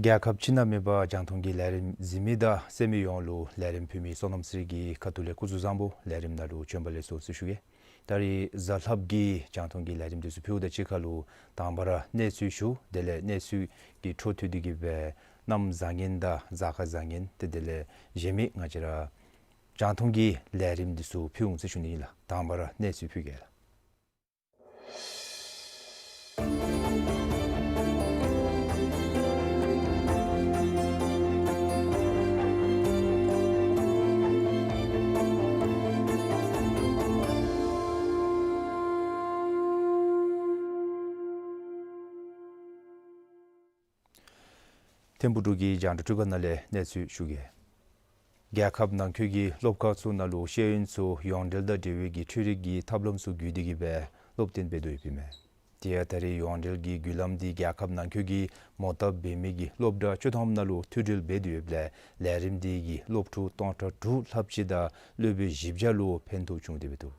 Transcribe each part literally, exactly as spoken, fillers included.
རྒྱལ་ཁབ་སྤྱི་ནང་མེད་པར་རྒྱང་མཐོང་གི་ལས་རིམ་གཟིགས་མི་དང་གསན་མི་ཡོངས་ལུ་ལས་རིམ་ཕུལ་མི་བསོད་ནམས་རིགས་ཀྱི་ཁ་ཐུག་ལས་སྐུ་གཟུགས་བཟང་པོ། ལས་རིམ་ནང་ལུ་བྱོན་པ་ལེགས་སོ་ཟེར་ཞུ་གེ། ད་རིས་གཟའ་ལྷགཔ་གི་རྒྱང་མཐོང་གི་ལས་རིམ་འདི་ཚུ་ཕུལཝ་དང་གཅིག་ཁར་ལུ་དང་པ་ར་གནས་ཚུལ་ཞུ། དེ་ལས་གནས་ཚུལ་གྱི་འཕྲོ་མཐུད་དེ་གི་སྦེ་གནམ་བཟང་ངན་དང་གཟའ་སྐར་བཟང་ངན་ཏེ་དེ་ལས་གཞན་མི་ང་བཅས་ར་རྒྱང་མཐོང་གི་ལས་རིམ་འདི་ཚུ་ཕུལ་འོང་ཟེར་ཞུ་ནི་ཨིན་ལགས། དང་པ་ར་གནས་ཚུལ་ཕུལ་གེ་ལགས། ཐིམ་ཕུག་འབྲུག་གི་རྒྱང་བསྒྲགས་སྒྲིག་ཁང་ནང་ལས་གནས་ཚུལ་ཞུ་གེ། རྒྱལ་ཁབ་ནང་འཁོད་ཀྱི་སློབ་ཁག་ཚུ་ནང་ལུ་ཤེས་ཡོན་ཚུ་ཡོངས་འབྲེལ་དང་འབྲེལ་བའི་གི་འཕྲུལ་རིག་གི་ཐབས་ལམ་ཚུ་བརྒྱུད་དེ་གི་སྦེ་སློབ་སྟོན་འབད་དོ་ཡོདཔ་ཨིན་མས། དེ་ཡང་ད་རེས་ཡོངས་འབྲེལ་གྱི་བརྒྱུད་ལམ་འདི་རྒྱལ་ཁབ་ནང་འཁོད་ཀྱི་མོ་བཏབ་འབད་མི་གི་སློབ་གྲྭ་བཅུ་ཐམ་ནང་ལུ་མཐུད་སྒྲིལ་འབད་དེ་ཡོདཔ་ལས་ལས་རིམ་འདི་གིས་སློབ་ཕྲུག་སྟོང་ཕྲག་དྲུག་ལྷགཔ་ཅིག་དང་སློབ་དཔོན་བཞི་བརྒྱ་ལུ་ཕན་ཐོགས་བྱུང་སྟེ་འབད་དོ།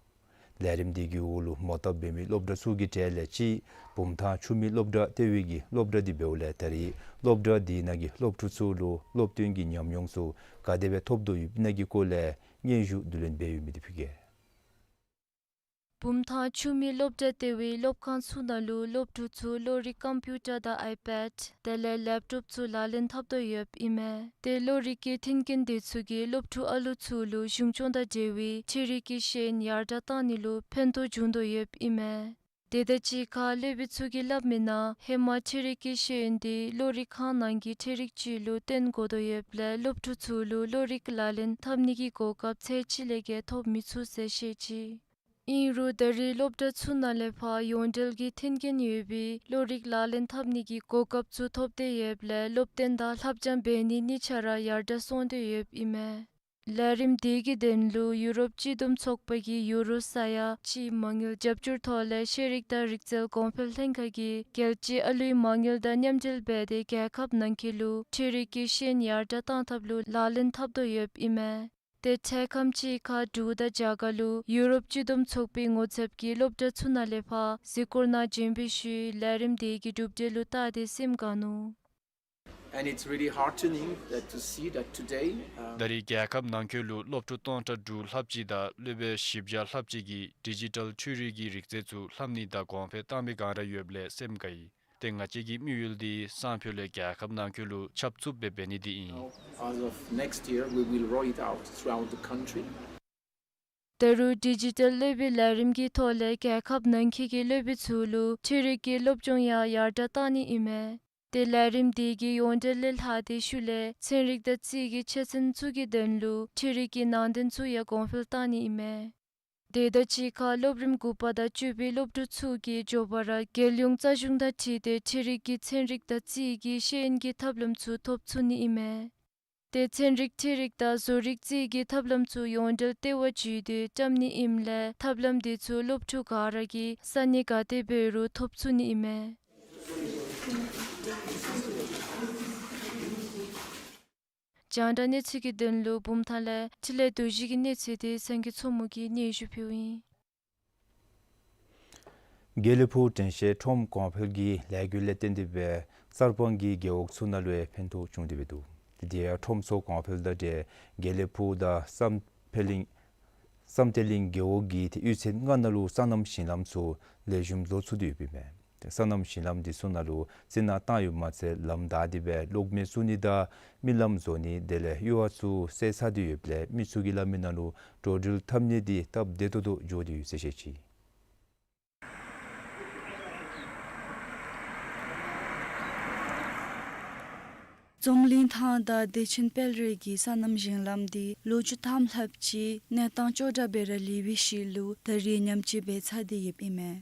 ལས་རིམ་འདི་གི་འོག་ལུ་མོ་བཏབ་འབད་མི་སློབ་གྲྭ་ཚུ་གི་གྲས་ལས་གཅིག་བུམ་ཐང་ཆུ་སྨད་སློབ་གྲྭ་ལྟེ་བའི་གི་སློབ་གྲྭ་འདི་འབདཝ་ལས་ད་རེས་སློབ་གྲྭ་འདི་ནང་གི་སློབ་ཕྲུག་ཚུ་ལུ་སློབ་སྟོན་གྱི་ཉམས་མྱོང་ཚུ་ག་དེ་སྦེ་ཐོབ་དོ་ཡོདཔ་ཨིན་ན་གི་སྐོར་ལས་སྙན་ཞུ་བསྡུ་ལེན་འབད་ཡོད་མི་འདི་ཕུལ་གེ། བུམ་ཐང་ཆུ་སྨད་སློབ་གྲྭ་ལྟེ་བའི་སློབ་ཁང་ཚུ་ནང་ལུ་སློབ་ཕྲུག་ཚུ་གློག་རིག་ཀམ་པིའུ་ཊར་དང་ཨའི་པེཌ་དེ་ལས་ལེབ་ཊོབ་ཚུ་ལག་ལེན་འཐབ་དོ་ཡོདཔ་ཨིན་མས། ཏེ་གློག་རིག་གི་མཐུན་རྐྱེན་འདི་ཚུ་གིས་སློབ་ཕྲུག་ཨ་ལུ་ཚུ་ལུ་གཞུང་སྐྱོང་དང་འབྲེལ་བའི་འཕྲུལ་རིག་གི་ཤེས་ཡོན་ཡར་དྲགས་བཏང་ནི་ལུ་ཕན་ཐོགས་བྱུང་དོ་ཡོདཔ་ཨིན་མས། དེ་དང་གཅིག་ཁར་སློབ་དཔོན་ཚུ་གིས་སླབ་མི་ནང་ཧེ་མ་འཕྲུལ་རིག་གི་ཤེས་ཡོན་འདི་གློག་རིག་ཁང་ནང་གི་འཕྲུལ་རིག་ཅིག་ལུ་བརྟེན་དགོ་དོ་ཡོདཔ་ལས་སློབ་ཕྲུག་ཚུ་ལུ་གློག་རིག་ལག་ལེན་འཐབ་ནི་གི་གོ་སྐབས་ཚད་ཅིག་ལས་བརྒལ་ཐོབ་མི་ཚུགས་ཟེར་བཤད་ཅི། ཨིན་རུང་ད་རེས་སློབ་གྲྭ་ཚུ་ནང་ལས་ཕར་ཡོངས་འབྲེལ་གྱི་མཐུན་རྐྱེན་ཡོད་པའི་གློག་རིག་ལག་ལེན་འཐབ་ནི་གི་གོ་སྐབས་ཚུ་ཐོབ་སྟེ་ཡོདཔ་ལས་སློབ་སྟོན་དང་ལྷབ་སྦྱང་འབད་ནི་གཉིས་ཆ་ར་ཡར་དྲགས་སོང་སྟེ་ཡོདཔ་ཨིན་མས། ལས་རིམ་དེ་གི་དོན་ལུ་ཡུ་རོབ་སྤྱི་བསྡོམས་ཚོགས་པ་གིས་ཡུ་རོ་ས་ཡ་གཅིག་མ་དངུལ་རྒྱབ་སྐྱོར་ཐོག་ལས་ཤེས་རིག་དང་རིག་རྩལ་གོང་འཕེལ་ལྷན་ཁག་གིས་རྒྱལ་སྤྱིའི་ཨ་ལུའི་མ་དངུལ་དང་མཉམ་འབྲེལ་འབད་དེ་རྒྱལ་ཁབ་ནང་འཁོད་ལུ་འཕྲུལ་རིག་གི་ཤེས་ཡོན་ཡར་དྲགས་བཏང་ཐབས་ལུ་ལག་ལེན་འཐབ་དོ་ཡོདཔ་ཨིན་མས། ཏེ་འཕྲལ་ཁམས་ཅིག་ཁར་འབྲུག་དང་རྒྱ་གར་ལུ་ཡུ་རོབ་སྤྱི་བསྡོམས་ཚོགས་པའི་ངོ་ཚབ་ཀྱིས་སློབ་གྲྭ་ཚུ་ནང་ལས་ཕར་གཟིགས་སྐོར་གནང་བྱོན་པའི་ཤུལ་ལས་རིམ་དེ་གི་གྲུབ་འབྲས་ལུ་བལྟ་སྟེ་སེམས་དགའ་ནུག། And it's really heartening that to see that today, um, ད་རེས་རྒྱལ་ཁབ་ནང་འཁོད་ལུ་སློབ་ཕྲུག་སྟོང་ཕྲག་དྲུག་ལྷགཔ་ཅིག་དང་སློབ་དཔོན་བཞི་བརྒྱ་ལྷགཔ་ཅིག་གིས་ཌི་ཇི་ཊལ་འཕྲུལ་རིག་གི་རིག་རྩལ་ཚུ་ལྷབ་ནི་དང་གོང་འཕེལ་བཏང་མི་ག་ར་ཡོདཔ་ལས་སེམས་དགའ་ཡི། ཏེ་ང་བཅས་ཀྱི་དམིགས་ཡུལ་འདི་སང་ཕོད་ལས་རྒྱལ་ཁབ་ནང་འཁོད་ལུ་ཁྱབ་ཚུགསཔ་སྦེ་འབད་ནི་འདི་ཨིན། As of next year, we will roll it out throughout the country. ད་རུང་ཌི་ཇི་ཊལ་སློབ་དཔོན་ལས་རིམ་གྱི་ཐོག་ལས་རྒྱལ་ཁབ་ནང་འཁོད་ཀྱི་སློབ་དཔོན་ཚུ་ལུ་འཕྲུལ་རིག་གི་སློབ་སྦྱོང་ཡང་ཡར་དྲགས་བཏང་ནི་ཨིན་མས། ཏེ་ལས་རིམ་དེ་གིས་ཡོངས་འབྲེལ་ལས་ལྷག་སྟེ་ཤུལ་ལས་ཚན་རིག་དང་རྩིས་ཀྱི་ཆོས་ཚན་ཚུ་གི་དོན་ལུ་འཕྲུལ་རིག་གི་ནང་དོན་ཚུ་ཡང་གོང་འཕེལ་བཏང་ནི་ཨིན་མས། དེ་དང་གཅིག་ཁར་སློབ་རིམ་དགུ་པ་དང་བཅུ་པའི་སློབ་ཕྲུག་ཚུ་གིས་མགྱོགས་པ་ར་རྒྱལ་ཡོངས་རྩ་གཞུང་དང་འཁྲིལ་ཏེ་འཕྲུལ་རིག་གི་ཚན་རིག་དང་རྩིས་ཀྱི་ཤེས་ཡོན་གྱི་ཐབས་ལམ་ཚུ་ཐོབ་ཚུགས་ནི་ཨིན་མས། དེ་ཚན་རིག་འཕྲུལ་རིག་དང་བཟོ་རིག་བཅས་ཀྱི་ཐབས་ལམ་ཚུ་ཡོངས་འབྲེལ་ལྟེ་བ་ཅིག་ཏུ་བཀྲམ་ནི་ཨིནམ་ལས་ཐབས་ལམ་དེ་ཚུ་སློབ་ཕྲུག་ག་ར་གིས་ས་གནས་ག་ཏེ་འབད་རུང་ཐོབ་ཚུགས་ནི་ཨིན་མས། རྒྱང་བསྒྲགས་གནས་ཚུལ་གྱི་དོན་ལུ་བུམ་ཐང་ལས་འཕྲིན་ལས་རྡོ་རྗེ་གི་གནས་ཚུལ་དེ་སངས་རྒྱས་མཚོ་མོ་གིས་སྙན་ཞུ་ཕུལཝ་ཨིན། དགེ་ལེགས་ཕུག་དྲན་ཤེས་ཁྲོམ་གོང་འཕེལ་གྱི་ལས་འགུལ་ལས་བརྟེན་ཏེ་སྦེ་གསར་སྤང་གི་རྒེད་འོག་ཚུ་ནང་ལུ་ཡང་ཕན་ཐོགས་བྱུང་སྟེ་སྦེ་འདུག། དེ་ཡང་ཁྲོམ་ཚུ་གོང་འཕེལ་དང་འབྲེལ་དགེ་ལེགས་ཕུག་དང་བསམ་འཕེལ་གླིང་བསམ་གཏན་གླིང་རྒེད་འོག་གི་དེ་གཡུས་ཚན་ལྔ་ནང་ལུ་སོ་ནམ་ཞིང་ལམ་ཚུ་ལེགས་ཤོམ་བཟོ་ཚུགས་ཏེ་ཡོདཔ་ཨིན་མས། སོ་ནམ་ཞིང་ལམ་དེ་ཚུ་ནང་ལུ་རྩི་ནག་བཏང་ཡོདཔ་མ་ཚད་ལམ་བདའ་སྟེ་སྦེ་གློག་མེ་བཙུགས་ནི་དང་རྨི་ལམ་བཟོ་ནི་དེ་ལས་གཡུར་བ་ཚུ་བསལ་ཚར་ཏེ་ཡོདཔ་ལས་མི་ཚུ་གིས་སླབ་མི་ནང་ལུ་འགྲོ་འགྲུལ་འཐབ་ནི་དེ་སྟབས་བདེ་ཏོག་ཏོ་འགྱོ་སྟེ་ཡོད་ཟེར་བཤད་ཅི། འཛམ་གླིང་ཐང་དང་བདེ་ཆེན་སྤེལ་རེས་ཀྱི་སོ་ནམ་ཞིང་ལམ་དེ་ལོ་བཅུ་ཐམ་ལྷགཔ་ཅིག་གནས་སྟངས་ཅོག་འཐདཔ་སྦེ་ར་ལུས་པའི་ཤུལ་ལུ་ད་རེས་ཉམས་བཅོས་འབད་ཚར་ཏེ་ཡོདཔ་ཨིན་མས།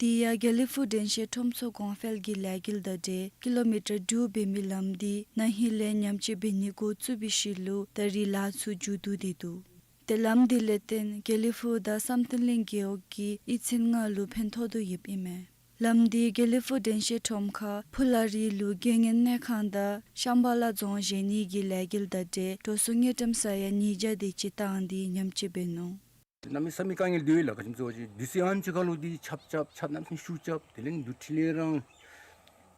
དེ་ཡང་དགེ་ལེགས་ཕུག་དྲན་ཤེས་ཁྲོམ་ཚུ་གོང་འཕེལ་གྱི་ལས་འགུལ་དང་འབྲེལ་ཀི་ལོ་མི་ཊར་དྲུག་འབད་མི་ལམ་དེ་ན་ཧིང་ལས་ཉམས་བཅོས་འབད་ནི་འགོ་བཙུགས་པའི་ཤུལ་ལུ་ད་རེས་ལཱ་ཚུ་མཇུག་བསྡུ་སྟེ་འདུག། དེ་ལམ་དེ་ལས་བརྟེན་དགེ་ལེགས་ཕུག་དང་བསམ་གཏན་གླིང་རྒེད་འོག་གི་གཡུས་ཚན་ལྔ་ལུ་ཕན་ཐོགས་དོ་ཡོདཔ་ཨིན་མས། ལམ་དེ་དགེ་ལེགས་ཕུག་དྲན་ཤེས་ཁྲོམ་ཁར་ཕུ་ལ་རི་ལུ་དགེ་བསྙེན་གནས་ཁང་དང་ཤམ་བྷ་ལ་རྫོང་བཞེངས་ནི་གི་ལས་འགུལ་དང་འབྲེལ་འགྲོ་སོང་དངུལ་ཀྲམ་ས་ཡ་ཉིས་བརྒྱ་དེ་ཅིག་བཏང་སྟེ་ཉམས་བཅོས་འབད་ནུག། གནམ་མེད་ས་མེད་དཀའ་ངལ་འདུག་ལགས། ག་ཅི་སྨོ་ཟེར་བ་ཅིན་དུས་ཚོད་ཨ་ནི་ཅིག་ཁར་ལུ་འདི་ཆརཔ་རྐྱབ་ཆརཔ་གནམ་མེད་ས་མེད་ཤུགས་རྐྱབ། དེ་ལས་འདི་འཕྲིན་ལས་རང་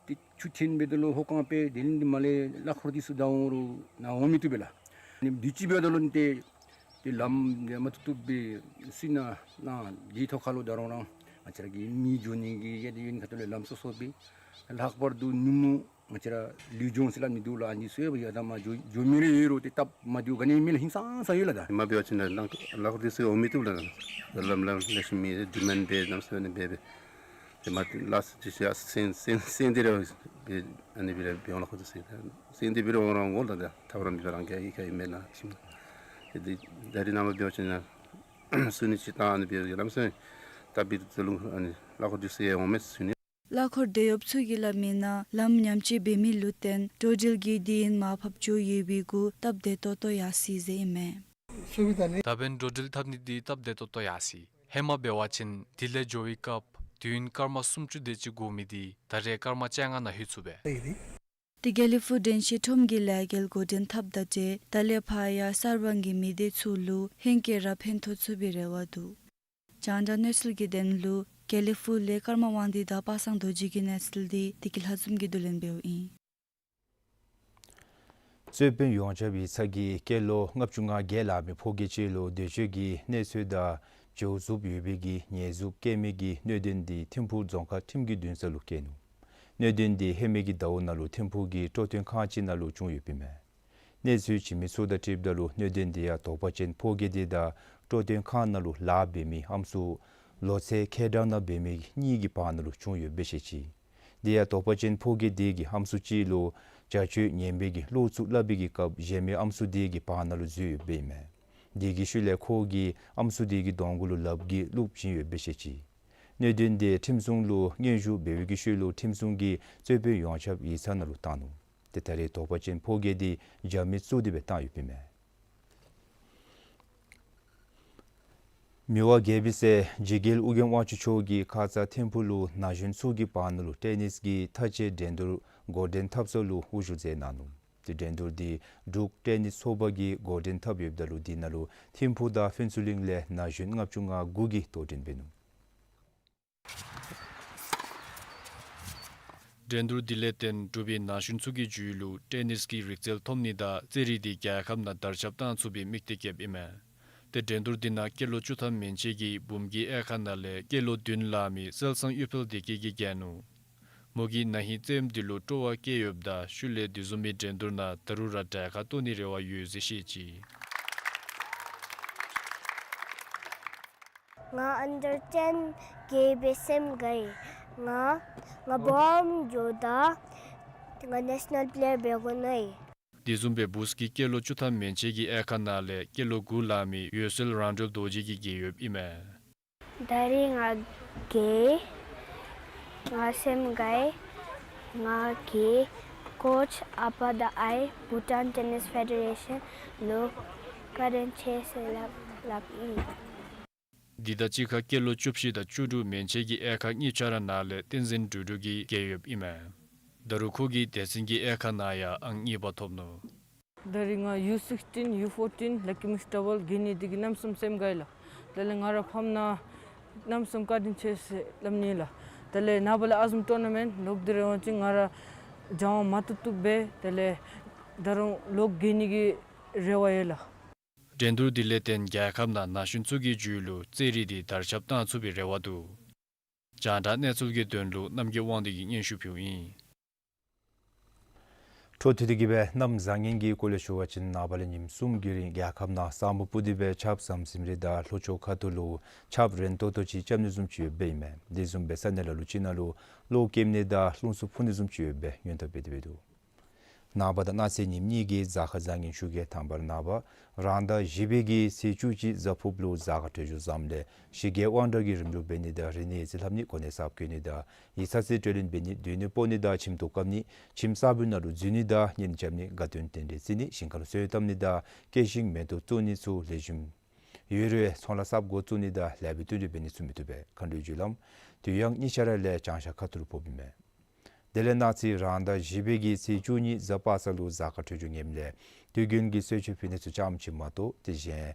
འདི་ཆུ་འཐེན་འབདཝ་ད་ལུ་ཧོ་ཀང་སྦེ་དེ་ལས་འདི་མར་ལས་གླ་འཁོར་འདི་ཚུ་བདའ་འོང་རུང་ནཱ་འོང་མི་བཏུབ་པས་ལགས། ཨ་ནི་དུས་ཅི་འབདཝ་ད་ལུ་ཏེ་ཏེ་ལམ་འདི་མ་བཏུབ་བཏུབ་སྦེ་སུ་ནཱ་ནཱ་འདི་ཐོག་ཁར་ལུ་བདའ་རུང་ར་ང་བཅས་ར་གི་མི་འགྱོ་ནི་གི་ཡང་འདི་ཡོད་ནི་ཁ་ཐུག་ལས་ལམ་སོ་སོ་སྦེ་ལྷག་པར་དུ་ནུབ་མོ་ང་བཅས་ར་ལུས་སྦྱོང་ཟེར་སླབ་ནི་འདུག་ལགས། ཨ་ནི་ཚུ་ཡང་ཡར་དང་མར་འགྱོ་འགྱོ་མི་རེ་ཡོད་རུང་ཏེ་སྟབས་མ་བདེཝ་ག་ནི་མེད་ལགས། ཧིང་སང་ས་ཡོད་ལགས། ད་མ་འབད་བ་ཅིན་ལགས་གླ་འཁོར་འདི་ཚུ་འོང་མི་བཏུབ་ལགས། ལམ་ལམ་ལེགས་ཤོམ་མེད། ཌི་མཱནཌ་འབད་གནམ་མེད་ས་མེད་འབད་འབད་ཏེ་མ་ལཱསཊ་ཅིག་ཤར་སེང་སེང་སེང་སྟེ་ར་འབད་ཨ་ནི་སྦེ་ར་འབད་འོང་ལགས། ཁོང་ཚུ་སེང་སེང་སྟེ་འབད་ར་འོང་ར་འོང་ལགས། ད་ཐབས་ར་མེད་པར་རང་གིས་ཡི་ག་ཡི་མེད་ན་ཤིམ་ཏེ་འདི་ད་རེས་ནངས་པ་འབད་བ་ཅིན་ལགས་སུ་ནི་ཅིག་བཏང་ཨ་ནི་སྦེ་གནམ་མེད་ས་མེད་ད་འབད་དུས་ལུ་ཨ་ནི་གླ་འཁོར་འདི་ཚུ་ཡང་འོང་མས་ཟེར་ཞུ་ནི། གླ་འཁོར་འདི་ཡོདཔ་ཚུ་གིས་སླབ་མི་ནང་ལམ་ཉམས་བཅོས་འབད་མི་ལུ་བརྟེན་འགྲོ་འགྲུལ་གྱི་དུས་ཡུན་མར་ཕབ་འགྱོ་ཡོད་པའི་གུ་སྟབས་བདེ་ཏོག་ཏོ་ཡར་སོ་ཡི་ཟེར་ཨིན་མས། ད་འབདན་འགྲོ་འགྲུལ་འཐབ་ནི་འདི་སྟབས་བདེ་ཏོག་ཏོ་ཡར་སོ་ཡི། ཧེ་མ་འབད་བ་ཅིན་དེ་ལས་འགྱོ་བའི་སྐབས་དུས་ཡུན་སྐར་མ་སུམ་ཅུ་དེ་ཅིག་འགོར་མི་འདི་ད་རེས་སྐར་མ་བཅོ་ལྔ་ནང་ལྷོད་ཚུགས་པས། དེ་དགེ་ལེགས་ཕུག་དྲན་ཤེས་ཁྲོམ་གྱི་ལས་འགུལ་འགོ་འདྲེན་འཐབ་དང་འབྲེལ་ད་ལས་ཕར་ཡང་གསར་སྤང་གི་མི་སྡེ་ཚུ་ལུ་ཧེང་སྐལ་ར་ཕན་ཐོགས་ཚུགས་པའི་རེ་བ་འདུག། རྒྱང་བསྒྲགས་གནས་ཚུལ་གྱི་དོན་ལུ་དགེ་ལེགས་ཕུག་ལས་ཀརྨ་དབང་འདུས་དང་པ་སངས་རྡོ་རྗེ་གི་གནས་ཚུལ་འདི་བདེ་སྐྱིད་ལྷ་འཛོམས་ཀྱིས་བསྡུ་ལེན་འབདཝ་ཨིན། རྩོད་དཔོན་ཡོངས་ཁྱབ་ཡིག་ཚང་གིས་སྐྱེས་ལོ་ལྔ་བཅུ་ང་བརྒྱད་ལང་མི་ཕོ་སྐྱེས་ཅིག་ལུ་འདོད་སྤྱོད་ཀྱི་གནོད་འཚེ་དང་བྱོལ་ཟོགཔ་ཡོད་པའི་གི་ཉེས་འཛུགས་བཀལ་མི་གི་གནད་དོན་འདི་ཐིམ་ཕུག་རྫོང་ཁག་ཁྲིམས་ཀྱི་འདུན་ས་ལུ་བཀལ་ནུག། གནད་དོན་འདི་ཧེ་མའི་གི་ཟླཝ་ནང་ལུ་ཐིམ་ཕུག་གི་སྤྲོ་སྟོན་ཁང་ཅིག་ནང་ལུ་བྱུང་ཡོདཔ་ཨིན་མས། གནས་ཚུལ་བྱིན་མི་ཚུ་དང་འཁྲིལཝ་ད་ལུ་གནད་དོན་འདི་ཡང་དོགས་པ་ཅན་ཕོ་སྐྱེས་དེ་དང་སྤྲོ་སྟོན་ཁང་ནང་ལུ་ལཱ་འབད་མི་ཨམ་སྲུ་ལོ་ཚད་ཁལ་གྲངས་ནང་འབད་མི་གཉིས་ཀྱི་བར་ན་ལུ་བྱུང་ཡོདཔ་སྦེ་བཤད་ཅི། དེ་ཡང་དོགས་པ་ཅན་ཕོ་སྐྱེས་དེ་གིས་ཨམ་སྲུ་ཅིག་ལུ་བྱ་སྤྱོད་ངན་པའི་གི་བློ་ཚུ་སླབ་པའི་གི་སྐབས་གཞན་མི་ཨམ་སྲུ་དེ་གི་བར་ན་ལུ་འཛུལ་ཡོདཔ་ཨིན་མས། དེ་གི་ཤུལ་ལས་ཁོ་གིས་ཨམ་སྲུ་དེ་གི་གདོང་གུ་ལུ་ལགཔ་གིས་བླུགས་བྱིན་ཡོདཔ་སྦེ་བཤད་ཅི། གནད་དོན་དེ་ཁྲིམས་སྲུང་ལུ་སྙན་ཞུ་འབད་བའི་གི་ཤུལ་ལུ་ཁྲིམས་སྲུང་གིས་རྩོད་དཔོན་ཡོངས་ཁྱབ་ཡིག་ཚང་ནང་ལུ་བཏང་ནུག། དེ་ད་རེས་དོགས་པ་ཅན་ཕོ་སྐྱེས་དེ་རྒྱ་མི་བཙུགས་ཏེ་སྦེ་བཏང་ཡོདཔ་ཨིན་མས། མི་དབང་རྒྱལ་པོའི་སྲས་འཇིགས་རྒྱལ་ཨོ་རྒྱན་དབང་ཕྱུག་མཆོག་གིས་ཁ་ཙ་ཐིམ་ཕུག་ལུ་ན་གཞོན་ཚུ་གི་བར་ན་ལུ་ཊེ་ནིས་ཀྱི་མཐའ་དཔྱད་འགྲན་བསྡུར་འགོ་འདྲེན་འཐབ་ས་ལུ་དབུ་བཞུགས་མཛད་གནང་ནུག། དེ་འགྲན་བསྡུར་དེ་འབྲུག་ཊེ་ནིས་ཚོགས་པ་གིས་འགོ་འདྲེན་འཐབ་ཡོདཔ་ད་ལུ་དེ་ནང་ལུ་ཐིམ་ཕུག་དང་ཕུན་ཚོགས་གླིང་ལས་ན་གཞོན་ལྔ་བཅུ་ང་དགུ་གིས་དོ་འགྲན་འབད་ནུག། འགྲན་བསྡུར་འདི་ལས་བརྟེན་འབྲུག་པའི་ན་གཞོན་ཚུ་གི་རྒྱུད་ལུ་ཊེ་ནིས་ཀྱི་རིག་རྩལ་ཐོབ་ནི་དང་རྩེད་རིགས་འདི་རྒྱལ་ཁབ་ནང་དར་ཁྱབ་བཏང་ཚུགས་པའི་དམིགས་གཏད་བསྐྱེདཔ་ཨིན་མས། ཏེ་འགྲན་བསྡུར་འདི་ནང་སྐྱེས་ལོ་བཅུ་ཐམ་མན་ཆད་ཀྱི་བུམོ་གི་དབྱེ་ཁག་ནང་ལས་སྐྱེས་ལོ་བདུན་ལང་མི་གསལ་བཟང་གཡུ་འཕེལ་བདེ་སྐྱིད་ཀྱིས་རྒྱལ་ནུག། མོ་གིས་ན་ཧིང་རྩེདམོ་འདི་ལུ་སྤྲོ་བ་བསྐྱེད་ཡོདཔ་ད་ཤུལ་ལས་དེ་བཟུམ་མའི་འགྲན་བསྡུར་ནང་ད་རུང་ར་གྲལ་ཁར་གཏོགས་ནིའི་རེ་བ་ཡོད་ཟེར་བཤད་ཅི། ང་ཨན་ཌར་ཊེན་རྒྱལ་པོའི་སེམས་དགའ་ཡི། ང་ང་བུམོ་འགྱོཝ་ད་ང་ནེ་ཤ་ནཱལ་པི་ལེ་ཡར་འབད་དགོ་ནི་ཨིན། དེ་བཟུམ་སྦེ་བུཚ་ཀྱི་སྐྱེས་ལོ་བཅུ་ཐམ་མན་ཆད་ཀྱི་དབྱེ་ཁག་ནང་ལས་སྐྱེས་ལོ་དགུ་ལང་མི་འོད་གསལ་རང་གྲོལ་རྡོ་རྗེ་གིས་རྒྱལ་ཡོདཔ་ཨིན་མས། ད་རིས་ང་རྒྱལ། ང་སེམས་དགའ་ཡི། ང་རྒྱལ། ཀོཆ་ཨ་པ་དང་ཨའི་བྷུ་ཊཱན་ཊེ་ནིས་ཕེ་ཌེ་རེ་ཤཱན་ལུ་བཀའ་དྲིན་ཆེ་ཟེར་སླབ་སླབ་ཨིན། འདི་དང་གཅིག་ཁར་སྐྱེས་ལོ་བཅུ་བཞི་དང་བཅུ་དྲུག་མན་ཆད་ཀྱི་དབྱེ་ཁག་གཉིས་ཆ་ར་ནང་ལས་བསྟན་འཛིན་འབྲུག་སྒྲུབ་ཀྱིས་རྒྱལ་ཡོདཔ་ཨིན་མས། ད་རུང་ཁོ་གིས་སྡེ་ཚན་གྱི་དབྱེ་ཁག་ནང་ཡང་ཨང་གཉིས་པ་ཐོབ་ནུག། ད་རིས་ང་ཡུ་སིགསི་ཊིན་ཡུ་ཕོར་ཊིན་ལ་ཀི་མི་སི་ཊ་བཱལ་རྒྱལ་ནི་འདི་གིས་གནམ་མེད་ས་མེད་སེམས་དགའ་ཡི་ལགས། དེ་ལས་ང་ར་ཕམ་ནཱ་གནམ་མེད་ས་མེད་བཀའ་དྲིན་ཆེ་ཟེར་སླབ་ནི་ལགས། དེ་ལས་ནངས་པ་ལས་ཨ་ཟུམ་ཊོར་ན་མེནཊ་ལོག་སྟེ་ར་འོང་ཅི། ང་ར་སྦྱང་བ་མ་བཏུབ་བཏུབ་སྦེ་དེ་ལས་ད་རུང་ལོག་རྒྱལ་ནི་གི་རེ་བ་ཡོད་ལགས། འགྲན་བསྡུར་འདི་ལས་བརྟེན་རྒྱལ་ཁབ་ནང་ན་གཞོན་ཚུ་གི་རྒྱུད་ལུ་རྩེད་རིགས་འདི་དར་ཁྱབ་བཏང་ཚུགས་པའི་རེ་བ་འདུག། རྒྱང་བསྒྲགས་གནས་ཚུལ་གྱི་དོན་ལུ་རྣམ་རྒྱལ་དབང་འདུས་ཀྱིས་སྙན་ཞུ་ཕུལཝ་ཨིན། འཕྲོ་མཐུད་དེ་གི་སྦེ་གནམ་བཟང་ངན་གྱི་སྐོར་ལས་ཞུ་བ་ཅིན་ནངས་པ་ལས་ཉིནམ་གསུམ་གྱི་རིང་རྒྱལ་ཁབ་ནང་ས་སྨུག་སྤུབས་ཏེ་སྦེ་ཆརཔ་ཟམ་ཟིམ་རིགས་དང་ལྷོ་ཕྱོགས་ཁ་ཐུག་ལུ་ཆརཔ་རན་ཏོག་ཏོ་ཅིག་རྐྱབ་ནི་བཟུམ་ཅིག་ཡོདཔ་ཨིན་མས། དེ་བཟུམ་སྦེ་ས་གནས་ལ་ལུ་ཅིག་ནང་ལུ་གློག་ཀེམ་ནི་དང་རླུང་འཚུབ་འཕུ་ནི་བཟུམ་ཅིག་ཡོདཔ་སྦེ་ཡོན་བདག་འབད་དེ་འབད་འདུག། ནངས་པ་དང་གནངས་ཚེ་ཉིནམ་གཉིས་ཀྱི་གཟའ་སྐར་བཟང་ངན་ཤུགས་རྐྱེན་དང་པ་ར་ནངས་པ་རང་ཟླ་བཞི་པའི་གི་ཚེས་བཅུ་གཅིག་གཟའ་ཕུརཔ་ལུ་གཟའ་སྐར་འཕྲོད་སྦྱོར་བཟངམ་ལས་ཞི་རྒྱས་དབང་དྲག་གི་རིམ་གྲོ་འབད་ནི་དང་རིག་གནས་ཡིག་རྩིས་ལྷབ་ནི་གོ་གནས་གསརཔ་བཀོད་ནི་དང་ཡིག་ཚང་རྩིས་སྤྲོད་ལེན་འབད་ནི་སྡོད་གནས་སྤོ་ནི་དང་ཁྱིམ་ཐོག་བཀབ་ནི་ཁྱིམ་གསར་པའི་ནང་ལུ་འཛུལ་ནི་དང་གཉེན་རྐྱབ་ནི་དགའ་སྟོན་རྟེན་འབྲེལ་བརྩི་ནི་ཞིང་ཁར་ལུ་གསོལ་བ་བཏབ་ནི་དང་སྐྱེ་ཤིང་མེ་ཏོག་བཙུགས་ནི་ཚུ་ལེགས་ཤོམ་ཡོད་རུང་ཚོང་ལཱ་གསརཔ་འགོ་བཙུགས་ནི་དང་ལེགས་པའི་བསྟུན་གྲོས་འབད་ནི་ཚུ་མི་བཏུབ་པས། མཁའ་འགྲོའི་རྒྱུ་ལམ་དུས་ཡང་གཉིས་ཆ་ར་ལས་བྱང་ཤར་ཁ་ཐུག་ལུ་ཕོགཔ་ཨིན་མས། དེ་ལས་གནངས་ཚེ་རང་ཟླ་བཞི་པའི་གི་ཚེས་བཅུ་གཉིས་གཟའ་པ་སངས་ལུ་གཟའ་སྐར་འཕྲོད་སྦྱོར་ངནམ་ལས་དུས་རྒྱུན་གྱི་གསོལ་མཆོད་ཕུལ་ནི་ཚུ་ཙམ་ཅིག་མ་གཏོགས་དེ་གཞན་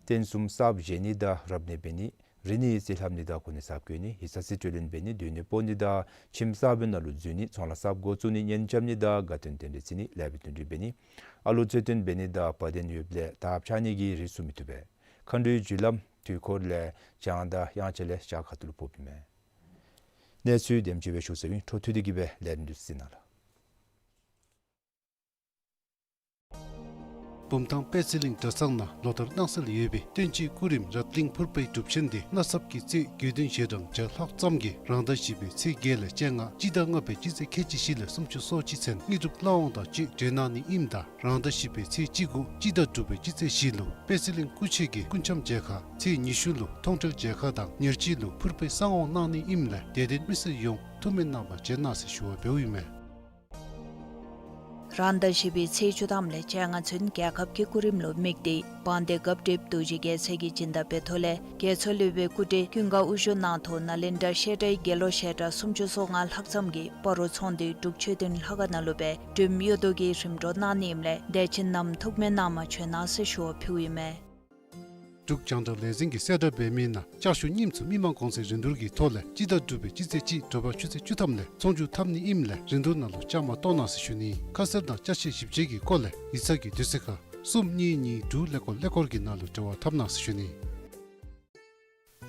རྟེན་གསུམ་གསརཔ་བཞེངས་ནི་དང་རབ་གནས་འབད་ནི་རིག་གནས་ཡིག་རྩིས་ལྷབ་ནི་དང་གོ་གནས་གསརཔ་བཀོད་ནི་ཡིག་ཚང་རྩིས་སྤྲོད་ལེན་འབད་ནི་སྡོད་གནས་སྤོ་ནི་དང་ཁྱིམ་གསར་པའི་ནང་ལུ་འཛུལ་ནི་ཚོང་ལཱ་གསརཔ་འགོ་བཙུགས་ནི་གཉེན་རྐྱབ་ནི་དང་དགའ་སྟོན་རྟེན་འབྲེལ་བརྩི་ནི་ལེགས་པའི་བསྟུན་གྲོས་འབད་ནི་ཨ་ལོ་རྩོད་ལྡན་འབད་ནི་དང་བ་དན་ཡོདཔ་ལས་དར་འཕྱར་ནི་གི་རིགས་ཚུ་མི་བཏུབ་པས། མཁའ་འགྲོའི་རྒྱུ་ལམ་དུས་འཁོར་ལས་བྱང་དང་དབྱངས་འཆར་ལས་བྱང་ཁ་ཐུག་ལུ་ཕོགཔ་ཨིན་མས། གནས་ཚུལ་དེམ་ཅིག་སྦེ་ཞུ་ཚརཝ་ཨིན། འཕྲོ་མཐུད་དེ་གི་སྦེ་ལས་རིམ་འདི་གཟིགས་གནང་ལགས། བུམ་ཐང་པད་ཚལ་གླིང་གྲྭ་ཚང་ནང་ལོ་ལྟར་གནང་སྲོལ་ཡོད་པའི་བསྟན་བཅོས་སྐུ་རིམ་རཏ་གླིང་ཕུར་པའི་སྒྲུབ་ཆེན་འདི་ནག་ཚབ་ཀྱི་རྩེད་དགེ་འདུན་ཞལ་གྲངས་བརྒྱ་ལྷག་ཙམ་གྱིས་རང་ཟླ་བཞི་པའི་ཚེས་བརྒྱད་ལས་བཅོ་ལྔ་སྤྱི་ཟླ་ལྔ་པའི་སྤྱི་ཚེས་ཁལ་གཅིག་བཞི་ལས་སུམ་ཅུ་སོ་གཅིག་ཚུན་དངོས་གྲུབ་བླ་འོང་དང་བཅས་གྲོལ་གནང་ནི་ཨིནམ་ད་རང་ཟླ་བཞི་པའི་ཚེས་བཅུ་དགུ་སྤྱི་ཟླ་དྲུག་པའི་སྤྱི་ཚེས་བཞི་ལུ་པད་ཚལ་གླིང་སྐུ་མཆེད་ཀྱིས་སྐུ་འཆམ་མཇལ་ཁ། ཚེས་ཉི་ཤུ་ལུ་མཐོང་གྲོལ་མཇལ་ཁ་དང་ཉེར་གཅིག་ལུ་ཕུར་པའི་གསང་དབང་གནང་ནི་ཨིནམ་ལས་དད་ལྡན་མི་སེར་ཡོངས་ཐུགས་སྨོན་གནང་བར་བྱོན་གནང་ཟེར་ཞུ་བ་འབདཝ་ཨིན་མས། རང་ཟླ་བཞི་པའི་ཚེས་བཅུ་ཐམ་ལས་བཅོ་ལྔ་ཚུན་རྒྱལ་ཁབ་ཀྱི་སྐུ་རིམ་ལུ་དམིགས་ཏེ་དཔལ་ལྡན་སྐབས་སྒྲིབ་རྡོ་རྗེ་རྒྱལ་མཚན་གྱི་སྦྱིན་བདག་འབད་ཐོག་ལས་རྒྱལ་མཚན་སློབ་དཔོན་སྐུ་བགྲེས་ཀུན་དགའ་དབུ་བཞུགས་གནང་ཐོག་ནཱ་ལེནྡྲ་བཤད་གྲྭའི་དགེ་སློབ་ཞལ་གྲངས་སུམ་ཅུ་སོ་ལྔ་ལྷག་ཙམ་གྱིས་སྤ་རོ་ཚོང་འདུས་འབྲུག་ཆོས་ལྡན་ལྷ་ཁང་ནང་ལུ་སྦེ་སྒྲོལམ་གཡུ་མདོག་གི་རིམ་གྲོ་གནང་ནི་ཨིནམ་ལས་དད་ཅན་རྣམས་ཐུགས་སྨོན་གནང་བར་བྱོན་གནང་ཟེར་ཞུ་བ་ཕུལཝ་ཨིན་མས། འབྲུག་རྒྱང་བསྒྲགས་ལས་འཛིན་གྱིས་གསལ་བསྒྲགས་འབད་མི་ནང་ལྕགས་ཞུ་རྙིངམ་ཚུ་མི་མང་གོང་ཚད་རིན་བསྡུར་གྱི་ཐོག་ལས་སྤྱི་ཟླ་དྲུག་པའི་སྤྱི་ཚེས་གཅིག་དྲོ་པ་ཆུ་ཚོད་བཅུ་ཐམ་ལས་ཚོང་བསྒྱུར་འཐབ་ནི་ཨིནམ་ལས་རིན་བསྡུར་ནང་ལུ་བཅའ་མར་གཏོགས་གནང་ཟེར་ཞུ་ནི། ཁ་གསལ་དང་ཅ་ཆས་ཞིབ་དཔྱད་ཀྱི་སྐོར་ལས་ཡིག་ཚང་གི་དུས་ཚོད་ཁར་གསུམ་གཉིས་གཉིས་དྲུག་ཀླད་ཀོར་ཀླད་ཀོར་གྱི་ནང་ལུ་འབྲེལ་བ་འཐབ་གནང་ཟེར་ཞུ་ནི།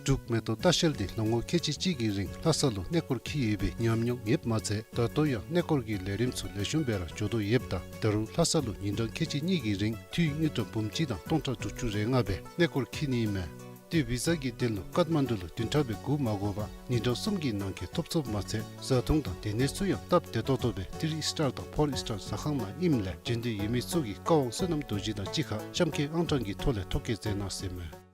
འབྲུག་མེ་ཏོག་ལྟ་བཤལ་འདི་ལོ་ངོ་ཁལ་གཅིག་གཅིག་གི་རིང་ལྷ་ས་ལུ་གནས་སྐོར་འཁྱིད་ཡོད་པའི་ཉམས་མྱོང་ཡོདཔ་མ་ཚད་ད་ལྟོ་ཡང་གནས་སྐོར་གྱི་ལས་རིམ་ཚུ་ལེགས་ཤོམ་སྦེ་ར་འགྱོ་དོ་ཡོདཔ་ད་ད་རུང་ལྷ་ས་ལུ་ཉིན་གྲངས་ཁལ་གཅིག་གཉིས་ཀྱི་རིང་འཐུས་དངུལ་ཀྲམ་འབུམ་གཅིག་དང་སྟོང་ཕྲག་དྲུག་ཅུ་རེ་ལྔ་སྦེ་གནས་སྐོར་འཁྱིད་ནི་ཨིན་མས། ཏེ་བི་ཟ་གི་དོན་ལུ་ཀཏ་མན་ཌུ་ལུ་བདུན་ཕྲག་སྦེ་སྒུག་མ་དགོ་པར་ཉིན་གྲངས་གསུམ་གྱི་ནང་འཁོད་ཐོབ་ཚུགསཔ་མ་ཚད་བཟའ་འཐུང་དང་སྡོད་གནས་ཚུ་ཡང་སྟབས་བདེ་ཏོག་ཏོ་སྦེ་ཐི་རི་ཨིསི་ཊར་དང་ཕོར་ཨིསི་ཊར་ཟ་ཁང་ནང་ཨིནམ་ལས་འབྱོན་འདོད་ཡོད་མི་ཚུ་གིས་བཀའ་དབང་བསོད་ནམས་རྡོ་རྗེ་དང་གཅིག་ཁར་གཤམ་འཁོད་ཨང་གྲངས་ཀྱི་ཐོག་ལས་ཐོ་བཀོད་མཛད་གནང་ཟེར་ཨིན་མས།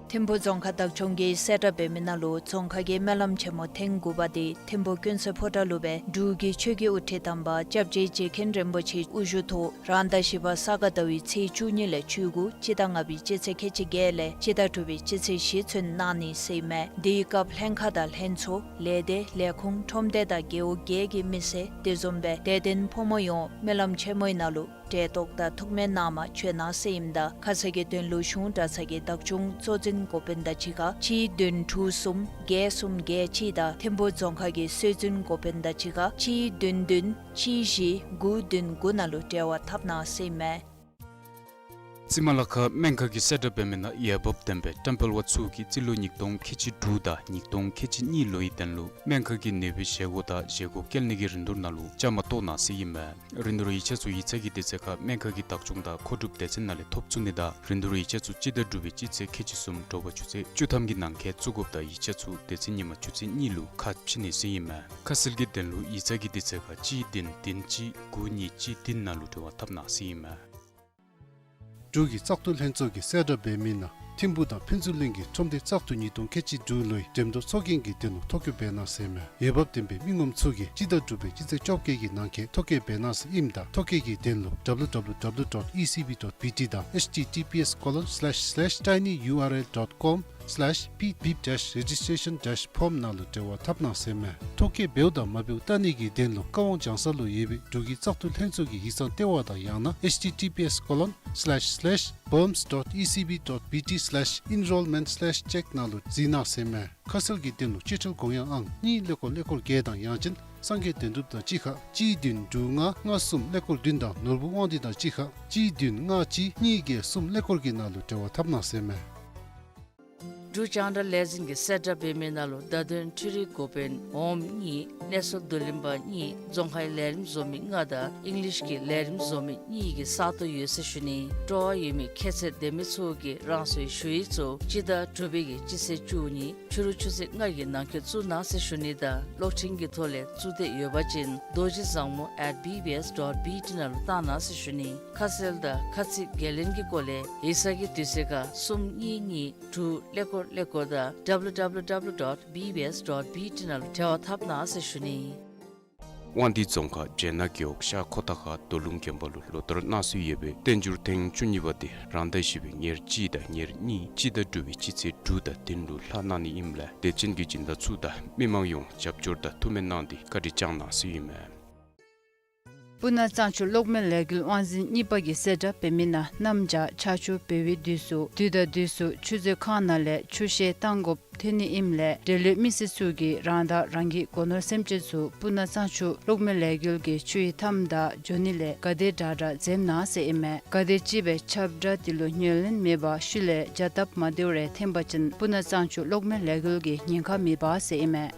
ཐིམ་ཕུག་རྫོང་ཁག་བདག་སྐྱོང་གིས་གསལ་བསྒྲགས་འབད་མི་ནང་ལུ་རྫོང་ཁག་གི་སྨོན་ལམ་ཆེན་མོ་ཐེངས་དགུ་པ་འདི་ཐིམ་ཕུག་ཀུན་གསལ་ཕོ་བྲང་ལུ་སྦེ་འབྲུག་གི་ཆོས་ཀྱི་དབུ་ཁྲིད་དམ་པ་སྐྱབས་རྗེ་རྗེ་མཁན་རིན་པོ་ཆེ་དབུ་བཞུགས་ཐོག་རང་ཟླ་བཞི་པ་ས་ག་ཟླ་བའི་ཚེས་བཅུ་གཉིས་ལས་བཅུ་དགུ་སྤྱི་ཟླ་ལྔ་པའི་སྤྱི་ཚེས་ཁལ་གཅིག་བརྒྱད་ལས་སྤྱི་ཟླ་དྲུག་པའི་སྤྱི་ཚེས་བཞི་ཚུན་གནང་ནི་ཟེར་ཨིན་མས། དེའི་སྐབས་ལྷན་ཁག་དང་ལྷན་ཚོགས་ལས་སྡེ་ལས་ཁུངས་ཁྲོམ་སྡེ་དང་རྒེད་འོག་བརྒྱད་ཀྱི་མི་སེར་དེ་བཟུམ་སྦེ་དད་ལྡན་ཕོ་མོ་ཡོངས་སྨོན་ལམ་ཆེན་མོའི་ནང་ལུ་གྲལ་གཏོགས་དང་ཐུགས་སྨོན་གནང་མར་བྱོན་གནང་ཟེར་ཨིནམ་ད་ཁ་གསལ་གྱི་དོན་ལུ་གཞུང་གྲྭ་ཚང་གི་བདག་སྐྱོང་གཙོ་འཛིན་འགོ་དཔོན་དང་གཅིག་ཁར་གཅིག་བདུན་དྲུག་གསུམ་བརྒྱད་གསུམ་བརྒྱད་གཅིག་དང་ཐིམ་ཕུག་རྫོང་ཁག་གི་སྲོལ་འཛིན་འགོ་དཔོན་དང་གཅིག་ཁར་གཅིག་བདུན་བདུན་གཅིག་བཞི་དགུ་བདུན་དགུ་ནང་ལུ་འབྲེལ་བ་འཐབ་གནང་ཟེར་ཨིན་མས། རྩིས་མ་ལག་ཁང་སྨན་ཁང་གིས་གསལ་བསྒྲགས་འབད་མི་ནང་འོས་འབབ་ལྡན་པའི་བཀྲམ་སྤེལ་བ་ཚུ་གིས་རྩིས་ལོ་ཉིས་སྟོང་ཁལ་གཅིག་དྲུག་དང་ཉིས་སྟོང་ཁལ་གཅིག་གཉིས་ལོའི་དོན་ལུ་སྨན་ཁང་གི་ནུས་པའི་བཞེས་སྒོ་དང་བཞེས་སྒོ་བཀལ་ནི་གི་རིན་བསྡུར་ནང་ལུ་བཅའ་མར་གཏོགས་གནང་ཟེར་ཨིན་མས། རིན་བསྡུར་ཡིག་ཆ་ཚུ་ཡིག་ཚང་གི་དུས་ཚོད་ཁར་སྨན་ཁང་གི་བདག་སྐྱོང་དང་མཁོ་སྒྲུབ་སྡེ་ཚན་ནང་ལས་ཐོབ་ཚུགས་ནི་དང་རིན་བསྡུར་ཡིག་ཆ་ཚུ་སྤྱི་ཟླ་དྲུག་པའི་སྤྱི་ཚེས་ཁལ་གཅིག་གསུམ་དྲོ་པ་ཆུ་ཚོད་བཅུ་ཐམ་གྱི་ནང་འཁོད་བཙུགས་དགོཔ་དང་ཡིག་ཆ་ཚུ་སྡེ་ཚན་ཉིན་མ་ཆུ་ཚོད་གཉིས་ལུ་ཁ་ཕྱེ་ནི་ཟེར་ཨིན་མས། ཁ་གསལ་གྱི་དོན་ལུ་ཡིག་ཚང་གི་དུས་ཚོད་ཁར་གཅིག་བདུན་བདུན་གཅིག་དགུ་གཉིས་གཅིག་བདུན་ནང་ལུ་འབྲེལ་བ་འཐབ་གནང་ཟེར་ཨིན་མས། འབྲུག་གི་བཙག་འཐུ་ལྷན་ཚོགས་ཀྱིས་གསལ་བསྒྲགས་འབད་མི་ནང་ ཐིམ་ཕུ་དང་ཕུན་ཚོགས་གླིང་གི་ཁྲོམ་སྡེ་བཙག་འཐུ་ཉིས་སྟོང་ཁལ་གཅིག་དྲུག་ལོའི་འགྲེམས་སྟོན་ཚོགས་རྒྱན་གྱི་དོན་ལུ་ཐོ་བཀོད་འབད་གནང་ཟེར་མས། འོས་འབབ་ལྡན་པའི་མི་ངོམ་ཚུ་གིས་སྤྱི་ཟླ་དྲུག་པའི་སྤྱི་ཚེས་བཅོ་བརྒྱད་ཀྱི་ནང་འཁོད་ཐོ་བཀོད་འབད་གནང་ཟེར་ཨིནམ་ད་ཐོ་བཀོད་ཀྱི་དོན་ལུ་W W W dot E C B dot B T དང་H T T P S colon slash slash tinyurl dot com slash pip dash registration dash form ནང་ལུ་འབྲེལ་བ་འཐབ་གནང་ཟེར་མས། ཐོ་བཀོད་འབདཝ་དང་མ་འབདཝ་བལྟ་ནི་གི་དོན་ལུ་ཀ་ཝང་ལྗང་ས་ལུ་ཡོད་པའི་འབྲུག་གི་བཙག་འཐུ་ལྷན་ཚོགས་ཀྱི་ཡིག་ཚང་ལྟེ་བ་དང་ཡང་ན་H T T P S colon slash slash boms dot E C B dot B T slash enrollment slash check ནང་ལུ་གཟིགས་གནང་ཟེར་མས། ཁ་གསལ་གྱི་དོན་ལུ་སྤྱོད་ཁྲལ་དགོངས་ཡངས་ཨང་གཉིས་ཀླད་ཀོར་ཀླད་ཀོར་བརྒྱད་དང་ཡང་ཅིན་སངས་རྒྱས་དོན་གྲུབ་དང་གཅིག་ཁར་གཅིག་བདུན་དྲུག་ལྔ་ལྔ་གསུམ་ཀླད་ཀོར་བདུན་དང་ནོར་བུ་དབང་འདུས་དང་གཅིག་ཁར་གཅིག་བདུན་ལྔ་གཅིག་གཉིས་བརྒྱད་གསུམ་ཀླད་ཀོར་གྱི་ནང་ལུ་འབྲེལ་བ་འཐབ་གནང་ཟེར་མས། འབྲུག་རྒྱང་བསྒྲགས་ལས་འཛིན་གྱིས་གསལ་བསྒྲགས་འབད་མི་ནང་ལུ་བརྡ་དོན་འཕྲུལ་རིག་འགོ་དཔོན་འོགམ་གཉིས་གནས་ཚུལ་བསྡུ་ལེན་པ་གཉིས་རྫོང་ཁའི་ལས་རིམ་བཟོ་མི་ལྔ་དང་ཨིང་ལིཤ་གི་ལས་རིམ་བཟོ་མི་གཉིས་ཀྱི་ས་སྟོང་ཡོད་ཟེར་ཞུ་ནི། སྤྲོ་བ་ཡོད་མི་ཁྱད་ཚད་ལྡན་མི་ཚུ་གིས་རང་སོའི་ཞུ་ཡིག་ཚུ་སྤྱི་ཟླ་དྲུག་པའི་གི་སྤྱི་ཚེས་བཅུ་གཉིས་ཕྱི་རུ་ཆུ་ཚོད་ལྔ་གི་ནང་འཁོད་བཙུགས་གནང་ཟེར་ཞུ་ནི་དང་གློག་འཕྲིན་གྱི་ཐོག་ལས་བཙུགས་འདོད་ཡོད་པ་ཅིན་རྡོ་རྗེ་བཟང་མོ་at B B S dot B T ནང་ལུ་བཏང་གནང་ཟེར་ཞུ་ནི། ཁ་གསལ་དང་ཁ་ཚིག་འགན་ལེན་གྱི་སྐོར་ལས་ཡིག་ཚང་གི་དུས་ཚོད་ཁར་གསུམ་གཉིས་གཉིས་དྲུག་ཀླད་ཀོར་ཀླད་ཀོར་དང་W W W dot B B S dot B T ནང་ལུ་འབྲེལ་བ་འཐབ་གནང་ཟེར་ཞུ་ནི། དབང་འདུས་རྫོང་ཁག་སྦྱེད་ནག་རྒེད་འོག་ཤར་ཁོ་ཐང་ཁ་རྡོ་ལུང་དགོན་པ་ལུ་ལོ་བསྟར་གནང་སྲོལ་ཡོད་པའི་བསྟན་འགྱུར་ཐེངས་བཅུ་གཉིས་པ་དེ་རང་ཟླ་བཞི་པའི་ཉེར་གཅིག་དང་ཉེར་གཉིས་སྤྱི་ཟླ་དྲུག་པའི་སྤྱི་ཚེས་དྲུག་དང་བདུན་ལུ་ལྷག་གནང་ནི་ཨིནམ་ལས་དད་ཅན་གྱི་སྦྱིན་བདག་ཚུ་དང་མི་མང་ཡོངས་རྒྱབ་སྐྱོར་དང་ཐུགས་སྨོན་གནང་སྟེ་བཀའ་དྲིན་བསྐྱང་གནང་ཟེར་ཨིན་མས། སྤུ་ན་གཙང་ཆུ་གློག་མེ་ལས་འགུལ་དབང་འཛིན་གཉིས་པ་གིས་གསལ་བསྒྲགས་འབད་མི་ནང་གནམ་བྱཱར་ཆར་ཆུ་འབབ་པའི་དུས་སུ་དུས་དང་དུས་སུ་ཆུ་མཛོད་ཁང་ནང་ལས་ཆུ་བཤལ་བཏང་དགོཔ་ཐོན་ནི་ཨིནམ་ལས་འབྲེལ་ཡོད་མི་སེར་ཚུ་གིས་རང་དང་རང་གི་སྒོ་ནོར་སེམས་ཅན་ཚུ་སྤུ་ན་གཙང་ཆུ་གློག་མེ་ལས་འགུལ་གྱི་ཆུ་ཡི་མཐའམ་དང་འགྱོ་ནི་ལས་ག་དེ་དྲག་དྲག་འཛེམ་གནང་ཟེར་ཨིན་མས། ག་དེ་ཅིག་སྦེ་ཁྱབ་བསྒྲགས་དེ་ལུ་ཉན་ལེན་མེད་པར་ཤུལ་ལས་བྱ་སྟབས་མ་བདེཝ་རེ་ཐོན་པ་ཅིན་སྤུ་ན་གཙང་ཆུ་གློག་མེ་ལས་འགུལ་གྱི་ཉེན་ཁ་མེདཔ་ཟེར་ཨིན་མས།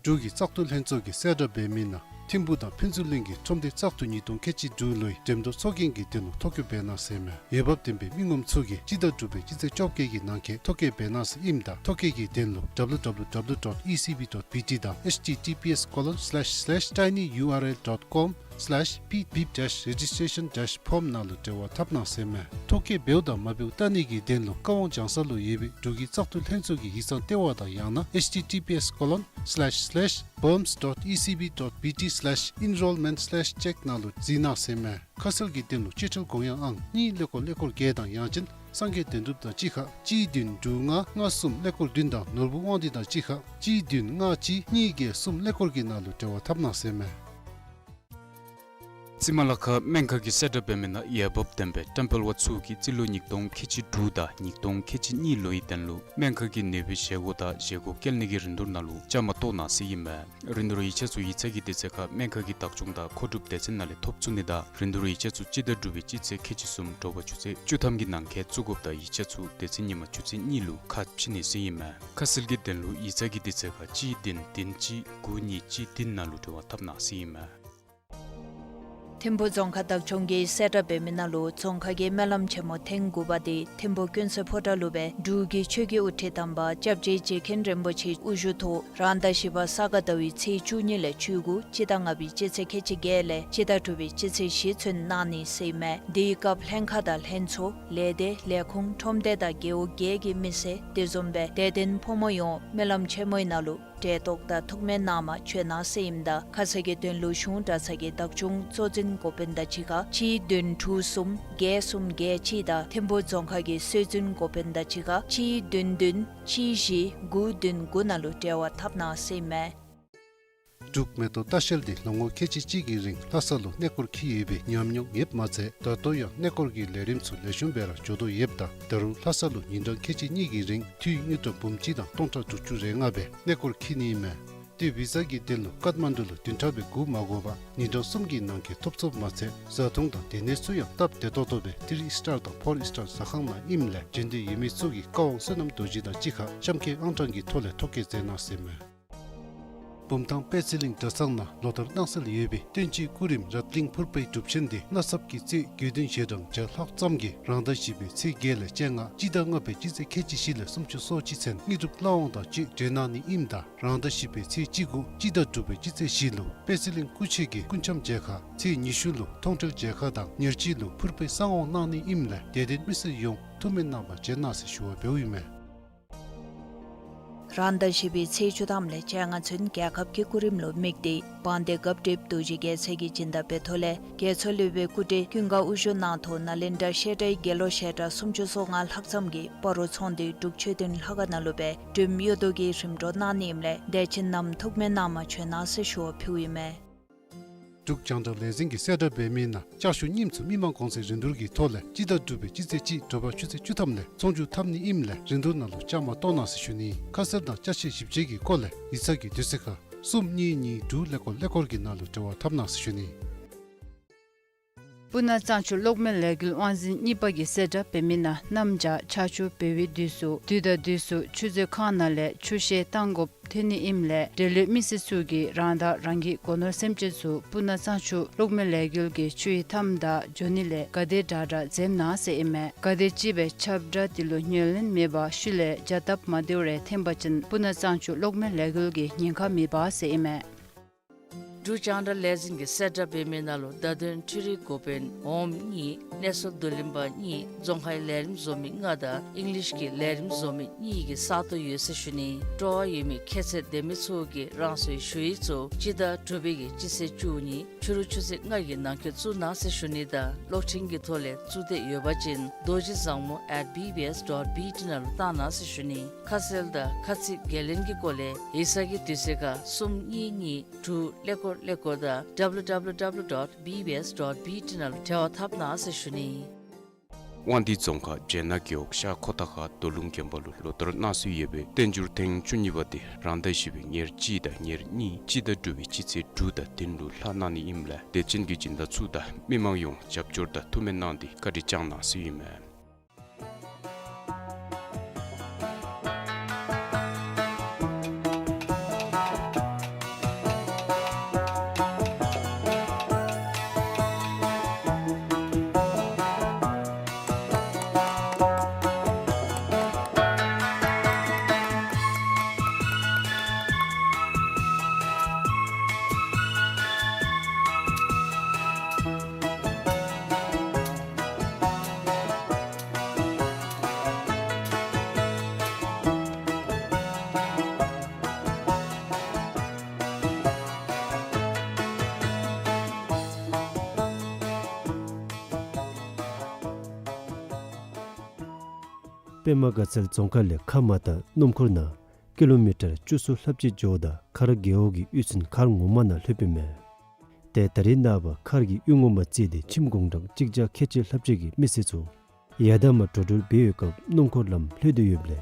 འབྲུག་གི་བཙག་འཐུ་ལྷན་ཚོགས་ཀྱིས་གསལ་བསྒྲགས་འབད་མི་ནང་ཐིམ་ཕུ་དང་ཕུན་ཚོགས་གླིང་གི་ཁྲོམ་སྡེ་བཙག་འཐུ་ཉིས་སྟོང་ཁལ་གཅིག་དྲུག་ལོའི་འགྲེམས་སྟོན་ཚོགས་རྒྱན་གྱི་དོན་ལུ་ཐོ་བཀོད་འབད་གནང་ཟེར་མས། འོས་འབབ་ལྡན་པའི་མི་ངོམ་ཚུ་གིས་སྤྱི་ཟླ་དྲུག་པའི་སྤྱི་ཚེས་བཅོ་བརྒྱད་ཀྱི་ནང་འཁོད་ཐོ་བཀོད་འབད་གནང་ཟེར་ཨིནམ་ད་ཐོ་བཀོད་ཀྱི་དོན་ལུ W W W dot E C B dot B T དང་H T T P S colon slash slash tinyurl dot com slash pip dash registration dash form ནང་ལུ་འབྲེལ་བ་འཐབ་གནང་ཟེར་མས། ཐོ་བཀོད་འབདཝ་དང་མ་འབདཝ་བལྟ་ནི་གི་དོན་ལུ་ཀ་ཝང་ལྗང་ས་ལུ་ཡོད་པའི་འབྲུག་གི་བཙག་འཐུ་ལྷན་ཚོགས་ཀྱི་ཡིག་ཚང་ལྟེ་བ་དང་ཡང་ན་H T T P S colon slash slash boms dot E C B dot B T slash enrollment slash check ནང་ལུ་གཟིགས་གནང་ཟེར་མས། ཁ་གསལ་གྱི་དོན་ལུ་སྤྱོད་ཁྲལ་དགོངས་ཡངས་ཨང་གཉིས་ཀླད་ཀོར་ཀླད་ཀོར་བརྒྱད་དང་ཡང་ཅིན་སངས་རྒྱས་དོན་གྲུབ་དང་གཅིག་ཁར་གཅིག་བདུན་དྲུག་ལྔ་ལྔ་གསུམ་ཀླད་ཀོར་བདུན་དང་ནོར་བུ་དབང་འདུས་དང་གཅིག་ཁར་གཅིག་བདུན་ལྔ་གཅིག་གཉིས་བརྒྱད་གསུམ་ཀླད་ཀོར་གྱི་ནང་ལུ་འབྲེལ་བ་འཐབ་གནང་ཟེར་མས། རྩི་མ་ལ་ཁ་སྨན་ཁང་གིས་གསལ་བསྒྲགས་འབད་མི་ནང་འོས་འབབ་ལྡན་པའི་ཏེམ་པལ་བ་ཚུ་གིས་རྩིས་ལོ་ཉིས་སྟོང་ཁལ་གཅིག་དྲུག་དང་ཉིས་སྟོང་ཁལ་གཅིག་གཉིས་ལོའི་དོན་ལུ་སྨན་ཁང་གི་ནུས་པའི་བཞེས་སྒོ་དང་བཞེས་སྒོ་བཀལ་ནི་གི་རིན་བསྡུར་ནང་ལུ་བཅའ་མར་གཏོགས་གནང་ཟེར་ཨིན་མས། རིན་བསྡུར་ཡིག་ཆ་ཚུ་ཡིག་ཚང་གི་དུས་ཚོད་ཁར་སྨན་ཁང་གི་བདག་སྐྱོང་དང་མཁོ་སྒྲུབ་སྡེ་ཚན་ནང་ལས་ཐོབ་ཚུགས་ནི་དང་རིན་བསྡུར་ཡིག་ཆ་ཚུ་སྤྱི་ཟླ་དྲུག་པའི་སྤྱི་ཚེས་ཁལ་གཅིག་གསུམ་དྲོ་པ་ཆུ་ཚོད་བཅུ་ཐམ་གྱི་ནང་འཁོད་བཙུགས་དགོཔ་དང་ཡིག་ཆ་ཚུ་དེ་ཚེ་ཉིན་མ་ཆུ་ཚོད་གཉིས་ལུ་ཁ་ཕྱེ་ནི་ཟེར་ཨིན་མས། ཁ་གསལ་གྱི་དོན་ལུ་ཡིག་ཚང་གི་དུས་ཚོད་ཁར་གཅིག་བདུན་བདུན་གཅིག་དགུ་གཉིས་གཅིག་བདུན་ནང་ལུ་འབྲེལ་བ་འཐབ་གནང་ཟེར་ཨིན་མས། ཐིམ་ཕུ་རྫོང་ཁག་བདག་སྐྱོང་གིས་གསལ་བསྒྲགས་འབད་མི་ནང་ལུ་རྫོང་ཁག་གི་སྨོན་ལམ་ཆེན་མོ་ཐེངས་དགུ་པ་དེ་ཐིམ་ཕུ་ཀུན་གསལ་ཕོ་བྲང་ལུ་སྦེ་འབྲུག་གི་ཆོས་ཀྱི་དབུ་ཁྲིད་དམ་པ་སྐྱབས་རྗེ་རྗེ་མཁན་རིན་པོ་ཆེ་དབུ་བཞུགས་ཐོག་རང་ཟླ་བཞི་པ་ས་ག་ཟླ་བའི་ཚེས་བཅུ་གཉིས་ལས་བཅུ་དགུ་སྤྱི་ཟླ་ལྔ་པའི་སྤྱི་ཚེས་ཁལ་གཅིག་བརྒྱད་ལས་སྤྱི་ཟླ་དྲུག་པའི་སྤྱི་ཚེས་བཞི་ཚུན་གནང་ནི་ཟེར་ཨིན་མས། དེའི་སྐབས་ལྷན་ཁག་དང་ལྷན་ཚོགས་ལས་སྡེ་ལས་ཁུངས་ཁྲོམ་སྡེ་དང་རྒེད་འོག་བརྒྱད་ཀྱི་མི་སེར་དེ་བཟུམ་སྦེ་དད་ལྡན་ཕོ་མོ་ཡོངས་སྨོན་ལམ་ཆེན་མོའི་ནང་ལུ་གྲལ་གཏོགས་དང་ཐུགས་སྨོན་གནང་མ་བྱོན་གནང་ཟེར་ཨིནམ་ད་ཁ་གསལ་གྱི་དོན་ལུ་གཞུང་གྲྭ་ཚང་གི་བདག་སྐྱོང་གཙོ་འཛིན་འགོ་དཔོན་དང་གཅིག་ཁར་གཅིག་བདུན་དྲུག་གསུམ་བརྒྱད་གསུམ་བརྒྱད་གཅིག་དང་ཐིམ་ཕུ་རྫོང་ཁག་གི་སྲོལ་འཛིན་འགོ་དཔོན་དང་གཅིག་ཁར་གཅིག་བདུན་བདུན་གཅིག་བཞི་དགུ་བདུན་དགུ་ནང་ལུ་འབྲེལ་བ་འཐབ་གནང་ཟེར་ཨིན་མས། འབྲུག་མེ་ཏོག་ལྟ་བཤལ་འདི་ལོ་ངོ་ཁལ་གཅིག་གཅིག་གི་རིང་ལྷ་ས་ལུ་གནས་སྐོར་འཁྱིད་ཡོད་པའི་ཉམས་མྱོང་ཡོདཔ་མ་ཚད་ད་ལྟོ་ཡང་གནས་སྐོར་གྱི་ལས་རིམ་ཚུ་ལེགས་ཤོམ་སྦེ་ར་འགྱོ་དོ་ཡོདཔ་ད་ད་རུང་ལྷ་ས་ལུ་ཉིན་གྲངས་ཁལ་གཅིག་གཉིས་ཀྱི་རིང་འཐུས་དངུལ་ཀྲམ་འབུམ་གཅིག་དང་སྟོང་ཕྲག་དྲུག་ཅུ་རེ་ལྔ་སྦེ་གནས་སྐོར་འཁྱིད་ནི་ཨིན་མས། ཏེ་བི་ཟ་གི་དོན་ལུ་ཀཏ་མན་ཌུ་ལུ་བདུན་ཕྲག་སྦེ་སྒུག་མ་དགོ་པར་ཉིན་གྲངས་གསུམ་གྱི་ནང་འཁོད་ཐོབ་ཚུགསཔ་མ་ཚད་བཟའ་འཐུང་དང་སྡོད་གནས་ཚུ་ཡང་སྟབས་བདེ་ཏོག་ཏོ་སྦེ་ཐི་རི་སི་ཊར་དང་ཕོར་སི་ཊར་ཟ་ཁང་ནང་ཨིནམ་ལས་འབྱོན་འདོད་ཡོད་མི་ཚུ་གིས་ཀ་ཝང་བསོད་ནམས་རྡོ་རྗེ་དང་གཅིག་ཁར་གཤམ་འཁོད་ཨང་གྲངས་ཀྱི་ཐོག་ལས་ཐོ་བཀོད་མཛད་གནང་ཟེར་མས། བུམ་ཐང་དཔལ་ཚེ་གླིང་གྲྭ་ཚང་ནང་ལོ་ལྟར་གནང་སྲོལ་ཡོད་པའི་བསྟན་བཅོས་སྐུ་རིམ་རཏ་གླིང་ཕུར་པའི་སྒྲུབ་ཆེན་འདི་གནའ་ཚབ་ཀྱི་རྩེ་དགེ་འདུན་ཞལ་གྲངས་བརྒྱ་ལྷག་ཙམ་གྱིས་རང་ཟླ་བཞི་པའི་ཚེས་བརྒྱད་ལས་བཅོ་ལྔ་སྤྱི་ཟླ་ལྔ་པའི་སྤྱི་ཚེས་ཁལ་གཅིག་བཞི་ལས་སུམ་ཅུ་སོ་གཅིག་ཚུན་དངོས་གྲུབ་བླ་འོང་དང་བཅས་སྤྲོ་གནང་ནི་ཨིནམ་ད་རང་ཟླ་བཞི་པའི་ཚེས་གཅིག་དགུ་སྤྱི་ཟླ་དྲུག་པའི་སྤྱི་ཚེས་བཞི་ལུ་དཔལ་ཚེ་གླིང་སྐུ་མཆེད་ཀྱི་སྐུ་འཆམ་མཇལ་ཁ་ཚེས་ཉི་ཤུ་ལུ་མཐོང་གྲོལ་མཇལ་ཁ་དང་ཉེར་གཅིག་ལུ་ཕུར་པའི་གསང་འོང་གནང་ནི་ཨིནམ་ལས་དད་ལྡན་མི་སེར་ཡོངས་ ཐུགས་སྨོན་གནང་བར་བྱོན་གནང་ཟེར་ཞུ་བ་འབདཝ་ཨིན་མས། རང་ཟླ་བཞི་པའི་ཚེས་བཅུ་ཐམ་ལས་བཅོ་ལྔ་ཚུན་རྒྱལ་ཁབ་ཀྱི་སྐུ་རིམ་ལུ་དམིགས་ཏེ་དབང་འདུས་སྐབས་སྒྲིབ་རྡོ་རྗེ་རྒྱལ་མཚན་གྱིས་སྦྱིན་བདག་འབད་ཐོག་ལས་རྒྱལ་མཚན་སློབ་དཔོན་སྐུ་བགྲེས་ཀུན་དགའ་དབུ་བཞུགས་གནང་ཐོག་ནཱ་ལེནྡྲ་བཤད་གྲྭའི་དགེ་སློང་བཤད་གྲྭ་སུམ་ཅུ་སོ་ལྔ་ལྷག་ཙམ་གྱིས་སྤ་རོ་ཚོང་འདུས་འབྲུག་མཆོད་རྟེན་ལྷ་ཁང་ནང་ལུ་སྦེ་སྒྲོལམ་གཡུ་རྡོ་གི་རིམ་གྲོ་གནང་ནི་ཨིནམ་ལས་དད་ཅན་རྣམས་ཐུགས་སྨོན་གནང་བར་བྱོན་གནང་ཟེར་ཞུ་བ་ཕུལཝ་ཨིན་མས། འབྲུག་རྒྱང་བསྒྲགས་ལས་འཛིན་གྱི་གསལ་བསྒྲགས་འབད་མི་ནང་ལྕགས་ཞུ་རྙིངམ་ཚུ་མི་མང་གོང་ཚད་རིན་བསྡུར་གྱི་ཐོག་ལས་སྤྱི་ཟླ་དྲུག་པའི་སྤྱི་ཚེས་གཅིག་དྲོ་པ་ཆུ་ཚོད་བཅུ་ཐམ་ལས་ཚོང་བསྒྱུར་འཐབ་ནི་ཨིནམ་ལས་རིན་བསྡུར་ནང་ལུ་བཅའ་མར་གཏོགས་གནང་ཟེར་ཞུ་ནི། ཁ་གསལ་དང་ཅ་ཆས་ཞིབ་དཔྱད་ཀྱི་སྐོར་ལས་ཡིག་ཚང་གི་དུས་ཚོད་ཁར་གསུམ་གཉིས་གཉིས་དྲུག་ཀླད་ཀོར་ཀླད་ཀོར་གྱི་ནང་ལུ་འབྲེལ་བ་འཐབ་གནང་ཟེར་ཞུ་ནི། སྤུ་ན་གཙང་ཆུ་གློག་མེ་ལས་འགུལ་དབང་འཛིན་གཉིས་པ་གི་གསལ་བསྒྲགས་འབད་མི་ནང་གནམ་བྱཱར་ཆར་ཆུ་འབབ་པའི་དུས་སུ་དུས་དང་དུས་སུ་ཆུ་མཛོད་ཁང་ནང་ལས་ཆུ་བཤལ་གཏང་དགོཔ་ཐོན་ནི་ཨིནམ་ལས་འབྲེལ་ཡོད་མི་སེར་ཚུ་གིས་རང་དང་རང་གི་སྒོ་ནོར་སེམས་ཅན་ཚུ་སྤུ་ན་གཙང་ཆུ་གློག་མེ་ལས་འགུལ་གྱི་ཆུ་ཡི་མཐའམ་དང་འགྱོ་ནི་ལས་ག་དེ་དྲག་དྲག་འཛེམ་གནང་ཟེར་ཨིན་མས། ག་དེ་ཅིག་སྦེ་ཁྱབ་བསྒྲགས་དེ་ལུ་ཉན་ལེན་མེད་པར་ཤུལ་ལས་བྱ་སྟབས་མ་བདེཝ་རེ་འཐོན་པ་ཅིན་སྤུ་ན་གཙང་ཆུ་གློག་མེ་ལས་འགུལ་གྱི་ཉེན་ཁ་མེད་པ་ཟེར་ཨིན་མས། འབྲུག་རྒྱང་བསྒྲགས་ལས་འཛིན་གྱི་གསལ་བསྒྲགས་འབད་མི་ནང་ལུ་བརྡ་དོན་འཕྲུལ་རིག་འགོ་དཔོན་འོགམ་གཉིས་གནས་ཚུལ་བསྡུ་ལེན་པ་གཉིས་རྫོང་ཁའི་ལས་རིམ་བཟོ་མི་ལྔ་དང་ཨིང་ལིཤ་གི་ལས་རིམ་བཟོ་མི་གཉིས་ཀྱི་ས་སྟོང་ཡོད་ཟེར་ཞུ་ནི། སྤྲོ་བ་ཡོད་མི་ཁྱད་ཚད་ལྡན་མི་ཚུ་གིས་རང་སོའི་ཞུ་ཡིག་ཚུ་སྤྱི་ཟླ་དྲུག་པའི་གི་སྤྱི་ཚེས་བཅུ་གཉིས་ཕྱི་རུ་ཆུ་ཚོད་ལྔ་གི་ནང་འཁོད་བཙུགས་གནང་ཟེར་ཞུ་ནི་དང་གློག་འཕྲིན་གྱི་ཐོག་ལས་བཙུགས་འདོད་ཡོད་པ་ཅིན་རྡོ་རྗེ་བཟང་མོ་at B B S dot B T ནང་ལུ་བཏང་གནང་ཟེར་ཞུ་ནི། ཁ་གསལ་དང་ཁ་ཚིག་འགན་ལེན་གྱི་སྐོར་ལས་ཡིག་ཚང་གི་དུས་ཚོད་ཁར་གསུམ་གཉིས་གཉིས་དྲུག་ཀླད་ཀོར་ཀླད་ཀོར་དང་W W W dot B B S dot B T ནང་ལུ་འབྲེལ་བ་འཐབ་གནང་ཟེར་ཞུ་ནི། དབང་འདུས་རྫོང་ཁག་བྱེ་ནག་རྒེད་འོག་ཤར་ཁོ་ཐང་ཁ་རྡོ་ལུང་དགོན་པ་ལུ་ལོ་ལྟར་གནང་སྲོལ་ཡོད་པའི་བསྟན་འགྱུར་ཐེངས་བཅུ་གཉིས་པ་དེ་རང་ཟླ་བཞི་པའི་ཉེར་གཅིག་དང་ཉེར་གཉིས་སྤྱི་ཟླ་དྲུག་པའི་སྤྱི་ཚེས་དྲུག་དང་བདུན་ལུ་ལྷག་གནང་ནི་ཨིནམ་ལས་དད་ཅན་གྱི་སྦྱིན་བདག་ཚུ་དང་མི་མང་ཡོངས་རྒྱབ་སྐྱོར་དང་ཐུགས་སྨོན་གནང་སྟེ་བཀའ་དྲིན་བསྐྱང་གནང་ཟེར་ཨིན་མས། པདྨ་དགའ་ཚལ་རྫོང་ཁག་ལས་ཁ་མ་ཏ་སྣུམ་འཁོར་ནང་ཀི་ལོ་མི་ཊར་བཅུ་གསུམ་ལྷགཔ་ཅིག་འགྱོཝ་ད་མཁར་རྒེད་འོག་གི་གཡུས་ཚུན་མཁར་ངོ་མ་ནང་ལྷོདཔ་ཨིན་མས། ཏེ་ད་རེས་ནངས་པ་མཁར་གྱི་གཡུས་ངོ་མ་བརྩིས་ཏེ་ཁྱིམ་གུང་གྲངས་གཅིག་བརྒྱ་ཁལ་གཅིག་ལྷགཔ་ཅིག་གི་མི་སེར་ཚུ་ཡར་དང་མར་འགྲོ་འགྲུལ་འབད་བའི་སྐབས་སྣུམ་འཁོར་ལམ་ལྷོད་དེ་ཡོདཔ་ལས་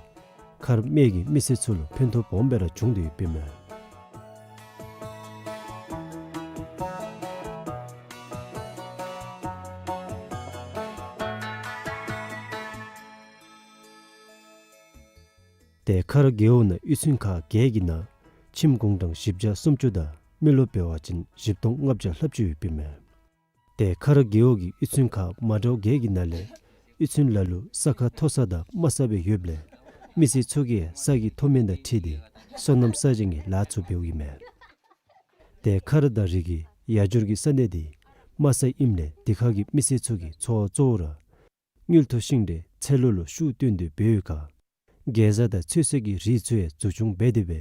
མཁར་དམག་གིས་མི་སེར་ཚུ་ལུ་ཕན་ཐོགས་སྦོམ་སྦེ་ར་བྱུང་སྟེ་ཡོདཔ་ཨིན་མས། ཏེ་མཁར་རྒེད་འོག་ནང་གཡུས་ཚན་ཁག་བརྒྱད་ཀྱི་ནང་ཁྱིམ་གུང་གྲངས་བཞི་བརྒྱ་སུམ་ཅུ་དང་མི་རློབས་འབད་བ་ཅིན་བཞི་སྟོང་ལྔ་བརྒྱ་ལྷགཔ་ཅིག་ཡོདཔ་ཨིན་མས། ཏེ་མཁར་རྒེད་འོག་གི་གཡུས་ཚན་ཁག་མ་འདྲཝ་བརྒྱད་ཀྱི་ནང་ལས་གཡུས་ཚན་ལ་ལུ་ས་ཁ་མཐོ་ས་དང་དམའ་ས་སྦེ་ཡོདཔ་ལས་མི་སེར་ཚུ་གིས་ས་གི་མཐོ་དམན་དང་འཁྲིལ་ཏེ་སོ་ནམ་ས་ཞིང་གི་ལཱ་ཚུ་འབདཝ་ཨིན་མས། ཏེ་མཁར་དང་རི་གི་ཡར་འགྱུར་གྱི་ས་གནས་དེ་དམའ་ས་ཨིནམ་ལས་དེ་ཁར་གྱི་མི་སེར་ཚུ་གི་འཚོ་བ་གཙོ་བོ་ར་དངུལ་མཐོ་ཤིང་འབྲས་ཚལ་ལུ་ལུ་ཤུགས་བཏོན་ཏེ་འབད་བའི་ཁར་གེ་ཛ་དང་ཚོད་བསྲེ་གི་རིགས་ཚུ་ཡང་འཛུགས་སྐྱོང་འབད་དེ་སྦེ་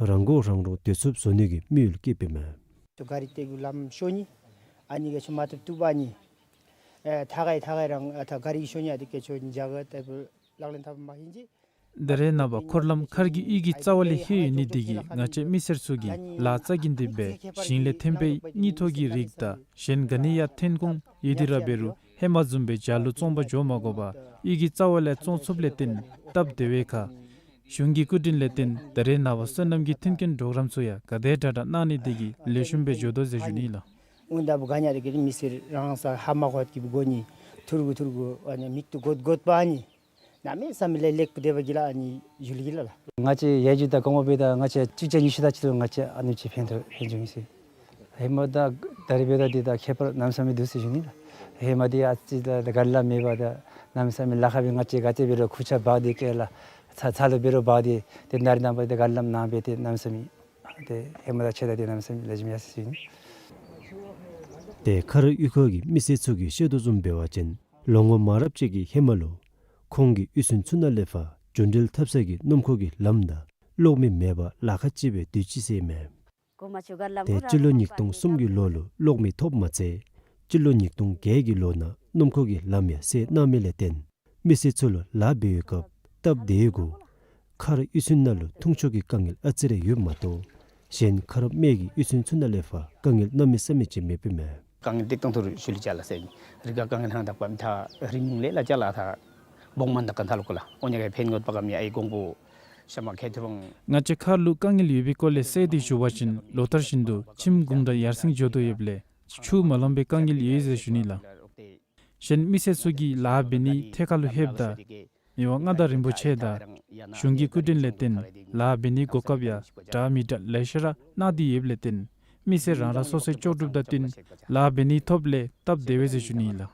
རང་མགོ་རང་འདྲོངས་སྡོད་ཚུགསཔ་བཟོ་ནི་གི་དམིགས་ཡུལ་བསྐྱེདཔ་ཨིན་མས། ག་རི་ཏེ་གུ་ལམ་ཤོར་ནི་ཨ་ནི་ག་ཅི་མ་ཐུབ་ཐུབ་པ་ནི་ཨེ་ཐ་གའི་ཐ་གའི་རང་ཨ་ཐ་ག་རི་ཤོར་ནི་ཨ་དེ་ག་ཅི་ཇ་ག་ཏེ་གུ་ལག་ལེན་འཐབ་མ་ཧིན་ཅི། ད་རེས་ནངས་པ་འཁོར་ལམ་མཁར་གྱི་གཡུས་ཀྱི་རྩ་བ་ལས་ལྷོད་ཡོད་ནི་དེ་གིས་ང་བཅས་མི་སེར་ཚུ་གིས་ལཱ་རྩ་འགེངས་ཏེ་སྦེ་ཞིང་ལས་ཐོན་པའི་དངུལ་མཐོ་གི་རིགས་དང་གཞན་ག་ནི་ཡང་ཐོན་ཁུངས་ཡོད་དེ་ར་འབད་རུང་ཧེ་མ་བཟུམ་སྦེ་ཇ་ལུ་བཙོང་པར་འགྱོ་མ་དགོ་པར་གཡུས་ཀྱི་རྩ་བ་ལས་བཙོང་ཚུགསཔ་ལས་བརྟེན་སྟབས་བདེ་བའི་ཁར་གཞུང་གི་སྐུ་དྲིན་ལས་བརྟེན་ད་རེས་ནངས་པ་སོ་ནམ་གྱི་མཐུན་རྐྱེན་གྲོགས་རམ་ཚུ་ཡང་ག་དེ་དྲག་དྲག་གནང་ནི་དེ་གིས་ལེགས་ཤོམ་སྦེ་འགྱོ་དོ་ཟེར་ཞུ་ནི་ལགས། འོན་ཏེ་འབདན་ག་ནི་ཡང་དེ་གིས་མི་སེར་རང་ས་ཧ་མ་གོ་གི་སྒོ་ནི་ཐུར་གུ་ཐུར་གུ་ཨ་ནི་མིག་ཏོ་གོད་གོད་པ་ནི་གནམ་མེད་ས་མེད་ལེགས་ལེགས་པོ་སྡོད་པ་གི་ལགས། ཨ་ནི་ཡུལ་གྱི་ལགས། ང་བཅས་ཡར་རྒྱས་དང་གོང་འཕེལ་དང་ང་བཅས་གཅིག་བརྒྱ་ཉི་ཤུ་དང་གཅིག་ལུ་ང་བཅས་ཨ་ནི་ཅིག་ཕན་ཐོགས་ཕན་བྱུང་ཡི་ཟེར། ཧེ་མ་ད་ད་རེས་འབདཝ་ད་འདི་ད་ཁྱད་པར་གནམ་མེད་ས་མེད་འདུག་ཟེར་ཞུ་ནི་ལགས། ཧེ་མ་འདི་ཨ་ཙི་ད་ད་ག་རི་ལམ་མེད་པར་ད་གནམ་མེད་ས་མེད་ལཱ་ཁག་སྦེ་ང་བཅས་ག་ཅི་འབད་རུང་ཁུར་ཆ་འབག་སྟེ་སྐྱེལ་ལགས། ཚ་ཚ་ལུ་འབད་རུང་འབག་སྟེ་ཏེ་ནཱ་རེ་ནངས་པ་ད་ག་རི་ལམ་ནང་སྦེ་ཏེ་གནམ་མེད་ས་མེད་ཏེ་ཧེ་མ་དང་ཕྱད་ད་ཏེ་གནམ་མེད་ས་མེད་ལེགས་ཤོམ་ཡར་སོང་ཡི་ཟེར་ཞུ་ནི། ཏེ་མཁར་གཡུས་ཁ་གི་མི་སེར་ཚུ་གིས་བཤད་དོ་བཟུམ་འབད་བ་ཅིན་ལོ་ངོ་མང་རབས་ཅིག་གི་ཧེ་མ་ལུ་ ཁོང་གིས་གཡུས་ཚན་ཚུ་ནང་ལས་ཕར་རྒྱུན་འགྲུལ་འཐབ་ས་གི་སྣུམ་འཁོར་གྱི་ལམ་དང་གློག་མེ་མེད་པར་ལཱ་ཁག་ཅིག་སྦེ་སྡོད་ཅི་ཟེར་མས། ཏེ་སྤྱི་ལོ་ཉིས་སྟོང་གསུམ་གྱི་ལོ་ལུ་གློག་མེ་ཐོབ་མ་ཚད་སྤྱི་ལོ་ཉིས་སྟོང་བརྒྱད་ཀྱི་ལོ་ནང་སྣུམ་འཁོར་གྱི་ལམ་ཡང་སེལ་གནང་མི་ལས་བརྟེན་མི་སེར་ཚུ་ལུ་ལཱ་འབད་བའི་སྐབས་སྟབས་བདེ་བའི་གུ་མཁར་གཡུས་ཚན་ནང་ལུ་འཐུང་ཆུ་གི་དཀའ་ངལ་ཨ་ཙི་རེ་ཡོདཔ་མ་གཏོགས་གཞན་མཁར་རྨེ་གི་གཡུས་ཚན་ཚུ་ནང་ལས་ཕར་དཀའ་ངལ་གནམ་མེད་ས་མེད་ཅིག་མེདཔ་ཨིན་མས། དཀའ་ངལ་ཏིག་ཏོ་ཐུར་ཤུལ་ལས་ཅ་ལ་ཟེར་ཨིན། རི་ཁར་དཀའ་ངལ་ཧང་དག་པ་མི་ཐ་རི་མུང་ལས་ལ་ཅ་ལ་ཐ་བོང་མ་དང་ག་ཐ་ལུ་ཀོ་ལ་ཨོ་ཉ་ག་ཕན་ངོ་པ་ག་མི་ཨའི་གོང་བུ་ཤ་མ་ཁེ་ཐུ་བང་། ང་བཅས་མཁར་ལུ་དཀའ་ངལ་ཡོད་པའི་སྐོར་ལས་གསལ་ཏེ་ཞུ་བ་ཅིན་ལོ་ལྟར་བཞིན་དུ་ཁྱིམ་གུང་དྲང་ཡར་སེང་འགྱོ་དོ་ཡོདཔ་ལས་ཆུ་མ་ལང་པའི་དཀའ་ངལ་ཡོད་ཟེར་ཞུ་ནི་ལགས། གཞན་མི་སེར་ཚུ་གིས་ལཱ་འབད་ནི་ཐད་ཁར་ལུ་ལྷོདཔ་ད་མི་དབང་མངའ་བདག་རིན་པོ་ཆེ་དང་གཞུང་གི་སྐུ་མགྲོན་ལས་བརྟེན་ལཱ་འབད་ནི་གོ་སྐབས་ཡང་འདྲ་མི་འདྲ་ལེ་ཤ་ར་གནང་སྟེ་ཡོདཔ་ལས་བརྟེན་མི་སེར་རང་རང་སོ་སོའི་ལྕོགས་གྲུབ་དང་བསྟུན་ལཱ་འབད་ནི་ཐོབ་ལས་སྟབས་བདེ་བས་ཟེར་ཞུ་ནི་ལགས།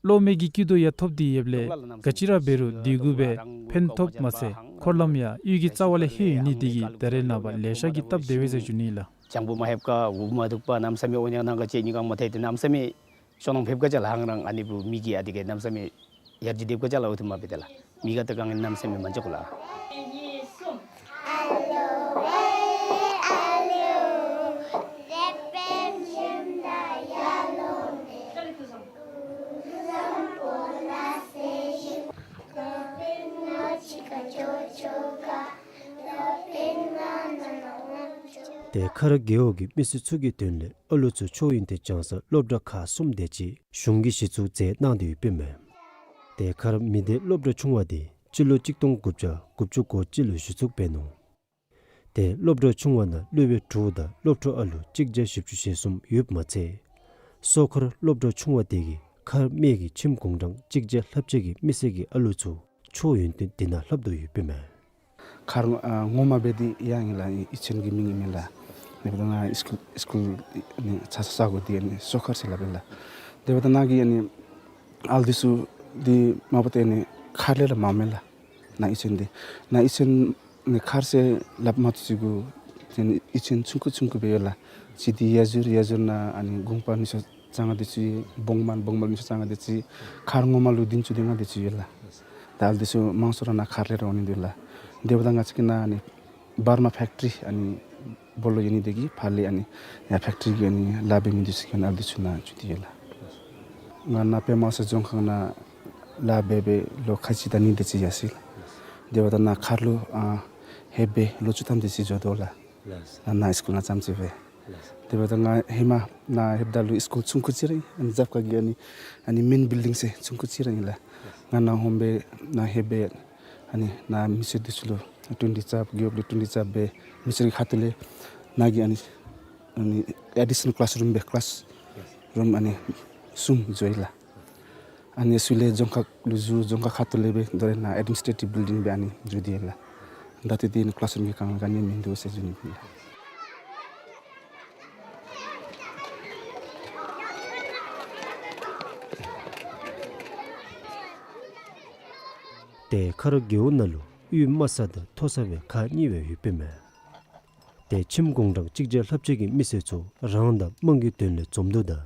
གློག་མེ་གི་སྐྱིད་སྡུག་ཡང་ཐོབ་སྟེ་ཡོདཔ་ལས་ག་ཅི་ར་འབད་རུང་དེ་གུ་སྦེ་ཕན་ཐོགས་མ་ཚད་འཁོར་ལམ་ཡང་གཡུས་ཀྱི་རྩ་བ་ལས་ལྷོད་ཡོད་ནི་དེ་གིས་ད་རེས་ནངས་པ་ལེ་ཤ་གིས་སྟབས་བདེ་བས་ཟེར་ཞུ་ནི་ལགས། ལྗང་བུ་མ་ལྷོདཔ་ཁར་འུ་མ་འདུག་པ་གནམ་མེད་ས་མེད་ཨོ་ཉ་ནང་ག་ཅིག་ཉི་གང་མ་ཐལ་ཏེ་གནམ་མེད་ས་མེད་ཤོང་ནང་ཕེབས་ཁ་ཅ་ལ་ཧང་རང་ཨ་ནི་བུ་མི་གི་ཨ་དེ་ག་གནམ་མེད་ས་མེད་ཡར་རྒྱས་འདེབས་ཁ་ཅ་ལ་འོ་ཐུ་མ་འབད་དེ་ལགས། མི་ག་ཏེ་ག་ངེ་གནམ་མེད་ས་མེད་མ་འཇོག་གོ་ལགས། ཏེ་མཁར་རྒེད་འོག་གི་མི་སེར་ཚུ་གི་དོན་ལས་ཨ་ལུ་ཚུ་ཆོས་ཡོན་ཏན་སྦྱང་སར་སློབ་གྲྭ་ཁག་གསུམ་དེ་ཅིག་གཞུང་གིས་གཞི་བཙུགས་མཛད་གནང་སྟེ་ཡོདཔ་ཨིན་མས། ཏེ་མཁར་མི་སྡེ་སློབ་གྲྭ་ཆུང་བ་དེ་སྤྱི་ལོ་གཅིག་སྟོང་དགུ་བརྒྱ་དགུ་བཅུ་གོ་གཅིག་ལུ་གཞི་བཙུགས་འབད་ནུག། ཏེ་སློབ་གྲྭ་ཆུང་བ་ནང་སློབ་དཔོན་དྲུག་དང་སློབ་ཕྲུག་ཨ་ལུ་གཅིག་བརྒྱ་བཞི་བཅུ་ཞེ་གསུམ་ཡོདཔ་མ་ཚད་སོ་མཁར་སློབ་གྲྭ་ཆུང་བ་དེ་གིས་མཁར་རྨེ་གི་ཁྱིམ་གུང་དྲང་གཅིག་བརྒྱ་ལྷགཔ་ཅིག་གི་མི་སེར་གྱི་ཨ་ལུ་ཚུ་ཆོས་ཡོན་ཏན་དེ་ནང་ལྷབ་དོ་ཡོདཔ་ཨིན་མས། མཁར་ཨ་ངོ་མ་འབད་དེ་ཡང་ཨིན་ལགས། གཡུས་ཚན་གྱི་མིང་ཨིན་མས་ལགས། དེ་འབདཝ་ད་ང་སི་ཀུལ་སི་ཀུལ་ནི་ཚ་ས་ས་གོ་དེ་ནི་སོ་མཁར་ཟེར་སླབ་ཨིན་ལགས། དེ་འབདཝ་ད་ནཱ་གི་ཨ་ནི་ཨ་ལུ་འདི་ཚུ་འདི་མ་པ་ཏེ་ནི་མཁར་ལས་ར་མངམ་མས་ལགས། ནཱ་གཡུས་ཚན་འདི་ནཱ་གཡུས་ཚན་ནི་མཁར་ཟེར་སླབ་མ་ཚུགས་ཚུགས་གུ་ཏེ་ནི་གཡུས་ཚན་ཆུང་ཀུ་ཆུང་ཀུ་སྦེ་ཡོད་ལགས། ཅིག་འདི་ཡ་ཟུར་ཡ་ཟུར་ནང་ཨ་ནི་གུང་པ་ཉི་ཤུ་རྩ་ལྔ་དེ་ཚུ་ཡོད། བོང་མ་བོང་མ་ཉི་ཤུ་རྩ་ལྔ་དེ་ཚུ་ཡོད། མཁར་ངོ་མ་ལུ་བདུན་ཅུ་དོན་ལྔ་དེ་ཚུ་ཡོད་ལགས། ད་ཨ་ལུ་འདི་ཚུ་མང་སུ་ར་ནཱ་མཁར་ལས་ར་འོང་ནི་འདུག་ལགས། དེ་འབདཝ་ད་ང་བཅས་ཀྱི་ནཱ་ཨ་ནི་བར་མ་ཕེཀ་ཊི་རི་ཨ་ནི་སྦོ་ལོག་ཡོད་ནི་དེ་གིས་ཕར་ལས་ཨ་ནི་ཡར་ཕེཀ་ཊི་རི་གི་ཨ་ནི་ལཱ་འབད་མི་འདི་ཚུ་གིས་ཨ་ནི་ཨ་ལུ་འདི་ཚུ་ནཱ་འགྱོ་སྟེ་ཡོད་ལགས། ང་ནཱ་པདྨ་གསལ་རྫོང་ཁག་ནང་ལཱ་འབད་འབད་ལོ་ཁ་ཅིག་དང་ནི་དེ་ཅིག་ཡར་སོ་ཡི་ལགས། དེ་འབདཝ་ད་ནཱ་མཁར་ལུ་ཨ་ལྷོད་སྦེ་ལོ་བཅུ་ཐམ་དེ་ཅིག་འགྱོ་དོ་ལགས། ལགས། ནཱ་ནཱ་སི་ཀུལ་ནང་ཙམ་ཅིག་སྦེ། ལགས། དེ་འབདཝ་ད་ང་ཧེ་མ་ནཱ་ལྷོདཔ་ད་ལུ་སི་ཀུལ་ཆུང་ཀུ་ཅིག་ར་ཨིན། ཨ་ནི་རྒྱབ་ཁ་གི་ཨ་ནི་ཨ་ནི་མེན་བིལ་ཌིང་ཟེར་ཆུང་ཀུ་ཅིག་ར་ཨིན་ལགས། ང་ནཱ་ཧོངས་སྦེ་ནཱ་ལྷོད་སྦེ་ཨ་ནི་ནཱ་མི་སེར་འདི་ཚུ་ལུ་ཊུན་ཊི་རྩ་རྒེད་འོག་ལུ་ཊུན་ཊི་རྩ་སྦེ་མི་སེར་གྱི་ཁ་ཐུག་ལས་ནཱ་གི་ཨ་ནི་ཨ་ནི་ཨེ་ཌི་ཤ་ནཱལ་ཀི་ལཱསི་རུམ་སྦེ་ཀི་ལཱསི་རུམ་ཨ་ནི་གསུམ་བཟོ་ཡི་ལགས། ཨ་ནི་ཚུ་ལས་རྫོང་ཁག་ལུ་བཟོ། རྫོང་ཁག་ཁ་ཐུག་ལས་སྦེ་དོ་རུང་ནཱ་ཨེཌ་མི་ནི་སི་ཊེ་ཊིབ་བིལ་ཌིང་སྦེ་ཨ་ནི་བཟོ་སྟེ་ཡོད་ལགས། ད་ལྟོ་འདི་ནི་ཀི་ལཱསི་རུམ་གྱི་དཀའ་ངལ་ག་ནི་མིན་འདུག་ཟེར་ཞུ་ནི་ཨིན། ཏེ་མཁར་རྒེད་འོག་ནང་ལུ་གཡུས་དམའ་ས་དང་མཐོ་ས་སྦེ་ཁག་གཉིས་སྦེ་ཡོདཔ་ཨིན་མས། ཏེ་ཁྱིམ་གུང་དྲང་གཅིག་བརྒྱ་ལྷགཔ་ཅིག་གི་མི་སེར་ཚུ་རང་དང་དམངས་ཀྱི་དོན་ལས་འཛོམས་འདུ་དང་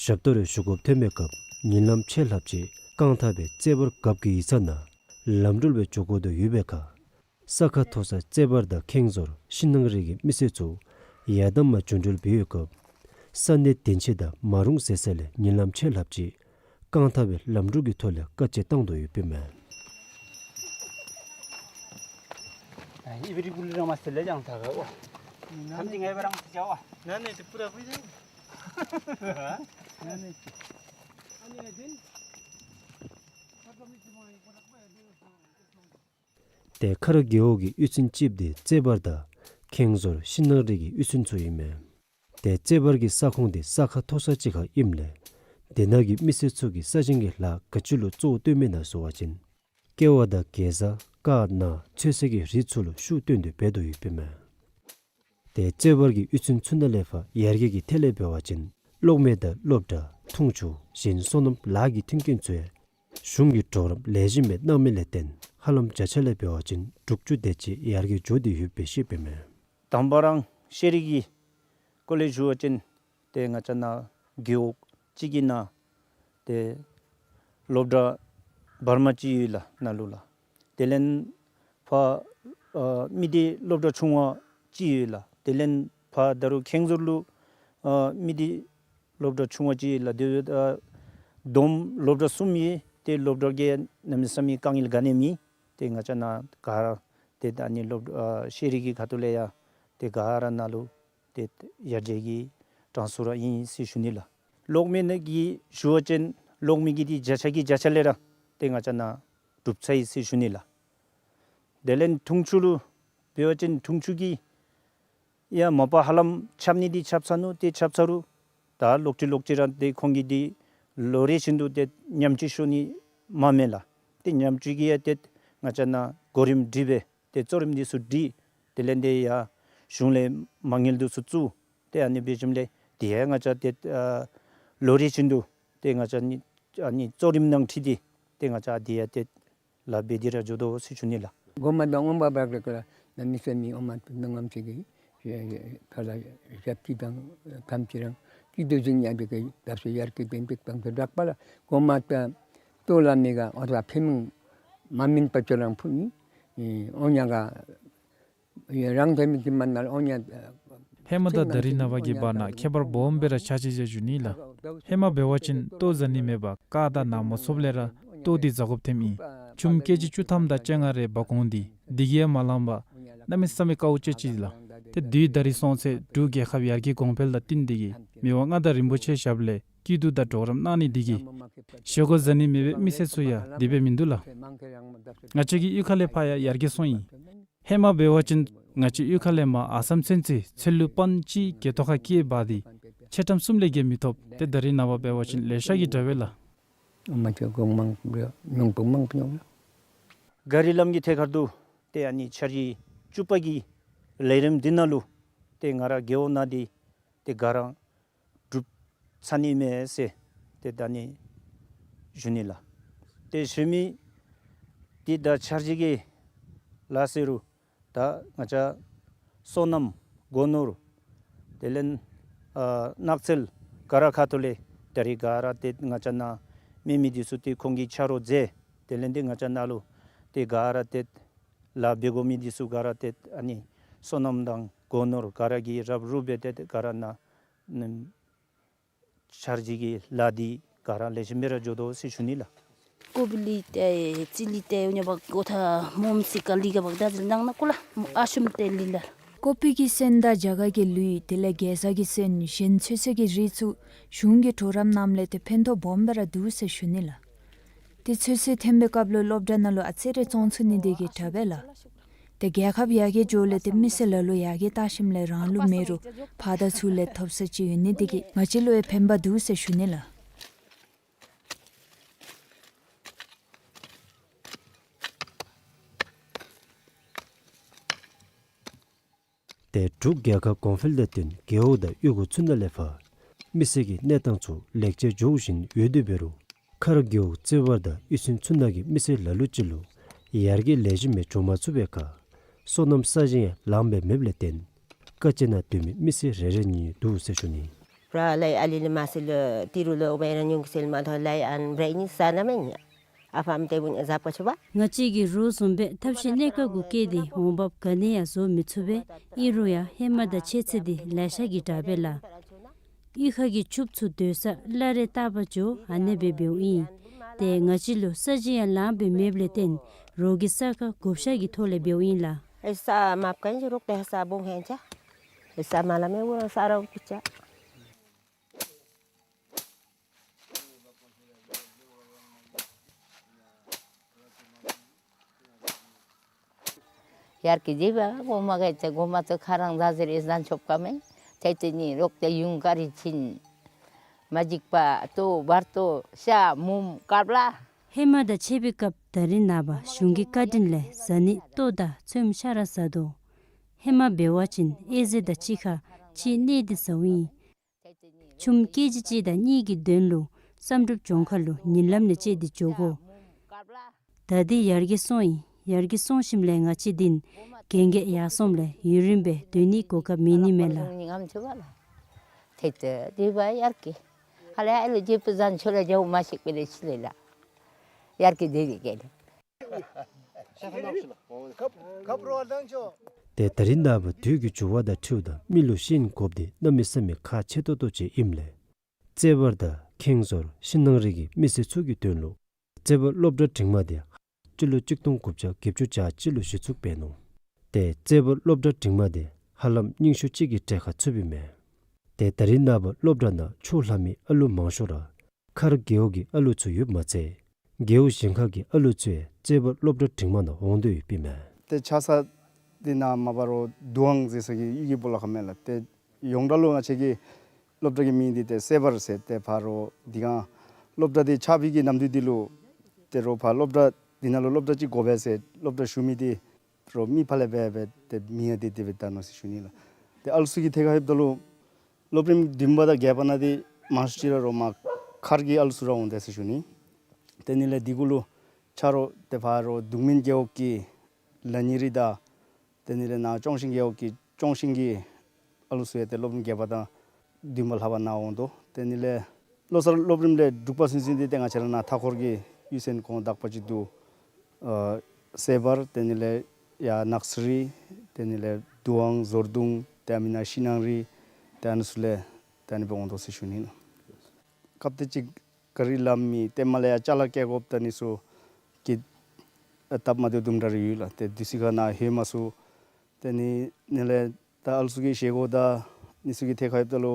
ཞབས་ཏོག་རེ་ཞུ་དགོཔ་ཐོན་པའི་སྐབས་ཉིན་ལམ་ཆད་ལྷགཔ་ཅིག་རྐང་ཐང་སྦེ་རྩེ་བར་རྒཔོ་གི་ཡིག་ཚང་ནང་ལམ་འགྲུལ་སྦེ་འགྱོ་དགོ་དོ་ཡོད་པའི་ཁར་ས་ཁ་མཐོ་ས་རྩེ་བར་དང་ཁེངས་ཟུར་ཤིང་ནགས་རི་གི་མི་སེར་ཚུ་ཡར་དང་མར་རྒྱུན་འགྲུལ་འབད་བའི་སྐབས་ས་གནས་དོན་ཆེན་དང་མ་རུང་ཟེར་ས་ལས་ཉིན་ལམ་ཆད་ལྷགཔ་ཅིག་རྐང་ཐང་སྦེ་ལམ་འགྲུལ་གྱི་ཐོག་ལས་དཀའ་སྤྱད་བཏང་དོ་ཡོདཔ་ཨིན་མས། ཏེ་མཁར་རྒེད་འོག་གི་གཡུས་ཚན་ཅིག་འདི་རྩེ་བར་དང་ཁེངས་ཟུར་ཤིང་ནགས་རི་གི་གཡུས་ཚན་ཚུ་ཨིན་མས། ཏེ་རྩེ་བར་གྱི་ས་ཁོངས་འདི་ས་ཁ་མཐོ་ས་ཅིག་ཁར་ཨིནམ་ལས་དེ་ནང་གི་མི་སེར་ཚུ་གིས་ས་ཞིང་གི་ལཱ་ག་ཅི་ལུ་གཙོ་བོ་བཏོན་མི་ན་ཟེར་བ་ཅིན་ཀེ་བ་དང་གེ་ཛ་ཀར་ནཱ་ཚོད་བསྲེ་གི་རིགས་ཚུ་ལུ་ཤུགས་བཏོན་ཏེ་འབད་དོ་ཡོདཔ་ཨིན་མས། ཏེ་རྩེ་བར་གྱི་གཡུས་ཚན་ཚུ་ནང་ལས་ཕར་ཡར་རྒྱས་ཀྱི་ཐད་ལས་འབད་བ་ཅིན་གློག་མེ་དང་སློབ་གྲྭ་འཐུང་ཆུ་གཞན་སོ་ནམ་ལཱ་གི་མཐུན་རྐྱེན་ཚུ་ཡང་གཞུང་གིས་གྲོགས་རམ་ལེགས་ཤོམ་སྦེ་གནང་མི་ལས་བརྟེན་ཧ་ལམ་བརྒྱ་ཆ་ལས་འབད་བ་ཅིན་དྲུག་ཅུ་དེ་ཅིག་ཡར་རྒྱས་འགྱོ་སྟེ་ཡོདཔ་སྦེ་བཤདཔ་ཨིན་མས། དང་པ་ར་ཤེས་རིག་གི་སྐོར་ལས་ཞུ་བ་ཅིན་ཏེ་ང་བཅས་ནཱ་རྒེད་འོག་གཅིག་གི་ནང་ཏེ་སློབ་གྲྭ་ འབར་མ་ཅིག་ཡོད་ལགས་ནཱ་ལུ་ལགས། དེ་ལས་ཕར་ཨ་མི་སྡེ་སློབ་གྲྭ་ཆུང་བ་ཅིག་ཡོད་ལགས། དེ་ལས་ཕར་ད་རུང་ཁེངས་ཟུར་ལུ་ཨ་མི་སྡེ་སློབ་གྲྭ་ཆུང་བ་ཅིག་ཡོད་ལགས། དེ་ཨ་བསྡོམས་སློབ་གྲྭ་གསུམ་ཡོད། ཏེ་སློབ་གྲྭ་གིས་གནམ་མེད་ས་མེད་དཀའ་ངལ་ག་ནི་མེད། ཏེ་ང་བཅས་ནཱ་ག་ར་ཏེ་ད་ཨ་ནི་སློབ་ཨ་ཤེས་རིག་གི་ཁ་ཐུག་ལས་ཡང་ཏེ་ག་ར་ནཱ་ལུ་ཏེ་ཡར་རྒྱས་ཀྱི་གྲངས་སུ་ར་ཨིན་ཟེར་ཞུ་ནི་ལགས། གློག་མེ་ནང་གི་ཞུ་བ་ཅིན་གློག་མེ་གི་འདི་བརྒྱ་ཆ་གི་བརྒྱ་ཆ་ལས་ར་ཏེ་ང་བཅས་ནཱ་གྲུབ་ཚར་ཡི་ཟེར་ཞུ་ནི་ལགས། དེ་ལས་འཐུང་ཆུ་ལུ་འབད་བ་ཅིན་འཐུང་ཆུ་གི་ཡང་མ་པ་ཧ་ལམ་ཆགས་ནི་འདི་ཆགས་ཚར་ནུག། ཏེ་ཆགས་ཚར་རུང་ད་ལོག་ཅི་ལོག་ཅི་ར་ཏེ་ཁོང་གིས་འདི་ལོ་རེ་བཞིན་དུ་ཏེ་ཉམས་བཅོས་ཤོར་ནི་མ་མེད་ལགས། ཏེ་ཉམས་བཅོས་ཀྱི་ཡང་ཏེ་ང་བཅས་ནཱ་གོ་རིམ་སྒྲིག་སྦེ་ཏེ་གཙོ་རིམ་འདི་ཚུ་སྒྲིག། དེ་ལས་ཏེ་ཡང་གཞུང་ལས་མ་དངུལ་འདི་ཚུ་བཙུགས། ཏེ་ཨ་ནི་འབད་ཞིནམ་ལས་ཏེ་ཡང་ང་བཅས་ཏེ་ཨ་ལོ་རེ་བཞིན་དུ་ཏེ་ང་བཅས་ནི་ཨ་ནི་གཙོ་རིམ་ནང་འཁྲིལ་ཏེ་ཏེ་ང་བཅས་ཏེ་ཡང་ཏེ་ལཱ་འབད་དེ་ར་འགྱོ་དོ་ཟེར་ཞུ་ནི་ལགས། གོང་མ་དང་འོང་འབབ་ར་གི་ལགས་ནཱ་མི་སེར་མི་འོང་མ་ཏེ་ནང་ངམ་ཅིག་གི་ཕར་ལས་ཞབས་ཕྱི་དང་ཐམས་ཅད་རང་སྐྱིད་སྡུག་ཅིག་ཉར་ཏེ་གི་ད་ཚུ་ཡར་གྱི་དོན་འདི་དང་དུ་བསྒྲགས་པ་ལགས། གོང་མ་ད་ལྟོ་ལ་མི་ག་འོ་ད་ཕེབས་མི་མ་མིན་པ་ཅིག་རང་ཕུལ་ནི་ཨེ་འོང་ཉག་ག་ཡ་རང་ཐོན་མི་གི་མ་ནཱ་ལུ་འོང་ཉག། ཧེ་མ་དང་ད་རིས་ནངས་པ་གི་བར་ན་ཁྱད་པར་སྦོམ་སྦེ་ར་ཆགས་ཅི་ཟེར་ཞུ་ནི་ལགས། ཧེ་མ་འབད་བ་ཅིན་ལྟོ་ཟ་ནི་མེད་པར་བཀག་དང་ན་མ་ཚོརཝ་ལས་ར་ལྟོ་འདི་ཟ་དགོཔ་ཐོནམ་ཨིན། ཆུམ་ཀེ་ཇི་བཅུ་ཐམ་དང་བཅོ་ལྔ་རེ་འབག་འོང་སྟེ་འདི་གིས་ཡང་མ་ལང་པར་གནམ་མེད་ས་མེད་དཀའཝ་སྤྱད་ཅི་ལགས། ཏེ་དུས་ད་རིས་སོང་ཚེ་འབྲུག་རྒྱལ་ཁབ་ཡར་རྒྱས་གོང་འཕེལ་དང་བསྟུན་ཏེ་གི་མི་དབང་མངའ་བདག་རིན་པོ་ཆེ་ཞབས་ལས་སྐྱིད་སྡུག་དང་གྲོགས་རམ་གནང་ནི་འདི་གིས་བཞེས་སྒོ་ཟ་ནི་མེད་པའི་མི་སེར་ཚུ་ཡང་དེ་སྦེ་མིན་འདུག་ལགས། ང་བཅས་ཀྱི་གཡུས་ཁ་ལས་ཕར་ཡང་ཡར་རྒྱས་སོང་ཡི། ཧེ་མ་འབད་བ་ཅིན་ང་བཅས་གཡུས་ཁ་ལས་མར་ཨ་སམ་ཚུན་ཚོད་ཚལ་ལུ་པཱན་གཅིག་གི་ཐོག་ཁར་སྐྱེལ་འབག་སྟེ་ཆེ་ཕྲ་གསུམ་ལས་བརྒལ་མི་ཐོབ། ཏེ་ད་རིས་ནངས་པ་འབད་བ་ཅིན་ལེ་ཤ་གིས་དྲག་པས་ལགས། ཨོ་མ་ཅིག་གོང་མ་མྱོང་སྤུ་མང་པོ་མྱོང་ཡ། ག་རི་ལམ་གྱི་ཐད་ཁར་དུ་ཏེ་ཨ་ནི་འཆར་གཞི་བཅུ་པ་གི་ལས་རིམ་འདི་ནང་ལུ་ཏེ་ང་ར་རྒེད་འོག་ནང་འདི་ཏེ་ག་ར་གྲུབ་ཚར་ནི་མས་ཟེར་ཏེ་ད་ཨ་ནི་ཞུ་ནི་ལགས། ཏེ་ཞུ་མི་འདི་ད་འཆར་གཞི་གི་ལཱ་ཟེར་རུང་ད་ང་བཅས་སོ་ནམ་སྒོ་ནོར་དེ་ལས་ཨ་ནགས་ཚལ་ག་ར་ཁ་ཐུག་ལས་ད་རིས་ག་ར་ཏེ་ང་བཅས་ནཱ་མེད་མི་འདི་ཚུ་ཏེ་ཁོང་གིས་ཆ་རོགས་མཛད། དེ་ལས་ཏེ་ང་བཅས་ནཱ་ལུ་ཏེ་ག་ར་ཏེ་ལཱ་འབད་དགོ་མི་འདི་ཚུ་ག་ར་ཏེ་ཨ་ནི་སོ་ནམ་དང་སྒོ་ནོར་ག་ར་གིས་རབ་རུབ་སྦེ་ཏེ་ག་ར་ནཱ་ནམ་འཆར་གཞི་གི་ལཱ་འདི་ག་ར་ལེགས་ཤོམ་སྦེ་ར་འགྱོ་དོ་ཟེར་ཞུ་ནི་ལགས། ཀོ་པི་ལི་ཏེ་ཙི་ལི་ཏེ་འོ་ཉ་བ་གོ་ཐ་མོམ་སི་ཀ་ལི་ག་བ་ད་ཟིལ་ནང་ན་ཀོ་ལ་ཨ་ཤུམ་ཏེ་ལི་ལ། ཀོ་པི་གི་སོན་དང་རྒྱ་གར་གྱི་ལུད་དེ་ལས་གེ་ཟ་གི་སོན་གཞན་ཚོད་བསྲེ་གི་རིགས་ཚུ་གཞུང་གི་གྲོགས་རམ་གནངམ་ལས་ཏེ་ཕན་ཐོགས་སྦོམ་སྦེ་ར་འདུག་ཟེར་ཞུ་ནི་ལགས། ཏེ་ཚོད་བསྲེ་འཐེན་པའི་སྐབས་ལུ་སློབ་གྲྭ་ནང་ལུ་ཨ་ཙི་རེ་བཙོང་ཚུགས་ནི་དེ་གིས་དྲག་པས་ལགས། ཏེ་རྒྱལ་ཁབ་ཡར་རྒྱས་འགྱོཝ་ལས་ཏེ་མི་སེར་ལ་ལུ་ཡར་རྒྱས་བལྟ་ཞིནམ་ལས་རང་ལུ་མེད་རུང་ཕར་དང་ཚུར་ལས་ཐོབ་ས་ཅིག་ཡོད་ནི་དེ་གིས་ང་བཅས་ལུ་ཡང་ཕན་པ་འདུག་ཟེར་ཞུ་ནི་ལགས། ཏེ་འབྲུག་རྒྱལ་ཁབ་གོང་འཕེལ་དང་བསྟུན་རྒེད་འོག་དང་གཡུས་སྒོ་ཚུ་ནང་ལས་ཕར་མི་སེར་གྱི་གནས་སྟངས་ཚུ་ལེགས་ཆ་འགྱོ་བཞིན་ཡོད་དེ་འབད་རུང་ཁ་རག་རྒེད་འོག་རྩེ་བར་དང་གཡུས་ཚན་ཚུ་ནང་གི་མི་སེར་ལ་ལུ་ཅིག་ལུ་ཡར་རྒྱས་ལེགས་ཤོམ་སྦེ་འགྱོ་མ་ཚུགས་པའི་ཁར་སོ་ནམ་ས་ཞིང་ཡང་ལངམ་སྦེ་མེདཔ་ལས་བརྟེན་དཀའ་སྤྱད་ནང་སྡོད་མི་མི་སེར་རེ་རེ་གཉིས་འདུག་ཟེར་ཞུ་ནི། པྲ་ལའི་ཨ་ལི་ལི་མ་སི་ལུ་ཏི་རུ་ལུ་འོ་བའི་ར་ཉུང་གི་སེལ་མ་ཐོ་ལའི་ཨན་བྲེ་ནི་ས་ན་མེ་ཉི། ཨ་ཕམ་ཏེ་བུན་ཟབ་ཀ་ཆུ་བ། ང་བཅས་ཀྱིས་རོགས་བཟུམ་སྦེ་ཐབས་ཤེས་གནས་སྐབས་གུ་བཀལ་ཏེ་འོང་འབབ་ག་ནི་ཡང་བཟོ་མི་ཚུགས་པས། ཨིན་རུང་ཡང་ཧེ་མ་དང་ཕྱད་ཚེ་འདི་ལེ་ཤ་གིས་དྲག་པས་ལགས། གཡུས་ཁ་གི་ཕྱུགཔ་ཚུ་སྡོད་ས་བླ་རེ་བཏགས་པ་ཅིན་ཨ་ནེ་སྦེ་འབདཝ་ཨིན། ཏེ་ང་བཅས་ལུ་ས་ཞིང་ཡང་ལངམ་སྦེ་མེདཔ་ལས་བརྟེན་རོགས་ཀྱིས་ས་ཁ་བགོ་བཤའ་གི་ཐོག་ལས་འབདཝ་ཨིན་ལགས། ཨེ་ས་མ་བཀན་ཅི་རོགས་ཏེ་ས་བུང་ཧེན་ཅ། ཨེ་ས་མ་ལ་མེ་འུ་རང་ས་ར་བུ་ཀི་ཅ། ཡར་གི་ཇི་བ་གོ་མ་གི་ཅ་གོ་མ་ཚུ་ཁ་རང་ཟ་ཟེར་ཨིན་ཟན་ཆོབ་ཀ་མེ། ཏེ་ཏེ་ནི་རོགས་ཏེ་ཡུང་ཀ་རི་ཆིན། མ་འཇིག་པ་ལྟོ་བར་ལྟོ་ཤ་མུམ་ཀར་ལ། ཧེ་མ་དང་ཕྱད་པའི་སྐབས་ད་རིས་ནངས་པ་གཞུང་གི་བཀའ་དྲིན་ལས་ཟ་ནི་ལྟོ་དང་ཚོདམ་ཤ་ར་ཟ་དོ། ཧེ་མ་འབད་བ་ཅིན་ཨེ་ཟེ་དང་གཅིག་ཁར་གཅིག་གནས་ཏེ་ཟཝ་ཨིན། ཆུམ་ཀེ་ཇི་གཅིག་དང་གཉིས་ཀྱི་དོན་ལུ་བསམ་གྲུབ་ལྗོངས་མཁར་ལུ་ཉིན་ལམ་ནང་བཅད་དེ་འགྱོ་དགོ། ད་འདི་ཡར་རྒྱས་སོང་ཡི། ཡར་རྒྱས་སོང་ཞིནམ་ལས་ང་བཅས་འདི་ནི་གན་རྒྱ་ཡར་སོངམ་ལས་ཡུན་རིངམོ་སྦེ་སྡོད་ནིའི་གོ་སྐབས་མེད་ནི་མས་ལགས། ཏེ་ཏེ་འདི་བ་ཡར་གི་ཧ་ལས་ཨ་ལོ་ཇེ་པུ་ཟན་ཆོ་ལ་ཇའུ་མ་ཤིག་པེ་ལེ་ཤི་ལེ་ལགས། དབྱར་གྱི་དུས་ཀྱི་སྐད། ཏེ་ད་རིས་ནངས་པ་དུས་ཀྱི་འགྱུར་བ་དང་འཁྲིལཝ་ད་མི་ལུ་ཤེས་ཡོན་དགོཔ་འདི་གནམ་མེད་ས་མེད་ཁག་ཆེ་ཏོག་ཏོ་ཅིག་ཨིནམ་ལས། རྩེ་བར་དང་ཁེངས་ཟོར་ཤིང་ནགས་རི་གི་མི་སེར་ཚུ་གི་དོན་ལུ་རྩེ་བར་སློབ་གྲྭ་འབྲིང་མ་འདི་སྤྱི་ལོ་གཅིག་སྟོང་དགུ་བརྒྱ་བརྒྱད་ཅུ་གྱ་གཅིག་ལུ་གཞི་བཙུགས་འབད་ནུག། ཏེ་རྩེ་བར་སློབ་གྲྭ་འབྲིང་མ་འདི་ཧ་ལམ་རྙིང་ཤོས་ཅིག་གི་གྲས་ཁར་ཚུདཔ་ཨིན་མས། ཏེ་ད་རིས་ནངས་པ་སློབ་གྲྭ་ནང་ཆོས་ལྷབ་མི་ཨ་ལུ་མང་ཤོས་ར་མཁར་རྒེད་འོག་གི་ཨ་ལུ་ཚུ་ཡོདཔ་མ་ཚད། རྒེད་འོག་གཞན་ཁ་གི་ཨ་ལུ་ཚུ་ཡང་རྩེ་བར་སློབ་གྲྭ་འབྲིང་མ་ནང་འོང་དོ་ཡོདཔ་ཨིན་མས། ཏེ་ཆ་ས་འདི་ནང་མ་པ་རོགས་དུ་ཝང་ཟེར་ས་གི་གཡུས་ཀྱི་སྦོ་ལོགས་ཁར་མས་ལགས། ཏེ་ཡོངས་གྲགས་ལུ་ང་བཅས་ཀྱི་སློབ་གྲྭ་གི་མིང་འདི་ཏེ་རྩེ་བར་ཟེར། ཏེ་ཕར་རོགས་འདི་གང་སློབ་གྲྭ་འདི་ཆགས་པའི་གི་ནམ་དུས་འདི་ལུ་ཏེ་རོགས་ཕར་སློབ་གྲྭ་འདི་ནང་ལུ་སློབ་གྲྭ་ཅིག་དགོ་པས་ཟེར་སློབ་གྲྭ་ཞུ་མི་འདི་རོགས་མི་ཕར་ལས་འབད་འབད་ཏེ་མིང་ཡང་ཏེ་དེ་སྦེ་བཏགས་ནུག་ཟེར་ཞུ་ནི་ལགས། ཏེ་ཨ་ལུ་ཚུ་གི་ཐད་ཁར་ལྷོདཔ་ད་ལུ་སློབ་རིམ་བདུན་པ་དང་བརྒྱད་པ་ནང་འདི་མང་ཤོས་ཅིག་ར་རོགས་མར་མཁར་གྱི་ཨ་ལུ་ཚུ་ར་འོང་དེས་ཟེར་ཞུ་ནི། ཏེ་དེ་ནི་ལས་འདི་གུ་ལུ་ཆ་རོགས་ཏེ་ཕར་རོགས་གདུང་སྨན་རྒེད་འོག་གི་ལ་ཉི་རི་དང་དེ་ནི་ལས་ནཱ་ཅོང་ཞིང་རྒེད་འོག་གི་ཅོང་ཞིང་གི་ཨ་ལུ་ཚུ་ཡང་ཏེ་སློབ་རིམ་བརྒྱད་པ་དང་བདུན་པ་ལྷག་པར་ནཱ་འོང་དོ། དེ་ནི་ལས་བློ་གསར་སློབ་རིམ་ལས་དྲུག་པ་ཚུན་ཚོད་འདི་ཏེ་ང་བཅས་ར་ནཱ་མཐའ་འཁོར་གྱི་གཡུས་ཚན་ཁོངས་དག་པ་ཅིག་འདུག། ཨ་རྩེ་བར་དེ་ནི་ལས་ཡར་ནགས་རི་དེ་ནི་ལས་དུ་ཝང་ཟོར་གདུང་ཏེ་ཨ་མི་ནཱ་ཤིང་ནགས་རི་ཏེ་ཨ་ནི་ཚུ་ལས་ཏེ་ཨ་ནི་སྦེ་འོང་དོ་ཟེར་ཞུ་ནི་ལགས། སྐབས་དེ་ཅིག་ག་རི་ལམ་མེད། ཏེ་མར་ལས་ཡར་ཅ་ལ་བཀལ་དགོཔ་ད་ཨ་ནི་ཚུ་གི་སྟབས་མ་བདེཝ་དུམ་གྲ་རེ་ཡོད་ལགས། ཏེ་དུས་ཅི་ཁར་ནཱ་ལྷོད་མ་ཚུགས། ཏེ་ནི་ནི་ལས་ད་ཨ་ལུ་ཚུ་གི་བཞེས་སྒོ་དང་ཨ་ནི་ཚུ་གི་ཐད་ཁར་ལྷོདཔ་ད་ལུ་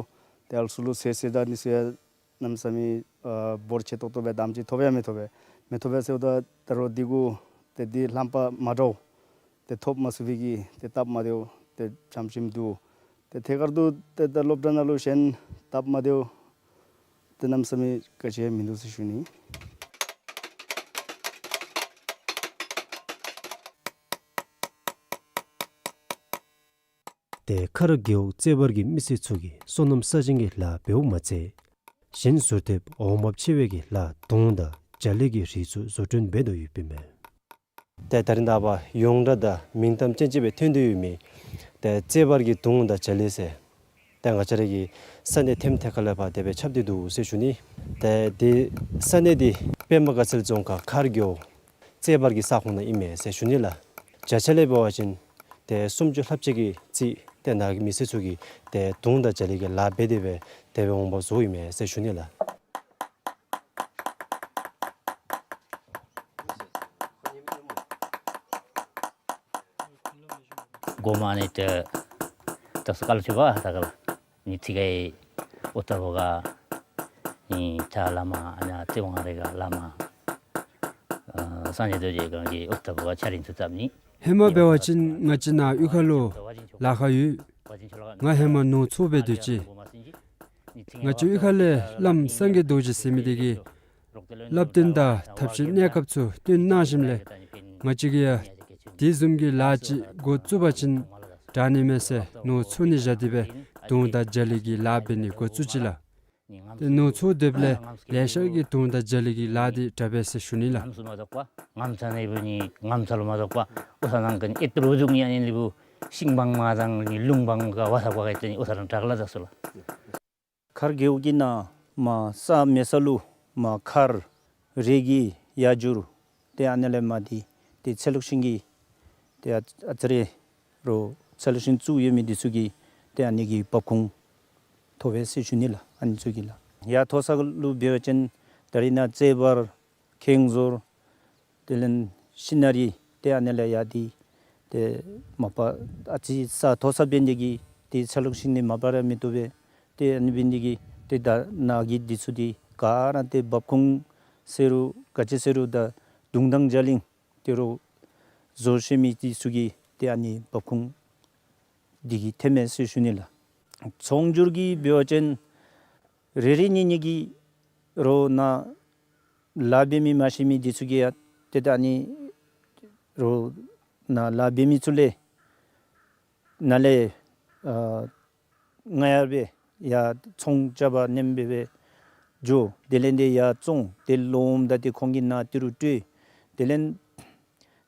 ཏེ་ཨ་ལུ་ཚུ་ལུ་ཟས་ཟེར་དང་ཨ་ནི་ཚུ་ཡང་གནམ་མེད་ས་མེད་ཨ་འབོར་ཆེ་ཏོག་ཏོ་སྦེ་དམ་ཅིག་ཐོབ་ཡང་མི་ཐོབ་པས། མི་ཐོབ་པས་ཟེརཝ་ད་ད་རོགས་འདི་གུ་ཏེ་འདི་རྣམ་པ་མ་འདྲཝ་ཏེ་ཐོབ་མ་ཚུགས་པའི་གི་ཏེ་སྟབས་མ་བདེཝ་ཏེ་ཙམ་ཅིག་འདུག། ཏེ་ཐད་ཀར་དུ་ཏེ་ད་སློབ་གྲྭ་ནང་ལུ་གཞན་སྟབས་མ་བདེཝ་ཏེ་གནམ་མེད་ས་མེད་ག་ཅི་ཡང་མིན་འདུག་ཟེར་ཞུ་ནི། ཏེ་མཁར་རྒེད་འོག་རྩེ་བར་གྱི་མི་སེར་ཚུ་གིས་སོ་ནམ་ས་ཞིང་གི་ལཱ་འབདཝ་མ་ཚད། གཞན་ཟུར་ཐེབས་འོང་འབབ་ཆེ་བའི་གི་ལཱ་དུང་དང་རྒྱ་གླིང་གི་རིགས་ཚུ་བཟོ་སྐྲུན་འབད་དོ་ཡོདཔ་ཨིན་མས། ཏེ་ད་རིས་ནངས་པ་ཡོངས་གྲགས་དང་མིང་གཏམ་ཅན་ཅིག་སྦེ་ཐོན་ཏེ་ཡོད་མི་ཏེ་རྩེ་བར་གྱི་དུང་དང་རྒྱ་གླིང་ཟེར། ཏེ་ང་བཅས་ར་གི་ས་གནས་ཐེམ་ཐད་ཁ་ལས་ཕར་དེ་སྦེ་ཁྱབ་སྟེ་འདུག་ཟེར་ཞུ་ནི། ཏེ་འདི་ས་གནས་འདི་པདྨ་དགའ་ཚལ་རྫོང་ཁག་མཁར་རྒེད་འོག་རྩེ་བར་གྱི་ས་ཁོངས་ནང་ཨིན་མས་ཟེར་ཞུ་ནི་ལགས། བརྒྱ་ཆ་ལས་འབད་བ་ཅིན་ཏེ་སུམ་ཅུ་ལྷགཔ་ཅིག་གི་རྩིས་ཏེ་ནཱ་གི་མི་སེར་ཚུ་གིས་ཏེ་དུང་དང་རྒྱ་གླིང་གི་ལཱ་འབད་དེ་སྦེ་དེ་སྦེ་འོང་འབབ་བཟོཝ་ཨིན་མས་ཟེར་ཞུ་ནི་ལགས། གོ་མ་ནི་ཏེ་ད་སྐལ་ཆེ་བ་ད་ག་ལ་ནི་ཚིག་གི་ཨོ་ཐ་བོ་ག་ནི་ཐ་ལ་མ་ཨ་ནི་ཏེ་ཝང་རེ་ག་ལ་མ་ཨ་སངས་རྒྱས་རྡོ་རྗེ་གང་གི་ཨོ་ཐ་བོ་ག་ཆ་རིན་ཚུ་བཏབ་ནི། ཧེ་མ་འབད་བ་ཅིན་ང་བཅས་ནཱ་གཡུས་ཁ་ལུ་ལཱ་ཁག་ཡོད། ང་ཧེ་མ་ནོར་འཚོ་འབད་སྡོད་ཅི། ང་བཅས་གཡུས་ཁ་ལས་བླམ་སངས་རྒྱས་རྡོ་རྗེ་ཟེར་མི་དེ་གིས་བསླབ་སྟོན་དང་ཐབས་ཤེས་གནས་སྐབས་ཚུ་སྟོན་གནང་ཞིནམ་ལས་ང་བཅས་ཀྱིས་ཡང་དེ་བཟུམ་གྱི་ལཱ་ཅིག་འགོ་བཙུགས་པ་ཅིན་དྲག་ནི་མས་ཟེར་ནོར་འཚོ་ནི་བཞག་སྟེ་སྦེ་དུང་དང་རྒྱ་གླིང་གི་ལཱ་འབད་ནི་འགོ་བཙུགས་ཅི་ལགས། ཏེ་ནོར་འཚོ་སྡོདཔ་ལས་ལེ་ཤ་གིས་དུང་དང་རྒྱ་གླིང་གི་ལཱ་འདི་དྲག་པས་ཟེར་ཞུ་ནི་ལགས། ངམ་ཚ་ནི་བུ་ནི་ངམ་ཚ་ལུ་མ་དོགས་པ་ཨོ་ས་ནང་གི་ཨེ་ཏི་རུ་བཟུང་ནི་ཨ་ནི་ལུ་ཤིང་བང་མ་དང་ནི་ལུང་བང་ག་བ་ས་བ་ག་ཨེ་ཏི་ནི་ཨོ་ས་རང་དྲག་ལ་ད་སུ་ལ། མཁར་རྒེད་འོག་གི་ནང་མར་ས་མེད་ས་ལུ་མར་མཁར་རི་གི་ཡར་འགྱུར་ཏེ་ཨ་ནི་ལས་མར་འདི་ཏེ་ཚལ་ལུ་ཤིང་གི་ཏེ་ཨ་ཨ་ཙི་རེ་རོགས་ཚལ་ལུ་ཤིང་བཙུགས་ཡོད་མི་འདི་ཚུ་གི་ཏེ་ཨ་ནི་གི་འབབ་ཁུངས་ཐོབ་པས་ཟེར་ཞུ་ནི་ལགས། ཨ་ནི་ཚུ་གི་ལགས། ཡར་མཐོ་ས་ལུ་འབད་བ་ཅིན་ད་རིས་ནཱ་རྩེ་བར་ཁེངས་ཟོར་དེ་ལས་ཤིང་ནགས་རི་ཏེ་ཨ་ནི་ལས་ཡར་འདི་ཏེ་མ་པ་ཨ་ཙི་ས་མཐོ་ས་འབད་ནི་དེ་གིས་ཏེ་ཚལ་ལུ་ཤིང་ནི་མ་པ་ར་མི་བཏུབ་པས། ཏེ་ཨ་ནི་འབད་ནི་དེ་གིས་ཏེ་ད་ནཱ་གི་འདི་ཚུ་འདི་ག་ར་ཏེ་འབབ་ཁུངས་ཟེར་རུང་ག་ཅི་ཟེར་རུང་ད་དུང་དང་རྒྱ་གླིང་ཏེ་རོགས་བཟོ་ཤེས་མི་འདི་ཚུ་གི་ཏེ་ཨ་ནི་འབབ་ཁུངས་འདི་གིས་ཐོནམ་མས་ཟེར་ཞུ་ནི་ལགས། ཚོང་སྒྱུར་གྱི་འབད་བ་ཅིན་རེ་རེ་གཉིས་གཉིས་ཀྱིས་རོགས་ནཱ་ལཱ་འབད་མི་མ་ཤེས་མི་འདི་ཚུ་གིས་ཡང་ཏེ་ད་ཨ་ནི་རོགས་ནཱ་ལཱ་འབད་མི་ཚུ་ལས་ནཱ་ལས་ཨ་རྔ་ཡབ་སྦེ་ཡར་ཚོང་རྐྱབ་པར་མནོཝ་སྦེ་འགྱོ། དེ་ལས་ཏེ་ཡར་བཙོང་། ཏེ་ལོགམ་ད་ཏེ་ཁོང་གིས་ནཱ་ཏི་རུ་སྤྲོད། དེ་ལས་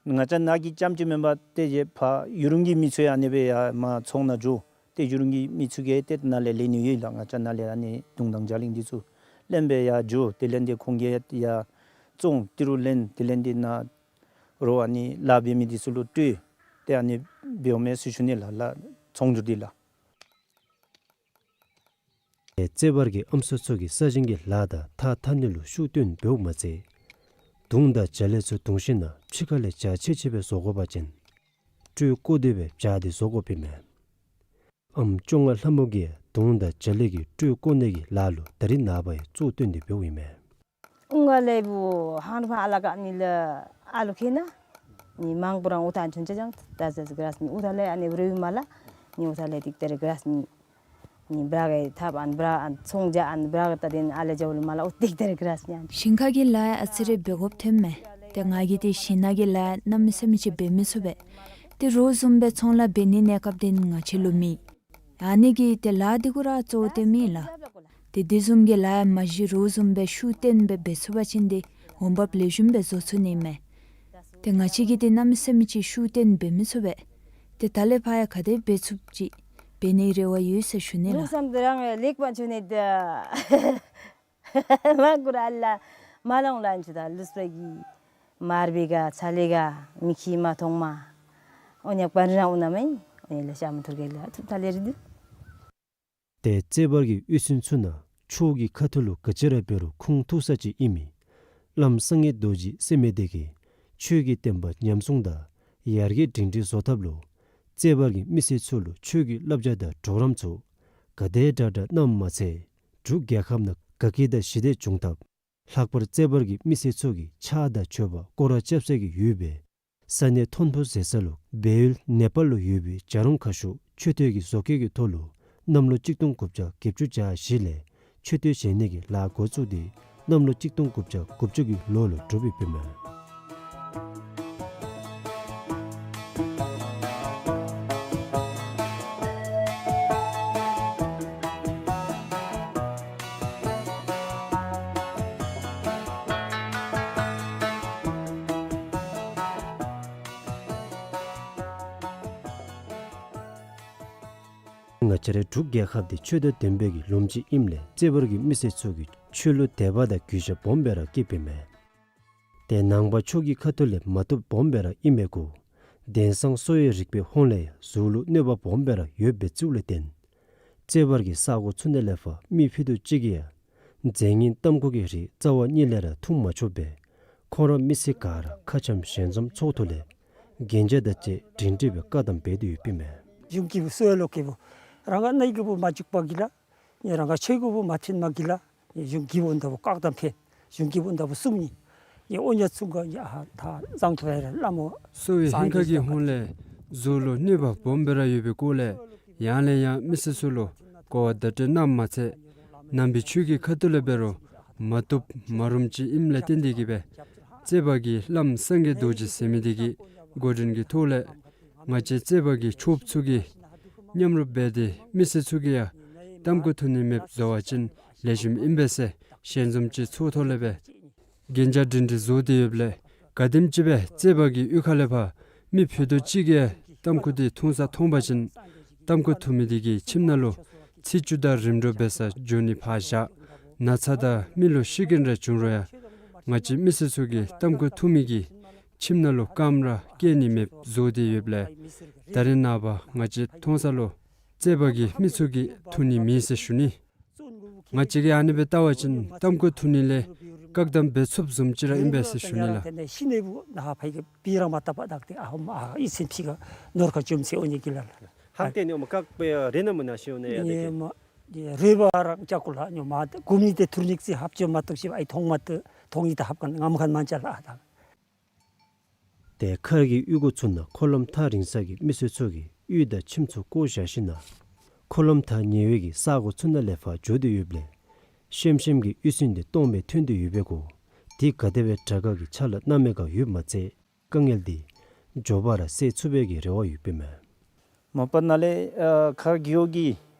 ང་བཅས་ནཱ་གི་རྐྱངམ་ཅིག་མེན་པར་ཏེ་ཡར་ཕར་ཡུལ་གྲུ་གི་མི་ཚུ་ཡང་ཨ་ནི་སྦེ་ཡར་མར་ཚོང་ནང་འགྱོ། ཏེ་ཡུལ་གྲུ་གི་མི་ཚུ་གིས་ཏེ་ནཱ་ལས་ལེན་ནི་ཡོད་ལགས། ང་བཅས་ནཱ་ལས་ཨ་ནི་དུང་དང་རྒྱ་གླིང་འདི་ཚུ་ལེན་སྦེ་ཡར་འགྱོ། དེ་ལས་ཏེ་ཁོང་གིས་ཡར་ བཙོང་ཏི་རུ་ལེན། དེ་ལེན་ཏེ་ནཱ་རོགས་ཨ་ནི་ལཱ་འབད་མི་འདི་ཚུ་ལུ་སྤྲོད། ཏེ་ཨ་ནི་འབདཝ་མས་ཟེར་ཞུ་ནི་ལགས། ལཱ་ཚོང་སྒྱུར་འདི་ལགས། ཏེ་རྩེ་བར་གྱི་ཨམ་སྲུ་ཚུ་གིས་ས་ཞིང་གི་ལཱ་དང་ཐགས་འཐག་ནི་ལུ་ཤུགས་བཏོན་འབདཝ་མ་ཚད་དུང་དང་བྱ་ལས་ཚུ་བརྡུང་ཞིནམ་ལས་ཕྱི་ཁ་ལས་རྒྱ་ཆེ་ཆེ་སྦེ་བཟོ་དགོ་པ་ཅིན་སྤྲོས་བཀོ་སྟེ་སྦེ་བྱ་འདི་བཟོ་དགོཔ་ཨིན་མས། ཨམ་བཅོ་ལྔ་ལྷ་མོ་གིས་དུང་དང་བྱ་ལས་ཀྱི་སྤྲོས་བཀོ་ནི་གི་ལཱ་ལུ་ད་རིས་ནངས་པ་ཡང་གཙོ་བཏོན་ཏེ་འབདཝ་ཨིན་མས། ཨུང་ག་ལས་བུ་ཧང་ཕ་ཨ་ལ་ཀ་ནི་ལ་ཨ་ལུ་ཁེ་ན་ནི་མང་པོ་རང་ཨུ་ཐང་ཆུང་ཅ་ཅང་ད་ཟེར་ག་ར་སྨིན། ཨུ་ཐང་ལས་ཨ་ནི་རེའུ་མ་ལ་ནི་ཨུ་ཐང་ལས་ཏིག་ཏེ་རེ་ག་ར་སྨིན། ནི་བྲག་གི་ཐབ་ཨན་བྲག་ཨན་ཚོང་རྒྱག་ཨན་བྲག་ད་དེན་ཨ་ལས་ཇ་བུ་ལུ་མ་ལ་ཨུ་ཏིག་ཏེ་རེ་ག་ར་སྨིན། ཞིང་ཁ་གི་ལཱ་ཨ་ཙི་རེ་འབད་དགོཔ་ཐོནམ་མས། ཏེ་ང་གིས་ཏེ་ཞིང་ནང་གི་ལཱ་གནམ་མེད་ས་མེད་ཅིག་འབད་མི་ཚུགས་པས། ཏེ་རོགས་བཟུམ་སྦེ་ཚོང་ལཱ་འབད་ནི་གནས་སྐབས་དེ་ང་བཅས་ལུ་མེད། ཨ་ནི་གིས་ཏེ་ལཱ་འདི་གུ་ར་གཙོ་བོ་བཏོན་མི་ལགས། ཏེ་དེ་བཟུམ་གྱི་ལཱ་ཡང་མ་གཞི་རོགས་བཟུམ་སྦེ་ཤུགས་བཏོན་སྦེ་འབད་ཚུགས་པ་ཅིན་ཏེ་འོང་འབབ་ལེགས་ཤོམ་སྦེ་བཟོ་ཚུགས་ནི་མས། ཏེ་ང་བཅས་ཀྱིས་ཏེ་གནམ་མེད་ས་མེད་ཅིག་ཤུགས་བཏོན་འབད་མི་ཚུགས་པས། ཏེ་ད་ལས་ཕར་ཡང་ག་དེ་འབད་ཚུགསཔ་ཅིག་འབད་ནིའི་རེ་བ་ཡོད་ཟེར་ཞུ་ནི་ལགས། ལུགས་བསམ་དེ་རང་ལེགས་པ་ཆུ་ནི་ད། མ་གུ་ར་ཨ་ལ་མ་ལོང་ལ་ཨན་ཆུ་ད་ལུས་པ་གི་མར་བེ་ག་ཚ་ལེ་ག་མི་ཁི་མ་ཐོང་མ། ཨོ་ཉག་པ་རང་ཨུ་ན་མེན། ཨོ་ཉག་ལ་ཤ་མ་ཐུར་གེ་ལ་ཐུབ་ཐ་ལེ་རི་དུ། ཏེ་རྩེ་བར་གྱི་གཡུས་ཚན་ཚུ་ནང་ཆོས་ཀྱི་ཁ་ཐུག་ལུ་ག་ཅི་ར་འབད་རུང་ཁུངས་ཐུག་ས་ཅིག་ཨིན་མི་བླམ་སངས་རྒྱས་རྡོ་རྗེ་ཟེར་མི་དེ་གིས་ཆོས་ཀྱི་བསྟན་པ་ཉམས་སྲུང་དང་ཡར་རྒྱས་སྒྲིང་སྒྲིང་བཟོ་ཐབས་ལུ་རྩེ་བར་གྱི་མི་སེར་ཚུ་ལུ་ཆོས་ཀྱི་བསླབ་བྱ་དང་གྲོགས་རམ་ཚུ་ག་དེ་དྲག་དྲག་གནངམ་མ་ཚད་འབྲུག་རྒྱལ་ཁབ་ནང་དགའ་སྐྱིད་དང་ཞི་བདེ་བྱུང་ཐབས་ལྷག་པར་རྩེ་བར་གྱི་མི་སེར་ཚུ་གིས་ཕྱག་དང་མཆོད་པ་སྐོར་ར་རྐྱབ་ས་གི་ཡུལ་སྦེ་ས་གནས་མཐོན་པོ་ཟེར་ས་ལུ་སྦས་ཡུལ་ནེ་པཱལ་ལུ་ཡོད་པའི་བྱ་རུང་ཁ་ཤོར་མཆོད་རྟེན་གྱི་བཟོ་བཀོད་ཀྱི་ཐོག་ལུ་གནམ་ལོ་གཅིག་སྟོང་དགུ་བརྒྱ་བརྒྱད་ཅུ་གྱ་བཞི་ལས་མཆོད་རྟེན་བཞེངས་ནི་གི་ལཱ་འགོ་བཙུགས་ཏེ་གནམ་ལོ་གཅིག་སྟོང་དགུ་བརྒྱ་དགུ་བཅུ་གི་ལོ་ལུ་གྲུབ་ཡོདཔ་ཨིན་མས། ང་བཅས་རའི་འབྲུག་རྒྱལ་ཁབ་འདི་ཆོས་དང་ལྡན་པའི་གི་ལུངམ་ཅིག་ཨིནམ་ལས་རྩེ་བར་གྱི་མི་སེར་ཚུ་གིས་ཆོས་ལུ་དད་པ་དང་གུས་ཞབས་སྦོམ་སྦེ་ར་བསྐྱེདཔ་ཨིན་མས། ཏེ་ནང་པ་ཆོས་ཀྱི་ཁ་ཐུག་ལས་མ་བཏུབ་སྦོམ་སྦེ་ར་ཨིན་མས་གུ། དེང་སང་གསོ་བའི་རིག་པའི་ཧོང་ལས་ཡང་གཟུགས་ལུ་གནོད་པ་སྦོམ་སྦེ་ར་ཡོདཔ་སྦེ་བཙུགས་ལས་བརྟེན། རྩེ་བར་གྱི་ས་གོ་ཚུ་ནང་ལས་ཕར་མི་ཕུད་རྡོག་གཅིག་གིས་ཡང་རྫས་ངན་ཏམ་ཁུ་གི་རིགས་རྩ་བ་ཉིད་ལས་ར་འཐུང་མ་ཆོགཔ་སྦེ་ཁོང་ར་མི་སེར་ག་ར་ཁ་འཆམ་ཞལ་འཛོམས་ཚོགས་ཐོག་ལས་གན་རྒྱ་དང་བཅས་སྒྲིང་སྒྲིང་སྦེ་བཀག་དམ་འབད་དེ་ཡོདཔ་ཨིན་མས། གཞུང་གི་བུ་གསོ་བའི་ལོ་ཀེ་བུ་རང་ག་ནི་གི་བུ་མ་འཇུག་པ་གི་ལ། ཡ་རང་ག་ཆོས་གི་བུ་མ་ཐོན་མ་གི་ལ། ཡ་གཞུང་གི་བུ་འདབ་བུ་བཀག་དམ་འབད། གཞུང་གི་བུ་འདབ་བུ་གསུམ་ནི། ཡ་ཨོ་ཉ་ཚུ་ག་ཡ་ཧ་ད་གཙང་ཐུ་བའི་ར་ལ་མོ། གསོ་བའི་ཧིང་ཁ་གི་ཧོང་ལས་གཟུགས་ལུ་གནོད་པ་སྦོམ་སྦེ་ར་ཡོད་པའི་སྐོར་ལས་ཡང་ལས་ཡང་མི་སེར་ཚུ་ལུ་གོ་བ་བརྡ་སྤྲོད་གནངམ་མ་ཚད་ནང་པའི་ཆོས་ཀྱི་ཁ་ཐུག་ལས་འབད་རུང་མ་བཏུབ་མ་རུངམ་ཅིག་ཨིནམ་ལས་བརྟེན་ཏེ་གིས་སྦེ་རྩེ་བར་གྱི་བླམ་སངས་རྒྱས་རྡོ་རྗེ་ཟེར་མི་དེ་གིས་འགོ་འདྲེན་གྱི་ཐོག་ལས་ང་བཅས་རྩེ་བར་གྱི་ཆོསཔ་ཚུ་གིས་མཉམ་རུབ་འབད་དེ་མི་སེར་ཚུ་གིས་ཡང་ཏམ་ཁུ་འཐུང་ནི་མེདཔ་བཟོ་བ་ཅིན་ལེགས་ཤོམ་ཨིན་པས་ཟེར་ཞལ་འཛོམས་ཅིག་ཚོགས་ཐོག་ལས་སྦེ་གན་རྒྱ་སྒྲིང་སྒྲིང་བཟོ་སྟེ་ཡོདཔ་ལས་ག་དེམ་ཅིག་སྦེ་རྩེ་བར་གྱི་གཡུས་ཁ་ལས་ཕར་མི་ཕུད་རྡོག་གཅིག་གིས་ཡང་ཏམ་ཁུ་དེ་འཐུང་ས་མཐོང་པ་ཅིན་ཏམ་ཁུ་འཐུང་མི་དེ་གི་ཁྱིམ་ནང་ལུ་ཚེས་བཅུ་དང་རིམ་གྲོ་འབད་སར་འགྱོ་ནི་ཕར་བཞག་ན་ཚ་དང་མི་ལུ་ཤི་རྐྱེན་རེ་བྱུང་རུང་ཡང་ང་བཅས་མི་སེར་ཚུ་གིས་ཏམ་ཁུ་འཐུང་མི་གི་ཁྱིམ་ནང་ལུ་རྐངམ་ར་བཀལ་ནི་མེདཔ་བཟོ་སྟེ་ཡོདཔ་ལས་ད་རིས་ནངས་པ་ང་བཅས་མཐོང་ས་ལུ་རྩེ་བར་གྱི་མི་ཚུ་གིས་འཐུང་ནི་མེད་ཟེར་ཞུ་ནི། ང་བཅས་ཀྱིས་ཨ་ནི་སྦེ་བལྟ་བ་ཅིན་ཏམ་ཁུ་འཐུང་ནི་ལས་བཀག་དམ་འབད་ཚུགསཔ་བཟུམ་ཅིག་ར་ཨིན་པས་ཟེར་ཞུ་ནི་ལགས། ཤི་ནི་བུ་ན་ཧ་ཕ་གི་བི་རང་མ་བཏབ་པ་དག་ཏེ་ཨ་ཧོ་མ་ཨ་ཨི་སེམས་ཕྱི་ག་ནོར་ཁ་བཅོམ་ཚེ་ཨོ་ཉེ་གི་ལ་ལ། ཧང་ཏེ་ནི་ཨོ་མ་བཀག་པའི་རེ་ན་མ་ན་ཤི་ཨོ་ནེ་ཡ་ནི་ཏེ་མ་རེ་བ་རང་ཅ་ཀུ་ལ་ཉོ་མ་གུམ་ནི་ཏེ་ཐུར་ཉིག་ཙི་ཧབ་ཅོ་མ་ཏོག་ཤི་ཨའི་ཐོང་མ་ཏོ་ཐོང་ཡི་ད་ཧབ་ཁན་ངམ་ཁན་མན་ཅ་ལ་ཨ་ད། ཏེ་མཁར་གྱི་གཡུས་སྒོ་ཚུ་ནང་འཁོར་ལམ་ཐག་རིང་ས་གི་མི་སེར་ཚུ་གིས་གཡུས་དང་ཁྱིམ་ཚུ་བཀོ་བཞག་ཞིནམ་ལས་འཁོར་ལམ་ཐག་ཉེ་བའི་གི་ས་གོ་ཚུ་ནང་ལས་ཕར་འགྱོ་སྟེ་ཡོདཔ་ལས་ཤེམ་ཤེམ་གྱི་གཡུས་ཚན་འདི་སྟོངམ་སྦེ་ཐོན་ཏེ་ཡོད་པའི་གུ་འདི་ག་དེ་སྦེ་དྲག་ཁག་གི་ཆ་ལ་གནམ་མེད་ཁག་ཡོདཔ་མ་ཚད་དཀའ་ངལ་འདི་མགྱོགས་པ་ར་སེལ་ཚུགས་པའི་གི་རེ་བ་ཡོདཔ་ཨིན་མས། མ་པ་ནཱ་ལས་ཨ་མཁར་རྒེད་འོག་གི་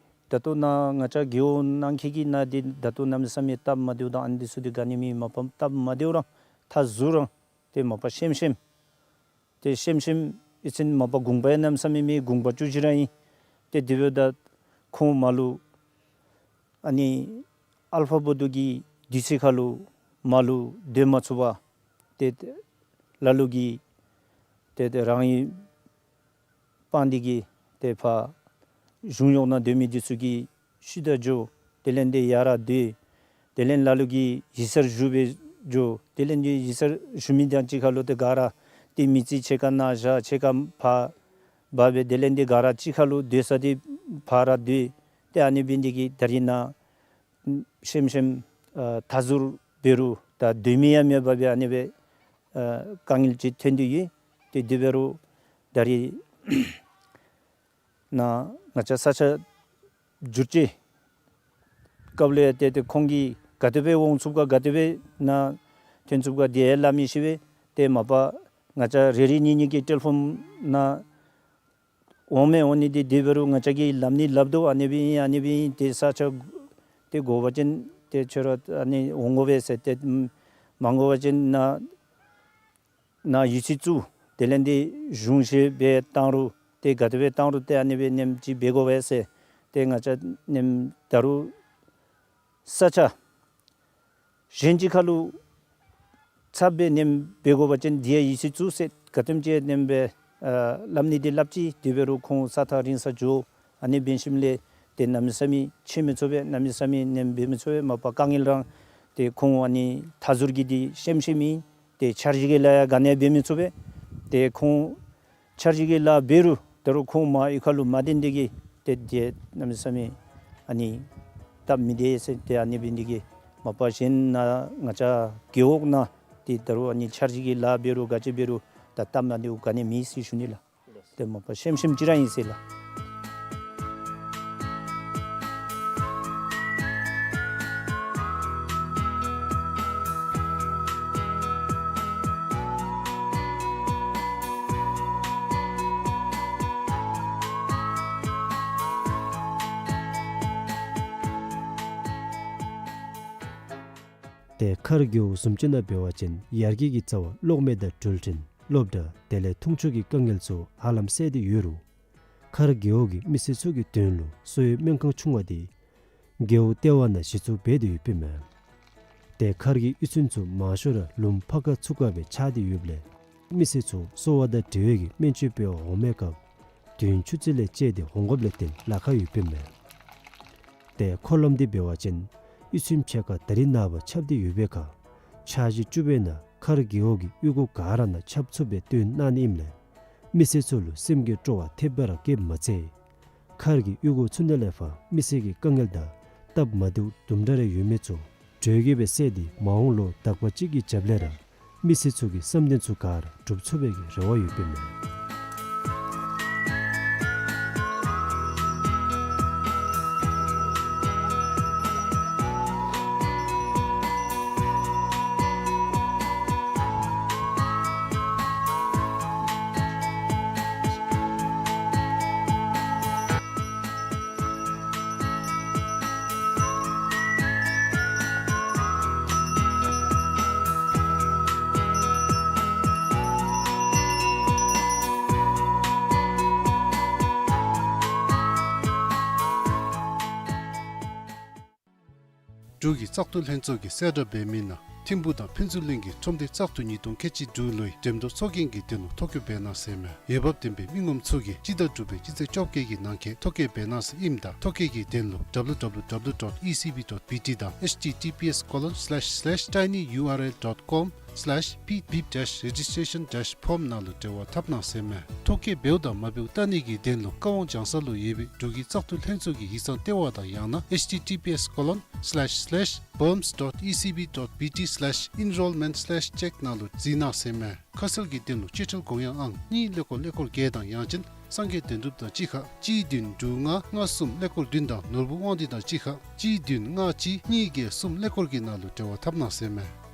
ད་ལྟོ་ནཱ་ང་བཅས་རྒེད་འོག་ནང་འཁོད་ཀྱི་ནཱ་འདི་ད་ལྟོ་གནམ་མེད་ས་མེད་སྟབས་མ་བདེཝ་དང་ཨ་ནི་འདི་ཚུ་འདི་ག་ནི་མེད། མ་པ་སྟབས་མ་བདེཝ་རང་ཐག་ཟུར་རང་ཏེ་མ་པ་ཤེམ་ཤེམ་ཏེ་ཤེམ་ཤེམ་ཨི་ཚན་མ་པ་གུང་པ་ཡང་གནམ་མེད་ས་མེད་མེད། གུང་པ་བཅུ་གཅིག་ར་ཨིན། ཏེ་དེ་འབདཝ་ད་ཁོང་མ་ལུ་ཨ་ནི་ཨལ་ཕ་བོ་དུ་གི་དུས་ཚོད་ཁར་ལུ་མ་ལུ་སྡོད་མ་ཚུགས་པར་ ཏེ་ལ་ལུ་གིས་ཏེ་ཏེ་རང་གི་སྤང་འདི་གིས་ཏེ་ཕར་གཞུང་གཡོག་ནང་སྡོད་མི་འདི་ཚུ་གི་ཤུལ་ད་འགྱོ། དེ་ལས་ཏེ་ཡར་སྡོད། དེ་ལས་ལ་ལུ་གིས་ཡིག་ཚང་ཞུ་སྦེ་འགྱོ། དེ་ལས་ཏེ་ཡིག་ཚང་ཞུ་མི་དང་གཅིག་ཁར་ལུ་ཏེ་ག་ར་ཏེ་མི་རྩིས་ཕྱེད་ཀ་ནཱ་བཞག་ཕྱེད་ཀ་ཕར་འབག་སྦེ་དེ་ལས་ཏེ་ག་ར་གཅིག་ཁར་ལུ་སྡོད་ས་འདི་ཕར་ར་སྡོད། ཏེ་ཨ་ནི་འབད་ནི་འདི་གིས་ད་རིས་ནཱ་ཤེམ་ཤེམ་ཨ་མཐའ་ཟུར་འབད་རུང་ད་སྡོད་མི་ཡང་མེད་པར་སྦེ་ཨ་ནི་སྦེ་ཨ་དཀའ་ངལ་ཅིག་ཐོན་ཏེ་ཡོད། ཏེ་དེ་འབད་རུང་ད་རིས་ནཱ་ང་བཅས་ས་ཆ་བསྒྱུར་བཅོས་སྐབས་ལུ་ཡང་ཏེ་ཏེ་ཁོང་གིས་ག་དེ་སྦེ་འོང་ཚུགས་ག་ག་དེ་སྦེ་ནཱ་ཐོན་ཚུགས་ག་དེ་ཡང་སླབ་མི་ཤེས་པས། ཏེ་མ་པ་ང་བཅས་རེ་རེ་གཉིས་གཉིས་ཀྱི་ཊེ་ལི་ཕོན་ནང་འོང་མི་འོང་ནི་འདི་དེ་འབད་རུང་ང་བཅས་ཀྱིས་སླབ་ནི་སླབ་དོ། ཨ་ནི་སྦེ་ཨིན་ཨ་ནི་སྦེ་ཨིན། ཏེ་ས་ཆ་ཏེ་དགོ་པ་ཅིན་ཏེ་ཁྱོད་ར་ཨ་ནི་འོང་དགོ་པས་ཟེར། ཏེ་མ་དགོ་པ་ཅིན་ནཱ་ནཱ་ཡོད་ཚད་བཙུགས། དེ་ལས་ཏེ་གཞུང་བཞེས་སྦེ་བཏང་རུང་ཏེ་ག་དེ་སྦེ་བཏང་རུང་ཏེ་ཨ་ནི་སྦེ་ནེམ་ཅིག་འབད་དགོ་པས་ཟེར། ཏེ་ང་བཅས་ནེམ་ད་རུང་ས་ཆ་གཞན་ཅིག་ཁར་ལུ་ཚབ་སྦེ་ནེམ་འབད་དགོ་པ་ཅིན་འདི་ཡང་ཡོད་ཚད་བཙུགས་ཟེར་ག་དེམ་ཅིག་ནེམ་སྦེ་ཨ་སླབ་ནི་འདི་སླབ་ཅི། དེ་འབད་རུང་ཁོང་ས་ཐག་རིང་ས་འགྱོ། ཨ་ནི་འབད་ཞིནམ་ལས་ཏེ་གནམ་མེད་ས་མེད་ཕྱད་མི་ཚུགས་པས། གནམ་མེད་ས་མེད་ནེམ་འབད་མི་ཚུགས་པས། མ་པ་དཀའ་ངལ་རང་ཏེ་ཁོང་ཨ་ནི་མཐའ་ཟུར་གྱི་འདི་ཤེམ་ཤེམ་ཨིན། ཏེ་འཆར་གཞི་གི་ལཱ་ཡང་ག་ནི་ཡང་འབད་མི་ཚུགས་པས། ཏེ་ཁོང་འཆར་གཞི་གི་ལཱ་འབད་རུང་ད་རུང་ཁོང་མར་གཡུས་ཁ་ལུ་མ་སྡོད་ནི་འདི་གིས་ཏེ་འདི་གནམ་མེད་ས་མེད་ཨ་ནི་སྟབས་མི་བདེ་ཟེར། ཏེ་ཨ་ནི་འབད་ནི་འདི་གིས་མ་པ་གཞན་ནཱ་ང་བཅས་རྒེད་འོག་ནང་ཏེ་ད་རུང་ཨ་ནི་འཆར་གཞི་གི་ལཱ་འབད་རུང་ག་ཅི་འབད་རུང་ད་སྟབས་མ་བདེཝ་ག་ནི་མེད་ཟེར་ཞུ་ནི་ལགས། ཏེ་མ་པ་ཤེམ་ཤེམ་ཅིག་ར་ཨིན་ཟེར་ལགས། ཏེ་མཁར་རྒེད་འོག་བཟུམ་ཅིག་ནང་འབད་བ་ཅིན་ཡར་རྒྱས་ཀྱི་རྩ་བ་གློག་མེ་དང་འགྲུལ་འཕྲིན་སློབ་གྲྭ་དེ་ལས་འཐུང་ཆུ་གི་དཀའ་ངལ་ཚུ་ཧ་ལམ་སེལ་ཏེ་ཡོད་རུང་མཁར་རྒེད་འོག་གི་མི་སེར་ཚུ་གི་དོན་ལུ་གསོ་བའི་སྨན་ཁང་ཆུང་བ་འདི་རྒེད་འོག་ལྟེ་བ་ནང་གཞི་བཙུགས་འབད་དེ་ཡོདཔ་ཨིན་མས། ཏེ་མཁར་གྱི་གཡུས་ཚན་ཚུ་མང་ཤོས་ར་ལུངམ་ཕར་ཁ་ཚུར་ཁ་སྦེ་ཆགས་ཏེ་ཡོདཔ་ལས་མི་སེར་ཚུ་གསོ་བ་དང་འབྲེལ་བའི་གི་སྨན་བཅོས་འབད་བར་འོང་མི་སྐབས་དུས་ཡུན་ཆུ་ཚོད་ལས་བཅད་དེ་འོང་དགོཔ་ལས་བརྟེན་ལཱ་ཁག་ཡོདཔ་ཨིན་མས། ཏེ་འཁོར་ལམ་འདི་འབད་བ་ཅིན་གཡུས་ཚན་ཕྱེད་ཀ་ད་རིས་ནངས་པ་ཆགས་ཏེ་ཡོད་པའི་ཁར་འཆར་གཞི་བཅུ་པའི་ནང་མཁར་རྒེད་འོག་གི་གཡུས་སྒོ་ག་ར་ནང་ཁྱབ་ཚུགསཔ་སྦེ་བཏོན་གནང་ནི་ཨིནམ་ལས་མི་སེར་ཚུ་ལུ་སེམས་ཀྱི་སྤྲོ་བ་ཐེབས་པ་ར་བསྐྱེདཔ་མ་ཚད་མཁར་གྱི་གཡུས་སྒོ་ཚུ་ནང་ལས་ཕར་མི་སེར་གྱི་དཀའ་ངལ་དང་སྟབས་མ་བདེཝ་དུམ་གྲ་རེ་ཡོད་མི་ཚུ་གྲོས་བསྐྱེད་སྦེ་སེལ་ཏེ་མ་འོངས་ལོ་དག་པ་ཅིག་གི་རྒྱབ་ལས་ར་མི་སེར་ཚུ་གི་བསམ་དོན་ཚུ་ག་ར་འགྲུབ་ཚུགས་པའི་གི་རེ་བ་ཡོདཔ་ཨིན་མས། འབྲུག་གི་བཙག་འཐུ་ལྷན་ཚོགས་ཀྱིས་གསལ་བསྒྲགས་འབད་མི་ནང་ཐིམ་ཕུག་དང་ཕུན་ཚོགས་གླིང་གི་ཁྲོམ་སྡེ་བཙག་འཐུ་ཉིས་སྟོང་ཁལ་གཅིག་དྲུག་ལོའི་འགྲེམས་སྟོན་ཚོགས་རྒྱན་གྱི་དོན་ལུ་ཐོ་བཀོད་འབད་གནང་ཟེར་མས། འོས་འབབ་ལྡན་པའི་མི་ངོམ་ཚུ་གིས་སྤྱི་ཟླ་དྲུག་པའི་སྤྱི་ཚེས་བཅོ་བརྒྱད་ཀྱི་ནང་འཁོད་ཐོ་བཀོད་འབད་གནང་ཟེར་ཨིནམ་ད་ཐོ་བཀོད་ཀྱི་དོན་ལུ་W W W dot E C B dot B T དང་H T T P S colon slash slash tinyurl dot com slash pip dash registration dash form ནང་ལུ་འབྲེལ་བ་འཐབ་གནང་ཟེར་མས། ཐོ་བཀོད་འབདཝ་དང་མ་འབདཝ་བལྟ་ནི་གི་དོན་ལུ་ཀ་ཝང་ལྗང་ས་ལུ་ཡོད་པའི་འབྲུག་གི་བཙག་འཐུ་ལྷན་ཚོགས་ཀྱི་ཡིག་ཚང་ལྟེ་བ་དང་ཡང་ན་H T T P S colon slash slash bums dot E C B dot B T slash enrollment slash check ནང་ལུ་གཟིགས་གནང་ཟེར་མས། ཁ་གསལ་གྱི་དོན་ལུ་སྤྱོད་ཁྲལ་དགོངས་ཡངས་ཨང་གཉིས་ཀླད་ཀོར་ཀླད་ཀོར་བརྒྱད་དང་ཡང་ཅིན་སངས་རྒྱས་དོན་གྲུབ་དང་གཅིག་ཁར་གཅིག་བདུན་དྲུག་ལྔ་ལྔ་གསུམ་ཀླད་ཀོར་བདུན་དང་ནོར་བུ་དབང་འདུས་དང་གཅིག་ཁར་གཅིག་བདུན་ལྔ་གཅིག་གཉིས་བརྒྱད་གསུམ་ཀླད་ཀོར་བརྒྱད་ནང་ལུ་འབྲེལ་བ་འཐབ་གནང་ཟེར་མས།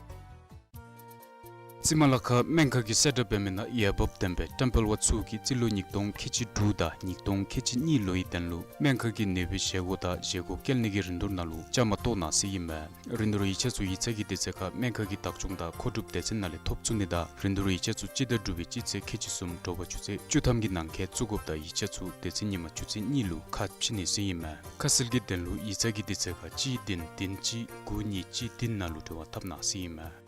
རྩིས་མ་ལགས་ཁ་སྨན་ཁང་གིས་གསལ་བསྒྲགས་འབད་མི་ནང་འོས་འབབ་ལྡན་པའི་ཏེམ་པལ་བ་ཚུ་གིས་རྩིས་ལོ་ཉིས་སྟོང་ཁལ་གཅིག་དྲུག་དང་ཉིས་སྟོང་ཁལ་གཅིག་གཉིས་ལོའི་དོན་ལུ་སྨན་ཁང་གི་ནད་པའི་བཞེས་སྒོ་དང་བཞེས་སྒོ་བཀལ་ནི་གི་རིན་བསྡུར་ནང་ལུ་བཅའ་མར་གཏོགས་གནང་ཟེར་ཨིན་མས། རིན་བསྡུར་ཡིག་ཆ་ཚུ་ཡིག་ཚང་གི་དུས་ཚོད་ཁར་སྨན་ཁང་གི་བདག་སྐྱོང་དང་མཁོ་སྒྲུབ་སྡེ་ཚན་ནང་ལས་ཐོབ་ཚུགས་ནི་དང་རིན་བསྡུར་ཡིག་ཆ་ཚུ་སྤྱི་ཟླ་དྲུག་པའི་སྤྱི་ཚེས་ཁལ་གཅིག་གསུམ་དྲོ་པ་ཆུ་ཚོད་བཅུ་ཐམ་གྱི་ནང་འཁོད་བཙུགས་དགོཔ་དང་ཡིག་ཆ་ཚུ་དེ་ཚེ་ཉིན་མ་ཆུ་ཚོད་གཉིས་ལུ་ཁ་ཕྱེ་ནི་ཟེར་ཨིན་མས། ཁ་གསལ་གྱི་དོན་ལུ་ཡིག་ཚང་གི་དུས་ཚོད་ཁར་གཅིག་བདུན་བདུན་གཅིག་དགུ་གཉིས་གཅིག་བདུན་ནང་ལུ་འབྲེལ་བ་འཐབ་གནང་ཟེར་ཨིན་མས།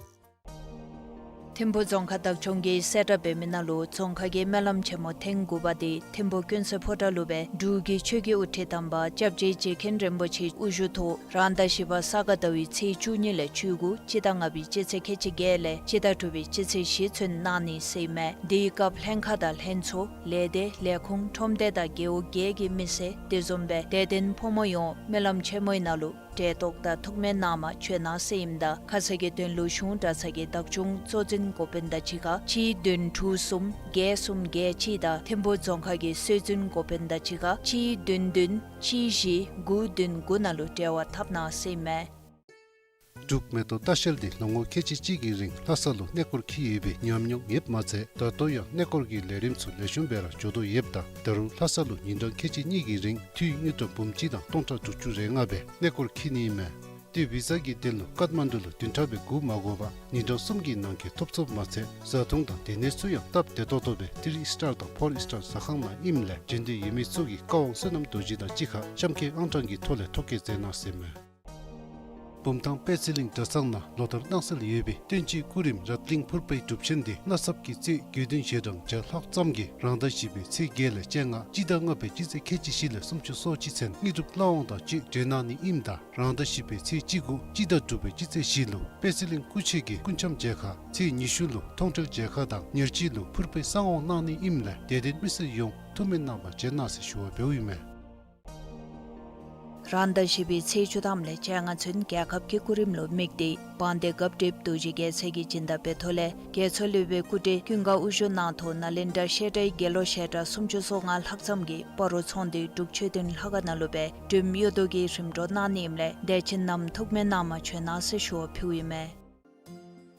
ཐིམ་ཕུ་རྫོང་ཁག་བདག་སྐྱོང་གིས་གསལ་བསྒྲགས་འབད་མི་ནང་ལུ་རྫོང་ཁག་གི་སྨོན་ལམ་ཆེན་མོ་ཐེངས་དགུ་པ་དེ་ཐིམ་ཕུ་ཀུན་གསལ་ཕོ་བྲང་ལུ་སྦེ་འབྲུག་གི་ཆོས་ཀྱི་དབུ་ཁྲིད་དམ་པ་སྐྱབས་རྗེ་རྗེ་མཁན་རིན་པོ་ཆེ་དབུ་བཞུགས་ཐོག་རང་ཟླ་བཞི་པ་ས་ག་ཟླ་བའི་ཚེས་བཅུ་གཉིས་ལས་བཅུ་དགུ་སྤྱི་ཟླ་ལྔ་པའི་སྤྱི་ཚེས་ཁལ་གཅིག་བརྒྱད་ལས་སྤྱི་ཟླ་དྲུག་པའི་སྤྱི་ཚེས་བཞི་ཚུན་གནང་ནི་ཟེར་ཨིན་མས། དེའི་སྐབས་ལྷན་ཁག་དང་ལྷན་ཚོགས་ལས་སྡེ་ལས་ཁུངས་ཁྲོམ་སྡེ་དང་རྒེད་འོག་བརྒྱད་ཀྱི་མི་སེར་དེ་བཟུམ་སྦེ་དད་ལྡན་ཕོ་མོ་ཡོངས་སྨོན་ལམ་ཆེན་མོའི་ནང་ལུ་གྲལ་གཏོགས་དང་ཐུགས་སྨོན་གནང་མ་བྱོན་གནང་ཟེར་ཨིནམ་ད་ཁ་གསལ་གྱི་དོན་ལུ་གཞུང་གྲྭ་ཚང་གི་བདག་སྐྱོང་གཙོ་འཛིན་འགོ་དཔོན་དང་གཅིག་ཁར་གཅིག་བདུན་དྲུག་གསུམ་བརྒྱད་གསུམ་བརྒྱད་གཅིག་དང་ཐིམ་ཕུ་རྫོང་ཁག་གི་སྲོལ་འཛིན་འགོ་དཔོན་དང་གཅིག་ཁར་གཅིག་བདུན་བདུན་གཅིག་བཞི་དགུ་བདུན་དགུ་ནང་ལུ་འབྲེལ་བ་འཐབ་གནང་ཟེར་ཨིན་མས། འབྲུག་མེ་ཏོག་ལྟ་བཤལ་འདི་ལོ་ངོ་ཁལ་གཅིག་གཅིག་གི་རིང་ལྷ་ས་ལུ་གནས་སྐོར་འཁྱིད་ཡོད་པའི་ཉམས་མྱོང་ཡོདཔ་མ་ཚད་ད་ལྟོ་ཡང་གནས་སྐོར་གྱི་ལས་རིམ་ཚུ་ལེགས་ཤོམ་སྦེ་ར་འགྱོ་དོ་ཡོདཔ་ད་ད་རུང་ལྷ་ས་ལུ་ཉིན་གྲངས་ཁལ་གཅིག་གཉིས་ཀྱི་རིང་འཐུས་དངུལ་ཀྲམ་འབུམ་གཅིག་དང་སྟོང་ཕྲག་དྲུག་ཅུ་རེ་ལྔ་སྦེ་གནས་སྐོར་འཁྱིད་ནི་ཨིན་མས། ཏེ་བི་ས་གི་དོན་ལུ་ཀཏ་མན་ཌུ་ལུ་བདུན་ཕྲག་སྦེ་སྒུག་མ་དགོ་པར་ཉིན་གྲངས་གསུམ་གྱི་ནང་འཁོད་ཐོབ་ཚུགསཔ་མ་ཚད་བཟའ་འཐུང་དང་སྡོད་གནས་ཚུ་ཡང་སྟབས་བདེ་ཏོག་ཏོ་སྦེ་ཐི་རི་ཨིསི་ཊར་དང་ཕོར་ཨིསི་ཊར་ཟ་ཁང་ནང་ཨིནམ་ལས་བྱོན་འདོད་ཡོད་མི་ཚུ་གིས་བཀའ་དབང་བསོད་ནམས་རྡོ་རྗེ་དང་གཅིག་ཁར་གཤམ་འཁོད་ཨང་གྲངས་ཀྱི་ཐོག་ལས་ཐོ་བཀོད་མཛད་གནང་ཟེར་ཨིན་མས། བུམ་ཐང་དཔལ་སྲིད་གླིང་གྲྭ་ཚང་ནང་ལོ་ལྟར་གནང་སྲོལ་ཡོད་པའི་བསྟན་བཅོས་སྐུ་རིམ་རཏ་གླིང་ཕུར་པའི་སྒྲུབ་ཆེན་འདི་གནའ་ཚབ་ཀྱི་རྩིས་དགེ་འདུན་ཞལ་གྲངས་བརྒྱ་ལྷག་ཙམ་གྱིས་རང་ཟླ་བཞི་པའི་ཚེས་བརྒྱད་ལས་བཅོ་ལྔ་སྤྱི་ཟླ་ལྔ་པའི་སྤྱི་ཚེས་ཁལ་གཅིག་བཞི་ལས་སུམ་ཅུ་སོ་གཅིག་ཚུན་དངོས་གྲུབ་བླ་འོང་དང་བཅས་གྲོལ་གནང་ནི་ཨིནམ་ད་རང་ཟླ་བཞི་པའི་ཚེས་བཅུ་དགུ་སྤྱི་ཟླ་དྲུག་པའི་སྤྱི་ཚེས་བཞི་ལུ་དཔལ་སྲིད་གླིང་སྐུ་མཆེད་ཀྱིས་སྐུ་འཆམ་མཇལ་ཁ་ཚེས་ཉི་ཤུ་ལུ་མཐོང་གྲོལ་མཇལ་ཁ་དང་ཉེར་གཅིག་ལུ་ཕུར་པའི་གསང་དབང་གནང་ནི་ཨིནམ་ལས་དད་ལྡན་མི་སེར་ཡོངས་ཐུགས་སྨོན་གནང་བར་བྱོན་གནང་ཟེར་ཞུ་བ་འབདཝ་ཨིན་མས། རང་ཟླ་བཞི་པའི་ཚེས་བཅུ་ཐམ་ལས་བཅོ་ལྔ་ཚུན་རྒྱལ་ཁབ་ཀྱི་སྐུ་རིམ་ལུ་དམིགས་ཏེ་དཔལ་ལྡན་སྐབས་སྒྲིབ་རྡོ་རྗེ་རྒྱལ་མཚན་གྱི་སྦྱིན་བདག་འབད་ཐོག་ལས་རྒྱལ་མཚན་སློབ་དཔོན་སྐུ་བགྲེས་ཀུན་དགའ་དབུ་བཞུགས་གནང་ཐོག་ནཱ་ལེནྡྲ་བཤད་གྲྭའི་དགེ་སློབ་ཞལ་གྲངས་སུམ་ཅུ་སོ་ལྔ་ལྷག་ཙམ་གྱིས་སྤ་རོ་ཚོང་འདུས་འབྲུག་ཆོས་ལྡན་ལྷ་ཁང་ནང་ལུ་སྦེ་འབྲུགམ་གཡུ་རྡོ་གི་རིམ་གྲོ་གནང་ནི་ཨིནམ་ལས་དད་ཅན་རྣམས་ཐུགས་སྨོན་གནང་མ་བྱོན་གནང་ཟེར་ཞུ་བ་ཕུལཝ་ཨིན་མས།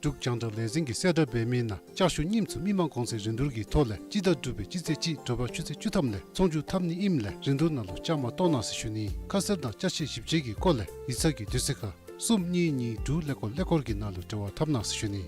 འབྲུག་རྒྱང་བསྒྲགས་ལས་འཛིན་གྱིས་གསལ་བསྒྲགས་འབད་མི་ནང་ལྕགས་ཞུ་རྙིངམ་ཚུ་མི་མང་གོང་ཚད་རིན་བསྡུར་གྱི་ཐོག་ལས་སྤྱི་ཟླ་དྲུག་པའི་སྤྱི་ཚེས་གཅིག་དྲོ་པ་ཆུ་ཚོད་བཅུ་ཐམ་ལས་ཚོང་བསྒྱུར་འཐབ་ནི་ཨིནམ་ལས་རིན་བསྡུར་ནང་ལུ་བཅའ་མར་གཏོགས་གནང་ཟེར་ཞུ་ནི། ཁ་གསལ་དང་ཅ་ཆས་ཞིབ་དཔྱད་ཀྱི་སྐོར་ལས་ཡིག་ཚང་གི་དུས་ཚོད་ཁར་གསུམ་གཉིས་གཉིས་དྲུག་ཀླད་ཀོར་ཀླད་ཀོར་གྱི་ནང་ལུ་འབྲེལ་བ་འཐབ་གནང་ཟེར་ཞུ་ནི།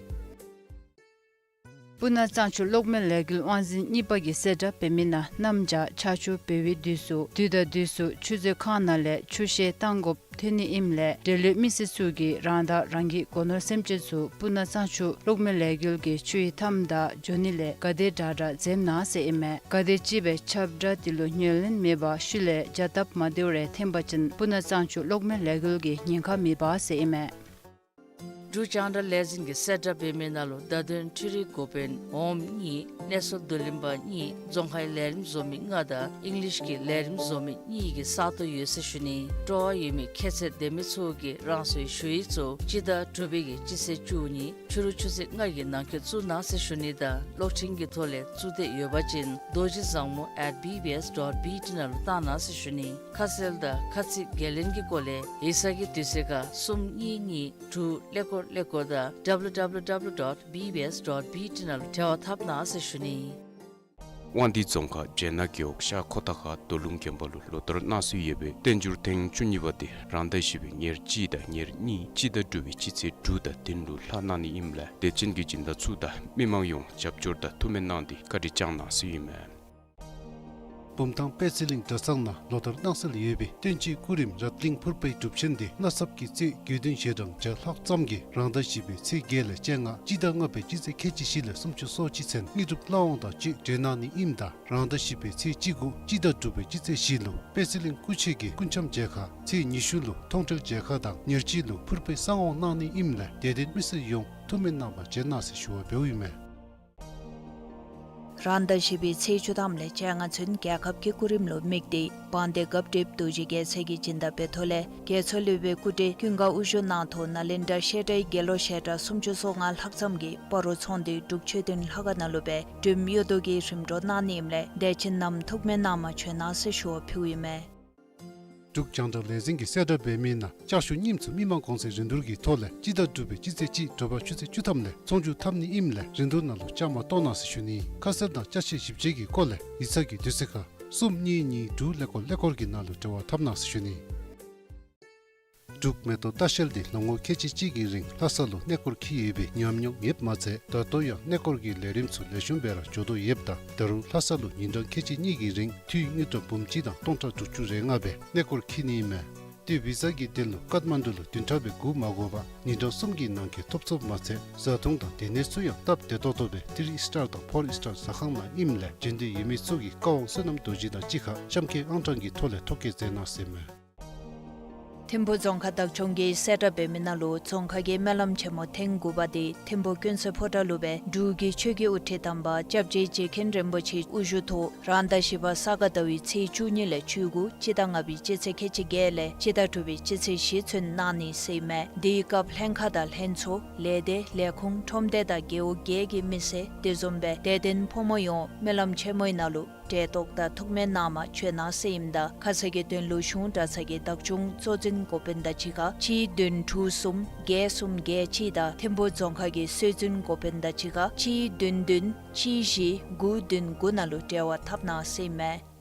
སྤུ་ན་གཙང་ཆུ་གློག་མེ་ལས་འགུལ་དབང་འཛིན་གཉིས་པ་གིས་གསལ་བསྒྲགས་འབད་མི་ནང་གནམ་བྱཱར་ཆར་ཆུ་འབེལ་བའི་དུས་སུ་དུས་དང་དུས་སུ་ཆུ་མཛོད་ཁང་ནང་ལས་ཆུ་བཤལ་གཏང་དགོཔ་ཐོན་ནི་ཨིནམ་ལས་འབྲེལ་ཡོད་མི་སེར་ཚུ་གིས་རང་དང་རང་གི་སྒོ་ནོར་སེམས་ཅན་ཚུ་སྤུ་ན་གཙང་ཆུ་གློག་མེ་ལས་འགུལ་གྱི་ཆུའི་མཐའམ་དང་འགྱོ་ནི་ལས་ག་དེ་དྲག་དྲག་འཛེམ་གནང་ཟེར་ཨིན་མས། ག་དེ་ཅིག་སྦེ་ཁྱབ་བསྒྲགས་དེ་ལུ་ཉན་ལེན་མེད་པར་ཤུལ་ལས་བྱ་སྟབས་མ་བདེཝ་རེ་འཐོན་པ་ཅིན་སྤུ་ན་གཙང་ཆུ་གློག་མེ་ལས་འགུལ་གྱི་ཉེན་ཁ་མེདཔ་ཟེར་ཨིན་མས། འབྲུག་རྒྱང་བསྒྲགས་ལས་འཛིན་གྱིས་གསལ་བསྒྲགས་འབད་མི་ནང་ལུ་བརྡ་དོན་འཕྲུལ་རིག་འགོ་དཔོན་འོགམ་གཉིས་གནས་ཚུལ་བསྡུ་ལེན་པ་གཉིས་རྫོང་ཁའི་ལས་རིམ་བཟོ་མི་ལྔ་དང་ཨིང་ལིཤ་གི་ལས་རིམ་བཟོ་མི་གཉིས་ཀྱི་ས་སྟོང་ཡོད་ཟེར་ཞུ་ནི། སྤྲོ་བ་ཡོད་མི་ཁྱད་ཚད་ལྡན་མི་ཚུ་གིས་རང་སོའི་ཞུ་ཡིག་ཚུ་སྤྱི་ཟླ་དྲུག་པའི་གི་སྤྱི་ཚེས་བཅུ་གཉིས་ཕྱི་རུ་ཆུ་ཚོད་ལྔ་གི་ནང་འཁོད་བཙུགས་གནང་ཟེར་ཞུ་ནི་དང་གློག་འཕྲིན་གྱི་ཐོག་ལས་བཙུགས་འདོད་ཡོད་པ་ཅིན་རྡོ་རྗེ་བཟང་མོ་at B B S dot B T ནང་ལུ་བཏང་གནང་ཟེར་ཞུ་ནི། ཁ་གསལ་དང་ཁ་ཚིག་འགན་ལེན་གྱི་སྐོར་ལས་ཡིག་ཚང་གི་དུས་ཚོད་ཁར་གསུམ་གཉིས་གཉིས་དྲུག་ཀླད་ཀོར་ཀླད་ཀོར་དང་W W W dot B B S dot B T ནང་ལུ་འབྲེལ་བ་འཐབ་གནང་ཟེར་ཞུ་ནི། དབང་འདུས་རྫོང་ཁག་སྦྱེད་ནག་རྒེད་འོག་ཤར་ཁོ་ཐང་ཁ་རྡོ་ལུང་དགོན་པ་ལུ་ལོ་ལྟར་གནང་སྲོལ་ཡོད་པའི་བསྟན་འགྱུར་ཐེངས་བཅུ་གཉིས་པ་དེ་རང་ཟླ་བཞི་པའི་ཉེར་གཅིག་དང་ཉེར་གཉིས་སྤྱི་ཟླ་དྲུག་པའི་སྤྱི་ཚེས་དྲུག་དང་བདུན་ལུ་ལྷག་གནང་ནི་ཨིནམ་ལས་དད་ཅན་གྱི་སྦྱིན་བདག་ཚུ་དང་མི་མང་ཡོངས་རྒྱབ་སྐྱོར་དང་ཐུགས་སྨོན་གནང་སྟེ་བཀའ་དྲིན་བསྐྱང་གནང་ཟེར་ཨིན་མས། བུམ་ཐང་དཔལ་སྲིད་གླིང་གྲྭ་ཚང་ནང་ལོ་ལྟར་གནང་སྲོལ་ཡོད་པའི་བསྟན་བཅོས་སྐུ་རིམ་རཏ་གླིང་ཕུར་པའི་སྒྲུབ་ཆེན་འདི་གནའ་ཚབ་ཀྱི་རྩིས་དགེ་འདུན་ཞལ་གྲངས་བརྒྱ་ལྷག་ཙམ་གྱིས་རང་ཟླ་བཞི་པའི་ཚེས་བརྒྱད་ལས་བཅོ་ལྔ་སྤྱི་ཟླ་ལྔ་པའི་སྤྱི་ཚེས་ཁལ་གཅིག་བཞི་ལས་སུམ་ཅུ་སོ་གཅིག་ཚུན་དངོས་གྲུབ་བླ་འོང་དང་བཅས་གྲོལ་གནང་ནི་ཨིནམ་ད་རང་ཟླ་བཞི་པའི་ཚེས་བཅུ་དགུ་སྤྱི་ཟླ་དྲུག་པའི་སྤྱི་ཚེས་བཞི་ལུ་དཔལ་སྲིད་གླིང་སྐུ་མཆེད་ཀྱིས་སྐུ་འཆམ་མཇལ་ཁ་ཚེས་ཉི་ཤུ་ལུ་མཐོང་གྲོལ་མཇལ་ཁ་དང་ཉེར་གཅིག་ལུ་ཕུར་པའི་གསང་དབང་གནང་ནི་ཨིནམ་ལས་དད་ལྡན་མི་སེར་ཡོངས་ཐུགས་སྨོན་གནང་བར་བྱོན་གནང་ཟེར་ཞུ་བ་འབདཝ་ཨིན་མས། རང་ཟླ་བཞི་པའི་ཚེས་བཅུ་ཐམ་ལས་བཅོ་ལྔ་ཚུན་རྒྱལ་ཁབ་ཀྱི་སྐུ་རིམ་ལུ་དམིགས་ཏེ་དཔལ་ལྡན་སྐབས་སྒྲིབ་རྡོ་རྗེ་རྒྱལ་མཚན་གྱི་སྦྱིན་བདག་འབད་ཐོག་ལས་རྒྱལ་མཚན་སློབ་དཔོན་སྐུ་བགྲེས་ཀུན་དགའ་དབུ་བཞུགས་གནང་ཐོག་ནཱ་ལེནྡྲ་བཤད་གྲྭའི་དགེ་སློབ་ཞལ་གྲངས་སུམ་ཅུ་སོ་ལྔ་ལྷག་ཙམ་གྱིས་སྤ་རོ་ཚོང་འདུས་འབྲུག་ཆོས་ལྡན་ལྷ་ཁང་ནང་ལུ་སྦེ་འབྲུམ་གཡུ་རྡོ་གི་རིམ་གྲོ་གནང་ནི་ཨིནམ་ལས་དད་ཅན་རྣམས་ཐུགས་སྨོན་གནང་བར་བྱོན་གནང་ཟེར་ཞུ་བ་ཕུལཝ་ཨིན་མས། འབྲུག་རྒྱང་བསྒྲགས་ལས་འཛིན་གྱིས་གསལ་བསྒྲགས་འབད་མི་ནང་ལྕགས་ཞུ་རྙིངམ་ཚུ་མི་མང་གོང་ཚད་རིན་བསྡུར་གྱི་ཐོག་ལས་སྤྱི་ཟླ་དྲུག་པའི་སྤྱི་ཚེས་གཅིག་དྲོ་པ་ཆུ་ཚོད་བཅུ་ཐམ་ལས་ཚོང་བསྒྱུར་འཐབ་ནི་ཨིནམ་ལས་རིན་བསྡུར་ནང་ལུ་བཅའ་མར་གཏོགས་གནང་ཟེར་ཞུ་ནི། ཁ་གསལ་དང་ཅ་ཆས་ཞིབ་དཔྱད་ཀྱི་སྐོར་ལས་ཡིག་ཚང་གི་དུས་ཚོད་ཁར་གསུམ་གཉིས་གཉིས་དྲུག་ཀླད་ཀོར་ཀླད་ཀོར་གྱི་ནང་ལུ་འབྲེལ་བ་འཐབ་གནང་ཟེར་ཞུ་ནི། འབྲུག་མེ་ཏོག་ལྟ་བཤལ་འདི་ལོ་ངོ་ཁལ་གཅིག་གཅིག་གི་རིང་ལྷ་ས་ལུ་གནས་སྐོར་འཁྱིད་ཡོད་པའི་ཉམས་མྱོང་ཡོདཔ་མ་ཚད་ད་ལྟོ་ཡང་གནས་སྐོར་གྱི་ལས་རིམ་ཚུ་ལེགས་ཤོམ་སྦེ་ར་འགྱོ་དོ་ཡོདཔ་ད་ད་རུང་ལྷ་ས་ལུ་ཉིན་གྲངས་ཁལ་གཅིག་གཉིས་ཀྱི་རིང་འཐུས་དངུལ་ཀྲམ་འབུམ་གཅིག་དང་སྟོང་ཕྲག་དྲུག་ཅུ་རེ་ལྔ་སྦེ་གནས་སྐོར་འཁྱིད་ནི་ཨིན་མས། ཏེ་བི་ཟ་གི་དོན་ལུ་ཀཏ་མན་ཌུ་ལུ་བདུན་ཕྲག་སྦེ་སྒུག་མ་དགོ་པར་ཉིན་གྲངས་གསུམ་གྱི་ནང་འཁོད་ཐོབ་ཚུགསཔ་མ་ཚད་བཟའ་འཐུང་དང་སྡོད་གནས་ཚུ་ཡང་སྟབས་བདེ་ཏོག་ཏོ་སྦེ་ཐི་རི་ཨིསི་ཊར་དང་ཕོར་ཨིསི་ཊར་ཟ་ཁང་ནང་ཨིནམ་ལས་འབྱོན་འདོད་ཡོད་མི་ཚུ་གིས་ཀ་དབང་བསོད་ནམས་རྡོ་རྗེ་དང་གཅིག་ཁར་གཤམ་འཁོད་ཨང་གྲངས་ཀྱི་ཐོག་ལས་ཐོ་བཀོད་མཛད་གནང་ཟེར་མས། ཐིམ་ཕུ་རྫོང་ཁག་བདག་སྐྱོང་གིས་གསལ་བསྒྲགས་འབད་མི་ནང་ལུ་རྫོང་ཁག་གི་སྨོན་ལམ་ཆེན་མོ་ཐེངས་དགུ་པ་དེ་ཐིམ་ཕུ་ཀུན་གསལ་ཕོ་བྲང་ལུ་སྦེ་འབྲུག་གི་ཆོས་ཀྱི་དབུ་ཁྲིད་དམ་པ་སྐྱབས་རྗེ་རྗེ་མཁན་རིན་པོ་ཆེ་དབུ་བཞུགས་ཐོག་རང་ཟླ་བཞི་པ་ས་ག་ཟླ་བའི་ཚེས་བཅུ་གཉིས་ལས་བཅུ་དགུ་སྤྱི་ཟླ་ལྔ་པའི་སྤྱི་ཚེས་ཁལ་གཅིག་བརྒྱད་ལས་སྤྱི་ཟླ་དྲུག་པའི་སྤྱི་ཚེས་བཞི་ཚུན་གནང་ནི་ཟེར་ཨིན་མས། དེའི་སྐབས་ལྷན་ཁག་དང་ལྷན་ཚོགས་ལས་སྡེ་ལས་ཁུངས་ཁྲོམ་སྡེ་དང་རྒེད་འོག་བརྒྱད་ཀྱི་མི་སེར་དེ་བཟུམ་སྦེ་དད་ལྡན་ཕོ་མོ་ཡོངས་སྨོན་ལམ་ཆེན་མོའི་ནང་ལུ་གྲལ་གཏོགས་དང་ཐུགས་སྨོན་གནང་མ་བྱོན་གནང་ཟེར་ཨིནམ་ད་ཁ་གསལ་གྱི་དོན་ལུ་གཞུང་གྲྭ་ཚང་གི་བདག་སྐྱོང་གཙོ་འཛིན་འགོ་དཔོན་དང་གཅིག་ཁར་གཅིག་བདུན་དྲུག་གསུམ་བརྒྱད་གསུམ་བརྒྱད་གཅིག་དང་ཐིམ་ཕུ་རྫོང་ཁག་གི་སྲོལ་འཛིན་འགོ་དཔོན་དང་གཅིག་ཁར་གཅིག་བདུན་བདུན་གཅིག་བཞི་དགུ་བདུན་དགུ་ནང་ལུ་འབྲེལ་བ་འཐབ་གནང་ཟེར་ཨིན་མས།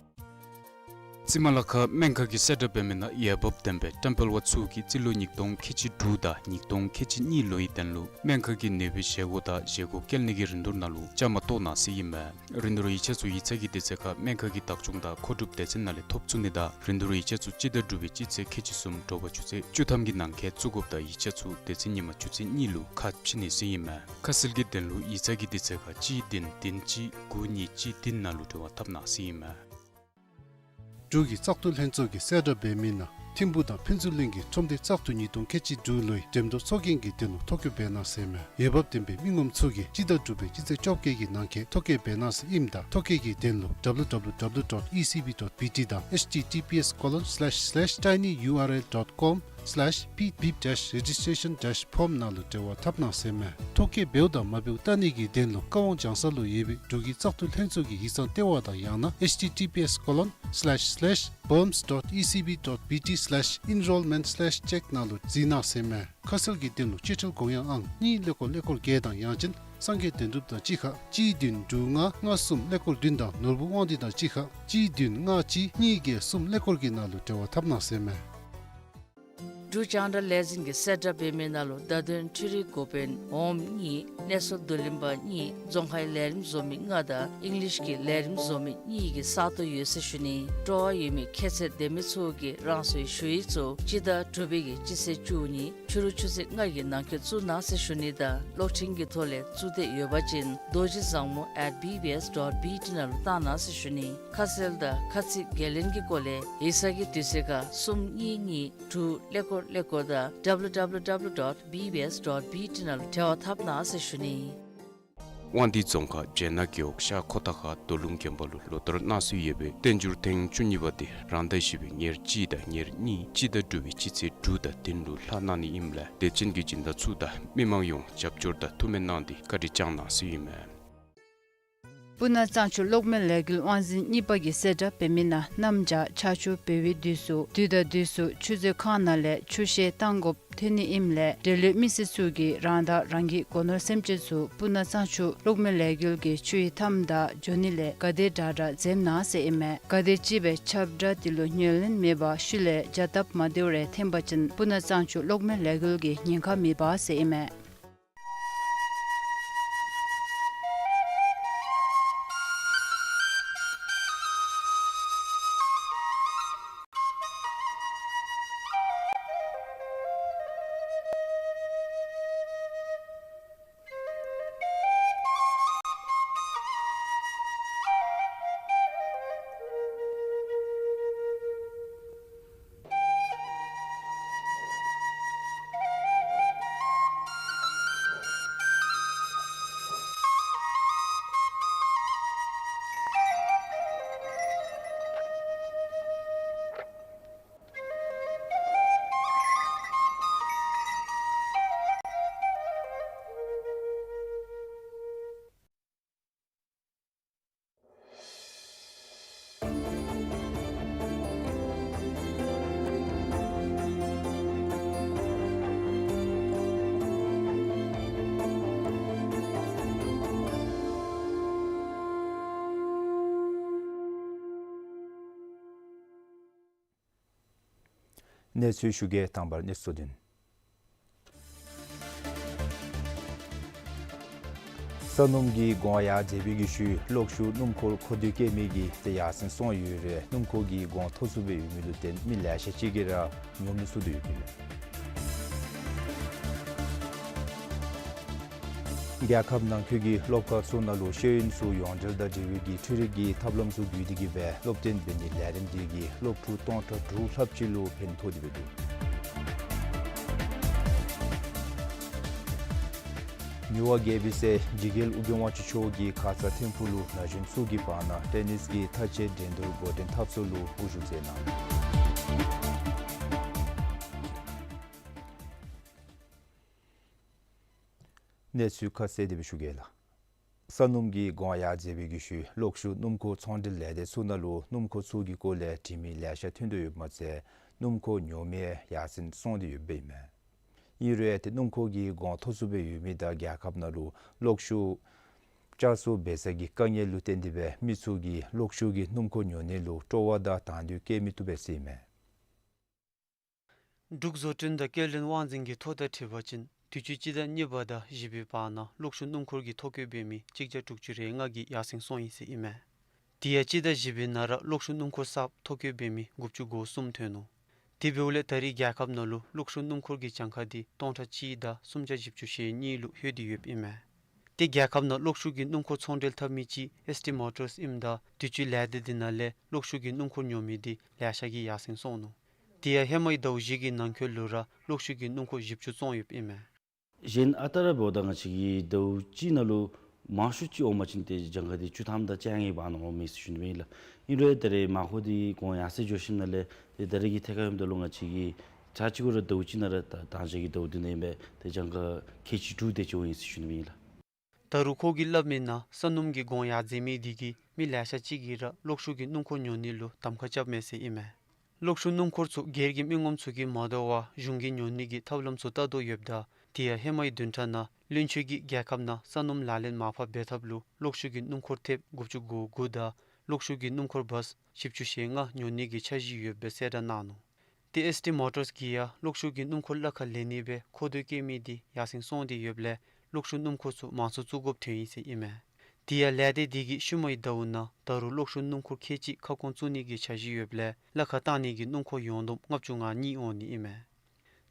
རྩི་མ་ལ་ཁ་སྨན་ཁང་གིས་གསལ་བསྒྲགས་འབད་མི་ནང་འོས་འབབ་ལྡན་པའི་ཏེམ་པལ་བ་ཚུ་གིས་རྩིས་ལོ་ཉིས་སྟོང་ཁལ་གཅིག་དྲུག་དང་ཉིས་སྟོང་ཁལ་གཅིག་གཉིས་ལོའི་དོན་ལུ་སྨན་ཁང་གི་ནུས་པའི་བཞེས་སྒོ་དང་བཞེས་སྒོ་བཀལ་ནི་གི་རིན་བསྡུར་ནང་ལུ་བཅའ་མར་གཏོགས་གནང་ཟེར་ཨིན་མས། རིན་བསྡུར་ཡིག་ཆ་ཚུ་ཡིག་ཚང་གི་དུས་ཚོད་ཁར་སྨན་ཁང་གི་བདག་སྐྱོང་དང་མཁོ་སྒྲུབ་སྡེ་ཚན་ནང་ལས་ཐོབ་ཚུགས་ནི་དང་རིན་བསྡུར་ཡིག་ཆ་ཚུ་སྤྱི་ཟླ་དྲུག་པའི་སྤྱི་ཚེས་ཁལ་གཅིག་གསུམ་དྲོ་པ་ཆུ་ཚོད་བཅུ་ཐམ་གྱི་ནང་འཁོད་བཙུགས་དགོཔ་དང་ཡིག་ཆ་ཚུ་དེ་ཚེ་ཉིན་མ་ཆུ་ཚོད་གཉིས་ལུ་ཁ་ཕྱེ་ནི་ཟེར་ཨིན་མས། ཁ་གསལ་གྱི་དོན་ལུ་ཡིག་ཚང་གི་དུས་ཚོད་ཁར་གཅིག་བདུན་བདུན་གཅིག་དགུ་གཉིས་གཅིག་བདུན་ནང་ལུ་འབྲེལ་བ་འཐབ་གནང་ཟེར་ཨིན་མས། འབྲུག་གི་བཙག་འཐུ་ལྷན་ཚོགས་ཀྱིས་གསལ་བསྒྲགས་འབད་མི་ནང་ཐིམ་ཕུ་དང་ཕུན་ཚོགས་གླིང་གི་ཁྲོམ་སྡེ་བཙག་འཐུ་ཉིས་སྟོང་ཁལ་གཅིག་དྲུག་ལོའི་འགྲེམས་སྟོན་ཚོགས་རྒྱན་གྱི་དོན་ལུ་ཐོ་བཀོད་འབད་གནང་ཟེར་ཨིན་མས། འོས་འབབ་ལྡན་པའི་མི་ངོམ་ཚུ་གིས་སྤྱི་ཟླ་དྲུག་པའི་སྤྱི་ཚེས་བཅོ་བརྒྱད་ཀྱི་ནང་འཁོད་ཐོ་བཀོད་འབད་གནང་ཟེར་ཨིནམ་ད་ཐོ་བཀོད་ཀྱི་དོན་ལུ་W W W dot E C B dot B T དང་H T T P S colon slash slash tinyurl dot com slash pip dash registration dash form ནང་ལུ་འབྲེལ་བ་འཐབ་གནང་ཟེར་ཨིན་མས། ཐོ་བཀོད་འབདཝ་དང་མ་འབདཝ་བལྟ་ནི་གི་དོན་ལུ་ཀ་ཝང་ལྗང་ས་ལུ་ཡོད་པའི་འབྲུག་གི་བཙག་འཐུ་ལྷན་ཚོགས་ཀྱི་ཡིག་ཚང་ལྟེ་བ་དང་ཡང་ན་H T T P S colon slash slash bums dot E C B dot B T slash enrollment slash check ནང་ལུ་གཟིགས་གནང་ཟེར་ཨིན་མས། ཁ་གསལ་གྱི་དོན་ལུ་སྤྱི་ཁྲལ་དགོངས་ཡངས་ཨང་གཉིས་ཀླད་ཀོར་ཀླད་ཀོར་བརྒྱད་དང་ཡང་ཅིན་སངས་རྒྱས་དོན་གྲུབ་དང་གཅིག་ཁར་གཅིག་བདུན་དྲུག་ལྔ་ལྔ་གསུམ་ཀླད་ཀོར་བདུན་དང་ནོར་བུ་དབང་འདུས་དང་གཅིག་ཁར་གཅིག་བདུན་ལྔ་གཅིག་གཉིས་བརྒྱད་གསུམ་ཀླད་ཀོར་གྱི་ནང་ལུ་འབྲེལ་བ་འཐབ་གནང་ཟེར་ཨིན་མས། འབྲུག་རྒྱང་བསྒྲགས་ལས་འཛིན་གྱིས་གསལ་བསྒྲགས་འབད་མི་ནང་ལུ་བརྡ་དོན་འཕྲུལ་རིག་འགོ་དཔོན་འོགམ་གཉིས་གནས་ཚུལ་བསྡུ་ལེན་པ་གཉིས་རྫོང་ཁའི་ལས་རིམ་བཟོ་མི་ལྔ་དང་ཨིང་ལིཤ་གི་ལས་རིམ་བཟོ་མི་གཉིས་ཀྱི་ས་སྟོང་ཡོད་ཟེར་ཞུ་ནི། སྤྲོ་བ་ཡོད་མི་ཁྱད་ཚད་ལྡན་མི་ཚུ་གིས་རང་སོའི་ཞུ་ཡིག་ཚུ་སྤྱི་ཟླ་དྲུག་པའི་གི་སྤྱི་ཚེས་བཅུ་གཉིས་ཕྱི་རུ་ཆུ་ཚོད་ལྔ་གི་ནང་འཁོད་བཙུགས་གནང་ཟེར་ཞུ་ནི་དང་གློག་འཕྲིན་གྱི་ཐོག་ལས་བཙུགས་འདོད་ཡོད་པ་ཅིན་རྡོ་རྗེ་བཟང་མོ་at B B S dot B T ནང་ལུ་བཏང་གནང་ཟེར་ཞུ་ནི། ཁ་གསལ་དང་ཁ་ཚིག་འགན་ལེན་གྱི་སྐོར་ལས་ཡིག་ཚང་གི་དུས་ཚོད་ཁར་གསུམ་གཉིས་གཉིས་དྲུག་ཀླད་ཀོར་ཀླད་ཀོར་དང་W W W dot B B S dot B T ནང་ལུ་འབྲེལ་བ་འཐབ་གནང་ཟེར་ཞུ་ནི། དབང་འདུས་རྫོང་ཁག་བྱེ་ནག་རྒེད་འོག་ཤར་ཁོ་ཐང་ཁ་རྡོ་ལུང་དགོན་པ་ལུ་ལོ་ལྟར་གནང་སྲོལ་ཡོད་པའི་བསྟན་འགྱུར་ཐེངས་བཅུ་གཉིས་པ་དེ་རང་ཟླ་བཞི་པའི་ཉེར་གཅིག་དང་ཉེར་གཉིས་སྤྱི་ཟླ་དྲུག་པའི་སྤྱི་ཚེས་དྲུག་དང་བདུན་ལུ་ལྷག་གནང་ནི་ཨིནམ་ལས་དད་ཅན་གྱི་སྦྱིན་བདག་ཚུ་དང་མི་མང་ཡོངས་རྒྱབ་སྐྱོར་དང་ཐུགས་སྨོན་གནང་སྟེ་བཀའ་དྲིན་བསྐྱང་གནང་ཟེར་ཨིན་མས། སྤུ་ན་གཙང་ཆུ་གློག་མེ་ལས་འགུལ་དབང་འཛིན་གཉིས་པ་གིས་གསལ་བསྒྲགས་འབད་མི་ནང་གནམ་བྱཱར་ཆར་ཆུ་འབབ་པའི་དུས་སུ་དུས་དང་དུས་སུ་ཆུ་མཛོད་ཁང་ནང་ལས་ཆུ་བཤལ་བཏང་དགོཔ་ཐོན་ནི་ཨིནམ་ལས་འབྲེལ་ཡོད་མི་སེར་ཚུ་གིས་རང་དང་རང་གི་སྒོ་ནོར་སེམས་ཅན་ཚུ་སྤུ་ན་གཙང་ཆུ་གློག་མེ་ལས་འགུལ་གྱི་ཆུའི་མཐའམ་དང་འགྱོ་ནི་ལས་ག་དེ་དྲག་དྲག་འཛེམ་གནང་ཟེར་ཨིན་མས། ག་དེ་ཅིག་སྦེ་ཁྱབ་བསྒྲགས་དེ་ལུ་ཉན་ལེན་མེད་པར་ཤུལ་ལས་བྱ་སྟབས་མ་བདེཝ་རེ་འཐོན་པ་ཅིན་སྤུ་ན་གཙང་ཆུ་གློག་མེ་ལས་འགུལ་གྱིས་ཉེན་ཁ་མི་འབག་ཟེར་ཨིན་མས། གནས་ཚུལ་ཞུ་གེ། དང་པར་གནས་ཚུལ་དོན། ས་ ས་སྣུམ་གྱི་གོང་ཡར་འཛེགས་པའི་གི་ཤུལ་གློག་ཤུགས་སྣུམ་འཁོར་མཁོ་འདོད་བསྐྱེད་མི་གི་ཏེ་ཡར་སེང་སོང་ཡོད་རུང་སྣུམ་འཁོར་གྱི་གོང་མཐོ་སུ་སྦེ་ཡོད་མི་ལུ་བརྟེན་མི་ལེ་ཤ་ཅིག་གིས་ར་ཉོ་མི་ཚུགས་དོ་ཡོདཔ་ཨིན་མས། རྒྱལ་ཁབ་ནང་འཁོད་ཀྱི་སློབ་གྲྭ་ཚུ་ནང་ལུ་ཤེས་ཡོན་ཚུ་ཡོངས་འབྲེལ་དང་འབྲེལ་བའི་གི་འཕྲུལ་རིག་གི་ཐབས་ལམ་ཚུ་བརྒྱུད་དེ་གིས་སྦེ་སློབ་སྟོན་འབད་ནིའི་ལས་རིམ་འདི་གིས་སློབ་ཕྲུག་སྟོང་ཕྲག་དྲུག་ལྷགཔ་ཅིག་ལུ་ཕན་ཐོགས་ཏེ་འབད་འདུག། མྱུར་བ་རྒྱས་པའི་ཚེ་འཇིགས་རྒྱལ་ཨོ་རྒྱན་དབང་ཕྱུག་མཆོག་གིས་ཁ་ཙ་ཐིམ་ཕུག་ལུ་ན་གཞོན་ཚུ་གི་བར་ན་ཊེ་ནིས་ཀྱི་མཐའ་དཔྱད་འགྲན་བསྡུར་འགོ་འདྲེན་འཐབ་ས་ལུ་དབུ་བཞུགས་མཛད་གནང་ནུག། གནས་ཚུལ་ཁ་གསལ་དེ་སྦེ་ཞུ་གེ་ལགས། ས་སྣུམ་གྱི་གོང་ཡར་འཛེགས་པའི་གི་ཤུལ་གློག་ཤུགས་སྣུམ་འཁོར་ཚོང་འབྲེལ་ལས་སྡེ་ཚུ་ནང་ལུ་སྣུམ་འཁོར་ཚུ་གི་སྐོར་ལས་དྲི་མི་ལེ་ཤ་ཐོན་དོ་ཡོདཔ་མ་ཚད་སྣུམ་འཁོར་ཉོ་མི་ཡང་ཡར་སེང་སོང་སྟེ་ཡོདཔ་ཨིན་མས། ཨིན་རུང་ཏེ་སྣུམ་འཁོར་གྱི་གོང་མཐོ་སུ་སྦེ་ཡོད་མི་དང་རྒྱལ་ཁབ་ནང་ལུ་གློག་ཤུགས་བསྐྱར་གསོ་འབད་ས་གི་དཀའ་ངལ་ལུ་བརྟེན་ཏེ་སྦེ་མི་ཚུ་གིས་གློག་ཤུགས་ཀྱི་སྣུམ་འཁོར་ཉོ་ནི་ལུ་སྤྲོ་བ་དང་དང་འདོད་བསྐྱེད་མི་བཏུབ་པས་ཟེར་ཨིན་མས། འབྲུག་བཟོ་སྐྲུན་དང་སྐྱེལ་འདྲེན་དབང་འཛིན་གྱི་ཐོ་དང་འཁྲིལ་བ་ཅིན་དུས་ཅི་སྤྱི་ཟླ་གཉིས་པ་དང་བཞི་པའི་བར་ན་གློག་ཤུགས་སྣུམ་འཁོར་གྱི་ཐོ་བཀོད་འབད་མི་གཅིག་བརྒྱ་དྲུག་ཅུ་རེ་ལྔ་གིས་ཡར་སེང་སོང་ཡི་ཟེར་ཨིན་མས། དེ་ཡང་སྤྱི་ཟླ་བཞི་པའི་ནང་ར་གློག་ཤུགས་སྣུམ་འཁོར་གསརཔ་ཐོ་བཀོད་འབད་མི་དགུ་བཅུ་གོ་གསུམ་ཐོན་ནུག། དེ་འབདཝ་ལས་ད་རེས་རྒྱལ་ཁབ་ནང་ལུ་གློག་ཤུགས་སྣུམ་འཁོར་གྱི་གྱངས་ཁ་འདི་སྟོང་ཕྲག་གཅིག་དང་སུམ་བརྒྱ་བཞི་བཅུ་ཞེ་གཉིས་ལུ་ལྷོད་དེ་ཡོདཔ་ཨིན་མས། ཏེ་རྒྱལ་ཁབ་ནང་གློག་ཤུགས་ཀྱི་སྣུམ་འཁོར་ཚོང་འབྲེལ་འཐབ་མི་ཅིག་ཨེསི་ཊི་མོ་ཊརས་ཨིནམ་ད་དུས་ཅི་ལས་སྡེ་འདི་ནང་ལས་གློག་ཤུགས་ཀྱི་སྣུམ་འཁོར་ཉོ་མི་འདི་ལེ་ཤ་གིས་ཡར་སེང་སོང་ནུག། དེ་ཡང་ཧེ་མའི་ཟླཝ་བཞི་གི་ནང་འཁོད་ལུ་ར་གློག་ཤུགས་ཀྱི་སྣུམ་འཁོར་བཞི་བཅུ་བཙོང་ཡོདཔ་ཨིན་མས། གཞན་ཨ་རྟག་ར་འབདཝ་ད་ང་བཅས་ཀྱི་ཟླཝ་གཅིག་ནང་ལུ་མང་ཤོས་ཅིག་འོང་པ་ཅིན་ཏེ་གྱངས་ཁ་འདི་བཅུ་ཐམ་དང་བཅོ་ལྔའི་བར་ན་འོངམ་ཨིན་ཟེར་ཞུ་ནི་ཨིན་ལགས། ཨིན་རུང་ད་རེས་མར་ཁོ་འདི་གོང་ཡར་སེང་འགྱོ་ཞིནམ་ལས་ཏེ་ད་རེས་ཀྱི་ཐད་ཁར་འབདཝ་ད་ལུ་ང་བཅས་ཀྱིས་ད་ཅི་གུ་ར་ཟླཝ་གཅིག་ནང་ར་ད་ད་ཅི་གི་ཟླཝ་འདི་ནང་ཨིན་པས་ཏེ་གྱངས་ཁ་ཁལ་གཅིག་དྲུག་དེ་ཅིག་འོང་ཡི་ཟེར་ཞུ་ནི་ཨིན་ལགས། ད་རུང་ཁོ་གིས་སླབ་མིའི་ནང་ས་སྣུམ་གྱི་གོང་ཡར་འཛེགས་མི་འདི་གིས་མི་ལེ་ཤ་ཅིག་གིས་ར་གློག་ཤུགས་ཀྱི་སྣུམ་འཁོར་ཉོ་ནི་ལུ་གདམ་ཁ་རྐྱབ་མས་ཟེར་ཨིན་མས། གློག་ཤུགས་སྣུམ་འཁོར་ཚུ་སྒེར་གྱི་མི་ངོམ་ཚུ་གིས་མ་དོ་བར་གཞུང་གིས་ཉོ་ནི་གི་ཐབས་ལམ་ཚུ་བལྟ་དོ་ཡོདཔ་ད་དེ་ཡང་ཧེ་མའི་བདུན་ཕྲག་ནང་བློན་ཆེན་གྱིས་རྒྱལ་ཁབ་ནང་ས་སྣུམ་ལག་ལེན་མར་ཕབ་འབད་ཐབས་ལུ་གློག་ཤུགས་ཀྱི་སྣུམ་འཁོར་ཐེབས་དགུ་བཅུ་གོ་དགུ་དང་གློག་ཤུགས་ཀྱི་སྣུམ་འཁོར་བཱས་བཞི་བཅུ་ཞེ་ལྔ་ཉོ་ནི་གི་འཆར་གཞི་ཡོདཔ་སྦེ་གསལ་བསྒྲགས་གནང་ནུག། ཏེ་ཨེསི་ཊི་མོ་ཊརས་ཀྱིས་ཡང་གློག་ཤུགས་ཀྱི་སྣུམ་འཁོར་གླ་ཁར་ལེན་ནི་སྦེ་མཁོ་འདོད་བསྐྱེད་མི་འདི་ཡར་སེང་སོང་སྟེ་ཡོདཔ་ལས་གློག་ཤུགས་སྣུམ་འཁོར་ཚུ་མང་ཚོགས་བཙུགས་དགོཔ་ཐོན་ཡི་ཟེར་ཨིན་མས། དེ་ཡང་ལས་སྡེ་འདི་གིས་ཤུལ་མའི་ཟླཝ་ནང་ད་རུང་གློག་ཤུགས་སྣུམ་འཁོར་ཁལ་གཅིག་ཁ་སྐོང་བཙུགས་ནི་གི་འཆར་གཞི་ཡོདཔ་ལས་གླ་ཁར་བཏང་ནི་གི་སྣུམ་འཁོར་ཡོངས་བསྡོམས་ལྔ་བཅུ་ང་གཉིས་འོང་ནི་ཨིན་མས།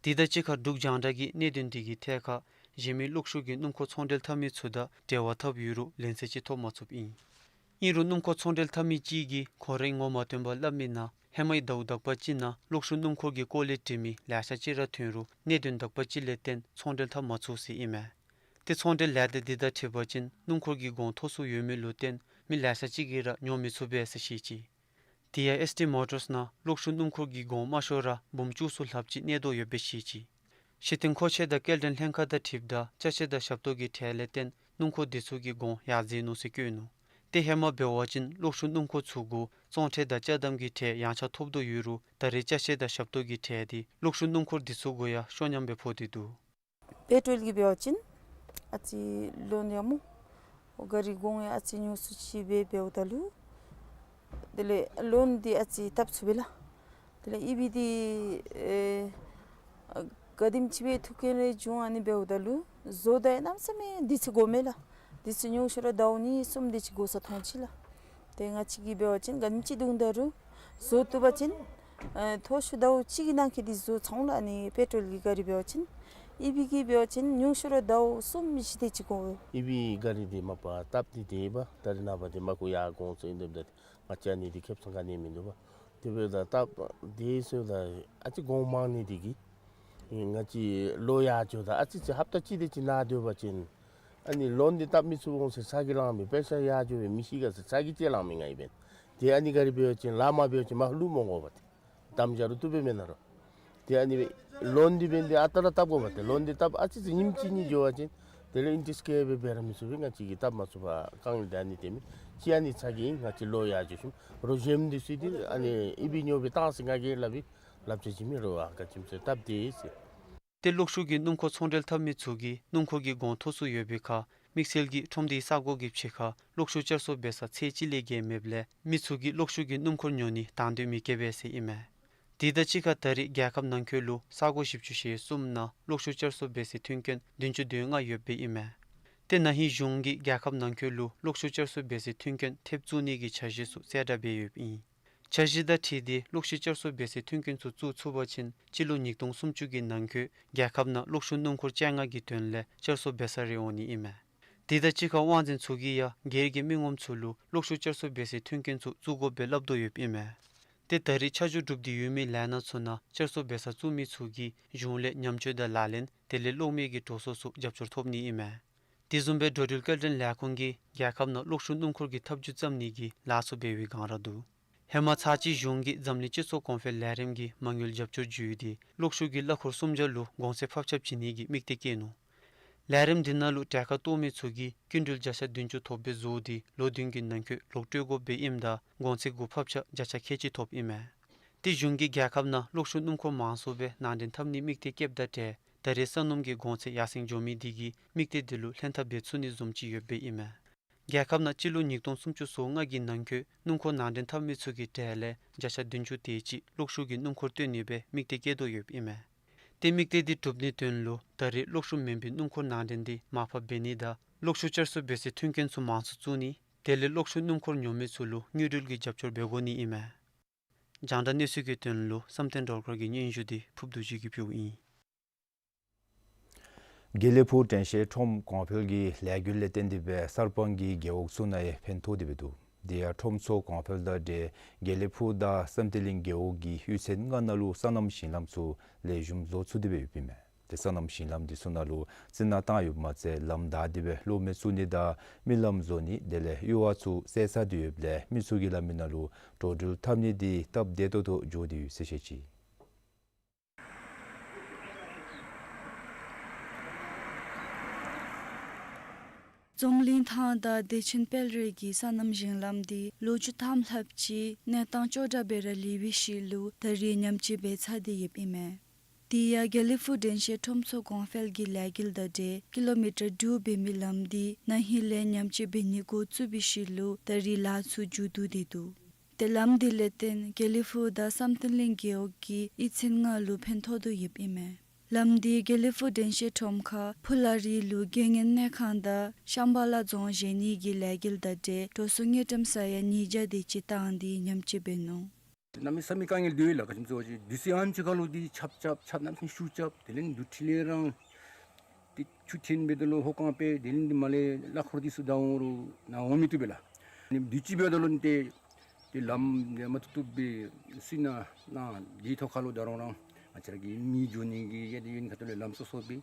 དེ་དང་གཅིག་ཁར་འབྲུག་རྒྱང་བསྒྲགས་ཀྱིས་གནད་དོན་འདི་གི་ཐད་ཁར་གཞན་མི་གློག་ཤུགས་ཀྱི་སྣུམ་འཁོར་ཚོང་འབྲེལ་འཐབ་མི་ཚུ་དང་འབྲེལ་བ་འཐབ་ཡོད་རུང་ལན་གསལ་ཅིག་ཐོབ་མ་ཚུགསཔ་ཨིན། ཨིན་རུང་སྣུམ་འཁོར་ཚོང་འབྲེལ་འཐབ་མི་ཅིག་གིས་ཁོང་རའི་ངོ་མ་སྟོན་པར་སླབ་མིའི་ནང་ཧེ་མའི་ཟླཝ་དག་པ་ཅིག་ནང་གློག་ཤུགས་སྣུམ་འཁོར་གྱི་སྐོར་ལས་དྲི་མི་ལེ་ཤ་ཅིག་ར་ཐོན་རུང་གནད་དོན་དག་པ་ཅིག་ལས་བརྟེན་ཚོང་འབྲེལ་འཐབ་མ་ཚུགས་ཟེར་ཨིན་མས། ཏེ་ཚོང་འབྲེལ་ལས་སྡེ་འདི་དང་འཁྲིལ་བ་ཅིན་སྣུམ་འཁོར་གྱི་གོང་མཐོ་སུ་ཡོད་མི་ལུ་བརྟེན་མི་ལེ་ཤ་ཅིག་གིས་ར་ཉོ་མི་ཚུགས་པས་ཟེར་བཤད་ཅི། དེ་ཡང་ཨེསི་ཊི་མོ་ཊརས་ནང་གློག་ཤུགས་སྣུམ་འཁོར་གྱི་གོང་དམའ་ཤོས་ར་འབུམ་བཅུ་གསུམ་ལྷགཔ་ཅིག་གནས་དོ་ཡོདཔ་སྦེ་བཤད་ཅི། སྤྱིར་བཏང་མཁོ་ཆས་དང་སྐྱེལ་འདྲེན་ལྷན་ཁག་དང་འཁྲིལཝ་ད་ཅ་ཆས་དང་ཞབས་ཏོག་གི་ཁྲལ་ལས་བརྟེན་སྣུམ་འཁོར་འདི་ཚུ་གི་གོང་ཡར་འཛེགས་ནུག་ཟེར་བཀོད་ནུག། ཏེ་ཧེ་མ་འབད་བ་ཅིན་གློག་ཤུགས་སྣུམ་འཁོར་ཚུ་གུ་བཙོང་ཁྲལ་དང་ཅ་དམ་གྱི་ཁྲལ་ཡངས་ཆག་ཐོབ་དོ་ཡོད་རུང་ད་རེས་ཅ་ཆས་དང་ཞབས་ཏོག་གི་ཁྲལ་འདི་གློག་ཤུགས་སྣུམ་འཁོར་འདི་ཚུ་གུ་ཡང་ཤོ་ཉམས་སྦེ་ཕོག་སྟེ་འདུག། པེ་ཊོལ་གྱི་འབད་བ་ཅིན་ཨ་ཙི་ལོན་ཡང་སྨོ། འོ་ག་རི་གོང་ཡང་ཨ་ཙི་ཉུང་སུ་ཅིག་སྦེ་འབདཝ་ད་ལུ་དེ་ལས་ལོན་འདི་ཨ་ཙི་བཏབ་ཚུགས་པས་ལགས། དེ་ལས་ཨི་བི་འདི་ཨེ་ག་དེམ་ཅིག་སྦེ་ཐུགས་འགན་རེ་བྱུང་ཨ་ནི་འབདཝ་ད་ལུ་བཟོ་ད་ཡང་གནམ་མེད་ས་མེད་དུས་ཚོད་འགོར་མས་ལགས། དུས་ཚོད་ཉུང་ཤོས་ར་ཟླཝ་གཉིས་གསུམ་དེ་ཅིག་འགོར་ས་མཐོང་ཅི་ལགས། ཏེ་ང་བཅས་ཀྱིས་འབད་བ་ཅིན་ག་དེམ་ཅིག་བརྡུང་ད་རུང་བཟོ་བཏུབ་པ་ཅིན་ཨེ་མཐོ་ཤོས་ཟླཝ་གཅིག་གི་ནང་འཁོད་འདི་བཟོ་ཚར་འོང་ལགས། ཨ་ནི་པེ་ཊོལ་གྱི་ག་རི་འབད་བ་ཅིན། ཨི་བི་གི་འབད་བ་ཅིན་ཉུང་ཤོས་ར་ཟླཝ་གསུམ་བཞི་དེ་ཅིག་འགོར། ཨི་བི་ག་རི་འདི་མ་པ་སྟབས་འདི་དེ་འབད་ད་རེས་ནངས་པ་འདི་མར་ཁུ་ཡར་གོང་ཚད་ཨིན་དེ་འབདཝ་ད་ང་བཅས་ཨ་ནི་འདི་ཁེབ་ས་ག་ནི་མིན་འདུག་པ། དེ་འབདཝ་ད་སྟབས་བདེ་ཤོས་ད་ཨ་ཙི་གོང་མང་ནི་འདི་གིས་ང་བཅས་ལོ་ཡར་འགྱོཝ་ད་ཨ་ཙི་ཅིག་ཧབ་ཏ་གཅིག་དེ་ཅིག་ནཱ་སྡོད་པ་ཅིན་ཨ་ནི་ལོན་འདི་བཏབ་མི་ཚུགས་འོང་ཟེར་ཚ་གྱང་ལང་མི་པེ་ཤ་ཡར་འགྱོ་བའི་མི་ཤི་ག་ཟེར་ཚ་གྱང་ཅིག་ལང་མི་ང་ཨིན་པས། ཏེ་ཨ་ནི་ག་རི་འབད་བ་ཅིན་ལཱ་མ་འབད་བ་ཅིན་མར་ལུ་མི་འོང་པ་ཏེ། དམ་བཅའ་རུང་བཏུབ་པས་མེན་ན་རོ། ཏེ་ཨ་ནི་ལོན་འདི་འབདན་འདི་ཨ་རྟག་ར་བཏབ་དགོ་པ་ཏེ། ལོན་འདི་བཏབ་ཨ་ཙི་ཅིག་ཉིནམ་གཅིག་གཉིས་འགྱོ་བ་ཅིན་དེ་ལས་ཨིན་ཊི་རེསཊ་སྐྱེལ་སྦེ་འབད་ར་མི་ཚུགས་པས། ང་བཅས་ཀྱིས་བཏབ་མ་ཚུགས་པར་བཀག་ནི་འདི་ཨ་ནི་དེ་མས། གཅིག་ཨ་ནི་ཚ་གྱང་ཨིན། ང་བཅས་ལོ་ཡར་འགྱོ་ཞིནམ་རོགས་གཞན་འདི་ཚུ་འདི་ཨ་ནི་ཨི་བི་ཉོ་སྦེ་བཏང་ཟེར་ང་གིས་སླབ་པའི་སླབ་བྱ་ཅིག་མས་རོགས། ཨ་ག་ཅི་སྨོ་ཟེར་སྟབས་བདེ་ཟེར། ཏེ་གློག་ཤུགས་ཀྱི་སྣུམ་འཁོར་ཚོང་འབྲེལ་འཐབ་མི་ཚུ་གིས་སྣུམ་འཁོར་གྱི་གོང་མཐོ་སུ་ཡོད་པའི་ཁར་དམིགས་བསལ་གྱིས་ཁྲོམ་སྡེའི་ས་གོ་གི་ཕྱི་ཁར་གློག་ཤུགས་བསྐྱར་གསོ་འབད་ས་ཚད་ཅིག་ལས་བརྒལ་མེདཔ་ལས་མི་ཚུ་གིས་གློག་ཤུགས་ཀྱི་སྣུམ་འཁོར་ཉོ་ནི་དང་འདོད་མི་བསྐྱེད་པས་ཟེར་ཨིན་མས། དེ་དང་གཅིག་ཁར་ད་རེས་རྒྱལ་ཁབ་ནང་འཁོད་ལུ་ས་གོ་བཞི་བཅུ་ཞེ་གསུམ་ནང་གློག་ཤུགས་བསྐྱར་གསོ་འབད་སའི་མཐུན་རྐྱེན་བདུན་ཅུ་དོན་ལྔ་ཡོདཔ་སྦེ་ཨིན་མས། ཏེ་ན་ཧིང་གཞུང་གིས་རྒྱལ་ཁབ་ནང་འཁོད་ལུ་གློག་ཤུགས་བསྐྱར་གསོ་འབད་སའི་མཐུན་རྐྱེན་ཐེབས་བཙུགས་ནི་གི་འཆར་གཞི་ཚུ་གསལ་བསྒྲགས་འབད་ཡོདཔ་ཨིན། འཆར་གཞི་དང་འཁྲིལ་ཏེ་གློག་ཤུགས་བསྐྱར་གསོ་འབད་སའི་མཐུན་རྐྱེན་ཚུ་བཙུགས་ཚུགས་པ་ཅིན་སྤྱི་ལོ་ཉིས་སྟོང་སུམ་ཅུ་གི་ནང་འཁོད་རྒྱལ་ཁབ་ནང་གློག་ཤུགས་སྣུམ་འཁོར་བཅོ་ལྔ་གི་དོན་ལས་བསྐྱར་གསོ་འབད་ས་རེ་འོང་ནི་ཨིན་མས། དེ་དང་གཅིག་ཁར་དབང་འཛིན་ཚུ་གིས་ཡང་སྒེར་གྱི་མི་ངོམ་ཚུ་ལུ་གློག་ཤུགས་བསྐྱར་གསོ་འབད་སའི་མཐུན་རྐྱེན་ཚུ་བཙུགས་དགོ་པའི་སླབ་དོ་ཡོདཔ་ཨིན་མས། ཏེ་ད་རེས་ཆ་འཇོག་གྲུབ་སྟེ་ཡོད་མི་ལས་སྣ་ཚུ་ནང་བསྐྱར་གསོ་འབད་ས་བཙུགས་མི་ཚུ་གིས་གཞུང་ལས་ཉམས་བཅོས་དང་ལག་ལེན་དེ་ལས་གློག་མེ་གི་འགྲོ་སོང་ཚུ་རྒྱབ་སྐྱོར་ཐོབ་ནི་ཨིན་མས། དེ་བཟུམ་སྦེ་འགྲོ་འགྲུལ་སྐྱེལ་འདྲེན་ལས་ཁུངས་ཀྱིས་རྒྱལ་ཁབ་ནང་གློག་ཤུགས་སྣུམ་འཁོར་གྱི་ཐབས་བྱུས་བརྩམ་ནི་གི་ལཱ་ཚུ་འབད་བའི་སྒང་ར་འདུག། ཧེ་མ་ཚར་གཅིག་གཞུང་གིས་འཛམ་གླིང་སྤྱི་ཚོགས་གོང་འཕེལ་ལས་རིམ་གྱི་མ་དངུལ་རྒྱབ་སྐྱོར་བརྒྱུད་དེ་གློག་ཤུགས་ཀྱི་གླ་འཁོར་སུམ་བརྒྱ་ལུ་གོང་ཚད་ཕབ་ཆག་བྱིན་ནི་གི་དམིགས་གཏད་བསྐྱེད་ནུག། ལས་རིམ་འདི་ནང་ལུ་གྲལ་ཁར་གཏོགས་མི་ཚུ་གིས་སྐྱིན་འགྲུལ་བརྒྱ་ཆ་བདུན་ཅུ་ཐོབ་སྦེ་བཟོ་སྟེ་ལོ་བདུན་གྱི་ནང་འཁོད་ལོག་སྤྲོད་དགོཔ་སྦེ་ཨིནམ་ད་གོང་ཚད་གུ་ཕབ་ཆག་བརྒྱ་ཆ་ཁལ་གཅིག་ཐོབ་ཨིན་མས། ཏེ་གཞུང་གིས་རྒྱལ་ཁབ་ནང་གློག་ཤུགས་སྣུམ་འཁོར་མང་སུ་སྦེ་ནང་འདྲེན་འཐབ་ནིའི་དམིགས་གཏད་བསྐྱེདཔ་དང་འབྲེལ་ད་རེས་ས་སྣུམ་གྱི་གོང་ཚད་ཡར་སེང་འགྱོ་མི་དེ་གིས་དམིགས་གཏད་དེ་ལུ་ལྷན་ཐབས་འབད་ཚུགས་ནི་བཟུམ་ཅིག་ཡོདཔ་སྦེ་ཨིན་མས། རྒྱལ་ཁབ་ནང་སྤྱི་ལོ་ཉིས་སྟོང་སུམ་ཅུ་སོ་ལྔ་གི་ནང་འཁོད་སྣུམ་འཁོར་ནང་འདྲེན་འཐབ་མི་ཚུ་གི་གྲས་ལས་བརྒྱ་ཆ་བདུན་ཅུ་དེ་ཅིག་གློག་ཤུགས་ཀྱི་སྣུམ་འཁོར་བཏོན་ནི་སྦེ་དམིགས་གཏད་བསྐྱེད་དོ་ཡོདཔ་ཨིན་མས། ཏེ་དམིགས་གཏད་དེ་འགྲུབ་ནིའི་དོན་ལུ་ད་རེས་གློག་ཤུགས་མེན་པའི་སྣུམ་འཁོར་ནང་འདྲེན་དེ་མར་ཕབ་འབད་ནི་དང་གློག་ཤུགས་བསྐྱར་གསོ་འབད་སའི་མཐུན་རྐྱེན་ཚུ་མང་སུ་བཙུགས་ནི་དེ་ལས་གློག་ཤུགས་སྣུམ་འཁོར་ཉོ་མི་ཚུ་ལུ་དངུལ་འབྲེལ་གྱི་རྒྱབ་སྐྱོར་འབད་དགོ་ནི་ཨིན་མས། རྒྱང་བསྒྲགས་གནས་ཚུལ་གྱི་དོན་ལུ་བསམ་གཏན་སྒྲོལ་དཀར་གྱི་སྙན་ཞུ་དེ་ཕུབ་རྡོ་རྗེ་གིས་ཕུལཝ་ཨིན། དགེ་ལེགས་ཕུག་དྲན་ཤེས་ཁྲོམ་གོང་འཕེལ་གྱི་ལས་འགུལ་ལས་བརྟེན་ཏེ་སྦེ་གསར་སྤང་གི་རྒེད་འོག་ཚུ་ནང་ཡང་ཕན་ཐོགས་ཏེ་སྦེ་འདུག། དེ་ཡང་ཁྲོམ་ཚོགས་གོང་འཕེལ་དང་འབྲེལ་དགེ་ལེགས་ཕུག་དང་བསམ་གཏན་གླིང་རྒེད་འོག་གི་གཡུས་ཚན་ལྔ་ནང་ལུ་སོ་ནམ་ཞིང་ལམ་ཚུ་ལེགས་ཤོམ་བཟོ་ཚུགས་ཏེ་སྦེ་ཡོདཔ་ཨིན་མས། ཏེ་སོ་ནམ་ཞིང་ལམ་འདི་ཚུ་ནང་ལུ་རྩི་ནག་བཏང་ཡོདཔ་མ་ཚད་ལམ་བདའ་སྟེ་སྦེ་གློག་མེ་བཙུགས་ནི་དང་རྨི་ལམ་བཟོ་ནི་དེ་ལས་གཡུར་བ་ཚུ་བསལ་ཚར་ཏེ་ཡོདཔ་ལས་མི་ཚུ་གིས་ལམ་མི་ནང་ལུ་འགྲོ་འགྲུལ་འཐབ་ནི་འདི་སྟབས་བདེ་ཏོག་ཏོ་འགྱོ་སྟེ་ཡོད་ཟེར་བཤད་ཅི། རྫོང་གླིང་ཐང་དང་བདེ་ཆེན་དཔལ་རི་གི་སོ་ནམ་ཞིང་ལམ་འདི་ལོ་བཅུ་ཐམ་ལྷགཔ་ཅིག་གནས་སྟངས་ཅོག་འཐདཔ་སྦེ་ར་ལུས་པའི་ཤུལ་ལུ་ད་རེས་ཉམས་བཅོས་འབད་ཚར་ཏེ་ཡོདཔ་ཨིན་མས། དེ་ཡང་དགེ་ལེགས་ཕུག་དྲན་ཤེས་ཁྲོམ་ཚོགས་གོང་འཕེལ་གྱི་ལས་འགུལ་དང་འབྲེལ་ཀི་ལོ་མི་ཊར་དྲུག་འབད་མི་ལམ་འདི་ན་ཧིང་ལས་ཉམས་བཅོས་འབད་ནི་འགོ་བཙུགས་པའི་ཤུལ་ལུ་ད་རེས་ལཱ་ཚུ་མཇུག་བསྡུ་སྟེ་འདུག། ཏེ་ལམ་འདི་ལས་བརྟེན་དགེ་ལེགས་ཕུག་དང་བསམ་གཏན་གླིང་རྒེད་འོག་གི་གཡུས་ཚན་ལྔ་ལུ་ཕན་ཐོགས་དོ་ཡོདཔ་ཨིན་མས། ལམ་འདི་དགེ་ལེགས་ཕུག་དྲན་ཤེས་ཁྲོམ་ཁར་ཕུ་ལ་རི་ལུ་དགེ་བསྙེན་གནས་ཁང་དང་ཤམ་བྷ་ལ་རྫོང་བཞེངས་ནི་གི་ལས་འགུལ་དང་འབྲེལ་འགྲོ་སོང་དངུལ་ཀྲམ་ས་ཡ་ཉིས་བརྒྱ་དེ་ཅིག་བཏང་སྟེ་ཉམས་བཅོས་འབད་ནུག། གནམ་མེད་ས་མེད་དཀའ་ངལ་འདུག་ལགས། ག་ཅི་སྨོ་ཟེར་བ་ཅིན་དུས་ཚོད་ཨ་ནི་ཅིག་ཁར་ལུ་འདི་ཆརཔ་རྐྱབ་ཆརཔ་གནམ་མེད་ས་མེད་ཤུགས་རྐྱབ་དེ་ལས་འདི་འདུ་འཕྲི་ལས་རང་ཏེ་ཆུ་འཐེན་འབདཝ་ད་ལུ་ཧོ་ཀང་འབད་དེ་ལས་འདི་མར་ལས་གླ་འཁོར་འདི་ཚུ་བདའ་འོང་རུང་ནཱ་འོང་མི་བཏུབ་པས་ལགས། ཨ་ནི་དུས་ཅི་འབདཝ་ད་ལུ་ཏེ་ཏེ་ལམ་འདི་མ་བཏུབ་བཏུབ་སྦེ་བཟོ་ནི་ནང་འདི་ཐོག་ཁར་ལུ་ད་རུང་རང་ང་བཅས་ར་གི་མི་འགྱོ་ནི་གི་ཡང་ཏེ་ཡུན་ཁ་ཐུག་ལས་ལམ་སོ་སོ་སྦེ་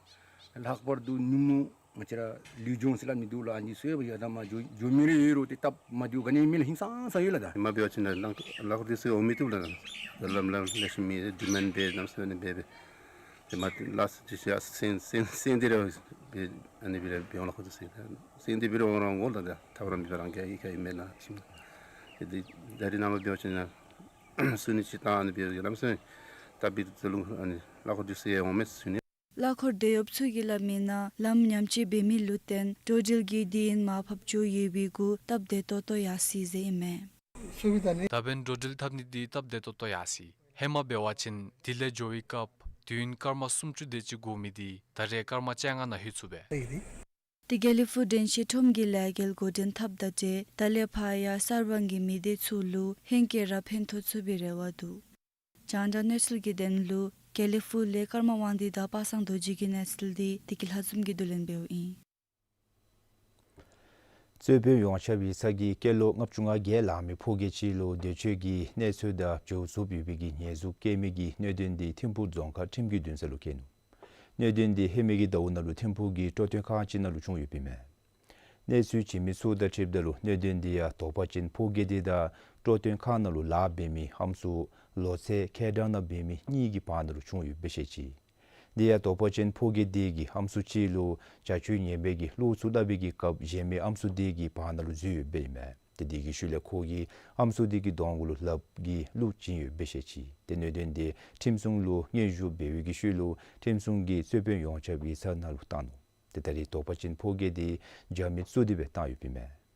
ལྷག་པར་དུ་ནུབ་མོ་ང་བཅས་ར་ལུས་སྦྱོང་ཟེར་སླབ་ནི་འདུག་ལགས། ཨ་ནི་ཚུ་ཡང་ཡར་དང་མར་འགྱོ་འགྱོ་མི་རེ་ཡོད་རུང་ཏེ་སྟབས་མ་བདེཝ་ག་ནི་མེད་ལགས། ཧིང་སངས་ས་ཡོད་ལགས། ད་མ་འབད་བ་ཅིན་ལགས་གླ་འཁོར་འདི་ཚུ་འོང་མི་བཏུབ་ལགས། ད་ལམ་ལམ་ལེགས་ཤོམ་མེད། ཌི་མཱནཌ་འབད་གནམ་མེད་ས་མེད་འབད་སྦེ་ཏེ་མ་ཏེ་ལཱ་ཚུ་ཅིག་ཤ་སེང་སེང་སེང་སྟེ་ར་འབད་ཨ་ནི་སྦེ་ར་འབད་འོང་ལགས། ཁོང་ཚུ་སེང་སེང་སྟེ་འབད་ར་འོང་ར་འོང་ལགས། ད་ཐབས་ར་མེད་པར་རང་གིས་ཡི་ག་ཡི་མེད་ན་ཅིག་ཏེ་འདི་ད་རེས་ནངས་པ་འབད་བ་ཅིན་ཡང་བཟོ་ནི་ཅིག་བཏང་ཨ་ནི་སྦེ་གནམ་མེད་ས་མེད་ད་འབད་དོ་ལུ་ཨ་ནི་གླ་འཁོར་འདི་ཚུ་ཡང་འོང་མས་བཟོ་ནི། གླ་འཁོར་དེད་གཡོགཔ་ཚུ་གིས་སླབ་མིའི་ནང་ལམ་ཉམས་བཅོས་འབད་མི་ལུ་བརྟེན་འགྲོ་འགྲུལ་གྱི་དུས་ཡུན་མར་ཕབ་འགྱོ་ཡོད་པའི་གུ་སྟབས་བདེ་ཏོག་ཏོ་ཡར་སོ་ཡི་ཟེར་ཨིན་མས། ད་འབདན་འགྲོ་འགྲུལ་འཐབ་ནི་འདི་སྟབས་བདེ་ཏོག་ཏོ་ཡར་སོ་ཡི། ཧེ་མ་འབད་བ་ཅིན་དེ་ལས་འགྱོ་བའི་སྐབས་དུས་ཡུན་སྐར་མ་སུམ་ཅུ་དེ་ཅིག་འགོར་མི་འདི་ད་རེས་སྐར་མ་བཅོ་ལྔ་ནང་ལྷོད་ཚུགས་པས། ཏེ་དགེ་ལེགས་ཕུག་དྲན་ཤེས་ཁྲོམ་གྱི་ལས་འགུལ་འགོ་འདྲེན་འཐབ་དང་འབྲེལ་ད་ལས་ཕར་ཡང་གསར་སྤང་གི་མི་སྡེ་ཚུ་ལུ་ཧེང་སྐལ་ར་ཕན་ཐོགས་ཚུགས་པའི་རེ་བ་འདུག། རྒྱང་བསྒྲགས་གནས་ཚུལ་གྱི་དོན་ལུ་དགེ་ལེགས་ཕུག་ལས་ཀརྨ་དབང་འདུས་དང་པ་སངས་རྡོ་རྗེ་གི་གནས་ཚུལ་འདི་བདེ་སྐྱིད་ལྷ་འཛོམས་ཀྱིས་བསྡུ་ལེན་འབདཝ་ཨིན། རྩོད་དཔོན་ཡོངས་ཁྱབ་ཡིག་ཚང་གིས་སྐྱེས་ལོ་ལྔ་བཅུ་ང་བརྒྱད་ལང་མི་ཕོ་སྐྱེས་ཅིག་ལུ་འདོད་སྤྱོད་ཀྱི་གནོད་འཚེ་དང་འབྱོར་རྫུ་ཡོད་པའི་གི་ཉེས་འཛུགས་བཀལ་མི་གི་གནད་དོན་འདི་ཐིམ་ཕུག་རྫོང་ཁག་ཁྲིམས་ཀྱི་འདུན་ས་ལུ་བཀལ་ནུག། གནད་དོན་འདི་ཧེ་མའི་གི་ཟླཝ་ནང་ལུ་ཐིམ་ཕུག་གི་སྤྲོ་སྟོན་ཁང་ཅིག་ནང་ལུ་བྱུང་ཡོདཔ་ཨིན་མས། གནས་ཚུལ་བྱིན་མི་ཚུ་དང་འཁྲིལཝ་ད་ལུ་གནད་དོན་འདི་ཡང་དོགས་པ་ཅན་ཕོ་སྐྱེས་འདི་དང་སྤྲོ་སྟོན་ཁང་ནང་ལུ་ལཱ་འབད་མི་ཨམ་སྲུ་ལོ་ཚད་ཁྱེད་དྲག་ནང་འབད་མི་གཉིས་ཀྱི་བར་ན་ལུ་བྱུང་ཡོདཔ་སྦེ་བཤད་ཅི། དེ་ཡང་དོགས་པ་ཅན་ཕོ་སྐྱེས་འདི་གིས་ཨམ་སྲུ་ཅིག་ལུ་བྱ་སྤྱོད་ངན་པའི་གི་གླུ་ཚུ་སླབ་པའི་གི་སྐབས་གཞན་མི་ཨམ་སྲུ་འདི་གི་བར་ན་ལུ་འཛུལ་ཡོདཔ་ཨིན་མས། ཏེ་དེ་གི་ཤུལ་ལས་ཁོ་གིས་ཨམ་སྲུ་འདི་གི་གདོང་གུ་ལུ་ལགཔ་གིས་གླུ་བྱིན་ཡོདཔ་སྦེ་བཤད་ཅི། ཏེ་གནད་དོན་འདི་ཁྲིམས་སྲུང་ལུ་སྙན་ཞུ་འབད་བའི་གི་ཤུལ་ལུ་ཁྲིམས་སྲུང་གིས་རྩོད་དཔོན་ཡོངས་ཁྱབ་ཡིག་ཚང་ནང་ལུ་བཏང་ནུག། ཏེ་ད་རེས་དོགས་པ་ཅན་ཕོ་སྐྱེས་འདི་རྒྱ་མི་བཙུགས་ཏེ་སྦེ་བཏང་ཡོདཔ་ཨིན་མས།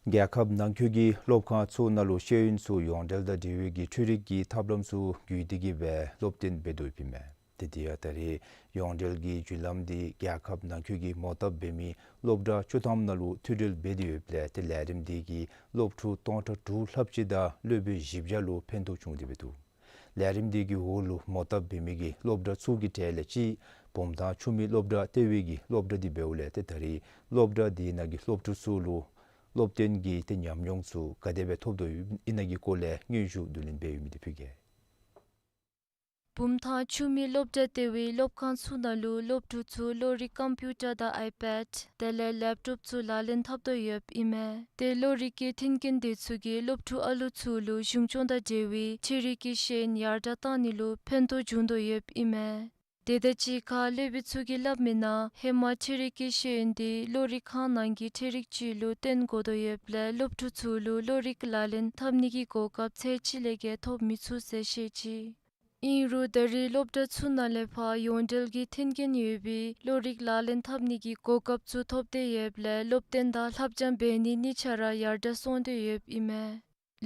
རྒྱལ་ཁབ་ནང་འཁོད་ཀྱི་སློབ་ཁང་ཚུ་ནང་ལུ་ཤེས་ཡོན་ཚུ་ཡོངས་འབྲེལ་དང་འབྲེལ་བའི་གི་འཕྲུལ་རིག་གི་ཐབས་ལམ་ཚུ་བརྒྱུད་དེ་གི་སྦེ་སློབ་སྟོན་འབད་དོ་ཡོདཔ་ཨིན་མས། དེ་ཡང་ད་རེས་ཡོངས་འབྲེལ་གྱི་བརྒྱུད་ལམ་འདི་རྒྱལ་ཁབ་ནང་འཁོད་ཀྱི་མོ་བཏབ་འབད་མི་སློབ་གྲྭ་བཅུ་ཐམ་ནང་ལུ་མཐུད་འབྲེལ་འབད་དེ་ཡོདཔ་ལས་ཏེ་ལས་རིམ་འདི་གིས་སློབ་ཕྲུག་སྟོང་ཕྲག་དྲུག་ལྷགཔ་ཅིག་དང་སློབ་དཔོན་བཞི་བརྒྱ་ལུ་ཕན་ཐོགས་བྱུང་སྟེ་འབད་འདུག། ལས་རིམ་འདི་གི་འོག་ལུ་མོ་བཏབ་འབད་མི་གི་སློབ་གྲྭ་ཚུ་གི་གྲས་ལས་གཅིག་བུམ་ཐང་ཆུ་སྨད་སློབ་གྲྭ་ལྟེ་བའི་གི་སློབ་གྲྭ་འདི་འབདཝ་ལས་ཏེ་ད་རེས་སློབ་གྲྭ་འདི་ནང་གི་སློབ་ཕྲུག་ཚུ་ལུ་སློབ་སྟོན་གྱི་ཏེ་ཉམས་མྱོང་ཚུ་ག་དེ་སྦེ་ཐོབ་དོ་ཡོདཔ་ཨིན་ན་གི་སྐོར་ལས་སྙན་ཞུ་བསྡུ་ལེན་འབད་ཡོད་མི་འདི་ཕུལ་གེ། བུམ་ཐང་ཆུ་སྨད་སློབ་གྲྭ་ལྟེ་བའི་སློབ་ཁང་ཚུ་ནང་ལུ་སློབ་ཕྲུག་ཚུ་གློག་རིག་ཀམ་པིའུ་ཊར་དང་ཨའི་པེཌ་དེ་ལས་ལེབ་ཊོབ་ཚུ་ལག་ལེན་འཐབ་དོ་ཡོདཔ་ཨིན་མས། ཏེ་གློག་རིག་གི་མཐུན་རྐྱེན་འདི་ཚུ་གིས་སློབ་ཕྲུག་ཨ་ལུ་ཚུ་ལུ་གཞུང་སྐྱོང་དང་འབྲེལ་བའི་འཕྲུལ་རིག་གི་ཤེས་ཡོན་ཡར་དྲགས་བཏང་ནི་ལུ་ཕན་ཐོགས་བྱུང་དོ་ཡོདཔ་ཨིན་མས། དེ་དང་གཅིག་ཁར་སློབ་དཔོན་ཚུ་གིས་སླབ་མིའི་ནང་ཧེ་མ་འཕྲུལ་རིག་གི་ཤེས་ཡོན་འདི་གློག་རིག་ཁང་ནང་གི་འཕྲུལ་རིག་ཅིག་ལུ་བརྟེན་དགོ་དོ་ཡོདཔ་ལས་སློབ་ཕྲུག་ཚུ་ལུ་གློག་རིག་ལག་ལེན་འཐབ་ནི་གི་གོ་སྐབས་ཚད་ཅིག་ལས་བརྒལ་ཐོབ་མི་ཚུགས་ཟེར་བཤད་ཅི། ཨིན་རུང་ད་རེས་སློབ་གྲྭ་ཚུ་ནང་ལས་ཕར་ཡོངས་འབྲེལ་གྱི་མཐུན་རྐྱེན་ཡོད་པའི་གློག་རིག་ལག་ལེན་འཐབ་ནི་གི་གོ་སྐབས་ཚུ་ཐོབ་སྟེ་ཡོདཔ་ལས་སློབ་སྟོན་དང་ལྷབ་སྦྱང་འབད་ནི་གཉིས་ཆ་ར་ཡར་དྲགས་སོང་སྟེ་ཡོདཔ་ཨིན་མས།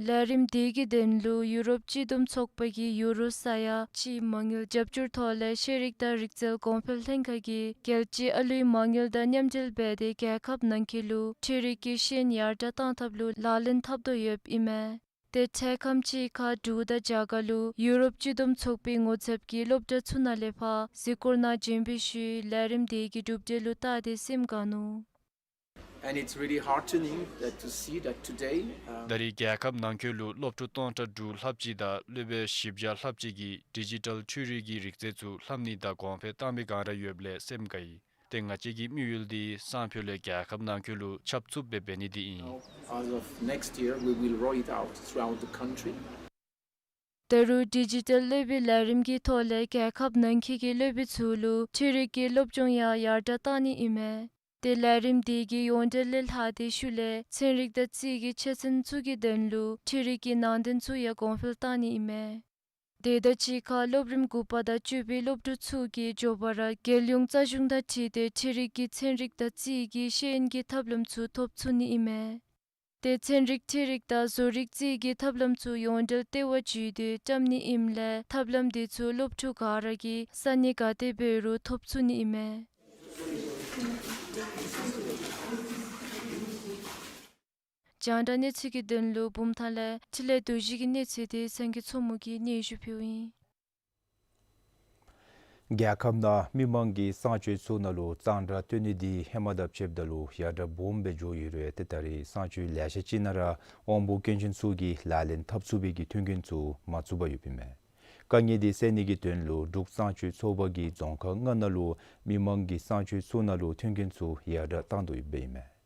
ལས་རིམ་འདི་གི་དོན་ལུ་ཡུ་རོབ་སྤྱི་བསྡོམས་ཚོགས་པ་གིས་ཡུ་རོ་ས་ཡ་གཅིག་མ་དངུལ་རྒྱབ་སྐྱོར་ཐོག་ལས་ཤེས་རིག་དང་རིག་རྩལ་གོང་འཕེལ་ལྷན་ཁག་གིས་རྒྱལ་སྤྱིའི་ཨ་ལུའི་མ་དངུལ་དང་མཉམ་འབྲེལ་འབད་དེ་རྒྱལ་ཁབ་ནང་འཁོད་ལུ་འཕྲུལ་རིག་གི་ཤེས་ཡོན་ཡར་དྲགས་བཏང་ཐབས་ལུ་ལག་ལེན་འཐབ་དོ་ཡོདཔ་ཨིན་མས། ཏེ་འཕྲལ་ཁམས་ཅིག་ཁར་འབྲུག་དང་རྒྱ་གར་ལུ་ཡུ་རོབ་སྤྱི་བསྡོམས་ཚོགས་པའི་ངོ་ཚབ་ཀྱིས་སློབ་གྲྭ་ཚུ་ནང་ལས་ཕར་གཟིགས་སྐོར་ནང་བྱོན་པའི་ཤུལ་ལས་རིམ་འདི་གི་གྲུབ་འབྲས་ལུ་བལྟ་སྟེ་སེམས་དགའ་ནུག། And it's really heartening that to see that today, um, ད་རེས་རྒྱལ་ཁབ་ནང་འཁོད་ལུ་སློབ་ཕྲུག་སྟོང་ཕྲག་དྲུག་ལྷགཔ་ཅིག་དང་སློབ་དཔོན་བཞི་བརྒྱ་ལྷགཔ་ཅིག་གིས་ཌི་ཇི་ཊལ་འཕྲུལ་རིག་གི་རིག་རྩལ་ཚུ་ལྷབ་ནི་དང་གོང་འཕེལ་བཏང་མི་གང་ར་ཡོདཔ་ལས་སེམས་དགའ་ཡི། ཏེ་ང་བཅས་ཀྱི་དམིགས་ཡུལ་འདི་སང་ཕོད་ལས་རྒྱལ་ཁབ་ནང་འཁོད་ལུ་ཁྱབ་ཚུགསཔ་སྦེ་འབད་ནི་འདི་ཨིན། Now, as of next year, we will roll it out throughout the country. ད་རུང་ཌི་ཇི་ཊལ་སློབ་དཔོན་ལས་རིམ་གྱི་ཐོག་ལས་རྒྱལ་ཁབ་ནང་འཁོད་ཀྱི་སློབ་དཔོན་ཚུ་ལུ་འཕྲུལ་རིག་གི་སློབ་སྦྱོང་ཡང་ཡར་དྲགས་བཏང་ནི་ཨིན་མས། ཏེ་ལས་རིམ་འདི་གིས་ཡོངས་འབྲེལ་ལས་ལྷག་སྟེ་ཤུལ་ལས་ཚན་རིག་དང་རྩིས་ཀྱི་ཆོས་ཚན་ཚུ་གི་དོན་ལུ་འཕྲུལ་རིག་གི་ནང་དོན་ཚུ་ཡང་གོང་འཕེལ་བཏང་ནི་ཨིན་མས། དེ་དང་གཅིག་ཁར་སློབ་རིམ་དགུ་པ་དང་བཅུ་པའི་སློབ་ཕྲུག་ཚུ་གིས་མགྱོགས་པ་ར་རྒྱལ་ཡོངས་རྩ་གཞུང་དང་འཁྲིལ་ཏེ་འཕྲུལ་རིག་གི་ཚན་རིག་དང་རྩིས་ཀྱི་ཤེས་ཡོན་གྱི་ཐབས་ལམ་ཚུ་ཐོབ་ཚུགས་ནི་ཨིན་མས། ཏེ་ཚན་རིག་འཕྲུལ་རིག་དང་བཟོ་རིག་རྩིས་ཀྱི་ཐབས་ལམ་ཚུ་ཡོངས་འབྲེལ་ལྟེ་བ་བརྒྱུད་དེ་བཀྲམ་ནི་ཨིནམ་ལས་ཐབས་ལམ་འདི་ཚུ་སློབ་ཕྲུག་ག་ར་གིས་ས་གནས་ག་ཏེ་འབད་རུང་ཐོབ་ཚུགས་ནི་ཨིན་མས། རྒྱང་བསྒྲགས་གནས་ཚུལ་གྱི་དོན་ལུ་བུམ་ཐང་ལས་འཕྲིན་ལས་རྡོ་རྗེ་གིས་གནས་ཚུལ་འདི་སེང་གེ་མཚོ་མོ་གིས་སྙན་ཞུ་ཕུལཝ་ཨིན། རྒྱལ་ཁབ་ནང་མི་མང་གི་གསང་སྤྱོད་ཚུ་ནང་ལུ་གཙང་སྦྲ་བཏོན་ནི་འདི་ཧེ་མ་དང་ཕྱདཔ་ད་ལུ་ཡར་དྲགས་སྦོམ་སྦེ་འགྱོ་ཡོད་རུང་ཏེ་ད་རེས་གསང་སྤྱོད་ལེ་ཤ་ཅིག་ནང་ར་དབང་པོ་སྐྱོན་ཅན་ཚུ་གིས་ལག་ལེན་འཐབ་ཚུགས་པའི་གི་མཐུན་རྐྱེན་ཚུ་མ་ཚུགས་པར་ཡོདཔ་ཨིན་མས། དཀའ་ངལ་འདི་སེལ་ནི་གི་དོན་ལུ་འབྲུག་གསང་སྤྱོད་ཚོགས་པ་གིས་རྫོང་ཁག་ལྔ་ནང་ལུ་མི་མང་གི་གསང་སྤྱོད་ཚུ་ནང་ལུ་མཐུན་རྐྱེན་ཚུ་ཡར་དྲགས་བཏང་དོ་ཡོདཔ་ཨིན་མས།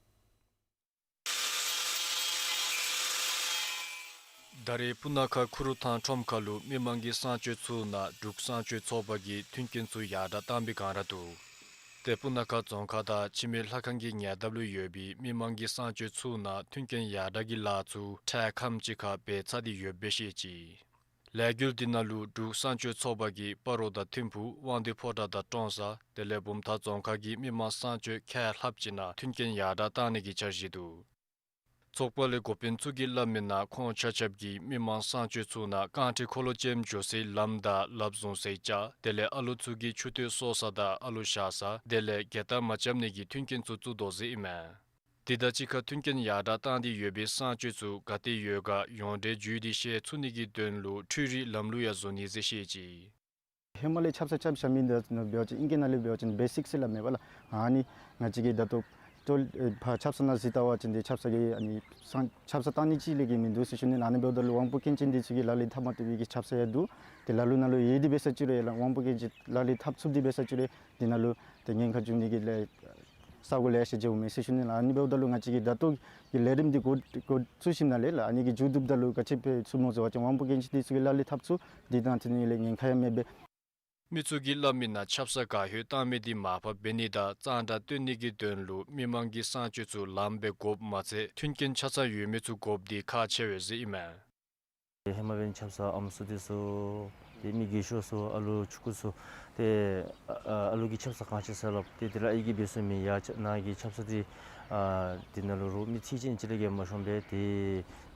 ད་རེས་སྤུ་ན་ཁ་ཁུ་རུ་ཐང་ཁྲོམ་ཁ་ལུ་མི་མང་གི་གསང་སྤྱོད་ཚུ་ནང་འབྲུག་གསང་སྤྱོད་ཚོགས་པ་གིས་མཐུན་རྐྱེན་ཚུ་ཡར་དྲགས་བཏང་པའི་སྒང་ར་འདུག། ཏེ་སྤུ་ན་ཁ་རྫོང་ཁག་དང་འཆི་མེད་ལྷ་ཁང་གི་ཉེ་འདབས་ལུ་ཡོད་པའི་མི་མང་གི་གསང་སྤྱོད་ཚུ་ནང་མཐུན་རྐྱེན་ཡར་དྲགས་ཀྱི་ལཱ་ཚུ་འཕྲལ་ཁམས་ཅིག་ཁར་འབད་ཚར་ཏེ་ཡོདཔ་སྦེ་བཤད་ཅི། ལས་འགུལ་འདི་ནང་ལུ་འབྲུག་གསང་སྤྱོད་ཚོགས་པ་གི་སྤ་རོ་དང་ཐིམ་ཕུག་དབང་འདུས་ཕོ་བྲང་དང་ཀྲོང་གསར་དེ་ལས་བུམ་ཐང་རྫོང་ཁག་གི་མི་མང་གསང་སྤྱོད་ཁལ་ལྷགཔ་ཅིག་ནང་མཐུན་རྐྱེན་ཡར་དྲགས་བཏང་ནི་གི་འཆར་གཞི་འདུག། ཚོགས་པ་ལས་འགོ་དཔོན་ཚུ་གིས་སླབ་མིའི་ནང་ཁོང་ཆ་ཁྱབ་ཀྱིས་མི་མང་གསང་སྤྱོད་ཚུ་ནང་རྐང་ཁྲི་འཁོར་ལོ་ཅན་འགྱོ་སའི་ལམ་དང་ལགཔ་བཟུང་སའི་ལྕགས་དེ་ལས་ཨ་ལུ་ཚུ་གི་ཆུ་ཚོད་གསོ་ས་དང་ཨ་ལུ་བཞག་ས་དེ་ལས་རྒྱལ་དར་མ་རྐྱབ་ནི་གི་མཐུན་རྐྱེན་ཚུ་བཙུགས་དོ་ཟེར་ཨིན་མས། དེ་དང་གཅིག་ཁར་མཐུན་རྐྱེན་ཡར་དྲགས་བཏང་སྟེ་ཡོད་པའི་གསང་སྤྱོད་ཚུ་ག་ཏེ་ཡོད་ག་ཡོངས་འབྲེལ་བརྒྱུད་དེ་ཤེས་ཚུགས་ནི་གི་དོན་ལུ་འཕྲུལ་རིག་ལམ་ལུགས་ཡང་བཟོ་ནི་ཟེར་བཤད་ཅི། ཧེ་མ་ལས་ཆབ་གསང་རྐྱབ་བཞག་མི་འདི་ནང་འབད་བ་ཅིན་ཨིང་སྐད་ནང་ལས་འབད་བ་ཅིན་བེ་སིཀ་ཟེར་སླབ་མས་པ་ལགས། ཨ་ནི་ང་བཅས་ཀྱིས་ད་ལྟོ་ཏོ་ཨེ་ཕར་ཆབ་གསང་ནང་གཟིགས་བལྟ་བ་ཅིན་ཏེ་ཆབ་གསང་གིས་ཨ་ནི་གསང་ཆབ་གསང་བཏང་ནི་ཅིག་ལས་བརྒལ་མིན་འདུག་ཟེར་ཞུ་ནི་ལགས། ཨ་ནི་འབདཝ་ད་ལུ་དབང་པོ་སྐྱོན་ཅན་འདི་ཚུ་གིས་ལག་ལེན་འཐབ་མ་བཏུབ་པའི་གི་ཆབ་གསང་ཡང་འདུག། ཏེ་ལ་ལུ་ནང་ལུ་ཡོད་དེ་འབད་ས་ཅིག་རུང་ཡང་ལགས་དབང་པོ་སྐྱོན་ཅན་ལག་ལེན་འཐབ་ཚུགས་དེ་འབད་ས་ཅིག་རུང་འདི་ནང་ལུ་ཏེ་ཉེན་ཁ་འབྱུང་ནི་གི་ལས་ས་གོ་ལེ་ཤ་ཅིག་འོང་མས་ཟེར་ཞུ་ནི་ལགས། ཨ་ནི་འབདཝ་ད་ལུ་ང་བཅས་ཀྱིས་ད་ལྟོ་གི་ལས་རིམ་འདི་འགོ་འགོ་བཙུགས་ཞིནམ་ལས་ལགས་ཨ་ནི་གི་མཇུག་བསྡུཝ་ད་ལུ་ག་ཅི་འབད་ཚུགས་སྨོ་ཟེར་བ་ཅིན་དབང་པོ་སྐྱོན་ཅན་འདི་ཚུ་གིས་ལག་ལེན་འཐབ་ཚུགས་འདི་དང་འཁྲིལ་ནི་ལས་ཉེན་ཁ་ཡང་མེད་པས། མི་ཚུ་གིས་སླབ་མིའི་ནང་ཆབ་གསང་ག་ཧོད་བཏང་མི་འདི་མར་ཕབ་འབད་ནི་དང་གཙང་སྦྲ་བཏོན་ནི་གི་དོན་ལུ་མི་མང་གི་གསང་སྤྱོད་ཚུ་ལམ་སྦེ་དགོཔ་མ་ཚད་མཐུན་རྐྱེན་ཆ་ཚང་ཡོད་མི་ཚུ་དགོཔ་འདི་ཁག་ཆེ་བས་ཟེར་ཨིན་མས། ཧེ་མ་འབདན་ཆབ་གསང་ཨམ་སྲུ་འདི་ཚུ་ཏེ་མི་རྒས་ཤོས་ཚུ་ཨ་ལུ་ཆུང་ཀུ་ཚུ་ཏེ་ཨ་ཨ་ལུ་གིས་ཆབ་གསང་ག་ཅི་ཟེར་སླབ་ཏེ་དེ་ལས་ཨའི་གིས་འབད་ཚུགས་མི་ཡ་ཆ་ནཱ་གི་ཆབ་གསང་འདི་ཨ་འདི་ནང་ལུ་རོགས་མི་ཚེ་ཅན་ཅིག་ལས་བརྒལ་མ་ཤོང་པས། ཏེ་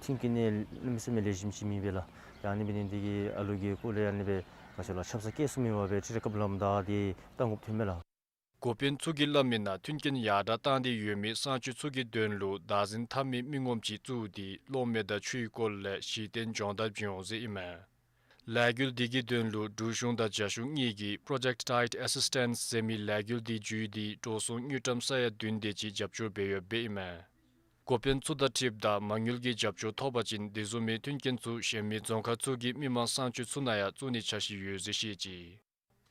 མཐུན་རྐྱེན་ནི་གནམ་མེད་ས་མེད་ལེགས་ཤོམ་ཅིག་མེད་པས་ལགས། ཨ་ནི་འབད་ནི་འདི་གིས་ཨ་ལུ་གི་སྐོར་ལས་ཨ་ནི་སྦེ་ག་ཅི་ལོ་ཆབ་གསང་བཀལ་ཚུགས་མི་འབད་བར་སྦེ་ཁྲིད་རེས་སྐབས་ལམ་བདའ་སྟེ་བཏང་དགོཔ་ཐོན་མས་ལགས། འགོ་དཔོན་ཚུ་གིས་སླབ་མི་ནང་མཐུན་རྐྱེན་ཡར་དྲག་བཏང་སྟེ་ཡོད་མི་གསང་སྤྱོད་ཚུ་གི་དོན་ལུ་བདག་འཛིན་འཐབ་མི་མི་ངོམ་ཅིག་བཙུགས་ཏེ་གློག་མེ་དང་ཆུའི་སྐོར་ལས་གཞི་རྟེན་སྦྱོང་བརྡར་བྱིན་འོང་ཟེར་ཨིན་མས། ལས་འགུལ་འདི་གི་དོན་ལུ་འབྲུག་གཞུང་དང་རྒྱ་གཞུང་གཉིས་ཀྱིས་Project Tide Assistance ཟེར་མི་ལས་འགུལ་འདི་བརྒྱུད་དེ་འགྲོ་སོང་དངུལ་ཀྲམ་ས་ཡ་བདུན་དེ་ཅིག་རྒྱབ་སྐྱོར་འབད་ཡོདཔ་ཨིན་མས། འགོ་དཔོན་ཚུ་དང་འཁྲིལཝ་ད་མ་དངུལ་གྱི་རྒྱབ་སྐྱོར་ཐོབ་པ་ཅིན་དེ་བཟུམ་མའི་མཐུན་རྐྱེན་ཚུ་གཞན་མི་རྫོང་ཁག་ཚུ་གི་མི་མང་གསང་སྤྱོད་ཚུ་ནང་ཡང་བཙུགས་ནིའི་འཆར་གཞི་ཡོད་ཟེར་བཤད་ཅི།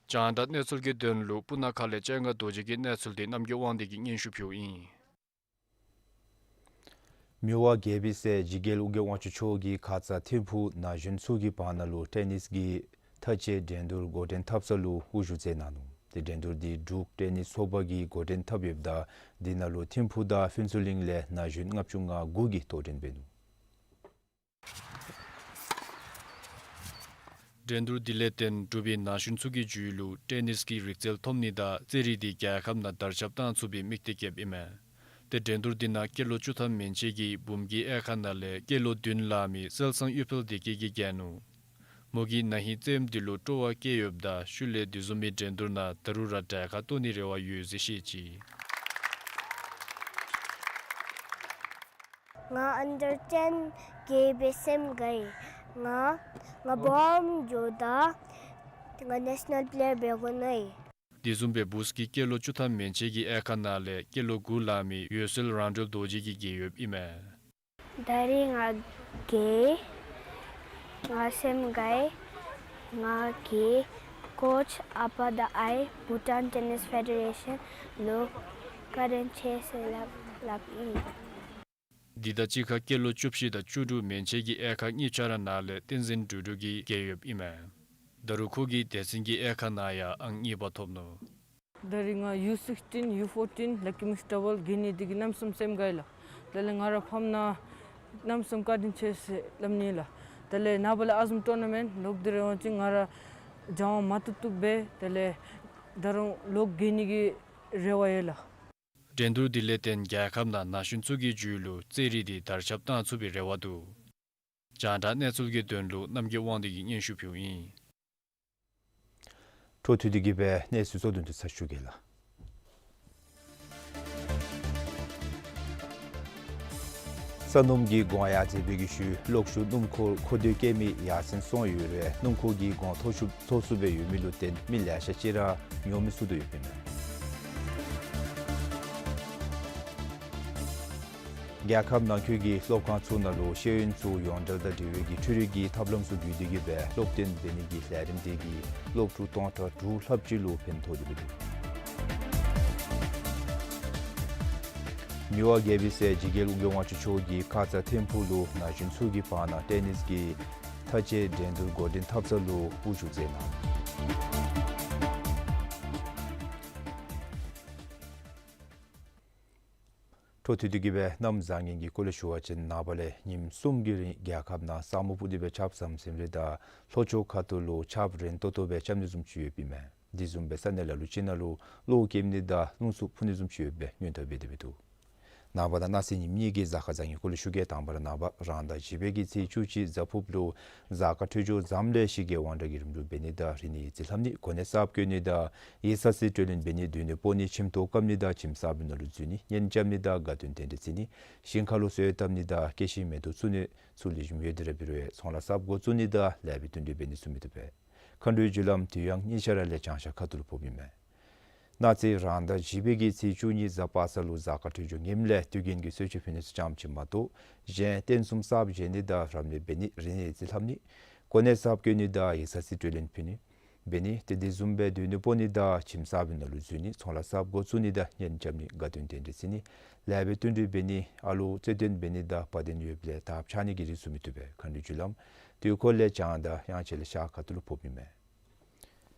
རྒྱང་བསྒྲགས་གནས་ཚུལ་གྱི་དོན་ལུ་སྤུ་ན་ཁ་ལས་སྤྱན་སྔ་རྡོ་རྗེ་གི་གནས་ཚུལ་འདི་རྣམ་རྒྱལ་དབང་འདུས་ཀྱིས་སྙན་ཞུ་ཕུལཝ་ཨིན། མི་དབང་རྒྱལ་པོའི་སྲས་འཇིགས་རྒྱལ་ཨོ་རྒྱན་དབང་ཕྱུག་མཆོག་གིས་ཁ་ཙ་ཐིམ་ཕུག་ན་གཞོན་ཚུ་གི་བར་ན་ལུ་ཊེ་ནིས་ཀྱི་མཐའ་དཔྱད་འགྲན་བསྡུར་འགོ་འདྲེན་འཐབ་ས་ལུ་དབུ་བཞུགས་མཛད་གནང་ནུག། ཏེ་འགྲན་བསྡུར་འདི་འབྲུག་ཊེ་ནིས་ཚོགས་པ་གིས་འགོ་འདྲེན་འཐབ་ཡོདཔ་ད་འདི་ནང་ལུ་ཐིམ་ཕུག་དང་ཕུན་ཚོགས་གླིང་ལས་ན་གཞོན་ལྔ་བཅུ་ང་དགུ་གིས་གདན་འདྲེན་འབད་ནུག། འགྲན་བསྡུར་འདི་ལས་བརྟེན་འབྲུག་པའི་ན་གཞོན་ཚུ་གི་རྒྱུད་ལུ་ཊེ་ནིས་ཀྱི་རིག་རྩལ་ཐོབ་ནི་དང་རྩེད་རིགས་འདི་རྒྱལ་ཁབ་ནང་དར་ཁྱབ་བཏང་ཚུགས་པའི་དམིགས་གཏད་བསྐྱེདཔ་ཨིན་མས། ཏེ་འགྲན་བསྡུར་འདི་ནང་སྐྱེས་ལོ་བཅུ་ཐམ་མན་ཆད་ཀྱི་བུམོ་གི་དབྱེ་ཁག་ནང་ལས་སྐྱེས་ལོ་བདུན་ལང་མི་གསལ་བཟང་གཡུ་འཕེལ་བདེ་སྐྱིད་ཀྱིས་རྒྱལ་ནུག། མོ་གིས་ན་ཧིང་རྩེདམོ་འདི་ལུ་སྤྲོ་བ་བསྐྱེད་ཡོདཔ་ད་ཤུལ་ལས་དེ་བཟུམ་མའི་འགྲན་བསྡུར་ནང་ད་རུང་ར་གྲལ་ཁར་གཏོགས་ནིའི་རེ་བ་ཡོད་ཟེར་བཤད་ཅི། ང་ཨན་ཌར་ཊེན་རྒྱལ་པོའི་སེམས་དགའ་ཡི། ང་ང་བུམོ་འགྱོཝ་ད་ང་ནེ་ཤ་ནཱལ་པེ་ལེ་ཡར་འབད་དགོ་ནི་ཨིན། དེ་བཟུམ་སྦེ་བུཚ་ཀྱི་སྐྱེས་ལོ་བཅུ་ཐམ་མན་ཆད་ཀྱི་དབྱེ་ཁག་ནང་ལས་སྐྱེས་ལོ་དགུ་ལང་མི་འོད་གསལ་རང་གྲོལ་རྡོ་རྗེ་གིས་རྒྱལ་ཡོདཔ་ཨིན་མས། ད་རིས་ང་རྒྱལ། ང་སེམས་དགའ་ཡི། ང་གི་ཀོཆ་ཨ་པ་དང་ཨའི་བྷུ་ཊཱན་ཊེ་ནིས་ཕེ་ཌེ་རེ་ཤཱན་ལུ་བཀའ་དྲིན་ཆེ་ཟེར་སླབ་སླབ་ཨིན། འདི་དང་གཅིག་ཁར་སྐྱེས་ལོ་བཅུ་བཞི་དང་བཅུ་དྲུག་མན་ཆད་ཀྱི་དབྱེ་ཁག་གཉིས་ཆ་ར་ནང་ལས་བསྟན་འཛིན་འབྲུག་སྒྲོལ་གྱིས་རྒྱལ་ཡོདཔ་ཨིན་མས། ད་རུང་ཁོ་གིས་སྡེ་ཚན་གྱི་དབྱེ་ཁག་ནང་ཡང་ཨང་གཉིས་པ་ཐོབ་ནུག། ད་རིས་ང་ཡུ་སིགསི་ཊིན་ཡུ་ཕོར་ཊིན་ལ་ཀི་མིགསི་ཌབ་བཱལ་རྒྱལ་ནི་འདི་གིས་གནམ་མེད་ས་མེད་སེམས་དགའ་ཡི་ལགས། དེ་ལས་ང་རའི་ཕམ་ནང་གནམ་མེད་ས་མེད་བཀའ་དྲིན་ཆེ་ཟེར་སླབ་ནི་ལགས། དེ་ལས་ནངས་པ་ལས་ཨ་ཛམ་ཊོར་ན་མེནཊ་ལོག་སྟེ་ར་འོང་ཅི། ང་ར་སྦྱང་བ་མ་བཏུབ་བཏུབ་འབད། དེ་ལས་ད་རུང་ལོག་རྒྱལ་ནི་གི་རེ་བ་ཡོད་ལགས། འགྲན་བསྡུར་འདི་ལས་བརྟེན་རྒྱལ་ཁབ་ནང་ན་གཞོན་ཚུ་གི་རྒྱུད་ལུ་རྩེད་རིགས་འདི་དར་ཁྱབ་བཏང་ཚུགས་པའི་རེ་བ་འདུག། རྒྱང་བསྒྲགས་གནས་ཚུལ་གྱི་དོན་ལུ་རྣམ་རྒྱལ་དབང་འདུས་ཀྱིས་སྙན་ཞུ་ཕུལཝ་ཨིན། འཕྲོ་མཐུད་དེ་གི་སྦེ་གནས་ཚུལ་གཙོ་དོན་དེ་ཚུ་ཞུ་གེ་ལགས། ས་སྣུམ་གྱི་གོང་ཡར་འཛེགས་པའི་གི་ཤུལ་གློག་ཤུགས་སྣུམ་འཁོར་མཁོ་འདོད་བསྐྱེད་མི་ཡར་སེང་སོང་ཡོད་རུང་སྣུམ་འཁོར་གྱི་གོང་མཐོ་ཤོས་མཐོ་སུ་སྦེ་ཡོད་མི་ལུ་བརྟེན་མི་ལེ་ཤ་ཅིག་ར་ཉོ་མི་ཚུགས་དོ་ཡོདཔ་ཨིན་མས། རྒྱལ་ཁབ་ནང་འཁོད་ཀྱི་སློབ་ཁང་ཚུ་ནང་ལུ་ཤེས་ཡོན་ཚུ་ཡོངས་འབྲེལ་དང་འབྲེལ་བའི་གི་འཕྲུལ་རིག་གི་ཐབས་ལམ་ཚུ་བརྒྱུད་དེ་གི་སྦེ་སློབ་སྟོན་འབད་ནི་གི་ལས་རིམ་དེ་གིས་སློབ་ཕྲུག་སྟོང་ཕྲག་དྲུག་ལྷགཔ་ཅིག་ལུ་ཕན་ཐོགས་ཏེ་འདུག། མི་དབང་རྒྱལ་པོའི་སྲས་འཇིགས་རྒྱལ་ཨོ་རྒྱན་དབང་ཕྱུག་མཆོག་གིས་ཁ་ཙ་ཐིམ་ཕུག་ལུ་ན་གཞོན་ཚུ་གི་བར་ན་ཊེ་ནིས་ཀྱི་མཐའ་དཔྱད་འགྲན་བསྡུར་འགོ་འདྲེན་འཐབ་ས་ལུ་དབུ་བཞུགས་མཛད་གནང་ནུག། འཕྲོ་མཐུད་དེ་གི་སྦེ་གནམ་བཟང་ངན་གྱི་སྐོར་ལས་ཞུ་བ་ཅིན་ནངས་པ་ལས་ཉིནམ་གསུམ་གྱི་རིང་རྒྱལ་ཁབ་ནང་ས་སྨུག་སྤུབས་ཏེ་སྦེ་ཆརཔ་ཟམ་ཟིམ་རེ་དང་ལྷོ་ཕྱོགས་ཁ་ཐུག་ལུ་ཆརཔ་རན་ཏོག་ཏོ་སྦེ་རྐྱབ་ནི་བཟུམ་ཅིག་ཡོདཔ་ཨིན་མས། དེ་བཟུམ་སྦེ་ས་གནས་ལ་ལུ་ཅིག་ནང་ལུ་གློག་འཁྱིག་ནི་དང་རླུང་འཚུབ་འཕུ་ནི་བཟུམ་ཅིག་ཡོད་པའི་སྔོན་བརྡ་འབད་དེ་སྦེ་འདུག། ནངས་པ་དང་གནངས་ཚེ་ཉིནམ་གཉིས་ཀྱི་གཟའ་སྐར་བཟང་ངན་སྐོར་ལས་ཞུ་གེ། དང་པ་ར་ནངས་པ་རང་ཟླ་བཞི་པའི་གི་ཚེས་བཅུ་གཅིག་གཟའ་ཕུརཔ་ལུ་གཟའ་སྐར་འཕྲོད་སྦྱོར་འཛམ་གླིང་ཞི་རྒྱས་དབང་དྲག་གི་རིམ་གྲོ་འབད་ནི་དང་རིག་གནས་རྩིས་ལྷབ་ནི་གོ་གནས་གསརཔ་བསྐོ་ནི་དང་ཡིག་ཚང་རྩིས་སྤྲོད་ལེན་འབད་ནི་སྡོད་གནས་སྤོ་ནི་ཁྱིམ་ཐོག་བཀབ་ནི་དང་ཁྱིམ་གསརཔ་ནང་ལུ་འཛུལ་ནི་གཉེན་རྐྱབ་ནི་དང་དགའ་སྟོན་རྟེན་འབྲེལ་བརྩི་ནི་ཞིང་ཁ་ལུ་སོ་ཡ་བཏབ་ནི་དང་སྐྱེད་ཤིང་མེ་ཏོག་བཙུགས་ནི་ཚུ་ལེགས་ཤོམ་ཡོད་དེ་ར་འབད་རུང་ཚོང་ལཱ་གསརཔ་འགོ་བཙུགས་ནི་དང་ལེགས་པའི་བསྟུན་གྲོས་འབད་ནི་ཚུ་མི་བཏུབ་པས། མཁའ་འགྲོའི་རྒྱུ་ལམ་དུས་ཡང་གཉིས་ཆ་ར་ལས་བྱང་ཤར་ཁ་ཐུག་ལུ་ཕོགཔ་ཨིན་མས། གནངས་ཚེ་རང་ཟླ་བཞི་པའི་གི་ཚེས་བཅུ་གཉིས་གཟའ་པ་སངས་ལུ་གཟའ་སྐར་འཕྲོད་སྦྱོར་ངནམ་ལས་དུས་རྒྱུན་གྱི་གསོལ་མཆོད་ཕུལ་ནི་ཚུ་ཙམ་ཅིག་མ་གཏོགས་གཞན་རྟེན་གསུམ་གསརཔ་བཞེངས་ནི་དང་རབ་གནས་འབད་ནི་རིག་གནས་རྩིས་ལྷབ་ནི་གོ་གནས་གསརཔ་བསྐོ་ནི་དང་ཡིག་ཚང་རྩིས་སྤྲོད་ལེན་ཕུལ་ནི་འབད་ནི་ཏེ་དེ་བཟུམ་སྦེ་སྡོད་གནས་སྤོ་ནི་དང་ཁྱིམ་གསརཔ་ནང་ལུ་འཛུལ་ནི་ཚོང་ལཱ་གསརཔ་འགོ་བཙུགས་ནི་དང་གཉེན་རྐྱབ་ནི་དགའ་སྟོན་རྟེན་འབྲེལ་བརྩི་ནི་ལེགས་པའི་བསྟུན་གྲོས་འབད་ནི་ཨ་ལོ་རྩེད་འགྲན་འབད་ནི་དང་བ་དན་ཡོདཔ་ལས་དར་འཕྱར་ནི་གི་རིགས་ཚུ་མི་བཏུབ་པས། མཁའ་འགྲོའི་རྒྱུ་ལམ་དུས་འཁོར་ལས་བྱང་དང་དབྱངས་འཆར་ལས་ཤར་ཁ་ཐུག་ལུ་ཕོགཔ་ཨིན་མས།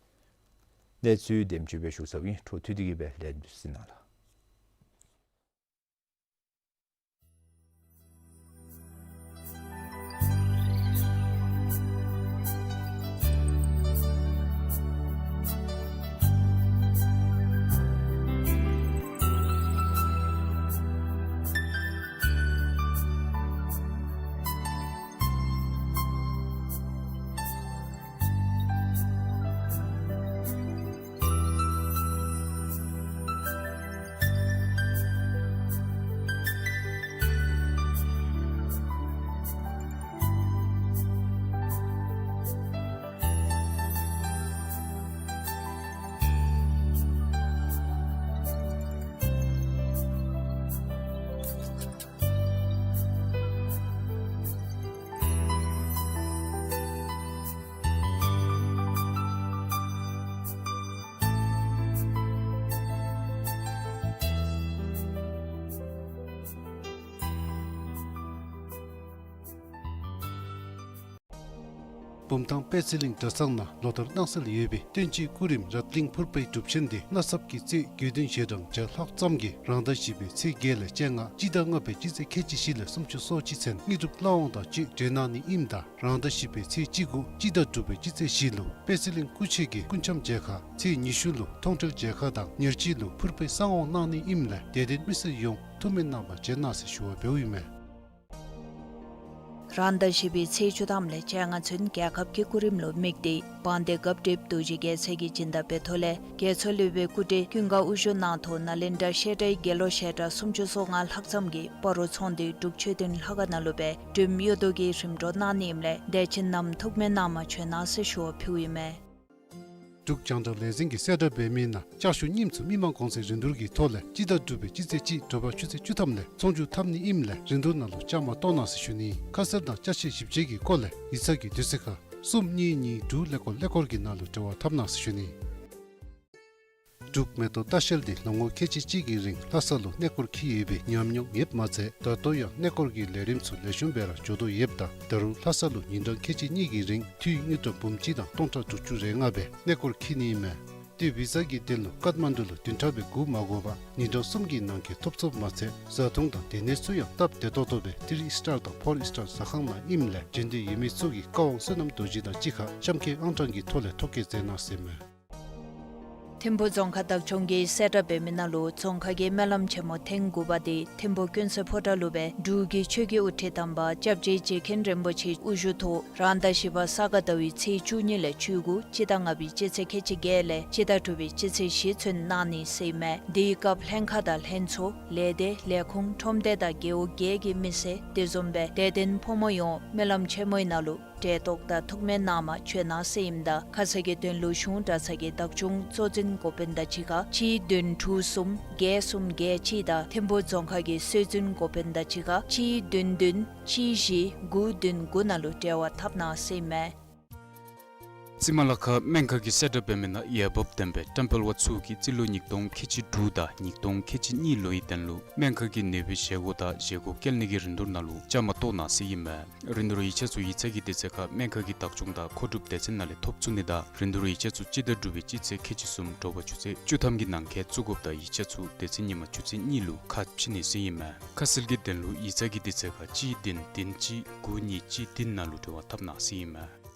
གནས་ཚུལ་དེམ་ཅིག་སྦེ་ཞུ་ཚརཝ་ཨིན། འཕྲོ་མཐུད་དེ་གི་སྦེ་ལན་འདི་གཟིགས་གནང་ལགས། བུམ་ཐང་པད་ཚལ་གླིང་གྲྭ་ཚང་ནང་ལོ་ལྟར་གནང་སྲོལ་ཡོད་པའི་བསྟན་བཅོས་སྐུ་རིམ་རཏ་གླིང་ཕུར་པའི་སྒྲུབ་ཆེན་དེ་གནའ་ཚབ་ཀྱི་རྩིས་དགེ་འདུན་ཞལ་གྲངས་བརྒྱ་ལྷག་ཙམ་གྱིས་རང་ཟླ་བཞི་པའི་ཚེས་བརྒྱད་ལས་བཅོ་ལྔ་སྤྱི་ཟླ་ལྔ་པའི་སྤྱི་ཚེས་ཁལ་གཅིག་བཞི་ལས་སུམ་ཅུ་སོ་གཅིག་ཚུན་དངོས་གྲུབ་བླ་འོང་དང་བཅས་གྲོལ་གནང་ནི་ཨིནམ་ད། རང་ཟླ་བཞི་པའི་ཚེས་བཅུ་དགུ་སྤྱི་ཟླ་དྲུག་པའི་སྤྱི་ཚེས་བཞི་ལུ་པད་ཚལ་གླིང་སྐུ་མཆེད་ཀྱིས་སྐུ་འཆམ་མཇལ་ཁ། ཚེས་ཉི་ཤུ་ལུ་མཐོང་གྲོལ་མཇལ་ཁ་དང་ཉེར་གཅིག་ལུ་ཕུར་པའི་གསང་འོང་གནང་ནི་ཨིནམ་ལས་དད་ལྡན་མི་སེར་ཡོངས་ཐུགས་སྨོན་གནང་བར་བྱོན་གནང་ཟེར་ཞུ་བ་འབདཝ་ཨིན་མས། རང་ཟླ་བཞི་པའི་ཚེས་བཅུ་ཐམ་ལས་བཅོ་ལྔ་ཚུན་རྒྱལ་ཁབ་ཀྱི་སྐུ་རིམ་ལུ་དམིགས་ཏེ་དཔལ་ལྡན་སྐབས་འབྲེལ་རྡོ་རྗེ་རྒྱལ་མཚན་གྱི་སྦྱིན་བདག་འབད་ཐོག་ལས་རྒྱལ་ཚབ་སློབ་དཔོན་སྐུ་བགྲེས་ཀུན་དགའ་དབུ་བཞུགས་གནང་ཐོག་ནཱ་ལེནྡྲ་བཤད་གྲྭའི་དགེ་སློབ་བཤད་གྲྭ་སུམ་ཅུ་སོ་ལྔ་ལྷག་ཙམ་གྱིས་སྤ་རོ་ཚོང་འདུས་འབྲུག་ཆོས་ལྡན་ལྷ་ཁང་ནང་ལུ་སྦེ་སྒྲོལམ་གཡུ་རྡོ་གི་རིམ་གྲོ་གནང་ནི་ཨིནམ་ལས་དད་ཅན་རྣམས་ཐུགས་སྨོན་གནང་བར་བྱོན་གནང་ཟེར་ཞུ་བ་ཕུལཝ་ཨིན་མས། འབྲུག་རྒྱང་བསྒྲགས་ལས་འཛིན་གྱིས་གསལ་བསྒྲགས་འབད་མི་ནང་ལྕགས་ཞུ་རྙིངམ་ཚུ་མི་མང་གོང་ཚད་རིན་བསྡུར་གྱི་ཐོག་ལས་སྤྱི་ཟླ་དྲུག་པའི་སྤྱི་ཚེས་གཅིག་དྲོ་པ་ཆུ་ཚོད་བཅུ་ཐམ་ལས་ཚོང་བསྒྱུར་འཐབ་ནི་ཨིནམ་ལས་རིན་བསྡུར་ནང་ལུ་བཅའ་མར་གཏོགས་གནང་ཟེར་ཞུ་ནི། ཁ་གསལ་དང་ཅ་ཆས་ཞིབ་དཔྱད་ཀྱི་སྐོར་ལས་ཡིག་ཚང་གི་དུས་ཚོད་ཁར་གསུམ་གཉིས་གཉིས་དྲུག་ཀླད་ཀོར་ཀླད་ཀོར་གྱི་ནང་ལུ་འབྲེལ་བ་འཐབ་གནང་ཟེར་ཞུ་ནི། འབྲུག་མེ་ཏོག་ལྟ་བཤལ་འདི་ལོ་ངོ་ཁལ་གཅིག་གཅིག་གི་རིང་ལྷ་ས་ལུ་གནས་སྐོར་འཁྱིད་ཡོད་པའི་ཉམས་མྱོང་ཡོདཔ་མ་ཚད་ད་ལྟོ་ཡང་གནས་སྐོར་གྱི་ལས་རིམ་ཚུ་ལེགས་ཤོམ་སྦེ་ར་འགྱོ་དོ་ཡོདཔ་ད་ད་རུང་ལྷ་ས་ལུ་ཉིན་གྲངས་ཁལ་གཅིག་གཉིས་ཀྱི་རིང་འཐུས་དངུལ་ཀྲམ་འབུམ་གཅིག་དང་སྟོང་ཕྲག་དྲུག་ཅུ་རེ་ལྔ་སྦེ་གནས་སྐོར་འཁྱིད་ནི་ཨིན་མས། ཏེ་བི་ཛ་གི་དོན་ལུ་ཀཏ་མན་ཌུ་ལུ་བདུན་ཕྲག་སྦེ་སྒུག་མ་དགོ་པར་ཉིན་གྲངས་གསུམ་གྱི་ནང་འཁོད་ཐོབ་ཚུགསཔ་མ་ཚད་བཟའ་འཐུང་དང་སྡོད་གནས་ཚུ་ཡང་སྟབས་བདེ་ཏོག་ཏོ་སྦེ་ཐི་རི་ཨིསི་ཊར་དང་ཕོར་ཨིསི་ཊར་ཟ་ཁང་ནང་ཨིནམ་ལས་འབྱོན་འདོད་ཡོད་མི་ཚུ་གིས་ཀ་ཝང་བསོད་ནམས་རྡོ་རྗེ་དང་གཅིག་ཁར་གཤམ་འཁོད་ཨང་གྲངས་ཀྱི་ཐོག་ལས་ཐོ་བཀོད་མཛད་གནང་ཟེར་ཨིན་མས། ཐིམ་ཕུ་རྫོང་ཁག་བདག་སྐྱོང་གིས་གསལ་བསྒྲགས་འབད་མི་ནང་ལུ་རྫོང་ཁག་གི་སྨོན་ལམ་ཆེན་མོ་ཐེངས་དགུ་པ་དེ་ཐིམ་ཕུ་ཀུན་གསལ་ཕོ་བྲང་ལུ་སྦེ་འབྲུག་གི་ཆོས་ཀྱི་དབུ་ཁྲིད་དམ་པ་སྐྱབས་རྗེ་རྗེ་མཁན་རིན་པོ་ཆེ་དབུ་བཞུགས་ཐོག་རང་ཟླ་བཞི་པ་ས་ག་ཟླ་བའི་ཚེས་བཅུ་གཉིས་ལས་བཅུ་དགུ་སྤྱི་ཟླ་ལྔ་པའི་སྤྱི་ཚེས་ཁལ་གཅིག་བརྒྱད་ལས་སྤྱི་ཟླ་དྲུག་པའི་སྤྱི་ཚེས་བཞི་ཚུན་གནང་ནི་ཟེར་ཨིན་མས། དེའི་སྐབས་ལྷན་ཁག་དང་ལྷན་ཚོགས་ལས་སྡེ་ལས་ཁུངས་ཁྲོམ་སྡེ་དང་རྒེད་འོག་བརྒྱད་ཀྱི་མི་སེར་དེ་བཟུམ་སྦེ་དད་ལྡན་ཕོ་མོ་ཡོངས་སྨོན་ལམ་ཆེན་མོའི་ནང་ལུ་གྲལ་གཏོགས་དང་ཐུགས་སྨོན་གནང་བར་བྱོན་གནང་ཟེར་ཨིནམ་ད་ཁ་གསལ་གྱི་དོན་ལུ་གཞུང་གྲྭ་ཚང་གི་བདག་སྐྱོང་གཙོ་འཛིན་འགོ་དཔོན་དང་གཅིག་ཁར་གཅིག་བདུན་དྲུག་གསུམ་བརྒྱད་གསུམ་བརྒྱད་གཅིག་དང་ཐིམ་ཕུ་རྫོང་ཁག་གི་སྲོལ་འཛིན་འགོ་དཔོན་དང་གཅིག་ཁར་གཅིག་བདུན་བདུན་གཅིག་བཞི་དགུ་བདུན་དགུ་ནང་ལུ་འབྲེལ་བ་འཐབ་གནང་ཟེར་ཨིན་མས། རྩི་མ་ལ་ཁ་སྨན་ཁང་གིས་གསལ་བསྒྲགས་འབད་མི་ནང་འོས་འབབ་ལྡན་པའི་ཏེམ་པལ་བ་ཚུ་གིས་རྩིས་ལོ་ཉིས་སྟོང་ཁལ་གཅིག་དྲུག་དང་ཉིས་སྟོང་ཁལ་གཅིག་གཉིས་ལོའི་དོན་ལུ་སྨན་ཁང་གི་ནུས་པའི་བཞེས་སྒོ་དང་བཞེས་སྒོ་བཀལ་ནི་གི་རིན་བསྡུར་ནང་ལུ་བཅའ་མར་གཏོགས་གནང་ཟེར་ཨིན་མས། རིན་བསྡུར་ཡིག་ཆ་ཚུ་ཡིག་ཚང་གི་དུས་ཚོད་ཁར་སྨན་ཁང་གི་བདག་སྐྱོང་དང་མཁོ་སྒྲུབ་སྡེ་ཚན་ནང་ལས་ཐོབ་ཚུགས་ནི་དང་རིན་བསྡུར་ཡིག་ཆ་ཚུ་སྤྱི་ཟླ་དྲུག་པའི་སྤྱི་ཚེས་ཁལ་གཅིག་གསུམ་དྲོ་པ་ཆུ་ཚོད་བཅུ་ཐམ་གྱི་ནང་འཁོད་བཙུགས་དགོཔ་དང་ཡིག་ཆ་ཚུ་དེ་ཚེ་ཉིན་མ་ཆུ་ཚོད་གཉིས་ལུ་ཁ་ཕྱེ་ནི་ཟེར་ཨིན་མས། ཁ་གསལ་གྱི་དོན་ལུ་ཡིག་ཚང་གི་དུས་ཚོད་ཁར་གཅིག་བདུན་བདུན་གཅིག་དགུ་གཉིས་གཅིག་བདུན་ནང་ལུ་འབྲེལ་བ་འཐབ་གནང་ཟེར་ཨིན་མས།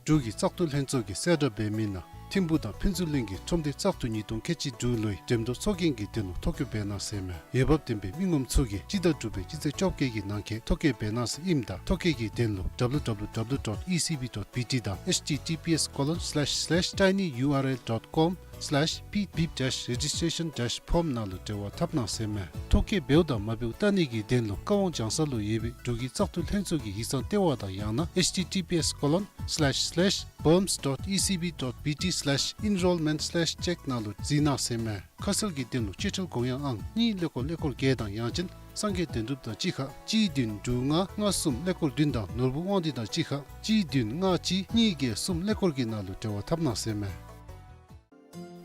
འབྲུག་གི་བཙག་འཐུ་ལྷན་ཚོགས་ཀྱིས་གསལ་བསྒྲགས་འབད་མི་ནང་ཐིམ་ཕུ་དང་ཕུན་ཚོགས་གླིང་གི་ཁྲོམ་སྡེ་བཙག་འཐུ་ཉིས་སྟོང་ཁལ་གཅིག་དྲུག་ལོའི་འགྲེམས་སྟོན་ཚོགས་རྒྱན་གྱི་དོན་ལུ་ཐོ་བཀོད་འབད་གནང་ཟེར་ཨིན་མས། འོས་འབབ་ལྡན་པའི་མི་ངོམ་ཚུ་གིས་སྤྱི་ཟླ་དྲུག་པའི་སྤྱི་ཚེས་བཅོ་བརྒྱད་ཀྱི་ནང་འཁོད་ཐོ་བཀོད་འབད་གནང་ཟེར་ཨིནམ་ད་ཐོ་བཀོད་ཀྱི་དོན་ལུ་W W W dot E C B dot B T དང་H T T P S colon slash slash tinyurl dot com slash pip dash registration dash form ནང་ལུ་འབྲེལ་བ་འཐབ་གནང་ཟེར་ཨིན་མས། ཐོ་བཀོད་འབདཝ་དང་མ་འབདཝ་བལྟ་ནི་གི་དོན་ལུ་ཀ་ཝང་ལྗང་ས་ལུ་ཡོད་པའི་འབྲུག་གི་བཙག་འཐུ་ལྷན་ཚོགས་ཀྱི་ཡིག་ཚང་ལྟེ་བ་དང་ཡང་ན་H T T P S colon slash slash boms dot E C B dot B T slash enrollment slash check ནང་ལུ་གཟིགས་གནང་ཟེར་ཨིན་མས། ཁ་གསལ་གྱི་དོན་ལུ་སྤྱོད་ཁྲལ་དགོངས་ཡངས་ཨང་གཉིས་ཀླད་ཀོར་ཀླད་ཀོར་བརྒྱད་དང་ཡང་ཅིན་སངས་རྒྱས་དོན་གྲུབ་དང་གཅིག་ཁར་གཅིག་བདུན་དྲུག་ལྔ་ལྔ་གསུམ་ཀླད་ཀོར་བདུན་དང་ནོར་བུ་དབང་འདུས་དང་གཅིག་ཁར་གཅིག་བདུན་ལྔ་གཅིག་གཉིས་བརྒྱད་གསུམ་ཀླད་ཀོར་གྱི་ནང་ལུ་འབྲེལ་བ་འཐབ་གནང་ཟེར་ཨིན་མས།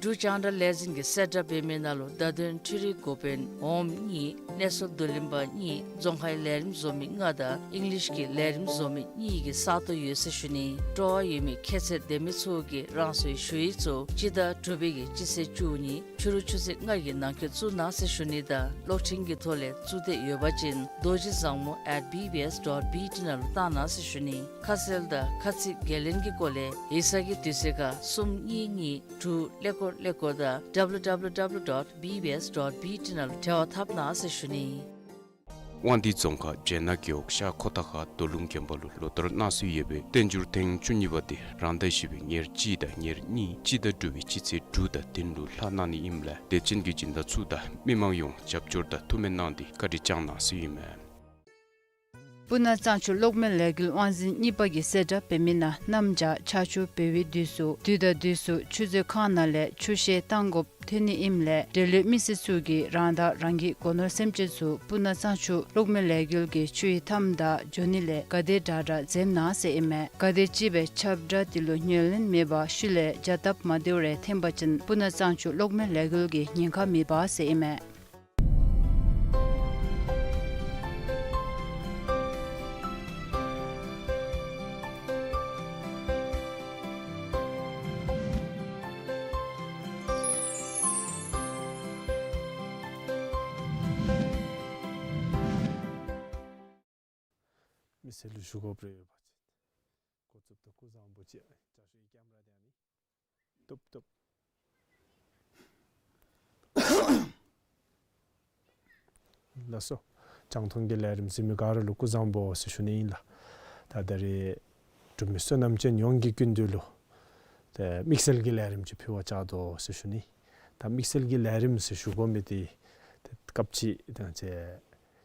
འབྲུག་རྒྱང་བསྒྲགས་ལས་འཛིན་གྱིས་གསལ་བསྒྲགས་འབད་མི་ནང་ལུ་བརྡ་དོན་འཕྲུལ་རིག་འགོ་དཔོན་འོགམ་གཉིས་གནས་ཚུལ་བསྡུ་ལེན་པ་གཉིས་རྫོང་ཁའི་ལས་རིམ་བཟོ་མི་ལྔ་དང་ཨིང་ལིཤ་གི་ལས་རིམ་བཟོ་མི་གཉིས་ཀྱི་ས་སྟོང་ཡོད་ཟེར་ཞུ་ནི། སྤྲོ་བ་ཡོད་མི་ཁྱད་ཚད་ལྡན་མི་ཚུ་གིས་རང་སོའི་ཞུ་ཡིག་ཚུ་སྤྱི་ཟླ་དྲུག་པའི་གི་སྤྱི་ཚེས་བཅུ་གཉིས་ཕྱི་རུ་ཆུ་ཚོད་ལྔ་གི་ནང་འཁོད་བཙུགས་གནང་ཟེར་ཞུ་ནི་དང་གློག་འཕྲིན་གྱི་ཐོག་ལས་བཙུགས་འདོད་ཡོད་པ་ཅིན་རྡོ་རྗེ་བཟང་མོ་at B B S dot B T ནང་ལུ་བཏང་གནང་ཟེར་ཞུ་ནི། ཁ་གསལ་དང་ཁ་ཚིག་འགན་ལེན་གྱི་སྐོར་ལས་ཡིག་ཚང་གི་དུས་ཚོད་ཁར་གསུམ་གཉིས་གཉིས་དྲུག་ཀླད་ཀོར་ཀླད་ཀོར་དང་W W W dot B B S dot B T ནང་ལུ་འབྲེལ་བ་འཐབ་གནང་ཟེར་ཞུ་ནི། དབང་འདུས་རྫོང་ཁག་བྱེ་ནག་རྒེད་འོག་ཤར་ཁོ་ཐང་ཁ་རྡོ་ལུང་དགོན་པ་ལུ་ལོ་ལྟར་གནང་སྲོལ་ཡོད་པའི་བསྟན་འགྱུར་ཐེངས་བཅུ་གཉིས་པ་དེ་རང་ཟླ་བཞི་པའི་ཉེར་གཅིག་དང་ཉེར་གཉིས་སྤྱི་ཟླ་དྲུག་པའི་སྤྱི་ཚེས་དྲུག་དང་བདུན་ལུ་ལྷག་གནང་ནི་ཨིནམ་ལས་དད་ཅན་གྱི་སྦྱིན་བདག་ཚུ་དང་མི་མང་ཡོངས་རྒྱབ་སྐྱོར་དང་ཐུགས་སྨོན་གནང་སྟེ་བཀའ་དྲིན་བསྐྱང་གནང་ཟེར་ཨིན་མས། སྤུ་ན་གཙང་ཆུ་གློག་མེ་ལས་འགུལ་དབང་འཛིན་གཉིས་པ་གིས་གསལ་བསྒྲགས་འབད་མི་ནང་གནམ་བྱཱར་ཆར་ཆུ་འབབ་པའི་དུས་སུ་དུས་དང་དུས་སུ་ཆུ་མཛོད་ཁང་ནང་ལས་ཆུ་བཤལ་བཏང་དགོཔ་ཐོན་ནི་ཨིནམ་ལས་འབྲེལ་ཡོད་མི་སེར་ཚུ་གིས་རང་དང་རང་གི་སྒོ་ནོར་སེམས་ཅན་ཚུ་སྤུ་ན་གཙང་ཆུ་གློག་མེ་ལས་འགུལ་གྱི་ཆུ་ཡི་མཐའམ་དང་འགྱོ་ནི་ལས་ག་དེ་དྲག་དྲག་འཛེམ་གནང་ཟེར་ཨིན་མས། ག་དེ་ཅིག་སྦེ་ཁྱབ་བསྒྲགས་དེ་ལུ་ཉན་ལེན་མེད་པར་ཤུལ་ལས་བྱ་སྟབས་མ་བདེཝ་རེ་ཐོན་པ་ཅིན་སྤུ་ན་གཙང་ཆུ་གློག་མེ་ལས་འགུལ་གྱིས་ཉེན་ཁ་མི་འབག་ཟེར་ཨིན་མས། ཟེར་ལུ་ཞུ་དགོཔ་རེ་ཡོད་པ་ཅིན། འགོ་བཙུགསཔ་ད་སྐུ་གཟུགས་བཟང་པོ་ཅིག་ཅ་ཤུ་ཡི་ཀེམ་ར་དེ་ཨ་ནི་བཏུབ་བཏུབ། ལགས་སོ། རྒྱང་མཐོང་གི་ལས་རིམ་གཟིགས་མི་ག་ར་ལུ་སྐུ་གཟུགས་བཟང་པོ་ཟེར་ཞུ་ནི་ཨིན་ལགས། ད་ད་རེས་འབྲུག་མི་བསོད་ནམས་ཅན་ཡོངས་ཀྱི་སྐུ་མདུན་ལུ་ཏེ་དམིགས་བསལ་གྱི་ལས་རིམ་ཅིག་ཕུལ་བར་བཅར་དོ་ཟེར་ཞུ་ནི། ད་དམིགས་བསལ་གྱི་ལས་རིམ་ཟེར་ཞུ་དགོ་མི་འདི་ཏེ་སྐབས་ཅིག་ད་ཅི་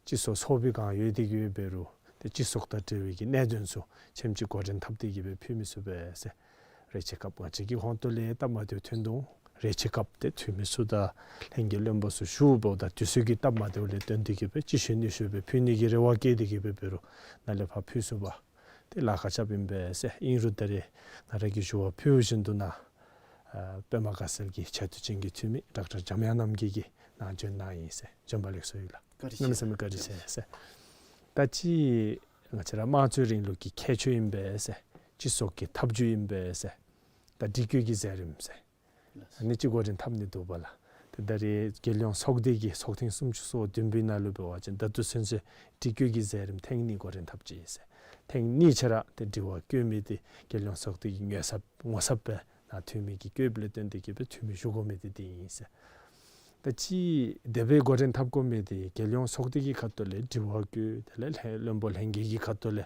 སྤྱི་ཚོགས་ཚོགས་པའི་སྒང་ཡོད་དེ་གི་འབད་རུང་ཏེ་སྤྱི་ཚོགས་དང་འབྲེལ་བའི་གི་གནད་དོན་ཚུ་ཆེམ་ཅིག་འགོ་འདྲེན་འཐབ་སྟེ་གི་སྦེ་ཕུལ་མི་ཚུ་སྦེ་ཟེར། རེ་ཆེ་སྐབས་ང་བཅས་ཀྱི་ཧོང་ཏོ་ལས་སྟབས་མ་བདེཝ་ཐོན་དོ། རེ་ཆེ་སྐབས་ཏེ་འཐུས་མི་ཚུ་དང་ལྷན་རྒྱས་བློན་པོ་ཚུ་བཞུགས་འབདཝ་ད་དུས་ཚོད་ཀྱི་སྟབས་མ་བདེཝ་ལས་བརྟེན་ཏེ་གི་སྦེ་ཅིག་ཤོས་ཉུང་ཤོས་སྦེ་ཕུལ་ནི་གི་རེ་བ་བསྐྱེད་དེ་གི་སྦེ་འབད་རུང་ནཱ་ལས་ཕར་ཕུལ་ཚུགས་པར་ཏེ་ལཱ་ཁག་རྐྱབ་ཨིན་པས་ཟེར། ཨིན་རུང་ད་རེས་ང་ར་གིས་ཞུ་བ་ཕུལ་བཞིན་དུ་ནཱ་ཨ་པདྨ་དགའ་ཚལ་གྱི་ཆེ་བསྟོད་ཅན་གྱི་འཐུས་མི་ཌོག་ཊར་འཇམ་དབྱངས་རྣམ་རྒྱལ་གྱིས་ནཱ་བྱོན་གནང་ཡི་ཟེར། བྱོན་པ་ལེགས་སོ་ཡོད་ལགས། བཀའ་དྲིན་ཆེ། གནམ་མེད་ས་མེད་བཀའ་དྲིན་ཆེ་ཟེར། ད་ཅི་ང་བཅས་ར་དམངས་གཙོའི་རིང་ལུགས་ཀྱི་ཁྱད་ཆོས་ཨིན་པས་ཟེར། སྤྱི་ཚོགས་ཀྱི་ཐབས་བྱུས་ཨིན་པས་ཟེར། ད་སྒྲིག་བཀོད་ཀྱི་མཛད་རིམ་ཟེར། ཨ་ནི་ཅིག་འགོ་འདྲེན་འཐབ་ནི་འདུག་པ་ལགས། ཏེ་ད་རེས་རྒྱལ་ཡོངས་ཚོགས་སྡེ་གི་ཚོགས་ཐེངས་སུམ་ཅུ་སོ་བདུན་པའི་ནང་ལུ་འབད་བ་ཅིན་ད་ལྟོ་ཚུན་ཚོད་སྒྲིག་བཀོད་ཀྱི་མཛད་རིམ་ཐེངས་གཉིས་འགོ་འདྲེན་འཐབ་ཅི་ཟེར། ཐེངས་གཉིས་ཆ་ར་ཏེ་དྲི་བ་བཀོད་མི་འདི་རྒྱལ་ཡོངས་ཚོགས་སྡེ་གི་ངོ་ཚབ་ངོ་ཚབ་སྦེ་ནཱ་འཐུས་མི་གིས་བཀོདཔ་ལས་བརྟེན་ཏེ་གི་སྦེ་འཐུས་མི་ཞུ་དགོ་མི་འདི་འདི་ཨིན་ཟེར། ད་ཅི་དེ་སྦེ་འགོ་འདྲེན་འཐབ་དགོ་མི་འདི་རྒྱལ་ཡོངས་ཚོགས་སྡེ་གི་ཁ་ཐུག་ལས་དྲི་བ་བཀོད། དེ་ལས་ལྷན་བློན་པོ་ལྷན་རྒྱས་ཀྱི་ཁ་ཐུག་ལས་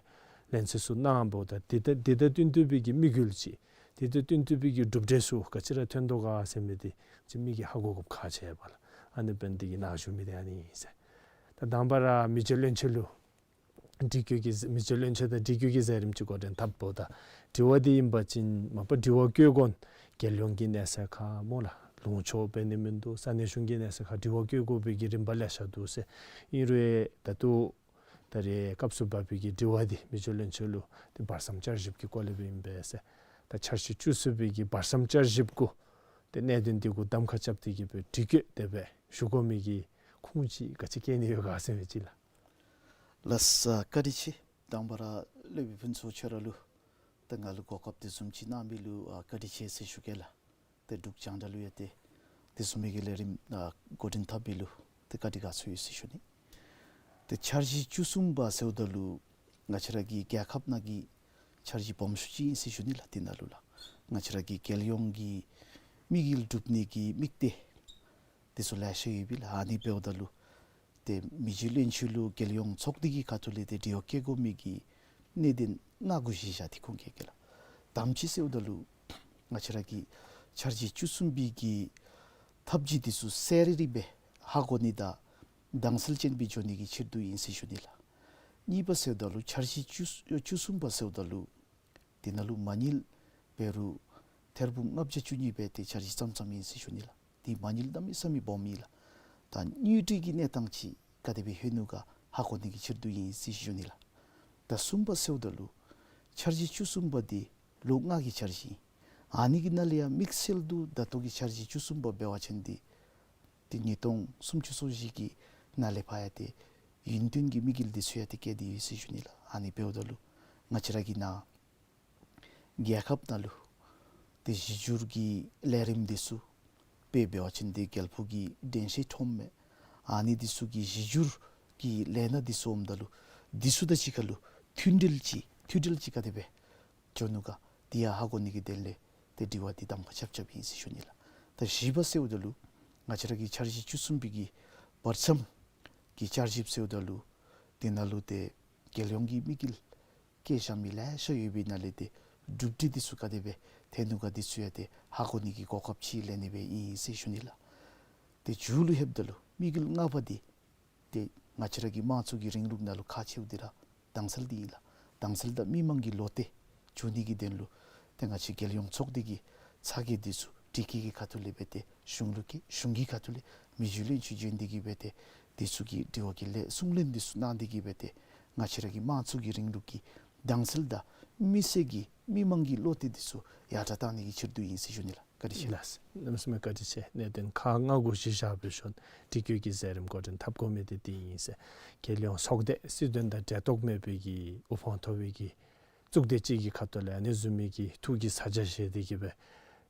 ལན་ཚོད་ཚུ་གནང་འབདཝ་ད་འདི་ད་འདི་དང་བསྟུན་ཏེ་སྦེ་གི་དམིགས་ཡུལ་ཅིག་འདི་དང་བསྟུན་ཏེ་སྦེ་གི་གྲུབ་འབྲས་ཚུ་ག་ཅི་ར་ཐོན་དོ་ག་ཟེར་མི་འདི་ཅིག་མི་གིས་ཧ་གོ་དགོཔ་ཁག་ཆེ་བས་ལགས། ཨ་ནི་འབདཝ་ད་གི་ནཱ་ཞུ་མི་འདི་ཨ་ནི་ཨིན་ཟེར། ད་དང་པ་ར་མི་རྗེ་བློན་ཆེན་ལུ་སྒྲིག་བཀོད་ཀྱི་མི་རྗེ་བློན་ཆེན་དང་སྒྲིག་བཀོད་ཀྱི་མཛད་རིམ་ཅིག་འགོ་འདྲེན་འཐབ་འབདཝ་ད་དྲི་བ་འདི་ཨིན་པ་ཅིན་མ་པ་དྲི་བ་བཀོད་དགོ་ན་རྒྱལ་ཡོངས་ཀྱི་གནས་ཚད་ཁར་སྨོ་ལགས། ལུང་ཕྱོགས་འབད་ནི་མིན་འདུག། ས་གནས་གཞུང་གི་གནས་ཚད་ཁར་དྲི་བ་བཀོད་དགོ་པའི་གི་རིམ་པ་ལེ་ཤ་འདུག་ཟེར། ཨིན་རུང་ད་ལྟོ་ད་རེས་སྐབས་སུ་བབས་པའི་གི་དྲི་བ་འདི་མི་རྗེ་བློན་ཆེན་ལུ་ཏེ་བར་མཚམས་བསྐྱར་ཞིབ་ཀྱི་སྐོར་ལས་སྦེ་ཨིན་པས་ཟེར། ད་འཆར་གཞི་བཅུ་གསུམ་པའི་གི་བར་མཚམས་བསྐྱར་ཞིབ་གུ་ཏེ་གནད་དོན་འདི་གུ་གདམ་ཁ་རྐྱབ་སྟེ་གི་སྦེ་དྲི་བཀོད་དེ་སྦེ་ཞུ་དགོ་མི་གི་ཁུངས་ཅིག་ག་ཅི་བཀལ་ནི་ཡོད་ག་ཟེར་མི་ཅིག་ལགས། ལགས་སོ། བཀའ་དྲིན་ཆེ། དང་པ་ར་སློབ་དཔོན་ཕུན་ཚོགས་ཁྱོད་ར་ལུ་ད་ང་ལུ་གོ་སྐབས་དེ་བཟུམ་ཅིག་གནང་མི་ལུ་ཨ་བཀའ་དྲིན་ཆེ་ཟེར་ཞུ་གེ་ལགས། ཏེ་འབྲུག་རྒྱང་བསྒྲགས་ལུ་ཡང་ཏེ་དེ་བཟུམ་མའི་གི་ལས་རིམ་ཨ་འགོ་འདྲེན་འཐབ་མི་ལུ་ཏེ་བཀའ་དྲིན་དགའ་ཚོར་ཡོད་ཟེར་ཞུ་ནི། ཏེ་འཆར་གཞི་བཅུ་གསུམ་པ་ཟེརཝ་ད་ལུ་ང་བཅས་ར་གི་རྒྱལ་ཁབ་ནང་གི་འཆར་གཞི་སྦོམ་ཤོས་ཅིག་ཨིན་ཟེར་ཞུ་ནི་ལགས། དེ་ནང་ལུ་ལགས་ང་བཅས་ར་གི་རྒྱལ་ཡོངས་ཀྱི་དམིགས་ཡུལ་སྒྲུབ་ནི་གི་དམིགས་གཏད་དེ་ཚུ་ལེ་ཤ་ཡོད་པས་ལགས། ཨ་ནི་འབདཝ་ད་ལུ་ཏེ་མི་རྗེ་བློན་ཆེན་ལུ་རྒྱལ་ཡོངས་ཚོགས་སྡེ་གི་ཁ་ཐུག་ལས་ཏེ་དྲི་བ་བཀོད་དགོ་མི་གི་གནད་དོན་ལྔ་གུ་གཞི་བཞག་སྟེ་ཁུངས་བཀལ་གེ་ལགས། དང་པ་ཅིག་ཟེརཝ་ད་ལུ་ང་བཅས་ར་གི་འཆར་གཞི་བཅུ་གསུམ་པའི་གི་ཐབས་ཇུས་དེ་ཚུ་གསལ་རི་རི་སྦེ་ཧ་གོ་ནི་དང་དྭངས་གསལ་ཅན་སྦེ་འགྱོ་ནི་གི་ཕྱིར་དུ་ཨིན་ཟེར་ཞུ་ནི་ལགས། གཉིས་པ་ཟེརཝ་ད་ལུ་འཆར་གཞི་བཅུ་བཅུ་གསུམ་པ་ཟེརཝ་ད་ལུ་དེ་ནང་ལུ་མ་དངུལ་འབད་རུང་ཐེར་འབུམ་ལྔ་བརྒྱ་བཅུ་གཉིས་སྦེ་ཏེ་འཆར་གཞི་བརྩམ་བརྩམ་ཨིན་ཟེར་ཞུ་ནི་ལགས། ཏེ་མ་དངུལ་གནམ་མེད་ས་མེད་སྦོམ་ཨིན་ལགས། ད་དངུལ་འབྲེལ་གྱི་གནས་སྟངས་ཅིག་ག་དེ་སྦེ་ལྷོད་ནུག་ག་ཧ་གོ་ནི་གི་ཕྱིར་དུ་ཨིན་ཟེར་ཞུ་ནི་ལགས། ད་གསུམ་པ་ཟེརཝ་ད་ལུ་འཆར་གཞི་བཅུ་གསུམ་པ་འདི་ལོ་ལྔ་གི་འཆར་གཞི་ཨིན། ཨ་ནི་གི་ནང་ལས་ཡང་དམིགས་བསལ་དུ་ད་ལྟོ་གི་འཆར་གཞི་བཅུ་གསུམ་པ་འབད་བ་ཅིན་འདི་ཏེ་ཉིས་སྟོང་སུམ་ཅུ་སོ་བཞི་གི་ནང་ལས་ཕར་ཡང་ཏེ་ཡུན་བརྟན་གྱི་དམིགས་ཡུལ་འདི་ཚུ་ཡང་ཏེ་བཀལ་ཏེ་ཡོད་ཟེར་ཞུ་ནི་ལགས། ཨ་ནི་འབདཝ་ད་ལུ་ང་བཅས་ར་གི་ནཱ་རྒྱལ་ཁབ་ནང་ལུ་ཏེ་གཞི་བསྒྱུར་གྱི་ལས་རིམ་འདི་ཚུ་དཔེ་འབད་བ་ཅིན་ཏེ་རྒྱལ་པོ་གི་དྲན་ཤེས་ཁྲོམ་མེད། ཨ་ནི་འདི་ཚུ་གི་གཞི་བསྒྱུར་གྱི་ལས་སྣ་འདི་ཚུ་འོངམ་ད་ལུ་འདི་ཚུ་དང་གཅིག་ཁར་ལུ་མཐུད་འབྲེལ་ཅིག་མཐུད་འབྲེལ་ཅིག་ག་དེ་སྦེ་འགྱོ་ནུག་ག་དེ་ཡང་ཧ་གོ་ནི་གི་དོན་ལས་ཏེ་དྲི་བ་འདི་གདམ་ཁ་རྐྱབ་རྐྱབ་ཨིན་ཟེར་ཞུ་ནི་ལགས། ད་བཞི་པ་ཟེརཝ་ད་ལུ་ང་བཅས་ར་གི་འཆར་གཞི་བཅུ་གསུམ་པའི་གི་བར་མཚམས་ཀྱི་བསྐྱར་ཞིབ་ཟེརཝ་ད་ལུ་དེ་ནང་ལུ་ཏེ་རྒྱལ་ཡོངས་ཀྱི་དམིགས་ཡུལ་བཀལ་བཞག་མི་ལེ་ཤ་ཡོད་པའི་ནང་ལས་ཏེ་གྲུབ་འབྲས་འདི་ཚུ་ག་དེ་སྦེ་ཐོན་ནུག་ག་འདི་ཚུ་ཡང་ཏེ་ཧ་གོ་ནི་གི་གོ་སྐབས་ཅིག་ལེན་ནི་སྦེ་ཨིན་ཟེར་ཞུ་ནི་ལགས། ཏེ་མཇུག་ལུ་ལྷོདཔ་ད་ལུ་དམིགས་ཡུལ་ལྔ་པ་འདི་ཏེ་ང་བཅས་ར་གི་དམངས་གཙོ་གི་རིང་ལུགས་ནང་ལུ་ཁག་ཆེཝ་འདི་ར་དྭངས་གསལ་འདི་ཨིན་ལགས། དྭངས་གསལ་དང་མི་མང་གི་བློ་གཏད་འཇུག་ནི་གི་དོན་ལུ་ཏེ་ང་བཅས་རྒྱལ་ཡོངས་ཚོགས་སྡེ་གི་ཚ་གྱང་འདི་ཚུ་སྒྲིག་བཀོད་ཀྱི་ཁ་ཐུག་ལས་འབད་དེ་གཞུང་ལུ་བཀལ། གཞུང་གི་ཁ་ཐུག་ལས་མི་རྗེ་བློན་ཆེན་བྱོན་ཏེ་གི་འབད་དེ་འདི་ཚུ་གི་དྲི་བ་གི་ལན་གསུང་ལན་འདི་ཚུ་གནང་སྟེ་གི་འབད་དེ་ང་བཅས་ར་གི་དམངས་གཙོ་གི་རིང་ལུགས་ཀྱི་དྭངས་གསལ་དང་མི་སེར་གྱི་མི་མང་གི་བློ་གཏད་འདི་ཚུ་ཡར་དྲག་གཏང་ནི་གི་ཕྱིར་དུ་ཨིན་ཟེར་ཞུ་ནི་ལགས། བཀའ་དྲིན་ཆེ། ལགས་སོ། གནམ་མེད་ས་མེད་བཀའ་དྲིན་ཆེ། གནད་དོན་ཁག་ལྔ་གུ་གཞི་བཞག་སྦེ་ཞུ་ནི་སྒྲིག་བཀོད་ཀྱི་མཛད་རིམ་འགོ་འདྲེན་འཐབ་དགོ་མི་འདི་འདི་ཨིན་ཟེར། རྒྱལ་ཡོངས་ཚོགས་སྡེ་སྲིད་དོན་དང་འབྲེལ་གཏོགས་མེད་པའི་གི་དབུ་འཕང་མཐོ་བའི་གི་གཙུག་སྡེ་ཅིག་གི་ཁ་ཐུག་ལས་ཨ་ནི་བཟུམ་མའི་གི་ཐུགས་ཀྱི་ས་ཆ་བཞེས་ཏེ་གི་སྦེ་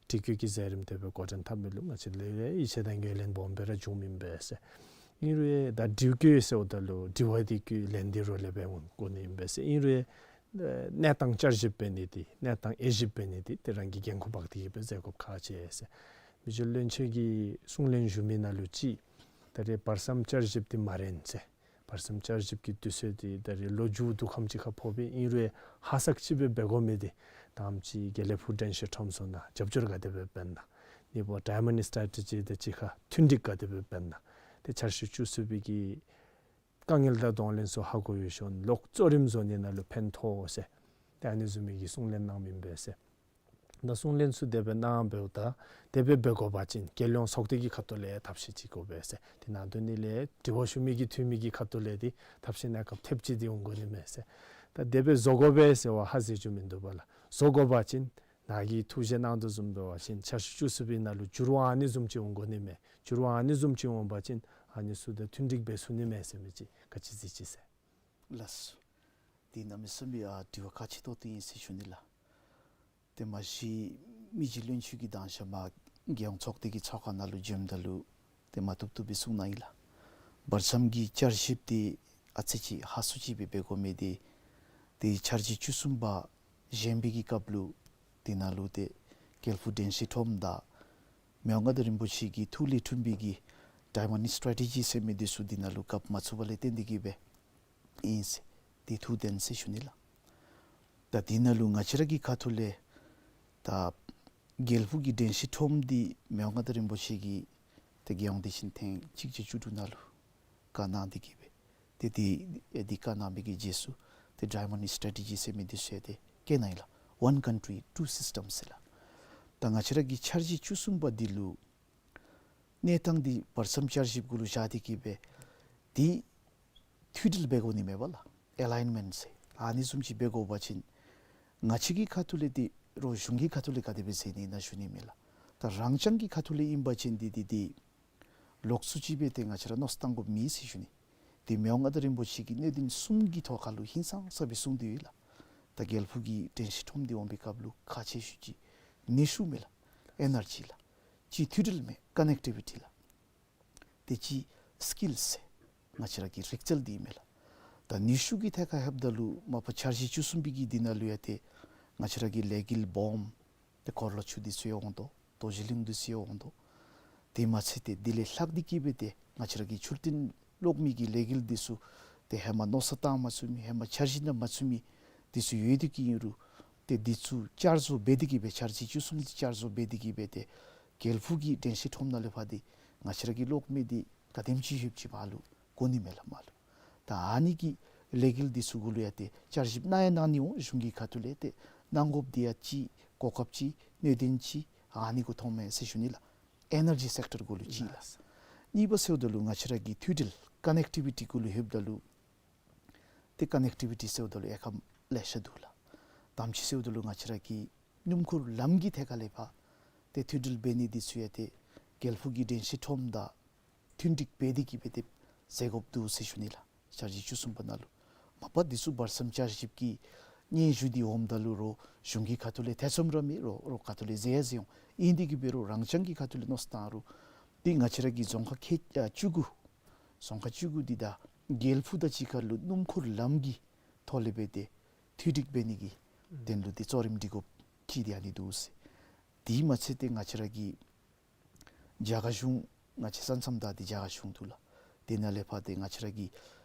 སྒྲིག་བཀོད་ཀྱི་མཛད་རིམ་དེ་སྦེ་འགོ་འདྲེན་འཐབ་མི་ལུ་ང་བཅས་ལས་ཡིད་ཆེས་དང་ངོས་ལེན་སྦོམ་སྦེ་ར་བྱུངམ་ཨིན་པས་ཟེར། ཨིན་རུང་ད་དྲི་བཀོད་ཟེརཝ་ད་ལུ་དྲི་བ་འདི་བཀོད་ལན་འདི་རོགས་ལས་འབད་འོང་དགོ་ནི་ཨིན་པས་ཟེར། ཨིན་རུང་གནས་སྟངས་བསྐྱར་ཞིབ་འབད་ནི་འདི་གནས་སྟངས་དབྱེ་ཞིབ་འབད་ནི་འདི་ཏེ་རང་གི་འགན་ཁུར་འབག་སྟེ་གི་སྦེ་མཛད་དགོཔ་ཁག་ཆེ་ཟེར། མི་རྗེ་བློན་ཆེན་གྱིས་གསུང་ལན་ཞུ་མི་ནང་ལུ་ཅིག་ད་རེས་བར་མཚམས་བསྐྱར་ཞིབ་འདི་མ་རན་ཟེར། བར་མཚམས་བསྐྱར་ཞིབ་ཀྱི་དུས་ཚོད་འདི་ད་རེས་ལོ་མཇུག་དུས་ཁམས་ཅིག་ཁར་ཕོག་པས། ཨིན་རུང་ཧ་སག་ཅིག་སྦེ་འབད་དགོ་མི་འདི་ད་ཨ་ནེམ་ཅིག་དགེ་ལེགས་ཕུག་དྲན་ཤེས་ཁྲོམ་ཚུ་ནང་རྒྱབ་སྐྱོར་ག་དེ་སྦེ་འབད་ན། ཨ་ནི་འབདཝ་ད་ཌའི་མོན་ཌི་སི་ཊེ་ཊི་ཇི་དང་གཅིག་ཁར་མཐུན་འགྲིག་ག་དེ་སྦེ་འབད་ན། ཏེ་འཆར་གཞི་བཅུ་གསུམ་པའི་གི་དཀའ་ངལ་དང་གདོང་ལེན་ཚུ་ཧ་གོ་ཡོད་ཤོང་ལོག་གཙོ་རིམ་བཟོ་ནི་ནང་ལུ་ཕན་ཐོགས་ཟེར། ཏེ་ཨ་ནི་བཟུམ་མའི་གི་གསུང་ལན་གནང་མི་ཨིན་པས་ཟེར། ད་གསུང་ལན་ཚུ་དེ་སྦེ་གནང་འབདཝ་ད་དེ་སྦེ་འབད་དགོ་པ་ཅིན་རྒྱལ་ཡོངས་ཚོགས་སྡེ་གི་ཁ་ཐུག་ལས་ཐབས་ཤེས་ཅིག་དགོ་པས་ཟེར། དེ་ནང་དོན་ནི་ལས་དྲི་བ་ཞུ་མི་གི་འཐུས་མི་གི་ཁ་ཐུག་ལས་འདི་ཐབས་ཤེས་གནས་སྐབས་ཐེབས་ཅིག་འདི་འོང་དགོ་ནི་མས་ཟེར། ད་དེ་སྦེ་བཟོ་དགོ་པས་ཟེར་བ་ཧ་ཟེར་རྒྱུ་མིན་འདུག་པ་ལགས། བཟོ་དགོ་པ་ཅིན་ནཱ་གིས་ཐུགས་བཞེད་གནང་དོ་བཟུམ་འབད་བ་ཅིན་འཆར་གཞི་བཅུ་གསུམ་པའི་ནང་ལུ་འགྱུར་བ་ཨ་ནི་བཟུམ་ཅིག་འོང་དགོ་ནི་མས། འགྱུར་བ་ཨ་ནི་བཟུམ་ཅིག་འོང་པ་ཅིན་ཨ་ནི་ཚུ་དང་མཐུན་འགྲིག་འབད་ཚུགས་ནི་མས་ཟེར་མི་ཅིག་ག་ཅི་ཟེར་ཅི་ཟེར། ལགས་སོ། འདི་གནམ་མེད་ས་མེད་ཨ་དྲི་བ་ཁག་ཆེ་ཏོག་ཏོ་ཨིན་ཟེར་ཞུ་ནི་ལགས། ཏེ་མ་གཞི་མི་རྗེ་བློན་ཆེན་གྱིས་མདང་ཞག་མ་རྒྱལ་ཡོངས་ཚོགས་སྡེ་གི་ཚོགས་ཁང་ནང་ལུ་བྱོནམ་ད་ལུ་ཏེ་མ་བཏུབ་བཏུབ་སྦེ་གསུངས་གནང་ཡི་ལགས། བར་མཚམས་ཀྱི་བསྐྱར་ཞིབ་འདི་ཨ་ཙི་ཅིག་ཧ་སུ་ཅིག་སྦེ་འབད་དགོ་མི་འདི་ཏེ་འཆར་གཞི་བཅུ་གསུམ་པ་བཞེངས་པའི་གི་སྐབས་ལུ་འདི་ནང་ལུ་ཏེ་དགེ་ལེགས་ཕུག་དྲན་ཤེས་ཁྲོམ་དང་མི་དབང་མངའ་བདག་རིན་པོ་ཆེ་གི་ཐུགས་ལས་འཁྲུངས་པའི་གི་ཌའི་མོན་ཌི་སི་ཊེ་ཊི་ཇི་ཟེར་མི་འདི་ཚུ་འདི་ནང་ལུ་འགག་མ་ཚུགས་པ་ལས་བརྟེན་ཏེ་གི་སྦེ་ཨིན་ཟེར། འདི་ཐུགས་བདེན་ཟེར་ཞུ་ནི་ལགས། ད་འདི་ནང་ལུ་ང་བཅས་ར་གི་ཁ་ཐུག་ལས་ད་དགེ་ལེགས་ཕུག་གི་དྲན་ཤེས་ཁྲོམ་འདི་མི་དབང་མངའ་བདག་རིན་པོ་ཆེ་གིས་ཏེ་རྒྱལ་ཡོངས་དུས་ཆེན་ཐེངས་གཅིག་བརྒྱ་བཅུ་དྲུག་ནང་ལུ་བཀའ་གནང་སྟེ་གི་སྦེ་ཏེ་འདི་ཨེ་འདི་བཀའ་གནང་བའི་གི་རྗེས་སུ་ཏེ་ཌའི་མོན་ཌི་སི་ཊེ་ཊི་ཇི་ཟེར་མི་འདི་ཚུ་ཡང་ཏེ་བཀོད་གནང་ཡི་ལགས། One country, two systems ཟེར་ལགས། ད་ང་བཅས་ར་གི་འཆར་གཞི་བཅུ་གསུམ་པ་འདི་ལུ་གནས་སྟངས་འདི་བར་མཚམས་བསྐྱར་ཞིབ་གུ་ལུ་བཞག་སྟེ་གི་སྦེ་འདི་མཐུད་སྒྲིལ་འབད་དགོ་ནི་མས་པ་ལགས། ཨེ་ལའིན་མེནཊ་ཟེར་ཨ་ནི་བཟུམ་ཅིག་འབད་དགོ་པ་ཅིན་ང་བཅས་ཀྱི་ཁ་ཐུག་ལས་འདི་རོགས་གཞུང་གི་ཁ་ཐུག་ལས་ག་དེ་སྦེ་མཛད་ནི་ཨིན་ན་ཞུ་ནི་མས་ལགས། ད་རང་རྐྱང་གི་ཁ་ཐུག་ལས་ཨིན་པ་ཅིན་འདི་འདི་འདི་ལོགས་སུ་ཅིག་སྦེ་ཏེ་ང་བཅས་ར་མནོ་བསམ་བཏང་དགོཔ་མེད་ཟེར་ཞུ་ནི། ཏེ་མི་དབང་མངའ་བདག་རིན་པོ་ཆེ་གིས་གནད་དོན་གསུམ་གྱི་ཐོག་ཁ་ལུ་ཧིང་སངས་ས་སྦེ་གསུངས་ཏེ་ཡོད་ལགས། ད་དགེ་ལེགས་ཕུག་གི་དྲན་ཤེས་ཁྲོམ་འདི་འོང་པའི་སྐབས་ལུ་ཁག་ཆེ་ཤོས་ཅིག་ནུས་ཤུགས་མས་ལགས། ཨེ་ནར་ཇི་ལགས། གཅིག་མཐུད་སྒྲིལ་མས། ཀ་ནེག་ཊི་བི་ཊི་ལགས། ཏེ་གཅིག་སི་ཀིལ་ཟེར་ང་བཅས་ར་གི་རིག་རྩལ་འདི་མས་ལགས། ད་ནུས་ཤུགས་ཀྱི་ཐད་ཁར་ལྷོདཔ་ད་ལུ་མ་པ་འཆར་གཞི་བཅུ་གསུམ་པའི་གི་འདི་ནང་ལུ་ཡང་ཏེ་ང་བཅས་ར་གི་ལས་འགུལ་སྦོམ་ཏེ་འཁོར་ལོ་ཚུ་འདི་ཚུ་ཡང་འོང་དོ། རྡོ་རྗེ་གླིང་འདི་ཚུ་ཡང་འོང་དོ། དེ་མ་ཚད་ཏེ་དེ་ལས་ལྷག་སྟེ་གི་སྦེ་ཏེ་ང་བཅས་ར་གི་འཕྲུལ་རྟེན་གློག་མེ་གི་ལས་འགུལ་འདི་ཚུ་ཏེ་ཧེ་མ་མནོ་བསམ་བཏང་མ་ཚུགས་མི་ཧེ་མ་འཆར་གཞི་ནང་མ་ཚུད་མི་འདི་ཚུ་ཡོད་དེ་གི་ཨིན་རུང་ཏེ་འདི་ཚུ་བསྐྱར་བཟོ་འབད་དེ་གི་སྦེ་འཆར་གཞི་བཅུ་གསུམ་འདི་བསྐྱར་བཟོ་འབད་དེ་གི་སྦེ་ཏེ་དགེ་ལེགས་ཕུག་གི་དྲན་ཤེས་ཁྲོམ་ནང་ལས་ཕར་འདི་ང་བཅས་ར་གི་གློག་མེ་འདི་ག་དེམ་ཅིག་ཡོདཔ་ཅིག་མ་ལུ་གོ་ནི་མས་ལགས་མ་ལུ། ད་ཨ་ནི་གི་ལས་འགུལ་འདི་ཚུ་གུ་ལུ་ཡང་ཏེ་བསྐྱར་ཞིབ་གནང་ཡང་གནང་ནི་འོང་གཞུང་གི་ཁ་ཐུག་ལས་ཏེ་གནང་དགོཔ་འདི་ཡང་ཅིག་གོ་སྐབས་ཅིག་གནད་དོན་ཅིག་ཨ་ནི་གུ་མཐོངམ་མས་ཟེར་ཞུ་ནི་ལགས། ཨེ་ནར་ཇི་སེཀ་ཊར་གུ་ལུ་ཅིག་ལགས། གཉིས་པ་ཟེརཝ་ད་ལུ་ང་བཅས་ར་གི་མཐུད་སྒྲིལ་ཀ་ནེག་ཊི་བི་ཊི་གུ་ལུ་ལྷོདཔ་ད་ལུ་ཏེ་ཀ་ནེག་ཊི་བི་ཊི་ཟེརཝ་ད་ལུ་ཡང་ཁག་ལེ་ཤ་འདུག་ལགས། དང་པ་ཅིག་ཟེརཝ་ད་ལུ་ང་བཅས་ར་གི་སྣུམ་འཁོར་ལམ་གྱི་ཐད་ཁ་ལས་ཕར་ཏེ་མཐུད་སྒྲིལ་འབད་ནི་འདི་ཚུ་ཡང་ཏེ་དགེ་ལེགས་ཕུག་གི་དྲན་ཤེས་ཁྲོམ་དང་མཐུན་འགྲིག་འབད་དེ་གི་སྦེ་ཏེ་མཛད་དགོཔ་འདུག་ཟེར་ཞུ་ནི་ལགས། འཆར་གཞི་བཅུ་གསུམ་པ་ནང་ལུ་མ་པ་འདི་ཚུ་བར་མཚམས་བསྐྱར་ཞིབ་ཀྱི་སྙན་ཞུ་འདི་འོངམ་ད་ལུ་རོགས་གཞུང་གི་ཁ་ཐུག་ལས་ཐེ་ཚོམ་ར་མེད་རོགས་རོགས་ཁ་ཐུག་ལས་མཛད་ཡང་མཛད་འོང་། ཨིན་དེ་གི་འབད་རུང་རང་རྐྱང་གི་ཁ་ཐུག་ལས་མནོ་བསམ་བཏང་རུང་འདི་ང་བཅས་ར་གི་རྫོང་ཁག་ཁལ་ཨ་བཅུ་དགུ་རྫོང་ཁག་བཅུ་དགུ་འདི་དང་དགེ་ལེགས་ཕུག་དང་གཅིག་ཁར་ལུ་སྣུམ་འཁོར་ལམ་གྱི་ཐོག་ལས་འབད་དེ་མཐུད་འགྲིག་འབད་ནི་གི་དོན་ལུ་འདི་གཙོ་རིམ་སྒྲིག་དགོཔ་ཅིག་འདི་ཨ་ནི་འདུག་ཟེར། དེ་མ་ཚད་ཏེ་ང་བཅས་ར་གི་རྒྱ་གར་གཞུང་ང་བཅས་ས་མཚམས་བདའ་སྟེ་རྒྱ་གར་གཞུང་འདུག་ལགས། དེ་ནང་ལས་ཕར་ཏེ་ང་བཅས་ར་གི་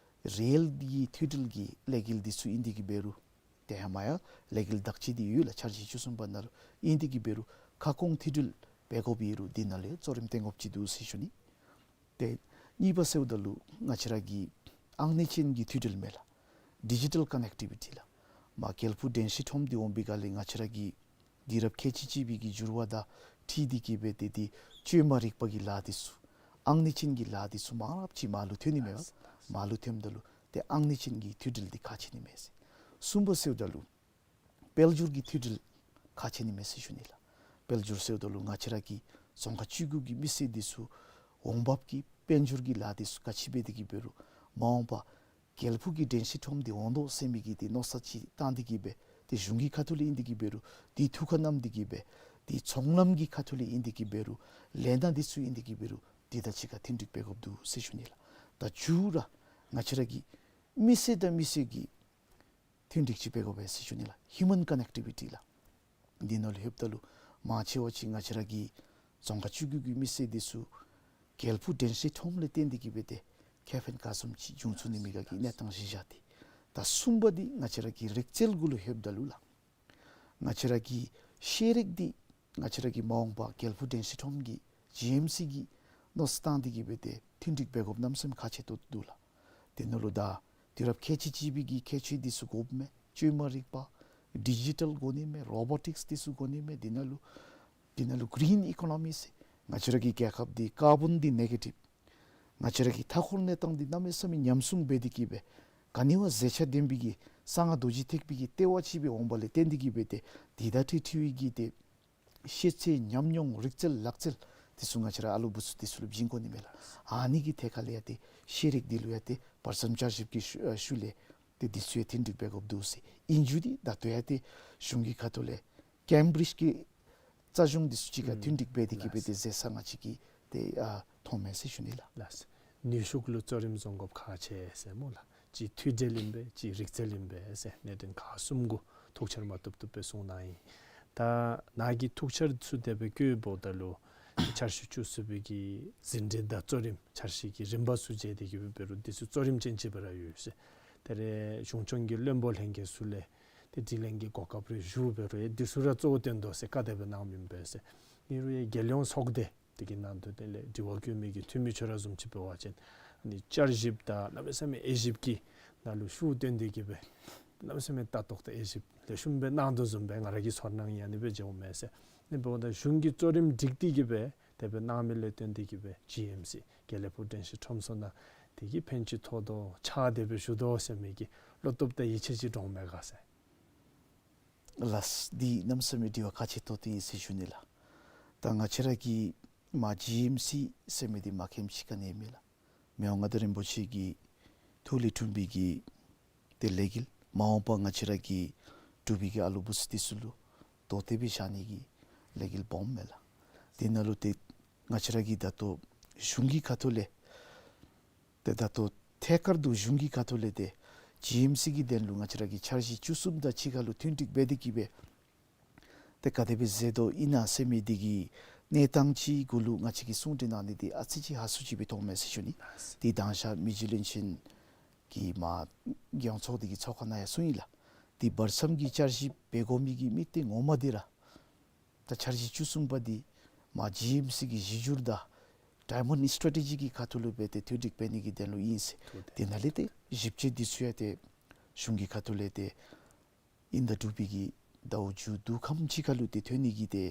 རེལ་གྱི་མཐུད་སྒྲིལ་གྱི་ལས་འགུལ་འདི་ཚུ་ཨིན་དེ་གི་འབད་རུང་ཏེ་ཧེ་མ་ཡང་ལས་འགུལ་དག་ཅིག་འདི་ཡོད་ལགས། འཆར་གཞི་བཅུ་གསུམ་པ་ནང་ལུ་ཨིན་དེ་གི་འབད་རུང་ཁ་སྐོང་མཐུད་སྒྲིལ་འབད་དགོཔ་ཨིན་རུང་འདི་ནང་ལས་གཙོ་རིམ་བཏོན་དགོཔ་ཅིག་འདུག་ཟེར་ཞུ་ནི། ཏེ་གཉིས་པ་ཟེརཝ་ད་ལུ་ང་བཅས་ར་གི་ཨང་གནས་ཅན་གྱི་མཐུད་སྒྲིལ་མས་ལགས། ཌི་ཇི་ཊལ་ཀ་ནེག་ཊི་བི་ཊི་ལགས། མ་དགེ་ལེགས་ཕུག་དྲན་ཤེས་ཁྲོམ་འདི་འོང་པའི་སྒང་ལས་ང་བཅས་ར་གི་དུས་རབས་ཁལ་གཅིག་གཅིག་པའི་གི་འགྱུར་བ་དང་འཁྲིལ་ཏེ་གི་སྦེ་ཏེ་འདི་བཅོས་མ་རིག་པ་གི་ལཱ་འདི་ཚུ་ཨང་གནས་ཅན་གྱི་ལཱ་འདི་ཚུ་མང་རབས་ཅིག་མ་ལུ་ཐོན་ནི་མས་པ། མ་ལུ་ཐོནམ་ད་ལུ་ཏེ་ཨང་གནས་ཅན་གྱི་མཐུད་སྒྲིལ་འདི་ཁག་ཆེ་ནི་མས་ཟེར། གསུམ་པ་ཟེརཝ་ད་ལུ་དཔལ་འབྱོར་གྱི་མཐུད་སྒྲིལ་ཁག་ཆེ་ནི་མས་ཟེར་ཞུ་ནི་ལགས། དཔལ་འབྱོར་ཟེརཝ་ད་ལུ་ང་བཅས་ར་གི་རྫོང་ཁག་བཅུ་དགུ་གི་མི་སེར་འདི་ཚུ་འོང་འབབ་ཀྱི་དཔལ་འབྱོར་གྱི་ལཱ་འདི་ཚུ་ག་ཅི་འབད་དེ་གི་འབད་རུང་མ་འོངས་པ་དགེ་ལེགས་ཕུག་གི་དྲན་ཤེས་ཁྲོམ་འདི་འོང་དོ་ཟེར་མི་གི་འདི་མནོ་བསམ་ཅིག་བཏང་སྟེ་གི་སྦེ་ཏེ་གཞུང་གི་ཁ་ཐུག་ལས་ཨིན་དེ་གི་འབད་རུང་འདི་ཐུགས་ཁར་བསྣམས་ཏེ་གི་སྦེ་ཏེ་ཚོང་ལམ་གྱི་ཁ་ཐུག་ལས་ཨིན་དེ་གི་འབད་རུང་ལས་སྟངས་འདི་ཚུ་ཨིན་དེ་གི་འབད་རུང་འདི་དང་གཅིག་ཁར་མཐུན་འགྲིག་འབད་དགོཔ་འདུག་ཟེར་ཞུ་ནི་ལགས། དང་མཇུག་ར་ང་བཅས་ར་གི་མི་སེར་དང་མི་སེར་གྱི་མཐུན་འགྲིག་ཅིག་འབད་དགོ་པས་ཟེར་ཞུ་ནི་ལགས། ཧིའུ་མཱན་ཀོ་ནེག་ཊི་བི་ཊི་ལགས། འདི་ནང་ལུ་ལྷོདཔ་ད་ལུ་མང་ཆེ་བ་ཅིག་ང་བཅས་ར་གི་རྫོང་ཁག་བཅུ་དགུ་གི་མི་སེར་འདི་ཚུ་རྒྱལ་ཕུག་དྲན་ཤེས་ཁྲོམ་ལས་བརྟེན་ཏེ་གི་སྦེ་ཏེ་ཁེ་ཕན་ག་བཟུམ་ཅིག་འབྱུང་ཚུགས་ནི་མས་ག་གི་གནས་སྟངས་གཞི་བཞག་སྟེ། ད་གསུམ་པ་འདི་ང་བཅས་ར་གི་རིག་རྩལ་གུ་ལུ་ལྷོདཔ་ད་ལུ་ལགས། ང་བཅས་ར་གི་ཤེས་རིག་འདི་ང་བཅས་ར་གི་མ་འོངས་པ་རྒྱལ་ཕུག་དྲན་ཤེས་ཁྲོམ་གྱི་ཇི་ཨེམ་སི་གི་མནོ་བསམ་བཏང་སྟེ་གི་སྦེ་ཏེ་མཐུན་འགྲིག་འབད་དགོཔ་གནམ་མེད་ས་མེད་ཁག་ཆེ་ཏོག་ཏོ་འདུག་ལགས། དེ་ནང་ལུ་ད་དུས་རབས་ཁལ་གཅིག་གཅིག་པའི་གི་ཁྱད་ཆོས་འདི་ཚུ་དགོཔ་མས། བཅོས་མ་རིག་པ་ཌི་ཇི་ཊལ་དགོ་ནི་མས། རོ་བོ་ཊིཀསི་འདི་ཚུ་དགོ་ནི་མས། དེ་ནང་ལུ་དེ་ནང་ལུ་གི་རིན་ཨི་ཀོ་ནོ་མི་ཟེར་ང་བཅས་ར་གི་རྒྱལ་ཁབ་འདི་ཀར་བཱོན་འདི་ནེ་གེ་ཊིབ་ང་བཅས་ར་གི་མཐའ་འཁོར་གནས་སྟངས་འདི་གནམ་མེད་ས་མེད་ཉམས་སྲུང་འབད་དེ་གི་སྦེ་ག་ནི་བ་མཛེས་ཆ་ལྡན་པའི་གི་གསང་སྔགས་རྡོ་རྗེ་ཐེག་པའི་གི་ལྟེ་བ་ཅིག་སྦེ་འོང་བ་ལས་བརྟེན་ཏེ་གི་སྦེ་ཏེ་འདི་དང་འཁྲིལ་འཁྲིལ་བའི་གི་ཏེ་ཤེས་ཚད་ཉམས་མྱོང་རིག་རྩལ་ལག་རྩལ་འདི་ཚུ་ང་བཅས་ར་ཨ་ལུ་བུ་ཚུ་འདི་ཚུ་ལུ་བྱིན་དགོ་ནི་མས་ལགས། ཨ་ནི་གི་ཐད་ཁར་ལས་ཡང་ཏེ་ཤེས་རིག་འདི་ལུ་ཡང་ཏེ་བར་མཚམས་བསྐྱར་ཞིབ་ཀྱི་ཤུ་ཨ་ཤུལ་ལས་ཏེ་འདི་ཚུ་ཡང་མཐུན་འགྲིག་འབད་དགོཔ་འདུག་ཟེར། ཨིན་རྒྱུ་འདི་ད་ལྟོ་ཡང་ཏེ་གཞུང་གི་ཁ་ཐུག་ལས་ཀེམ་བི་རིཇ་གི་རྩ་གཞུང་འདི་ཚུ་གཅིག་ཁར་ཨུམ་མཐུན་འགྲིག་འབད་དེ་གི་སྦེ་ལགས། ཏེ་མཛད་ས་ང་བཅས་ཀྱིས་ཏེ་ཨ་མཐོངམ་མས་ཟེར་ཞུ་ནི་ལགས། ལགས། ནུས་ཤུགས་ལུ་གཙོ་རིམ་བཟུང་དགོཔ་ཁག་ཆེ་ཟེར་སྨོ་ལགས། གཅིག་མཐུད་འབྲེལ་ཨིན་པས། གཅིག་རིག་རྩལ་ཨིན་པས་ཟེར་གནད་དོན་ཁག་གསུམ་གུ་ཐུགས་འཆར་མ་བཏུབ་བཏུབ་སྦེ་གསུངས་གནང་ཡི། ད་ནཱ་གིས་ཐུགས་འཆར་ཚུ་དེ་སྦེ་བཀོདཔ་ད་ལུ་འཆར་གཞི་བཅུ་གསུམ་པའི་གི་ཟིན་བྲིས་དང་གཙོ་རིམ་འཆར་གཞི་གི་རིམ་པ་ཚུ་མཇལ་ཏེ་གི་སྦེ་འབད་རུང་འདི་ཚུ་གཙོ་རིམ་ཅན་ཅིག་སྦེ་ར་ཡོད་ཟེར། ད་རེས་གཞུང་སྐྱོང་གི་བློན་པོ་ལྷན་རྒྱས་ཚུ་ལས་ཏེ་དྲི་ལན་གྱི་གོ་སྐབས་རེ་ཞུ་འབད་རུང་ཡང་འདི་ཚུ་ར་གཙོ་བོ་བཏོན་དོ་ཟེར་བཀའ་དེ་སྦེ་གནངམ་ཨིན་པས་ཟེར། ཨིན་རུང་ཡང་རྒྱལ་ཡོངས་ཚོགས་སྡེ་འདི་གི་ནང་དོན་དེ་ལས་དྲི་བ་བཀོད་མི་གི་འཐུས་མི་ཁྱོད་ར་བཟུམ་ཅིག་འབད་བ་ཅིན་ཨ་ནི་བསྐྱར་ཞིབ་དང་གནམ་མེད་ས་མེད་དབྱེ་ཞིབ་ཀྱི་ནང་ལུ་ཤུགས་བཏོན་ཏེ་གི་སྦེ་གནམ་མེད་ས་མེད་ལྟ་རྟོག་དང་དབྱེ་ཞིབ་ལེགས་ཤོམ་སྦེ་གནང་དོ་བཟུམ་སྦེ་ང་ར་གི་ཚོར་སྣང་ཨ་ནི་སྦེ་མཇལཝ་མས་ཟེར། ཨ་ནི་འབདཝ་ད་གཞུང་གིས་གཙོ་རིམ་སྒྲིག་སྟེ་གི་སྦེ་དེ་སྦེ་གནང་མི་ལས་བརྟེན་ཏེ་གི་སྦེ་ཇི་ཨེམ་སི་རྒྱལ་ལེགས་ཕུག་དྲན་ཤེས་ཁྲོམ་ཚུ་ནང་དེ་གིས་ཕན་ཅིག་ཐོགས་དོ་ཕྱག་དེ་སྦེ་ཞུ་དོ་ཟེར་མི་གི་བློ་སྟོབས་དང་ཡིད་ཆེས་ཅིག་འདྲོངམ་མས་ག་ཟེར། ལགས། འདི་གནམ་མེད་ས་མེད་དྲི་བ་ཁག་ཆེ་ཏོག་ཏོ་ཨིན་ཟེར་ཞུ་ནི་ལགས། ད་ང་བཅས་ར་གི་མ་ཇི་ཨེམ་སི་ཟེར་མི་འདི་མ་མཁྱེནམ་ཅིག་ག་ནི་ཡང་མེད་ལགས། མི་དབང་མངའ་བདག་རིན་པོ་ཆེ་གི་ཐུགས་ལས་འཁྲུངས་པའི་གི་ཏེ་ལས་འགུལ་མ་འོངས་པ་ང་བཅས་ར་གི་འབྲུག་པའི་གི་ཨ་ལུ་བུ་ཚུ་འདི་ཚུ་ལུ་དོ་དེ་སྦེ་བཞག་ནི་གི་ལས་འགུལ་སྦོམ་མས་ལགས། དེ་ནང་ལུ་ཏེ་ང་བཅས་ར་གི་ད་ལྟོ་གཞུང་གི་ཁ་ཐུག་ལས་ཏེ་ད་ལྟོ་ཐད་ཀར་དུ་གཞུང་གི་ཁ་ཐུག་ལས་ཏེ་ཇི་ཨེམ་སི་གི་དོན་ལུ་ང་བཅས་ར་གི་འཆར་གཞི་བཅུ་གསུམ་དང་གཅིག་ཁར་ལུ་མཐུན་འགྲིག་འབད་དེ་གི་སྦེ་ཏེ་ག་དེ་སྦེ་མཛད་དོ་ཨིན་ན་ཟེར་མི་འདི་གི་གནས་སྟངས་ཅིག་གུ་ལུ་ང་བཅས་ཀྱིས་གསུང་གྲོས་གནང་ནི་འདི་ཨ་ཙི་ཅིག་ཧ་སུ་ཅིག་སྦེ་མཐོངམ་མས་ཟེར་ཞུ་ནི། ཏེ་དང་ཞག་མི་རྗེ་བློན་ཆེན་གྱིས་མ་རྒྱལ་ཡོངས་ཚོགས་སྡེ་གི་ཚོགས་ཁང་ནང་ཡང་གསུངས་ཡི་ལགས། ཏེ་བར་མཚམས་ཀྱི་བསྐྱར་ཞིབ་འབད་དགོ་མི་གི་དམིགས་གཏད་ངོ་མ་འདི་ར་ད་འཆར་གཞི་བཅུ་གསུམ་པ་འདི་མ་ཇི་ཨེམ་སི་གི་གཞི་འགྱུར་དང་ཌའི་མཱོནཌ་སི་ཊེ་རེ་ཊི་ཇི་གི་ཁ་ཐུག་ལུ་སྦེ་ཏེ་མཐུན་འགྲིག་འབད་ནི་གི་དོན་ལུ་ཨིན་ཟེར། ཐུགས་དེ་ནང་ལས་ཏེ་ཞིབ་དཔྱད་འདི་ཚུ་ཡང་ཏེ་གཞུང་གི་ཁ་ཐུག་ལས་ཏེ་དབྱིན་ཟླ་དྲུག་པའི་གི་ཟླཝ་མཇུག་བསྡུ་ཁམས་ཅིག་ཁར་ལུ་ཏེ་ཐོན་ནི་གི་ཏེ་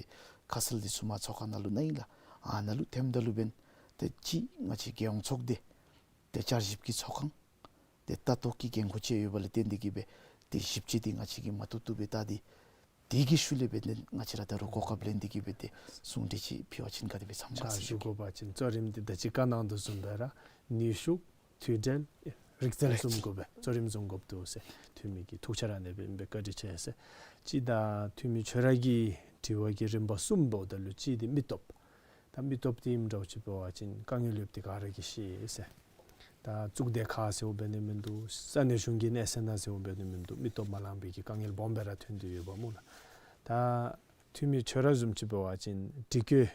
ཁ་གསལ་འདི་ཚུ་མ་ཚོགས་ཁང་ནང་ལུ་གནང་ཡི་ལགས། ཨ་ནཱ་ལུ་ཐོནམ་ད་ལུ་འབདན་ཏེ་གཅིག་ང་བཅས་རྒྱལ་ཡོངས་ཚོགས་སྡེ་ཏེ་བསྐྱར་ཞིབ་ཀྱི་ཚོགས་ཁང་ཏེ་ལྟ་རྟོག་གི་འགན་ཁུར་ཅིག་ཡོད་པ་ལས་བརྟེན་ཏེ་གི་སྦེ་ཏེ་ཞིབ་དཔྱད་འདི་ང་བཅས་ཀྱིས་མ་བཏུབ་བཏུབ་སྦེ་བལྟ་སྟེ་དེ་གི་ཤུལ་ལས་འབདན་ཏེ་ང་བཅས་ར་ད་རུང་གོ་སྐབས་ལེན་ཏེ་གི་སྦེ་ཏེ་གསུང་གྲོས་ཅིག་ཕུལ་བ་ཅིན་ག་དེ་སྦེ་འཚམས་ག་ཕྱག་ཞུ་ཟེར། དགོ་པ་ཅིན་གཙོ་རིམ་འདི་ད་ཅི་བཀའ་གནང་དོ་བཟུམ་སྦེ་ར་ནུས་ཤུགས་མཐུད་འབྲེལ་རིག་རྩལ་གསུམ་གུ་སྦེ་གཙོ་རིམ་བཟུང་དགོཔ་འདུག་ཟེར་འཐུས་མི་གི་ཐུགས་འཆར་ཨ་ནེ་སྦེ་ཨིན་པས། བཀའ་དྲིན་ཆེ་ཟེར། གཅིག་ད་འཐུས་མི་ཁྱོད་ར་གི་དྲི་བ་གི་རིམ་པ་གསུམ་འབདཝ་ད་ལུ་གཅིག་འདི་མི་སྟོབས། ད་མི་སྟོབས་འདི་ཨིནམ་འདྲཝ་ཅིག་འབད་བ་ཅིན་དཀའ་ངལ་ཡོདཔ་འདི་ག་ར་གིས་ཤེས་ཟེར། ད་གཙུག་སྡེ་ཁག་ཟེརཝ་འབད་ནི་མིན་འདུག། ས་གནས་གཞུང་གི་གནས་ཚད་ནང་ཟེརཝ་འབད་ནི་མིན་འདུག། མི་སྟོབས་མ་ལང་པའི་གི་དཀའ་ངལ་སྦོམ་སྦེ་ར་ཐོན་ཏེ་ཡོདཔ་སྨོ་ལགས། ད་འཐུས་མི་ཁྱོད་ར་བཟུམ་ཅིག་འབད་བ་ཅིན་དྲི་བཀོད་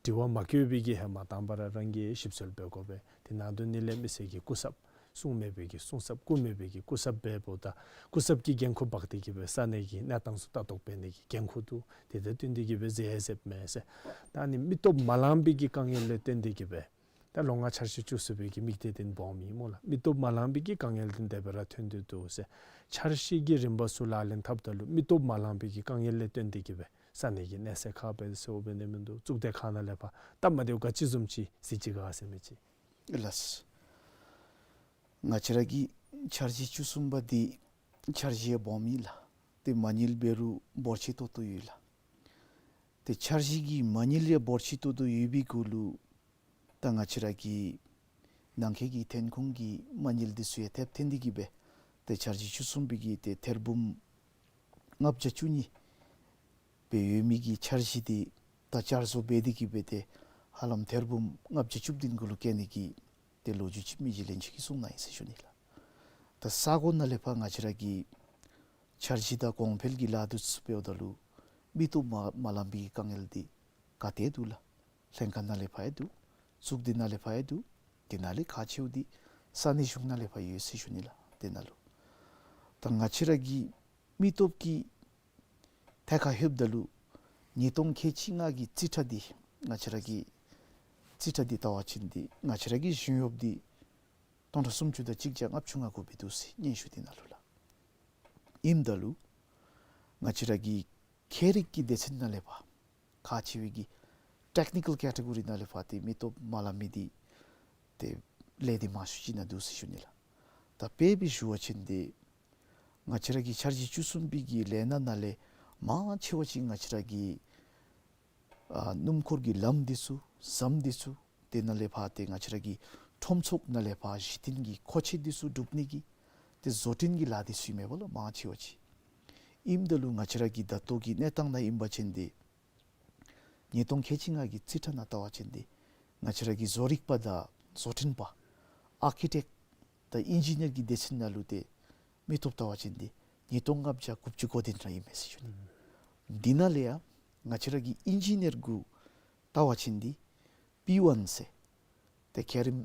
དྲི་བ་མ་བཀོད་པའི་གི་ཧེ་མ་དང་པ་ར་རང་གིས་ཞིབ་འཚོལ་འབད་དགོ་པས། དེ་ནང་དོན་ནི་ལས་མི་སེར་གྱི་སྐུ་ཚབ། གསུང་མེད་པའི་གི་གསུང་ཚབ། སྐུ་མེད་པའི་གི་སྐུ་ཚབ་འབདཝ་ད་སྐུ་ཚབ་ཀྱི་འགན་ཁུར་འབག་སྟེ་གི་སྦེ་ས་གནས་ཀྱི་གནས་སྟངས་ཚུ་ལྟ་རྟོག་འབད་ནི་གི་འགན་ཁུར་འདུག། དེ་དང་བསྟུན་ཏེ་གི་སྦེ་མཛད་ཟེརཝ་མས་ཟེར། ད་ནི་མི་སྟོབས་མ་ལང་པའི་གི་དཀའ་ངལ་ལས་བརྟེན་ཏེ་གི་སྦེ་ད་ལོ་ལྔ་འཆར་གཞི་བཅུ་གསུམ་པའི་གི་དམིགས་གཏད་འདི་སྦོམ་ཨིན་སྨོ་ལགས། མི་སྟོབས་མ་ལང་པའི་གི་དཀའ་ངལ་འདི་དེ་སྦེ་ར་ཐོན་ཏེ་འདུག་ཟེར། འཆར་གཞི་གི་རིམ་པ་ཚུ་ལག་ལེན་འཐབ་ད་ལུ་མི་སྟོབས་མ་ལང་པའི་གི་དཀའ་ངལ་ལས་བརྟེན་ཏེ་གི་སྦེ་ས་གནས་ཀྱི་གནས་ཚད་ཁག་འབད་ཟེརཝ་འབད་ནི་མིན་འདུག། གཙུག་སྡེ་ཁག་ནང་ལས་ཕར་སྟབས་མ་བདེཝ་ག་ཅི་བཟུམ་ཅིག་གཟིགས་ཅི་ག་ཟེར་མི་ཅིག། ལགས། ང་བཅས་ར་གི་འཆར་གཞི་བཅུ་གསུམ་པ་འདི་འཆར་གཞི་ཡང་སྦོམ་ཨིན་ལགས། ཏེ་མ་དངུལ་འབད་རུང་འབོར་ཆེ་ཏོག་ཏོ་ཡོད་ལགས། ཏེ་འཆར་གཞི་གི་མ་དངུལ་ཡང་འབོར་ཆེ་ཏོག་ཏོ་ཡོད་པའི་གུ་ལུ་ད་ང་བཅས་ར་གི་ནང་འཁོད་ཀྱི་ཐོན་ཁུངས་ཀྱི་མ་དངུལ་འདི་ཚུ་ཡང་ཐེབས་ཐོན་ཏེ་གི་སྦེ་ཏེ་འཆར་གཞི་བཅུ་གསུམ་པའི་གི་ཏེ་ཐེར་འབུམ་ལྔ་བརྒྱ་བཅུ་གཉིས་སྦེ་ཡོད་མི་གི་འཆར་གཞི་འདི་ད་བསྐྱར་བཟོ་འབད་དེ་གི་སྦེ་ཏེ་ཧ་ལམ་ཐེར་འབུམ་ལྔ་བརྒྱ་བཅུ་བདུན་གུ་ལུ་བཀལ་ནི་གི་ ཏེ་ལོ་རྒྱུས་ཅིག་མི་རྗེ་བློན་ཆེན་གྱིས་གསུངས་གནང་ཡི་ཟེར་ཞུ་ནི་ལགས། ད་ས་གོ་ནང་ལས་ཕར་ང་བཅས་ར་གི་འཆར་གཞི་དང་གོང་འཕེལ་གྱི་ལཱ་འདི་ཚུ་འབདཝ་ད་ལུ་མི་སྟོབས་མ་མ་ལང་པའི་དཀའ་ངལ་འདི་ག་ཏེ་འདུག་ལགས། ལྷན་ཁག་ནང་ལས་ཕར་ཡང་འདུག། གཙུག་སྡེ་ནང་ལས་ཕར་ཡང་འདུག། དེ་ནང་ལས་ཁག་ཆེཝ་འདི་ས་གནས་གཞུང་ནང་ལས་ཕར་ཡོད་ཟེར་ཞུ་ནི་ལགས། དེ་ནང་ལུ་ད་ང་བཅས་ར་གི་མི་སྟོབས་ཀྱི་ཐད་ཁར་ལྷོདཔ་ད་ལུ་ཉིས་སྟོང་ཁལ་གཅིག་ལྔ་གི་རྩིས་ཁྲ་འདི་ང་བཅས་ར་གི་རྩིས་ཁྲ་འདི་བལྟ་བ་ཅིན་འདི་ང་བཅས་ར་གི་གཞུང་གཡོགཔ་འདི་སྟོང་ཕྲག་སུམ་ཅུ་དང་གཅིག་བརྒྱ་ལྔ་བཅུ་ང་དགུ་སྦེ་འདུག་ཟེར་སྙན་ཞུ་འདི་ནང་ལུ་ལགས། ཨིནམ་ད་ལུ་ང་བཅས་ར་གི་ཁྱད་རིག་གི་སྡེ་ཚན་ནང་ལས་ཕར་ཁག་ཆེ་བའི་གི་ཊེཀ་ནི་ཀཱལ་ཀེ་ཊེ་གོ་རི་ནང་ལས་ཕར་ཏེ་མི་སྟོབས་མ་ལང་མི་འདི་ཏེ་ལས་སྡེ་མང་ཤོས་ཅིག་ནང་འདུག་ཟེར་ཞུ་ནི་ལགས། ད་དཔེ་སྦེ་ཞུ་བ་ཅིན་འདི་ང་བཅས་ར་གི་འཆར་གཞི་བཅུ་གསུམ་པའི་གི་ལས་སྣ་ནང་ལས་མང་ཆེ་བ་ཅིག་ང་བཅས་ར་གི་ཨ་སྣུམ་འཁོར་གྱི་ལམ་འདི་ཚུ་ཟམ་འདི་ཚུ་དེ་ནང་ལས་ཕར་ཏེ་ང་བཅས་ར་གི་ཁྲོམ་ཚོགས་ནང་ལས་ཕར་གཞི་རྟེན་གྱི་མཁོ་ཆས་འདི་ཚུ་སྒྲུབ་ནི་གི་ཏེ་བཟོ་སྐྲུན་གྱི་ལཱ་འདི་ཚུ་ཨིན་མས་པ་ལགས་མང་ཆེ་བ་ཅིག། ཨིནམ་ད་ལུ་ང་བཅས་ར་གི་ད་ལྟོ་གི་གནས་སྟངས་ནང་ཨིན་པ་ཅིན་འདི་ཉིས་སྟོང་ཁལ་གཅིག་ལྔ་གི་རྩིས་ཁྲ་ནང་བལྟ་བ་ཅིན་འདི་ང་བཅས་ར་གི་བཟོ་རིག་པ་དང་བཟོ་སྐྲུན་པ་ཨར་ཀི་ཊེཀ་དང་ཨིན་ཇི་ནིར་གྱི་སྡེ་ཚན་ནང་ལུ་ཏེ་མི་སྟོབས་བལྟ་བ་ཅིན་འདི་ཉིས་སྟོང་ལྔ་བརྒྱ་དགུ་བཅུ་གོ་བདུན་ར་ཨིན་མས་ཟེར་ཞུ་ནི། འདི་ནང་ལས་ཡང་ང་བཅས་ར་གི་ཨིན་ཇི་ནིར་གུ་བལྟ་བ་ཅིན་འདི་པི་ཝན་ཟེར་ཏེ་ཁྱེད་རིམ་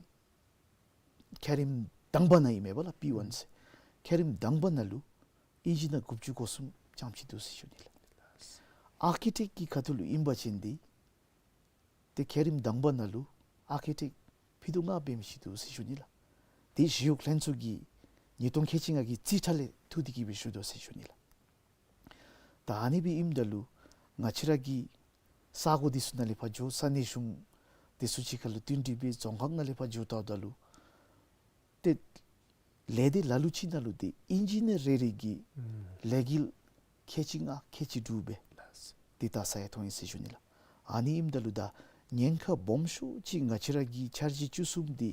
ཁྱེད་རིམ་དང་པ་ནང་ཨིན་མས་པ་ལགས་པི་ཝན་ཟེར། ཁྱེད་རིམ་དང་པ་ནང་ལུ་ཨིན་ཇི་ནིར་དགུ་བཅུ་གོ་གསུམ་ཙམ་ཅིག་འདུག་ཟེར་ཞུ་ནི་ལགས། ཨར་ཀི་ཊེཀ་གི་ཁ་ཐུག་ལུ་ཨིན་པ་ཅིན་འདི་ཏེ་ཁྱེད་རིམ་དང་པ་ནང་ལུ་ཨར་ཀི་ཊེཀ་ཕུད་རྡོག་ལྔ་འབད་མི་ཅིག་འདུག་ཟེར་ཞུ་ནི་ལགས། དེ་ཞི་གཡོག་ལྷན་ཚོགས་ཀྱི་ཉིས་སྟོང་ཁལ་གཅིག་ལྔ་གི་རྩིས་ཁྲ་ལས་བཏུབ་སྟེ་གི་སྦེ་ཞུ་དོ་ཟེར་ཞུ་ནི་ལགས། ད་ཨ་ནི་སྦེ་ཨིནམ་ད་ལུ་ང་བཅས་ར་གི་ས་གོ་འདི་ཚུ་ནང་ལས་ཕར་འགྱོ་ས་གནས་གཞུང་འདི་ཚུ་གཅིག་ཁར་ལུ་བསྟུན་ཏེ་སྦེ་རྫོང་ཁག་ནང་ལས་ཕར་འགྱོ་བལྟཝ་ད་ལུ་ཏེ་ལས་སྡེ་ལ་ལུ་ཅིག་ནང་ལུ་ཏེ་ཨིན་ཇི་ནིར་རེ་རེ་གིས་ཨུམ་ལས་འགུལ་ཁལ་གཅིག་ལྔ་ཁལ་གཅིག་དྲུག་སྦེ་ལགས། ཏེ་བལྟ་ས་ཡང་མཐོང་ཡི་ཟེར་ཞུ་ནི་ལགས། ཨ་ནི་ཨིནམ་ད་ལུ་ད་ཉེན་ཁ་སྦོམ་ཤོས་ཅིག་ང་བཅས་ར་གི་འཆར་གཞི་བཅུ་གསུམ་འདི་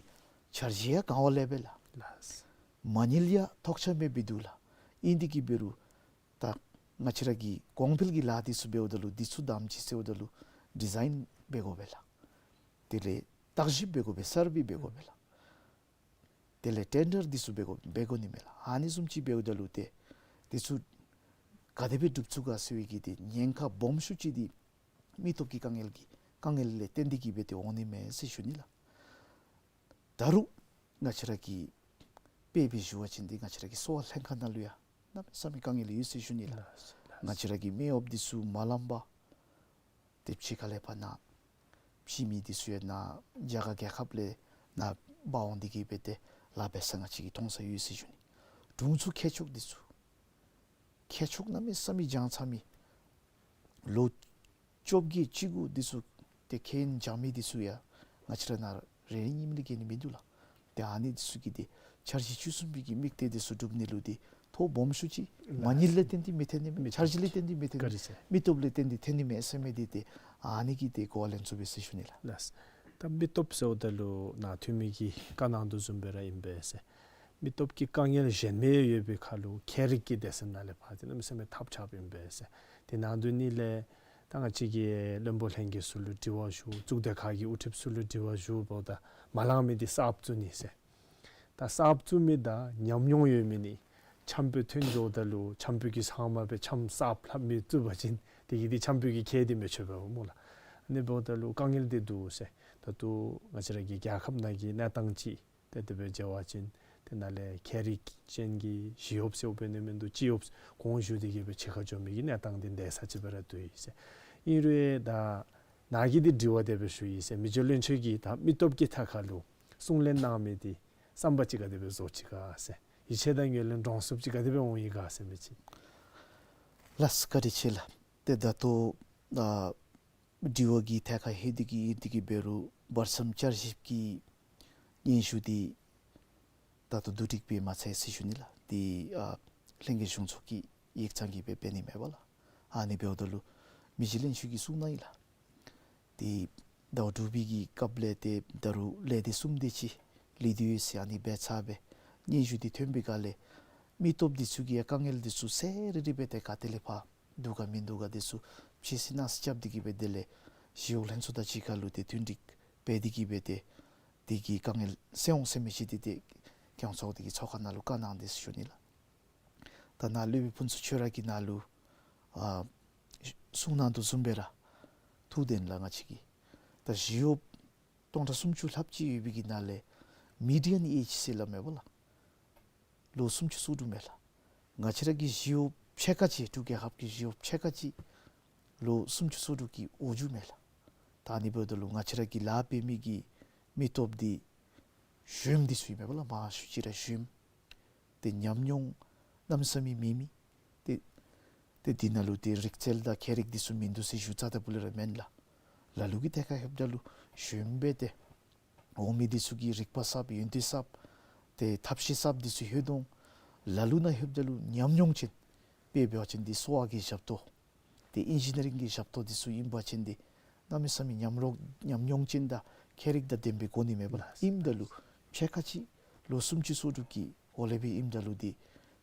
འཆར་གཞི་ཡང་ག་བ་ལས་སྦེ་ལགས། ལགས། མ་དངུལ་ཡང་ཐོགས་ཆགས་མེདཔ་སྦེ་འདུག་ལགས། ཨིན་ཏེ་གི་འབད་རུང་ད་ང་བཅས་ར་གི་གོང་འཕེལ་གྱི་ལཱ་འདི་ཚུ་འབདཝ་ད་ལུ་འདི་ཚུ་དམ་འཛིན་ཟེརཝ་ད་ལུ་ཌི་ཛའིན་འབད་དགོ་པས་ལགས། དེ་ལས་བརྟག་ཞིབ་འབད་དགོ་པས་སར་བེ་འབད་དགོ་པས་ལགས། དེ་ལས་ཊེན་ཌར་འདི་ཚུ་འབད་དགོ་འབད་དགོ་ནི་མས་ལགས། ཨ་ནི་བཟུམ་ཅིག་འབདཝ་ད་ལུ་ཏེ་འདི་ཚུ་ག་དེ་སྦེ་སྒྲུབ་ཚུགས་ག་ཟེར་བའི་གི་ཏེ་ཉེན་ཁ་སྦོམ་ཤོས་ཅིག་འདི་མི་སྟོབས་ཀྱི་དཀའ་ངལ་གྱི་དཀའ་ངལ་ལས་བརྟེན་ཏེ་གི་སྦེ་ཏེ་འོང་ནི་མས་ཟེར་ཞུ་ནི་ལགས། ད་རུང་ང་བཅས་ར་གི་དཔེ་སྦེ་ཞུ་བ་ཅིན་འདི་ང་བཅས་ར་གི་གསོ་བ་ལྷན་ཁག་ནང་ལུ་ཡང་གནམ་མེད་ས་མེད་དཀའ་ངལ་ཡོད་ཟེར་ཞུ་ནི་ལགས། ལགས། ང་བཅས་ར་གི་མི་གཡོགཔ་འདི་ཚུ་མ་ལང་པར་ཏེ་ཕྱི་ཁ་ལས་ཕར་ནཱ་ཕྱི་མི་འདི་ཚུ་ཡང་ནཱ་རྒྱ་གར་རྒྱལ་ཁབ་ལས་ནཱ་འབག་འོང་སྟེ་གི་སྦེ་ཏེ་ལཱ་འབད་ས་ང་བཅས་ཀྱིས་མཐོང་ས་ཡོད་ཟེར་ཞུ་ནི། དྲུང་འཚོ་མཁས་མཆོག་འདི་ཚུ་མཁས་མཆོག་གནམ་མེད་ས་མེད་སྦྱང་ཚར་མི་ལོ་བཅོ་བརྒྱད་བཅུ་དགུ་འདི་ཚུ་ཏེ་མཁས་སྦྱང་མི་འདི་ཚུ་ཡང་ང་བཅས་ར་ནཱ་རེ་རེ་གཉིས་གཉིས་ལས་བརྒལ་ནི་མིན་འདུག་ལགས། ཏེ་ཨ་ནི་འདི་ཚུ་གིས་ཏེ་འཆར་གཞི་བཅུ་གསུམ་པའི་གི་དམིགས་གཏད་འདི་ཚུ་སྒྲུབ་ནི་ལུ་ཏེ་ཐོ་སྦོམ་ཤོས་ཅིག་ལགས། མ་དངུལ་ལས་བརྟེན་ཏེ་མི་ཐོན་ནི་མེད། མི་འཆར་གཞི་ལས་བརྟེན་ཏེ་མི་ཐོན་ནི། ག་རེ་ཟེར། མི་སྟོབས་ལས་བརྟེན་ཏེ་ཐོན་ནི་མས་ཟེར་མི་འདི་ཏེ་ཨ་ནི་གི་ཏེ་གོ་བ་ལེན་ཚུགས་པས་ཟེར་ཞུ་ནི་ལགས། ལགས། ད་མི་སྟོབས་ཟེརཝ་ད་ལུ་ནཱ་འཐུས་མི་གིས་བཀའ་གནང་དོ་བཟུམ་སྦེ་ར་ཨིན་པས་ཟེར། མི་སྟོབས་ཀྱི་དཀའ་ངལ་གཞན་མི་ཡོད་པའི་ཁར་ལུ་ཁྱད་རིག་གི་སྡེ་ཚན་ནང་ལས་ཕར་ཏེ་གནམ་མེད་ས་མེད་ཐབས་ཆགཔ་ཨིན་པས་ཟེར། དེ་ནང་དོན་ནི་ལས་ད་ང་བཅས་ཀྱིས་བློན་པོ་ལྷན་རྒྱས་ཚུ་ལུ་དྲི་བ་ཞུ། གཙུག་སྡེ་ཁག་གི་དབུ་ཁྲིདཔ་ཚུ་ལུ་དྲི་བ་ཞུཝ་ད་མ་ལང་མི་འདི་གསརཔ་བཙུགས་ནི་ཟེར། ད་གསརཔ་བཙུགས་མི་དང་ཉམས་མྱོང་ཡོད་མི་ནི་འཆམ་པོ་ཐོན་འགྱོཝ་ད་ལུ་འཆམ་པོ་གིས་ཚང་མ་སྦེ་འཆམ་གསརཔ་ལྷབ་མི་བཙུགས་པ་ཅིན་དེ་གིས་ཏེ་འཆམ་པོ་གི་ཁེ་འདི་མི་ཆོད་པས་སྨོ་ལགས། ཨ་ནི་འབདཝ་ད་ལུ་དཀའ་ངལ་འདི་འདུག་ཟེར། ད་ལྟོ་ང་བཅས་ར་གི་རྒྱལ་ཁབ་ནང་གི་གནས་སྟངས་ཅིག་ཏེ་དེ་སྦེ་མཇལ་བ་ཅིན་དེ་ནང་ལས་ཁྱད་རིག་ཅན་གྱི་ཞི་གཡོགཔ་ཟེར་འབད་ནི་མིན་འདུག། སྤྱི་གཡོགཔ་གོང་ཞུ་སྟེ་གི་སྦེ་ཕྱི་ཁར་འགྱོ་མི་གི་གནས་སྟངས་འདི་འདས་ས་ཅིག་སྦེ་ར་འདུག་ཟེར། ཨིན་རུང་ད་ནཱ་གིས་འདི་དྲི་བ་དེ་སྦེ་ཞུ་ཡི་ཟེར། མི་རྗེ་བློན་ཆེན་གྱིས་ད་མི་སྟོབས་ཀྱི་ཐད་ཁར་ལུ་གསུང་གླེང་གནང་མི་འདི་བསམ་པ་ཅིག་ག་དེ་སྦེ་བཟོ་ཅི་ག་ཟེར། ཡིད་ཆེས་དང་ངོས་ལེན་འདྲོངས་སུ་ཅིག་ག་དེ་སྦེ་འོང་ཡི་ག་ཟེར་མི་ཅིག། ལགས་བཀའ་དྲིན་ཆེ་ལགས། ཏེ་ད་ལྟོ་ཨ་དྲི་བ་གི་ཐད་ཁར་ལྷོད་དེ་གི་ཨིན་ཏེ་གི་འབད་རུང་བར་མཚམས་བསྐྱར་ཞིབ་ཀྱི་སྙན་ཞུ་འདི་ད་ལྟོ་བསྡུ་སྒྲིག་འབད་མ་ཚར་ཟེར་ཞུ་ནི་ལགས། འདི་ཨ་ལྷན་རྒྱས་གཞུང་ཚོགས་ཀྱི་ཡིག་ཚང་གིས་སྦེ་འབད་ནི་མས་པ་ལགས། ཨ་ནི་འབདཝ་ད་ལུ་མི་རྗེ་བློན་ཆེན་གྱིས་གསུང་གནང་ཡི་ལགས། ཏེ་ཟླཝ་དྲུག་པའི་གི་སྐབས་ལས་ཏེ་ད་རུང་ལས་སྡེ་གསུམ་དེ་ཅིག་ལས་སྡེ་ཡོད་ཟེར་ཨ་ནི་འབད་ཚར་སྦེ་སྙན་ཞུ་འདི་ཐོན་པའི་སྒང་ལས་མི་སྟོབས་འདི་ཚུ་གི་ཡང་དཀའ་ངལ་འདི་ཚུ་གསལ་རི་རི་སྦེ་ཏེ་ག་ཏེ་ལས་ཕར་འདུག་ག་མིན་འདུག་ག་འདི་ཚུ་ཕྱེ་སི་ནང་སི་རྐྱབ་སྟེ་གི་སྦེ་དེ་ལས་ཞི་གཡོག་ལྷན་ཚོགས་དང་གཅིག་ཁར་ལུ་ཏེ་བསྟུན་སྒྲིག་འབད་དེ་གི་སྦེ་ཏེ་ དེ་གི་དཀའ་ངལ་སེལ་འོང་ཟེར་མི་ཅིག་འདི་ཏེ་རྒྱལ་ཡོངས་ཚོགས་སྡེ་གི་ཚོགས་ཁང་ནང་ལུ་བཀའ་གནང་སྟེ་ཟེར་ཞུ་ནི་ལགས། ད་ནཱ་སློབ་དཔོན་ཕུན་ཚོགས་ཆོས་ར་གིས་ནཱ་ལུ་ཨ་གསུང་གནང་དོ་བཟུམ་སྦེ་ར་ཐུགས་བདེན་ལགས། ང་བཅས་ཀྱི་ད་ཞི་གཡོགཔ་སྟོང་ཕྲག་སུམ་ཅུ་ལྷགཔ་ཅིག་ཡོད་པའི་གི་ནང་ལས་མི་ཌི་ཡཱན་ཨེཇ་ཟེར་སླབ་མས་པ་ལགས། ལོ་སུམ་ཅུ་སོ་དྲུག་མས་ལགས། ང་བཅས་ར་གི་ཞི་གཡོགཔ་ཕྱེད་ཀ་ཅིག་འབྲུག་རྒྱལ་ཁབ་ཀྱི་ཞི་གཡོགཔ་ཕྱེད་ཀ་ཅིག་ལོ་སུམ་ཅུ་སོ་དྲུག་གི་འོག་འགྱོཝ་མས་ལགས། ད་ཨ་ནི་འབདཝ་ད་ལུ་ང་བཅས་ར་གི་ལཱ་འབད་མི་གི་མི་སྟོབས་འདི་གཞོནམ་འདི་ཚུ་ཨིན་མས་པ་ལགས། མང་ཤོས་ཅིག་ར་གཞོནམ། ཏེ་ཉམས་མྱོང་གནམ་མེད་ས་མེད་མེད་མི། ཏེ་ཏེ་འདི་ནང་ལུ་ཏེ་རིག་རྩལ་དང་མཁས་རིག་འདི་ཚུ་མིན་འདུག་ཟེར་ཞུ་རྩ་དང་པོ་ལས་ར་མེན་ལགས། ལ་ལུ་གིས་ཐད་ཁར་ལྷོདཔ་ད་ལུ་གཞོནམ་སྦེ་ཏེ་འོང་མི་འདི་ཚུ་གིས་རིག་པ་གསརཔ་ཡོན་ཏན་གསརཔ་ཏེ་ཐབས་ཤེས་གསརཔ་འདི་ཚུ་ལྷོད་འོང་། ལ་ལུ་ནང་ལྷོདཔ་ད་ལུ་ཉམས་མྱོང་ཅན་དཔེ་འབད་བ་ཅིན་འདི་གསོ་བ་གི་ཞབས་ཏོག་ཏེ་ཨིན་ཇི་ནི་རིང་གི་ཞབས་ཏོག་འདི་ཚུ་ཨིན་པ་ཅིན་འདི་གནམ་མེད་ས་མེད་ཉམས་རོགས་ཉམས་མྱོང་ཅན་དང་མཁས་རིག་དང་ལྡན་པའི་སྒོ་ནས་མས་པ་ལགས། ཨིནམ་ད་ལུ་ཕྱེད་ཀ་ཅིག་ལོ་སུམ་ཅུ་སོ་དྲུག་གི་འོག་ལས་སྦེ་ཨིནམ་ད་ལུ་འདི་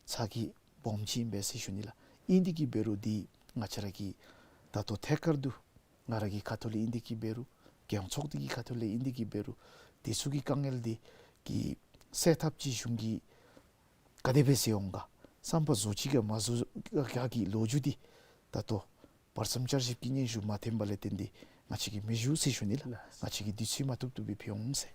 ཚ་གྱང་སྦོམ་ཅིག་ཨིན་པས་ཟེར་ཞུ་ནི་ལགས། ཨིན་དེ་གིས་འབད་རུང་འདི་ང་བཅས་ར་གི་ད་ལྟོ་ཐད་ཀར་དུ་ང་ར་གི་ཁ་ཐུག་ལས་ཨིན་དེ་གིས་འབད་རུང་རྒྱལ་ཡོངས་ཚོགས་སྡེ་གི་ཁ་ཐུག་ལས་ཨིན་དེ་གིས་འབད་རུང་འདི་ཚུ་གི་དཀའ་ངལ་འདི་གི་སེལ་ཐབས་ཅིག་གཞུང་གིས་ག་དེ་སྦེ་མཛད་འོང་ག་བསམ་པ་བཟོ་ཅི་ག་མ་བཟོ་ག་གི་ལོ་རྒྱུས་འདི་ད་ལྟོ་བར་མཚམས་བསྐྱར་ཞིབ་ཀྱི་སྙན་ཞུ་མ་ཐོན་པ་ལས་བརྟེན་ཏེ་ང་བཅས་ཀྱིས་མི་ཞུ་ཟེར་ཞུ་ནི་ལགས། ལགས། ང་བཅས་ཀྱིས་དུས་ཚོད་མ་ཐུབ་ཐུབ་སྦེ་ཕུལ་འོང་ཟེར།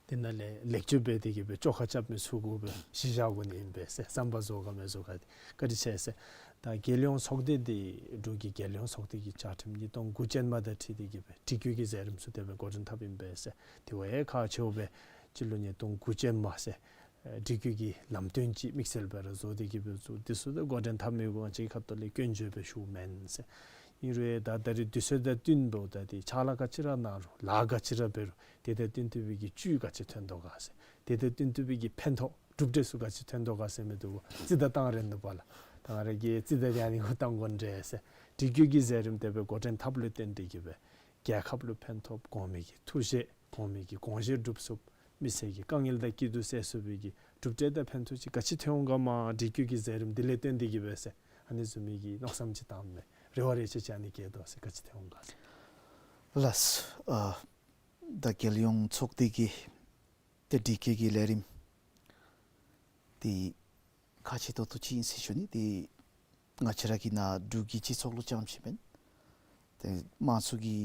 དེ་ནང་ལས་ལེགས་བཅོས་འབད་དེ་གིས་སྦེ་བཅོ་ཁ་རྐྱབ་མི་ཚུ་གུ་སྦེ་གཞི་བཞག་དགོ་ནི་ཨིན་པས་ཟེར། བསམ་པ་བཟོ་ག་མི་བཟོ་ག་འདི་བཀའ་དྲིན་ཆེ་ཟེར། ད་རྒྱལ་ཡོངས་ཚོགས་སྡེ་འདི་འབྲུག་གི་རྒྱལ་ཡོངས་ཚོགས་སྡེ་གི་བཅའ་ཁྲིམས་ཉིས་སྟོང་དགུ་ཅན་མ་དང་འཁྲིལ་ཏེ་གིས་སྦེ་སྒྲིག་བཀོད་ཀྱི་མཛད་རིམ་ཚུ་དེ་སྦེ་འགོ་འདྲེན་འཐབ་ཨིན་པས་ཟེར། དེ་བ་ཡང་ཁག་ཆེཝ་སྦེ་སྤྱི་ལོ་ཉིས་སྟོང་དགུ་ཅན་མ་ཟེར་ཨེ་སྒྲིག་བཀོད་ཀྱི་ལམ་སྟོན་ཅིག་དམིགས་བསལ་སྦེ་ར་བཟོ་སྟེ་གིས་སྦེ་བཟོ། འདི་ཚུ་ད་འགོ་འདྲེན་འཐབ་མི་གུ་ང་བཅས་ཁ་ཐུག་ལས་སྐྱོན་བརྗོད་འབད་ཞུཝ་མེན་ཟེར། ཨིན་རུང་ད་ད་རེས་དུས་ཚོད་དང་བསྟུན་འབདཝ་ད་འདི་ཕྱག་ལཱ་ག་ཅི་ར་གནང་རུང་ལཱ་ག་ཅི་ར་འབད་རུང་དེ་དང་བསྟུན་ཏེ་སྦེ་གི་བཅུད་ག་ཅི་ཐོན་དོ་ག་ཟེར། དེ་དང་བསྟུན་ཏེ་སྦེ་གི་ཕན་ཐོགས་གྲུབ་འབྲས་ཚུ་ག་ཅི་ཐོན་དོ་ག་ཟེར་མི་འདི་གུ་རྩིས་ད་བཏང་རན་ནུག་པ་ལགས། ད་ང་ར་གིས་རྩིས་ད་ཡང་ནི་གུ་བཏང་དགོ་འདྲས་ཟེར། སྒྲིག་བཀོད་ཀྱི་མཛད་རིམ་དེ་སྦེ་འགོ་འདྲེན་འཐབ་ལུ་བརྟེན་ཏེ་གིས་སྦེ་རྒྱལ་ཁབ་ལུ་ཕན་ཐོགས། གོང་མའི་གི་ཐུགས་བཞེད་གོང་མའི་གི་དགོངས་བཞེད་སྒྲུབ་ཚུགསཔ། མི་སེར་གྱི་དཀའ་ངལ་དང་སྐྱིད་སྡུག་སེལ་ཚུགས་པའི་གི་གྲུབ་འབྲས་དང་ཕན་ཐོགས་ཅིག་ག་ཅི་ཐོན་འོང་ག་མ་སྒྲིག་བཀོད་ཀྱི་མཛད་རིམ་འདི་ལས་བརྟེན་ཏེ་གིས་སྦེ་ཟེར། ཨ་ནི་བཟུམ་མའི་གི་མནོ་བསམ་ཅིག་བཏངམ་མས། རེ་བ་རེ་ཆེ་ཅིག་ཨ་ནི་བསྐྱེད་དོ་ཟེར། ག་ཅི་ཐོན་འོང་ག་ཟེར། ལགས། ཨ་ད་རྒྱལ་ཡོངས་ཚོགས་སྡེ་གི་ཏེ་སྒྲིག་བཀོད་ཀྱི་ལས་རིམ་འདི་ཁག་ཆེ་ཏོག་ཏོ་ཅིག་ཨིན་ཟེར་ཞུ་ནི། ཏེ་ང་བཅས་ར་གི་ནཱ་འབྲུག་གི་སྤྱི་ཚོགས་ལུ་རྐྱངམ་ཅིག་མེན། ཏེ་དམངས་གཙོ་གི་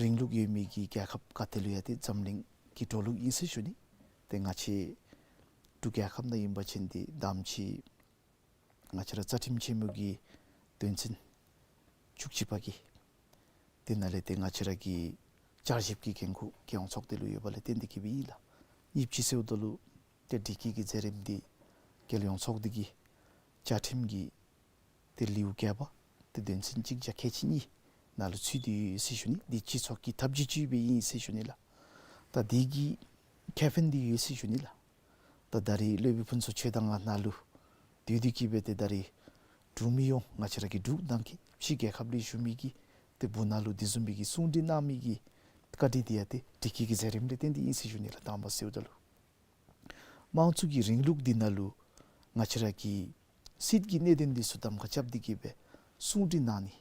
རིང་ལུགས་ཡོད་མི་གི་རྒྱལ་ཁབ་ག་ཏེ་ལུ་ཡང་ཏེ་འཛམ་གླིང་གི་འགྲོ་ལུགས་ཨིན་ཟེར་ཞུ་ནི། ཏེ་ང་བཅས་འབྲུག་རྒྱལ་ཁབ་ནང་ཨིན་པ་ཅིན་འདི་དམ་ཅིག་ང་བཅས་ར་རྩ་ཁྲིམས་ཆེན་མོ་གི་དོན་ཚན་བཅུ་གཅིག་པ་གི་དེ་ནང་ལས་ཏེ་ང་བཅས་ར་གི་བསྐྱར་ཞིབ་ཀྱི་འགན་ཁུར་རྒྱལ་ཡོངས་ཚོགས་སྡེ་ལུ་ཡོད་པ་ལས་བརྟེན་ཏེ་གིས་སྦེ་ཨིན་ལགས། གཉིས་ཅིག་ཟེརཝ་ད་ལུ་ཏེ་སྒྲིག་བཀོད་ཀྱི་མཛད་རིམ་འདི་རྒྱལ་ཡོངས་ཚོགས་སྡེ་གི་བཅའ་ཁྲིམས་ཀྱི་ཏེ་ལེའུ་བརྒྱད་པ་ཏེ་དོན་ཚན་གཅིག་བརྒྱ་ཁལ་གཅིག་གཉིས་ནང་ལུ་ཚུད་དེ་ཡོད་ཟེར་ཞུ་ནི། འདི་སྤྱི་ཚོགས་ཀྱི་ཐབས་བྱུས་ཅིག་སྦེ་ཨིན་ཟེར་ཞུ་ནི་ལགས། ད་འདི་གི་ཁེ་ཕན་འདི་ཡོད་ཟེར་ཞུ་ནི་ལགས། ད་ད་རེས་སློབ་དཔོན་ཕུན་ཚོགས་ཁྱོད་དང་ང་ནཱ་ལུ་སྡོད་དེ་གིས་སྦེ་ཏེ་ད་རེས་འབྲུག་མི་ཡོངས་ང་བཅས་ར་གི་འབྲུག་ནང་གི་ཕྱི་རྒྱལ་ཁབ་ལུ་བཞུགས་མི་གི་ཏེ་སྦུག་ནང་ལུ་དེ་བཟུམ་མའི་གི་གསུང་གྲོས་གནང་མི་གི་བཀའ་དྲིན་འདི་ཡང་ཏེ་སྒྲིག་བཀོད་ཀྱི་མཛད་རིམ་ལས་བརྟེན་ཏེ་ཨིན་ཟེར་ཞུ་ནི་ལགས། དང་པ་ཟེརཝ་ད་ལུ་དམངས་གཙོ་གི་རིང་ལུགས་འདི་ནང་ལུ་ང་བཅས་ར་གི་སྲིད་ཀྱི་གནད་དོན་འདི་ཚུ་གདམ་ཁ་རྐྱབ་སྟེ་གིས་སྦེ་གསུང་གྲོས་གནང་ནི་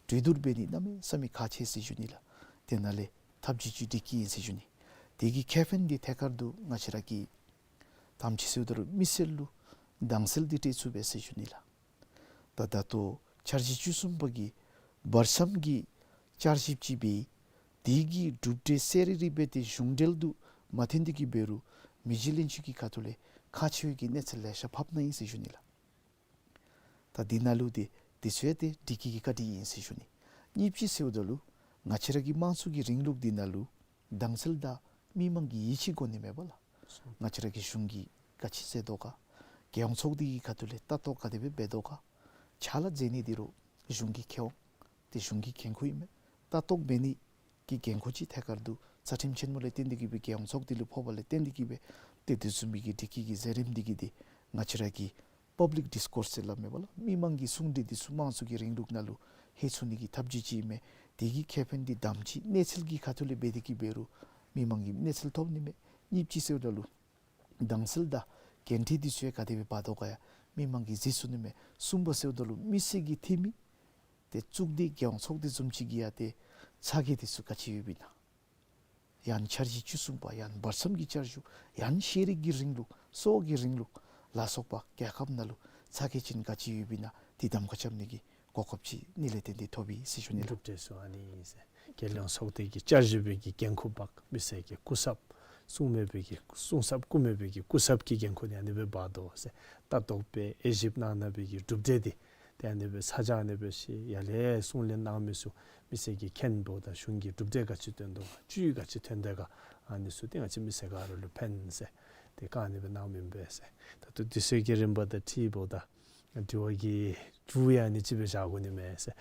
གྲོས་བསྡུར་འབད་ནི་གནམ་མེད་ས་མེད་ཁག་ཆེ་ཟེར་ཞུ་ནི་ལགས། དེ་ནང་ལས་ཐབས་བྱུས་ཅིག་སྒྲིག་བཀོད་ཨིན་ཟེར་ཞུ་ནི། དེ་གི་ཁེ་ཕན་འདི་ཐད་ཀར་དུ་ང་བཅས་ར་གི་དམ་ཅིག་ཟེརཝ་ད་ལུ་མི་སེར་ལུ་དྭངས་གསལ་འདི་སྤྲོད་ཚུགས་པས་ཟེར་ཞུ་ནི་ལགས། ད་ད་ལྟོ་འཆར་གཞི་བཅུ་གསུམ་པ་གི་བར་མཚམས་ཀྱི་བསྐྱར་ཞིབ་ཅིག་འབད་དེ་གི་གྲུབ་འབྲས་གསལ་རི་རི་སྦེ་ཏེ་གཞུང་འབྲེལ་དུ་མ་ཐོན་ཏེ་གིས་འབད་རུང་མི་རྗེ་ལྷན་ཚོགས་ཀྱི་ཁ་ཐུག་ལས་ཁག་ཆེ་བའི་གི་གནས་ཚུལ་ལེ་ཤ་ཕབ་གནང་ཡི་ཟེར་ཞུ་ནི་ལགས། ད་འདི་ནང་ལུ་ཏེ་འདི་ཚུ་ཡང་ཏེ་སྒྲིག་བཀོད་ཀྱི་བཀའ་དྲིན་ཨིན་ཟེར་ཞུ་ནི། གཉིས་པ་ཅིག་ཟེརཝ་ད་ལུ་ང་བཅས་ར་གི་དམངས་གཙོ་གི་རིང་ལུགས་འདི་ནང་ལུ་དྭངས་གསལ་དང་མི་མང་གིས་ཡིད་ཆེས་དགོ་ནི་མས་པ་ལགས། ང་བཅས་ར་གི་གཞུང་གིས་ག་ཅི་མཛད་དོ་ག། རྒྱལ་ཡོངས་ཚོགས་སྡེ་གི་ཁ་ཐུག་ལས་ལྟ་རྟོག་ག་དེ་སྦེ་འབད་དོ་ག། ཕྱག་ལཱ་མཛད་ནི་འདི་རུང་གཞུང་གིས་ཁེ་འོང་། ཏེ་གཞུང་གི་འགན་ཁུར་ཨིན་མས། ལྟ་རྟོག་འབད་ནི་གི་འགན་ཁུར་ཅིག་ཐད་ཀར་དུ་རྩ་ཁྲིམས་ཆེན་མོ་ལས་བརྟེན་ཏེ་གིས་སྦེ་རྒྱལ་ཡོངས་ཚོགས་སྡེ་ལུ་ཕོགཔ་ལས་བརྟེན་ཏེ་གིས་སྦེ་ཏེ་དེ་བཟུམ་མའི་གི་སྒྲིག་བཀོད་ཀྱི་མཛད་རིམ་འདི་གིས་ཏེ་ང་བཅས་ར་གི་པབ་ལིཀ་ཌིས་ཀོརསི་ཟེར་སླབ་མས་པ་ལགས། མི་མང་གི་གསུང་གྲོས་འདི་ཚུ་དམངས་གཙོ་གི་རིང་ལུགས་ནང་ལུ་ལྷོད་ཚུགས་ནི་གི་ཐབས་བྱུས་ཅིག་ཨིན་མས། དེ་གི་ཁེ་ཕན་འདི་དམ་ཅིག་གནས་ཚུལ་གྱི་ཁ་ཐུག་ལས་འབད་དེ་གིས་འབད་རུང་མི་མང་གིས་གནས་ཚུལ་ཐོབ་ནི་མས། གཉིས་པ་ཅིག་ཟེརཝ་ད་ལུ་དྭངས་གསལ་དང་འགན་འཁྲི་འདི་ཚུ་ཡང་ག་དེ་སྦེ་འབག་དོ་ག་ཡང་མི་མང་གིས་གཟིགས་ཚུགས་ནི་མས། གསུམ་པ་ཟེརཝ་ད་ལུ་མི་སེར་གྱི་འཐུས་མི་ཏེ་གཙུག་སྡེ་རྒྱལ་ཡོངས་ཚོགས་སྡེ་བཟུམ་ཅིག་གི་ཡང་ཏེ་ཚ་གྱང་འདི་ཚུ་ག་ཅི་ཡོདཔ་ཨིན་ན། ཡང་འཆར་གཞི་བཅུ་གསུམ་པ་ཡང་བར་མཚམས་ཀྱི་བསྐྱར་ཞུ་ཡང་ཤེས་རིག་གི་རིང་ལུགས་སྲོལ་གྱི་རིང་ལུགས་ལ་སོགས་པ་རྒྱལ་ཁབ་ནང་ལུ་ཚ་གྱང་ཅན་ག་ཅི་ཡོདཔ་ཨིན་ན་དེ་གདམ་ཁ་རྐྱབ་ནི་གི་གོ་སྐབས་ཅིག་ཨ་ནི་ལས་བརྟེན་ཏེ་ཐོབ་ཡི་ཟེར་ཞུ་ནི་ལགས། གྲུབ་འབྲས་ཚུ་ཨ་ནི་ཨིན་ཟེར། རྒྱལ་ཡོངས་ཚོགས་སྡེ་གི་བསྐྱར་ཞུ་འབད་གི་འགན་ཁུར་འབག་མི་སེར་གྱི་སྐུ་ཚབ་གསུང་མེད་པའི་གི་གསུང་ཚབ་སྐུ་མེད་པའི་གི་སྐུ་ཚབ་ཀྱི་འགན་ཁུར་ཨ་ནི་སྦེ་འབག་དོ་ཟེར། ལྟ་རྟོག་འབད་དབྱེ་ཞིབ་གནང་གནང་བའི་གི་གྲུབ་འབྲས་འདི་ཏེ་ཨ་ནི་སྦེ་ཚ་གྱང་ཨ་ནི་སྦེ་ཞི་ཡར་ལས་གསུང་གླེང་གནང་མི་ཚུ་མི་སེར་གྱིས་མཁྱེན་འབདཝ་ད་གཞུང་གིས་གྲུབ་འབྲས་ག་ཅི་བཏོན་དོ་ག་བཅུད་ག་ཅི་ཐོན་དོ་ག་ཨ་ནི་ཚུ་ཏེ་ང་བཅས་མི་སེར་ག་ར་ལུ་ཕན་ཟེར་ཏེ་ག་ཨ་ནི་སྦེ་གནང་མི་ཨིན་པས་ཟེར། ད་ལྟོ་དུས་ཚོད་ཀྱི་རིམ་པ་དང་འཁྲིལཝ་ད་དྲི་བ་གི་མཇུག་ཡང་ཨ་ནི་ཅིག་སྦེ་བཞག་དགོ་ནི་མས་ཟེར།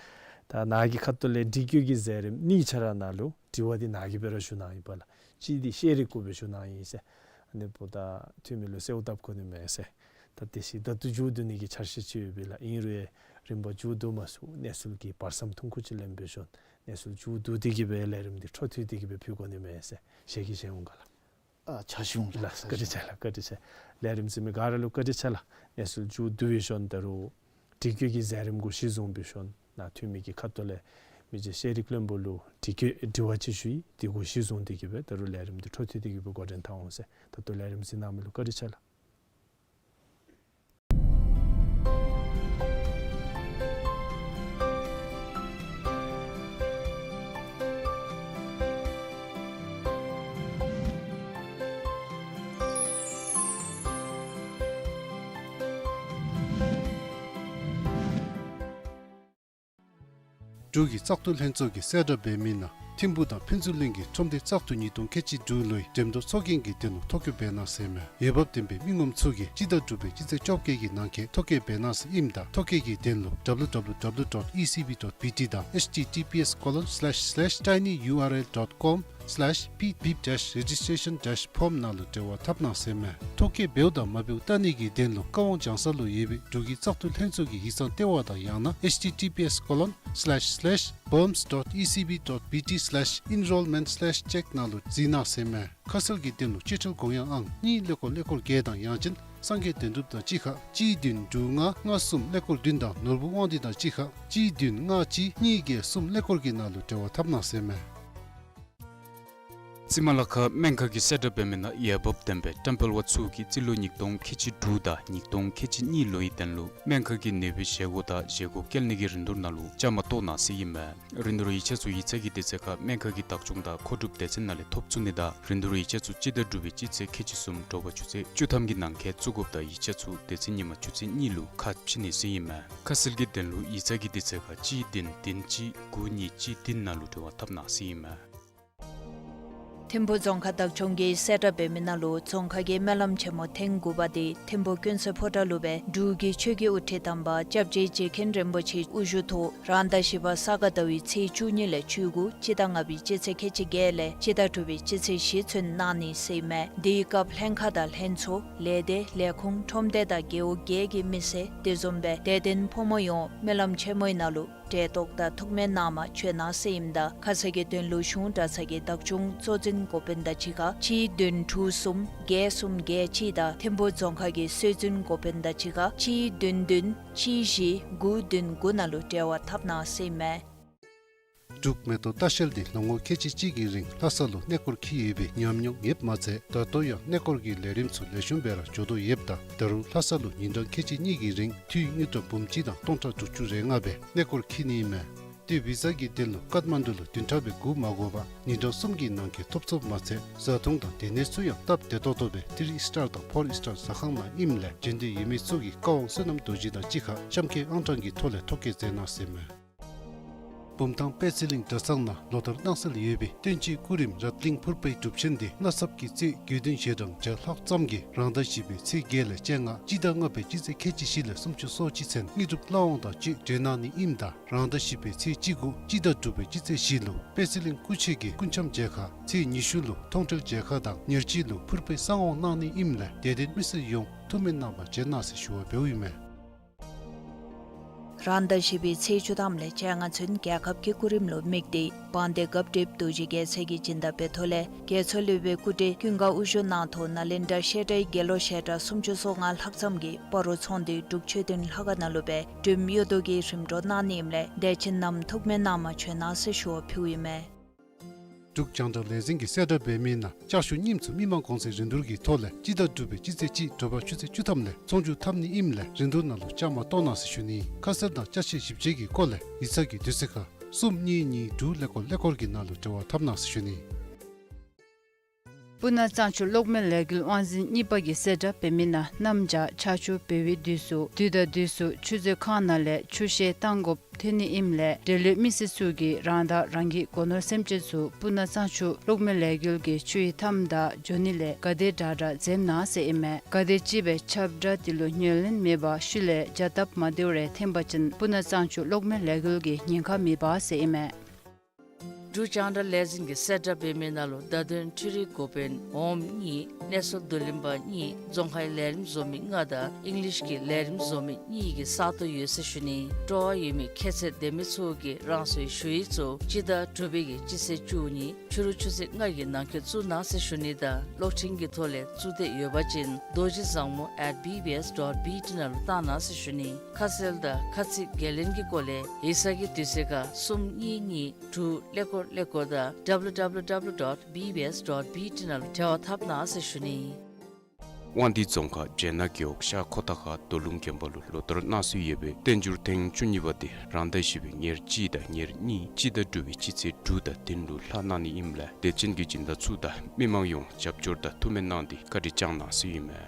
ད་ནཱ་གི་ཁ་ཐུག་ལས་སྒྲིག་བཀོད་ཀྱི་མཛད་རིམ་གཉིས་ཆ་ར་ནང་ལུ་དྲི་བ་འདི་ནཱ་གིས་སྦེ་ར་ཞུ་གནང་ཡི་པ་ལགས། གཅིག་འདི་ཤེས་རིག་གུ་སྦེ་ཞུ་གནང་ཡི་ཟེར། ཨ་ནི་འབདཝ་ད་འཐུས་མི་ལུ་གསོལཝ་བཏབ་དགོ་ནི་མས་ཟེར། ད་དེ་ཅིག་ད་ལྟོ་མཇུག་བསྡུ་ནི་གི་འཆར་གཞི་ཅིག་ཡོད་པས་ལགས། ཨིན་རུང་རིམ་པ་མཇུག་བསྡུ་མ་ཚུགས་གནས་ཚུལ་གྱི་བར་མཚམས་ཐུང་ཀུ་ཅིག་ལེན་འབད་ཞིནམ་གནས་ཚུལ་མཇུག་བསྡུ་སྟེ་གི་སྦེ་ལས་རིམ་འདི་འཕྲོ་མཐུད་དེ་གི་སྦེ་ཕུལ་དགོ་ནི་མས་ཟེར་ཞལ་གྱིས་བཞེས་འོང་ག་ལགས། ཨ་ཕྱག་ཞུ་འོང་ལགས། ལགས་བཀའ་དྲིན་ཆེ་ལགས། བཀའ་དྲིན་ཆེ། ལས་རིམ་གཟིགས་མི་ག་ར་ལུ་བཀའ་དྲིན་ཆེ་ལགས། གནས་ཚུལ་མཇུག་བསྡུ་བའི་ཤུལ་ད་རུང་སྒྲིག་བཀོད་ཀྱི་མཛད་རིམ་གུ་གཞི་བཟུང་བའི་ཤུལ་ནཱ་འཐུས་མི་གི་ཁ་ཐུག་ལས་མི་རྗེ་ཤེས་རིག་བློན་པོ་ལུ་དྲི་བཀོད་དྲི་བ་ཅིག་ཞུ་ཡི། དེ་གུ་གཞི་བཟུང་སྟེ་གི་སྦེ་ད་རུང་ལས་རིམ་འདི་འཕྲོ་མཐུད་དེ་གི་སྦེ་འགོ་འདྲེན་འཐབ་འོང་ཟེར། ད་ལྟོ་ལས་རིམ་གཟིགས་གནང་མི་ལུ་བཀའ་དྲིན་ཆེ་ལགས། འབྲུག་གི་བཙག་འཐུ་ལྷན་ཚོགས་ཀྱིས་གསལ་བསྒྲགས་འབད་མི་ནང་ཐིམ་ཕུག་དང་ཕུན་ཚོགས་གླིང་གི་ཁྲོམ་སྡེ་བཙག་འཐུ་ཉིས་སྟོང་ཁལ་གཅིག་དྲུག་ལོའི་འགྲེམས་སྟོན་ཚོགས་རྒྱན་གྱི་དོན་ལུ་ཐོ་བཀོད་འབད་གནང་ཟེར་མས། འོས་འབབ་ལྡན་པའི་མི་ངོམ་ཚུ་གིས་སྤྱི་ཟླ་དྲུག་པའི་སྤྱི་ཚེས་བཅོ་བརྒྱད་ཀྱི་ནང་འཁོད་ཐོ་བཀོད་འབད་གནང་ཟེར་ཨིནམ་ད་ཐོ་བཀོད་ཀྱི་དོན་ལུ་W W W dot E C B dot B T དང་H T T P S colon slash slash tinyurl dot com slash pip dash registration dash form ནང་ལུ་འབྲེལ་བ་འཐབ་གནང་ཟེར་མས། ཐོ་བཀོད་འབདཝ་དང་མ་འབདཝ་བལྟ་ནི་གི་དོན་ལུ་ཀ་ཝང་ལྗང་ས་ལུ་ཡོད་པའི་འབྲུག་གི་བཙག་འཐུ་ལྷན་ཚོགས་ཀྱི་ཡིག་ཚང་ལྟེ་བ་དང་ཡང་ན་H T T P S colon slash slash bums dot E C B dot B T slash enrollment slash check ནང་ལུ་གཟིགས་གནང་ཟེར་མས། ཁ་གསལ་གྱི་དོན་ལུ་སྤྱོད་ཁྲལ་དགོངས་ཡངས་ཨང་གཉིས་ཀླད་ཀོར་ཀླད་ཀོར་བརྒྱད་དང་ཡང་ཅིན་སངས་རྒྱས་དོན་གྲུབ་དང་གཅིག་ཁར་གཅིག་བདུན་དྲུག་ལྔ་ལྔ་གསུམ་ཀླད་ཀོར་བདུན་དང་ནོར་བུ་དབང་འདུས་དང་གཅིག་ཁར་གཅིག་བདུན་ལྔ་གཅིག་གཉིས་བརྒྱད་གསུམ་ཀླད་ཀོར་གྱི་ནང་ལུ་འབྲེལ་བ་འཐབ་གནང་ཟེར་མས། རྩིས་མ་ལག་ཁང་སྨན་ཁང་གིས་གསལ་བསྒྲགས་འབད་མི་ནང་འོས་འབབ་ལྡན་པའི་ཏེམ་པལ་བ་ཚུ་གིས་རྩིས་ལོ་ཉིས་སྟོང་ཁལ་གཅིག་དྲུག་དང་ཉིས་སྟོང་ཁལ་གཅིག་གཉིས་ལོའི་དོན་ལུ་སྨན་ཁང་གི་ནུས་པའི་བཞེས་སྒོ་དང་བཞེས་སྒོ་བཀལ་ནི་གི་རིན་བསྡུར་ནང་ལུ་བཅའ་མར་གཏོགས་གནང་ཟེར་ཨིན་མས། རིན་བསྡུར་ཡིག་ཆ་ཚུ་ཡིག་ཚང་གི་དུས་ཚོད་ཁར་སྨན་ཁང་གི་བདག་སྐྱོང་དང་མཁོ་སྒྲུབ་སྡེ་ཚན་ནང་ལས་ཐོབ་ཚུགས་ནི་དང་རིན་བསྡུར་ཡིག་ཆ་ཚུ་སྤྱི་ཟླ་དྲུག་པའི་སྤྱི་ཚེས་ཁལ་གཅིག་གསུམ་དྲོ་པ་ཆུ་ཚོད་བཅུ་ཐམ་གྱི་ནང་འཁོད་བཙུགས་དགོཔ་དང་ཡིག་ཆ་ཚུ་དེ་ཚེ་ཉིན་མ་ཆུ་ཚོད་གཉིས་ལུ་ཁ་ཕྱེ་ནི་ཟེར་ཨིན་མས། ཁ་གསལ་གྱི་དོན་ལུ་ཡིག་ཚང་གི་དུས་ཚོད་ཁར་གཅིག་བདུན་བདུན་གཅིག་དགུ་གཉིས་གཅིག་བདུན་ནང་ལུ་འབྲེལ་བ་འཐབ་གནང་ཟེར་ཨིན་མས། ཐིམ་ཕུ་རྫོང་ཁག་བདག་སྐྱོང་གིས་གསལ་བསྒྲགས་འབད་མི་ནང་ལུ་རྫོང་ཁག་གི་སྨོན་ལམ་ཆེན་མོ་ཐེངས་དགུ་པ་འདི་ཐིམ་ཕུ་ཀུན་གསལ་ཕོ་བྲང་ལུ་སྦེ་འབྲུག་གི་ཆོས་ཀྱི་དབུ་ཁྲིད་དམ་པ་སྐྱབས་རྗེ་རྗེ་མཁན་རིན་པོ་ཆེ་དབུ་བཞུགས་ཐོག་རང་ཟླ་བཞི་པ་ས་ག་ཟླ་བའི་ཚེས་བཅུ་གཉིས་ལས་བཅུ་དགུ་སྤྱི་ཟླ་ལྔ་པའི་སྤྱི་ཚེས་ཁལ་གཅིག་བརྒྱད་ལས་སྤྱི་ཟླ་དྲུག་པའི་སྤྱི་ཚེས་བཞི་ཚུན་གནང་ནི་ཟེར་ཨིན་མས། དེའི་སྐབས་ལྷན་ཁག་དང་ལྷན་ཚོགས་ལས་སྡེ་ལས་ཁུངས་ཁྲོམ་སྡེ་དང་རྒེད་འོག་བརྒྱད་ཀྱི་མི་སེར་དེ་བཟུམ་སྦེ་དད་ལྡན་ཕོ་མོ་ཡོངས་སྨོན་ལམ་ཆེན་མོའི་ནང་ལུ་གྲལ་གཏོགས་དང་ཐུགས་སྨོན་གནང་མ་བྱོན་གནང་ཟེར་ཨིནམ་ད་ཁ་གསལ་གྱི་དོན་ལུ་གཞུང་གྲྭ་ཚང་གི་བདག་སྐྱོང་གཙོ་འཛིན་འགོ་དཔོན་དང་གཅིག་ཁར་གཅིག་བདུན་དྲུག་གསུམ་བརྒྱད་གསུམ་བརྒྱད་གཅིག་དང་ཐིམ་ཕུ་རྫོང་ཁག་གི་སྲོལ་འཛིན་འགོ་དཔོན་དང་གཅིག་ཁར་གཅིག་བདུན་བདུན་གཅིག་བཞི་དགུ་བདུན་དགུ་ནང་ལུ་འབྲེལ་བ་འཐབ་གནང་ཟེར་ཨིན་མས། འབྲུག་མེ་ཏོག་ལྟ་བཤལ་འདི་ལོ་ངོ་ཁལ་གཅིག་གཅིག་གི་རིང་ལྷ་ས་ལུ་གནས་སྐོར་འཁྱིད་ཡོད་པའི་ཉམས་མྱོང་ཡོདཔ་མ་ཚད་ད་ལྟོ་ཡང་གནས་སྐོར་གྱི་ལས་རིམ་ཚུ་ལེགས་ཤོམ་སྦེ་ར་འགྱོ་དོ་ཡོདཔ་ད་ད་རུང་ལྷ་ས་ལུ་ཉིན་གྲངས་ཁལ་གཅིག་གཉིས་ཀྱི་རིང་འཐུས་དངུལ་ཀྲམ་འབུམ་གཅིག་དང་སྟོང་ཕྲག་དྲུག་ཅུ་རེ་ལྔ་སྦེ་གནས་སྐོར་འཁྱིད་ནི་ཨིན་མས། ཏེ་བི་ཟ་གི་དོན་ལུ་ཀཏ་མན་ཌུ་ལུ་བདུན་ཕྲག་སྦེ་སྒུག་མ་དགོ་པར་ཉིན་གྲངས་གསུམ་གྱི་ནང་འཁོད་ཐོབ་ཚུགསཔ་མ་ཚད་བཟའ་འཐུང་དང་སྡོད་གནས་ཚུ་ཡང་སྟབས་བདེ་ཏོག་ཏོ་སྦེ་ཐི་རི་ཨིསི་ཊར་དང་ཕོར་ཨིསི་ཊར་ཟ་ཁང་ནང་ཨིནམ་ལས་འབྱོན་འདོད་ཡོད་མི་ཚུ་གིས་བཀའ་དབང་བསོད་ནམས་རྡོ་རྗེ་དང་གཅིག་ཁར་གཤམ་འཁོད་ཨང་གྲངས་ཀྱི་ཐོག་ལས་ཐོ་བཀོད་མཛད་གནང་ཟེར་མས། བུམ་ཐང་པད་ཚལ་གླིང་གྲྭ་ཚང་ནང་ལོ་ལྟར་གནང་སྲོལ་ཡོད་པའི་བསྟན་བཅོས་སྐུ་རིམ་རཏ་གླིང་ཕུར་པའི་སྒྲུབ་ཆེན་འདི་གནའ་ཚབ་ཀྱི་རྩིས་དགེ་འདུན་ཞལ་གྲངས་བརྒྱ་ལྷག་ཙམ་གྱིས་རང་ཟླ་བཞི་པའི་ཚེས་བརྒྱད་ལས་བཅོ་ལྔ་སྤྱི་ཟླ་ལྔ་པའི་སྤྱི་ཚེས་ཁལ་གཅིག་བཞི་ལས་སུམ་ཅུ་སོ་གཅིག་ཚུན་དངོས་གྲུབ་བླ་དབང་དང་བཅས་གྲོལ་གནང་ནི་ཨིནམ་ད་རང་ཟླ་བཞི་པའི་ཚེས་བཅུ་དགུ་སྤྱི་ཟླ་དྲུག་པའི་སྤྱི་ཚེས་བཞི་ལུ་པད་ཚལ་གླིང་སྐུ་མཆེད་ཀྱི་སྐུ་འཆམ་མཇལ་ཁ་ཚེས་ཉི་ཤུ་ལུ་མཐོང་གྲོལ་མཇལ་ཁ་དང་ཉེར་གཅིག་ལུ་ཕུར་པའི་གསང་དབང་གནང་ནི་ཨིནམ་ལས་དད་ལྡན་མི་སེར་ཡོངས་ཐུགས་སྨོན་གནང་བར་བྱོན་གནང་ཟེར་ཞུ་བ་འབདཝ་ཨིན་མས། རང་ཟླ་བཞི་པའི་ཚེས་བཅུ་ཐམ་ལས་བཅོ་ལྔ་ཚུན་རྒྱལ་ཁབ་ཀྱི་སྐུ་རིམ་ལུ་དམིགས་ཏེ་དཔལ་ལྡན་སྐབས་སྒྲིབ་རྡོ་རྗེ་རྒྱལ་མཚན་གྱི་སྦྱིན་བདག་འབད་ཐོག་ལས་རྒྱལ་མཚན་སློབ་དཔོན་སྐུ་བགྲེས་ཀུན་དགའ་དབུ་བཞུགས་གནང་ཐོག་ནཱ་ལེནྡྲ་བཤད་གྲྭའི་དགེ་སློབ་བཤད་གྲྭ་སུམ་ཅུ་སོ་ལྔ་ལྷག་ཙམ་གྱིས་སྤ་རོ་ཚོང་འདུས་འབྲུག་ཆོས་ལྡན་ལྷ་ཁང་ནང་ལུ་སྦེ་སྒྲོལམ་གཡུ་མདོག་གི་རིམ་གྲོ་གནང་ནི་ཨིནམ་ལས་དད་ཅན་རྣམས་ཐུགས་སྨོན་གནང་མ་བྱོན་གནང་ཟེར་ཞུ་བ་ཕུལཝ་ཨིན་མས། འབྲུག་རྒྱང་བསྒྲགས་ལས་འཛིན་གྱིས་གསལ་བསྒྲགས་འབད་མི་ནང་ལྕགས་ཞུ་རྙིངམ་ཚུ་མི་མང་གོང་ཚད་རིན་བསྡུར་གྱི་ཐོག་ལས་སྤྱི་ཟླ་དྲུག་པའི་སྤྱི་ཚེས་གཅིག་དྲོ་པ་ཆུ་ཚོད་བཅུ་ཐམ་ལས་ཚོང་བསྒྱུར་འཐབ་ནི་ཨིནམ་ལས་རིན་བསྡུར་ནང་ལུ་བཅའ་མར་གཏོགས་གནང་ཟེར་ཞུ་ནི། ཁ་གསལ་དང་ཅ་ཆས་ཞིབ་དཔྱད་ཀྱི་སྐོར་ལས་ཡིག་ཚང་གི་དུས་ཚོད་ཁར་གསུམ་གཉིས་གཉིས་དྲུག་ཀླད་ཀོར་ཀླད་ཀོར་གྱི་ནང་ལུ་འབྲེལ་བ་འཐབ་གནང་ཟེར་ཞུ་ནི། སྤུ་ན་གཙང་ཆུ་གློག་མེ་ལས་འགུལ་དབང་འཛིན་གཉིས་པ་གིས་གསལ་བསྒྲགས་འབད་མི་ནང་གནམ་བྱཱར་ཆར་ཆུ་འབབ་པའི་དུས་སུ་དུས་དང་དུས་སུ་ཆུ་མཛོད་ཁང་ནང་ལས་ཆུ་བཤལ་བཏང་དགོཔ་ཐོན་ནི་ཨིནམ་ལས་འབྲེལ་ཡོད་མི་སེར་ཚུ་གིས་རང་དང་རང་གི་སྒོ་ནོར་སེམས་ཅན་ཚུ་སྤུ་ན་གཙང་ཆུ་གློག་མེ་ལས་འགུལ་གྱི་ཆུའི་མཐའམ་དང་འགྱོ་ནི་ལས་ག་དེ་དྲག་དྲག་འཛེམ་གནང་ཟེར་ཨིན་མས། ག་དེ་ཅིག་སྦེ་ཁྱབ་བསྒྲགས་དེ་ལུ་ཉན་ལེན་མེད་པར་ཤུལ་ལས་བྱ་སྟབས་མ་བདེཝ་རེ་འཐོན་པ་ཅིན་སྤུ་ན་གཙང་ཆུ་གློག་མེ་ལས་འགུལ་གྱི་ཉེན་ཁ་མེདཔ་ཟེར་ཨིན་མས། འབྲུག་རྒྱང་བསྒྲགས་ལས་འཛིན་གྱིས་གསལ་བསྒྲགས་འབད་མི་ནང་ལུ་བརྡ་དོན་འཕྲུལ་རིག་འགོ་དཔོན་འོགམ་གཉིས་གནས་ཚུལ་བསྡུ་ལེན་པ་གཉིས་རྫོང་ཁའི་ལས་རིམ་བཟོ་མི་ལྔ་དང་ཨིང་ལིཤ་གི་ལས་རིམ་བཟོ་མི་གཉིས་ཀྱི་ས་སྟོང་ཡོད་ཟེར་ཞུ་ནི། སྤྲོ་བ་ཡོད་མི་ཁྱད་ཚད་ལྡན་མི་ཚུ་གིས་རང་སོའི་ཞུ་ཡིག་ཚུ་སྤྱི་ཟླ་དྲུག་པའི་གི་སྤྱི་ཚེས་བཅུ་གཉིས་ཕྱི་རུ་ཆུ་ཚོད་ལྔ་གི་ནང་འཁོད་བཙུགས་གནང་ཟེར་ཞུ་ནི་དང་གློག་འཕྲིན་གྱི་ཐོག་ལས་བཙུགས་འདོད་ཡོད་པ་ཅིན་རྡོ་རྗེ་བཟང་མོ་at B B S dot B T ནང་ལུ་བཏང་གནང་ཟེར་ཞུ་ནི། ཁ་གསལ་དང་ཁ་ཚིག་འགན་ལེན་གྱི་སྐོར་ལས་ཡིག་ཚང་གི་དུས་ཚོད་ཁར་གསུམ་གཉིས་གཉིས་དྲུག་ཀླད་ཀོར་ཀླད་ཀོར་དང་W W W dot B B S dot B T ནང་ལུ་འབྲེལ་བ་འཐབ་གནང་ཟེར་ཞུ་ནི། དབང་འདུས་རྫོང་ཁག་བྱེ་ནག་རྒེད་འོག་ཤར་ཁོ་ཐང་ཁ་རྡོ་ལུང་དགོན་པ་ལུ་ལོ་ལྟར་གནང་སྲོལ་ཡོད་པའི་བསྟན་འགྱུར་ཐེངས་བཅུ་གཉིས་པ་དེ་རང་ཟླ་བཞི་པའི་ཉེར་གཅིག་དང་ཉེར་གཉིས་སྤྱི་ཟླ་དྲུག་པའི་སྤྱི་ཚེས་དྲུག་དང་བདུན་ལུ་ལྷག་གནང་ནི་ཨིནམ་ལས་དད་ཅན་གྱི་སྦྱིན་བདག་ཚུ་དང་མི་མང་ཡོངས་རྒྱབ་སྐྱོར་དང་ཐུགས་སྨོན་གནང་སྟེ་བཀའ་དྲིན་བསྐྱང་གནང་ཟེར་ཨིན་མས།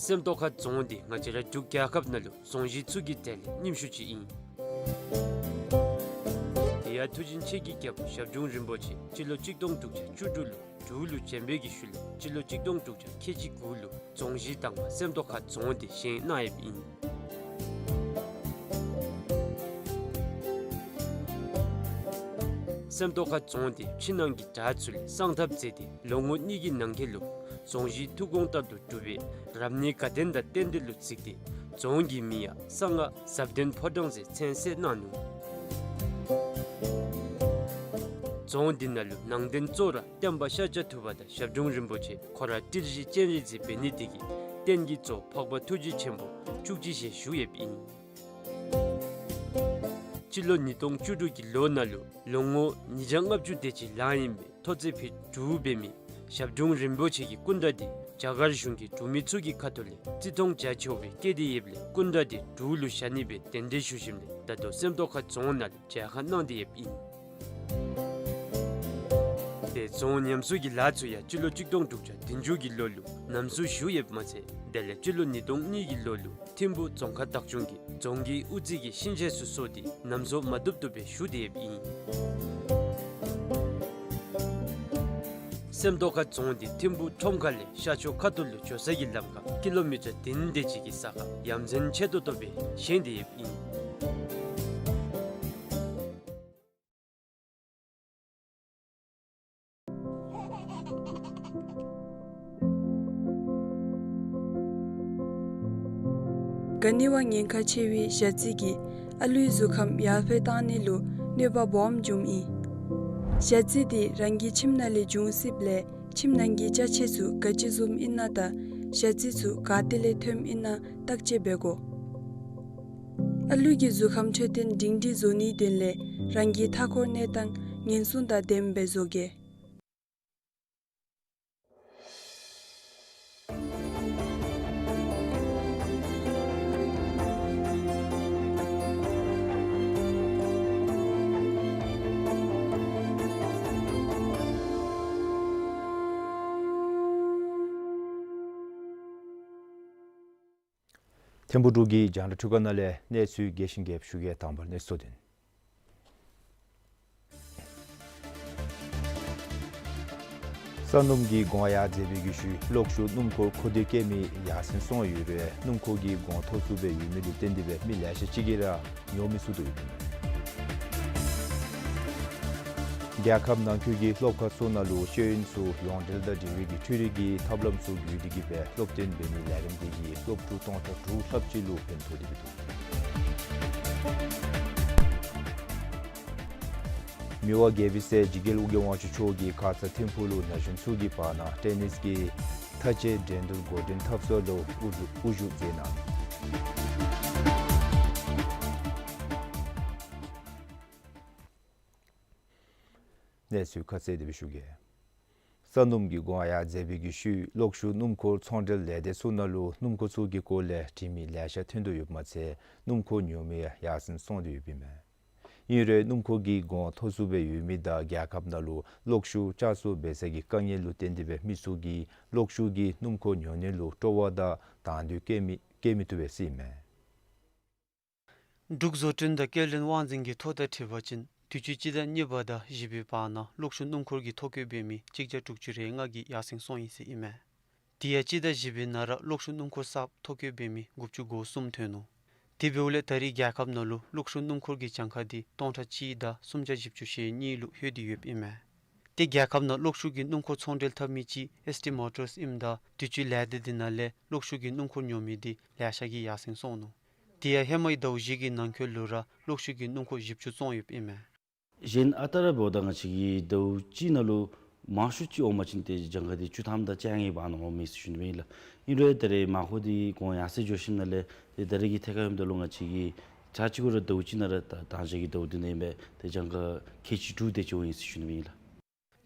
སེམས་རྟོགས་ཁ་རྫོང་འདི་ང་བཅས་ར་འབྲུག་རྒྱལ་ཁབ་ནང་ལུ་རྫོང་གཞི་ཚུ་གི་གྲས་ལས་རྙིངམ་ཤོས་ཅིག་ཨིན། དེ་ཡང་མཐུ་ཆེན་ཆེ་གི་རྒྱལ་པོ་ཞབས་དྲུང་རིན་པོ་ཆེ་སྤྱི་ལོ་གཅིག་སྟོང་དྲུག་བརྒྱ་བཅུ་དྲུག་ལུ་འབྲུག་ལུ་བྱོན་པའི་གི་ཤུལ་ལུ་སྤྱི་ལོ་གཅིག་སྟོང་དྲུག་བརྒྱ་ཁལ་གཅིག་དགུ་ལུ་རྫོང་གཞི་དང་པ་སེམས་རྟོགས་ཁ་རྫོང་འདི་བཞེངས་གནང་ཡོདཔ་ཨིན། སེམས་རྟོགས་ཁ་རྫོང་འདི་ཕྱི་ནང་གི་བྲག་ཚུ་ལས་གསང་ཐབས་མཛད་དེ་ལོ་ངོ་གཉིས་ཀྱི་ནང་འཁོད་ལུ་རྫོང་གཞི་ཐུགས་དགོངས་ལྟར་དུ་གྲུབ་པའི་རབ་གནས་དགའ་ལྡན་དང་རྟེན་འབྲེལ་ལུ་གཟིགས་ཏེ་རྫོང་གི་མིང་ཡང་གསང་སྔགས་ཟབ་ལྡན་ཕོ་བྲང་ཟེར་མཚན་གསོལ་གནང་ནུག། རྫོང་འདི་ནང་ལུ་ནང་རྟེན་གཙོ་བོ་ར་སྟོན་པ་ཤཱཀྱ་ཐུབ་པ་དང་ཞབས་དྲུང་རིན་པོ་ཆེ་ཁོ་ར་ཏིལ་བཞི་སྤྱན་རས་གཟིགས་འབད་ནི་དེ་གིས་རྟེན་གྱི་གཙོ་འཕགས་པ་ཐུགས་རྗེ་ཆེན་པོ་བཅུ་གཅིག་ཞལ་བཞུགས་ཡོདཔ་ཨིན། སྤྱི་ལོ་ཉིས་སྟོང་བཅུ་དྲུག་གི་ལོ་ནང་ལུ་ལོ་ངོ་ཉིས་བརྒྱ་ལྔ་བཅུ་དེ་ཅིག་ལང་ཡི་མི་ཐོག་བརྩེགས་ཕུད་དྲུག་འབད་མི་ཞབས་དྲུང་རིན་པོ་ཆེ་གི་སྐུ་འདྲ་འདི་རྒྱ་གར་གཞུང་གིས་འབྲུག་མི་ཚུ་གི་ཁ་ཐུག་ལས་བརྩི་མཐོང་བྱ་ཆོག་པའི་བཀོད་དེ་ཡོདཔ་ལས་སྐུ་འདྲ་འདི་འབྲུག་ལུ་བཞག་ནི་སྦེ་གདན་འདྲེན་ཞུ་ཞིནམ་ལས་ད་ལྟོ་སེམས་རྟོགས་ཁ་རྫོང་ནང་ལུ་མཇལ་ཁ་གནང་སྟེ་ཡོདཔ་ཨིན། དེ་རྫོང་ཉམས་གསོ་གི་ལཱ་ཚུ་ཡང་སྤྱི་ལོ་གཅིག་སྟོང་དྲུག་བརྒྱ་བདུན་ཅུ་གི་ལོ་ལུ་ཉམས་གསོ་ཞུ་ཡོདཔ་མ་ཚད་དེ་ལས་སྤྱི་ལོ་ཉིས་སྟོང་གཉིས་ཀྱི་ལོ་ལུ་ཐིམ་ཕུག་རྫོང་ཁག་བདག་སྐྱོང་གིས་རྫོང་གི་དབུ་རྩེ་གི་གཤིན་ཆས་ཚུ་བཟོ་སྟེ་ཉམས་གསོ་མ་བཏུབ་བཏུབ་སྦེ་ཞུ་སྟེ་ཡོདཔ་ཨིན། སེམས་རྟོགས་ཁ་རྫོང་འདི་ཐིམ་ཕུག་ཁྲོམ་ཁ་ལས་ཤར་ཕྱོགས་ཁ་ཐུག་ལུ་འགྱོ་ས་གི་ལམ་ཁར་ཀི་ལོ་མི་ཊར་བདུན་དེ་ཅིག་གི་ས་ཁར་ཡ་མཚན་ཆེ་ཏོག་ཏོ་སྦེ་བཞེངས་ཏེ་ཡོདཔ་ཨིན། ག་ནི་བ་ཉེན་ཁ་ཆེ་བའི་ཞ་རྩི་གིས་ཨ་ལུའི་གཟུགས་ཁམས་ཡར་འཕེལ་གཏང་ནི་ལུ་གནོད་པ་སྦོམ་འབྱུངམ་ཨིན། ཞ་རྩི་འདི་རང་གི་ཁྱིམ་ནང་ལས་འབྱུང་སྲིདཔ་ལས་ཁྱིམ་ནང་གི་ཅ་ཆས་ཚུ་ག་ཅི་བཟུམ་ཨིན་ན་དང་ཞ་རྩི་ཚུ་ག་ཏེ་ལས་ཐོནམ་ཨིན་ན་བརྟག་དཔྱད་འབད་དགོ། ཨ་ལུ་གི་གཟུགས་ཁམས་འཕྲོད་བསྟེན་སྒྲིང་སྒྲིང་བཟོ་ནིའི་དོན་ལས་རང་གི་མཐའ་འཁོར་གནས་སྟངས་ཉེན་སྲུང་དང་ལྡནམ་སྦེ་བཟོ་གེ། ཐིམ་ཕུག་འབྲུག་གི་རྒྱང་བསྒྲགས་འཕྲུལ་ཁང་ནང་ལས་གནས་ཚུལ་རྒྱས་ཤིང་རྒྱསཔ་ཞུ་གེ། དང་པ་ར་གནས་ཚུལ་དོན། ས་སྣུམ་གྱི་གོང་ཡར་འཛེགས་པའི་གི་ཤུལ་གློག་ཤུགས་སྣུམ་འཁོར་མཁོ་འདོད་བསྐྱེད་མི་ཡར་སེང་སོང་ཡོད་རུང་སྣུམ་འཁོར་གྱི་གོང་མཐོ་སུ་སྦེ་ཡོད་མི་ལུ་བརྟེན་ཏེ་སྦེ་མི་ལེ་ཤ་ཅིག་གིས་ར་ཉོ་མི་ཚུགས་དོ་ཡོདཔ་ཨིན། རྒྱལ་ཁབ་ནང་འཁོད་ཀྱི་སློབ་ཁག་ཚུ་ནང་ལུ་ཤེས་ཡོན་ཚུ་ཡོངས་འབྲེལ་དང་འབྲེལ་བའི་གི་འཕྲུལ་རིག་གི་ཐབས་ལམ་ཚུ་བརྒྱུད་དེ་གིས་སྦེ་སློབ་སྟོན་འབད་ནིའི་ལས་རིམ་དེ་གིས་སློབ་ཕྲུག་སྟོང་ཕྲག་དྲུག་ལྷགཔ་ཅིག་ལུ་ཕན་ཐོགས་ཏེ་འདུག། མི་དབང་རྒྱལ་པོའི་སྲས་འཇིགས་རྒྱལ་ཨོ་རྒྱན་དབང་ཕྱུག་མཆོག་གིས་ཁ་ཙ་ཐིམ་ཕུག་ལུ་ན་གཞོན་ཚུ་གི་བར་ན་ཊེ་ནིས་ཀྱི་མཐའ་དཔྱད་འགྲན་བསྡུར་འགོ་འདྲེན་འཐབ་ས་ལུ་དབུ་བཞུགས་དབུ་བཞུགས་མཛད་གནང་། གནས་ཚུལ་ཁ་གསལ་དེ་སྦེ་ཞུ་གེ། ས་སྣུམ་གྱི་གོང་ཡར་འཛེགས་པའི་གི་ཤུལ་གློག་ཤུགས་སྣུམ་འཁོར་ཚོང་འབྲེལ་ལས་སྡེ་ཚུ་ནང་ལུ་སྣུམ་འཁོར་ཚུ་གི་སྐོར་ལས་དྲི་མི་ལེ་ཤ་ཐོན་དོ་ཡོདཔ་མ་ཚད་སྣུམ་འཁོར་ཉོ་མི་ཡང་ཡར་སེང་སོང་སྟེ་ཡོདཔ་ཨིན་མས། ཨིན་རུང་སྣུམ་འཁོར་གྱི་གོང་མཐོ་སུ་སྦེ་ཡོད་མི་དང་རྒྱལ་ཁབ་ནང་ལུ་གློག་ཤུགས་བསྐྱར་གསོ་འབད་ས་གི་དཀའ་ངལ་ལུ་བརྟེན་ཏེ་སྦེ་མི་ཚུ་གིས་གློག་ཤུགས་ཀྱི་སྣུམ་འཁོར་ཉོ་ནི་ལུ་སྤྲོ་བ་དང་དང་འདོད་བསྐྱེད་མི་བསྐྱེད་མི་ཐུབ་པས་ཟེར་ཨིན་མས། འབྲུག་བཟོ་སྐྲུན་དང་སྐྱེལ་འདྲེན་དབང་འཛིན་གྱི་ཐོ་དང་འཁྲིལ་བ་ཅིན་དུས་ཅི་སྤྱི་ཟླ་གཉིས་པ་དང་བཞི་པའི་བར་ན་གློག་ཤུགས་སྣུམ་འཁོར་གྱི་ཐོ་བཀོད་འབད་མི་གཅིག་བརྒྱ་དྲུག་ཅུ་རེ་ལྔ་གིས་ཡར་སེང་སོང་ཡི་ཟེར་ཨིན་མས། དེ་ཡང་སྤྱི་ཟླ་བཞི་པའི་ནང་ར་གློག་ཤུགས་སྣུམ་འཁོར་གསརཔ་ཐོ་བཀོད་འབད་མི་དགུ་བཅུ་གོ་གསུམ་ཐོན་ནུག། དེ་འབདཝ་ལས་ད་རེས་རྒྱལ་ཁབ་ནང་ལུ་གློག་ཤུགས་སྣུམ་འཁོར་གྱི་གྱངས་ཁ་དེ་སྟོང་ཕྲག་གཅིག་དང་སུམ་བརྒྱ་བཞི་བཅུ་ཞེ་གཉིས་ལུ་ལྷོད་དེ་ཡོདཔ་ཨིན་མས། ཏེ་རྒྱལ་ཁབ་ནང་གློག་ཤུགས་ཀྱི་སྣུམ་འཁོར་ཚོང་འབྲེལ་འཐབ་མི་གཅིག་ཨེསི་ཊི་མོ་ཊརསི་ཨིནམ་ད་དུས་ཅི་ལས་སྡེ་དེ་ནང་ལས་གློག་ཤུགས་ཀྱི་སྣུམ་འཁོར་ཉོ་མི་དེ་ལེ་ཤ་གིས་ཡར་སེང་སོང་ནུག། དེ་ཡང་ཧེ་མའི་ཟླཝ་བཞི་གི་ནང་འཁོད་ལུ་ར་གློག་ཤུགས་ཀྱི་སྣུམ་འཁོར་བཞི་བཅུ་བཙོང་ཡོདཔ་ཨིན་མས། གཞན་ཨ་རྟག་ར་འབདཝ་ད་ང་བཅས་ཀྱི་ཟླཝ་གཅིག་ནང་ལུ་མང་ཤོས་ཅིག་འོང་པ་ཅིན་ཏེ་གྱངས་ཁ་དེ་བཅུ་ཐམ་དང་བཅོ་ལྔའི་བར་ན་འོང་མས་ཟེར་ཞུ་ནི་ཨིན་ལགས། ཨིན་རུང་ད་རེས་མར་ཁུ་དེ་གོང་ཡར་སེང་འགྱོ་ཞིནམ་ལས་ཏེ་ད་རེས་ཀྱི་ཐད་ཁར་འབདཝ་ད་ལུ་ང་བཅས་ཀྱི་ཆ་གཅིག་གུ་ར་ཟླཝ་གཅིག་ནང་ར་ད་དང་ཞག་གི་ཟླཝ་དེ་ནང་ཨིན་པས། ཏེ་གྱངས་ཁ་ཁལ་གཅིག་དྲུག་དེ་ཅིག་འོང་ཡི་ཟེར་ཞུ་ནི་ཨིན་ལགས།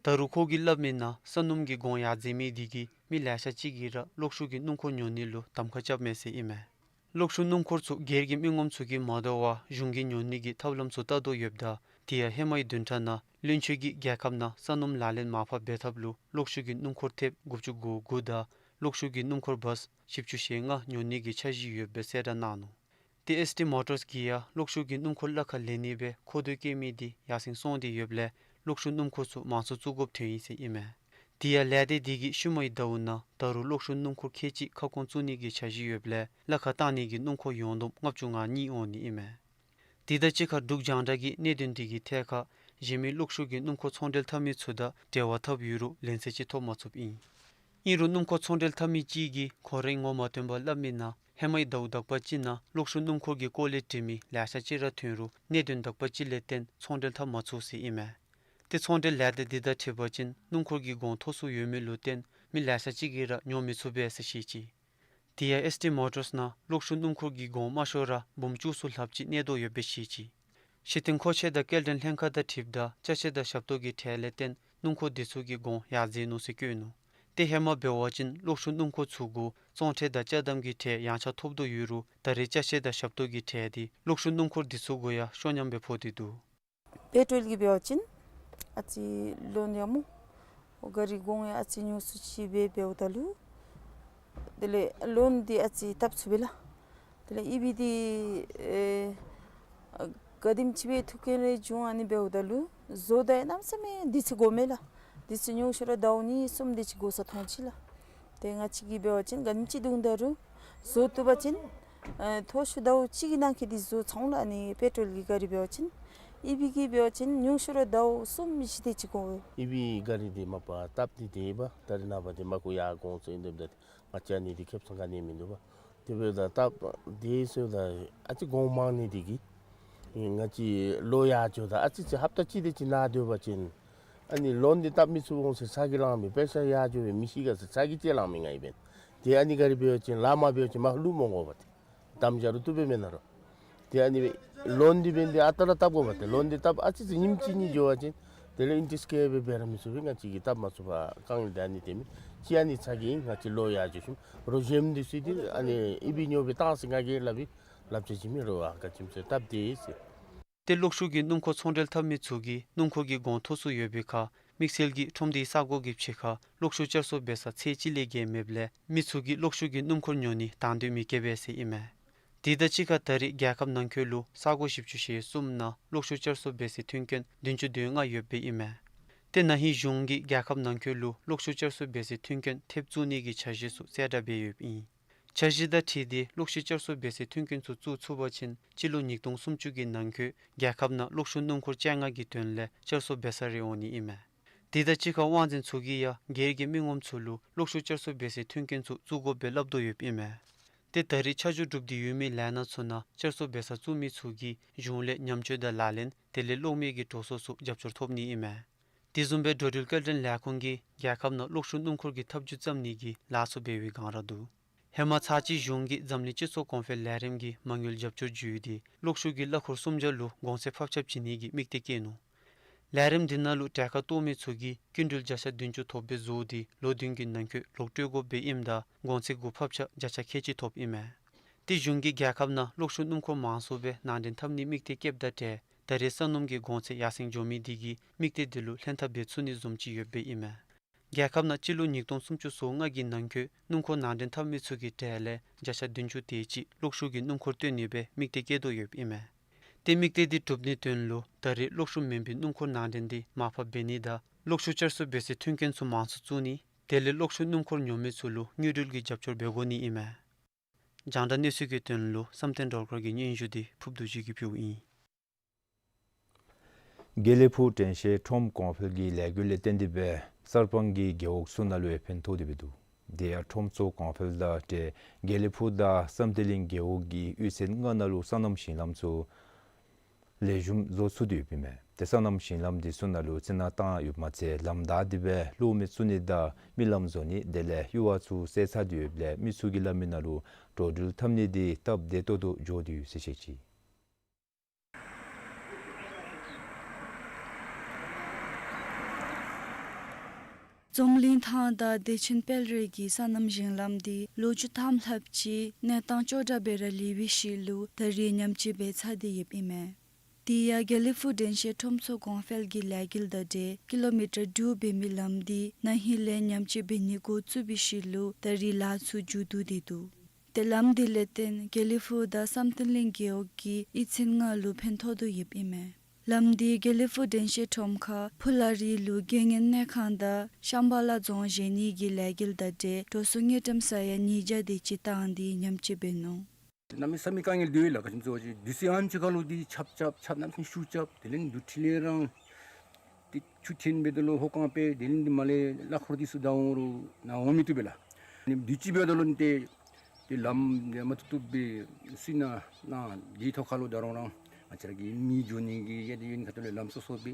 ད་རུང་ཁོ་གིས་སླབ་མིའི་ནང་ས་སྣུམ་གྱི་གོང་ཡར་འཛེགས་མི་དེ་གིས་མི་ལེ་ཤ་ཅིག་གིས་ར་གློག་ཤུགས་ཀྱི་སྣུམ་འཁོར་ཉོ་ནི་ལུ་གདམ་ཁ་རྐྱབ་མས་ཟེར་ཨིན་མས། གློག་ཤུགས་སྣུམ་འཁོར་ཚུ་སྒེར་གྱི་མི་ངོམ་ཚུ་གིས་མ་དོ་བར་གཞུང་གིས་ཉོ་ནི་གི་ཐབས་ལམ་ཚུ་བལྟ་དོ་ཡོདཔ་ད་དེ་ཡང་ཧེ་མའི་བདུན་ཕྲག་ནང་བློན་ཆེན་གྱིས་རྒྱལ་ཁབ་ནང་ས་སྣུམ་ལག་ལེན་མར་ཕབ་འབད་ཐབས་ལུ་གློག་ཤུགས་ཀྱི་སྣུམ་འཁོར་ཐེབས་དགུ་བཅུ་གོ་དགུ་དང་གློག་ཤུགས་ཀྱི་སྣུམ་འཁོར་བཱས་བཞི་བཅུ་ཞེ་ལྔ་ཉོ་ནི་གི་འཆར་གཞི་ཡོདཔ་སྦེ་གསལ་བསྒྲགས་གནང་ནུག། ཏེ་ཨེསི་ཊི་མོ་ཊརསི་གིས་ཡང་གློག་ཤུགས་ཀྱི་སྣུམ་འཁོར་གླ་ཁར་ལེན་ནི་སྦེ་མཁོ་འདོད་བསྐྱེད་མི་དེ་ཡར་སེང་སོང་སྟེ་ཡོདཔ་ལས་གློག་ཤུགས་སྣུམ་འཁོར་ཚུ་མང་ཚོགས་བཙུགས་དགོཔ་ཐོན་ཡི་ཟེར་ཨིན་མས། དེ་ཡང་ལས་སྡེ་དེ་གིས་ཤུལ་མའི་ཟླཝ་ནང་ད་རུང་གློག་ཤུགས་སྣུམ་འཁོར་ཁལ་གཅིག་ཁ་སྐོང་བཙུགས་ནི་གི་འཆར་གཞི་ཡོདཔ་ལས་གླ་ཁར་བཏང་ནི་གི་སྣུམ་འཁོར་ཡོངས་བསྡོམས་ལྔ་བཅུ་ང་གཉིས་འོང་ནི་ཨིན་མས། དེ་དང་གཅིག་ཁར་འབྲུག་རྒྱང་བསྒྲགས་ཀྱིས་གནད་དོན་དེ་གི་ཐད་ཁར་གཞན་མི་གློག་ཤུགས་ཀྱི་སྣུམ་འཁོར་ཚོང་འབྲེལ་འཐབ་མི་ཚུ་དང་འབྲེལ་བ་འཐབ་ཡོད་རུང་ལན་གསལ་ཅིག་ཐོབ་མ་ཚུགསཔ་ཨིན། ཨིན་རུང་སྣུམ་འཁོར་ཚོང་འབྲེལ་འཐབ་མི་ཅིག་གིས་ཁོང་རའི་ངོ་མ་སྟོན་པར་སླབ་མིའི་ནང་ཧེ་མའི་ཟླཝ་དག་པ་ཅིག་ནང་གློག་ཤུགས་སྣུམ་འཁོར་གྱི་སྐོར་ལས་དྲི་མི་ལེ་ཤ་ཅིག་ར་ཐོན་རུང་གནད་དོན་དག་པ་ཅིག་ལས་བརྟེན་ཚོང་འབྲེལ་འཐབ་མ་ཚུགས་ཟེར་ཨིན་མས། ཏེ་ཚོང་འབྲེལ་ལས་སྡེ་དེ་དང་འཁྲིལ་བ་ཅིན་སྣུམ་འཁོར་གྱི་གོང་མཐོ་སུ་ཡོད་མི་ལུ་བརྟེན་མི་ལེ་ཤ་ཅིག་གིས་ར་ཉོ་མི་ཚུགས་པས་ཟེར་བཤད་ཅི། དེ་ཡང་ཨེསི་ཊི་མོ་ཊརསི་ནང་གློག་ཤུགས་སྣུམ་འཁོར་གྱི་གོང་དམའ་ཤོས་ར་འབུམ་བཅུ་གསུམ་ལྷགཔ་ཅིག་གནས་དོ་ཡོདཔ་སྦེ་བཤད་ཅི། སྤྱིར་བཏང་མཁོ་ཆས་དང་སྐྱེལ་འདྲེན་ལྷན་ཁག་དང་འཁྲིལཝ་ད་ཅ་ཆས་དང་ཞབས་ཏོག་གི་ཁྲལ་ལས་བརྟེན་སྣུམ་འཁོར་དེ་ཚུ་གི་གོང་ཡར་འཛེགས་ནུག་ཟེར་བཀོད་ནུག། ཏེ་ཧེ་མ་འབད་བ་ཅིན་གློག་ཤུགས་སྣུམ་འཁོར་ཚུ་གུ་བཙོང་ཁྲལ་དང་ཅ་དམ་གྱི་ཁྲལ་ཡངས་ཆག་ཐོབ་དོ་ཡོད་རུང་ད་རེས་ཅ་ཆས་དང་ཞབས་ཏོག་གི་ཁྲལ་དེ་གློག་ཤུགས་སྣུམ་འཁོར་དེ་ཚུ་གུ་ཡང་ཤོ་ཉམས་སྦེ་ཕོག་སྟེ་འདུག། པེ་ཊོལ་གྱི་འབད་བ་ཅིན་ཨ་ཙི་ལོན་ཡང་མོ་འོ་ག་རི་གོང་ཡང་ཨ་ཙི་ཉུང་སུ་ཅིག་སྦེ་འབདཝ་ད་ལུ་དེ་ལས་ལོན་འདི་ཨ་ཙི་བཏབ་ཚུགས་པས་ལགས། དེ་ལས་ཨི་བི་འདི་ཨེ་ག་དེམ་ཅིག་སྦེ་ཐུག་གེན་རེ་བྱུང་། ཨ་ནི་འབདཝ་ད་ལུ་བཟོ་ད་ཡང་གནམ་མེད་ས་མེད་དུས་ཚོད་འགོར་མས་ལགས། དུས་ཚོད་ཉུང་ཤོས་ར་ཟླཝ་གཉིས་གསུམ་དེ་ཅིག་འགོར་ས་མཐོང་ཅི་ལགས། ཏེ་ང་བཅས་ཀྱིས་འབད་བ་ཅིན་ག་དེམ་ཅིག་འདུག་ད་རུང་བཟོ་བཏུབ་པ་ཅིན་ཨེ་མཐོ་ཤོས་ཟླཝ་གཅིག་གི་ནང་འཁོད་དེ་བཟོ་ཚར་འོང་ལགས། ཨ་ནི་པེ་ཊོལ་གྱི་ག་རི་འབད་བ་ཅིན། ཨི་བི་གི་འབད་བ་ཅིན་ཉུང་ཤོས་ར་ཟླཝ་གསུམ་བཞི་དེ་ཅིག་འགོར། ཨི་བི་ག་རི་འདི་མ་པ་སྟབས་འདི་དེ་འབད་ད་རེས་ནངས་པ་འདི་མ་གུ་ཡར་གོང་ཚད་ཨིན་འདི་འདི་ང་བཅས་ཨ་ནི་འདི་ཁེབ་ཚང་ག་ནི་མིན་འདུག་པ། དེ་འབདཝ་ད་སྟབས་འདི་ཚུ་ད་ཨ་ཙི་གོང་མང་ནི་འདི་གིས་ང་བཅས་ལོ་ཡར་འགྱོཝ་ད་ཨ་ཙི་ཅིག་ཧབ་ཏ་གཅིག་དེ་ཅིག་ནཱ་སྡོད་པ་ཅིན་ཨ་ནི་ལོན་འདི་བཏབ་མི་ཚུགས་འོང་ཟེར་ཚ་གྱང་ལང་མི། པེ་ཤ་ཡར་འགྱོ་བའི་མི་ཤི་ག་ཟེར་ཚ་གྱང་ཅིག་ལང་མི་ང་ཨིན་པས། ཏེ་ཨ་ནི་ག་རི་འབད་བ་ཅིན་ལཱ་མ་འབད་བ་ཅིན་མ་ལུ་མོ་འགོར་བ་ཏེ་དམ་བཅའ་རུང་བཏུབ་པས་མེན་ན་རོ། ཏེ་ཨ་ནི་ལོན་འདི་འབདན་འདི་ཨ་རྟག་ར་བཏབ་དགོ་པ་ཏེ། ལོན་འདི་བཏབ་ཨ་ཙི་ཅིག་ཉིནམ་གཅིག་གཉིས་འགྱོ་བ་ཅིན་དེ་ལས་ཨིན་ཊི་རེསཊ་བཀལ་སྦེ་འབད་ར་མི་ཚུགས་པས། ང་བཅས་ཀྱིས་བཏབ་མ་ཚུགས་པར་དཀའ་ངལ་འདི་ཨ་ནི་ཐོན་མི་ཅིག་ཨ་ནི་ཚ་གྱང་ཨིན། ང་བཅས་ལོ་ཡར་འགྱོ་ཞིནམ་རོགས་གཞན་འདི་ཚུ་འདི་ཨ་ནི་ཨི་བི་ཉོ་སྦེ་བཏང་ཟེར་ང་གིས་སླབ་པའི་བསླབ་བྱ་ཅིག་མེད་རོགས། ཨ་ག་ཅི་སྨོ་ཟེར་སྟབས་བདེ་ཟེར། ཏེ་གློག་ཤུགས་ཀྱི་སྣུམ་འཁོར་ཚོང་འབྲེལ་འཐབ་མི་ཚུ་གིས་སྣུམ་འཁོར་གྱི་གོང་མཐོ་སུ་ཡོད་པའི་ཁར་དམིགས་བསལ་གྱིས་ཁྲོམ་སྡེའི་ས་གོ་གི་ཕྱི་ཁར་གློག་ཤུགས་བསྐྱར་གསོ་འབད་ས་ཚད་གཅིག་ལས་བརྒལ་མེདཔ་ལས་མི་ཚུ་གིས་གློག་ཤུགས་ཀྱི་སྣུམ་འཁོར་ཉོ་ནི་དང་འདོད་མི་བསྐྱེད་པས་ཟེར་ཨིན་མས། དེ་དང་གཅིག་ཁར་ད་རེས་རྒྱལ་ཁབ་ནང་འཁོད་ལུ་ས་གོ་བཞི་བཅུ་ཞེ་གསུམ་ནང་གློག་ཤུགས་བསྐྱར་གསོ་འབད་སའི་མཐུན་རྐྱེན་བདུན་ཅུ་དོན་ལྔ་ཡོདཔ་ཨིན་མས། ཏེ་ན་ཧིང་གཞུང་གིས་རྒྱལ་ཁབ་ནང་འཁོད་ལུ་གློག་ཤུགས་བསྐྱར་གསོ་འབད་སའི་མཐུན་རྐྱེན་ཐེབས་བཙུགས་ནི་གི་འཆར་གཞི་ཚུ་གསལ་བསྒྲགས་འབད་ཡོདཔ་ཨིན། འཆར་གཞི་དང་འཁྲིལ་ཏེ་གློག་ཤུགས་བསྐྱར་གསོ་འབད་སའི་མཐུན་རྐྱེན་ཚུ་བཙུགས་ཚུགས་པ་ཅིན་སྤྱི་ལོ་ཉིས་སྟོང་སུམ་ཅུ་གི་ནང་འཁོད་རྒྱལ་ཁབ་ནང་གློག་ཤུགས་སྣུམ་འཁོར་བཅོ་ལྔ་གི་དོན་ལས་བསྐྱར་གསོ་འབད་ས་རེ་འོང་ནི་ཨིན་མས། དེ་དང་གཅིག་ཁར་དབང་འཛིན་ཚུ་གིས་ཡང་སྒེར་གྱི་མི་ངོམ་ཚུ་ལུ་གློག་ཤུགས་བསྐྱར་གསོ་འབད་སའི་མཐུན་རྐྱེན་ཚུ་བཙུགས་དགོཔ་སྦེ་སླབ་དོ་ཡོདཔ་ཨིན་མས། ཏེ་ད་རེས་ཆ་འཇོག་གྲུབ་སྟེ་ཡོད་མི་ལས་སྣ་ཚུ་ནང་བསྐྱར་གསོ་འབད་ས་བཙུགས་མི་ཚུ་གིས་གཞུང་ལས་ཉམས་བཅོས་དང་ལག་ལེན་དེ་ལས་གློག་མེ་གི་འགྲོ་སོང་ཚུ་རྒྱབ་སྐྱོར་ཐོབ་ནི་ཨིན་མས། དེ་བཟུམ་སྦེ་འགྲོ་འགྲུལ་སྐྱེལ་འདྲེན་ལས་ཁུངས་ཀྱིས་རྒྱལ་ཁབ་ནང་གློག་ཤུགས་སྣུམ་འཁོར་གྱི་ཐབས་བྱུས་བརྩམ་ནི་གི་ལཱ་ཚུ་འབད་བའི་སྒང་ར་འདུག། ཧེ་མ་ཚར་གཅིག་གཞུང་གིས་འཛམ་གླིང་སྤྱི་ཚོགས་གོང་འཕེལ་ལས་རིམ་གྱི་མ་དངུལ་རྒྱབ་སྐྱོར་བརྒྱུད་དེ་གློག་ཤུགས་ཀྱི་གླ་འཁོར་སུམ་བརྒྱ་ལུ་གོང་ཚད་ཕབ་ཁྱབ་བྱིན་ནི་གི་དམིགས་གཏད་བསྐྱེད་ནུག། ལས་རིམ་འདི་ནང་ལུ་གྲལ་ཁར་གཏོགས་མི་ཚུ་གིས་སྐྱིན་འགྲུལ་བརྒྱ་ཆ་བདུན་ཅུ་ཐོབ་སྦེ་བཟོ་སྟེ་ལོ་བདུན་གྱི་ནང་འཁོད་ལོག་སྤྲོད་དགོཔ་སྦེ་ཨིནམ་ད་གོང་ཚད་གུ་ཕབ་ཆག་བརྒྱ་ཆ་ཁལ་གཅིག་ཐོབ་ཨིན་མས། དེ་གཞུང་གིས་རྒྱལ་ཁབ་ནང་གློག་ཤུགས་སྣུམ་འཁོར་མང་སུ་སྦེ་ནང་འདྲེན་འཐབ་ནིའི་དམིགས་གཏད་བསྐྱེདཔ་དང་འབྲེལ་ད་རེས་སོ་ནམ་གྱི་གོང་ཚད་ཡར་སེང་འགྱོ་མི་དེ་གིས་དམིགས་གཏད་དེ་ལུ་ལྷན་ཐབས་འབད་ཚུགས་ནི་བཟུམ་ཅིག་ཡོདཔ་སྦེ་ཨིན་མས། རྒྱལ་ཁབ་ནང་སྤྱི་ལོ་ཉིས་སྟོང་སུམ་ཅུ་སོ་ལྔ་གི་ནང་འཁོད་སྣུམ་འཁོར་ནང་འདྲེན་འཐབ་མི་ཚུ་གི་གྲས་ལས་བརྒྱ་ཆ་བདུན་ཅུ་དེ་ཅིག་གློག་ཤུགས་ཀྱི་སྣུམ་འཁོར་བཏོན་ནི་སྦེ་དམིགས་གཏད་བསྐྱེད་དོ་ཡོདཔ་ཨིན་མས། ཏེ་དམིགས་གཏད་འདི་གྲུབ་ནིའི་དོན་ལུ་ད་རེས་གློག་ཤུགས་མེན་པའི་སྣུམ་འཁོར་ནང་འདྲེན་འདི་མར་ཕབ་འབད་ནི་དང་གློག་ཤུགས་བསྐྱར་གསོ་འབད་སའི་མཐུན་རྐྱེན་ཚུ་མང་སུ་བཙུགས་ནི་དེ་ལས་གློག་ཤུགས་སྣུམ་འཁོར་ཉོ་མི་ཚུ་ལུ་དངུལ་འབྲེལ་གྱི་རྒྱབ་སྐྱོར་འབད་དགོ་ནི་ཨིན་མས། རྒྱང་བསྒྲགས་གནས་ཚུལ་གྱི་དོན་ལུ་བསམ་གཏན་སྒྲོལ་དཀར་གྱི་སྙན་ཞུ་འདི་ཕུརཔ་རྡོ་རྗེ་གིས་ཕུལཝ་ཨིན། དགེ་ལེགས་ཕུག་དྲན་ཤེས་ཁྲོམ་གོང་འཕེལ་གྱི་ལས་འགུལ་ལས་བརྟེན་ཏེ་སྦེ་གསར་སྤང་གི་རྒེད་འོག་ཚུ་ནང་ལུ་ཡང་ཕན་ཐོགས་ཏེ་སྦེ་འདུག། དེ་ཡང་ཁྲོམ་ཚོགས་གོང་འཕེལ་དང་འབྲེལ་དགེ་ལེགས་ཕུག་དང་བསམ་གཏན་གླིང་རྒེད་འོག་གི་གཡུས་ཚན་ལྔ་ནང་ལུ་སོ་ནམ་ཞིང་ལམ་ཚུ་ལེགས་ཤོམ་བཟོ་ཚུགས་ཏེ་ཡོདཔ་ཨིན་མས། ཏེ་སོ་ནམ་ཞིང་ལམ་འདི་ཚུ་ནང་ལུ་རྩི་ནག་བཏང་ཡོདཔ་མ་ཚད་ལམ་བདའ་སྟེ་སྦེ་གློག་མེ་བཙུགས་ནི་དང་རྨི་ལམ་བཟོ་ནི་དེ་ལས་ཡུར་བ་ཚུ་བསལ་ཚར་ཏེ་ཡོདཔ་ལས་མི་ཚུ་གིས་སླབ་མི་ནང་ལུ་འགྲོ་འགྲུལ་འཐབ་ནི་འདི་སྟབས་བདེ་ཏོག་ཏོ་འགྱོ་སྟེ་ཡོད་ཟེར་བཤད་ཅི། འཛམ་གླིང་ཐང་དང་བདེ་ཆེན་སྤེལ་རེས་ཀྱི་སོ་ནམ་ཞིང་ལམ་འདི་ལོ་བཅུ་ཐམ་ལྷགཔ་ཅིག་གནས་སྟངས་ཅོག་འཐདཔ་སྦེ་ར་ལུས་པའི་ཤུལ་ལུ་ད་རེས་ཉམས་བཅོས་འབད་ཚར་ཏེ་ཡོདཔ་ཨིན་མས། དེ་ཡང་དགེ་ལེགས་ཕུག་དྲན་ཤེས་ཁྲོམ་ཚོགས་གོང་འཕེལ་གྱི་ལས་འགུལ་དང་འབྲེལ་ཀི་ལོ་མི་ཊར་དྲུག་འབད་མི་ལམ་འདི་ན་ཧིང་ལས་ཉམས་བཅོས་འབད་ནི་འགོ་བཙུགས་པའི་ཤུལ་ལུ་ད་རེས་ལཱ་ཚུ་མཇུག་བསྡུ་སྟེ་འདུག། ཏེ་ལམ་འདི་ལས་བརྟེན་དགེ་ལེགས་ཕུག་དང་བསམ་གཏན་གླིང་རྒེད་འོག་གི་གཡུས་ཚན་ལྔ་ལུ་ཕན་ཐོགས་དོ་ཡོདཔ་ཨིན་མས། ལམ་འདི་དགེ་ལེགས་ཕུག་དྲན་ཤེས་ཁྲོམ་ཁར་ཕུ་ལ་རི་ལུ་དགེ་བསྙེན་གནས་ཁང་དང་ཤམ་བྷ་ལ་རྫོང་བཞེངས་ནི་གི་ལས་འགུལ་དང་འབྲེལ་འགྲོ་སོང་དངུལ་ཀྲམ་ས་ཡ་ཉིས་བརྒྱ་དེ་ཅིག་བཏང་སྟེ་ཉམས་བཅོས་འབད་ནུག། གནམ་མེད་ས་མེད་དཀའ་ངལ་འདུག་ལགས། ག་ཅི་སྨོ་ཟེར་བ་ཅིན་དུས་ཚོད་ཨ་ནེམ་ཅིག་ཁར་ལུ་འདི་ཆརཔ་རྐྱབ་ཆརཔ་གནམ་མེད་ས་མེད་ཤུགས་རྐྱབ། དེ་ལས་འདི་འཕྲུལ་ལས་རང་འདི་ཆུ་འཐེན་འབདཝ་ད་ལུ་ཧོ་ཀང་སྦེ་དེ་ལས་འདི་མར་ལས་གླ་འཁོར་འདི་ཚུ་བདའ་འོང་རུང་ནཱ་འོང་མི་བཏུབ་པས་ལགས། ནི་དུས་ཅི་འབདཝ་ད་ལུ་ཏེ་ཏེ་ལམ་འདི་མ་བཏུབ་བཏུབ་སྦེ་སུ་ནཱ་ནཱ་འདི་ཐོག་ཁར་ལུ་ད་རུང་རང་ང་བཅས་ར་གི་མི་འགྱོ་ནི་གི་ཡ་འདི་ཡོད་ནི་ཁ་ཐུག་ལས་ལམ་སོ་སོ་སྦེ་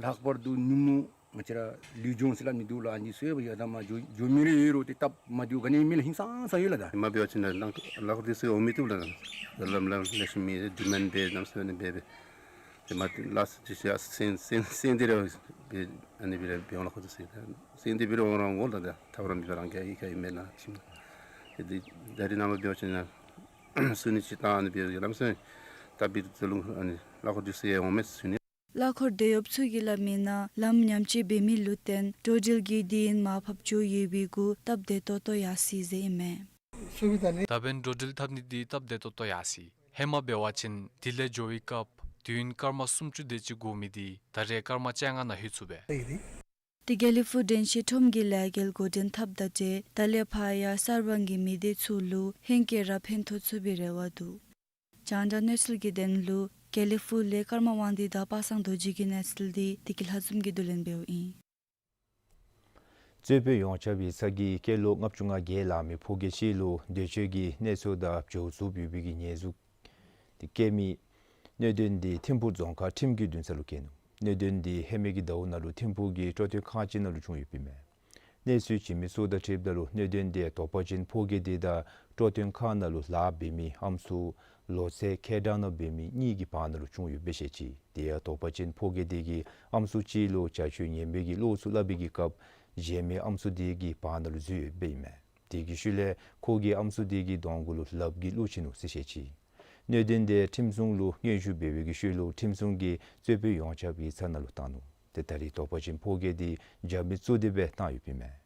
ལྷག་པར་དུ་ནུབ་མོ་ང་བཅས་ར་ལུས་ལྗོངས་ཟེར་སླབ་ནི་འདུག་ལགས། ཨ་ནི་ཚུ་ཡང་ཡར་དང་མར་འགྱོ་འགྱོ་མི་རེ་ཡོད་རུང་ཏེ་སྟབས་མ་བདེཝ་ག་ནི་མེད་ལགས། ཧིང་སངས་ས་ཡོད་ལགས། ད་མ་འབད་བ་ཅིན་ནཱ་གླ་འཁོར་འདི་ཚུ་འོང་མི་བཏུབ་ལགས། ད་ལམ་ལམ་ལེགས་ཤོམ་མེད། ཌི་མཱནཌ་འབད་གནམ་མེད་ས་མེད་འབད་འབད་ཏེ་མ་ལཱསཊ་ཅིག་ཡར་སེང་སེང་སེང་སྟེ་ར་འབད་ཨ་ནི་སྦེ་ར་འབད་འོང་ལགས། ཁོ་ཚུ་སེང་སྟེ་སྦེ་ར་འོང་ར་འོང་ལགས། ད་ཐབས་ར་མེད་པར་རང་ག་ཡི་ག་ཡི་མེན་ན་ཅིག་ཏེ་འདི་ད་རེས་ནངས་པ་འབད་བ་ཅིན་ནཱ་སུ་ནི་ཅིག་བཏང་ཨ་ནི་སྦེ་གནམ་མེད་ས་མེད་ད་འབད་དོ་ལུ་ཨ་ནི་གླ་འཁོར་འདི་ཚུ་ཡང་འོང་མས་ཟེར་ཞུ་ནི། གླ་འཁོར་སྡོད་ཡོདཔ་ཚུ་གིས་སླབ་མི་ནང་ལམ་ཉམས་བཅོས་འབད་མི་ལུ་བརྟེན་འགྲོ་འགྲུལ་གྱི་དུས་ཡུན་མར་ཕབ་འགྱོ་ཡོད་པའི་གུ་སྟབས་བདེ་ཏོག་ཏོ་ཡར་སོ་ཡི་ཟེར་ཨིན་མས། ད་འབདན་འགྲོ་འགྲུལ་འཐབ་ནི་འདི་སྟབས་བདེ་ཏོག་ཏོ་ཡར་སོ་ཡི། ཧེ་མ་འབད་བ་ཅིན་དེ་ལས་འགྱོ་བའི་སྐབས་དུས་ཡུན་སྐར་མ་སུམ་ཅུ་དེ་ཅིག་འགོར་མི་འདི་ད་རེས་སྐར་མ་བཅོ་ལྔ་ནང་ལྷོད་ཚུགས་པས། ཏེ་དགེ་ལེགས་ཕུག་དྲན་ཤེས་ཁྲོམ་གྱི་ལས་འགུལ་འགོ་འདྲེན་འཐབ་དང་འབྲེལ་ད་ལས་ཕར་ཡང་གསར་སྤང་གི་མི་སྡེ་ཚུ་ལུ་ཧེང་སྐལ་ར་ཕན་ཐོགས་ཚུགས་པའི་རེ་བ་འདུག། རྒྱང་བསྒྲགས་གནས་ཚུལ་གྱི་དོན་ལུ་དགེ་ལེགས་ཕུག་ལས་ཀརྨ་དབང་འདུས་དང་པ་སངས་རྡོ་རྗེ་གི་གནས་ཚུལ་འདི་བདེ་སྐྱིད་ལྷ་འཛོམས་ཀྱིས་བསྡུ་ལེན་འབདཝ་ཨིན། གཙོས་པའི་ཡོངས་ཁྱབ་ཡིག་ཚང་གིས་སྐྱེས་ལོ་ལྔ་བཅུ་ང་བརྒྱད་ལང་མི་ཕོ་སྐྱེས་ཅིག་ལུ་འདོད་སྤྱོད་ཀྱི་གནོད་འཚེ་དང་བྱོལ་ཚུགས་ཡོད་པའི་གི་ཉེས་འཛུགས་དེ་བཀལ་མི་གནད་དོན་འདི་ཐིམ་ཕུག་རྫོང་ཁག་ཁྲིམས་ཀྱི་འདུན་ས་ལུ་བཀལ་ནུག། གནད་དོན་འདི་ཧེ་མའི་གི་ཟླཝ་ནང་ལུ་ཐིམ་ཕུག་གི་སྤྲོ་སྟོན་ཁང་ཅིག་ནང་ལུ་བྱུང་ཡོདཔ་ཨིན་མས། གནས་ཚུལ་བྱིན་མི་ཚུ་དང་འཁྲིལཝ་ད་ལུ་གནད་དོན་འདི་དོགས་པ་ཅན་ཕོ་སྐྱེས་འདི་དང་སྤྲོ་སྟོན་ཁང་ནང་ལུ་ལཱ་འབད་མི་ཨམ་སྲུ་ལོ་ཚད་ཁལ་གྲངས་ནང་འབད་མི་གཉིས་ཀྱི་བར་ན་ལུ་བྱུང་ཡོདཔ་སྦེ་བཤད་ཅི། དེ་ཡང་དོགས་པ་ཅན་ཕོ་སྐྱེས་འདི་གིས་ཨམ་སྲུ་ཅིག་ལུ་བྱ་སྤྱོད་ངན་པའི་གི་བློ་ཚུ་སླབ་པའི་གི་སྐབས་གཞན་མི་ཨམ་སྲུ་འདི་གི་བར་ན་ལུ་འཛུལ་ཡོདཔ་ཨིན་མས། དེ་གི་ཤུལ་ལས་ཁོ་གིས་ཨམ་སྲུ་འདི་གི་གདོང་གུ་ལུ་ལགཔ་གིས་བླུགས་ཅི་ནུག་ཟེར་བཤད་ཅི། གནད་དོན་འདི་ཁྲིམས་སྲུང་ལུ་སྙན་ཞུ་འབད་བའི་གི་ཤུལ་ལུ་ཁྲིམས་སྲུང་གིས་གཙོས་པའི་ཡོངས་ཁྱབ་ཡིག་ཚང་ནང་ལུ་བཏང་ནུག། ཏེ་ད་རེས་དོགས་པ་ཅན་ཕོ་སྐྱེས་འདི་རྒྱབ་མི་བཙུགས་ཏེ་སྦེ་བཏང་ཡོདཔ་ཨིན་མས།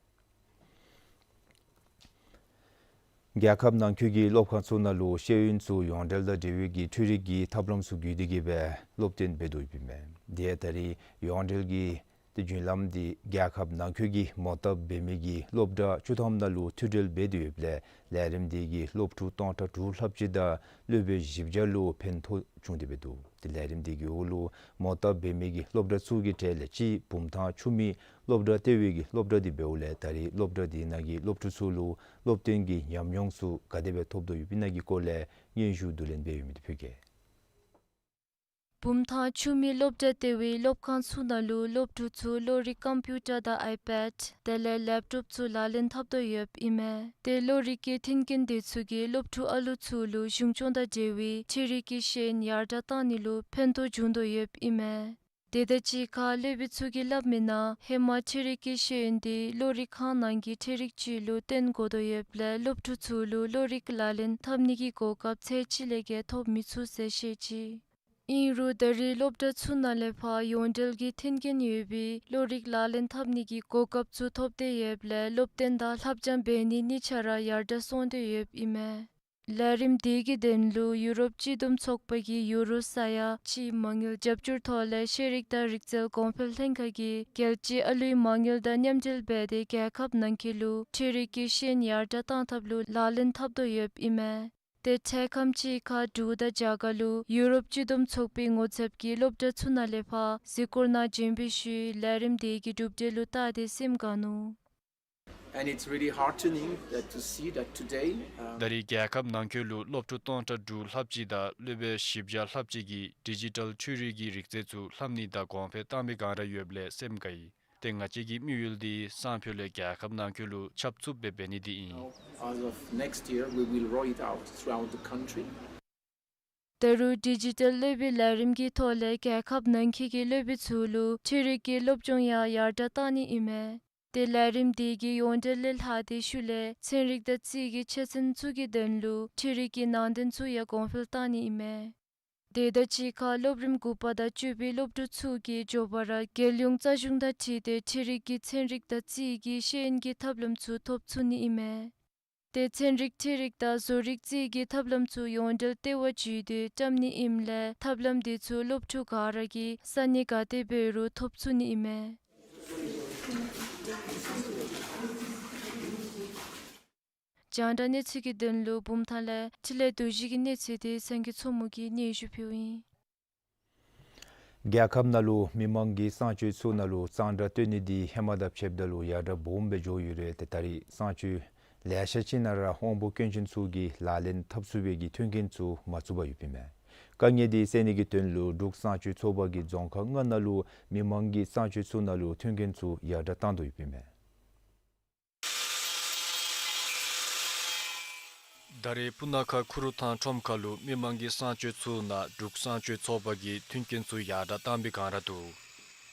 རྒྱལ་ཁབ་ནང་འཁོད་ཀྱི་སློབ་ཁང་ཚུ་ནང་ལུ་ཤེས་ཡོན་ཚུ་ཡོངས་འབྲེལ་དང་འབྲེལ་བའི་གི་འཕྲུལ་རིག་གི་ཐབས་ལམ་ཚུ་བརྒྱུད་དེ་གིས་སྦེ་སློབ་སྟོན་འབད་དོ་ཡོདཔ་ཨིན་མས། དེ་ཡང་ད་རེས་ཡོངས་འབྲེལ་གྱི་ཏེ་བརྒྱུད་ལམ་འདི་རྒྱལ་ཁབ་ནང་འཁོད་ཀྱི་མོ་བཏབ་འབད་མི་གི་སློབ་གྲྭ་བཅུ་ཐམ་ནང་ལུ་ཐོས་གྲོལ་འབད་དེ་ཡོདཔ་ལས་ལས་རིམ་འདི་གིས་སློབ་ཕྲུག་སྟོང་ཕྲག་དྲུག་ལྷགཔ་ཅིག་དང་སློབ་དཔོན་བཞི་བརྒྱ་ལུ་ཕན་ཐོགས་བྱུང་སྟེ་འབད་འདུག། ཏེ་ལས་རིམ་འདི་གི་འོག་ལུ་མོ་བཏབ་འབད་མི་གི་སློབ་གྲྭ་ཚུ་གི་གྲས་ལས་གཅིག་བུམ་ཐང་ཆུ་སྨད་སློབ་གྲྭ་ལྟེ་བའི་གི་སློབ་གྲྭ་འདི་འབདཝ་ལས་ད་རེས་སློབ་གྲྭ་འདི་ནང་གི་སློབ་ཕྲུག་ཚུ་ལུ་སློབ་སྟོན་གྱི་ཉམས་མྱོང་ཚུ་ག་དེ་སྦེ་ཐོབ་དོ་ཡོདཔ་ཨིན་ན་གི་སྐོར་ལས་སྙན་ཞུ་བསྡུ་ལེན་འབད་ཡོད་མི་འདི་ཕུལ་གེ། བུམ་ཐང་ཆུ་སྨད་སློབ་གྲྭ་ལྟེ་བའི་སློབ་ཁང་ཚུ་ནང་ལུ་སློབ་ཕྲུག་ཚུ་གློག་རིག་ཀམ་པིའུ་ཊར་དང་ཨའི་པེཌ་དེ་ལས་ལེབ་ཊོབ་ཚུ་ལག་ལེན་འཐབ་དོ་ཡོདཔ་ཨིན་མས། ཏེ་གློག་རིག་གི་མཐུན་རྐྱེན་འདི་ཚུ་གིས་སློབ་ཕྲུག་ཨ་ལུ་ཚུ་ལུ་གཞུང་སྐྱོང་དང་འབྲེལ་བའི་འཕྲུལ་རིག་གི་ཤེས་ཡོན་ཡར་དྲགས་གཏང་ནི་ལུ་ཕན་ཐོགས་འབྱུང་དོ་ཡོདཔ་ཨིན་མས། དེ་དང་གཅིག་ཁར་སློབ་དཔོན་ཚུ་གིས་སླབ་མིའི་ནང་ཧེ་མ་འཕྲུལ་རིག་གི་ཤེས་ཡོན་འདི་གློག་རིག་ཁང་ནང་གི་འཕྲུལ་རིག་ཅིག་ལུ་བརྟེན་དགོ་དོ་ཡོདཔ་ལས་སློབ་ཕྲུག་ཚུ་ལུ་གློག་རིག་ལག་ལེན་འཐབ་ནི་གི་གོ་སྐབས་ཚད་ཅིག་ལས་བརྒལ་ཐོབ་མི་ཚུགས་ཟེར་བཤད་ཅི། ཨིན་རུང་ད་རེས་སློབ་གྲྭ་ཚུ་ནང་ལས་ཕར་ཡོངས་འབྲེལ་གྱི་མཐུན་རྐྱེན་ཡོད་པའི་གློག་རིག་ལག་ལེན་འཐབ་ནི་གི་གོ་སྐབས་ཚུ་ཐོབ་སྟེ་ཡོདཔ་ལས་སློབ་སྟོན་དང་ལྷབ་སྦྱང་འབད་ནི་གཉིས་ཆ་ར་ཡར་དྲགས་སོང་སྟེ་ཡོདཔ་ཨིན་མས། ལས་རིམ་དེ་གི་དོན་ལུ་ཡུ་རོབ་སྤྱི་བསྡོམས་ཚོགས་པ་གིས་ཡུ་རོ་ས་ཡ་གཅིག་མ་དངུལ་རྒྱབ་སྐྱོར་ཐོག་ལས་ཤེས་རིག་དང་རིག་རྩལ་གོང་འཕེལ་ལྷན་ཁག་གིས་རྒྱལ་སྤྱིའི་ཨ་ལུའི་མ་དངུལ་དང་མཉམ་འབྲེལ་འབད་དེ་རྒྱལ་ཁབ་ནང་འཁོད་ལུ་འཕྲུལ་རིག་གི་ཤེས་ཡོན་ཡར་དྲགས་བཏང་ཐབས་ལུ་ལག་ལེན་འཐབ་དོ་ཡོདཔ་ཨིན་མས། ཏེ་འཕྲལ་ཁམས་ཅིག་ཁར་འབྲུག་དང་རྒྱ་གར་ལུ་ཡུ་རོབ་སྤྱི་བསྡོམས་ཚོགས་པའི་ངོ་ཚབ་ཀྱིས་སློབ་གྲྭ་ཚུ་ནང་ལས་ཕར་གཟིགས་སྐོར་ནང་བྱོན་པའི་ཤུལ་ལས་རིམ་དེ་གི་གྲུབ་འབྲས་ལུ་བལྟ་སྟེ་སེམས་དགའ་ནུག། And it's really heartening that to see that today, um, ད་རེས་རྒྱལ་ཁབ་ནང་འཁོད་ལུ་སློབ་ཕྲུག་སྟོང་ཕྲག་དྲུག་ལྷགཔ་ཅིག་དང་སློབ་དཔོན་བཞི་བརྒྱ་ལྷགཔ་ཅིག་གིས་ཌི་ཇི་ཊལ་འཕྲུལ་རིག་གི་རིག་རྩལ་ཚུ་ལྷབ་ནི་དང་གོང་འཕེལ་བཏང་མི་གང་ར་ཡོདཔ་ལས་སེམས་དགའ་ཡི། ཏེ་ང་བཅས་ཀྱི་དམིགས་ཡུལ་འདི་སང་ཕོད་ལས་རྒྱལ་ཁབ་ནང་འཁོད་ལུ་ཁྱབ་ཚུགསཔ་སྦེ་འབད་ནི་འདི་ཨིན། As of next year, we will roll it out throughout the country. ད་རུང་ཌི་ཇི་ཊལ་སློབ་དཔོན་ལས་རིམ་གྱི་ཐོག་ལས་རྒྱལ་ཁབ་ནང་འཁོད་ཀྱི་སློབ་དཔོན་ཚུ་ལུ་འཕྲུལ་རིག་གི་སློབ་སྦྱོང་ཡང་ཡར་དྲགས་བཏང་ནི་ཨིན་མས། ཏེ་ལས་རིམ་དེ་གིས་ཡོངས་འབྲེལ་ལས་ལྷག་སྟེ་ཤུལ་ལས་ཚན་རིག་དང་རྩིས་ཀྱི་ཆ་ཚང་ཚུ་གི་དོན་ལུ་འཕྲུལ་རིག་གི་ནང་དོན་ཚུ་ཡང་གོང་འཕེལ་བཏང་ནི་ཨིན་མས། དེ་དང་གཅིག་ཁར་སློབ་རིམ་དགུ་པ་དང་བཅུ་པའི་སློབ་ཕྲུག་ཚུ་གིས་མགྱོགས་པ་ར་རྒྱལ་ཡོངས་རྩ་གཞུང་དང་འཁྲིལ་ཏེ་འཕྲུལ་རིག་གི་ཚན་རིག་དང་རྩིས་ཀྱི་ཤེས་ཡོན་གྱི་ཐབས་ལམ་ཚུ་ཐོབ་ཚུགས་ནི་ཨིན་མས། ཏེ་ཚན་རིག་འཕྲུལ་རིག་དང་བཟོ་རིག་རྩིས་ཀྱི་ཐབས་ལམ་ཚུ་ཡོངས་འབྲེལ་ལྟེ་བ་བརྒྱུད་དེ་བཀྲམ་ནི་ཨིནམ་ལས་ཐབས་ལམ་དེ་ཚུ་སློབ་ཕྲུག་ག་ར་གིས་ས་གནས་ག་ཏེ་འབད་རུང་ཐོབ་ཚུགས་ནི་ཨིན་མས། རྒྱང་བསྒྲགས་གནས་ཚུལ་གྱི་དོན་ལུ་བུམ་ཐང་ལས་འཕྲིན་ལས་རྡོ་རྗེ་གི་གནས་ཚུལ་དེ་སངས་རྒྱས་མཚོ་མོ་གིས་སྙན་ཞུ་ཕུལཝ་ཨིན། རྒྱལ་ཁབ་ནང་ལུ་མི་མང་གི་གསང་སྤྱོད་ཚུ་ནང་ལུ་གཙང་སྦྲ་བཏོན་ནི་འདི་ཧེ་མ་དང་ཕྱདཔ་ད་ལུ་ཡར་དྲགས་སྦོམ་སྦེ་འགྱོ་ཡོད་རུང་ཏེ་ད་རེས་གསང་སྤྱོད་ལེ་ཤ་ཅིག་ནང་ར་དབང་པོ་སྐྱོན་ཅན་ཚུ་གིས་ལག་ལེན་འཐབ་ཚུགས་པའི་གི་མཐུན་རྐྱེན་ཚུ་མ་ཚུགས་པར་ཡོདཔ་ཨིན་མས། དཀའ་ངལ་འདི་སེལ་ནི་གི་དོན་ལུ་འབྲུག་གསང་སྤྱོད་ཚོགས་པ་གིས་རྫོང་ཁག་ལྔ་ནང་ལུ་མི་མང་གི་གསང་སྤྱོད་ཚུ་ནང་ལུ་མཐུན་རྐྱེན་ཚུ་ཡར་དྲགས་བཏང་དོ་ཡོདཔ་ཨིན་མས། ད་རེས་སྤུ་ན་ཁ་ཁུ་རུ་ཐང་ཁྲོམ་ཁ་ལུ་མི་མང་གི་གསང་སྤྱོད་ཚུ་ནང་འབྲུག་གསང་སྤྱོད་ཚོགས་པ་གིས་མཐུན་རྐྱེན་ཚུ་ཡར་དྲགས་བཏང་པའི་སྒང་ར་འདུག།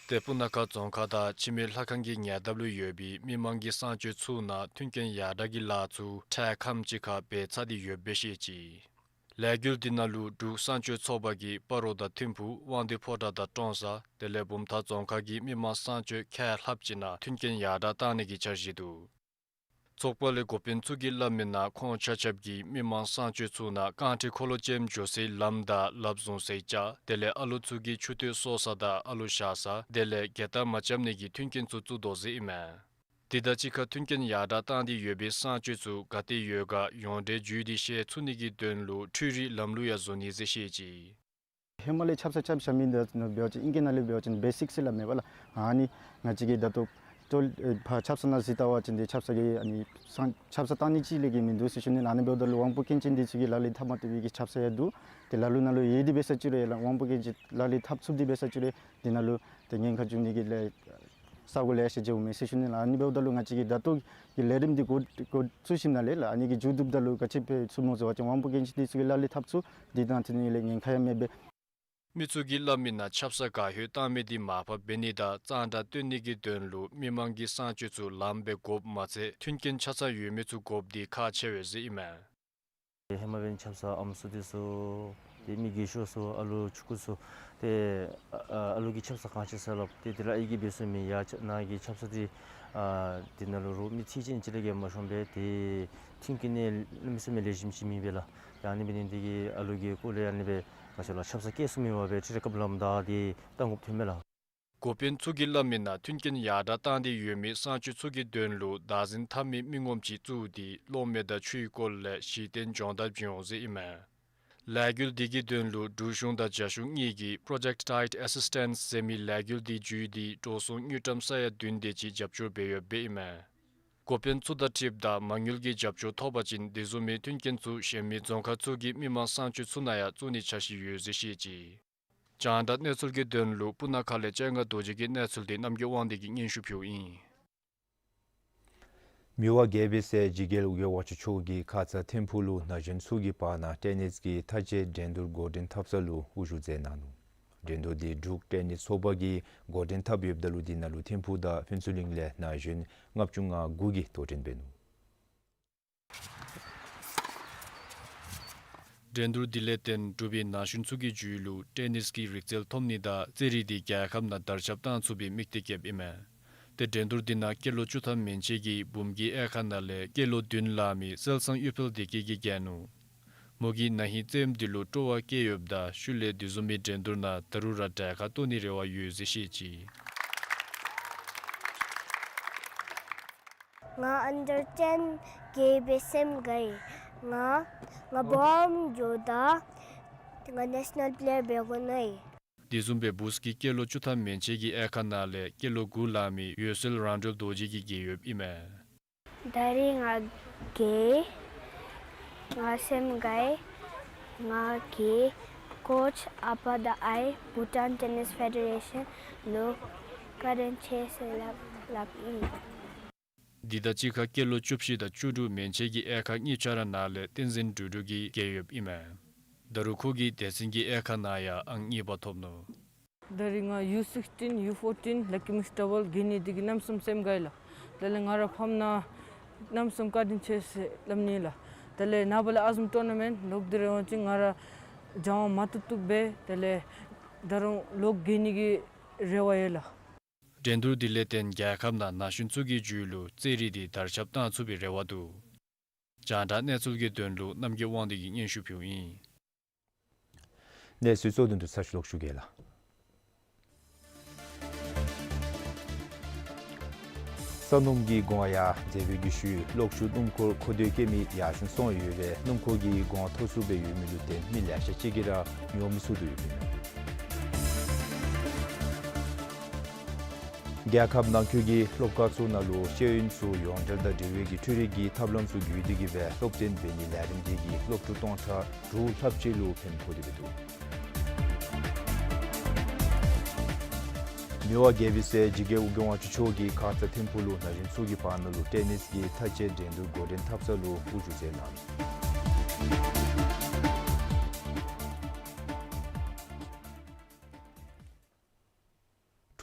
ཏེ་སྤུ་ན་ཁ་རྫོང་ཁག་དང་འཆི་མེད་ལྷ་ཁང་གི་ཉེ་འདབས་ལུ་ཡོད་པའི་མི་མང་གི་གསང་སྤྱོད་ཚུ་ནང་མཐུན་རྐྱེན་ཡར་དྲགས་ཀྱི་ལཱ་ཚུ་འཕྲལ་ཁམས་ཅིག་ཁར་འབད་ཚར་ཏེ་ཡོདཔ་སྦེ་བཤད་ཅི། ལས་འགུལ་འདི་ནང་ལུ་འབྲུག་གསང་སྤྱོད་ཚོགས་པ་གིས་སྤ་རོ་དང་ཐིམ་ཕུ་དབང་འདུས་ཕོ་བྲང་དང་ཀྲོང་གསར་དེ་ལས་བུམ་ཐང་རྫོང་ཁག་གི་མི་མང་གསང་སྤྱོད་ཁལ་ལྷགཔ་ཅིག་ནང་མཐུན་རྐྱེན་ཡར་དྲགས་བཏང་ནི་གི་འཆར་གཞི་འདུག། ཚོགས་པ་ལས་འགོ་དཔོན་ཚུ་གིས་སླབ་མིའི་ནང་ཁོང་ཆ་ཁྱབ་ཀྱིས་མི་མང་གསང་སྤྱོད་ཚུ་ནང་རྐང་ཁྲི་འཁོར་ལོ་ཅན་འགྱོ་སའི་ལམ་དང་ལགཔ་བཟུང་སའི་ལྕགས་དེ་ལས་ཨ་ལོ་ཚུ་གི་ཆུ་ཚོད་གསོ་ས་དང་ཨ་ལོ་བཞག་ས་དེ་ལས་རྒྱལ་དར་མ་རྐྱབ་ནི་གི་མཐུན་རྐྱེན་ཚུ་བཙུགས་དོ་ཟེར་ཨིན་མས། དེ་དང་གཅིག་ཁར་མཐུན་རྐྱེན་ཡར་དྲགས་བཏང་སྟེ་ཡོད་པའི་གསང་སྤྱོད་ཚུ་ག་ཏེ་ཡོད་ག་ཡོངས་འབྲེལ་བརྒྱུད་དེ་ཤེས་ཚུགས་ནི་གི་དོན་ལུ་འཕྲུལ་རིག་ལམ་ལུགས་ཡང་བཟོ་ནི་ཟེར་བཤད་ཅི། ཧེ་མ་ལས་ཆབ་གསང་རྐྱབ་བཞག་མི་འདི་ནང་འབད་བ་ཅིན་ཨིང་སྐད་ནང་ལས་འབད་བ་ཅིན་བེ་སིཀ་ཟེར་སླབ་མས་པ་ལགས། ཨ་ནི་ང་བཅས་ཀྱིས་ད་ལྟོ་ཏོ་ཕར་ཆབ་གསང་ནང་གཟིགས་བལྟ་བ་ཅིན་ཏེ་ཆབ་གསང་གི་ཨ་ནི་གསང་ཆབ་གསང་བཏང་ནི་ཅིག་ལས་བརྒལ་མིན་འདུག་ཟེར་ཞུ་ནི་ལགས། ཨ་ནི་འབདཝ་ད་ལུ་དབང་པོ་སྐྱོན་ཅན་འདི་ཚུ་གིས་ལག་ལེན་འཐབ་མ་བཏུབ་པའི་གི་ཆབ་གསང་ཡང་འདུག། ཏེ་ལ་ལུ་ནང་ལུ་ཡོད་དེ་འབད་ས་ཅིག་རུང་ཡང་ལགས་དབང་པོ་སྐྱོན་ཅན་ལག་ལེན་འཐབ་ཚུགསཔ་དེ་འབད་ས་ཅིག་རུང་དེ་ནང་ལུ་ཏེ་ཉེན་ཁ་འབྱུང་ནི་གི་ལས་ས་གོ་ལེ་ཤ་འགྱོཝ་མས་ཟེར་ཞུ་ནི་ལགས། ཨ་ནི་འབདཝ་ད་ལུ་ང་བཅས་ཀྱིས་ད་ལྟོ་གི་ལས་རིམ་འདི་འགོ་འགོ་བཙུགས་ཞིནམ་ལས་ལགས་ཨ་ནི་གི་མཇུག་བསྡུཝ་ད་ལུ་ག་ཅི་འབད་ཚུགས་སྨོ་ཟེར་བ་ཅིན་དབང་པོ་སྐྱོན་ཅན་འདི་ཚུ་གིས་ལག་ལེན་འཐབ་ཚུགས། དེ་དང་དེ་ནང་ལས་ཉེན་ཁ་ཡང་མེད་པས། མི་ཚུ་གིས་སླབ་མིའི་ནང་ཆབ་གསང་ག་ཧོད་བཏང་མི་འདི་མར་ཕབ་འབད་ནི་དང་གཙང་སྦྲ་བཏོན་ནི་གི་དོན་ལུ་མི་མང་གི་གསང་སྤྱོད་ཚུ་ལམ་སྦེ་དགོཔ་མ་ཚད་མཐུན་རྐྱེན་ཆ་ཚང་ཡོད་མི་ཚུ་དགོཔ་འདི་ཁག་ཆེ་བས་ཟེར་ཨིན་མས། ཧེ་མ་འབདན་ཆབ་གསང་ཨམ་སྲུ་འདི་ཚུ་ཏེ་མི་རྒས་ཤོས་ཚུ་ཨ་ལུ་ཆུང་ཀུ་ཚུ་ཏེ་ཨ་ཨ་ལུ་གིས་ཆབ་གསང་ག་ཅི་ཟེར་སླབ་ཏེ་དེ་ལས་ཨའི་གིས་འབད་ཚུགས་མེད། ཡ་ཆ་ནཱ་གི་ཆབ་གསང་འདི་ཨ་དེ་ནང་ལུ་རོགས་མི་ཚིག་ཅན་ཅིག་ལས་བརྒལ་མ་ཤོང་པས། ཏེ་མཐུན་རྐྱེན་ནི་གནམ་མེད་ས་མེད་ལེགས་ཤོམ་ཅིག་མེད་པས་ལགས། ཡ་ཨ་ནི་འབད་ནི་འདི་གིས་ཨ་ལུ་གི་སྐོར་ལས་ཨ་ནི་སྦེ་ག་ཅི་ལགས་ཆབ་གསང་སྐྱེལ་ཚུགས་མེད་པར་སྦེ་ཁྲི་རེ་སྐབས་ལམ་བདའ་སྟེ་བཏང་དགོཔ་ཐོན་མས་ལགས། འགོ་དཔོན་ཚུ་གིས་སླབ་མིའི་ནང་མཐུན་རྐྱེན་ཡར་དྲགས་བཏང་སྟེ་ཡོད་མི་གསང་སྤྱོད་ཚུ་གི་དོན་ལུ་བདག་འཛིན་འཐབ་མི་མི་ངོམ་ཅིག་བཙུགས་ཏེ་གློག་མེ་དང་ཆུའི་སྐོར་ལས་གཞི་རྟེན་སྦྱོང་བརྡར་བྱིན་འོང་ཟེར་ཨིན་མས། ལས་འགུལ་འདི་གི་དོན་ལུ་འབྲུག་གཞུང་དང་རྒྱ་གཞུང་གཉིས་ཀྱིས་Project Tide Assistance ཟེར་མི་ལས་འགུལ་འདི་བརྒྱུད་དེ་འགྲོ་སོང་དངུལ་ཀྲམ་ས་ཡ་བདུན་དེ་ཅིག་རྒྱབ་སྐྱོར་འབད་ཡོདཔ་ཨིན་མས། འགོ་དཔོན་ཚུ་དང་འཁྲིལཝ་ད་མ་དངུལ་གྱི་རྒྱབ་སྐྱོར་ཐོབ་པ་ཅིན་དེ་བཟུམ་མའི་མཐུན་རྐྱེན་ཚུ་གཞན་མི་རྫོང་ཁག་ཚུ་གི་མི་མང་གསང་སྤྱོད་ཚུ་ནང་ཡང་བཙུགས་ནིའི་འཆར་གཞི་ཡོད་ཟེར་བཤད་ཅི། རྒྱང་བསྒྲགས་གནས་ཚུལ་གྱི་དོན་ལུ་སྤུ་ན་ཁ་ལས་སྤྱན་སྔ་རྡོ་རྗེ་གི་གནས་ཚུལ་འདི་རྣམ་རྒྱལ་དབང་འདུས་ཀྱིས་སྙན་ཞུ་ཕུལཝ་ཨིན། མི་དབང་རྒྱལ་པོའི་སྲས་འཇིགས་རྒྱལ་ཨོ་རྒྱན་དབང་ཕྱུག་མཆོག་གིས་ཁ་ཙ་ཐིམ་ཕུག་ལུ་ན་གཞོན་ཚུ་གི་བར་ན་ཊེ་ནིས་ཀྱི་མཐའ་དཔྱད་འགྲན་བསྡུར་འགོ་འདྲེན་འཐབ་ས་ལུ་དབུ་བཞུགས་མཛད་གནང་ནུག། འགྲན་བསྡུར་འདི་འབྲུག་ཊེ་ནིས་ཚོགས་པ་གིས་འགོ་འདྲེན་འཐབ་ཡོདཔ་ད་ལུ་འདི་ནང་ལུ་ཐིམ་ཕུག་དང་ཕུན་ཚོགས་གླིང་ལས་ན་གཞོན་ལྔ་བཅུ་ང་དགུ་གིས་དོ་འགྲན་འབད་ནུག། འགྲན་བསྡུར་འདི་ལས་བརྟེན་འབྲུག་པའི་ན་གཞོན་ཚུ་གི་རྒྱུད་ལུ་ཊེ་ནིས་ཀྱི་རིག་རྩལ་ཐོབ་ནི་དང་རྩེད་རིགས་འདི་རྒྱལ་ཁབ་ནང་དར་ཁྱབ་བཏང་ཚུགས་པའི་དམིགས་གཏད་བསྐྱེདཔ་ཨིན་མས། ཏེ་འགྲན་བསྡུར་འདི་ནང་སྐྱེས་ལོ་བཅུ་ཐམ་མན་ཆད་ཀྱི་བུམོ་གི་དབྱེ་ཁག་ནང་ལས་སྐྱེས་ལོ་བདུན་ལང་མི་གསལ་བཟང་གཡུ་འཕེལ་བདེ་སྐྱིད་ཀྱིས་རྒྱལ་ནུག། མོ་གིས་ན་ཧིང་རྩེདམོ་འདི་ལུ་སྤྲོ་བ་བསྐྱེད་ཡོདཔ་ད་ཤུལ་ལས་དེ་བཟུམ་མའི་འགྲན་བསྡུར་ནང་ད་རུང་ར་གྲལ་ཁར་གཏོགས་ནིའི་རེ་བ་ཡོད་ཟེར་བཤད་ཅི། ང་ཨན་ཌར་ཊེན་རྒྱལ་པོའི་སེམས་དགའ་ཡི། ང་ང་བུམོ་འགྱོཝ་ད་ང་ནེ་ཤ་ནཱལ་པི་ལེ་ཡར་འབད་དགོ་ནི། དེ་བཟུམ་སྦེ་བུཚ་གི་སྐྱེས་ལོ་བཅུ་ཐམ་མན་ཆད་ཀྱི་དབྱེ་ཁག་ནང་ལས་སྐྱེས་ལོ་དགུ་ལང་མི་འོད་གསལ་རང་གྲོལ་རྡོ་རྗེ་གིས་རྒྱལ་ཡོདཔ་ཨིན་མས། ད་རིས་ང་རྒྱལ། ང་སེམས་དགའ་ཡི། ང་གི་ཀོཆ་ཨ་པ་དང་ཨའི་བྷུ་ཊཱན་ཊེ་ནིས་ཕེ་ཌེ་རེ་ཤཱན་ལུ་བཀའ་དྲིན་ཆེ་ཟེར་སླབ་སླབ་ཨིན། འདི་དང་གཅིག་ཁར་སྐྱེས་ལོ་བཅུ་བཞི་དང་བཅུ་དྲུག་མན་ཆད་ཀྱི་དབྱེ་ཁག་གཉིས་ཆ་ར་ནང་ལས་བསྟན་འཛིན་འབྲུག་སྒྲོལ་གྱིས་རྒྱལ་ཡོདཔ་ཨིན་མས། ད་རུང་ཁོ་གིས་སྡེ་ཚན་གྱི་དབྱེ་ཁག་ནང་ཡང་ཨང་གཉིས་པ་ཐོབ་ནུག། ད་རིས་ང་ཡུ་སིགསི་ཊིན་ཡུ་ཕོར་ཊིན་ལ་ཀི་མུས་ཌབ་བཱལ་རྒྱལ་ནི་འདི་གིས་གནམ་མེད་ས་མེད་སེམས་དགའ་ཡི་ལགས། དེ་ལས་ང་རའི་ཕམ་ནང་གནམ་མེད་ས་མེད་བཀའ་དྲིན་ཆེ་ཟེར་སླབ་ནི་ལགས། དེ་ལས་ནངས་པ་ལས་ཨ་ཛམ་ཊོར་ན་མེནཊ་ལོག་སྟེ་ར་འོང་ཅི། ང་ར་སྦྱང་བ་མ་བཏུབ་བཏུབ་འབད། དེ་ལས་ད་རུང་ལོག་རྒྱལ་ནི་གི་རེ་བ་ཡོད་ལགས། འགྲན་བསྡུར་འདི་ལས་བརྟེན་རྒྱལ་ཁབ་ནང་ན་གཞོན་ཚུ་གི་རྒྱུད་ལུ་རྩེད་རིགས་འདི་དར་ཁྱབ་བཏང་ཚུགས་པའི་རེ་བ་འདུག། རྒྱང་བསྒྲགས་གནས་ཚུལ་གྱི་དོན་ལུ་རྣམ་རྒྱལ་དབང་འདུས་ཀྱིས་སྙན་ཞུ་ཕུལཝ་ཨིན། གནས་ཚུལ་གཙོ་དོན་དུ་ཚར་ཞུ་ལོག་ཞུ་གེ་ལགས། ས་སྣུམ་གྱི་གོང་ཡར་འཛེགས་པའི་རྒྱུ་ཤུལ་གློག་ཆུ་སྣུམ་འཁོར་མཁོ་འདོད་བསྐྱེད་མི་ཡར་སེང་སོང་ཡོད་པས་སྣུམ་འཁོར་གྱི་གོང་མཐོ་སུ་སྦེ་ཡོད་མི་ལུ་བརྟེན་མི་ལེ་ཤ་ཅིག་གིས་ར་ཉོ་མི་ཚུགས་དོ་ཡོདཔ་ཨིན་མས། རྒྱལ་ཁབ་ནང་འཁོད་ཀྱི་སློབ་གྲྭ་ཚུ་ནང་ལུ་ཤེས་ཡོན་ཚུ་ཡོངས་འབྲེལ་དང་འབྲེལ་བའི་གི་འཕྲུལ་རིག་གི་ཐབས་ལམ་ཚུ་བརྒྱུད་དེ་གིས་སྦེ་སློབ་སྟོན་འབད་ནིའི་ལས་རིམ་འདི་གིས་སློབ་ཕྲུག་སྟོང་ཕྲག་དྲུག་ལྷགཔ་ཅིག་ལུ་ཕན་ཐོགས་ཏེ་འདུག། མི་དབང་རྒྱལ་པོའི་སྲས་འཇིགས་བརྒྱད་ཨོ་རྒྱན་དབང་ཕྱུག་མཆོག་གིས་ཁ་ཙ་ཐིམ་ཕུག་ལུ་ན་གཞོན་ཚུ་གི་བར་ན་ལུ་ཊེ་ནིས་ཀྱི་མཐའ་དཔྱད་འགྲན་བསྡུར་འགོ་འདྲེན་འཐབ་ས་ལུ་དབུ་བཞུགས་མཛད་གནང་ནུག།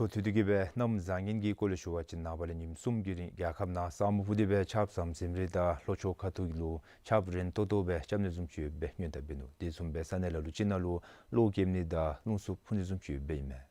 འཕྲོ་མཐུད་དེ་གིས་སྦེ་གནམ་བཟང་ངན་གྱི་སྐོར་ལས་ཞུ་བ་ཅིན་ནངས་པ་ལས་ཉིནམ་གསུམ་གྱི་རིང་རྒྱལ་ཁབ་ནང་ས་སྨུག་ཕུབ་སྟེ་སྦེ་ཆརཔ་ཟམ་ཟིམ་རེ་དང་ལྷོ་ཕྱོགས་ཁ་ཐུག་ལུ་ཆརཔ་རན་ཏོག་ཏོ་སྦེ་རྐྱབ་ནི་བཟུམ་ཅིག་ཡོདཔ་སྦེ་སྔོན་བརྡ་འབད་ནུག། དེ་བཟུམ་སྦེ་ས་གནས་ལ་ལུ་ཅིག་ནང་ལུ་གློག་འཁྱིམ་ནི་དང་རླུང་འཚུབ་འཕུ་ནི་བཟུམ་ཅིག་ཡོདཔ་སྦེ་ཨིན་མས།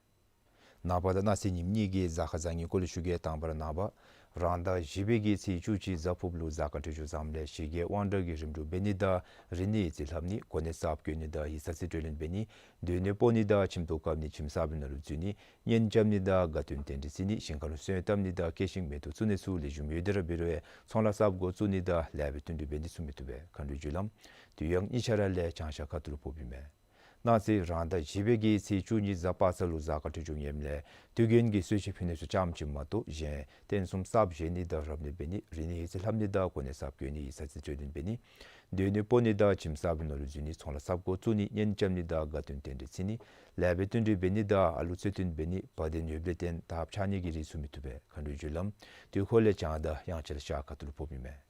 ནངས་པ་དང་གནངས་ཚེ་ཉིནམ་གཉིས་ཀྱི་གཟའ་སྐར་བཟང་ངན་སྐོར་ལས་ཞུ་གེ། དང་པ་ར་ནངས་པ་རང་ཟླ་བཞི་པའི་གི་ཚེས་བཅུ་གཅིག་གཟའ་ཕུརཔ་ལུ་གཟའ་སྐར་འཕྲོད་སྦྱོར་བཟངམ་ལས་གཞི་བཀོད་དབང་དྲག་གི་རིམ་གྲོ་འབད་ནི་དང་རིག་གནས་ཡིག་རྩིས་ལྷབ་ནི་གོ་གནས་གསརཔ་བཀོད་ནི་དང་ཡིག་ཚང་རྩིས་སྤྲོད་ལེན་འབད་ནི་སྡོད་གནས་སྤོ་ནི་དང་ཁྱིམ་ཐོག་བཀབ་ནི་ཁྱིམ་གསར་པའི་ནང་ལུ་འཛུལ་ནི་གཉེན་རྐྱབ་ནི་དང་དགའ་སྟོན་རྟེན་འབྲེལ་བརྩི་ནི་ཞིང་ཁ་ལུ་སོན་བཏབ་ནི་དང་སྐྱེད་ཤིང་མེ་ཏོག་བཙུགས་ནི་ཚུ་ལེགས་ཤོམ་ཡོད་དེ་ར་འབད་རུང་ཚོང་ལཱ་གསརཔ་འགོ་བཙུགས་ནི་དང་ལེགས་པའི་བསྟུན་གྲོས་འབད་ནི་ཚུ་མི་བཏུབ་པས། མཁའ་འགྲོའི་རྒྱུ་ལམ་དུས་ཡུན་གཉིས་ཆ་ར་ལས་བྱང་ཤར་ཁ་ཐུག་ལུ་ཕོགཔ་ཨིན་མས། གནངས་ཚེ་རང་ཟླ་བཞི་པའི་གི་ཚེས་བཅུ་གཉིས་གཟའ་པ་སངས་ལུ་གཟའ་སྐར་འཕྲོད་སྦྱོར་ངནམ་ལས་དུས་རྒྱུན་གྱི་གསོལ་མཆོད་ཕུལ་ནི་ཚུ་ཙམ་ཅིག་མ་གཏོགས་གཞན་རྟེན་གསུམ་གསརཔ་བཞེངས་ནི་དང་རབ་གནས་འབད་ནི་རིག་གནས་ཡིག་རྩིས་ལྷབ་ནི་དང་གོ་གནས་གསརཔ་བཀོད་ནི་ཡིག་ཚང་རྩིས་སྤྲོད་ལེན་འབད་ནི་སྡོད་གནས་སྤོ་ནི་དང་ཁྱིམ་གསར་པའི་ནང་ལུ་འཛུལ་ནི་ཚོང་ལཱ་གསརཔ་འགོ་བཙུགས་ནི་གཉེན་རྐྱབ་ནི་དང་དགའ་སྟོན་རྟེན་འབྲེལ་བརྩི་ནི་ལེགས་པའི་བསྟུན་གྲོས་འབད་ནི་དང་ཨ་ལུ་རྩེད་འཐུན་འབད་ནི་བ་དན་ཡོདཔ་ལས་བརྟེན་དར་ཁྱབ་ནི་གི་རིགས་ཚུ་མི་བཏུབ་པས། མཁའ་འགྲོའི་རྒྱུ་ལམ་དུས་འཁོར་ལས་བྱང་དང་དབྱངས་འཆར་ཤར་ཁ་ཐུག་ལུ་ཕོགཔ་ཨིན་མས།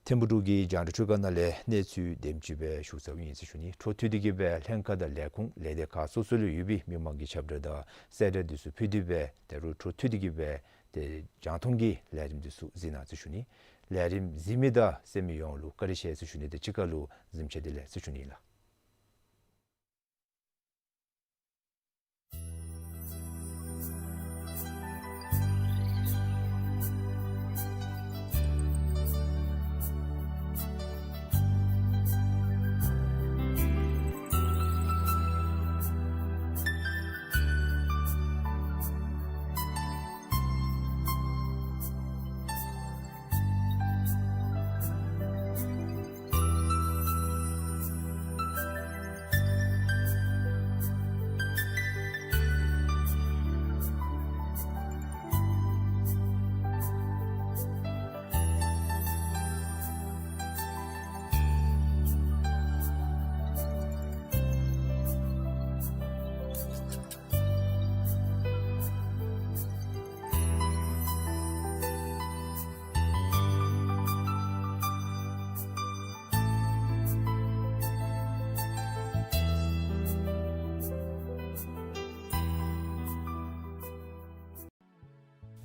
ཐིམ་ཕུག་འབྲུག་གི་རྒྱང་བསྒྲགས་འཕྲུལ་ཁང་ནང་ལས་གནས་ཚུལ་དེམ་ཅིག་སྦེ་ཞུ་ཚརཝ་ཨིན་ཟེར་ཞུ་ནི། འཕྲོ་མཐུད་དེ་གིས་སྦེ་ལྷན་ཁག་དང་ལས་ཁུངས་ལས་སྡེ་ཁག་སོ་སོ་ལུ་ཡོད་པའི་མི་མང་གི་ཁྱབ་བསྒྲགས་དང་གསལ་བསྒྲགས་འདི་ཚུ་ཕུལ་ཏེ་སྦེ་ད་རུང་འཕྲོ་མཐུད་དེ་གིས་སྦེ་ཏེ་རྒྱང་མཐོང་གི་ལས་རིམ་འདི་ཚུ་གཟིགས་གནང་ཟེར་ཞུ་ནི། ལས་རིམ་གཟིགས་མི་དང་གསན་མི་ཡོངས་ལུ་བཀའ་དྲིན་ཆེ་ཟེར་ཞུ་ནི་དང་གཅིག་ཁར་ལུ་གཟིམ་ཆ་བདེ་ལེགས་ཟེར་ཞུ་ནི་ལགས།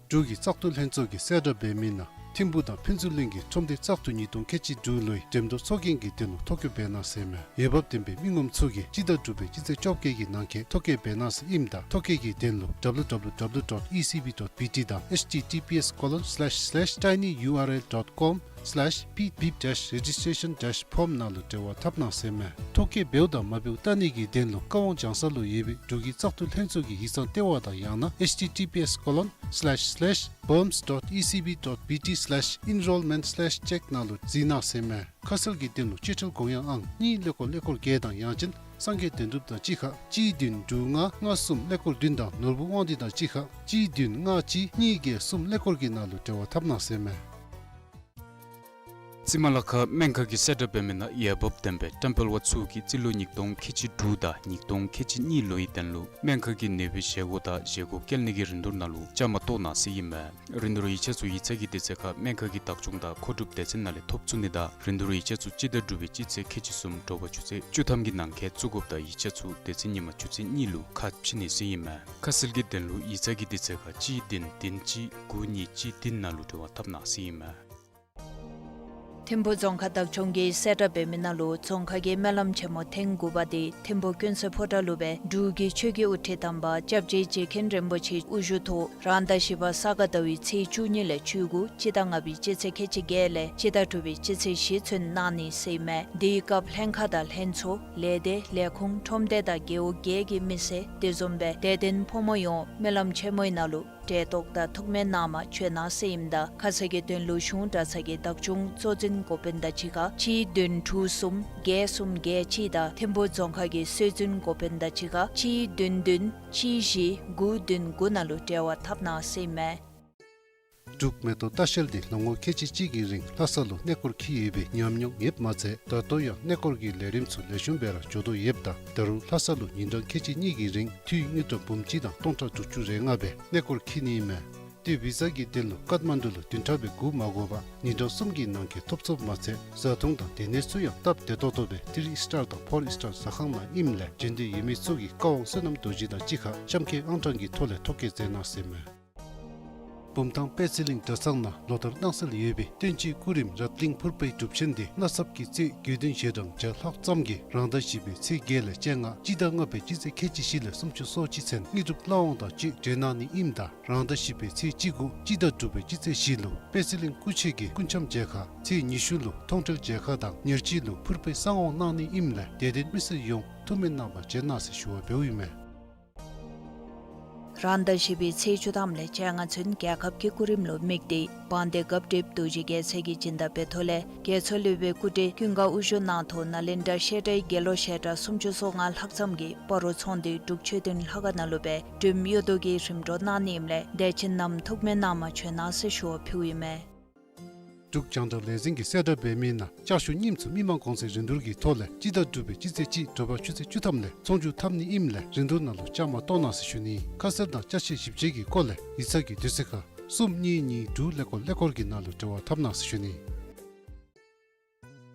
འབྲུག་གི་བཙག་འཐུ་ལྷན་ཚོགས་ཀྱིས་གསལ་བསྒྲགས་འབད་མི་ནང་ཐིམ་ཕུག་དང་ཕུན་ཚོགས་གླིང་གི་ཁྲོམ་སྡེ་བཙག་འཐུ་ཉིས་སྟོང་ཁལ་གཅིག་དྲུག་ལོའི་འགྲེམས་སྟོན་ཚོགས་རྒྱན་གྱི་དོན་ལུ་ཐོ་བཀོད་འབད་གནང་ཟེར་མས། འོས་འབབ་ལྡན་པའི་མི་ངོམ་ཚུ་གིས་སྤྱི་ཟླ་དྲུག་པའི་སྤྱི་ཚེས་བཅོ་བརྒྱད་ཀྱི་ནང་འཁོད་ཐོ་བཀོད་འབད་གནང་ཟེར་ཨིནམ་ད་ཐོ་བཀོད་ཀྱི་དོན་ལུ་W W W dot E C B dot B T དང་H T T P S colon slash slash tinyurl dot com slash P B dash registration dash form ནང་ལུ་འབྲེལ་བ་འཐབ་གནང་ཟེར་མས། ཐོ་བཀོད་འབདཝ་དང་མ་འབདཝ་བལྟ་ནི་གི་དོན་ལུ་ཀ་ཝང་ལྗང་ས་ལུ་ཡོད་པའི་འབྲུག་གི་བཙག་འཐུ་ལྷན་ཚོགས་ཀྱི་ཡིག་ཚང་ལྟེ་བ་དང་ཡང་ན་H T T P S colon slash slash bums dot E C B dot B T slash enrollment slash check ནང་ལུ་གཟིགས་གནང་ཟེར་མས། ཁ་གསལ་གྱི་དོན་ལུ་སྤྱོད་ཁྲལ་དགོངས་ཡངས་ཨང་གཉིས་ཀླད་ཀོར་ཀླད་ཀོར་བརྒྱད་དང་ཡང་ཅིན་སངས་རྒྱས་དོན་གྲུབ་དང་གཅིག་ཁར་གཅིག་བདུན་དྲུག་ལྔ་ལྔ་གསུམ་ཀླད་ཀོར་བདུན་དང་ནོར་བུ་དབང་འདུས་དང་གཅིག་ཁར་གཅིག་བདུན་ལྔ་གཅིག་གཉིས་བརྒྱད་གསུམ་ཀླད་ཀོར་གྱི་ནང་ལུ་འབྲེལ་བ་འཐབ་གནང་ཟེར་མས། རྩིས་མ་ལ་ཁ་སྨན་ཁང་གིས་གསལ་བསྒྲགས་འབད་མི་ནང་འོས་འབབ་ལྡན་པའི་ཊེམ་པལ་བ་ཚུ་གིས་རྩིས་ལོ་ཉིས་སྟོང་ཁལ་གཅིག་དྲུག་དང་ཉིས་སྟོང་ཁལ་གཅིག་གཉིས་ལོའི་དོན་ལུ་སྨན་ཁང་གི་ནུས་པའི་བཞེས་སྒོ་དང་བཞེས་སྒོ་བཀལ་ནི་གི་རིན་བསྡུར་ནང་ལུ་བཅའ་མར་གཏོགས་གནང་ཟེར་ཨིན་མས། རིན་བསྡུར་ཡིག་ཆ་ཚུ་ཡིག་ཚང་གི་དུས་ཚོད་ཁར་སྨན་ཁང་གི་བདག་སྐྱོང་དང་མཁོ་སྒྲུབ་སྡེ་ཚན་ནང་ལས་ཐོབ་ཚུགས་ནི་དང་རིན་བསྡུར་ཡིག་ཆ་ཚུ་སྤྱི་ཟླ་དྲུག་པའི་སྤྱི་ཚེས་ཁལ་གཅིག་གསུམ་དྲོ་པ་ཆུ་ཚོད་བཅུ་ཐམ་གྱི་ནང་འཁོད་བཙུགས་དགོཔ་དང་ཡིག་ཆ་ཚུ་དེ་ཚེ་ཉིན་མ་ཆུ་ཚོད་གཉིས་ལུ་ཁ་ཕྱེ་ནི་ཟེར་ཨིན་མས། ཁ་གསལ་གྱི་དོན་ལུ་ཡིག་ཚང་གི་དུས་ཚོད་ཁར་གཅིག་བདུན་བདུན་གཅིག་དགུ་གཉིས་གཅིག་བདུན་ནང་ལུ་འབྲེལ་བ་འཐབ་གནང་ཟེར་ཨིན་མས། ཐིམ་ཕུག་རྫོང་ཁག་བདག་སྐྱོང་གིས་གསལ་བསྒྲགས་འབད་མི་ནང་ལུ་རྫོང་ཁག་གི་སྨོན་ལམ་ཆེན་མོ་ཐེངས་དགུ་པ་དེ་ཐིམ་ཕུག་ཀུན་གསལ་ཕོ་བྲང་ལུ་སྦེ་འབྲུག་གི་ཆོས་ཀྱི་དབུ་ཁྲིད་དམ་པ་སྐྱབས་རྗེ་རྗེ་མཁན་རིན་པོ་ཆེ་དབུ་བཞུགས་ཐོག་རང་ཟླ་བཞི་པ་ས་ག་ཟླ་བའི་ཚེས་བཅུ་གཉིས་ལས་བཅུ་དགུ་སྤྱི་ཟླ་ལྔ་པའི་སྤྱི་ཚེས་ཁལ་གཅིག་བརྒྱད་ལས་སྤྱི་ཟླ་དྲུག་པའི་སྤྱི་ཚེས་བཞི་ཚུན་གནང་ནི་ཟེར་ཨིན་མས། དེའི་སྐབས་ལྷན་ཁག་དང་ལྷན་ཚོགས་ལས་སྡེ་ལས་ཁུངས་ཁྲོམ་སྡེ་དང་རྒེད་འོག་བརྒྱད་ཀྱི་མི་སེར་དེ་བཟུམ་སྦེ་དད་ལྡན་ཕོ་མོ་ཡོངས་སྨོན་ལམ་ཆེན་མོའི་ནང་ལུ་གྲལ་གཏོགས་དང་ཐུགས་སྨོན་གནང་མ་བྱོན་གནང་ཟེར་ཨིནམ་ད་ཁ་གསལ་གྱི་དོན་ལུ་གཞུང་གྲྭ་ཚང་གི་བདག་སྐྱོང་གཙོ་འཛིན་འགོ་དཔོན་དང་གཅིག་ཁར་གཅིག་བདུན་དྲུག་གསུམ་བརྒྱད་གསུམ་བརྒྱད་གཅིག་དང་ཐིམ་ཕུག་རྫོང་ཁག་གི་སྲོལ་འཛིན་འགོ་དཔོན་དང་གཅིག་ཁར་གཅིག་བདུན་བདུན་གཅིག་བཞི་དགུ་བདུན་དགུ་ནང་ལུ་འབྲེལ་བ་འཐབ་གནང་ཟེར་ཨིན་མས། འབྲུག་མེ་ཏོག་ལྟ་བཤལ་འདི་ལོ་ངོ་ཁལ་གཅིག་གཅིག་གི་རིང་ལྷ་ས་ལུ་གནས་སྐོར་འཁྱིད་ཡོད་པའི་ཉམས་མྱོང་ཡོདཔ་མ་ཚད་ད་ལྟོ་ཡང་གནས་སྐོར་གྱི་ལས་རིམ་ཚུ་ལེགས་ཤོམ་སྦེ་ར་འགྱོ་དོ་ཡོདཔ་ད་ད་རུང་ལྷ་ས་ལུ་ཉིན་གྲངས་ཁལ་གཅིག་གཉིས་ཀྱི་རིང་འཐུས་དངུལ་ཀྲམ་འབུམ་གཅིག་དང་སྟོང་ཕྲག་དྲུག་ཅུ་རེ་ལྔ་སྦེ་གནས་སྐོར་འཁྱིད་ནི་ཨིན་མས། ཏེ་བི་ཟ་གི་དོན་ལུ་ཀཏ་མན་ཌུ་ལུ་བདུན་ཕྲག་སྦེ་སྒུག་མ་དགོ་པར་ཉིན་གྲངས་གསུམ་གྱི་ནང་འཁོད་ཐོབ་ཚུགསཔ་མ་ཚད་བཟའ་འཐུང་དང་སྡོད་གནས་ཚུ་ཡང་སྟབས་བདེ་ཏོག་ཏོ་སྦེ་ཐི་རི་སི་ཊར་དང་ཕོར་སི་ཊར་ཟ་ཁང་ནང་ཨིནམ་ལས་འབྱོན་འདོད་ཡོད་མི་ཚུ་གིས་བཀའ་དབང་བསོད་ནམས་རྡོ་རྗེ་དང་གཅིག་ཁར་གཤམ་འཁོད་ཨང་གྲངས་ཀྱི་ཐོག་ལས་ཐོ་བཀོད་མཛད་གནང་ཟེར་ཨིན་མས། བུམ་ཐང་དཔལ་རྩེ་གླིང་གྲྭ་ཚང་ནང་ལོ་ལྟར་གནང་སྲོལ་ཡོད་པའི་བསྟན་བཅོས་སྐུ་རིམ་རཏ་གླིང་ཕུར་པའི་སྒྲུབ་ཆེན་འདི་མནའ་ཚབ་ཀྱི་རྩིས་དགེ་འདུན་ཞལ་གྲངས་བརྒྱ་ལྷག་ཙམ་གྱིས་རང་ཟླ་བཞི་པའི་ཚེས་བརྒྱད་ལས་བཅོ་ལྔ་སྤྱི་ཟླ་ལྔ་པའི་སྤྱི་ཚེས་ཁལ་གཅིག་བཞི་ལས་སུམ་ཅུ་སོ་གཅིག་ཚུན་དངོས་གྲུབ་བླ་འོང་དང་བཅས་གྲོལ་གནང་ནི་ཨིནམ་ད་རང་ཟླ་བཞི་པའི་ཚེས་བཅུ་དགུ་སྤྱི་ཟླ་དྲུག་པའི་སྤྱི་ཚེས་བཞི་ལུ་དཔལ་རྩེ་གླིང་སྐུ་མཆེད་ཀྱི་སྐུ་འཆམ་མཇལ་ཁ་ཚེས་ཉི་ཤུ་ལུ་མཐོང་གྲོལ་མཇལ་ཁ་དང་ཉེར་གཅིག་ལུ་ཕུར་པའི་གསང་དབང་གནང་ནི་ཨིནམ་ལས་དད་ལྡན་མི་སེར་ཡོངས་ཐུགས་སྨོན་གནང་བར་བྱོན་གནང་ཟེར་ཞུ་བ་འབདཝ་ཨིན་མས། རང་ཟླ་བཞི་པའི་ཚེས་བཅུ་ཐམ་ལས་བཅོ་ལྔ་ཚུན་རྒྱལ་ཁབ་ཀྱི་སྐུ་རིམ་ལུ་དམིགས་ཏེ་དཔལ་ལྡན་སྐབས་འབྲེལ་རྡོ་རྗེ་རྒྱལ་མཚན་གྱིས་སྦྱིན་བདག་འབད་ཐོག་ལས་རྒྱལ་མཚན་སློབ་དཔོན་སྐུ་བགྲེས་ཀུན་དགའ་དབུ་བཞུགས་གནང་ཐོག་ནཱ་ལེནྡྲ་བཤད་གྲྭའི་དགེ་སློབ་བཤད་གྲྭ་སུམ་ཅུ་སོ་ལྔ་ལྷག་ཙམ་གྱིས་སྤ་རོ་ཚོང་སྡེ་འབྲུག་ཆོས་སྡིངས་ལྷ་ཁང་ནང་ལུ་སྦེ་འབྲུག་ཡུལ་དུ་གི་རིམ་གྲོ་གནང་ནི་ཨིནམ་ལས་དད་ཅན་རྣམས་ཐུགས་སྨོན་གནང་མ་བྱོན་གནང་ཟེར་ཞུ་བ་ཕུལཝ་ཨིན་མས། འབྲུག་རྒྱང་བསྒྲགས་ལས་འཛིན་གྱིས་གསལ་བསྒྲགས་འབད་མི་ནང་ལྕགས་ཞུ་རྙིངམ་ཚུ་མི་མང་གོང་ཚད་རིན་བསྡུར་གྱི་ཐོག་ལས་སྤྱི་ཟླ་དྲུག་པའི་སྤྱི་ཚེས་གཅིག་དྲོ་པ་ཆུ་ཚོད་བཅུ་ཐམ་ལས་ཚོང་བསྒྱུར་འཐབ་ནི་ཨིནམ་ལས་རིན་བསྡུར་ནང་ལུ་བཅའ་མར་གཏོགས་གནང་ཟེར་ཞུ་ནི། ཁ་གསལ་དང་ཅ་ཆས་ཞིབ་དཔྱད་ཀྱི་སྐོར་ལས་ཡིག་ཚང་གི་དུས་ཚོད་ཁར་གསུམ་གཉིས་གཉིས་དྲུག་ཀླད་ཀོར་ཀླད་ཀོར་གྱི་ནང་ལུ་འབྲེལ་བ་འཐབ་གནང་ཟེར་ཞུ་ནི།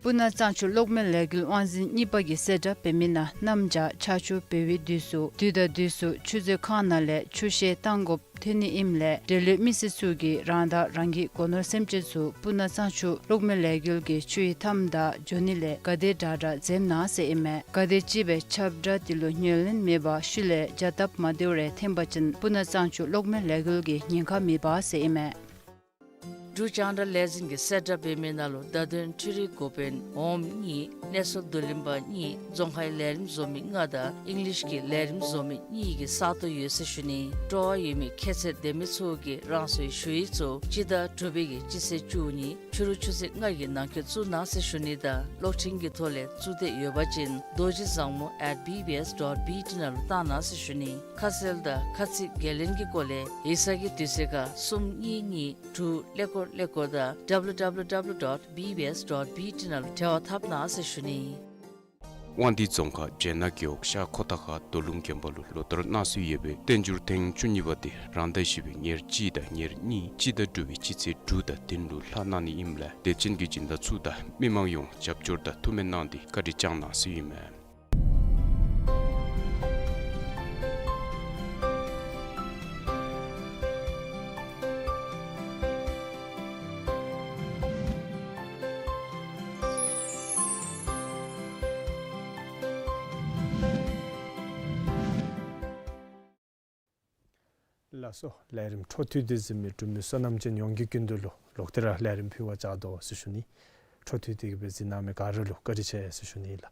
སྤུ་ན་གཙང་ཆུ་གློག་མེ་ལས་འགུལ་དབང་འཛིན་གཉིས་པ་གིས་གསལ་བསྒྲགས་འབད་མི་ནང་གནམ་བྱཱར་ཆར་ཆུ་འབབ་པའི་དུས་སུ་དུས་དང་དུས་སུ་ཆུ་མཛོད་ཁང་ནང་ལས་ཆུ་བཤལ་གཏང་དགོཔ་ཐོན་ནི་ཨིནམ་ལས་འབྲེལ་ཡོད་མི་སེར་ཚུ་གིས་རང་དང་རང་གི་སྒོ་ནོར་སེམས་ཅན་ཚུ་སྤུ་ན་གཙང་ཆུ་གློག་མེ་ལས་འགུལ་གྱི་ཆུའི་མཐའམ་བདའ་འགྱོ་ནི་ལས་ག་དེ་དྲག་དྲག་འཛེམ་གནང་ཟེར་ཨིན་མས། ག་དེ་ཅིག་སྦེ་ཁྱབ་བསྒྲགས་དེ་ལུ་ཉན་ལེན་མེད་པར་ཤུལ་ལས་བྱ་སྟབས་མ་བདེཝ་རེ་འཐོན་པ་ཅིན་སྤུ་ན་གཙང་ཆུ་གློག་མེ་ལས་འགུལ་གྱི་ཉེན་ཁ་མེད་པ་ཟེར་ཨིན་མས། འབྲུག་རྒྱང་བསྒྲགས་ལས་འཛིན་གྱིས་གསལ་བསྒྲགས་འབད་མི་ནང་ལུ་བརྡ་དོན་འཕྲུལ་རིག་འགོ་དཔོན་འོགམ་གཉིས་གནས་ཚུལ་བསྡུ་ལེན་པ་གཉིས་རྫོང་ཁའི་ལས་རིམ་བཟོ་མི་ལྔ་དང་ཨིང་ལིཤ་གི་ལས་རིམ་བཟོ་མི་གཉིས་ཀྱི་ས་སྟོང་ཡོད་ཟེར་ཞུ་ནི། སྤྲོ་བ་ཡོད་མི་ཁྱད་ཚད་ལྡན་མི་ཚུ་གིས་རང་སོའི་ཞུ་ཡིག་ཚུ་སྤྱི་ཟླ་དྲུག་པའི་གི་སྤྱི་ཚེས་བཅུ་གཉིས་ཕྱི་རུ་ཆུ་ཚོད་ལྔ་གི་ནང་འཁོད་བཙུགས་གནང་ཟེར་ཞུ་ནི་དང་གློག་འཕྲིན་གྱི་ཐོག་ལས་བཙུགས་འདོད་ཡོད་པ་ཅིན་རྡོ་རྗེ་བཟང་མོ་at B B S dot B T ནང་ལུ་བཏང་གནང་ཟེར་ཞུ་ནི། ཁ་གསལ་དང་ཁ་ཚིག་འགན་ལེན་གྱི་སྐོར་ལས་ཡིག་ཚང་གི་དུས་ཚོད་ཁར་གསུམ་གཉིས་གཉིས་དྲུག་ཀླད་ཀོར་ཀླད་ཀོར་དང་W W W dot B B S dot B T ནང་ལུ་འབྲེལ་བ་འཐབ་གནང་ཟེར་ཞུ་ནི། དབང་འདུས་རྫོང་ཁག་སྦྱེད་ནག་རྒེད་འོག་ཤར་ཁོ་ཐང་ཁ་རྡོ་ལུང་དགོན་པ་ལུ་ལོ་ལྟར་གནང་སྲོལ་ཡོད་པའི་བསྟན་འགྱུར་ཐེངས་བཅུ་གཉིས་པ་དེ་རང་ཟླ་བཞི་པའི་ཉེར་གཅིག་དང་ཉེར་གཉིས་སྤྱི་ཟླ་དྲུག་པའི་སྤྱི་ཚེས་དྲུག་དང་བདུན་ལུ་ལྷག་གནང་ནི་ཨིནམ་ལས་དད་ཅན་གྱི་སྦྱིན་བདག་ཚུ་དང་མི་མང་ཡོངས་རྒྱབ་སྐྱོར་དང་ཐུགས་སྨོན་གནང་སྟེ་བཀའ་དྲིན་བསྐྱང་གནང་ཟེར་ཨིན་མས། ལགས་སོ། ལས་རིམ་འཕྲོ་མཐུད་དེ་གཟིགས་མི་འབྲུག་མི་སོ་ནམ་ཅན་ཡོངས་ཀྱི་སྐུ་མདུན་ལུ་ལོག་སྟེ་ར་ལས་རིམ་ཕུལ་བར་བཅར་དོ་ཟེར་ཞུ་ནི། འཕྲོ་མཐུད་དེ་གི་སྦེ་གཟིགས་གནང་མི་ག་ར་ལུ་བཀའ་དྲིན་ཆེ་ཟེར་ཞུ་ནི་ལགས།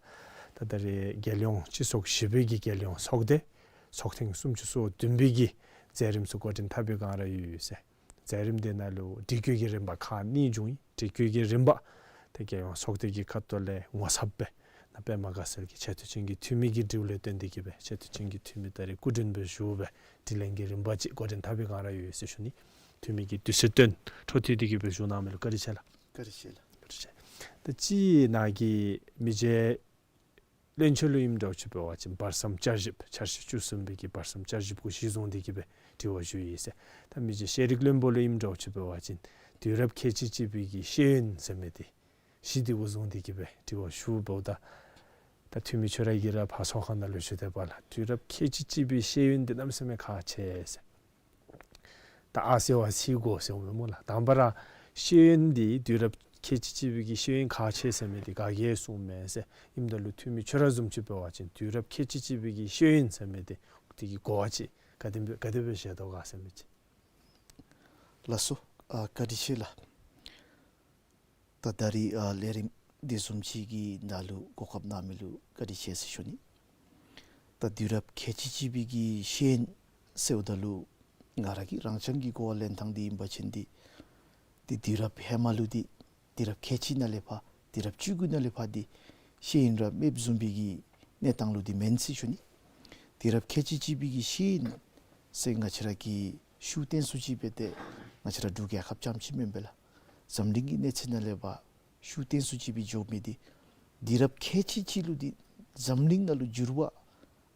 ད་ད་རེས་རྒྱལ་ཡོངས་སྤྱི་ཚོགས་བཞི་པའི་གི་རྒྱལ་ཡོངས་ཚོགས་སྡེ་ཚོགས་ཐེངས་སུམ་ཅུ་སོ་བདུན་པའི་གི་མཛད་རིམ་ཚུ་འགོ་འདྲེན་འཐབ་པའི་བསྒང་ར་ཡོད་ཟེར། མཛད་རིམ་དེ་ནང་ལུ་སྒྲིག་བཀོད་ཀྱི་རིམ་པ་ཁག་གཉིས་བྱུང་ཡི། སྒྲིག་བཀོད་ཀྱི་རིམ་པ་དེ་རྒྱལ་ཡོངས་ཚོགས་སྡེ་གི་ཁ་ཐུག་ལས་ངོ་ཚབ་སྦེ་ནཱ་པདྨ་དགའ་ཚལ་གྱི་ཆེ་བསྟོད་ཅན་གྱི་འཐུས་མི་གི་དྲིཝ་ལས་བརྟེན་ཏེ་གི་སྦེ་ཆེ་བསྟོད་ཅན་གྱི་འཐུས་མི་ད་རེས་སྐུ་མགྲོན་སྦེ་བཞུགས་སྦེ་དྲི་ལན་གྱི་རིམ་པ་ཅིག་འགོ་འདྲེན་འཐབ་པའི་བསྒང་ར་ཡོད་ཟེར་ཞུ་ནི། འཐུས་མི་གིས་དུས་ཚོད་བཏོན་འཕྲོ་མཐུད་དེ་གི་སྦེ་བཞུགས་གནང་མི་ལུ་བཀའ་དྲིན་ཆེ་ལགས། བཀའ་དྲིན་ཆེ་ལགས། བཀའ་དྲིན་ཆེ། ད་ཅི་ནཱ་གིས་མི་རྗེ་བློན་ཆེན་ལུ་ཨིནམ་འདྲཝ་ཅིག་འབད་བ་ཅིན་བར་གསུམ་བསྐྱར་ཞིབ་འཆར་གཞི་བཅུ་གསུམ་པའི་གི་བར་གསུམ་བསྐྱར་ཞིབ་གུ་གཞི་བཟུང་སྟེ་གི་སྦེ་དྲི་བ་ཞུ་ཡི་ཟེར། ད་མི་རྗེ་ཤེས་རིག་བློན་པོ་ལུ་ཨིནམ་འདྲཝ་ཅིག་འབད་བ་ཅིན་དུས་རབས་ཁལ་གཅིག་གཅིག་པའི་གི་ཤེས་ཡོན་ཟེར་མི་དེ་གཞི་དེ་གུ་བཟུང་སྟེ་གི་སྦེ་དྲི་བ་ཞུཝ་ད། ད་འཐུས་མི་ཁྱོད་ར་གིས་ར་ཕར་ཚོགས་ཁང་ནང་ལུ་ཞུ་དེས་པ་ལགས། དུས་རབས་ཁལ་གཅིག་གཅིག་པའི་ཤེས་ཡོན་དེ་གནམ་མེད་ས་མེད་ཁག་ཆེ་ཟེར། ད་ཨ་ཟེར་བ་ཟེར་དགོ་ཟེར་འོང་མས་སྨོ་ལགས། དང་པ་ར་ཤེས་ཡོན་འདི་དུས་རབས་ཁལ་གཅིག་གཅིག་པའི་གི་ཤེས་ཡོན་ཁག་ཆེ་ཟེར་མི་འདི་ག་གིས་གསུངས་མས་ཟེར། ཨིནམ་ད་ལུ་འཐུས་མི་ཁྱོད་ར་བཟུམ་ཅིག་འབད་བ་ཅིན་དུས་རབས་ཁལ་གཅིག་གཅིག་པའི་གི་ཤེས་ཡོན་ཟེར་མི་འདི་དེ་གི་གོ་བ་ཅིག་ག་དེ་སྦེ་ག་དེ་སྦེ་བཞག་དོ་ག་ཟེར་མི་ཅིག། ལགས་སོ། ཨ་བཀའ་དྲིན་ཆེ་ལགས། ད་ད་རིས་ཨ་ལས་རིམ་དེ་བཟུམ་ཅིག་གི་ནང་ལུ་གོ་སྐབས་གནང་མི་ལུ་བཀའ་དྲིན་ཆེ་ཟེར་ཞུ་ནི། ད་དུས་རབས་ཁལ་གཅིག་གཅིག་པའི་གི་ཤེས་ཡོན་ཟེརཝ་ད་ལུ་ང་ར་གི་རང་རྐྱང་གི་གོ་བ་ལེན་ཐངས་འདི་ཨིན་པ་ཅིན་འདི་འདི་དུས་རབས་ཧེ་མ་ལུ་འདི་དུས་རབས་ཁལ་གཅིག་ནང་ལས་ཕར་དུས་རབས་བཅུ་དགུ་ནང་ལས་ཕར་འདི་ཤེས་ཡོན་ར་མེདཔ་བཟུམ་པའི་གི་གནས་སྟངས་ལུ་འདི་མེན་ཟེར་ཞུ་ནི། དུས་རབས་ཁལ་གཅིག་གཅིག་པའི་གི་ཤེས་ཡོན་ཟེར་ང་བཅས་ར་གིས་ཤུགས་བཏོན་སུ་ཅིག་འབད་དེ་ང་བཅས་ར་འབྲུག་རྒྱལ་ཁབ་རྐྱངམ་ཅིག་མེན་པས་ལགས། འཛམ་གླིང་གི་གནས་ཚད་ནང་ལས་ཕར་ཤུགས་བཏོན་སུ་ཅིག་སྦེ་འགྱོ་མི་འདི་དུས་རབས་ཁལ་གཅིག་གཅིག་ལུ་འདི་འཛམ་གླིང་ནང་ལུ་འགྱུར་བ་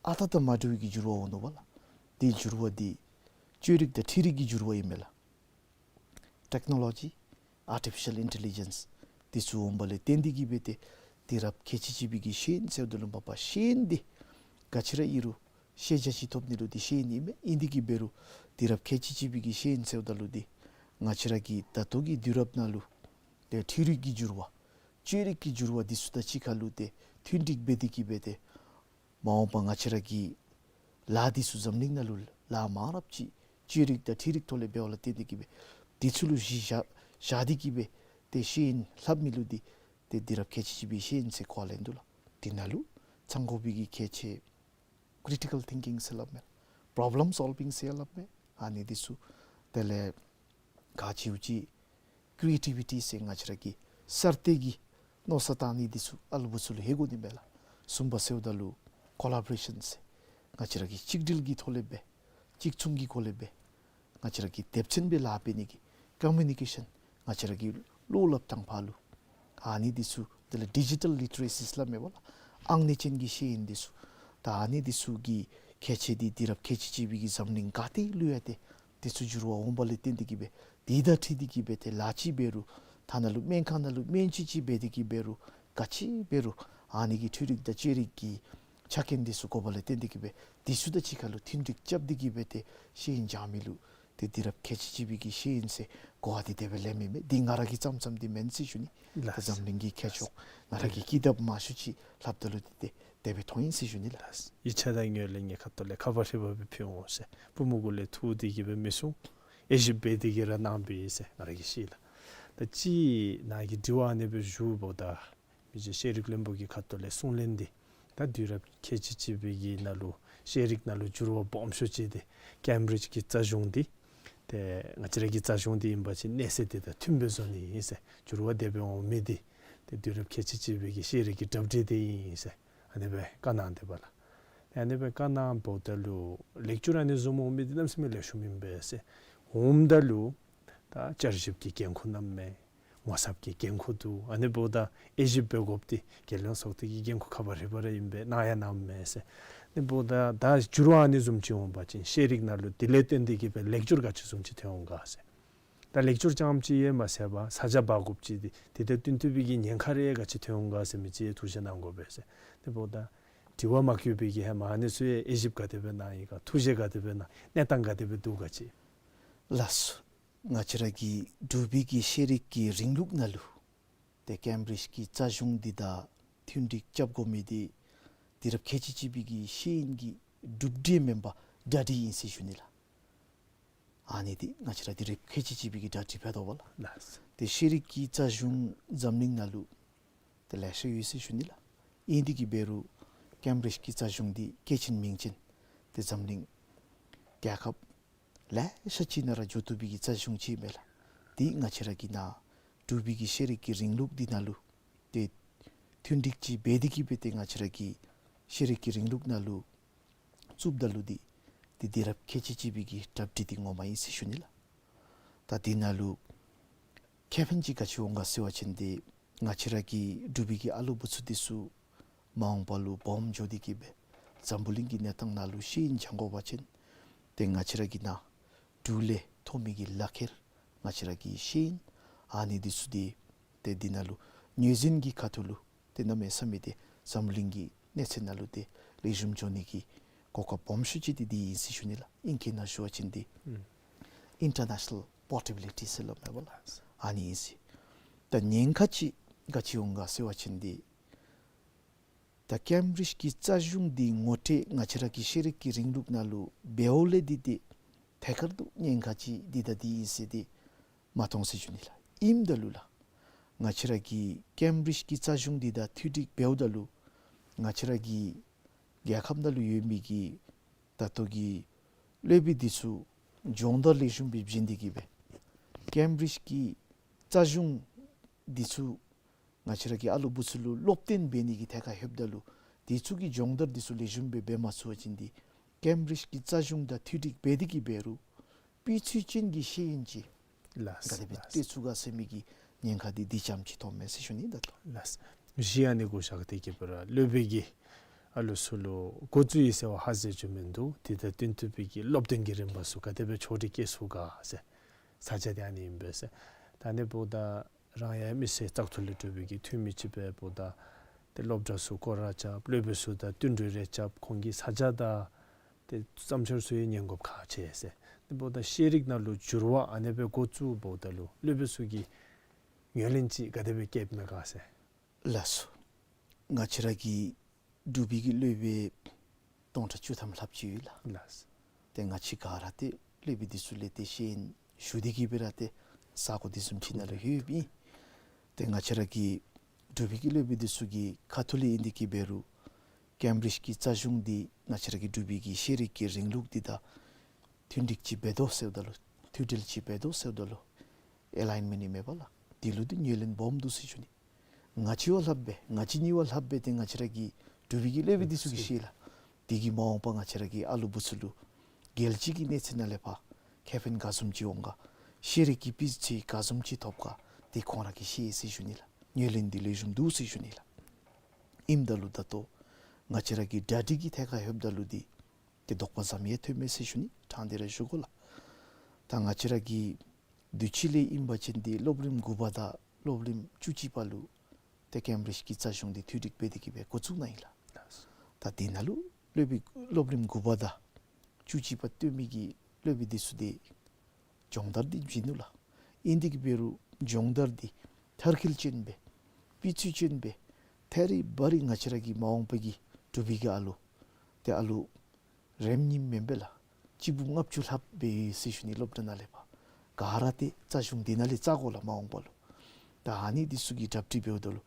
ཨ་རྟག་དང་མ་འདྲཝ་གི་འགྱུར་བ་འོང་ནུག་པ་ལགས། འདི་འགྱུར་བ་འདི་བཅོས་རིག་དང་འཕྲུལ་རིག་གི་འགྱུར་བ་ཨིན་མས་ལགས། ཊེཀ་ནོ་ལོ་ཇི་ཨར་ཊི་ཕི་ཤཱལ་ཨིན་ཊེ་ལི་ཇེནསི་འདི་ཚུ་འོང་པ་ལས་བརྟེན་ཏེ་གི་སྦེ་ཏེ་དུས་རབས་ཁལ་གཅིག་གཅིག་པའི་གི་ཤེས་ཡོན་ཟེརཝ་ད་ལུ་མ་པ་ཤེས་ཡོན་འདི་ག་ཅི་ར་ཨིན་རུང་ཤེས་བྱ་ཅིག་ཐོབ་ནི་ལུ་འདི་ཤེས་ཡོན་ཨིན་མས། ཨིན་ཏེ་གི་འབད་རུང་དུས་རབས་ཁལ་གཅིག་གཅིག་པའི་གི་ཤེས་ཡོན་ཟེརཝ་ད་ལུ་འདི་ང་བཅས་ར་གི་ད་ལྟོ་གི་དུས་རབས་ནང་ལུ་ཏེ་འཕྲུལ་རིག་གི་འགྱུར་བ་བཅོས་རིག་གི་འགྱུར་བ་འདི་ཚུ་དང་གཅིག་ཁར་ལུ་ཏེ་མཐུན་འགྲིག་འབད་དེ་གི་སྦེ་ཏེ་མ་འོངས་པ་ང་བཅས་ར་གི་ལཱ་འདི་ཚུ་འཛམ་གླིང་ནང་ལུ་ལཱ་མང་རབས་ཅིག་བཅོས་རིག་དང་འཕྲུལ་རིག་ཐོག་ལས་འབདཝ་ལས་བརྟེན་ཏེ་གི་སྦེ་འདི་ཚུ་ལུ་གཞི་བཞག་བཞག་སྟེ་གི་སྦེ་ཏེ་ཤེས་ཡོན་ལྷབ་མི་ལུ་འདི་ཏེ་དུས་རབས་ཁལ་གཅིག་གཅིག་པའི་ཤེས་ཡོན་ཟེར་གོ་བ་ལེན་དོ་ལགས། འདི་ནང་ལུ་ཚང་དགོ་པའི་གི་གལ་ཆེ་ཀི་རི་ཊི་ཀཱལ་ཐིང་ཀིང་ཟེར་སླབ་མས། པོརོབ་ལེམ་སོལ་བིང་ཟེར་སླབ་མས། ཨ་ནི་འདི་ཚུ་དེ་ལས་ག་ཅི་ཡོད་ཅི་ཀི་རི་ཨེ་ཊི་བི་ཊི་ཟེར་ང་བཅས་ར་གི་གསར་གཏོད་ཀྱི་མནོ་བསམ་བཏང་ནི་འདི་ཚུ་ཨ་ལུ་བུ་ཚུ་ལུ་ལྷོད་དགོ་ནི་མས་ལགས། གསུམ་པ་ཟེརཝ་ད་ལུ་ཀོ་ལ་བོ་རེ་ཤཱན་ཟེར་ང་བཅས་ར་གི་གཅིག་སྒྲིལ་གྱི་ཐོག་ལས་སྦེ་གཅིག་མཚུངས་ཀྱི་སྒོ་ལས་སྦེ་ང་བཅས་ར་གི་སྡེ་ཚན་སྦེ་ལཱ་འབད་ནི་གི་ཀོ་མིའུ་ནི་ཀེ་ཤཱན་ང་བཅས་ར་གི་བློ་སླབ་ཐངས་ཕར་ལུ་ཨ་ནི་འདི་ཚུ་དེ་ལས་ཌི་ཇི་ཊལ་ལི་ཊི་རེ་སི་སླབ་མས་པ་ལགས། ཨང་གནས་ཅན་གྱི་ཤེས་ཡོན་འདི་ཚུ་ད་ཨ་ནི་འདི་ཚུ་གི་གལ་ཆེ་འདི་དུས་རབས་ཁལ་གཅིག་གཅིག་པའི་གི་འཛམ་གླིང་ག་ཏེ་ལུ་ཡང་ཏེ་འདི་ཚུ་འགྱུར་བ་འོང་པ་ལས་བརྟེན་ཏེ་གི་སྦེ་འདི་དང་འཁྲིལ་ཏེ་གི་སྦེ་ཏེ་ལཱ་ཅིག་འབད་རུང་ཐ་ན་ལུ་སྨན་ཁང་ནང་ལུ་སྨན་བཅོས་ཅིག་འབད་དེ་གི་འབད་རུང་ག་ཅི་འབད་རུང་ཨ་ནི་གི་འཕྲུལ་རིག་དང་བཅོས་རིག་གི་ཆ་རྐྱེན་འདི་ཚུ་དགོ་པ་ལས་བརྟེན་ཏེ་གི་སྦེ་འདི་ཚུ་དང་གཅིག་ཁར་ལུ་མཐུན་འགྲིག་རྐྱབ་སྟེ་གི་སྦེ་ཏེ་ཤེས་ཡོན་སྦྱང་མི་ལུ་ཏེ་དུས་རབས་ཁལ་གཅིག་གཅིག་པའི་གི་ཤེས་ཡོན་ཟེར་གོ་བ་འདི་དེ་སྦེ་ལེན་མི་མས། འདི་ང་ར་གི་ཙམ་ཙམ་འདི་མེན་ཟེར་ཞུ་ནི། ལགས། ད་འཛམ་གླིང་གི་མཁས་མཆོག་ང་ར་གི་ཀི་དེབ་མང་ཤོས་ཅིག་ལྷབ་ད་ལུ་འདི་ཏེ་དེ་སྦེ་མཐོང་ཡི་ཟེར་ཞུ་ནི་ལགས། ཡིག་ཆ་དང་ངོས་ལེན་གྱི་ཁ་ཐུག་ལས་ཁ་པར་ཧྲིལ་བུ་སྦེ་ཕུལ་འོང་ཟེར་པུས་མོ་གུ་ལས་འཐུ་སྟེ་གི་སྦེ་མི་གསུང་། དབྱེ་ཞིབ་འབད་དེ་གི་ར་གནང་པས་ཟེར་ང་ར་གིས་ཤེས་ལགས། ད་ཅི་ནཱ་གི་དྲི་བ་ཨ་ནི་སྦེ་ཞུཝ་ད་མི་རྗེ་ཤེས་རིག་བློན་པོ་གི་ཁ་ཐུག་ལས་གསུང་ལན་འདི་ད་དུས་རབས་ཁལ་གཅིག་གཅིག་པའི་གི་ནང་ལུ་ཤེས་རིག་ནང་ལུ་འགྱུར་བ་སྦོམ་ཤོས་ཅིག་འདི་ཀེམ་བི་རིཇ་གྱི་རྩ་གཞུང་འདི་ཏེ་ང་བཅས་ར་གི་རྩ་གཞུང་འདི་ཨིན་པ་ཅིན་གནས་ཚད་འདི་དང་མཐུནམ་སྦེ་བཟོ་ནི་ཨིན་ཟེར། འགྱུར་བ་དེ་སྦེ་འོང་མི་འདི་ཏེ་དུས་རབས་ཁལ་གཅིག་གཅིག་པའི་གི་ཤེས་རིག་གི་གྲ་སྒྲིག་འདི་ཨིན་ཟེར་ཨ་ནི་སྦེ་བཀའ་གནང་དེས་པ་ལགས། ཨ་ནི་སྦེ་བཀའ་གནངམ་ད་ལུ་ལེགས་བསྒྱུར་ཨ་ནི་བཟུམ་འོང་མི་འདི་གནམ་མེད་ས་མེད་ལེགས་ཤོམ་ཨིན་པས་ཟེར། འོངམ་ད་ལུ་ད་བསྐྱར་ཞིབ་ཀྱི་འགན་ཁུར་གནངམ་མས། ངོ་ཚབ་ཀྱི་འགན་ཁུར་འདུག། ཨ་ནི་འབདཝ་ད་དབྱེ་ཞིབ་འབད་དགོཔ་འདི་རྒྱལ་ཡོངས་ཚོགས་སྡེ་གི་འགན་ཁུར་ཁ་པར་ཧྲིལ་བུ་ར་ཨིན་པས། གནང་ཡང་གནངམ་མས་ཟེར། ཨ་ནི་འབདཝ་ད་ད་འགྱུར་བ་ཨ་ནི་བཟུམ་ཅིག་འོང་པ་ཅིན་ཤེས་རིག་ནང་ལུ་དེ་ལས་བརྟེན་ཏེ་གི་སྦེ་ལེགས་བསྒྱུར་ག་ཅི་བཟུམ་ཅིག་ཐོན་འོང་ག་ཟེར། ད་ལེགས་བསྒྱུར་རྐྱངམ་ཅིག་ཡང་མ་ཟད་པར་ས་ཆ་འབག་དགོཔ་ཅིག་འདི་དེ་དང་བསྟུན་ཐུབ་པའི་གི་ཉེན་ཁ་རེ་ག་ཅི་ཐོན་འོང་ག་ཟེར་མི་ཅིག་ཐུགས་བཞེད་གནང་དགོ་པས་ཟེར། ཨ་ནི་འབདཝ་ད་དྲི་བ་མ་བཀོད་པའི་གི་ཧེ་མ་ཨ་ནི་ཚུ་ཡང་དབྱེ་ཞིབ་ག་དེ་སྦེ་གནང་ཡི་ག་ཐུགས་བཞེད་ག་དེ་སྦེ་གནང་གནས་སྟངས་ག་དེ་སྦེ་འདུག་ག་ཅིག། ལགས་སོ། ང་བཅས་ར་གི་འབྲུག་པའི་གི་ཤེས་རིག་གི་རིང་ལུགས་ནང་ལུ་ཏེ་ཀེམ་བི་རིཇ་གི་རྩ་གཞུང་འདི་དང་མཐུན་འགྲིག་རྐྱབ་དགོ་མི་འདི་དུས་རབས་ཁལ་གཅིག་གཅིག་པའི་གི་ཤེས་ཡོན་གྱི་གྲུབ་འབྲས་མེན་པར་གྲ་སྒྲིག་ཨིན་ཟེར་ཞུ་ནི་ལགས། ཨ་ནི་འདི་ང་བཅས་ར་འདི་རེ་ཁལ་གཅིག་གཅིག་པའི་གི་གྲ་སྒྲིག་འབད་དོ་བ་ལགས། ལགས། ཏེ་ཤེས་རིག་གི་རྩ་གཞུང་འཛམ་གླིང་ནང་ལུ་ཏེ་ལེ་ཤ་ཡོད་ཟེར་ཞུ་ནི་ལགས། ཨིན་དེ་གིས་འབད་རུང་ཀེམ་བིརིཇ་གི་རྩ་གཞུང་འདི་སྐྱེས་ཆེན་མིང་ཆེན་ཏེ་འཛམ་གླིང་རྒྱལ་ཁབ་ལེ་ཤ་ཅིག་ནང་ར་འགྱོ་བཏུབ་པའི་གི་རྩ་གཞུང་ཅིག་ཨིན་མས་ལགས། འདི་ང་བཅས་ར་གི་ནཱ་འབྲུག་པའི་གི་ཤེས་རིག་གི་རིང་ལུགས་འདི་ནང་ལུ་ཏེ་མཐུན་སྒྲིག་ཅིག་འབད་དེ་གིས་འབད་ཏེ་ང་བཅས་ར་གི་ཤེས་རིག་གི་རིང་ལུགས་ནང་ལུ་བཙུགསཔ་ད་ལུ་འདི་འདི་འདི་ར་ཁལ་གཅིག་གཅིག་པའི་གི་གྲ་སྒྲིག་འདི་ངོ་མ་ཨིན་ཟེར་ཞུ་ནི་ལགས། ད་འདི་ནང་ལུ་ཁེ་ཕན་ཅིག་ག་ཅི་འོང་ག་ཟེར་བ་ཅིན་འདི་ང་བཅས་ར་གི་འབྲུག་པའི་གི་ཨ་ལུ་བུ་ཚུ་འདི་ཚུ་མ་འོངས་པ་ལུ་སྦོམ་འགྱོ་དེ་གིས་འབད་འཛམ་བུ་གླིང་གི་གནས་སྟངས་ནང་ལུ་ཤེས་ཡོན་སྦྱང་དགོ་པ་ཅིན་ཏེ་ང་བཅས་ར་གི་ནཱ་འབྲུག་ལས་ཐོབ་མི་གི་ལག་ཁྱེར་ང་བཅས་ར་གི་ཤེས་ཡོན་ཨ་ནི་འདི་ཚུ་འདི་ཏེ་འདི་ནང་ལུ་ངོས་འཛིན་གྱི་ཁ་ཐུག་ལུ་ཏེ་གནམ་མེད་ས་མེད་ཏེ་འཛམ་གླིང་གི་གནས་ཚད་ནང་ལུ་ཏེ་ལེགས་ཤོམ་འགྱོ་ནི་གི་གོ་སྐབས་སྦོམ་ཤོས་ཅིག་འདི་འདི་ཨིན་ཟེར་ཞུ་ནི་ལགས། ཨིང་སྐད་ནང་ཞུ་བ་ཅིན་འདི་ཨིང་ཨིན་ཊར་ནེ་ཤ་ནཱལ་པོར་ཊེ་བི་ལི་ཊི་ཟེར་སླབ་མས་པ་ལགས། ཨ་ནི་ཨིན་ཟེར། ད་ཉེན་ཁ་ཅིག་ག་ཅི་འོང་ག་ཟེར་བ་ཅིན་འདི་ད་ཀེམ་བིརིཇ་གི་རྩ་གཞུང་འདི་ངོ་སྤྲོད་ང་བཅས་ར་གི་ཤེས་རིག་གི་རིང་ལུགས་ནང་ལུ་འབདཝ་ལས་འདི་ཏེ་ཐད་ཀར་དུ་ཉེན་ཁ་ཅིག་འདི་ད་འདི་ཨིན་ཟེར་འདི་མ་མཐོང་ཟེར་ཞུ་ནི་ལགས། ཨིནམ་ད་ལུ་ལགས་ང་བཅས་ར་གི་ཀེམ་བིརིཇ་གི་རྩ་གཞུང་འདི་དང་མཐུན་འགྲིག་འབདཝ་ད་ལུ་ང་བཅས་ར་གི་རྒྱལ་ཁབ་ནང་ལུ་ཡོད་མི་གི་ད་ལྟོ་གི་སློབ་དཔོན་འདི་ཚུ་སྦྱོང་བརྡར་ལེགས་ཤོམ་སྦེ་བྱིན་ཏེ་གིས་འབད་ཀེམ་བིརིཇ་གི་རྩ་གཞུང་འདི་ཚུ་ང་བཅས་ར་གི་ཨ་ལུ་བུ་ཚུ་ལུ་སློབ་སྟོན་འབད་ནི་གི་ཐད་ཁར་ལྷོདཔ་ད་ལུ་དེ་ཚུ་གི་སྦྱོང་བརྡར་འདི་ཚུ་ལེགས་ཤོམ་སྦེ་འབད་མ་ཚུགས་པ་ཅིན་འདི་ཀེམ་བིརིཇ་གི་རྩ་གཞུང་དང་མཐུན་འགྲིག་འབད་དེ་གིས་འབད་རུང་སྤུས་ཚད་ཅན་གྱི་ཤེས་ཡོན་ཅིག་ལགས། ག་དེ་སྦེ་ལགས། སྤྲོད་ཚུགས་ག་ཟེར་མི་གི་ཉེན་ཁ་འདི་འདི་ཙམ་ཅིག་མཐོངམ་མས་ཟེར་ཞུ་ནི། ད་ལྟོ་ལགས། གཞི་ཨ་ནི་གུ་བཞག་སྟེ་གིས་འབད་རུང་སློབ་དཔོན་གྱིས་ཨ་ལུ་ཚུ་ལུ་འགོ་བཙུགས་ཡི་ཟེར་བ་ཧ་ཟེར་རྒྱུ་མིན་འདུག། དེ་དང་བསྟུན་ཐུབ་པའི་གི་སློབ་སྟོན་གྱི་རིམ་པ་ཚུ་ག་དེ་སྦེ་ཆོག་སྒྲིག་བཀལ་ཚུགས་ག་ཟེར་ས་ཆ་འདི་ཨ་ནི་ཨིན་པས་ཟེར། ད་ཨ་ནི་འབདཝ་ད་རང་ཡང་མི་སེར་བཙག་འཐུ་ལས་གྲུབ་པའི་གི་འཐུས་མི་ཅིག་འབདཝ་ད་ཏེ་སློབ་གྲྭ་ཚུ་སྐོར་ར་རྐྱབ། སློབ་དཔོན་ཚུ་དང་བསྟུན་གྲོས་རེ་རྐྱབ། ཁོང་གི་ས་ཆ་དང་ཏེ་བསམ་འཆར་ཚུ་ཡང་ཉན་དགོཔ་ཁག་ཆེ་ཟེར། ཨ་ནི་འབདཝ་ད་ཤེས་རིག་ནང་ལུ་འགྱུར་བ་ཨ་ནི་སྦེ་འགོ་བཙུགསཔ་ད་ལུ་སློབ་དཔོན་ཚུ་གིས་ངོས་ལེན་ཅིག་ག་དེ་སྦེ་བསྐྱེདཔ་མས་ག་ཟེར། ལགས་སོ། ང་བཅས་ར་གི་འབྲུག་པའི་གི་སློབ་དཔོན་སྟོང་ཕྲག་བཅུ་ཐམ་ལྷགཔ་ཅིག་ཡོད་ལགས། ལགས། ཏེ་ང་བཅས་ག་ར་ཏེ་སློབ་དཔོན་འདི་ཚུ་ལས་ཏེ་ཤེས་ཡོན་ཞུ་སྟེ་གིས་འབད་ར་ཏེ་ས་གོ་འདི་བཟུམ་ཅིག་ནང་ལུ་ལྷོདཔ་ཨིན། ཏེ་ང་བཅས་ར་གི་འབྲུག་པའི་གི་སློབ་དཔོན་འདི་ཚུ་གི་ཁ་ཐུག་ལས་ཨིན་དེ་གིས་འབད་རུང་ཀེམ་བིརིཇ་གི་རྩ་གཞུང་འདི་ང་བཅས་ར་གི་འབྲུག་པའི་གི་ཤེས་རིག་གི་རིང་ལུགས་འདི་དང་མཐུན་འགྲིག་ཅིག་འབད་དོ་ཟེརཝ་ད་ལུ་མཐུན་འབྲེལ་ཅིག་འབད་དོ་ཟེརཝ་ད་ལུ་ཨེ་ལའིན་མེནཊ་ཨིན་མས་པ་ལགས། འདི་ལུ་འདི་ངོས་ལེན་སྦོམ་འདུག་ཟེར་ཞུ་ནི། ང་བཅས་བ་ལྷགཔ་སྦེ་ང་བཅས་གཉིས་བ་ལྷགཔ་སྦེ་ཏེ་ང་བཅས་ར་གི་འབྲུག་པའི་གི་སློབ་དཔོན་འདི་ཚུ་གིས་ཤེས་ལགས། དེ་གིས་མ་འོངས་པ་ང་བཅས་ར་གི་ཨ་ལུ་བུ་ཚུ་ལུ་རྒྱལ་སྤྱི་གི་གནས་ཚད་ནང་ལས་ཕར་ཁེ་ཕན་ག་བཟུམ་ཅིག་འོང་ག། ཤེས་རིག་གི་སྤུས་ཚད་ག་བཟུམ་ཅིག་ཐོབ་ག། དེ་ཁོང་ར་གིས་ཤེས་ཟེར་ཞུ་ནི་ལགས། ངོས་ལེན་འདི་ལེགས་ཤོམ་འདུག་ཟེར་ཞུ་ནི་ལགས། ཨིནམ་ད་ལུ་ད་ལྟོ་ང་བཅས་ར་གི་གྲ་སྒྲིག་གི་ཐད་ཁར་ལྷོདཔ་ད་ལུ་འདི་ཏེ་དོགས་པ་ཙམ་ཡང་ཐོནམ་མས་ཟེར་ཞུ་ནི། ཕྲང་སྟེ་ར་ཞུ་དགོ་ལགས། ད་ང་བཅས་ར་གི་དུས་ཅི་ལས་ཨིན་པ་ཅིན་འདི་སློབ་རིམ་དགུ་པ་དང་སློབ་རིམ་བཅུ་གཅིག་པ་ལུ་ཏེ་ཀེམ་བིརིཇ་གི་རྩ་གཞུང་འདི་མཐུན་འགྲིག་འབད་དེ་གིས་འབད་འགོ་བཙུགས་གནང་ཡི་ལགས། ད་དེ་ནང་ལུ་སློབ་དཔོན་སློབ་རིམ་དགུ་པ་དང་བཅུ་གཅིག་པ་སྡོད་མི་གི་སློབ་དཔོན་འདི་ཚུ་འདི་སྦྱོང་བརྡར་འདི་བྱིན་ནུག་ལགས། ཨིན་དེ་གིས་འབད་རུང་སྦྱོང་བརྡར་འདི་མཐར་འཁྱོལ་ཅན་སྦེ་སྤུས་ཚད་ཅན་སྦེ་ཐད་རི་བ་རི་ང་བཅས་ར་གི་མ་འོངས་པ་གི་འབྲུག་པའི་གི་ཨ་ལུ་ཏེ་ཨ་ལུ་རེ་གཉིས་མེན་པས་ལགས། གཅིག་འབུམ་ལྔ་བཅུ་ལྷགཔ་སྦེ་ཡོད་ཟེར་ཞུ་ནི། སློབ་གྲྭ་ནང་ལས་ཕར་ག་ར་ཏེ་རྩ་གཞུང་འདི་ནང་ལས་བཙག་དགོ་ལགས་མ་འོངས་པ་ལུ། ད་ཨ་ནི་འདི་ཚུ་གི་གྲ་སྒྲིག་འབདཝ་ད་ལུ་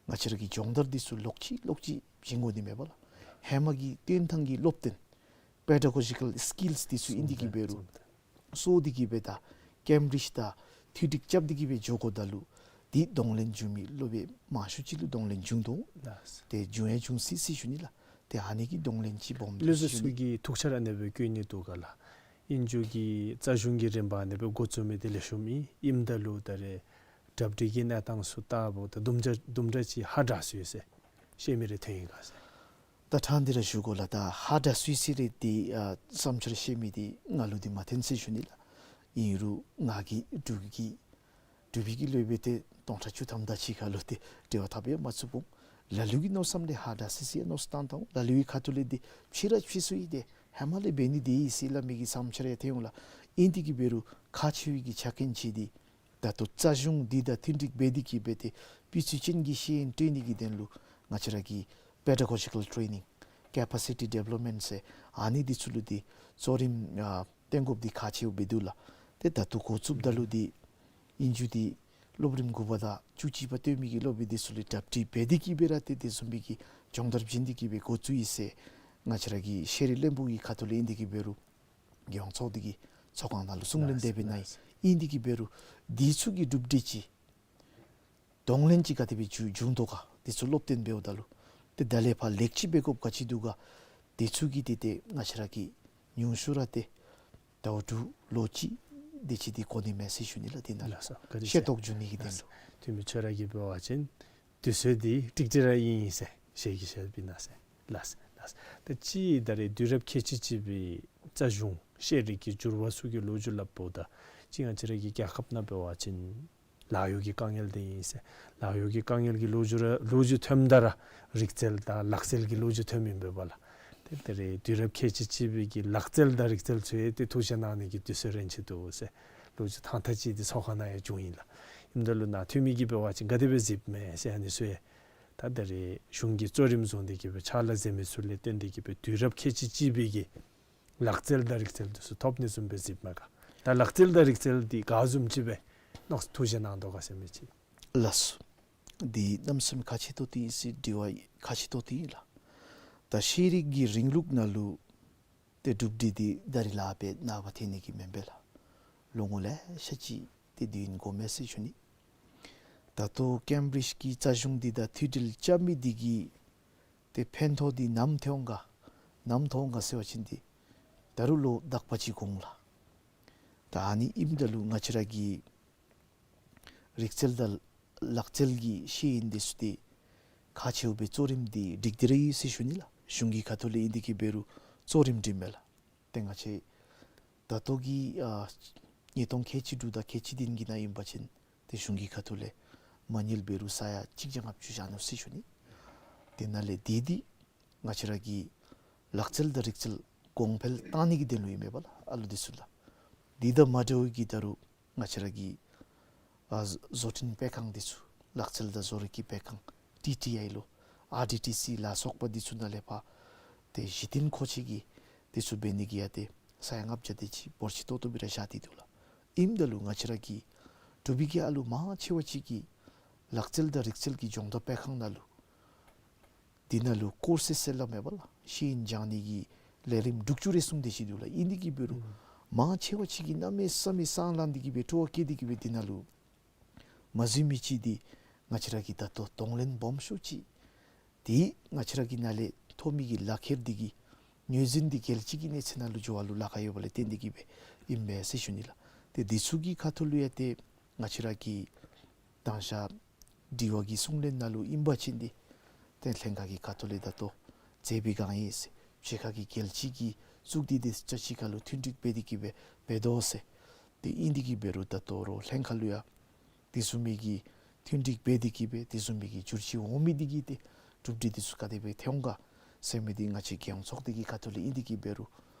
ང་བཅས་ར་གི་སྦྱོང་བརྡར་འདི་ཚུ་ལོག་ཅི་ལོག་ཅི་བྱིན་དགོ་ནི་མས་པ་ལགས། ཧེ་མ་གི་སྟོན་ཐངས་ཀྱི་སློབ་སྟོན་པེ་ཌ་གོ་ཇི་ཀལ་སི་ཀིལསི་འདི་ཚུ་ཨིན་དེ་གིས་འབད་རུང་གསོ་སྟེ་གིས་འབད་ད་ཀེམ་བིརིཇ་དང་མཐུན་འགྲིག་རྐྱབ་སྟེ་གིས་འབད་འགྱོ་དགོཔ་ད་ལུ་འདི་གདོང་ལེན་བྱུང་མི་སློབ་དཔོན་མང་ཤོས་ཅིག་ལུ་གདོང་ལེན་བྱུང་དོ། ལགས། ཏེ་བྱུང་ཡང་བྱུང་སྲིད་ཟེར་ཞུ་ནི་ལགས། ཏེ་ཨ་ནི་གི་གདོང་ལེན་ཅིག་སྦོམ་འདུག་ཟེར་ཞུ་ནི། སློབ་དཔོན་ཚུ་གིས་ཐུགས་འཆར་ཨ་ནེ་སྦེ་བཀོད་ནི་འདུག་ག་ལགས། ཨིན་རྒྱུ་གི་རྩ་གཞུང་གི་རིམ་པ་ཨ་ནེ་སྦེ་འགོ་བཙུགས་མི་འདི་ལེགས་ཤོམ་ཨིན། ཨིནམ་ད་ལུ་ད་རེས་གྲ་སྒྲིག་གི་གནས་སྟངས་ཚུ་ལྟཝ་ད་དུམ་གྲ་དུམ་གྲ་ཅིག་ཧ་དྲགས་སོ་ཡི་ཟེར་བཤད་མི་རེ་ཐོན་ཡི་ག་ཟེར། ད་ཕྲང་སྟེ་ར་ཞུ་དགོ་ལགས། ད་ཧ་དྲགས་སོ་ཡི་ཟེར་རེ་འདི་ཨ་བསམ་འཆར་བཤད་མི་འདི་ང་ལུ་འདི་མ་ཐོན་ཟེར་ཞུ་ནི་ལགས། ཨིན་རུང་ང་གིས་འབྲུག་གི་འབྲུག་པའི་གི་སློབ་དཔོན་འདི་སྟོང་ཕྲག་བཅུ་ཐམ་དང་གཅིག་ཁར་ལུ་ཏེ་འབྲེལ་བ་འཐབ་ཡང་མ་ཚུགས་འོང་། ལ་ལུ་གི་མནོ་བསམ་ལས་ཧ་དྲགས་སི་སི་ཡང་མནོ་བསམ་བཏང་དང་ལ་ལུ་གི་ཁ་ཐུག་ལས་འདི་ཕྱི་ར་ཕྱི་སུ་ཡི་ཏེ་ཧེ་མ་ལས་འབད་ནི་འདི་ཨིན་ཟེར་སླབ་མི་གི་བསམ་འཆར་ཡང་ཐོན་འོང་ལགས། ཨིན་དེ་གིས་འབད་རུང་ཁག་ཆེ་བའི་གི་ཆ་རྐྱེན་ཅིག་འདི་ད་ལྟོ་རྩ་གཞུང་འདི་དང་མཐུན་འགྲིག་འབད་དེ་གིས་འབད་ཏེ་སྤུས་ཚད་ཅན་གྱི་ཤེས་ཡོན་སྤྲོད་ནི་གི་དོན་ལུ་ང་བཅས་ར་གི་པེ་ཌ་གོ་ཇི་ཀལ་ཊེ་ནིང་ཀེ་པ་སི་ཊི་ཌི་བེ་ལོབ་མེནཊ་ཟེར་ཨ་ནི་འདི་ཚུ་ལུ་འདི་གཙོ་རིམ་ཨ་ བཏོན་དགོཔ་འདི་ཁག་ཆེཝ་སྦེ་འདུག་ལགས། ཏེ་ད་ལྟོ་འགོ་བཙུགསཔ་ད་ལུ་འདི་ཨིན་རུང་འདི་སློབ་རིམ་དགུ་པ་དང་བཅུ་གཅིག་པ་བཏོན་མི་གི་སློབ་དཔོན་འདི་ཚུ་ལས་གྲ་སྒྲིག་འབད་དེ་གིས་སྦེ་ར་ཏེ་དེ་བཟུམ་མའི་གི་སྦྱོང་བརྡར་བྱིན་ཏེ་གིས་སྦེ་འགོ་བཙུགས་ཡི་ཟེར་ང་བཅས་ར་གི་ཤེས་རིག་བློན་པོ་གི་ཁ་ཐུག་ལས་ཨིན་ཏེ་གིས་འབད་རུང་རྒྱལ་ཡོངས་ཚོགས་སྡེ་གི་ཚོགས་ཁང་ནང་ལུ་གསུང་གླེང་དེ་སྦེ་གནང་ཡི། ཨིན་ཏེ་གིས་འབད་རུང་འདི་ཚུ་གི་གྲུབ་འབྲས་ཅིག་གདོང་ལེན་ཅིག་ག་དེ་སྦེ་བྱུང་བྱུང་དོ་ག། དེ་ཚུ་སློབ་སྟོན་འབདཝ་ད་ལུ་ཏེ་ད་ལས་ཕར་ལེགས་བཅོས་འབད་དགོཔ་ག་ཅི་འདུག་ག། དེ་ཚུ་གི་ཏེ་ཏེ་ང་བཅས་ར་གིས་ཉུང་ཤོས་ར་ཏེ་ཟླཝ་དྲུག་ལོ་གཅིག་དེ་ཅིག་འདི་འགོར་ནི་མས་ཟེར་ཞུ་ནི་ལགས། དེ་ནང་ལགས་སོ། བཀའ་དྲིན་ཆེ། ཤེས་རྟོགས་འབྱུང་ནི་གི་དོན་ལུ། འཐུས་མི་ཁྱོད་ར་གིས་འབད་བ་ཅིན་དུས་ཚོད་འདི་ཀྲིག་ཀྲི་ར་ཨིན་ཟེར་ཞལ་གྱིས་བཞེས་པའི་ནང་ཟེར། ལགས་སོ་ལགས་སོ། ད་ཅི་ད་རེས་དུས་རབས་ཁལ་གཅིག་གཅིག་པའི་རྩ་གཞུང་ཤེས་རིག་གི་འགྱུར་བ་ཚུ་གི་ལོ་རྒྱུས་སླབ་འབདཝ་ད་ཅི་ང་བཅས་ར་གི་རྒྱལ་ཁབ་ནང་འབད་བ་ཅིན་ལཱ་གཡོག་གི་དཀའ་ངལ་འདི་ཨིན་ཟེར། ལཱ་གཡོག་གི་དཀའ་ངལ་གྱི་ལོ་རྒྱུས་ར་ལོ་རྒྱུས་ཐོནམ་ད་ར་རིག་རྩལ་དང་ལག་རྩལ་གྱི་ལོ་རྒྱུས་ཐོནམ་ཨིན་པས་ལགས། ཏེ་ད་རེས་དུས་རབས་ཁལ་གཅིག་གཅིག་པའི་གི་ལག་རྩལ་དང་རིག་རྩལ་ཚུ་ཡང་ཏེ་ཐུགས་བཞེད་གནང་ནི་གི་དུས་ཚོད་རན་ཆི་འདུག་ཟེར། ལོ་རྒྱུས་ཐང་ཐང་ཅིག་འདི་ཚོགས་ཁང་ནང་ཡང་བྱུང་ཡི་ལགས། ཨིནམ་ད་ལུ་ནཱ་འཐུས་མི་གིས་འབད་བ་ཅིན་ག་དེ་སྦེ་གཟིགསཔ་མས་ཟེར་ཨ་ནི་ཚུ་ཡང་ད་ད་རེས་གཞུང་གིས་གཙོ་རིམ་བཟུང་སྟེ་གིས་སྦེ་ཕྱག་ལཱ་མཛད་མི་ཚུ་ལས་བརྟེན་ཏེ་གིས་སྦེ་དུས་རབས་ཁལ་གཅིག་གཅིག་པའི་གི་ལག་རྩལ་དང་རིག་རྩལ་འདི་ཚུ་ཐོབ་ནི་བཟུམ་སྦེ་གཟིགསཔ་མས་ག། ད་ལག་རྩལ་དང་རིག་རྩལ་འདི་ག་བཟུམ་ཅིག་སྦེ་མནོ་ཐུགས་བཞེད་གནང་དོ་ག་ཟེར་མི་ཅིག། ལགས་སོ། འདི་གནམ་མེད་ས་མེད་ཁག་ཆེ་ཏོག་ཏོ་ཨིན་ཟེར་དྲི་བ་ཁག་ཆེ་ཏོག་ཏོ་ཨིན་ལགས། ད་ཤེས་རིག་གི་རིང་ལུགས་ནང་ལུ་ཏེ་གྲུབ་འབྲས་འདི་ད་རིས་ལཱ་འབད་ནངས་པ་ཐོན་ནི་གི་མེན་པས་ལགས། ལོ་ངོ་ལེ་ཤ་ཅིག་ཏེ་དུས་ཡུན་འགོརཝ་མས་ཟེར་ཞུ་ནི། ད་ལྟོ་ཀེམ་བྲིཇ་གི་རྩ་གཞུང་འདི་དང་མཐུད་འབྲེལ་རྐྱབ་མི་འདི་གིས་ཏེ་ཕན་ཐོགས་འདི་ནམ་ཐོན་འོང་ག་ནམ་ཐོན་འོང་ག་ཟེར་བ་ཅིན་འདི་ད་རུང་ལོ་དག་པ་ཅིག་འགོར་འོང་ལགས། ད་ཨ་ནི་ཨིནམ་ད་ལུ་ང་བཅས་ར་གི་རིག་རྩལ་དང་ལག་རྩལ་གྱི་ཤེས་ཡོན་འདི་ཚུ་འདི་ཁག་ཆེཝ་སྦེ་གཙོ་རིམ་འདི་སྒྲིག་སྟེ་ར་ཡོད་ཟེར་ཞུ་ནི་ལགས། གཞུང་གི་ཁ་ཐུག་ལས་ཨིན་ཏེ་གིས་འབད་རུང་གཙོ་རིམ་སྒྲིགཔ་མས་ལགས། ཏེ་ང་བཅས་ད་ལྟོ་གི་ཨ་ཉིས་སྟོང་ཁལ་གཅིག་དྲུག་དང་ཁལ་གཅིག་བདུན་གྱི་ནང་ཨིན་པ་ཅིན་ཏེ་གཞུང་གི་ཁ་ཐུག་ལས་མ་དངུལ་འབད་རུང་ས་ཡ་གཅིག་བརྒྱ་ལྔ་བཅུ་བཞག་ནུག་ཟེར་ཞུ་ནི། དེ་ནང་ལས་འདི་འདི་ང་བཅས་ར་གི་ལག་རྩལ་དང་རིག་རྩལ་གོང་འཕེལ་གཏང་ནི་གི་དོན་ལུ་ཨིན་མས་པ་ལགས། ཨ་ལུ་འདི་ཚུ་ལགས། འདི་དང་མ་འདྲཝ་གི་ད་རུང་ང་བཅས་ར་གི་ཨ་བཟོ་སྐྲུན་སྤེལ་ཁང་འདི་ཚུ་ལག་རྩལ་དང་བཟོ་རིག་གི་སྤེལ་ཁང་ཊི་ཊི་ཨའི་ལོ་ཨར་ཌི་ཊི་སི་ལ་སོགས་པ་འདི་ཚུ་ནང་ལས་ཕར་ཏེ་གཞི་རྟེན་མཁོ་ཆས་ཀྱི་འདི་ཚུ་འབད་ནི་གི་ཡང་ཏེ་ས་ཡ་ལྔ་བརྒྱ་དེ་ཅིག་འབོར་ཆེ་ཏོག་ཏོ་སྦེ་ར་བཞག་སྟེ་འདུག་ལགས། ཨིནམ་ད་ལུ་ང་བཅས་ར་གི་འབྲུག་པའི་གི་ཨ་ལུ་མང་ཆེ་བ་ཅིག་གིས་ལག་རྩལ་དང་རིག་རྩལ་གྱི་སྦྱོང་བརྡར་སྤེལ་ཁང་ནང་ལུ་འདི་ནང་ལུ་ཀོར་སེ་ཟེར་སླབ་མས་པ་ལགས། ཤེས་ཡོན་སྦྱང་ནི་གི་ལས་རིམ་དྲུག་ཅུ་རེ་གསུམ་དེ་ཅིག་འདུག་ལགས། ཨིན་ཏེ་གིས་འབད་རུང་ཨུམ་མང་ཆེ་བ་ཅིག་གིས་གནམ་མེད་ས་མེད་སང་ལངས་ཏེ་གིས་སྦེ་སྤྲོ་བ་བསྐྱེད་དེ་གིས་སྦེ་འདི་ནང་ལུ་མ་འཛུལ་མི་ཅིག་འདི་ང་བཅས་ར་གིས་ད་ལྟོ་གདོང་ལེན་སྦོམ་ཤོས་ཅིག་འདི་ང་བཅས་ར་གི་ནང་ལས་ཐོབ་མི་གི་ལག་ཁྱེར་འདི་གིས་ངོས་འཛིན་འདི་རྒྱལ་སྤྱི་གི་གནས་ཚད་ནང་ལུ་འགྱོ་བ་ལུ་ལཱ་ཁག་ཡོདཔ་ལས་བརྟེན་ཏེ་གིས་སྦེ་ཨིན་པས་ཟེར་ཞུ་ནི་ལགས། ཏེ་འདི་ཚུ་གི་ཁ་ཐུག་ལུ་ཡང་ཏེ་ང་བཅས་ར་གི་དང་ཞག་དྲི་བ་གི་གསུང་གླེང་ནང་ལུ་ཨིན་པ་ཅིན་འདི་ཏེ་ལྷན་ཁག་གི་ཁ་ཐུག་ལས་ད་ལྟོ་མཛད་པའི་སྒང་ཨིན་ཟེར་ཕྱི་ཁ་གི་རྒྱལ་སྤྱི་གི་གཙུག་སྡེ་དེ་ཅིག་ཁར་ལུ་མཐུན་འགྲིག་འབད་དེ་གིས་སྦེ་འབད་དོ་ཟེར། ཏེ་ཨིན་ཏེ་གིས་འབད་རུང་ད་ལྟོ་རོགས་ལྷན་ཁག་ལུ་ཡང་དེ་བཟུམ་མའི་གི་མཐུན་འགྲིག་འབད་དེ་གིས་སྦེ་དེ་བཟུམ་མའི་གི་བསྒྱུར་བཅོས་འོང་མི་འདི་གིས་ཏེ་གྲུབ་འབྲས་འདི་ཚུ་ག་དེ་སྦེ་ཐོན་འོང་ག་ཟེར་མི་འདི་ང་བཅས་རྒྱལ་ཡོངས་ཚོགས་སྡེ་གི་ཁ་ཐུག་ལས་ཨིན་ཏེ་གིས་འབད་རུང་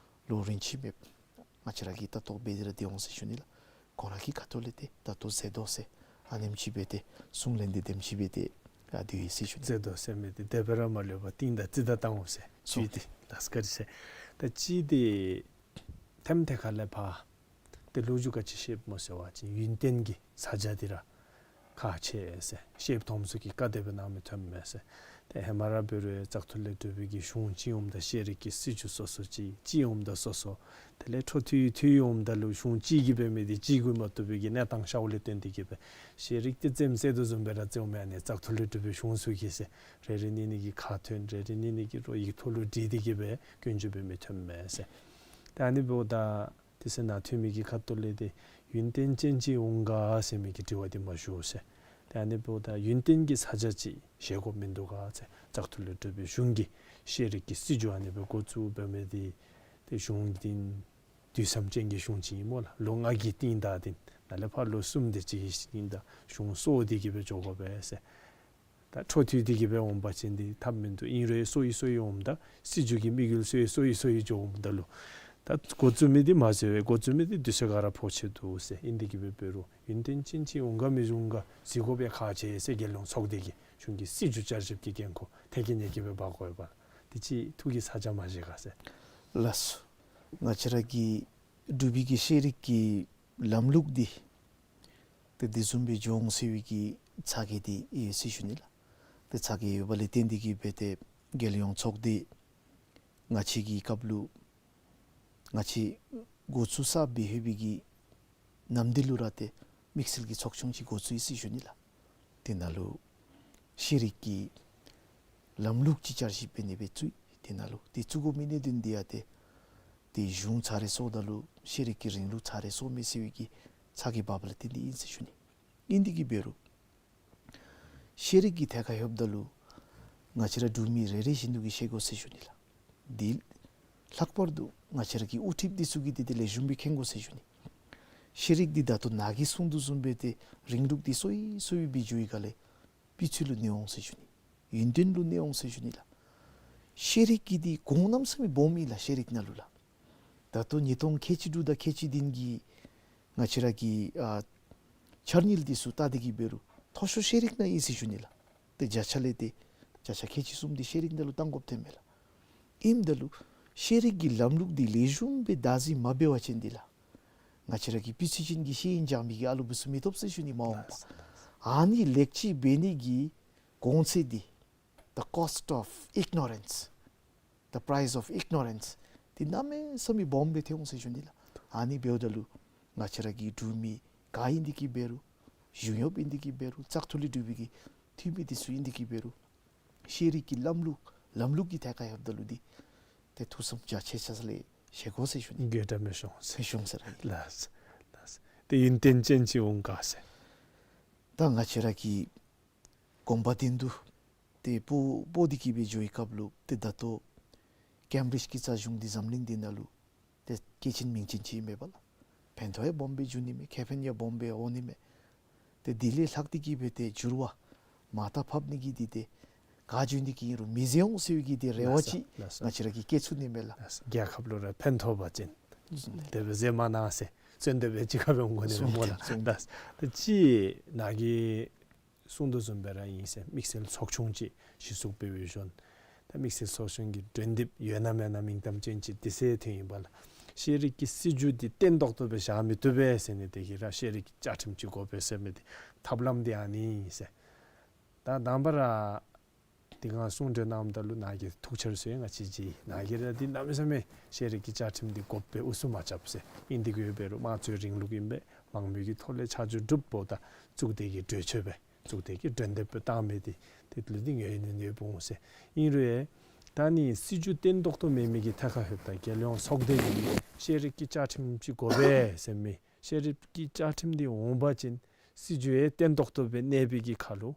ལོ་རིམ་བཞིན་སྦེ་ང་བཅས་ར་གིས་ལྟ་རྟོག་འབད་དེ་ར་སྡོད་འོང་ཟེར་ཞུ་ནི་ལགས། ཁོང་ར་གི་ཁ་ཐུག་ལས་ཏེ་ད་ལྟོ་མཛད་དོ་ཟེར་ཨ་ནེམ་ཅིག་སྦེ་ཏེ་གསུང་གླེང་འདི་དེམ་ཅིག་སྦེ་ཏེ་ཡར་སྡོད་ཡི་ཟེར་ཞུ་ནི། མཛད་དོ་ཟེར་མི་འདི་དེ་སྦེ་ར་མ་ལུས་པར་གཏིང་དང་རྩིས་དང་བཏང་འོང་ཟེར་ཞུ་ཡི། ཏེ་ལགས་བཀའ་དྲིན་ཆེ། ད་ཅི་ཏེ་ཐེམ་ཐེ་ཁ་ལས་ཕར་ཏེ་ལོ་རྒྱུས་ག་ཅི་བཤདཔ་སྨོ་ཟེར་བ་ཅིན་ཡུན་བརྟན་གྱི་ས་ཆ་འདི་ར་ཁག་ཆེ་ཟེར་བཤདཔ་མཐོངམ་ཚུ་གིས་བཀའ་དེ་སྦེ་གནང་མི་ཐོནམ་མས་ཟེར། ཏེ་ཧེ་མ་ར་འབད་རུང་བཙག་འཐུ་ལས་གྲུབ་པའི་གི་གཞུང་ཅིག་འོངམ་ད་ཤེས་རིག་གི་སྲིད་བྱུས་སོ་སོ་ཅིག་ཅིག་འོངམ་ད་སོ་སོ། དེ་ལས་འཕྲོ་མཐུད་མཐུད་འོངམ་ད་ལུ་གཞུང་གཅིག་གིས་འབད་མི་འདི་གཅིག་གིས་མ་བཏུབ་པའི་གི་གནས་སྟངས་ཤརཝ་ལས་བརྟེན་ཏེ་གིས་སྦེ་ཤེས་རིག་འདི་རྩེདམོ་རྩེ་དོ་བཟུམ་སྦེ་ར་རྩེཝ་མས། ཨ་ནི་བཙག་འཐུ་ལས་གྲུབ་པའི་གཞུང་ཚུ་གིས་ཟེར་རེ་རེ་གཉིས་གཉིས་ཀྱིས་ཁ་ཐོན་རེ་རེ་གཉིས་གཉིས་ཀྱིས་རོགས་ཡིག་ཐོག་ལུ་བྲིས་ཏེ་གིས་སྦེ་སྐྱོན་བརྗོད་འབད་མི་ཐོནམ་མས་ཟེར། ཏེ་ཨ་ནི་འབདཝ་ད་དེ་ཚེ་ནཱ་འཐུས་མི་གི་ཁ་ཐུག་ལས་ཏེ་ཡུན་བརྟན་ཅན་ཅིག་འོང་ག་ཟེར་མི་གི་དྲི་བ་འདི་མ་ཞུ་ཟེར། ཏེ་ཨ་ནི་འབདཝ་ད་ཡུན་བརྟན་གྱི་ས་ཆ་ཅིག་བཞེས་དགོཔ་མིན་འདུག་ག་ཟེར། བཙག་འཐུ་ལས་གྲུབ་པའི་གཞུང་གིས་ཤེས་རིག་གི་སྲིད་བྱུས་ཨ་ནི་སྦེ་འགོ་བཙུགས་འབད་མི་འདི་ཏེ་གཞུང་འདི་དུས་མཚམས་ཅན་གྱི་གཞུང་ཅིག་ཨིན་སྨོ་ལགས། ལོ་ལྔ་གི་རྟིང་བདའ་སྟེ་ནཱ་ལས་ཕར་ལོ་གསུམ་དེ་ཅིག་གི་རྟིང་བདའ་གཞུང་གསོ་སྟེ་གིས་སྦེ་འགྱོ་དགོ་པས་ཟེར། ད་འཕྲོ་མཐུད་དེ་གིས་སྦེ་འོང་པ་ཅིན་འདི་ཐབས་མིན་འདུག། ཨིན་རུང་གསོ་ཡི་གསོ་ཡི་འོངམ་ད་སྲིད་བྱུས་ཀྱི་དམིགས་ཡུལ་གསོ་ཡི་གསོ་ཡི་གསོ་ཡི་འགྱོཝ་ད་ལུ་ད་འགོ་བཙུགས་མི་འདི་མ་འཛོལ་བས། འགོ་བཙུགས་མི་འདི་དུས་ཚོད་ག་ར་ཕོག་ཆེ་འདུག་ཟེར། ཨིན་ཏེ་གིས་སྦེ་འབད་རུང་ཡུན་བརྟན་ཅན་ཅིག་འོང་ག་མི་འོང་ག་གཟིགས་དགོཔ་ཡང་ཁག་ཆེ་ཟེར་རྒྱལ་ཡོངས་ཚོགས་སྡེ་གི་གཞུང་གི་སྲིད་བྱུས་བསྐྱར་ཞིབ་ཀྱི་འགན་ཁུར་ཐད་ཀྱི་ཉེ་གི་སྦེ་འབག་དགོ་པས། དེ་ཅིག་ཐུགས་ཀྱི་ས་ཆ་མ་བཞེས་ག་ཟེར། ལགས་སོ། ང་བཅས་ར་གི་ འབྲུག་པའི་གི་ཤེས་རིག་གི་ལམ་ལུགས་འདི་ཏེ་དེ་བཟུམ་སྦེ་འགྱོ་འོང་ཟེར་བའི་གི་ཚ་གྱང་འདི་ཡོད་ཟེར་ཞུ་ནི་ལགས། ཏེ་ཚ་གྱང་ཡོདཔ་ལས་བརྟེན་ཏེ་གིས་སྦེ་ཏེ་རྒྱལ་ཡོངས་ཚོགས་སྡེ་ང་བཅས་ཀྱི་སྐབས་ལུ་ང་བཅས་འགོ་བཙུགས་གསརཔ་སྦེ་ལྷོད་པའི་གི་ནམ་དུས་ལུ་ར་ཏེ་དམིགས་བསལ་གྱི་ཚོགས་ཆུང་ཅིག་འགོ་བཙུགས་ཡི་ཟེར་ཞུ་ནི་ལགས། དེ་ནང་ལུ་ཤེས་རིག་གི་ལམ་ལུགས་ཅིག་བསྐྱར་ཞིབ་འབད་ནི་སྦེ་བཙུགས་ཡི། དེ་ནང་ལུ་དེ་བཙུགས་དགོ་མི་གནད་དོན་འདི་ཡང་ཏེ་ཏེ་གཞུང་ཚར་རེ་སོངམ་ད་ལུ་ཤེས་རིག་གི་རིང་ལུགས་ཚར་རེ་སོང་མས་ཟེར་བའི་གི་ཚ་གྱང་འབགཔ་ལས་བརྟེན་ཏེ་ཨིན་ཟེར་ཞུ་ནི། ཨིན་དེ་གིས་འབད་རུང་ཤེས་རིག་གི་ཐད་ཁར་ལྷོདཔ་ད་ལུ་ང་བཅས་ར་འབྲུག་མི་རེ་རེ་བཞིན་དུ་གིས་ཤེས་དགོ་ཟེར་ཞུ་ནི་ལགས། དེ་ལྷག་པར་དུ་ང་བཅས་ར་གི་དབུ་ཁྲིདཔ་འདི་ཚུ་གིས་འདི་དེ་ལེགས་ཤོམ་སྦེ་མཁྱེན་དགོ་ཟེར་ཞུ་ནི། ཤེས་རིག་འདི་ད་ལྟོ་ནཱ་གིས་གསུངས་དོ་བཟུམ་སྦེ་ཏེ་རིང་ལུགས་འདི་སོ་ཡི་སོ་ཡི་སྦེ་འགྱོ་བའི་སྒང་ལས་སྤུས་ཚད་ལུ་གནོད་འོང་ཟེར་ཞུ་ནི། ཡུན་བརྟན་ལུ་གནོད་འོང་ཟེར་ཞུ་ནི་ལགས། ཤེས་རིག་གི་འདི་གོང་གནམ་མེད་ས་མེད་སྦོམ་ཨིན་ལགས། ཤེས་རིག་ནང་ལུ་ལགས། ད་ལྟོ་ཉིས་སྟོང་ཁལ་གཅིག་དྲུག་དང་ཁལ་གཅིག་བདུན་གྱི་ང་བཅས་ར་གི་ཨ་འཆར་དངུལ་འདི་ཚུ་བལྟ་སྟེ་གིས་འབད་རུང་མཐོ་ཤོས་ཤེས་རིག་ནང་ཨིན་ཟེར་ཞུ་ནི་ལགས། ཏེ་བརྒྱ་ཆ་ལས་ཏེ་བརྒྱ་ཆ་ཁལ་གཅིག་གསུམ་འདི་ཤེས་རིག་ནང་ལུ་གཏང་དགོཔ་ཐོནམ་མས་ལགས། ཨིནམ་ད་ལུ་ཤེས་རིག་གི་ལམ་ལུགས་འདི་ལེགས་ཤོམ་སྦེ་བདག་འཛིན་མ་འབད་བ་ཅིན་འདི་ལགས། ང་བཅས་ར་གི་སྤུས་ཚད་ཅན་གྱི་ཤེས་ཡོན་སྦྱང་མི་གི་ཨ་ལུ་འབད་ཚུགས་མི་ཐོབ་ཟེར་ཞུ་ནི་མ་འོངས་པ། ཨ་ནི་ལེགས་བཅོས་འབད་ནི་གི་གོང་ཚད་འདི་the cost of ignorance, the price of ignorance འདི་གནམ་མེད་ས་མེད་སྦོམ་སྦེ་ཐལ་འོང་ཟེར་ཞུ་ནི་ལགས། ཨ་ནི་འབདཝ་ད་ལུ་ང་བཅས་ར་གི་འབྲུག་མི་ག་ཨིན་དེ་གིས་འབད་རུང་གཞུང་གཡོགཔ་ཨིན་དེ་གིས་འབད་རུང་བཙག་འཐུ་ལས་གྲུབ་པའི་གི་འཐུས་མི་འདི་ཚུ་ཨིན་དེ་གིས་འབད་རུང་ཤེས་རིག་གི་ལམ་ལུགས་ལམ་ལུགས་ཀྱི་ཐད་ཁར་ལྷོདཔ་ད་ལུ་འདི་ཏེ་ཐུགས་བསམ་རྒྱ་ཆེ་ས་ལས་བཞེས་དགོ་ཟེར་ཞུ་ནི། འགྱོད་བྲལ་མི་འབྱུང་ཟེར། མི་འབྱུང་ཟེར་ར་ཨིན། ལགས་སོ། ལགས་སོ། ཏེ་ཡུན་བརྟན་ཅན་ཅིག་འོང་ག་ཟེར། ད་ང་བཅས་ར་གི་དགོངས་པ་བདེན་འདུག། ཏེ་སྤོ་སྤོ་སྟེ་གིས་སྦེ་འགྱོ་བའི་སྐབས་ལུ་ཏེ་ད་ལྟོ་ཀེམ་བི་རིཇ་གི་རྩ་གཞུང་འདི་འཛམ་གླིང་འདི་ནང་ལུ་ཏེ་སྐྱེས་ཆེན་མིང་ཅན་ཅིག་ཨིན་མས་པ་ལགས། ཕན་ཐོགས་ཡང་སྦོམ་སྦེ་འབྱུང་ནི་མས། ཁེ་ཕན་ཡང་སྦོམ་སྦེ་འོང་ནི་མས། ཏེ་དེ་ལས་ལྷག་སྟེ་གིས་སྦེ་ཏེ་འགྱུར་བ་མར་ལྟ་ཕབ་ནི་གི་འདི་ཏེ་ག་བྱོན་ཏེ་གིས་ཨིན་རུང་མི་འཛོལ་འོང་ཟེར་བའི་གི་ཏེ་རེ་བ་ལགས་སོ། ཅིག་ལགས་སོ། ང་བཅས་ར་གིས་བསྐྱེད་ཚུགས་ནི་མས་ལགས། ལགས་སོ། རྒྱལ་ཁབ་ལུ་ར་ཕན་ཐོགས་པ་ཅིན་ཨུམ་དེ་སྦེ་འཛོལ་མ་གནང་ཟེར་གསོལ་འདེབས་སྦེ་ཅིག་ཁར་སྦེ་འོང་དགོ་ནི་མས་སྨོ་ལགས། གསོལ་འདེབས། ལགས་སོ། ད་ཅི་ནཱ་གིས་གསུངས་དོ་བཟུམ་སྦེ་ར་ཨིན་ཟེར། དམིགས་བསལ་ཚོགས་ཆུང་ཅིག་གཞི་བཙུགས་འབད་བའི་ཤུལ་ད་དམིགས་བསལ་ཚོགས་ཆུང་གི་གྲོས་འདེབས་ཡོད་ན་མེད་ན་མིང་གཏམ་ཅན་ཅིག་དེ་ཚེ་ཐོན་ཡི་པ་ལགས། ཤེས་རིག་གི་སྲིད་བྱུས་འདི་བརྟན་ཏོག་ཏོ་སྦེ་བཞག་མི་བཏུབ་པས་ཟེར་ནི་དེ་གིས་ར་ཤེས་རིག་གི་བཅའ་ཁྲིམས་ཅིག་དགོ་པས་ཟེར་མི་འདི་ཐབས་ལམ་འདི་ཨ་ནི་ཨིན་ཟེར། ད་དང་པ་ར་དེ་སྒང་གསུང་གྲོས་གནངམ་ད་ལུ་ནཱ་གིས་ཐུགས་འཆར་ཟེར་ང་བཅས་ཀྱིས་ནཱ་གིས་ར་འདི་གནམ་མེད་ས་མེད་ཤེས་རིག་གི་བཅའ་ཁྲིམས་འདི་དགོཔ་སྦེ་འུ་སུ་མ་རྐྱབ་ཟེར། ཨིན་དེ་གིས་འབད་རུང་དམངས་གཙོའི་རིང་ལུགས་ཨིན་པས། མང་མོས་ཀྱི་ཐོག་ལས་ཆ་འཇོག་གྲུབ་འོངམ་ད་གཙུག་སྡེ་གི་གྲོས་ཆོད་སྦེ་གཙུག་སྡེ་གི་གྲོས་འདེབས་སྦེ་བཏང་མི་འདི་དེ་ལུ་འདི་ངོས་ནས་ནོར་བུ་འོང་ཟེར། ཨིན་རུང་ད་ནི་སྲིད་བྱུས་བརྟན་ཏོག་ཏོ་མེད་མི་གི་ཐད་ཁར་ལྷོདཔ་ད་རྒྱལ་ཡོངས་ཚོགས་སྡེ་གིས་ཤེས་རིག་གི་བཅའ་ཁྲིམས་ཅིག་དགོ་པས་ཟེར་མི་ཤེས་རིག་གི་བཅའ་ཁྲིམས་འདི་འོང་པ་ཅིན་སྲིད་བྱུས་ཡང་བརྟན་ཏོག་ཏོ་སྦེ་གནས་པའི་གི་ཁར་ལུ་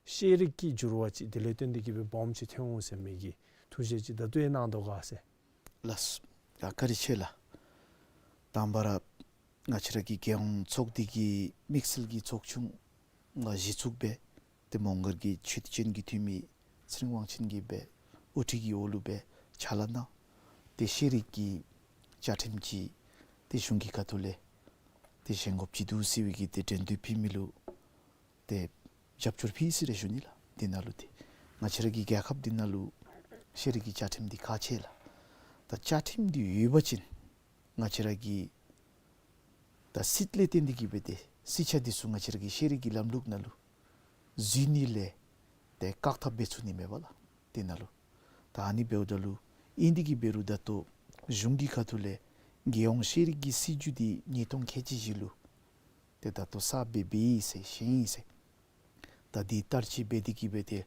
ཤེས་རིག་གི་འགྱུར་བ་ཅིག་དེ་ལས་བརྟེན་ཏེ་གིས་སྦེ་སྦོམ་ཅིག་ཐོན་འོང་ཟེར་མི་གི་ཐུགས་བཞེད་ཅིག་ད་ལྟོ་ཡང་གནང་དོ་ག་ཟེར། ལགས་སོ། ཡ་བཀའ་དྲིན་ཆེ་ལགས། དང་པ་ར་ང་བཅས་ར་གི་རྒྱལ་ཡོངས་ཚོགས་སྡེ་གི་དམིགས་བསལ་གྱི་ཚོགས་ཆུང་ང་གཞི་བཙུགས་སྦེ་ཏེ་མོང་སྒར་གྱི་ཆོས་སྡེ་ཅན་གྱི་འཐུས་མི་ཚེ་རིང་དབང་ཆེན་གྱིས་སྦེ་དབུ་ཁྲིད་ཀྱི་འོག་ལུ་སྦེ་ཕྱག་ལཱ་གནང་། ཏེ་ཤེས་རིག་གི་བཅའ་ཁྲིམས་ཅིག་ཏེ་གཞུང་གི་ཁ་ཐུག་ལས་ཏེ་བཞེངས་དགོཔ་ཅིག་འདུག་ཟེར་བའི་གི་ཏེ་གྲོས་འདེབས་ཕུལ་མི་ལུ་ཏེ་རྒྱབ་སྐྱོར་ཕུལ་ཡི་ཟེར་ར་ཞུ་ནི་ལགས། དེ་ནང་ལུ་ཏེ་ང་བཅས་ར་གི་རྒྱལ་ཁབ་འདི་ནང་ལུ་ཤེས་རིག་གི་བཅའ་ཁྲིམས་འདི་ཁག་ཆེ་ལགས། ད་བཅའ་ཁྲིམས་འདི་ཡོད་པ་ཅིན་ང་བཅས་ར་གི་ད་སྲིད་ལས་བརྟེན་ཏེ་གིས་སྦེ་ཏེ་སྲིད་ཆ་འདི་ཚུ་ང་བཅས་ར་གི་ཤེས་རིག་གི་ལམ་ལུགས་ནང་ལུ་འཛུལ་ནི་ལས་ཏེ་བཀག་ཐབས་འབད་ཚུགས་ནི་མས་པ་ལགས། དེ་ནང་ལུ་ད་ཨ་ནི་འབདཝ་ད་ལུ་ཨིན་དེ་གིས་འབད་རུང་ད་ལྟོ་གཞུང་གི་ཁ་ཐུག་ལས་རྒྱལ་ཡོངས་ཤེས་རིག་གི་སྲིད་བྱུས་འདི་ཉིས་སྟོང་ཁལ་གཅིག་བཞི་ལུ་ཏེ་ད་ལྟོ་གསརཔ་སྦེ་འབད་ཡི་ཟེར་བཞེངས་ཡི་ཟེར། ད་འདི་བསྟར་སྤྱོད་འབད་དེ་གིས་སྦེ་ཏེ་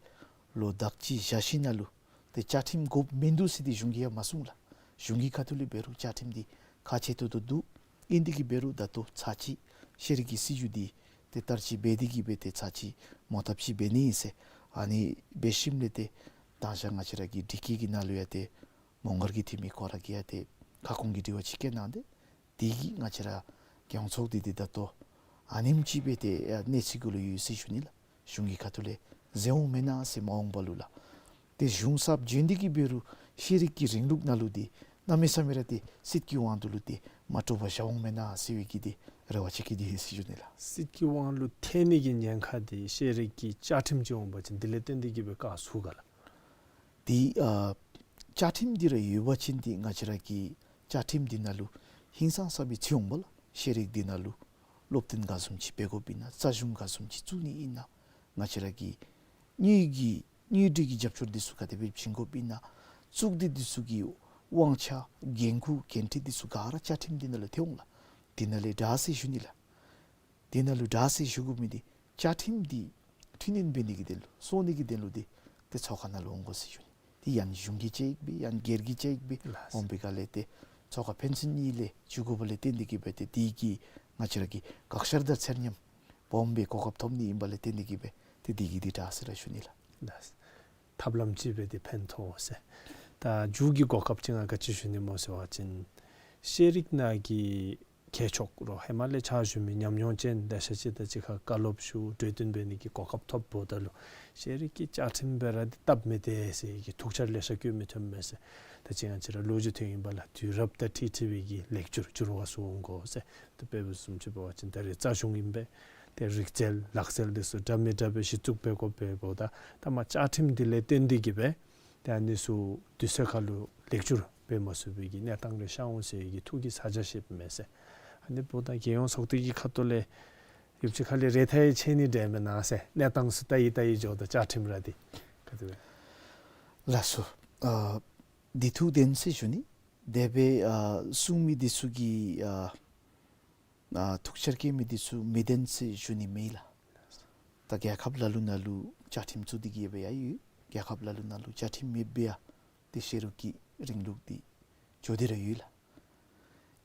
ལོ་དག་ཅིག་བཞག་ཞིནམ་ལས་ཏེ་བཅའ་ཁྲིམས་དགོཔ་མིན་འདུག་ཟེར་ཏེ་གཞུང་གིས་ཡང་མ་གསུངས་ལགས། གཞུང་གི་ཁ་ཐུག་ལས་འབད་རུང་བཅའ་ཁྲིམས་འདི་ཁག་ཆེ་ཏོག་ཏོ་འདུག། ཨིན་དེ་གིས་འབད་རུང་ད་ལྟོ་ཚར་གཅིག་ཤེས་རིག་གི་སྲིད་བྱུས་འདི་ཏེ་བསྟར་སྤྱོད་འབད་དེ་གིས་སྦེ་ཏེ་ཚར་གཅིག་མོ་བཏབ་ཅིག་འབད་ནི་ཨིན་ཟེར། ཨ་ནི་འབད་ཞིནམ་ལས་ཏེ་མདང་ཞག་ང་བཅས་ར་གི་དྲི་བཀོད་ཀྱི་ནང་ལུ་ཡང་ཏེ་མོང་སྒར་གྱི་འཐུས་མི་ཁོ་ར་གིས་ཡང་ཏེ་ཁ་སྐོང་གི་དྲི་བ་ཅིག་བཀོད་གནང་སྟེ་དེ་གིས་ང་བཅས་ར་རྒྱལ་ཡོངས་ཚོགས་སྡེ་འདི་ད་ལྟོ་ཨ་ནེམ་ཅིག་སྦེ་ཏེ་ཨ་གནས་ཚུལ་གུ་ལུ་ཡོད་ཟེར་ཞུ་ནི་ལགས། གཞུང་གི་ཁ་ཐུག་ལས་འཛོལ་འོང་མེན་ན་ཟེར་མ་འོངས་པ་ལུ་ལགས། ཏེ་གཞུང་གསརཔ་བྱོན་ཏེ་གིས་འབད་རུང་ཤེས་རིག་གི་རིང་ལུགས་ནང་ལུ་འདི་གནམ་མེད་ས་མེད་ར་ཏེ་སྲིད་ཀྱི་དབང་དུ་ལུ་ཏེ་མ་འདྲོག་པར་བཞག་འོང་མེན་ན་ཟེར་བའི་གི་ཏེ་རེ་བ་ཅིག་གིས་འདི་ཨིན་ཟེར་ཞུ་ནི་ལགས། སྲིད་ཀྱི་དབང་ལུ་ཐལ་ནི་གི་ཉེན་ཁ་འདི་ཤེས་རིག་གི་བཅའ་ཁྲིམས་ཅིག་འོང་པ་ཅིན་དེ་ལས་བརྟེན་ཏེ་གིས་སྦེ་བཀག་ཚུགས་ག་ལགས། འདི་ཨ་བཅའ་ཁྲིམས་འདི་ར་ཡོད་པ་ཅིན་འདི་ང་བཅས་ར་གི་བཅའ་ཁྲིམས་འདི་ནང་ལུ་ ཧིང་སངས་ས་སྦེ་ཚུད་འོང་པ་ལགས། ཤེས་རིག་འདི་ནང་ལུ་སློབ་སྟོན་ག་བཟུམ་ཅིག་འབད་དགོཔ་ཨིན་ན་རྩ་གཞུང་ག་བཟུམ་ཅིག་བཙུགས་ནི་ཨིན་ན་ང་བཅས་ར་གི་དངུལ་གྱི་དངུལ་འབྲེལ་གྱི་རྒྱབ་སྐྱོར་འདི་ཚུ་ག་དེ་སྦེ་བྱིན་དགོཔ་ཨིན་ན་གཙུག་སྡེ་འདི་ཚུ་གི་དབང་ཆ་འགན་ཁུར་འགན་འཁྲི་འདི་ཚུ་ག་ར་བཅའ་ཁྲིམས་འདི་ནང་ལུ་ཐོན་འོང་ལགས། འདི་ནང་ལས་དྲག་ཟེར་ཞུ་ནི་ལགས། འདི་ནང་ལུ་དྲག་ཟེར་ཞུ་དགོ་མི་འདི་བཅའ་ཁྲིམས་འདི་འཕྲི་སྣོན་འབད་ནི་གི་དོན་ལུ་སྲུང་ནི་གི་དོན་ལུ་འདི་ཏེ་ཚོགས་ཁང་ནང་ལུ་འོང་དགོ་ཟེར་ཞུ་ནི། འདི་ཡང་གཞུང་གིས་ཅིག་སྦེ་ཡང་སྒེར་གྱིས་ཅིག་སྦེ་ལགས། འོང་པའི་སྒང་ལས་ཏེ་ཚོགས་ཁང་ཕན་ཚུན་གཉིས་ལས་འཇུག་དགོཔ་ལས་བརྟེན་ཏེ་གིས་སྦེ་ཏེ་འདི་གིས་ང་བཅས་ར་གི་བཀག་ཆ་དང་ཚད་མཉམ་སྦོམ་སྦེ་གོ་སྐབས་ཐོབ་ནི་ཨིནམ་ལས་བརྟེན་ཏེ་གིས་སྦེ་ཏེ་འདི་གིས་འདི་དྲག་ཟེར་ར་ཞུ་ནི་ལགས། ལགས། ཐབས་ལམ་ཅིག་སྦེ་འདི་ཕན་ཐོགས་ཟེར། ད་མཇུག་གི་གོ་སྐབས་ཅིག་ང་ག་ཅི་ཞུ་ནི་སྨོ་ཟེར་བ་ཅིན་ཤེས་རིག་ནང་གི་མཁས་མཆོག་རོགས་ཧེ་མ་ལས་ཕྱག་ཞུ་མི་ཉམས་མྱོང་ཅན་ད་ཤ་ཅིག་ད་ཅིག་ཁར་བཀའ་སློབ་ཞུ་གྲོས་བསྟུན་འབད་ནི་གི་གོ་སྐབས་ཐོབ་འབདཝ་ད་ལུ་ཤེས་རིག་གི་བཅའ་ཁྲིམས་སྦེ་ར་འདི་སྟབས་མི་བདེ་ཟེར་གྱི་ཐུགས་འཆར་ལེ་ཤ་བཀོད་མི་ཐོནམ་མས་ཟེར། ད་ཅི་ང་བཅས་ར་ལོ་རྒྱུས་ཐོན་ཡི་པ་ལགས། དུས་རབས་དང་འཁྲིལ་འཁྲིལ་བའི་གི་ལེགས་བསྒྱུར་འགྱུར་བ་ཚུ་འོང་དགོ་ཟེར། ད་དཔེ་བཟུམ་ཅིག་འབད་བ་ཅིན་ད་རེས་རྩ་གཞུང་ཨིན་པས། ཏེ་རིག་རྩལ་ལག་རྩལ་འདི་ཚུ་འདྲ་མི་འདྲ་སྦེ་གཞི་བཙུགས་འབད་དགོ་པས། འབདཝ་ད་ད་མ་བཅའ་ཁྲིམས་འདི་ལས་བརྟེན་ཏེ་གིས་སྦེ་ཏེ་ཨ་ནི་ཚུ་དུས་ཚོད་ཁར་ལུ་ལེགས་བསྒྱུར་འབད་མ་ཚུགས་པའི་གི་གནས་སྟངས་རེ་ཤར་འོང་ཟེར་གྱི་ཐུགས་ཀྱི་ཚ་གྱང་བཞེསཔ་མས་ཟེར། ཨ་ནི་འབདཝ་ད་རྒྱལ་ཡོངས་ཚོགས་སྡེ་གི་ཁ་ཐུག་ལས་ཡུདཔ་ཅིག་ཁ་ལས་རེ་ཐལ་ཡང་ཆད་ནི་འདྲས་མེན་ན་ཟེར། གནས་སྟངས་ཚུ་ལྟ་ཡི་ལྟ་ཡི་འགྱོཝ་ད་བཅའ་ཁྲིམས་ར་འདི་ག་དེ་སྦེ། ལགས་སོ། ཨ་འདི་ཐུགས་བདེན་ཟེར་ཞུ་ནི། དེ་སྦེ་ཨ་གསུང་མི་འདི་ཚུ་གིས་ཨ་ཨ་ཐུགས་འཆར་བསྐྱེད་མི་འདི་ཚུ་མི་བདེན་ཟེར་ཞུ་ནི་མེད་ལགས། ད་རྒྱལ་ཁབ་ལ་ལུ་ནང་ལུ་བཅའ་ཁྲིམས་བཙུགས་ཏེ་གིས་སྦེ་ཡང་ཡོད། རྒྱལ་ཁབ་ལ་ལུ་ནང་ལུ་བཅའ་ཁྲིམས་མེདཔ་སྦེ་ཡང་ཏེ་ཤེས་རིག་གི་རིང་ལུགས་འདི་འགྱོ་སྟེ་ར་ཡོད་ལགས།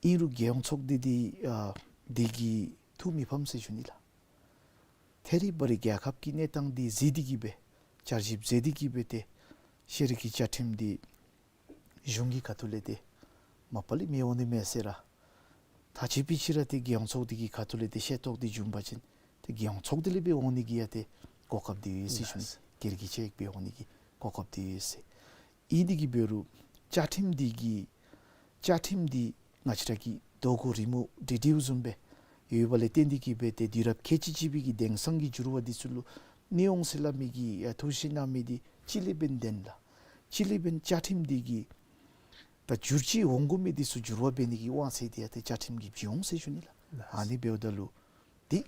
ཨིན་རུང་རྒྱལ་ཡོངས་ཚོགས་སྡེ་འདི་ཨ་འདི་གིས་ཐུགས་མི་ཕམ་ཟེར་ཞུ་ནི་ལགས། ཐད་རི་བ་རི་རྒྱལ་ཁབ་ཀྱི་གནས་སྟངས་འདི་གཟིགས་ཏེ་གིས་སྦེ་བསྐྱར་ཞིབ་མཛད་དེ་གིས་སྦེ་ཏེ་ཤེས་རིག་གི་བཅའ་ཁྲིམས་འདི་གཞུང་གི་ཁ་ཐུག་ལས་ཏེ་མ་པ་ལས་མི་འོང་ནི་མས་ཟེར་ར། ད་ཅི་ཕི་ཅི་ར་ཏེ་རྒྱལ་ཡོངས་ཚོགས་སྡེ་གི་ཁ་ཐུག་ལས་ཏེ་ཤེས་རྟོགས་འདི་བྱུང་པ་ཅིན་ཏེ་རྒྱལ་ཡོངས་ཚོགས་སྡེ་ལས་སྦེ་འོང་ནི་གི་ཡང་ཏེ་གོ་སྐབས་འདི་ཡོད་ཟེར་ཞུ་ནི། ལགས། སྒེར་གྱིས་ཅིག་སྦེ་འོང་ནི་གི་གོ་སྐབས་འདི་ཡོད་ཟེར། ཨིན་ཏེ་གིས་འབད་རུང་བཅའ་ཁྲིམས་འདི་གི་བཅའ་ཁྲིམས་འདི་ང་བཅས་ར་གི་རྡོ་གུ་རི་མོ་འབྲི་འབྲིཝ་བཟུམ་སྦེ་ཡོད་པ་ལས་བརྟེན་ཏེ་གིས་སྦེ་ཏེ་དུས་རབས་ཁལ་གཅིག་གཅིག་པའི་གི་དེང་སང་གི་འགྱུར་བ་འདི་ཚུ་ལུ་གནས་འོང་ཟེར་སླབ་མི་གི་ཡ་ཐུགས་བཞེད་གནང་མི་འདི་ཅིག་ལས་འབདན་བདེན་ལགས། ཅིག་ལས་འབདན་བཅའ་ཁྲིམས་འདི་གིས་ད་འགྱུར་བཅོས་འོང་དགོ་མི་འདི་ཚུ་འགྱུར་བ་འབད་ནི་གི་དབང་ཚད་འདི་ཡང་ཏེ་བཅའ་ཁྲིམས་ཀྱིས་བྱིན་འོང་ཟེར་ཞུ་ནི་ལགས། ལགས། ཨ་ནི་འབདཝ་ད་ལུ་འདི་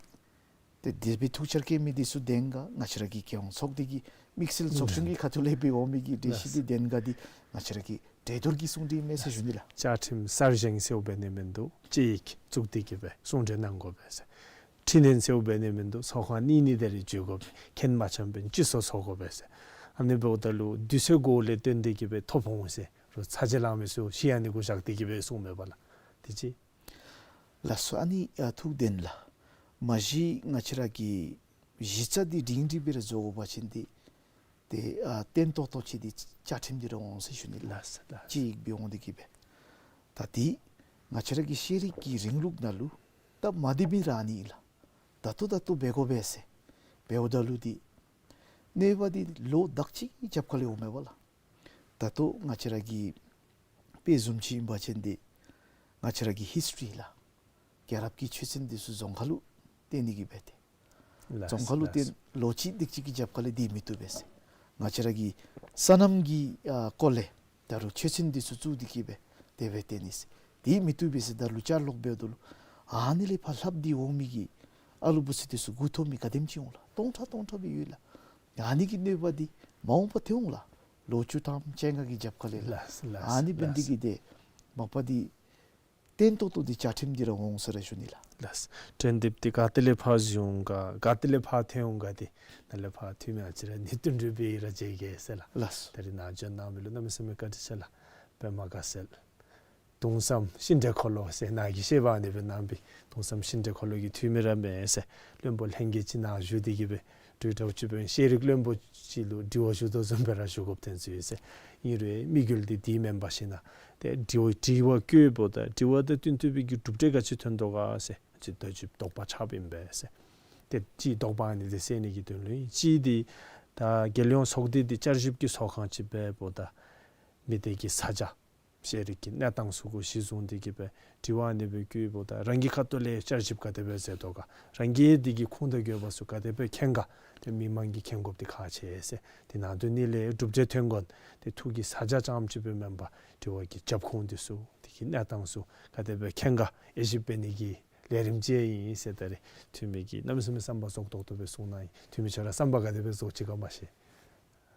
ཏེ་དེ་སྦེ་ཐུགས་འཆར་བསྐྱེད་མི་འདི་ཚུ་བདེན་ག། ང་བཅས་ར་གི་རྒྱལ་ཡོངས་ཚོགས་སྡེ་གི་དམིགས་བསལ་ཚོགས་ཆུང་གི་ཁ་ཐུག་ལས་སྦེ་འོང་མི་གི་གྲོས་གཞི་འདི་བདེན་ག་འདི་ང་བཅས་ར་གི་གྲོས་བསྡུར་གྱི་གསུང་གྲོས་མས་ཟེར་ཞུ་ནི་ལགས། བཅའ་ཁྲིམས་གསར་བཞེངས་ཟེརཝ་འབད་ནི་མིན་འདུག། སྤྱི་ཡི་གི་གཙུག་སྡེ་གིས་སྦེ་གསུང་གྲོས་གནང་དགོ་པས་ཟེར། འཕྲི་སྣོན་ཟེརཝ་འབད་ནི་མིན་འདུག། ཚོགས་ཁང་གཉིས་གཉིས་དེ་རེ་བརྗེ་དགོ་པས། ཁྱད་མ་འཕགས་པའི་སྤྱི་ཚོགས་བཟོ་དགོ་པས་ཟེར། ཨ་ནི་འབདཝ་ད་ལུ་དུས་ཚོད་གུ་ལས་བརྟེན་ཏེ་གིས་སྦེ་ཐོབ་འོང་ཟེར་རུང་ཚ་གྱང་ལང་མི་ཚུ་ཤི་ཡར་ནི་གུ་བཞག་སྟེ་གིས་སྦེ་གསུངམ་མས་པ་ལགས། དེ་ཅིག། ལགས་སོ། ཨ་ནི་ཨ་ཐུགས་བདེན་ལགས། མ་གཞི་ང་བཅས་ར་གི་གཞི་རྩ་འདི་སྒྲིང་སྒྲི་སྦེ་ར་བཟོ་དགོ་པ་ཅིན་འདི་ཏེ་ཨ་བརྟན་ཏོག་ཏོ་ཅིག་འདི་བཅའ་ཁྲིམས་འདི་ར་འོང་ཟེར་ཞུ་ནི་ལགས། ལགས་ལགས། ཅིག་སྦེ་འོང་སྟེ་གིས་སྦེ་ད་འདི་ང་བཅས་ར་གི་ཤེས་རིག་གི་རིང་ལུགས་ནང་ལུ་སྟབས་མ་བདེ་མི་ར་ཨ་ནི་ཨིན་ལགས། ད་ལྟོ་ད་ལྟོ་འབད་དགོ་པས་ཟེར་འབདཝ་ད་ལུ་འདི་གནོད་པ་འདི་ལོ་དག་ཅིག་གི་རྒྱབ་ཁ་ལས་འོངམ་མས་པ་ལགས། ད་ལྟོ་ང་བཅས་ར་གི་དཔེ་བཟུམ་ཅིག་ཨིན་པ་ཅིན་འདི་ང་བཅས་ར་གི་ཧིསི་ཊི་རི་ལགས། རྒྱལ་རབས་ཀྱི་ཆོས་ཚན་འདི་ཚུ་རྫོང་ཁ་ལུ་བཏོན་ནི་གི་འབད་དེ་ལགས། རྫོང་ཁ་ལུ་ལགས། བཏོན་ལོ་གཅིག་དེ་ཅིག་གི་རྒྱབ་ཁ་ལས་འདི་མི་བཏུབ་པས་ཟེར། ང་བཅས་ར་གི་སོ་ནམ་གྱི་ཨ་སྐོར་ལས་ད་རུང་ཆོས་ཚན་འདི་ཚུ་བཙུགས་ཏེ་གིས་སྦེ་དེ་སྦེ་བཏོན་ནི་ཟེར། འདི་མི་བཏུབ་པས་ཟེར་ད་ལུ་བསྐྱར་ལོག་འབདཝ་ད་ལུ་ཨ་ནི་ལས་ཕར་ལྷགཔ་སྟེ་འོང་མི་གི་ཨ་ལུ་བུ་ཚུ་འདི་ཚུ་མགུ་འཐོམ་མི་ག་དེམ་ཅིག་འོང་ལགས། སྟོང་ཕྲག་སྟོང་ཕྲག་སྦེ་ཡོད་ལགས། ཨ་ནི་གི་གནོད་པ་འདི་མ་འོངས་པ་ཐོན་འོང་ལགས། ལོ་བཅུ་ཐམ་བཅོ་ལྔ་གི་རྒྱབ་ཁ་ལས་ལགས། ལགས་ལགས། ཨ་ནི་འབད་ནི་དེ་གིས་ཏེ་མ་པ་འདི་བརྟན་ཏོག་ཏོ་འདི་བཅའ་ཁྲིམས་འདི་ར་འོང་ཟེར་ར་ཞུ་ནི་ལགས། ལགས། དྲན་དེབ་འདི་ག་ཏེ་ལས་ཕར་བཟུང་ག་ག་ཏེ་ལས་ཕར་ཐོན་འོང་ག་འདི་ནཱ་ལས་ཕར་འཐུས་མི་ཨ་ཙི་རེ་ནི་བསྟུན་གྲོས་འབད་ར་མཇལ་གེ་ཟེར་ལགས། ལགས། ད་རིས་ནཱ་བྱོན་གནང་མི་ལུ་གནམ་མེད་ས་མེད་བཀའ་དྲིན་ཆེ་ལགས། པདྨ་དགའ་ཚལ། གདུང་བསམ་ཤིང་འབྲས་འཁོར་ལོ་ཟེར་ནཱ་གིས་བཤདཔ་ཨ་ནི་སྦེ་གནང་པའི་གདུང་བསམ་ཤིང་འབྲས་འཁོར་ལོ་གི་འཐུས་མི་ར་མས་ཟེར། བློན་པོ་ལྷན་རྒྱས་ཅིག་ནཱ་བཞུགས་ཏེ་གིས་སྦེ་གྲོས་གྲོས་ཅིག་འབད་ཤེས་རིག་བློན་པོ་ཅིག་ལུ་དྲི་བ་ཞུ་དོ་བཟུམ་སྦེ་ར་ཞུ་དགོཔ་ཐོན་སོ་ཡི་ཟེར། ཨིན་རུང་དམིགས་ཡུལ་འདི་འདི་མེན་པར་ཞིན་ན་ཏེ་དྲི་བ་དྲི་བ་བཀོདཔ་ད་དྲི་བ་དང་བསྟུན་ཏེ་སྦེ་གི་གྲུབ་འབྲས་ག་ཅི་ཐོན་དོ་ག་ཟེར་ཅིག་ད་ཅིག་དོགས་པ་ཆགསཔ་ཨིན་པས་ཟེར། ཏེ་ཅིག་དོགས་པ་ཨ་ནི་འདི་སེལ་ནི་གི་དོན་ལུ་ཨིན། ཅིག་འདི་ད་རྒྱལ་ཡོངས་ཚོགས་སྡེ་འདི་བསྐྱར་ཞིབ་ཀྱི་ཚོགས་ཁང་ཅིག་འབདཝ་ད་མི་སྡེ་གི་ས་ཆ་ཤེས་རིག་གི་གནས་སྟངས་ཚུ་གུ་གཞི་བཟུང་སྟེ་གིས་སྦེ་དྲི་བ་ཨ་ནི་སྦེ་བཀོདཔ་ད་རང་གི་ཁ་ཐུག་ལས་བསྐྱར་ཞིབ་ག་དེ་སྦེ་མཛད་དོ་ག། རང་གི་འདི་གི་ཁུངས་དང་དགོས་པ་ཚུ་ག་དེ་སྦེ་མཁྱེན་ག། ཏེ་མི་མང་གིས་མཁྱེན་དགོཔ་འདི་ཁག་ཆེ་ཟེར། དེ་ནང་དོན་ནི་ལས་གྲུབ་འབྲས་ཐོན་དགོ། ཏེ་ཐུགས་ཀྱི་ས་ཆ་ཙམ་ཅིག་སྦེ་མེན་པར་དྲི་བ་གི་རྒྱབ་ཁུངས་འདི་ཚུ་ཏེ་ གི་གནས་སྟངས་ཚུ་ག་དེ་སྦེ་མཁྱེན་ག་དབྱེ་ཞིབ་འབད་ནི་གི་ལས་རིམ་ཅིག་ཨིན་ཟེར། ད་རེས་འཐུས་མི་གིས་གནམ་མེད་ས་མེད་བསམ་པ་རྫོགས་ཏོག་ཏོ་སྦེ་གསུངས་གནང་ཡི། འཐུས་མི་ཁྱོད་ར་བསམ་པ་ག་དེ་སྦེ་རྫོགས་ཅི་ག་མ་ཤེས།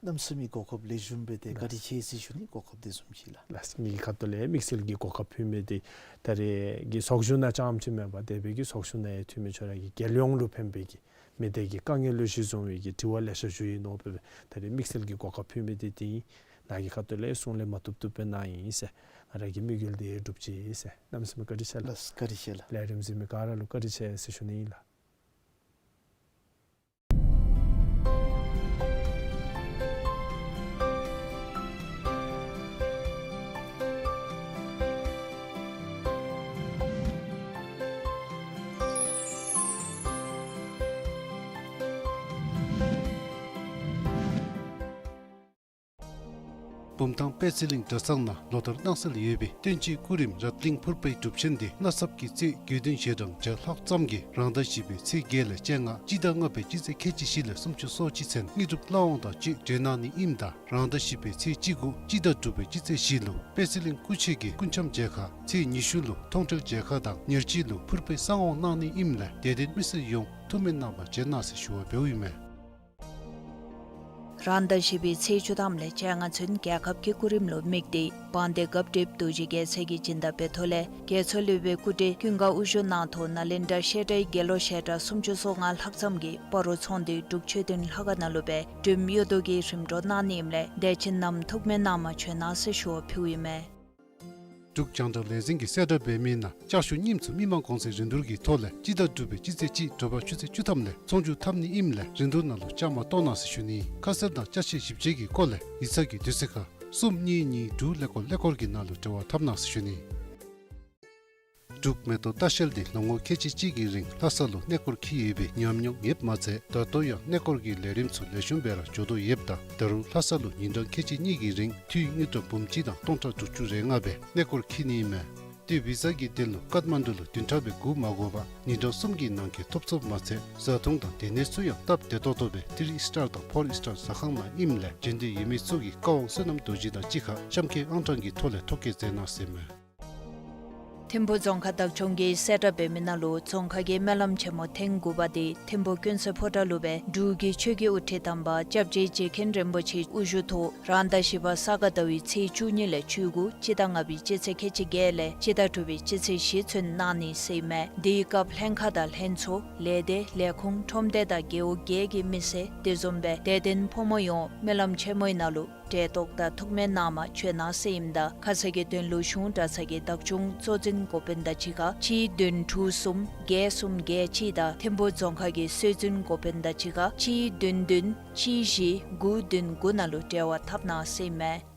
གནམ་མེད་ས་མེད་གོ་སྐབས་ལེགས་ཤོམ་སྦེ་ཏེ་བཀའ་དྲིན་ཆེ་ཟེར་ཞུ་ནི། གོ་སྐབས་དེ་བཟུམ་ཅིག་ལགས། ལགས། ངེ་གི་ཁ་ཐུག་ལས་དམིགས་བསལ་གྱི་གོ་སྐབས་ཕུལ་མི་འདི་ད་རེས་ཀྱི་ཚོགས་བཞུགས་ནང་རྐྱངམ་ཅིག་མེན་པར་དེ་སྦེ་གི་ཚོགས་བཞུགས་ནང་ཡང་འཐུས་མི་ཁྱོད་ར་གི་རྒྱལ་ཡོངས་ལུ་ཕན་པའི་གི་མི་སྡེ་གི་དཀའ་ངལ་ལུ་གཞི་བཟུང་བའི་གི་དྲི་བ་ལེ་ཤ་ཞུ་ཡི་ནོ་སྦེ་སྦེ་ད་རེས་དམིགས་བསལ་གྱི་གོ་སྐབས་ཕུལ་མི་འདི་དེ་ཨིན། ནཱ་གི་ཁ་ཐུག་ལས་གསུང་ལས་མ་བཏུབ་བཏུབ་སྦེ་གནང་ཡི་ཟེར་ང་ར་གིས་དམིགས་ཡུལ་འདི་སྒྲུབ་ཅི་ཟེར། གནམ་མེད་ས་མེད་བཀའ་དྲིན་ཆེ་ལགས། ལགས། བཀའ་དྲིན་ཆེ་ལགས། ལས་རིམ་གཟིགས་མི་ག་ར་ལུ་བཀའ་དྲིན་ཆེ་ཟེར་ཞུ་ནི་ཨིན་ལགས། བུམ་ཐང་པད་ཚལ་གླིང་གྲྭ་ཚང་ནང་ལོ་ལྟར་གནང་སྲོལ་ཡོད་པའི་བསྟན་བཅོས་སྐུ་རིམ་རཏ་གླིང་ཕུར་པའི་སྒྲུབ་ཆེན་འདི་མནའ་ཚབ་ཀྱི་ཚེས་དགུ་སྟོན་ཞེ་གྲངས་བརྒྱ་ལྷག་ཙམ་གྱིས་རང་ཟླ་བཞི་པའི་ཚེས་བརྒྱད་ལས་བཅོ་ལྔ་སྤྱི་ཟླ་ལྔ་པའི་སྤྱི་ཚེས་ཁལ་གཅིག་བཞི་ལས་སུམ་ཅུ་སོ་གཅིག་ཚུན་དངོས་གྲུབ་བླ་འོང་དང་བཅས་སྤྲོ་གནང་ནི་ཨིནམ་ད་རང་ཟླ་བཞི་པའི་ཚེས་གཅིག་དགུ་སྤྱི་ཟླ་དྲུག་པའི་སྤྱི་ཚེས་བཞི་ལུ་པད་ཚལ་གླིང་སྐུ་མཆེད་ཀྱི་སྐུ་འཆམ་མཇལ་ཁ། ཚེས་ཉི་ཤུ་ལུ་མཐོང་གྲོལ་མཇལ་ཁ་དང་ཉེར་གཅིག་ལུ་ཕུར་པའི་གསང་འོང་གནང་ནི་ཨིནམ་ལས་དད་ལྡན་མི་སེར་ཡོངས་ཐུགས་སྨོན་གནང་བར་བྱོན་གནང་ཟེར་ཞུ་བ་འབདཝ་ཨིན་མས། རང་ཟླ་བཞི་པའི་ཚེས་བཅུ་ཐམ་ལས་བཅོ་ལྔ་ཚུན་རྒྱལ་ཁབ་ཀྱི་སྐུ་རིམ་ལུ་དམིགས་ཏེ་དབང་འདུས་སྐབས་སྒྲིབ་རྡོ་རྗེ་རྒྱལ་མཚན་གྱིས་སྦྱིན་བདག་འབད་ཐོག་ལས་རྒྱལ་མཚན་སློབ་དཔོན་སྐུ་བགྲེས་ཀུན་དགའ་དབུ་བཞུགས་གནང་ཐོག་ནཱ་ལེནྡྲ་བཤད་གྲྭའི་དགེ་སློང་བཤད་གྲྭ་སུམ་ཅུ་སོ་ལྔ་ལྷག་ཙམ་གྱིས་སྤ་རོ་ཚོང་འདུས་འབྲུག་ཆོས་སྡིངས་ལྷ་ཁང་ནང་ལུ་སྦེ་འབྲུམ་གཡོ་ལྡོག་གི་རིམ་གྲོ་གནང་ནི་ཨིནམ་ལས་དད་ཅན་རྣམས་ཐུགས་སྨོན་གནང་བར་བྱོན་གནང་ཟེར་ཞུ་བ་ཕུལཝ་ཨིན་མས། འབྲུག་རྒྱང་བསྒྲགས་ལས་འཛིན་གྱིས་གསལ་བསྒྲགས་འབད་མི་ནང་ལྕགས་ཞུ་རྙིངམ་ཚུ་མི་མང་གོང་ཚད་རིན་བསྡུར་གྱི་ཐོག་ལས་སྤྱི་ཟླ་དྲུག་པའི་སྤྱི་ཚེས་གཅིག་དྲོ་པ་ཆུ་ཚོད་བཅུ་ཐམ་ལས་ཚོང་བསྒྱུར་འཐབ་ནི་ཨིནམ་ལས་རིན་བསྡུར་ནང་ལུ་བཅའ་མར་གཏོགས་གནང་ཟེར་ཞུ་ནི། ཁ་གསལ་དང་ཅ་ཆས་ཞིབ་དཔྱད་ཀྱི་སྐོར་ལས་ཡིག་ཚང་གི་དུས་ཚོད་ཁར་གསུམ་གཉིས་གཉིས་དྲུག་ཀླད་ཀོར་ཀླད་ཀོར་གྱི་ནང་ལུ་འབྲེལ་བ་འཐབ་གནང་ཟེར་ཞུ་ནི། འབྲུག་མེ་ཏོག་ལྟ་བཤལ་འདི་ལོ་ངོ་ཁལ་གཅིག་གཅིག་གི་རིང་ལྷ་ས་ལུ་གནས་སྐོར་འཁྱིད་ཡོད་པའི་ཉམས་མྱོང་ཡོདཔ་མ་ཚད་ད་ལྟོ་ཡང་གནས་སྐོར་གྱི་ལས་རིམ་ཚུ་ལེགས་ཤོམ་སྦེ་ར་འགྱོ་དོ་ཡོདཔ་ད་ད་རུང་ལྷ་ས་ལུ་ཉིན་གྲངས་ཁལ་གཅིག་གཉིས་ཀྱི་རིང་འཐུས་དངུལ་ཀྲམ་འབུམ་གཅིག་དང་སྟོང་ཕྲག་དྲུག་ཅུ་རེ་ལྔ་སྦེ་གནས་སྐོར་འཁྱིད་ནི་ཨིན་མས། ཏེ་བི་ས་གི་དོན་ལུ་ཀཏ་མན་ཌུ་ལུ་བདུན་ཕྲག་སྦེ་སྒུག་མ་དགོ་པར་ཉིན་གྲངས་གསུམ་གྱི་ནང་འཁོད་ཐོབ་ཚུགསཔ་མ་ཚད་བཟའ་འཐུང་དང་སྡོད་གནས་ཚུ་ཡང་སྟབས་བདེ་ཏོག་ཏོ་སྦེ་ཐི་རི་ཨིས་ཊར་དང་ཕོར་ཨིས་ཊར་ཟ་ཁང་ནང་ཨིནམ་ལས་འབྱོན་འདོད་ཡོད་མི་ཚུ་གིས་བཀའ་དབང་བསོད་ནམས་རྡོ་རྗེ་དང་གཅིག་ཁར་གཤམ་འཁོད་ཨང་གྲངས་ཀྱི་ཐོག་ལས་ཐོ་བཀོད་མཛད་གནང་ཟེར་མས། ཐིམ་ཕུ་རྫོང་ཁག་བདག་སྐྱོང་གིས་གསལ་བསྒྲགས་འབད་མི་ནང་ལུ་རྫོང་ཁག་གི་སྨོན་ལམ་ཆེན་མོ་ཐེངས་དགུ་པ་འདི་ཐིམ་ཕུ་ཀུན་གསལ་ཕོ་བྲང་ལུ་སྦེ་འབྲུག་གི་ཆོས་ཀྱི་དབུ་ཁྲིད་དམ་པ་སྐྱབས་རྗེ་རྗེ་མཁན་རིན་པོ་ཆེ་དབུ་བཞུགས་ཐོག་རང་ཟླ་བཞི་པ་ས་ག་ཟླ་བའི་ཚེས་བཅུ་གཉིས་ལས་བཅུ་དགུ་སྤྱི་ཟླ་ལྔ་པའི་སྤྱི་ཚེས་ཁལ་གཅིག་བརྒྱད་ལས་སྤྱི་ཟླ་དྲུག་པའི་སྤྱི་ཚེས་བཞི་ཚུན་གནང་ནི་ཟེར་ཨིན་མས། དེའི་སྐབས་ལྷན་ཁག་དང་ལྷན་ཚོགས་ལས་སྡེ་ལས་ཁུངས་ཁྲོམ་སྡེ་དང་རྒེད་འོག་བརྒྱད་ཀྱི་མི་སེར་དེ་བཟུམ་སྦེ་དད་ལྡན་ཕོ་མོ་ཡོངས་སྨོན་ལམ་ཆེན་མོའི་ནང་ལུ་གྲལ་གཏོགས་དང་ཐུགས་སྨོན་གནང་བར་བྱོན་གནང་ཟེར་ཨིནམ་ད་ཁ་གསལ་གྱི་དོན་ལུ་གཞུང་གྲྭ་ཚང་གི་བདག་སྐྱོང་གཙོ་འཛིན་འགོ་དཔོན་དང་གཅིག་ཁར་གཅིག་བདུན་དྲུག་གསུམ་བརྒྱད་གསུམ་བརྒྱད་གཅིག་དང་ཐིམ་ཕུ་རྫོང་ཁག་གི་སྲོལ་འཛིན་འགོ་དཔོན་དང་གཅིག་ཁར་གཅིག་བདུན་བདུན་གཅིག་བཞི་དགུ་བདུན་དགུ་ནང་ལུ་འབྲེལ་བ་འཐབ་གནང་ཟེར་ཨིན་མས།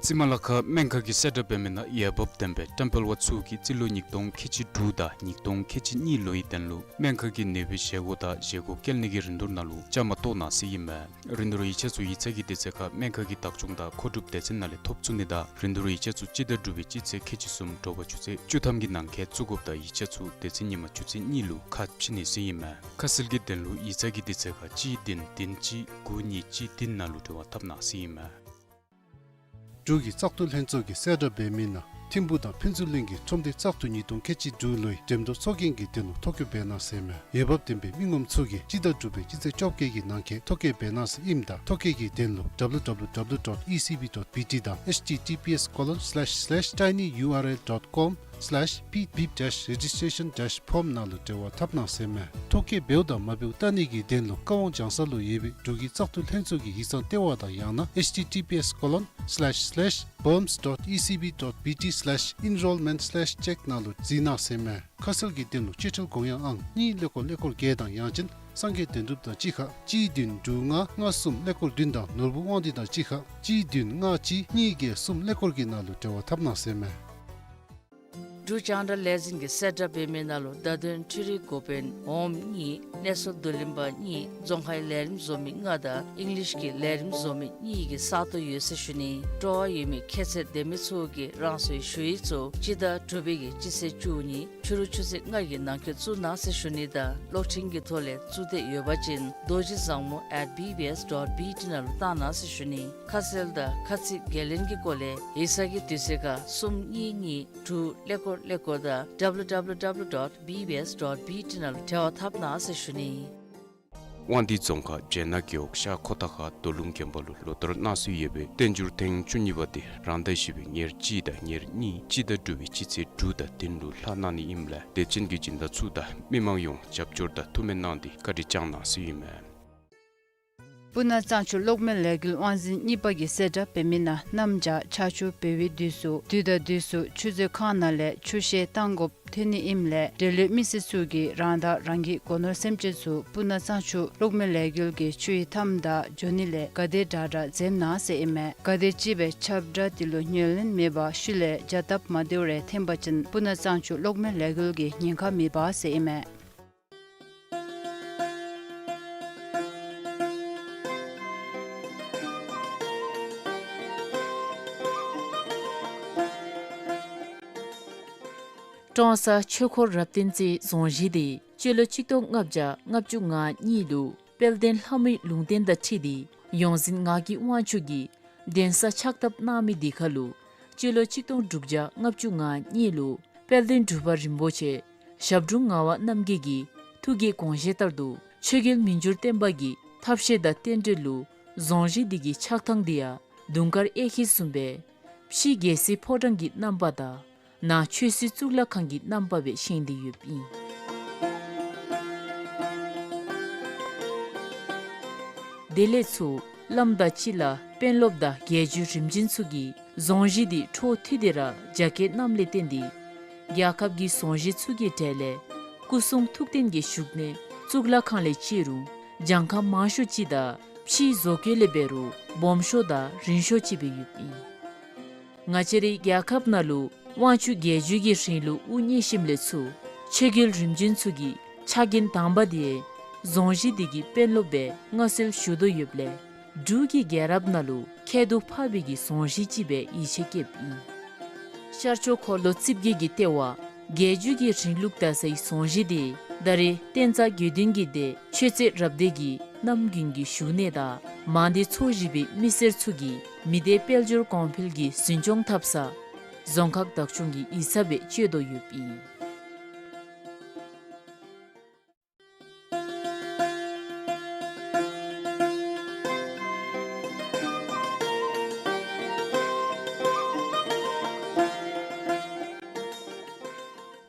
རྩི་མ་ལ་ཁ་སྨན་ཁང་གིས་གསལ་བསྒྲགས་འབད་མི་ནང་འོས་འབབ་ལྡན་པའི་བཀྲམ་སྤེལ་བ་ཚུ་གིས་རྩིས་ལོ་ཉིས་སྟོང་ཁལ་གཅིག་དྲུག་དང་ཉིས་སྟོང་ཁལ་གཅིག་གཉིས་ལོའི་དོན་ལུ་སྨན་ཁང་གི་ནུས་པའི་བཞེས་སྒོ་དང་བཞེས་སྒོ་བཀལ་ནི་གི་རིན་བསྡུར་ནང་ལུ་བཅའ་མར་གཏོགས་གནང་ཟེར་ཨིན་མས། རིན་བསྡུར་ཡིག་ཆ་ཚུ་ཡིག་ཚང་གི་དུས་ཚོད་ཁར་སྨན་ཁང་གི་བདག་སྐྱོང་དང་མཁོ་སྒྲུབ་སྡེ་ཚན་ནང་ལས་ཐོབ་ཚུགས་ནི་དང་རིན་བསྡུར་ཡིག་ཆ་ཚུ་སྤྱི་ཟླ་དྲུག་པའི་སྤྱི་ཚེས་ཁལ་གཅིག་གསུམ་དྲོ་པ་ཆུ་ཚོད་བཅུ་ཐམ་གྱི་ནང་འཁོད་བཙུགས་དགོཔ་དང་ཡིག་ཆ་ཚུ་སྡེ་ཚན་ཉི་མ་ཆུ་ཚོད་གཉིས་ལུ་ཁ་ཕྱེ་ནི་ཟེར་ཨིན་མས། ཁ་གསལ་གྱི་དོན་ལུ་ཡིག་ཚང་གི་དུས་ཚོད་ཁར་གཅིག་བདུན་བདུན་གཅིག་དགུ་གཉིས་གཅིག་བདུན་ནང་ལུ་འབྲེལ་བ་འཐབ་གནང་ཟེར་ཨིན་མས། འབྲུག་གི་བཙག་འཐུ་ལྷན་ཚོགས་ཀྱིས་གསལ་བསྒྲགས་འབད་མི་ནང་ཐིམ་ཕུ་དང་ཕུན་ཚོགས་གླིང་གི་ཁྲོམ་སྡེ་བཙག་འཐུ་ཉིས་སྟོང་ཁལ་གཅིག་དྲུག་ལོའི་འགྲེམས་སྟོན་ཚོགས་རྒྱན་གྱི་དོན་ལུ་ཐོ་བཀོད་འབད་གནང་ཟེར་མས། འོས་འབབ་ལྡན་པའི་མི་ངོམ་ཚུ་གིས་སྤྱི་ཟླ་དྲུག་པའི་སྤྱི་ཚེས་བཅོ་བརྒྱད་ཀྱི་ནང་འཁོད་ཐོ་བཀོད་འབད་གནང་ཟེར་ཨིནམ་ད་ཐོ་བཀོད་ཀྱི་དོན་ལུ་W W W dot E C B dot B T དང་H T T P S colon slash slash tinyurl dot com slash pip dash registration dash form ནང་ལུ་འབྲེལ་བ་འཐབ་གནང་ཟེར་མས། ཐོ་བཀོད་འབདཝ་དང་མ་འབདཝ་བལྟ་ནི་གི་དོན་ལུ་ཀ་ཝང་བྱང་ས་ལུ་ཡོད་པའི་འབྲུག་གི་བཙག་འཐུ་ལྷན་ཚོགས་ཀྱི་ཡིག་ཚང་ལྟེ་བ་དང་ཡང་ན་H T T P S colon slash slash boms dot E C B dot B T slash enrollment slash check ནང་ལུ་གཟིགས་གནང་ཟེར་མས། ཁ་གསལ་གྱི་དོན་ལུ་སྤྱོད་ཁྲལ་དགོངས་ཡངས་ཨང་གཉིས་ཀླད་ཀོར་ཀླད་ཀོར་བརྒྱད་དང་ཡང་ཅིན་སངས་རྒྱས་དོན་གྲུབ་དང་གཅིག་ཁར་གཅིག་བདུན་དྲུག་ལྔ་ལྔ་གསུམ་ཀླད་ཀོར་བདུན་དང་ནོར་བུ་དབང་འདུས་དང་གཅིག་ཁར་གཅིག་བདུན་ལྔ་གཅིག་གཉིས་བརྒྱད་གསུམ་ཀླད་ཀོར་གྱི་ནང་ལུ་འབྲེལ་བ་འཐབ་གནང་ཟེར་མས། འབྲུག་རྒྱང་བསྒྲགས་ལས་འཛིན་གྱིས་གསལ་བསྒྲགས་འབད་མི་ནང་ལུ་བརྡ་དོན་འཕྲུལ་རིག་འགོ་དཔོན་འོགམ་གཉིས་གནས་ཚུལ་བསྡུ་ལེན་པ་གཉིས་རྫོང་ཁའི་ལས་རིམ་བཟོ་མི་ལྔ་དང་ཨིང་ལིཤ་གི་ལས་རིམ་བཟོ་མི་གཉིས་ཀྱི་ས་སྟོང་ཡོད་ཟེར་ཞུ་ནི། སྤྲོ་བ་ཡོད་མི་ཁྱད་ཚད་ལྡན་མི་ཚུ་གིས་རང་སོའི་ཞུ་ཡིག་ཚུ་སྤྱི་ཟླ་དྲུག་པའི་གི་སྤྱི་ཚེས་བཅུ་གཉིས་ཕྱི་རུ་ཆུ་ཚོད་ལྔ་གི་ནང་འཁོད་བཙུགས་གནང་ཟེར་ཞུ་ནི་དང་གློག་འཕྲིན་གྱི་ཐོག་ལས་བཙུགས་འདོད་ཡོད་པ་ཅིན་རྡོ་རྗེ་བཟང་མོ་at B B S dot B T ནང་ལུ་བཏང་གནང་ཟེར་ཞུ་ནི། ཁ་གསལ་དང་ཁ་ཚིག་འགན་ལེན་གྱི་སྐོར་ལས་ཡིག་ཚང་གི་དུས་ཚོད་ཁར་གསུམ་གཉིས་གཉིས་དྲུག་ཀླད་ཀོར་ཀླད་ཀོར་དང་W W W dot B B S dot B T ནང་ལུ་འབྲེལ་བ་འཐབ་གནང་ཟེར་ཞུ་ནི། དབང་འདུས་རྫོང་ཁག་སྦྱེད་ནག་རྒེད་འོག་ཤར་ཁོ་ཐང་ཁ་རྡོ་ལུང་དགོན་པ་ལུ་ལོ་ལྟར་གནང་སྲོལ་ཡོད་པའི་བསྟན་འགྱུར་ཐེངས་བཅུ་གཉིས་པ་དེ་རང་ཟླ་བཞི་པའི་ཉེར་གཅིག་དང་ཉེར་གཉིས་སྤྱི་ཟླ་དྲུག་པའི་སྤྱི་ཚེས་དྲུག་དང་བདུན་ལུ་ལྷག་གནང་ནི་ཨིནམ་ལས་དད་ཅན་གྱི་སྦྱིན་བདག་ཚུ་དང་མི་མང་ཡོངས་རྒྱབ་སྐྱོར་དང་ཐུགས་སྨོན་གནང་སྟེ་བཀའ་དྲིན་བསྐྱང་གནང་ཟེར་ཨིན་མས། སྤུ་ན་གཙང་ཆུ་གློག་མེ་ལས་འགུལ་དབང་འཛིན་གཉིས་པ་གིས་གསལ་བསྒྲགས་འབད་མི་ནང་གནམ་བྱཱར་ཆར་ཆུ་འབབ་པའི་དུས་སུ་དུས་དང་དུས་སུ་ཆུ་མཛོད་ཁང་ནང་ལས་ཆུ་བཤལ་བཏང་དགོཔ་ཐོན་ནི་ཨིནམ་ལས་འབྲེལ་ཡོད་མི་སེར་ཚུ་གིས་རང་དང་རང་གི་སྒོ་ནོར་སེམས་ཅན་ཚུ་སྤུ་ན་གཙང་ཆུ་གློག་མེ་ལས་འགུལ་གྱི་ཆུ་ཡི་མཐའམ་དང་འགྱོ་ནི་ལས་ག་དེ་དྲག་དྲག་འཛེམ་གནང་ཟེར་ཨིན་མས། ག་དེ་ཅིག་སྦེ་ཁྱབ་བསྒྲགས་དེ་ལུ་ཉན་ལེན་མེད་པར་ཤུལ་ལས་བྱ་སྟབས་མ་བདེཝ་རེ་འཐོན་པ་ཅིན་སྤུ་ན་གཙང་ཆུ་གློག་མེ་ལས་འགུལ་གྱི་ཉེན་ཁ་མེད་པ་ཟེར་ཨིན་མས། ཀྲོང་གསར་ཆོས་འཁོར་རབ་བརྟན་རྩེའི་རྫོང་གཞིས་དེ་སྤྱི་ལོ་ཆིག་སྟོང་ལྔ་བརྒྱ་ལྔ་བཅུ་ང་གཉིས་ལུ་དཔལ་ལྡན་ལྷ་མོའི་ལུང་བསྟན་དང་འཁྲིལ་ཏེ་ཡོངས་འཛིན་ངག་གི་དབང་ཕྱུག་གིས་གདན་ས་ཕྱག་བཏབ་གནང་མི་དེ་ཁར་ལུ་སྤྱི་ལོ་ཆིག་སྟོང་དྲུག་བརྒྱ་ལྔ་བཅུ་ང་གཉིས་ལུ་དཔལ་ལྡན་འབྲུག་པ་རིན་པོ་ཆེ་ཞབས་དྲུང་ངག་དབང་རྣམ་རྒྱལ་གྱི་ཐུགས་ཀྱི་དགོངས་བཞེད་ལྟར་དུ་ཆོས་རྒྱལ་མི་འགྱུར་བརྟན་པ་གི་ཐབས་ཤེས་དང་རྟེན་འབྲེལ་ལུ་རྫོང་གཞིས་འདི་གི་ཆགས་ཐངས་འདི་ཡང་དུང་དཀར་གཡས་འཁྱིལ་བཟུམ་སྦེ་ཕྱི་རྒྱལ་སྲིད་ཕོ་བྲང་གི་རྣམ་པ་དང་ནང་ཆོས་སྲིད་གཙུག་ལག་ཁང་གི་རྣམ་པ་སྦེ་བཞེངས་ཏེ་ཡོདཔ་ཨིན། དེ་ལས་ཚུར་བླམ་དང་གཅིག་ཁར་དཔོན་སློབ་དང་རྒྱལ་བརྒྱུད་རིམ་བྱོན་ཚུ་གིས་རྫོང་གཞིས་འདི་འཕྲོ་མཐུད་དེ་ར་རྒྱ་སྐྱེད་གནངམ་ལས་བརྟེན་ཏེ་རྒྱལ་ཁབ་ཀྱི་རྫོང་གཞིས་ཚུ་གི་གྲས་ལས་སྐུ་གསུང་ཐུགས་རྟེན་གྱི་བཞུགས་གནས་གཙུག་ལག་ཁང་ལས་བརྩི་རུང་གྱངས་ཁ་མང་ཤོས་ཅིག་དང་ཕྱིའི་བཟོ་བཀོད་ལས་འབད་རུང་སྦོམ་ཤོས་དང་རིང་ཤོས་ཅིག་སྦེ་ཡོདཔ་ཨིན། ང་བཅས་རའི་རྒྱལ་ཁབ་ནང་ལུ་དབང་ཕྱུག་རྒྱལ་བརྒྱུད་ཀྱི་རིང་ལུགས་དབུ་བརྙེས་ཞིནམ་ལས་ཚུར་ཆོས་རྒྱལ་རིམ་བྱོན་ཚུ་གིས་ཕྱག་འགན་དང་པ་དེ་རྫོང་གཞིས་འདི་གི་དཔོན་སློབ་སྦེ་མངའ་གསོལ་ཞུ་དོ་ཡོདཔ་ལས་འབྲུག་གི་རྒྱལ་རབས་ནང་ལུ་ཁྱད་དུ་འཕགས་པའི་གི་རྫོང་གཞིས་ཅིག་སྦེ་ཡིད་ཆེས་བསྐྱེདཔ་ཨིན། ཤར་ཕྱོགས་འཁོར་ལོ་རྩིབས་བརྒྱད་ཀྱི་ལྟེ་བ་རྒྱལ་བརྒྱུད་ཀྱི་རིང་ལུགས་དར་སའི་རྫོང་གཞིས་འདི་ད་རེས་བསྟན་རྩ་དགེ་འདུན་གྱི་སྡེ་ཆོས་རྩེ་རབ་སྡེ་གི་རྣམ་རྒྱུན་གྱི་བཞུགས་གནས་དང་མང་སྡེ་ཚོ་བཞི་པའི་མི་སེར་ཚུ་གིས་མི་སྡེ་དཔལ་འབྱོར་གོང་འཕེལ་གྱི་འཛིན་སྐྱོང་འཐབ་ས་རྫོང་ཁག་བདག་སྐྱོང་གི་ཡིག་ཚང་སྦེ་སྤྱོད་དོ་ཡོདཔ་ཨིན།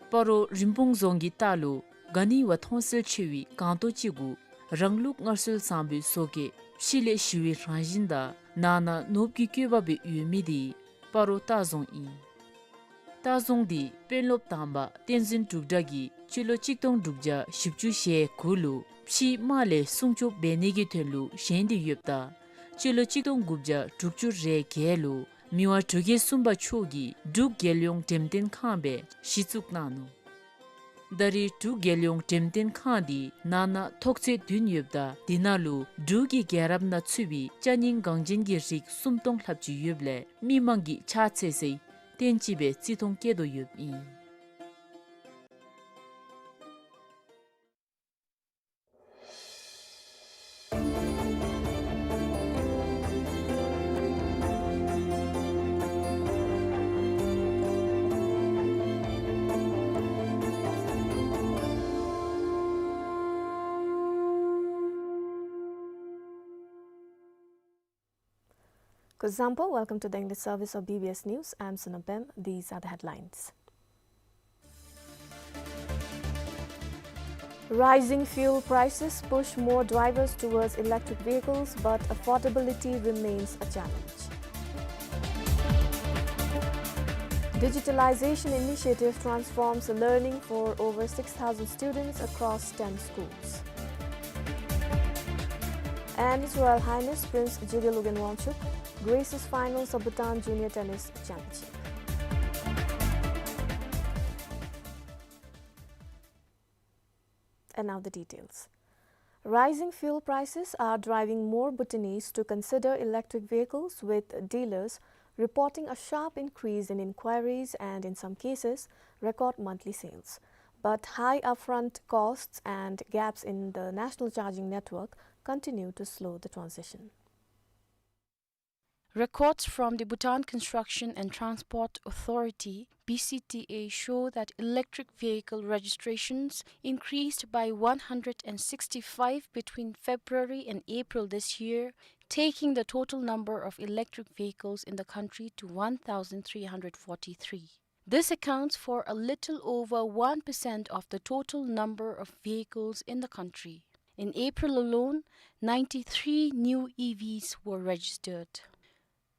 སྤ་རོ་རིན་སྤུངས་རྫོང་གི་ལྟག་ལུ་ག་ནི་བ་མཐོང་གསལ་ཆེ་བའི་སྒང་ཏོག་ཅིག་གུ་རང་ལུགས་སྔར་སྲོལ་བཟང་པོའི་བཟོ་བཀོད་ཕྱི་ལས་ཞི་བའི་རང་བཞིན་དང་ནང་ན་ནོར་བུའི་བཀོད་པ་སྦེ་ཡོད་མི་དེ་སྤ་རོ་ལྟ་རྫོང་ཨིན། ལྟ་རྫོང་འདི་དཔོན་སློབ་དང་པ་བསྟན་འཛིན་འབྲུག་གྲགས་ཀྱིས་སྤྱི་ལོ་གཅིག་སྟོང་དྲུག་བརྒྱ་བཞི་བཅུ་ཞེ་དགུ་ལུ་ཕྱིའི་དམག་ལས་སྲུང་སྐྱོབ་འབད་ནི་གི་དོན་ལུ་བཞེངས་ཏེ་ཡོདཔ་ད་སྤྱི་ལོ་གཅིག་སྟོང་དགུ་བརྒྱ་དྲུག་ཅུ་རེ་བརྒྱད་ལུ་མི་དབང་འབྲུག་རྒྱལ་གསུམ་པ་མཆོག་གིས་འབྲུག་རྒྱལ་ཡོངས་འགྲེམས་སྟོན་ཁང་སྦེ་གཞི་བཙུགས་གནང་ནུག། ད་རེས་འབྲུག་རྒྱལ་ཡོངས་འགྲེམས་སྟོན་ཁང་འདི་ནང་ན་ཐོག་ཚད་བདུན་ཡོདཔ་ད་དེ་ནང་ལུ་འབྲུག་གི་རྒྱལ་རབས་ནང་ཚུད་པའི་ཅ་རྙིང་འགངས་ཅན་གྱི་རིགས་སུམ་སྟོང་ལྷགཔ་ཅིག་ཡོདཔ་ལས་མི་མང་གིས་ཕྱག་འཚལ་སའི་རྟེན་ཅིག་སྦེ་བརྩི་མཐོང་བསྐྱེད་དོ་ཡོདཔ་ཨིན། Kuzuzangpo, welcome to the English service of B B S News. I'm Sonam Pem. These are the headlines. Rising fuel prices push more drivers towards electric vehicles, but affordability remains a challenge. Digitalization initiative transforms learning for over six thousand students across ten schools. And His Royal Highness Prince Jigme Lobgyen Wangchuck graces finals of Bhutan Junior Tennis Championship. And now the details. Rising fuel prices are driving more Bhutanese to consider electric vehicles, with dealers reporting a sharp increase in inquiries and, in some cases, record monthly sales. But high upfront costs and gaps in the national charging network continue to slow the transition. Records from the Bhutan Construction and Transport Authority, B C T A, show that electric vehicle registrations increased by one hundred and sixty-five between February and April this year, taking the total number of electric vehicles in the country to one thousand three hundred forty-three. This accounts for a little over one percent of the total number of vehicles in the country. In April alone, ninety-three new E Vs were registered.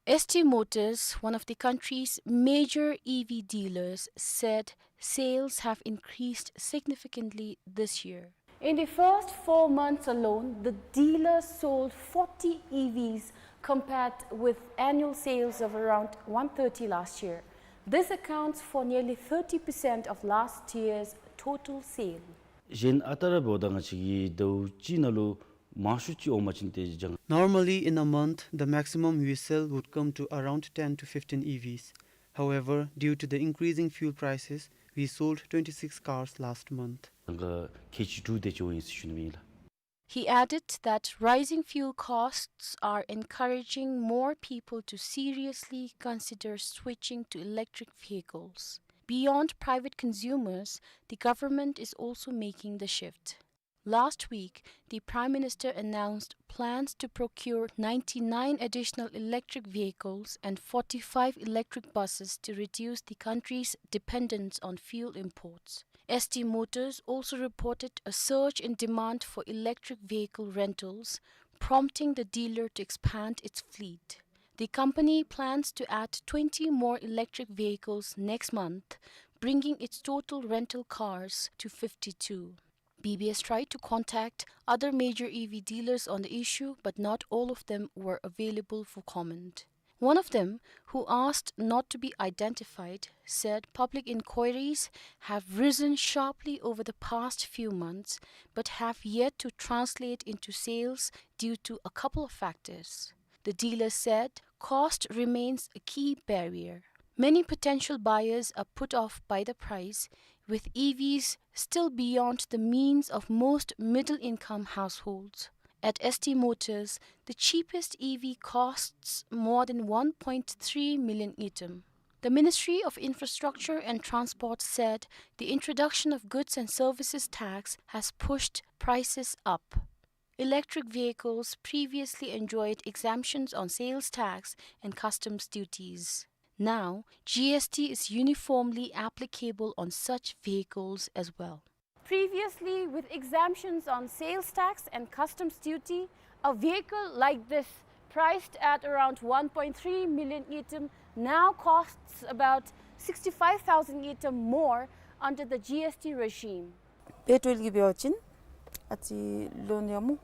S T Motors, one of the country's major E V dealers, said sales have increased significantly this year. In the first four months alone, the dealer sold forty E Vs, compared with annual sales of around one thirty last year. This accounts for nearly thirty percent of last year's total sale. གཞན་ཨ་རྟག་ར་འབདཝ་ད་ང་བཅས་ཀྱི་ཟླཝ་གཅིག་ནང་ལུ་མང་ཤོས་ཅིག་འོང་པ་ཅིན་ཏེ་ལྗང་། Normally, in a month, the maximum we sell would come to around ten to fifteen E Vs. However, due to the increasing fuel prices, we sold twenty-six cars last month. ང་བཅས་ཁལ་གཅིག་དྲུག་དེ་ཅིག་འོང་ཡི་ཟེར་ཞུ་ནི་ཨིན་ལགས། He added that rising fuel costs are encouraging more people to seriously consider switching to electric vehicles. Beyond private consumers, the government is also making the shift. Last week, the Prime Minister announced plans to procure ninety-nine additional electric vehicles and forty-five electric buses to reduce the country's dependence on fuel imports. S T Motors also reported a surge in demand for electric vehicle rentals, prompting the dealer to expand its fleet. The company plans to add twenty more electric vehicles next month, bringing its total rental cars to fifty-two. B B S tried to contact other major E V dealers on the issue, but not all of them were available for comment. One of them, who asked not to be identified, said public inquiries have risen sharply over the past few months, but have yet to translate into sales due to a couple of factors. The dealer said cost remains a key barrier. Many potential buyers are put off by the price, with E Vs still beyond the means of most middle-income households. At S T Motors, the cheapest E V costs more than one point three million ngultrum. The Ministry of Infrastructure and Transport said the introduction of goods and services tax has pushed prices up. Electric vehicles previously enjoyed exemptions on sales tax and customs duties. Now, G S T is uniformly applicable on such vehicles as well. Previously, with exemptions on sales tax and customs duty, a vehicle like this, priced at around one point three million ngultrum, now costs about sixty-five thousand ngultrum more under the G S T regime. Petrol གི་འབད་བ་ཅིན་ཨ་ཙི་ལོན་ཡང་མོ།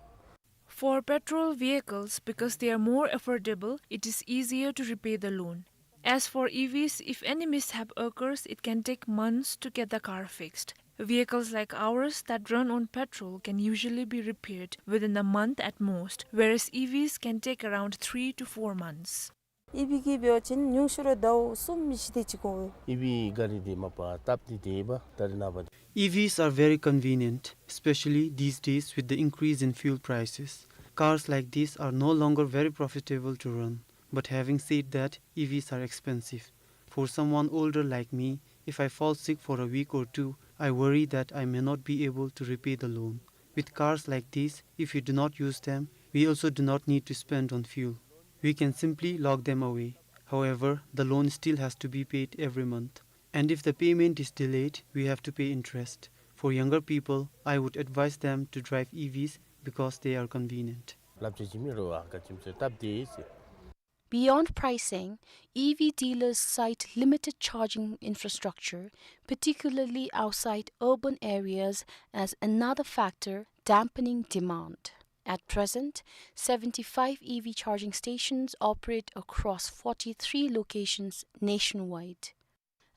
For petrol vehicles, because they are more affordable, it is easier to repay the loan. As for E Vs, if any mishap occurs, it can take months to get the car fixed. Vehicles like ours that run on petrol can usually be repaired within a month at most, whereas E Vs can take around three to four months. ཨི་བི་གི་འབད་བ་ཅིན་ཉུང་ཤོས་ར་ཟླཝ་གསུམ་བཞི་དེ་ཅིག་འགོར་བས། ཨི་བི་གཱ་རི་འདི་མ་པ་སྟབས་བདེ་དེ་འབད་ད་རེས་ནངས་པ། E Vs are very convenient, especially these days with the increase in fuel prices. Cars like these are no longer very profitable to run. But having said that, E Vs are expensive. For someone older like me, if I fall sick for a week or two, I worry that I may not be able to repay the loan. With cars like these, if we do not use them, we also do not need to spend on fuel. We can simply lock them away. However, the loan still has to be paid every month. And if the payment is delayed, we have to pay interest. For younger people, I would advise them to drive E Vs because they are convenient. སླབ་བྱ་ཅིག་མེད་རོ་ཨ་ག་ཅི་སྨོ་ཟེར་སྟབས་བདེ་ཟེར། Beyond pricing, E V dealers cite limited charging infrastructure, particularly outside urban areas, as another factor dampening demand. At present, seventy-five E V charging stations operate across forty-three locations nationwide.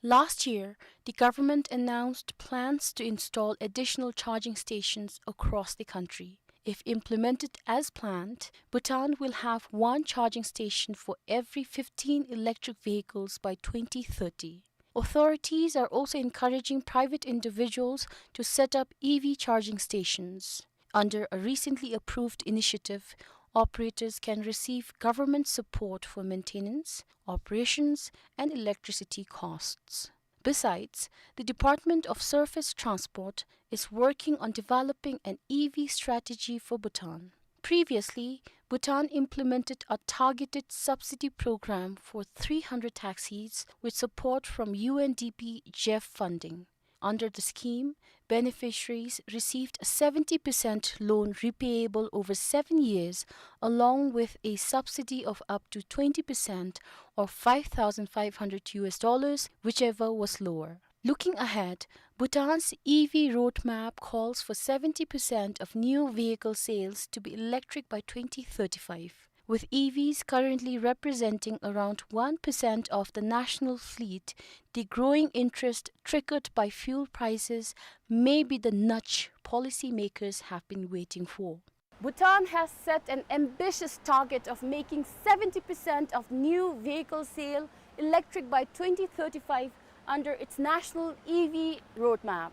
Last year, the government announced plans to install additional charging stations across the country. If implemented as planned, Bhutan will have one charging station for every fifteen electric vehicles by twenty thirty. Authorities are also encouraging private individuals to set up E V charging stations. Under a recently approved initiative, operators can receive government support for maintenance, operations, and electricity costs. Besides, the Department of Surface Transport is working on developing an E V strategy for Bhutan. Previously, Bhutan implemented a targeted subsidy program for three hundred taxis with support from U N D P J E F funding. Under the scheme, beneficiaries received a seventy percent loan repayable over seven years, along with a subsidy of up to twenty percent or five thousand five hundred U S dollars, whichever was lower. Looking ahead, Bhutan's E V roadmap calls for seventy percent of new vehicle sales to be electric by twenty thirty-five, with E Vs currently representing around one percent of the national fleet. The growing interest triggered by fuel prices may be the nudge policymakers have been waiting for. Bhutan has set an ambitious target of making seventy percent of new vehicle sale electric by twenty thirty-five under its national E V roadmap.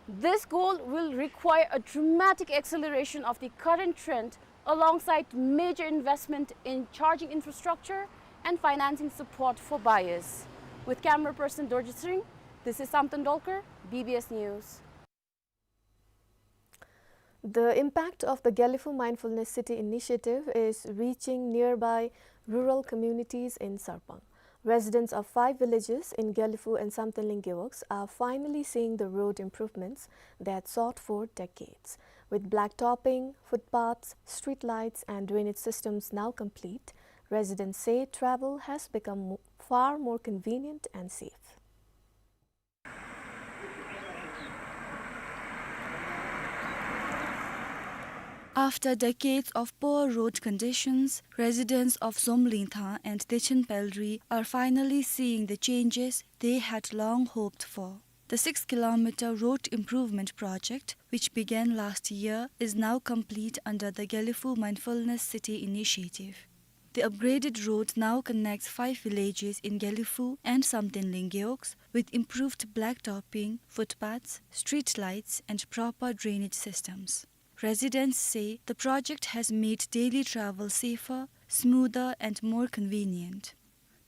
This goal will require a dramatic acceleration of the current trend, alongside major investment in charging infrastructure and financing support for buyers. With camera person Dorjit Singh, this is Samten Dolkar, B B S News. The impact of the Gelephu Mindfulness City initiative is reaching nearby rural communities in Sarpang. Residents of five villages in Gelephu and Samten Linggeoks are finally seeing the road improvements they had sought for decades. With blacktopping, footpaths, streetlights, and drainage systems now complete, residents say travel has become mo-, far more convenient and safe. After decades of poor road conditions, residents of Zomlingthang and Dechenpelri are finally seeing the changes they had long hoped for. The six-kilometer road improvement project, which began last year, is now complete under the Gelephu Mindfulness City initiative. The upgraded road now connects five villages in Gelephu and Samten Linggeoks with improved blacktopping, footpaths, street lights, and proper drainage systems. Residents say the project has made daily travel safer, smoother, and more convenient.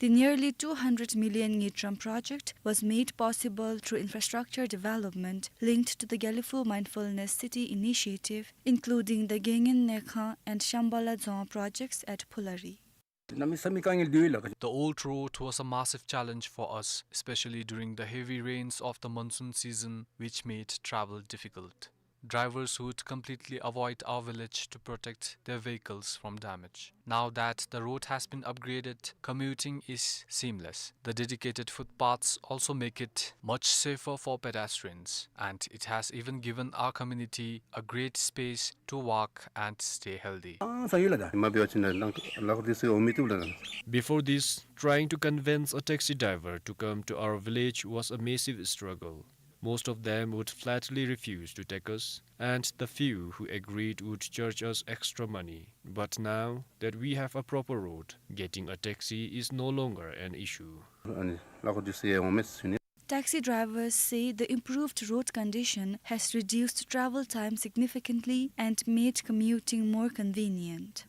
The nearly two hundred million Ngitram project was made possible through infrastructure development linked to the Gelephu Mindfulness City initiative, including the Gengin Nekhan and Shambala Dzong projects at Phulari. The old road was a massive challenge for us, especially during the heavy rains of the monsoon season, which made travel difficult. Drivers would completely avoid our village to protect their vehicles from damage. Now that the road has been upgraded, commuting is seamless. The dedicated footpaths also make it much safer for pedestrians, and it has even given our community a great space to walk and stay healthy. Before this, trying to convince a taxi driver to come to our village was a massive struggle. Most of them would flatly refuse to take us, and the few who agreed would charge us extra money. But now that we have a proper road, getting a taxi is no longer an issue. Taxi drivers say the improved road condition has reduced travel time significantly and made commuting more convenient.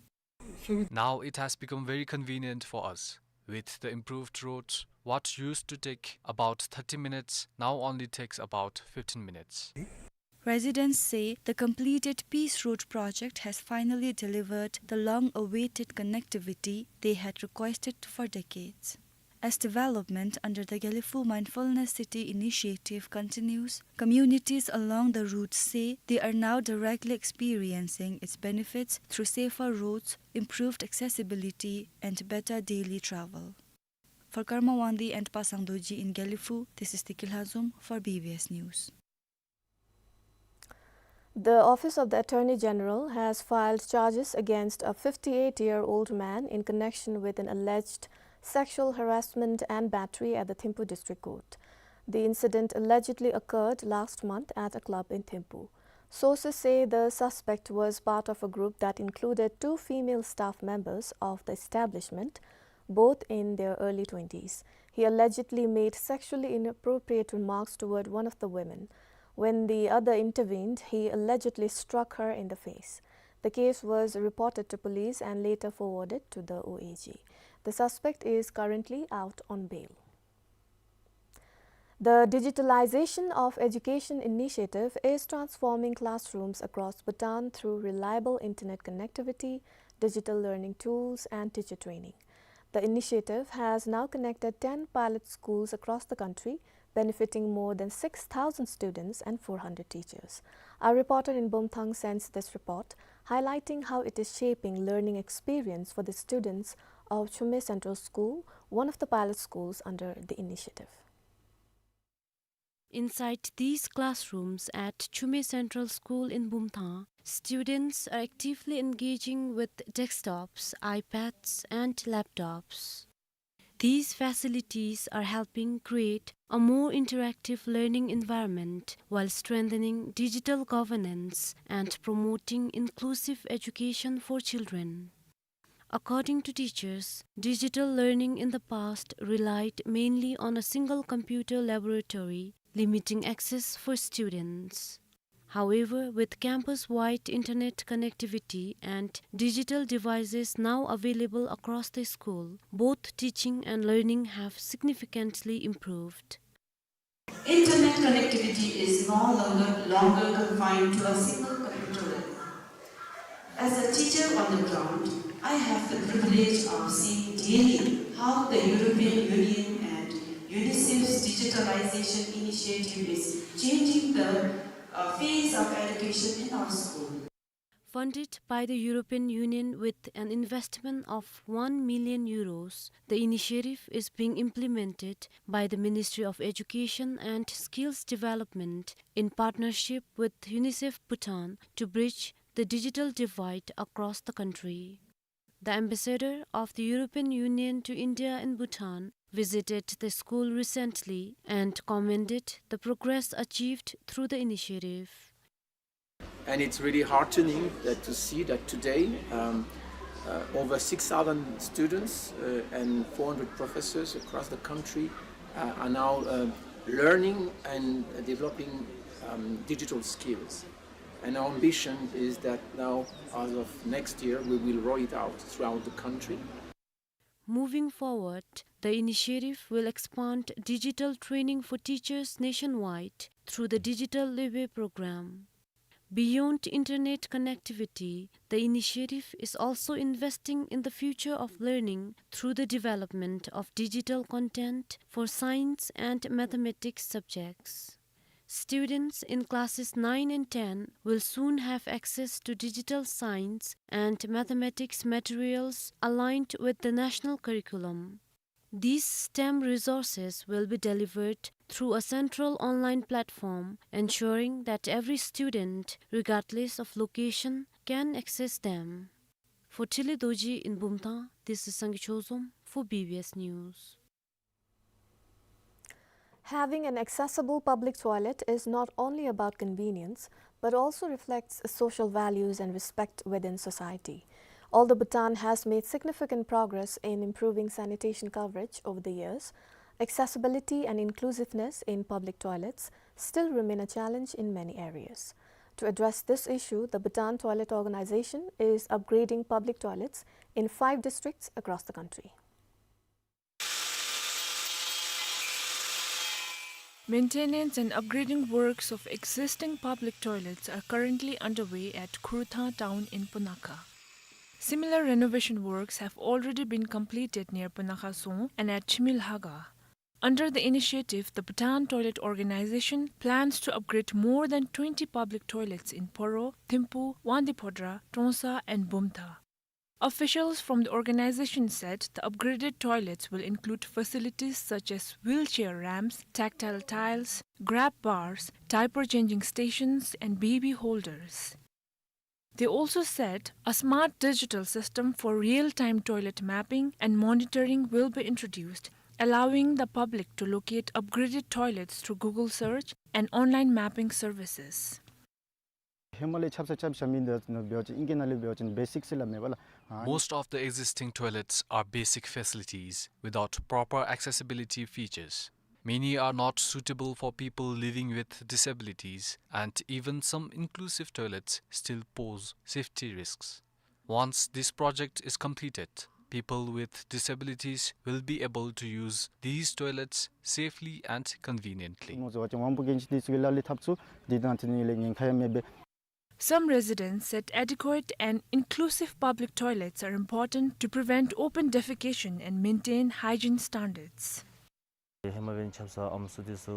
Now it has become very convenient for us. With the improved roads, what used to take about thirty minutes now only takes about fifteen minutes. Residents say the completed Peace Road project has finally delivered the long-awaited connectivity they had requested for decades. As development under the Gelephu Mindfulness City initiative continues, communities along the route say they are now directly experiencing its benefits through safer roads, improved accessibility, and better daily travel. For Karma Wangdi and Pasang Dorji in Gelephu, this is Tiki Lhazom for B B S News. The Office of the Attorney General has filed charges against a fifty-eight-year-old man in connection with an alleged sexual harassment and battery at the Thimphu District Court. The incident allegedly occurred last month at a club in Thimphu. Sources say the suspect was part of a group that included two female staff members of the establishment, both in their early twenties. He allegedly made sexually inappropriate remarks toward one of the women. When the other intervened, he allegedly struck her in the face. The case was reported to police and later forwarded to the O A G. The suspect is currently out on bail. The Digitalization of Education initiative is transforming classrooms across Bhutan through reliable internet connectivity, digital learning tools, and teacher training. The initiative has now connected ten pilot schools across the country, benefiting more than six thousand students and four hundred teachers. Our reporter in Bumthang sends this report, highlighting how it is shaping learning experience for the students of Chumey Central School, one of the pilot schools under the initiative. Inside these classrooms at Chumey Central School in Bumthang, students are actively engaging with desktops, iPads, and laptops. These facilities are helping create a more interactive learning environment while strengthening digital governance and promoting inclusive education for children. According to teachers, digital learning in the past relied mainly on a single computer laboratory, limiting access for students. However, with campus-wide internet connectivity and digital devices now available across the school, both teaching and learning have significantly improved. Internet connectivity is no longer, longer confined to a single computer lab. As a teacher on the ground, I have the privilege of seeing daily how the European Union and UNICEF's digitalization initiative is changing the, uh, face of education in our school. Funded by the European Union with an investment of one million euros, the initiative is being implemented by the Ministry of Education and Skills Development in partnership with UNICEF Bhutan to bridge the digital divide across the country. The ambassador of the European Union to India in Bhutan visited the school recently and commended the progress achieved through the initiative. And it's really heartening that to see that today, um, uh, over six thousand students, uh, and four hundred professors across the country, uh, are now, uh, learning and developing, um, digital skills. And our ambition is that now, as of next year, we will roll it out throughout the country. Moving forward, the initiative will expand digital training for teachers nationwide through the Digital Libe program. Beyond internet connectivity, the initiative is also investing in the future of learning through the development of digital content for science and mathematics subjects. Students in classes nine and ten will soon have access to digital science and mathematics materials aligned with the national curriculum. These STEM resources will be delivered through a central online platform, ensuring that every student, regardless of location, can access them. For Tili Dorji in Bumthang, this is Sangay Chozom for B B S News. Having an accessible public toilet is not only about convenience, but also reflects social values and respect within society. Although Bhutan has made significant progress in improving sanitation coverage over the years, accessibility and inclusiveness in public toilets still remain a challenge in many areas. To address this issue, the Bhutan Toilet Organization is upgrading public toilets in five districts across the country. Maintenance and upgrading works of existing public toilets are currently underway at Khurthang town in Punakha. Similar renovation works have already been completed near Punakha Dzong and at Chimilhaga. Under the initiative, the Bhutan Toilet Organization plans to upgrade more than twenty public toilets in Poro, Thimphu, Wangdue-Phodrang, Trongsa, and Bumthang. Officials from the organization said the upgraded toilets will include facilities such as wheelchair ramps, tactile tiles, grab bars, diaper changing stations, and baby holders. They also said a smart digital system for real-time toilet mapping and monitoring will be introduced, allowing the public to locate upgraded toilets through Google search and online mapping services. ཧེ་མ་ལས་ཆབ་གསང་ཆབ་གསང་མེན་ན་འབད་བ་ཅིན་ཨིང་སྐད་ནང་ལས་འབད་བ་ཅིན་བེ་སིཀ་ཟེར་སླབ་མས་པ་ལགས། Most of the existing toilets are basic facilities without proper accessibility features. Many are not suitable for people living with disabilities, and even some inclusive toilets still pose safety risks. Once this project is completed, people with disabilities will be able to use these toilets safely and conveniently. ནོར་བཟོ་བ་ཅིན་དབང་པོ་རྒན་ཅིག་འདི་ཚུ་གིས་ལག་ལེན་འཐབ་ཚུགས། འདི་དང་འཁྲིལ་ནི་ལས་ཉེན་ཁ་ཡང་མེད་པས། Some residents said adequate and inclusive public toilets are important to prevent open defecation and maintain hygiene standards. ཧེ་མ་འབདན་ཆབ་གསང་ཨམ་སྲུ་འདི་ཚུ་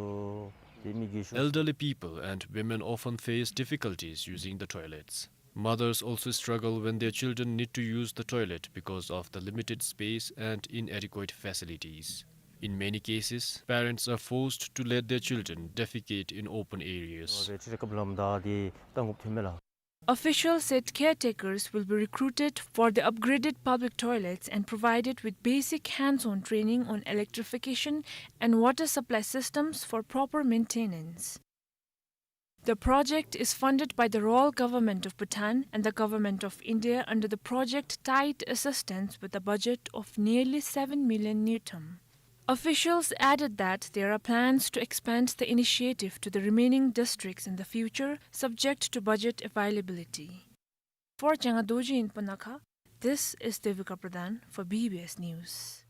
ཏེ་མི་རྒས་ཤོས། Elderly people and women often face difficulties using the toilets. Mothers also struggle when their children need to use the toilet because of the limited space and inadequate facilities. In many cases, parents are forced to let their children defecate in open areas. ཏེ་ཁྲིད་རེ་སྐབས་ལམ་བདའ་སྟེ་བཏང་དགོཔ་ཐོན་མས་ལགས། Officials said caretakers will be recruited for the upgraded public toilets and provided with basic hands-on training on electrification and water supply systems for proper maintenance. The project is funded by the Royal Government of Bhutan and the Government of India under the Project Tide Assistance with a budget of nearly seven million ngultrum. Officials added that there are plans to expand the initiative to the remaining districts in the future, subject to budget availability. For Changa Dorji in Punakha, this is Devika Pradhan for B B S News.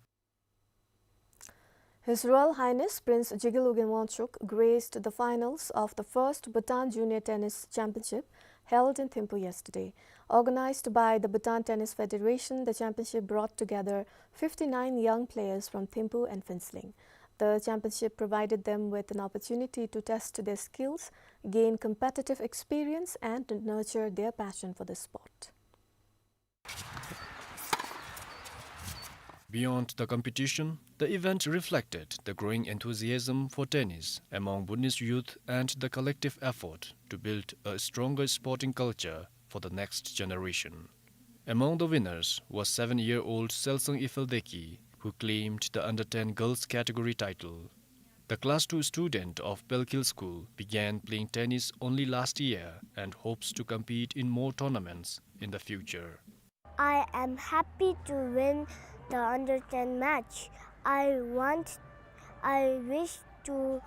His Royal Highness Prince Jigme Lobgyen Wangchuck graced the finals of the first Bhutan Junior Tennis Championship held in Thimphu yesterday. Organized by the Bhutan Tennis Federation, the championship brought together fifty-nine young players from Thimphu and Phuentsholing. The championship provided them with an opportunity to test their skills, gain competitive experience, and nurture their passion for the sport. Beyond the competition, the event reflected the growing enthusiasm for tennis among Bhutanese youth and the collective effort to build a stronger sporting culture for the next generation. Among the winners was seven-year-old Selsang Iphel Deki, who claimed the under ten girls category title. The class two student of Pelkhel School began playing tennis only last year and hopes to compete in more tournaments in the future. I am happy to win the under ten match. I want, I wish to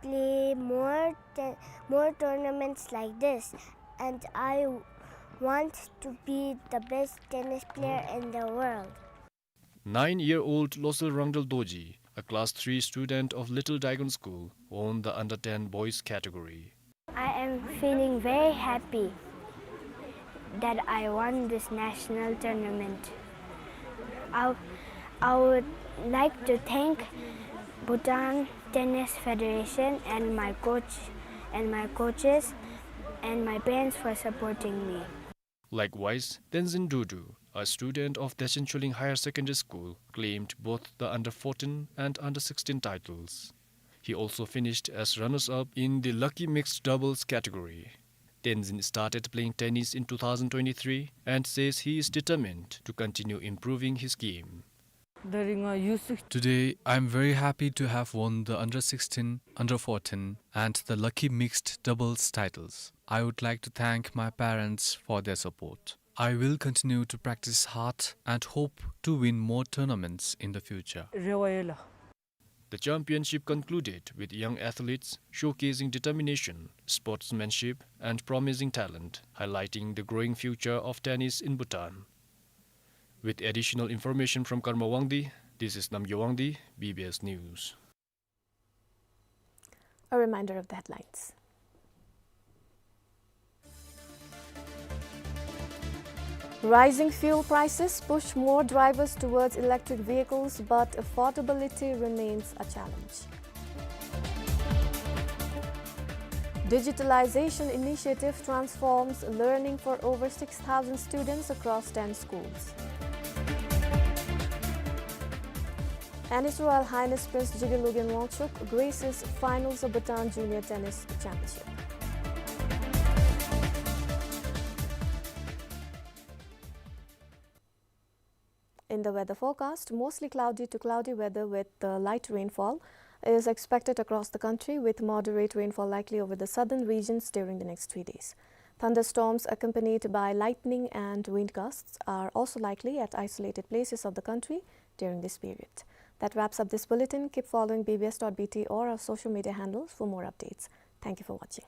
play more te-, more tournaments like this, and I want to be the best tennis player in the world. Nine-year-old Losel Rangdel Dorji, a class three student of Little Dragon School, won the under ten boys category. I am feeling very happy that I won this national tournament. I, I would like to thank Bhutan Tennis Federation and my coach, and my coaches and my parents for supporting me. Likewise, Tenzin Dudu, a student of Dechen Choling Higher Secondary School, claimed both the under fourteen and under sixteen titles. He also finished as runners-up in the lucky mixed doubles category. Tenzin started playing tennis in two thousand twenty-three and says he is determined to continue improving his game. Today, I am very happy to have won the under sixteen, under fourteen, and the lucky mixed doubles titles. I would like to thank my parents for their support. I will continue to practice hard and hope to win more tournaments in the future. རེ་བ་ཡོད་ལགས། The championship concluded with young athletes showcasing determination, sportsmanship, and promising talent, highlighting the growing future of tennis in Bhutan. With additional information from Karma Wangdi, this is Namgay Wangdi, B B S News. A reminder of the headlines. Rising fuel prices push more drivers towards electric vehicles, but affordability remains a challenge. Digitalization initiative transforms learning for over six thousand students across ten schools. And His Royal Highness Prince Jigme Lobgyen Wangchuck graces finals of Bhutan Junior Tennis Championship. In the weather forecast, mostly cloudy to cloudy weather with, uh, light rainfall is expected across the country, with moderate rainfall likely over the southern regions during the next three days. Thunderstorms accompanied by lightning and wind gusts are also likely at isolated places of the country during this period. That wraps up this bulletin. Keep following B B S dot B T or our social media handles for more updates. Thank you for watching.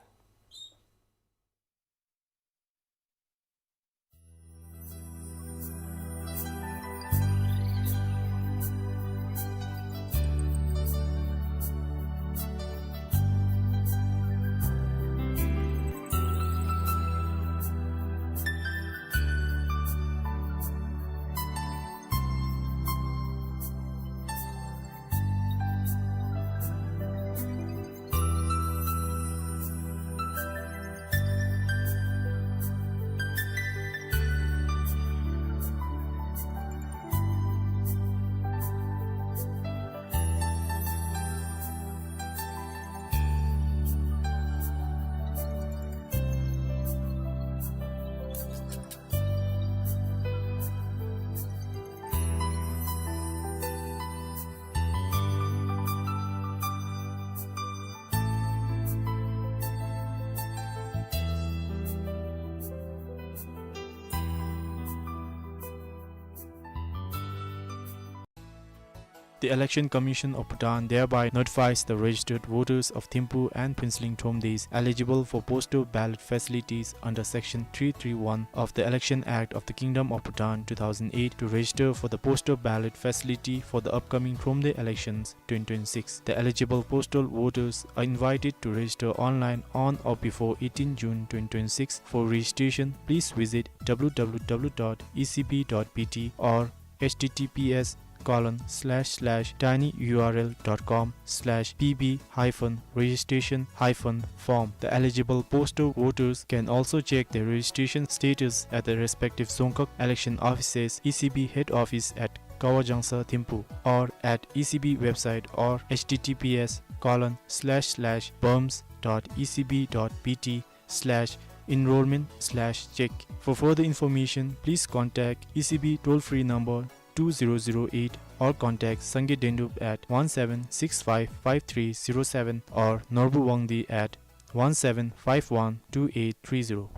The Election Commission of Bhutan thereby notifies the registered voters of Thimphu and Phuentsholing Thromdeys eligible for postal ballot facilities under Section three three one of the Election Act of the Kingdom of Bhutan two thousand eight to register for the postal ballot facility for the upcoming Thromde elections twenty twenty-six. The eligible postal voters are invited to register online on or before eighteen June twenty twenty-six. For registration, please visit W W W dot E C B dot B T or H T T P S colon slash slash tinyurl dot com slash P B hyphen registration hyphen form. The eligible postal voters can also check their registration status at the respective Dzongkhag election offices, E C B head office at Kawajangsa Thimphu, or at E C B website, or H T T P S colon slash slash bums dot E C B dot B T slash enrollment slash check. For further information, please contact E C B toll-free number two zero zero eight or contact Sangay Dendup at one seven six five five three zero seven or Norbu Wangdi at one seven five one two eight three zero.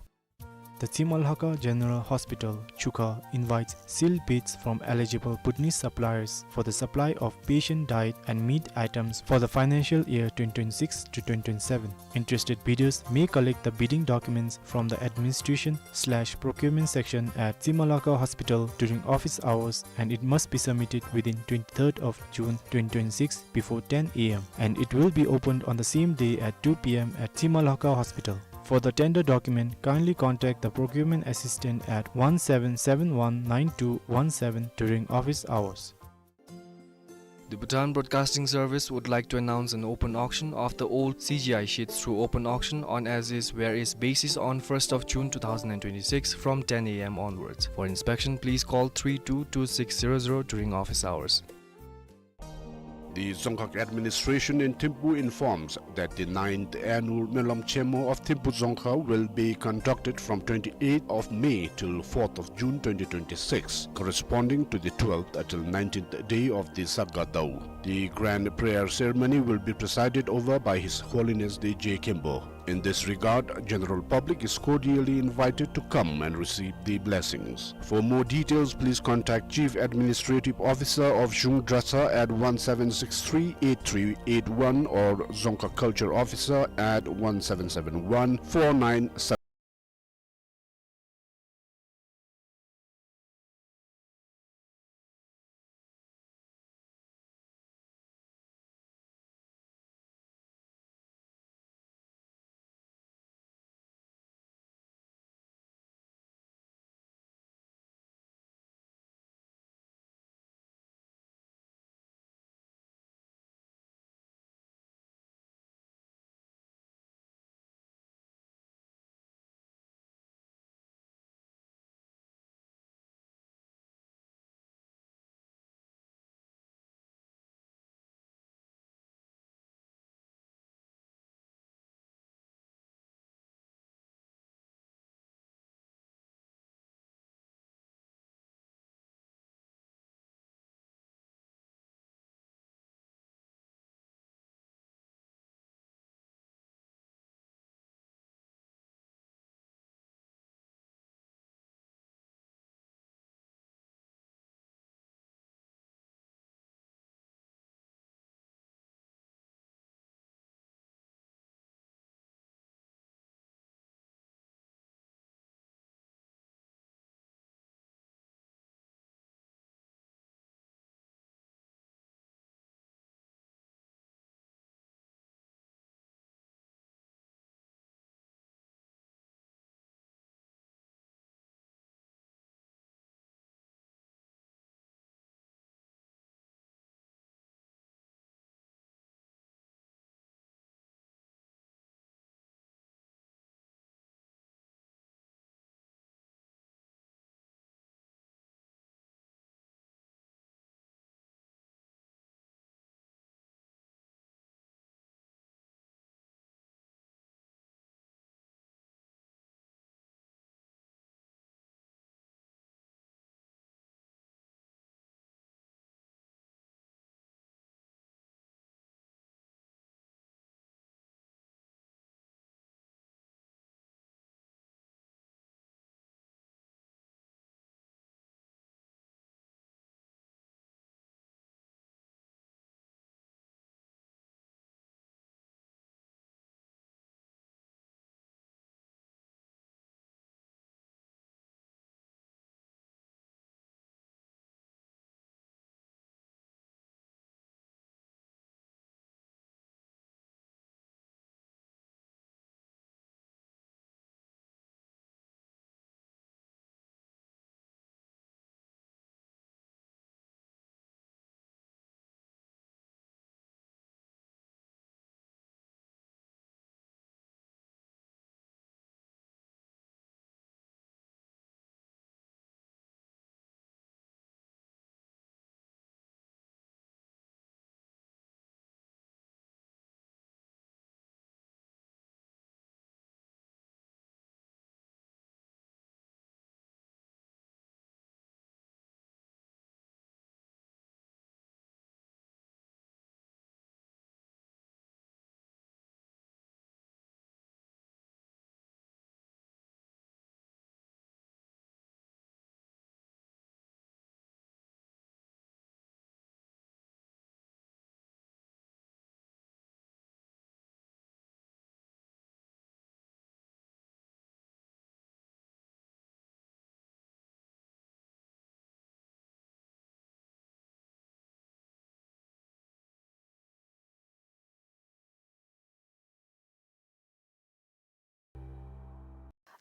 The Tsinghmah Lhakha General Hospital, Chukha, invites sealed bids from eligible Bhutanese suppliers for the supply of patient diet and meat items for the financial year twenty twenty-six to twenty twenty-seven. Interested bidders may collect the bidding documents from the administration slash procurement section at Tsinghmah Lhakha Hospital during office hours, and it must be submitted within twenty-third of June twenty twenty-six before ten A M, and it will be opened on the same day at two P M at Tsinghmah Lhakha Hospital. For the tender document, kindly contact the procurement assistant at one seven seven one nine two one seven during office hours. The Bhutan Broadcasting Service would like to announce an open auction of the old C G I sheets through open auction on as is where is basis on first of June two thousand twenty-six from ten A M onwards. For inspection, please call three two two six zero zero during office hours. The Dzongkhag administration in Thimphu informs that the ninth annual Melam Chemo of Thimphu Dzongkhag will be conducted from twenty-eighth of May till fourth of June twenty twenty-six, corresponding to the twelfth till nineteenth day of the Saga Dau. The grand prayer ceremony will be presided over by His Holiness the Je Khenpo. In this regard, general public is cordially invited to come and receive the blessings. For more details, please contact Chief Administrative Officer of Zhung Dratshang at one seven six three eight three eight one or Dzongkhag Culture Officer at one seven seven one four nine seven.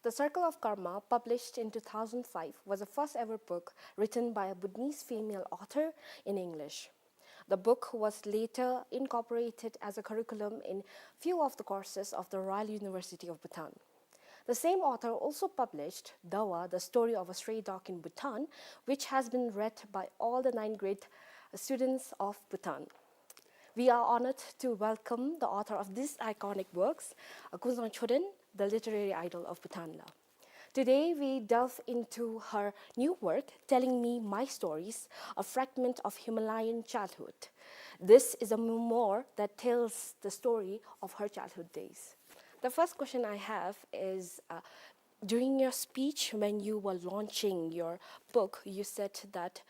The Circle of Karma, published in two thousand five, was the first ever book written by a Bhutanese female author in English. The book was later incorporated as a curriculum in few of the courses of the Royal University of Bhutan. The same author also published Dawa, The Story of a Stray Dog in Bhutan, which has been read by all the nine grade students of Bhutan. We are honored to welcome the author of these iconic works, uh, Kunzang Choden, the literary idol of Bhutan la. Today, we delve into her new work, Telling Me My Stories, a fragment of Himalayan childhood. This is a memoir that tells the story of her childhood days. The first question I have is, uh, during your speech, when you were launching your book, you said that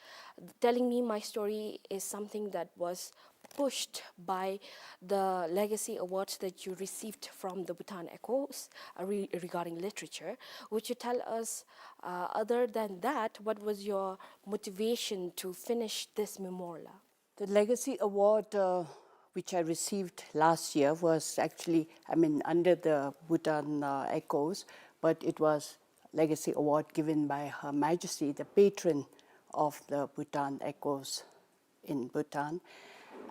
Telling Me My Story is something that was pushed by the Legacy Award that you received from the Bhutan Echoes, uh, re-, regarding literature. Would you tell us, uh, other than that, what was your motivation to finish this memoir la? The Legacy Award, uh, which I received last year, was actually, I mean, under the Bhutan, uh, Echoes, but it was Legacy Award given by Her Majesty, the patron of the Bhutan Echoes in Bhutan.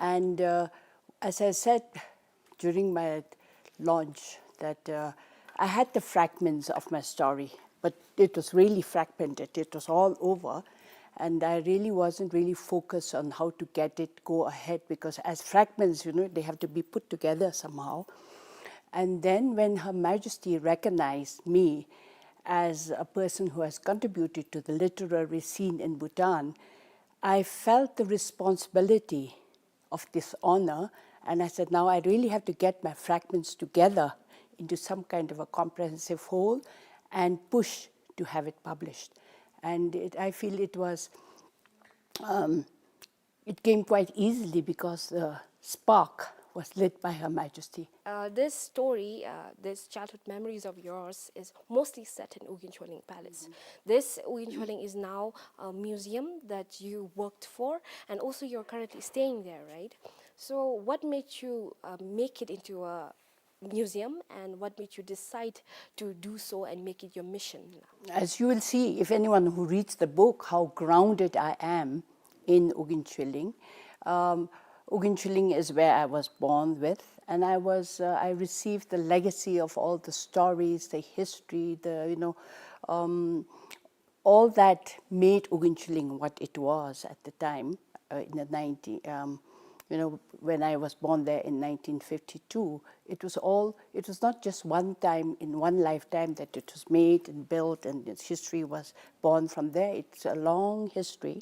And, uh, as I said during my launch, that, uh, I had the fragments of my story, but it was really fragmented. It was all over. And I really wasn't really focused on how to get it go ahead, because as fragments, you know, they have to be put together somehow. And then when Her Majesty recognized me as a person who has contributed to the literary scene in Bhutan, I felt the responsibility of this honor, and I said, "Now I really have to get my fragments together into some kind of a comprehensive whole and push to have it published." And it, I feel it was, um, it came quite easily because the spark was lit by Her Majesty. Uh, this story, uh, this childhood memories of yours is mostly set in Ugyen Choleng Palace. This Ugyen Choleng is now a museum that you worked for, and also you're currently staying there, right? So what made you, uh, make it into a museum, and what made you decide to do so and make it your mission? As you will see, if anyone who reads the book, how grounded I am in Ugyen Choleng. Um, Ugyen Choleng is where I was born with, and I was, uh, I received the legacy of all the stories, the history, the, you know, um, all that made Ugyen Choleng what it was at the time, uh, in the nineteen, um, you know, when I was born there in nineteen fifty-two. It was all, it was not just one time in one lifetime that it was made and built and its history was born from there. It's a long history.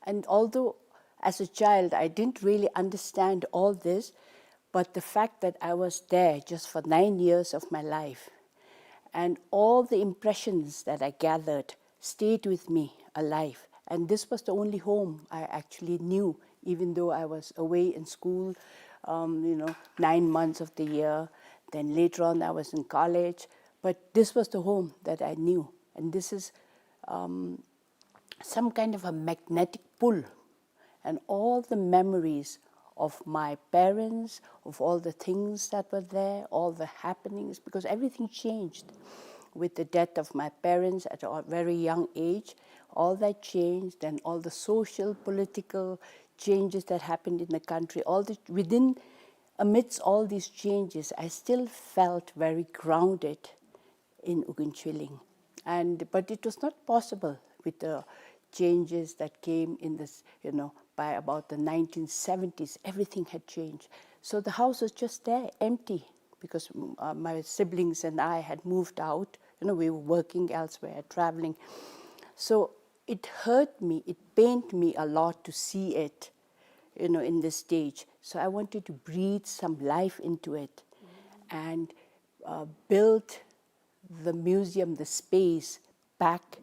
And although as a child I didn't really understand all this, but the fact that I was there just for nine years of my life, and all the impressions that I gathered stayed with me alive. And this was the only home I actually knew, even though I was away in school, um, you know, nine months of the year. Then later on, I was in college. But this was the home that I knew. And this is, um, some kind of a magnetic pull, and all the memories of my parents, of all the things that were there, all the happenings, because everything changed with the death of my parents at a very young age. All that changed, and all the social, political changes that happened in the country, all the, within, amidst all these changes, I still felt very grounded in Ugyen Choleng. And, but it was not possible with the changes that came in this, you know, by about the nineteen seventies, everything had changed. So the house was just there, empty, because, mm, uh, my siblings and I had moved out. You know, we were working elsewhere, traveling. So it hurt me, it pained me a lot to see it, you know, in this stage. So I wanted to breathe some life into it and, uh, build the museum, the space, back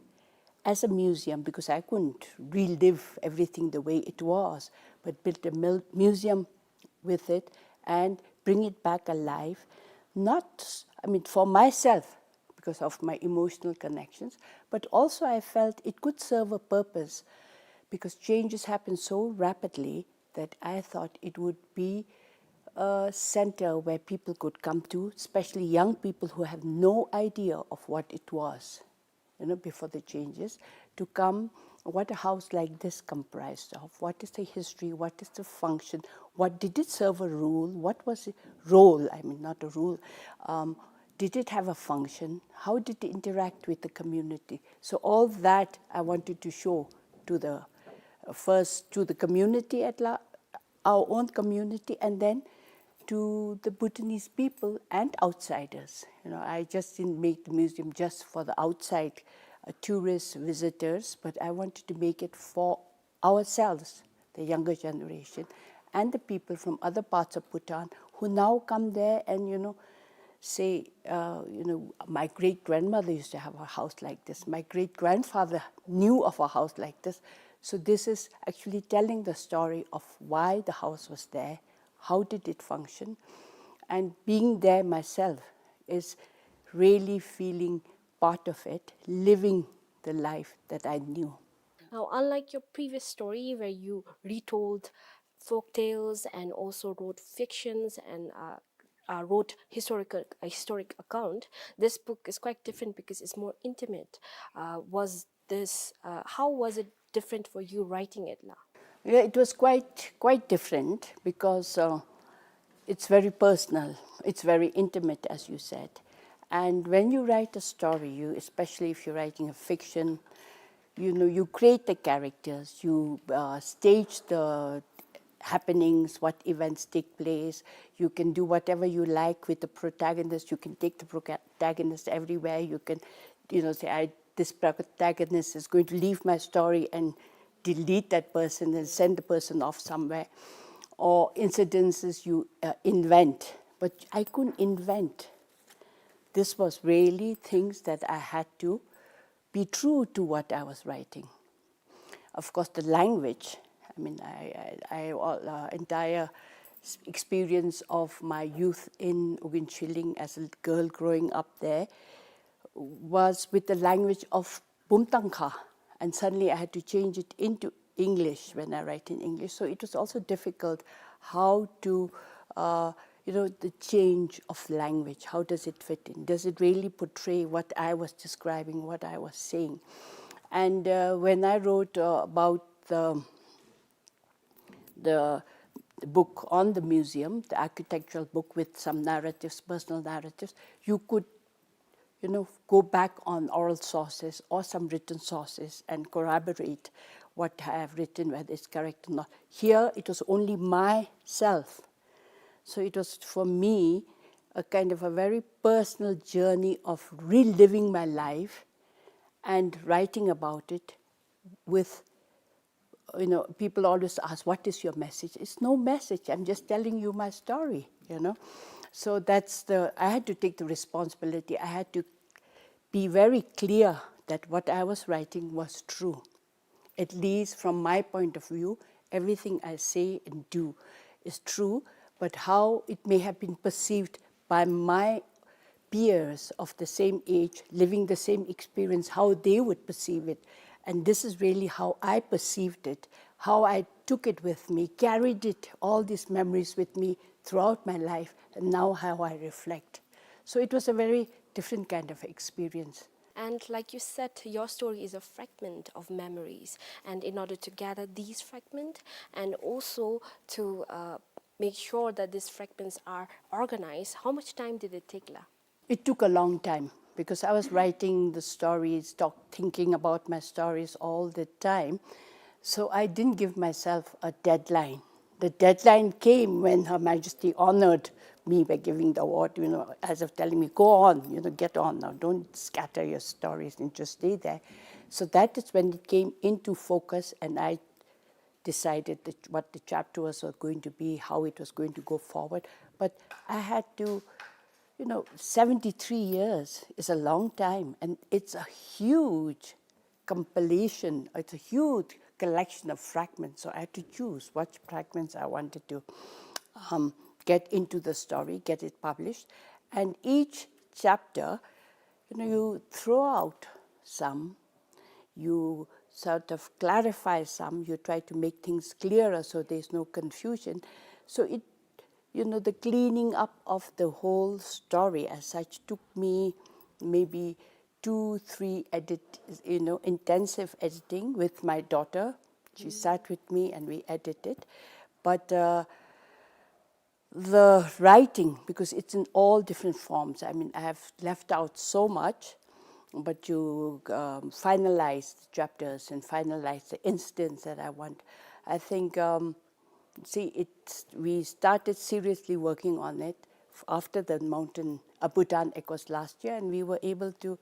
as a museum, because I couldn't relive everything the way it was, but build a mil-, museum with it and bring it back alive. Not, I mean, for myself, because of my emotional connections, but also I felt it could serve a purpose, because changes happen so rapidly that I thought it would be A center where people could come to, especially young people who have no idea of what it was, you know, before the changes, to come, what a house like this comprised of, what is the history, what is the function, what did it serve a role, what was the role, I mean, not a role, um, did it have a function, how did it interact with the community? So all that I wanted to show to the, uh, first to the community at large, our own community, and then to the Bhutanese people and outsiders. You know, I just didn't make the museum just for the outside, uh, tourists, visitors, but I wanted to make it for ourselves, the younger generation, and the people from other parts of Bhutan who now come there and, you know, say, uh, you know, "My great-grandmother used to have a house like this. My great-grandfather knew of a house like this." So this is actually telling the story of why the house was there, how did it function, and being there myself is really feeling part of it, living the life that I knew. Now, unlike your previous story where you retold folk tales and also wrote fictions and, uh, uh, wrote historical, a historic account, this book is quite different because it's more intimate. Uh, was this, uh, how was it different for you writing it, la? Yeah, it was quite, quite different because, uh, it's very personal, it's very intimate, as you said. And when you write a story, you, especially if you're writing a fiction, you know, you create the characters, you, uh, stage the happenings, what events take place. You can do whatever you like with the protagonist. You can take the protagonist everywhere. You can, you know, say, "I, this protagonist is going to leave my story," and delete that person and send the person off somewhere. Or incidences you, uh, invent. But I couldn't invent. This was really things that I had to be true to what I was writing. Of course, the language, I mean, I, I, I all, uh, entire s-, experience of my youth in Ugin Shilin as a girl growing up there was with the language of Bumtangkha, and suddenly I had to change it into English when I write in English. So it was also difficult how to, uh, you know, the change of language. How does it fit in? Does it really portray what I was describing, what I was saying? And, uh, when I wrote, uh, about the, the book on the museum, the architectural book with some narratives, personal narratives, you could, you know, go back on oral sources or some written sources and corroborate what I have written, whether it's correct or not. Here, it was only myself. So it was, for me, a kind of a very personal journey of reliving my life and writing about it with, you know, people always ask, "What is your message?" It's no message. I'm just telling you my story, you know. So that's the, I had to take the responsibility. I had to be very clear that what I was writing was true. At least from my point of view, everything I say and do is true, but how it may have been perceived by my peers of the same age, living the same experience, how they would perceive it. And this is really how I perceived it, how I took it with me, carried it, all these memories with me throughout my life, and now how I reflect. So it was a very different kind of experience. And like you said, your story is a fragment of memories. And in order to gather these fragments and also to, uh, make sure that these fragments are organized, how much time did it take, la? It took a long time because I was writing the stories, talk, thinking about my stories all the time. So I didn't give myself a deadline. The deadline came when Her Majesty honored me by giving the award, you know, as of telling me, "Go on, you know, get on now. Don't scatter your stories and just stay there." So that is when it came into focus, and I decided that what the chapter was going to be, how it was going to go forward. But I had to, you know, seventy-three years is a long time, and it's a huge compilation. It's a huge collection of fragments. So I had to choose what fragments I wanted to, um, get into the story, get it published. And each chapter, you know, you throw out some, you sort of clarify some, you try to make things clearer so there's no confusion. So it You know, the cleaning up of the whole story as such took me maybe two, three edit, you know, intensive editing with my daughter. She sat with me and we edited. But uh, the writing, because it's in all different forms. I mean, I have left out so much, but you um, finalize the chapters and finalize the incidents that I want. I think, um, see, it, we started seriously working on it f- after the mountain, uh, Bhutan Echoes last year, and we were able to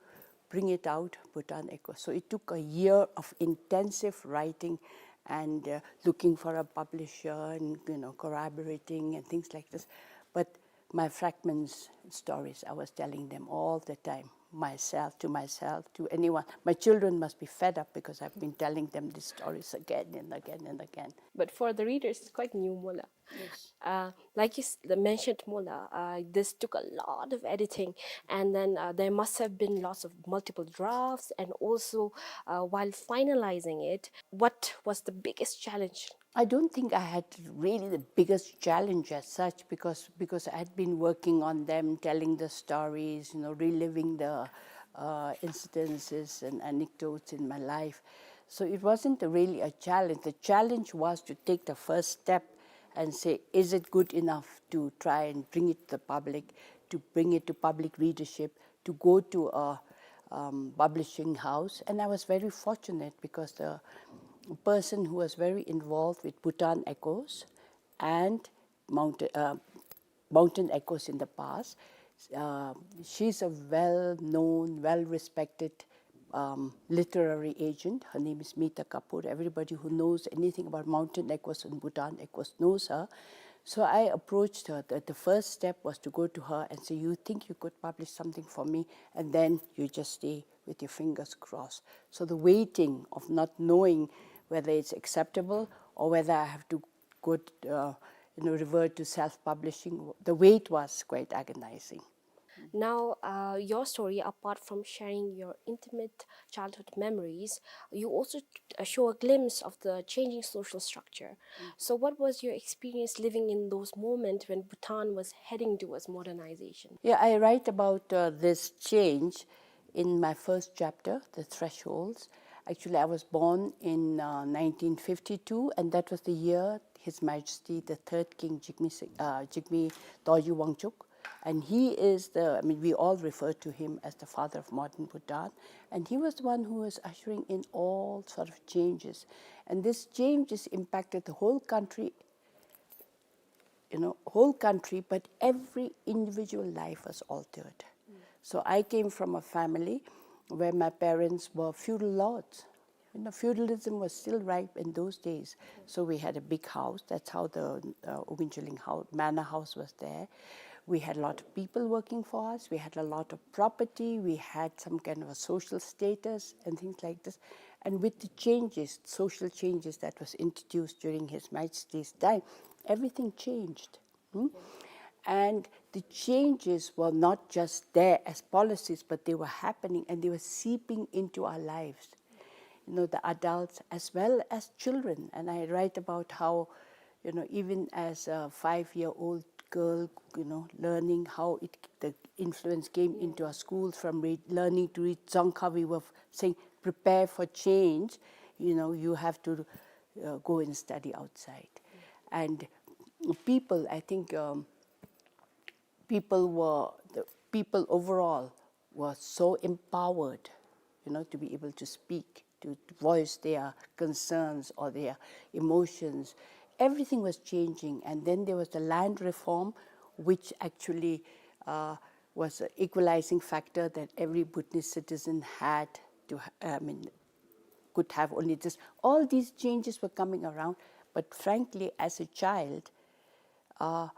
bring it out, Bhutan Echoes. So it took a year of intensive writing and uh, looking for a publisher and, you know, collaborating and things like this. But my fragments stories, I was telling them all the time, myself, to myself, to anyone. My children must be fed up because I've been telling them these stories again and again and again. But for the readers, it's quite new, Mola. Yes. Uh, like you s- the mentioned, Mola, uh, this took a lot of editing, and then uh, there must have been lots of multiple drafts, and also uh, while finalizing it, what was the biggest challenge? I don't think I had really the biggest challenge as such, because because I had been working on them, telling the stories, you know, reliving the uh, incidences and anecdotes in my life. So it wasn't really a challenge. The challenge was to take the first step and say, is it good enough to try and bring it to the public, to bring it to public readership, to go to a um, publishing house? And I was very fortunate because the person who was very involved with Bhutan Echoes and Mountain, uh, Mountain Echoes in the past. Uh, she's a well-known, well-respected um, literary agent. Her name is Mita Kapoor. Everybody who knows anything about Mountain Echoes and Bhutan Echoes knows her. So I approached her. The, the first step was to go to her and say, you think you could publish something for me? And then you just stay with your fingers crossed. So the waiting of not knowing whether it's acceptable or whether I have to go, uh, you know, revert to self-publishing, the wait was quite agonizing. Now, uh, your story, apart from sharing your intimate childhood memories, you also t- uh, show a glimpse of the changing social structure. So, what was your experience living in those moments when Bhutan was heading towards modernization? Yeah, I write about uh, this change in my first chapter, The Thresholds. Actually, I was born in uh, nineteen fifty-two, and that was the year His Majesty the Third King Jigme, Si- uh, Jigme Dorji Wangchuck, and he is the, I mean, we all refer to him as the father of modern Bhutan, and he was the one who was ushering in all sort of changes. And this changes impacted the whole country, you know, whole country, but every individual life was altered. So I came from a family where my parents were feudal lords. You know, feudalism was still ripe in those days. So we had a big house. That's how the uh, Ogunchuleng house, manor house was there. We had a lot of people working for us. We had a lot of property. We had some kind of a social status and things like this. And with the changes, social changes that was introduced during His Majesty's time, everything changed. Hmm? And the changes were not just there as policies, but they were happening and they were seeping into our lives. You know, the adults as well as children. And I write about how, you know, even as a five-year-old girl, you know, learning how it, the influence came into our schools from read, learning to read Dzongkha, we were saying, prepare for change. You know, you have to uh, go and study outside. And people, I think um, people were, the people overall were so empowered, you know, to be able to speak, to voice their concerns or their emotions. Everything was changing. And then there was the land reform, which actually uh, was an equalizing factor that every Bhutanese citizen had to, ha- I mean, could have only this. All these changes were coming around, but frankly, as a child, uh,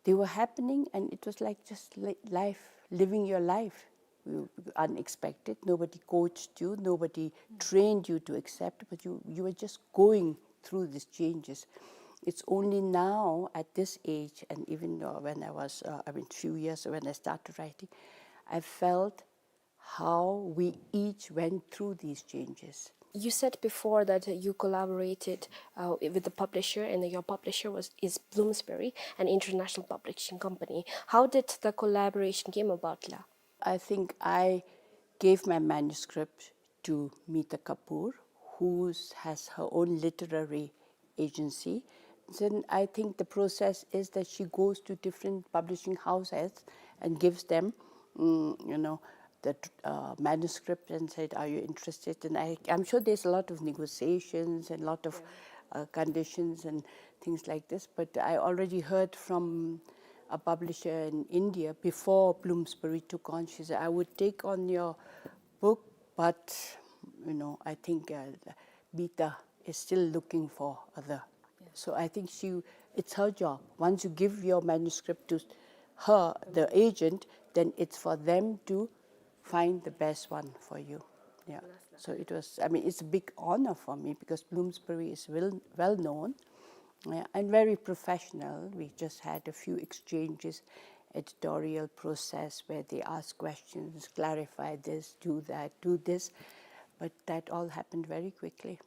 they were happening, and it was like just li- life, living your life. You, unexpected, nobody coached you, nobody trained you to accept, but you, you were just going through these changes. It's only now at this age, and even uh, when I was, uh, I mean, few years when I started writing, I felt how we each went through these changes. You said before that you collaborated uh, with the publisher, and your publisher was is Bloomsbury, an international publishing company. How did the collaboration came about, la? I think I gave my manuscript to Meeta Kapoor, who has her own literary agency. Then I think the process is that she goes to different publishing houses and gives them, mm, you know, the uh, manuscript and said, "Are you interested?" And I, I'm sure there's a lot of negotiations and a lot of uh, conditions and things like this. But I already heard from a publisher in India before Bloomsbury took on. She said, "I would take on your book, but you know, I think uh, Meeta is still looking for other." So I think she, it's her job. Once you give your manuscript to her, the agent, then it's for them to find the best one for you. Yeah. So it was, I mean, it's a big honor for me because Bloomsbury is well, well known, yeah, and very professional. We just had a few exchanges, editorial process where they ask questions, clarify this, do that, do this. But that all happened very quickly.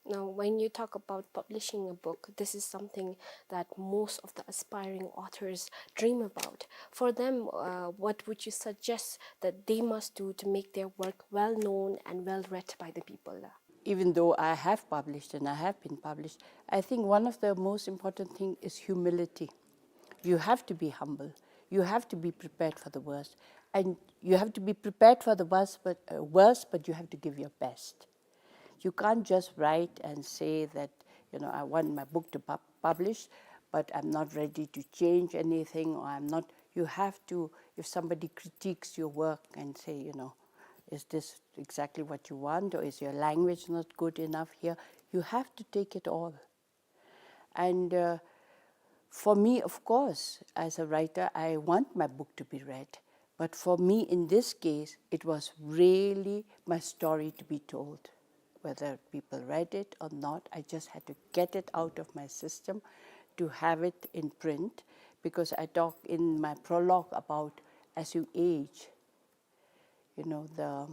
Now, when you talk about publishing a book, this is something that most of the aspiring authors dream about. For them, uh, what would you suggest that they must do to make their work well known and well read by the people? Even though I have published and I have been published, I think one of the most important thing is humility. You have to be humble. You have to be prepared for the worst. And you have to be prepared for the worst, but, uh, worst, but you have to give your best. You can't just write and say that, you know, "I want my book to pub- publish, but I'm not ready to change anything," or I'm not, you have to, if somebody critiques your work and say, you know, "Is this exactly what you want, or is your language not good enough here?" You have to take it all. And uh, for me, of course, as a writer, I want my book to be read. But for me, in this case, it was really my story to be told. Whether people read it or not, I just had to get it out of my system to have it in print, because I talk in my prologue about as you age, you know, the,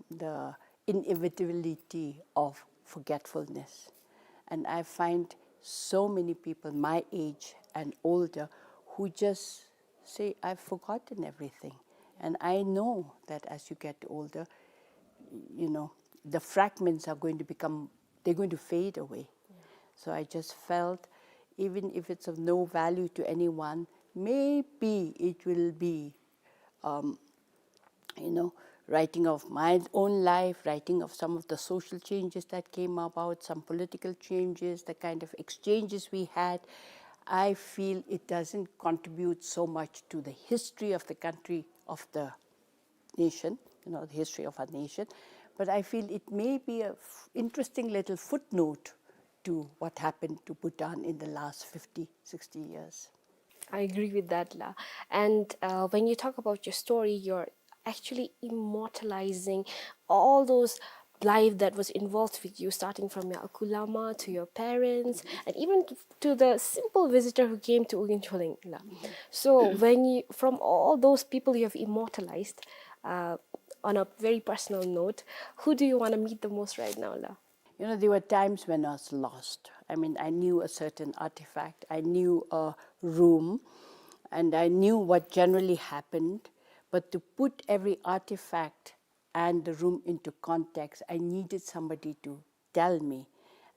the inevitability of forgetfulness. And I find so many people my age and older who just say, "I've forgotten everything." And I know that as you get older, you know, the fragments are going to become, they're going to fade away. So I just felt, even if it's of no value to anyone, maybe it will be um, you know, writing of my own life, writing of some of the social changes that came about, some political changes, the kind of exchanges we had, I feel it doesn't contribute so much to the history of the country, of the nation, you know, the history of our nation. But I feel it may be a f- interesting little footnote to what happened to Bhutan in the last fifty, sixty years. I agree with that, la. And uh, when you talk about your story, you're actually immortalizing all those life that was involved with you, starting from your Akulama to your parents, and even to the simple visitor who came to Ugin Choleng, la. So when you, from all those people you have immortalized, uh, on a very personal note, who do you want to meet the most right now, la? You know, there were times when I was lost. I mean, I knew a certain artifact, I knew a room, and I knew what generally happened. But to put every artifact and the room into context, I needed somebody to tell me.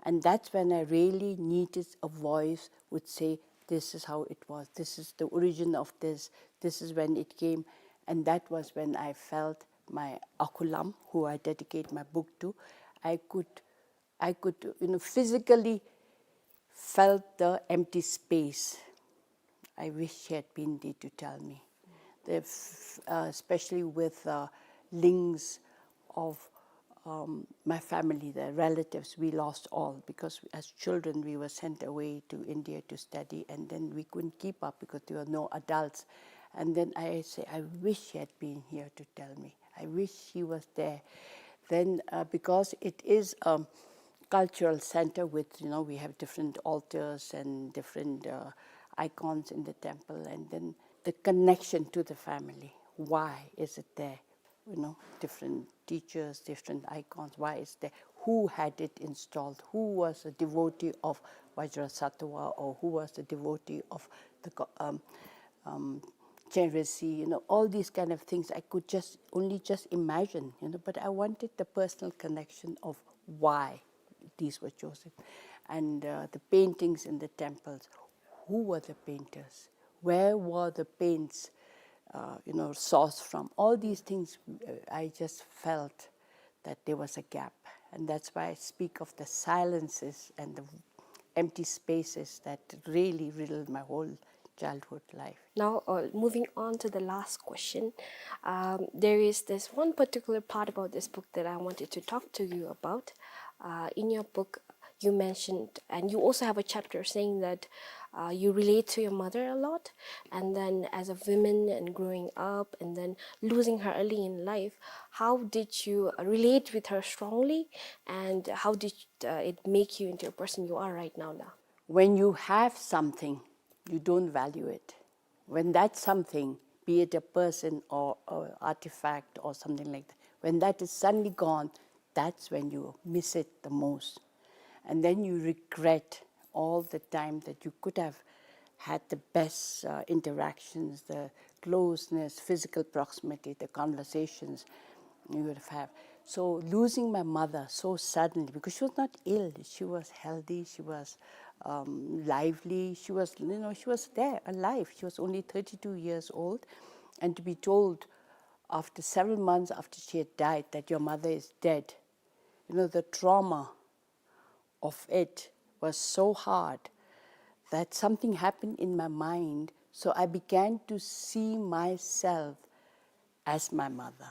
And that's when I really needed a voice would say, "This is how it was, this is the origin of this, this is when it came." And that was when I felt my Akulam, who I dedicate my book to, I could, I could, you know, physically felt the empty space. I wish she had been there to tell me. The f- uh, especially with uh, links of um, my family, the relatives, we lost all because as children we were sent away to India to study, and then we couldn't keep up because there were no adults. And then I say, "I wish she had been here to tell me. I wish she was there." Then, uh, because it is a cultural center with, you know, we have different altars and different uh, icons in the temple, and then the connection to the family. Why is it there? You know, different teachers, different icons. Why is there? who had it installed, who was a devotee of Vajrasattva, or who was a devotee of the go-, um, um, Chenrezig, you know, all these kind of things I could just only just imagine, you know, but I wanted the personal connection of why these were chosen. And, uh, the paintings in the temples, who were the painters? Where were the paints, uh, you know, sourced from? All these things, uh, I just felt that there was a gap. And that's why I speak of the silences and the empty spaces that really riddled my whole childhood life. Now, uh, moving on to the last question, um, there is this one particular part about this book that I wanted to talk to you about. Uh, in your book, you mentioned, and you also have a chapter saying that, uh, you relate to your mother a lot, and then as a woman and growing up, and then losing her early in life, how did you, uh, relate with her strongly, and how did, uh, it make you into a person you are right now, now? When you have something, you don't value it. When that something, be it a person or, or artifact or something like that, when that is suddenly gone, that's when you miss it the most. And then you regret all the time that you could have had the best, uh, interactions, the closeness, physical proximity, the conversations you would have. So losing my mother so suddenly, because she was not ill, she was healthy, she was, um, lively, she was, you know, she was there, alive. She was only thirty-two years old, and to be told after several months after she had died that your mother is dead, you know, the trauma of it was so hard that something happened in my mind. So I began to see myself as my mother.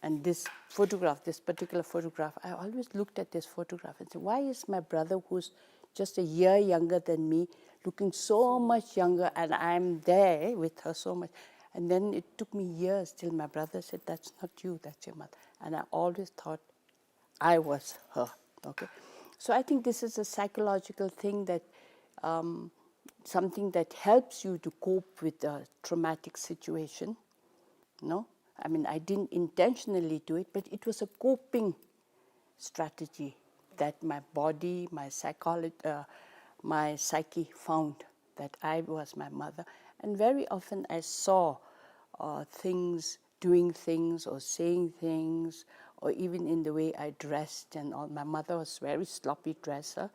And this photograph, this particular photograph, I always looked at this photograph and said, "Why is my brother, who's just a year younger than me, looking so much younger, and I'm there with her so much?" And then it took me years till my brother said, "That's not you, that's your mother." And I always thought I was her. Okay. So I think this is a psychological thing that, um, something that helps you to cope with a traumatic situation. No? I mean, I didn't intentionally do it, but it was a coping strategy that my body, my psychology, uh, my psyche found that I was my mother. And very often I saw, uh, things, doing things or saying things, or even in the way I dressed and all. My mother was very sloppy dresser,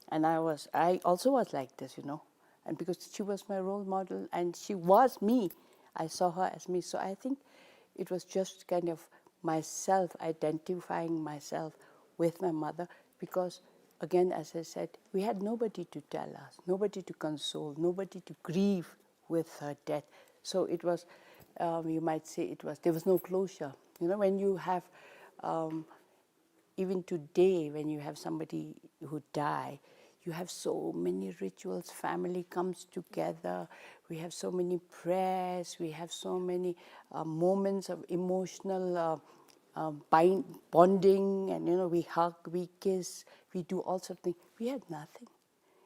and I was, I also was like this, you know. And because she was my role model and she was me, I saw her as me. So I think it was just kind of myself identifying myself with my mother, because again, as I said, we had nobody to tell us, nobody to console, nobody to grieve with her death. So it was, um, you might say it was, there was no closure. You know, when you have, um, even today, when you have somebody who die, you have so many rituals, family comes together, we have so many prayers, we have so many, uh, moments of emotional, uh, uh, bind-, bonding, and, you know, we hug, we kiss, we do all sorts of things. We had nothing.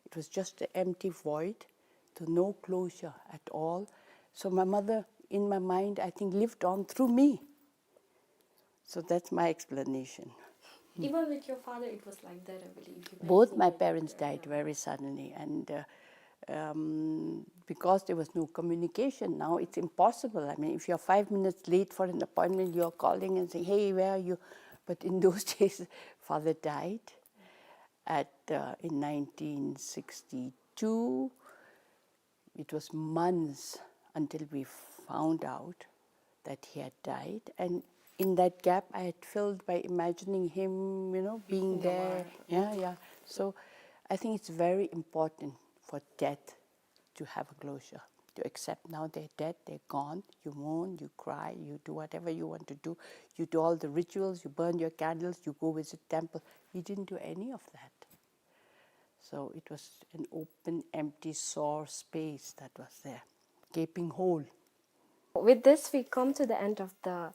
It was just an empty void, so no closure at all. So my mother, in my mind, I think, lived on through me. So that's my explanation. Even with your father, it was like that, I believe. You guys— Both my parents died very suddenly, and, uh, um, because there was no communication, now it's impossible. I mean, if you're five minutes late for an appointment, you're calling and saying, "Hey, where are you?" But in those days, father died at, uh, in nineteen sixty-two. It was months until we found out that he had died. And in that gap, I had filled by imagining him, you know, being there. Yeah, yeah. So I think it's very important for death to have a closure, to accept now they're dead, they're gone. You mourn, you cry, you do whatever you want to do. You do all the rituals, you burn your candles, you go visit temple. We didn't do any of that. So it was an open, empty, sore space that was there, gaping hole. With this, we come to the end of the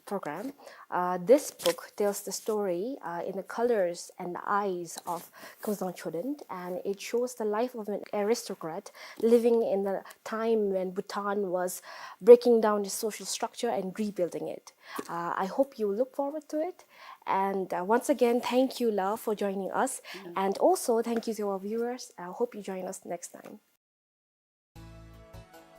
program. Uh, this book tells the story, uh, in the colors and the eyes of Kongzang Choden, and it shows the life of an aristocrat living in the time when Bhutan was breaking down its social structure and rebuilding it. Uh, I hope you look forward to it. And, uh, once again, thank you, Lal, for joining us. And also, thank you to our viewers. I hope you join us next time.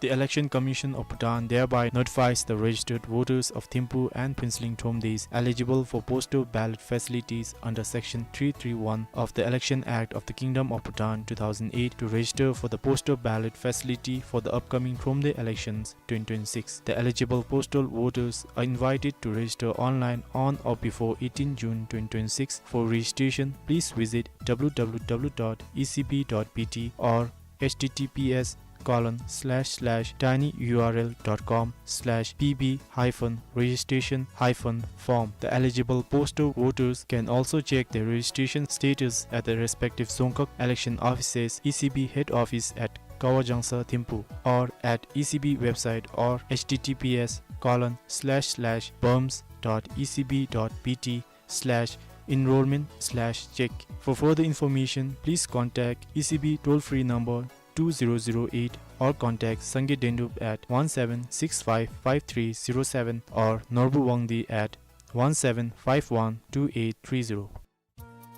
The Election Commission of Bhutan thereby notifies the registered voters of Thimphu and Phuentsholing Thromdeys eligible for postal ballot facilities under Section three three one of the Election Act of the Kingdom of Bhutan two thousand eight to register for the postal ballot facility for the upcoming Thromde elections twenty twenty-six. The eligible postal voters are invited to register online on or before eighteen June twenty twenty-six. For registration, please visit w w w dot e c b dot b t or h t t p s colon slash slash tinyurl dot com slash p b hyphen registration hyphen form. The eligible postal voters can also check their registration status at the respective Dzongkhag election offices, E C B head office at Kawajangsa Thimphu, or at E C B website or h t t p s colon slash slash bums dot e c b dot b t slash enrollment slash check. For further information, please contact E C B toll-free number two zero zero eight or contact Sangay Dendup at one seven six five five three zero seven or Norbu Wangdi at one seven five one two eight three zero.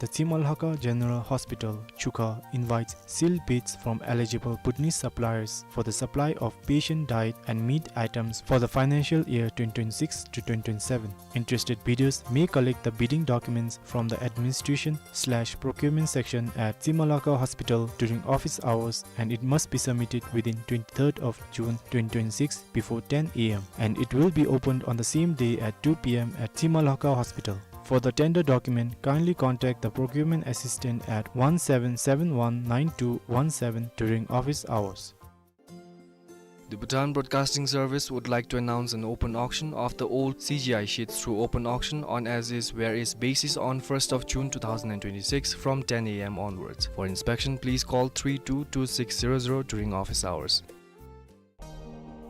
The Tsinma Lhakha General Hospital, Chukha, invites sealed bids from eligible Bhutanese suppliers for the supply of patient diet and meat items for the financial year twenty twenty-six to twenty twenty-seven. Interested bidders may collect the bidding documents from the administration slash procurement section at Tsinma Lhakha Hospital during office hours, and it must be submitted within twenty-third of June twenty twenty-six before ten a m, and it will be opened on the same day at two p m at Tsinma Lhakha Hospital. For the tender document, kindly contact the procurement assistant at one seven seven one nine two one seven during office hours. The Bhutan Broadcasting Service would like to announce an open auction of the old C G I sheets through open auction on as is where is basis on first of June two thousand and twenty-six from ten a m onwards. For inspection, please call three two two six zero zero during office hours.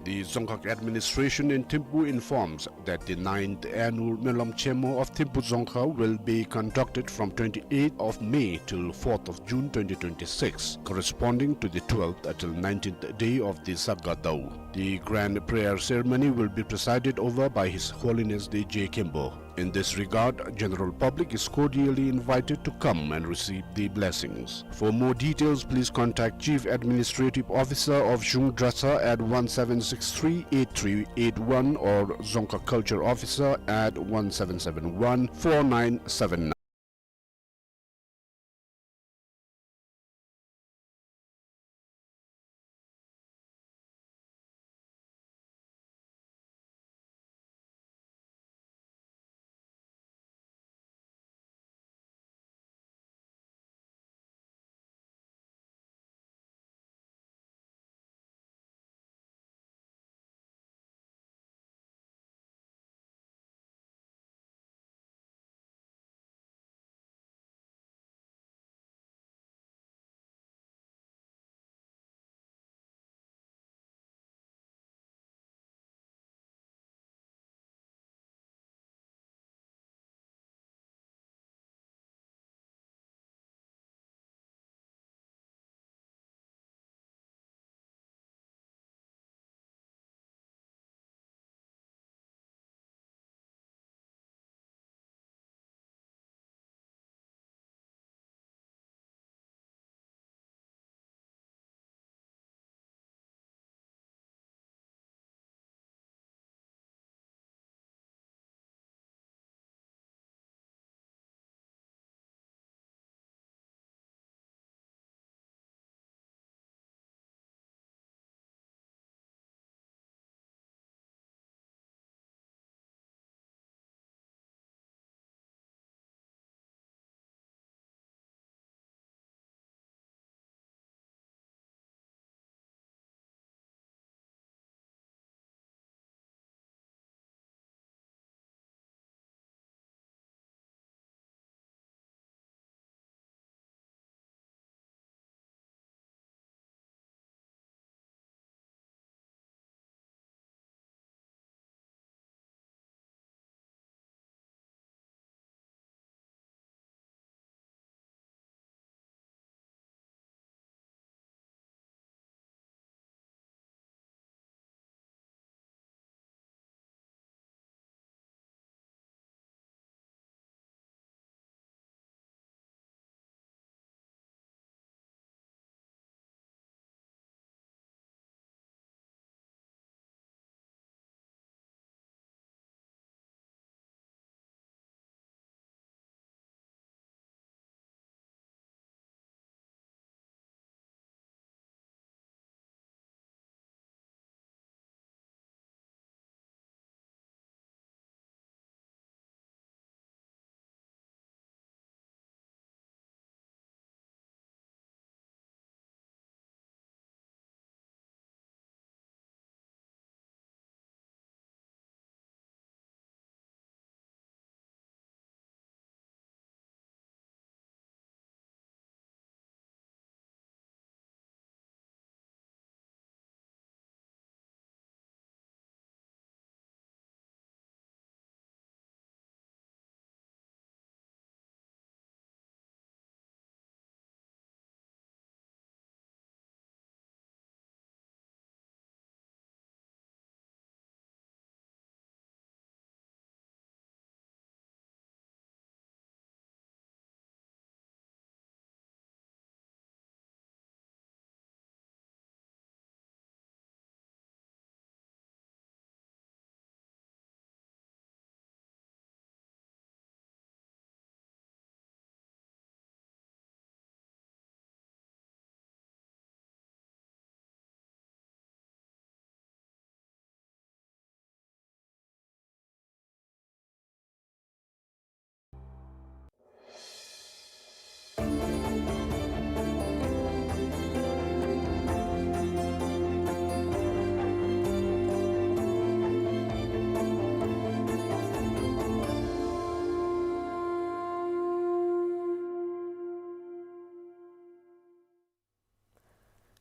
The Dzongkhag administration in Thimphu informs that the ninth annual Melam Chemo of Thimphu Dzongkhag will be conducted from twenty-eighth of May till fourth of June twenty twenty-six, corresponding to the twelfth till nineteenth day of the Saga Dau. The grand prayer ceremony will be presided over by His Holiness the Je Khenpo. In this regard, general public is cordially invited to come and receive the blessings. For more details, please contact Chief Administrative Officer of Zhung Dratshang at one seven six three eight three eight one or Dzongkhag Culture Officer at one seven seven one four nine seven nine.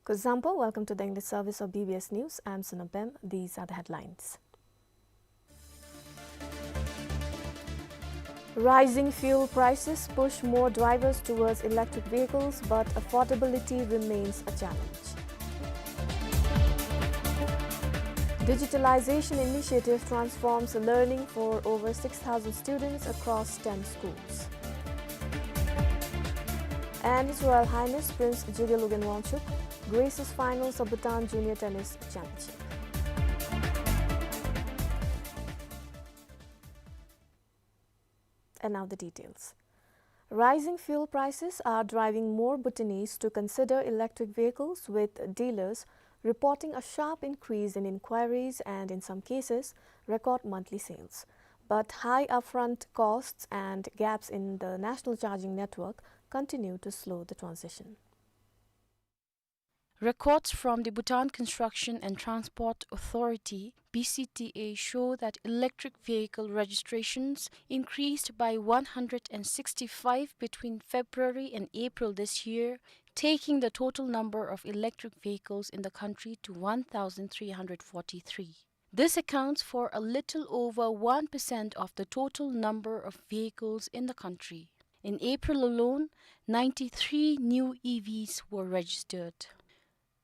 Kuzuzangpo, welcome to the English service of B B S News. I'm Sonam Pem. These are the headlines. Rising fuel prices push more drivers towards electric vehicles, but affordability remains a challenge. Digitalization initiative transforms learning for over six thousand students across ten schools. And His Royal Highness Prince Jigme Lobgyen Wangchuck graces finals of Bhutan Junior Tennis Championship. And now the details. Rising fuel prices are driving more Bhutanese to consider electric vehicles, with dealers reporting a sharp increase in inquiries and, in some cases, record monthly sales. But high upfront costs and gaps in the national charging network continue to slow the transition. Records from the Bhutan Construction and Transport Authority, B C T A, show that electric vehicle registrations increased by one hundred and sixty-five between February and April this year, taking the total number of electric vehicles in the country to one thousand three hundred forty-three. This accounts for a little over one percent of the total number of vehicles in the country. In April alone, ninety-three new E Vs were registered.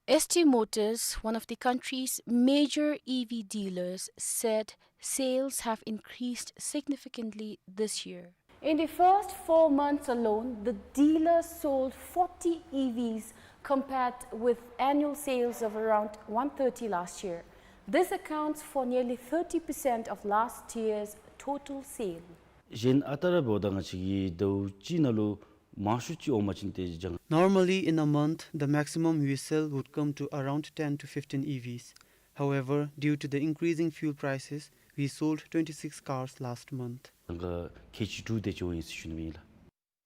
S T Motors, one of the country's major E V dealers, said sales have increased significantly this year. In the first four months alone, the dealer sold forty E Vs compared with annual sales of around one thirty last year. This accounts for nearly thirty percent of last year's total sale. གཞན་ཨ་རྟག་ར་འབདཝ་ད་ང་བཅས་ཀྱིས་ཟླཝ་གཅིག་ནང་ལུ་མང་ཤོས་ཅིག་འོངམ་ཅིན་ཏེ་བྱང་། Normally, in a month, the maximum we sell would come to around ten to fifteen E Vs. However, due to the increasing fuel prices, we sold twenty-six cars last month. ང་བཅས་ཁལ་གཅིག་དྲུག་དེ་ཅིག་འོང་ཡི་ཟེར་ཞུ་ནི་ཨིན་ལགས།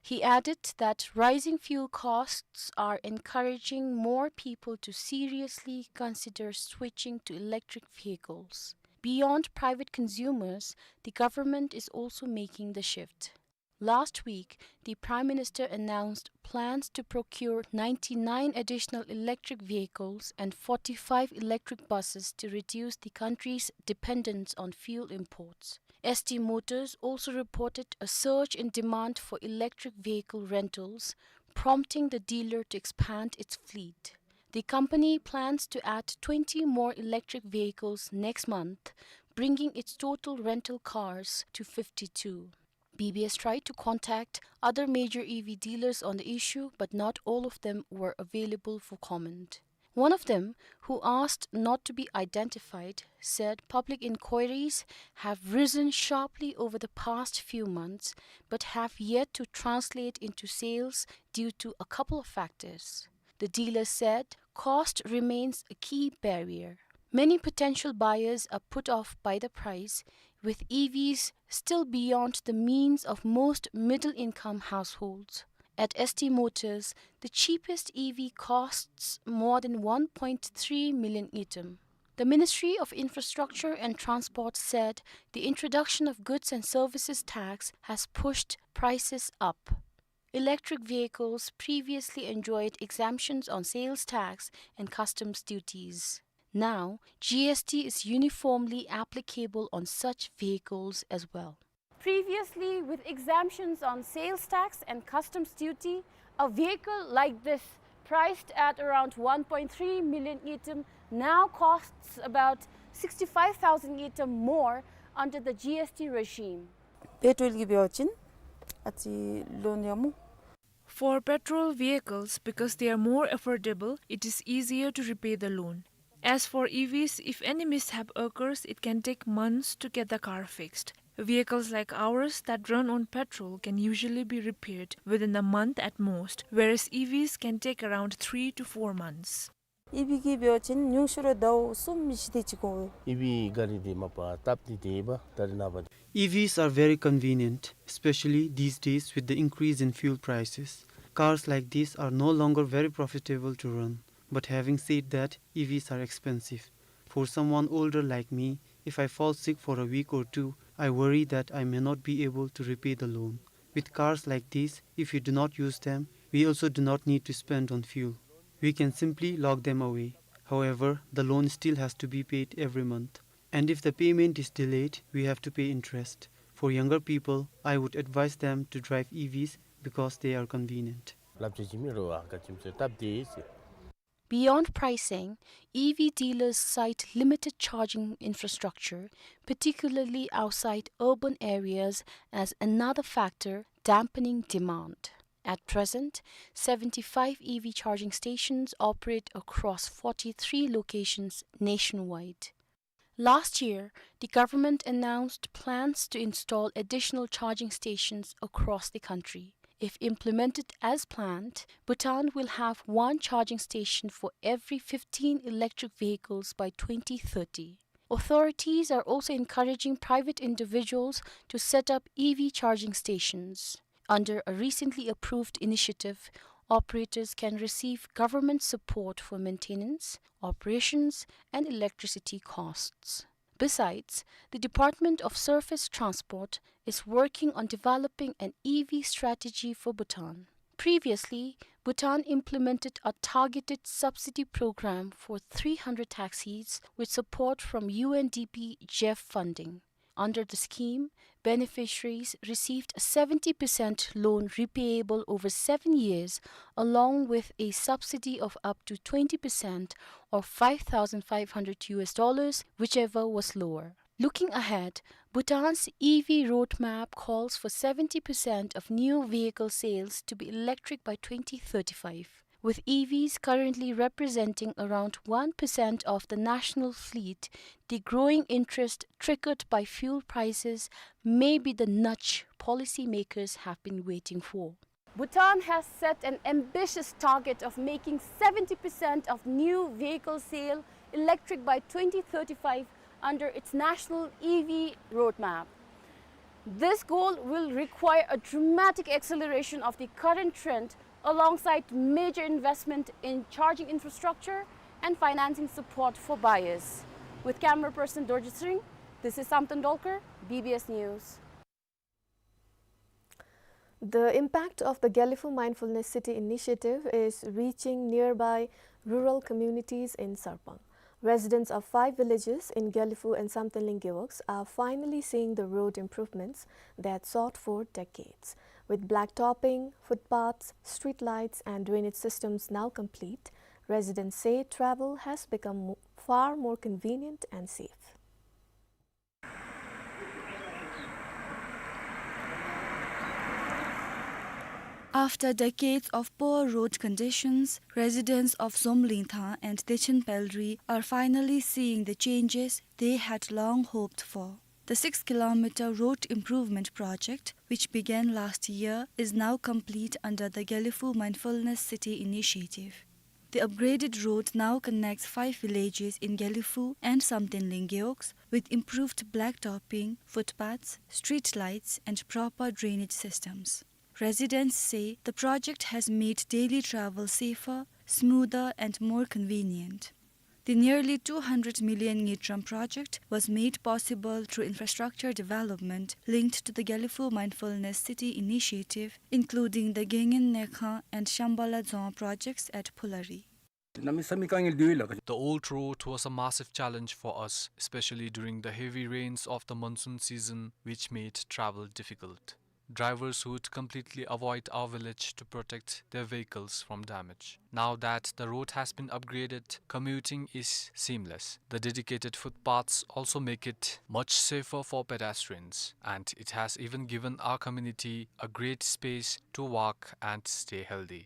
He added that rising fuel costs are encouraging more people to seriously consider switching to electric vehicles. Beyond private consumers, the government is also making the shift. Last week, the Prime Minister announced plans to procure ninety-nine additional electric vehicles and forty-five electric buses to reduce the country's dependence on fuel imports. S T Motors also reported a surge in demand for electric vehicle rentals, prompting the dealer to expand its fleet. The company plans to add twenty more electric vehicles next month, bringing its total rental cars to fifty-two. B B S tried to contact other major E V dealers on the issue, but not all of them were available for comment. One of them, who asked not to be identified, said public inquiries have risen sharply over the past few months, but have yet to translate into sales due to a couple of factors. The dealer said cost remains a key barrier. Many potential buyers are put off by the price, with E Vs still beyond the means of most middle-income households. At S T Motors, the cheapest E V costs more than one point three million ngultrum. The Ministry of Infrastructure and Transport said the introduction of goods and services tax has pushed prices up. Electric vehicles previously enjoyed exemptions on sales tax and customs duties. Now, G S T is uniformly applicable on such vehicles as well. Previously, with exemptions on sales tax and customs duty, a vehicle like this, priced at around one point three million ngultrum, now costs about sixty-five thousand ngultrum more under the G S T regime. Petrol གི་འབད་བ་ཅིན་ཨ་ཙི་ལོན་ཡང་མོ། For petrol vehicles, because they are more affordable, it is easier to repay the loan. As for E Vs, if any mishap occurs, it can take months to get the car fixed. Vehicles like ours that run on petrol can usually be repaired within a month at most, whereas E Vs can take around three to four months. ཨི་བི་གི་འབད་བ་ཅིན་ཉུང་ཤོས་ར་ཟླཝ་གསུམ་མི་ཤི་དེ་ཅིག་འགོར་བས། ཨི་བི་ག་རི་དེ་མ་པ་སྟབས་བདེ་དེ་ཨིན་པས་ད་རེས་ནངས་པ། E Vs are very convenient, especially these days with the increase in fuel prices. Cars like these are no longer very profitable to run. But having said that, E Vs are expensive. For someone older like me, if I fall sick for a week or two, I worry that I may not be able to repay the loan. With cars like these, if you do not use them, we also do not need to spend on fuel. We can simply lock them away. However, the loan still has to be paid every month. And if the payment is delayed, we have to pay interest. For younger people, I would advise them to drive E Vs because they are convenient. Beyond pricing, E V dealers cite limited charging infrastructure, particularly outside urban areas, as another factor dampening demand. At present, seventy-five E V charging stations operate across forty-three locations nationwide. Last year, the government announced plans to install additional charging stations across the country. If implemented as planned, Bhutan will have one charging station for every fifteen electric vehicles by twenty thirty. Authorities are also encouraging private individuals to set up E V charging stations. Under a recently approved initiative, operators can receive government support for maintenance, operations, and electricity costs. Besides, the Department of Surface Transport is working on developing an E V strategy for Bhutan. Previously, Bhutan implemented a targeted subsidy program for three hundred taxis with support from U N D P J E F funding. Under the scheme, beneficiaries received a seventy percent loan repayable over seven years, along with a subsidy of up to twenty percent or five thousand five hundred U S dollars, whichever was lower. Looking ahead, Bhutan's E V roadmap calls for seventy percent of new vehicle sales to be electric by twenty thirty-five. With E Vs currently representing around one percent of the national fleet, the growing interest triggered by fuel prices may be the nudge policymakers have been waiting for. Bhutan has set an ambitious target of making seventy percent of new vehicle sale electric by twenty thirty-five under its national E V roadmap. This goal will require a dramatic acceleration of the current trend alongside major investment in charging infrastructure and financing support for buyers. With camera person Dorjit Singh, this is Samten Dolkar, B B S News. The impact of the Gelephu Mindfulness City initiative is reaching nearby rural communities in Sarpang. Residents of five villages in Gelephu and Samtenling Gewogs are finally seeing the road improvements they had sought for decades. With blacktopping, footpaths, streetlights, and drainage systems now complete, residents say travel has become mo-, far more convenient and safe. After decades of poor road conditions, residents of Zomlingthang and Techenpelri are finally seeing the changes they had long hoped for. The six kilometer road improvement project, which began last year, is now complete under the Gelephu Mindfulness City initiative. The upgraded road now connects five villages in Gelephu and Samtenling Gewogs, with improved blacktopping, footpaths, street lights, and proper drainage systems. Residents say the project has made daily travel safer, smoother, and more convenient. The nearly two hundred million Ngitram project was made possible through infrastructure development linked to the Gelephu Mindfulness City initiative, including the Gengin Nekhan and Shambala Dzong projects at Phulari. The old road was a massive challenge for us, especially during the heavy rains of the monsoon season, which made travel difficult. Drivers would completely avoid our village to protect their vehicles from damage. Now that the road has been upgraded, commuting is seamless. The dedicated footpaths also make it much safer for pedestrians, and it has even given our community a great space to walk and stay healthy.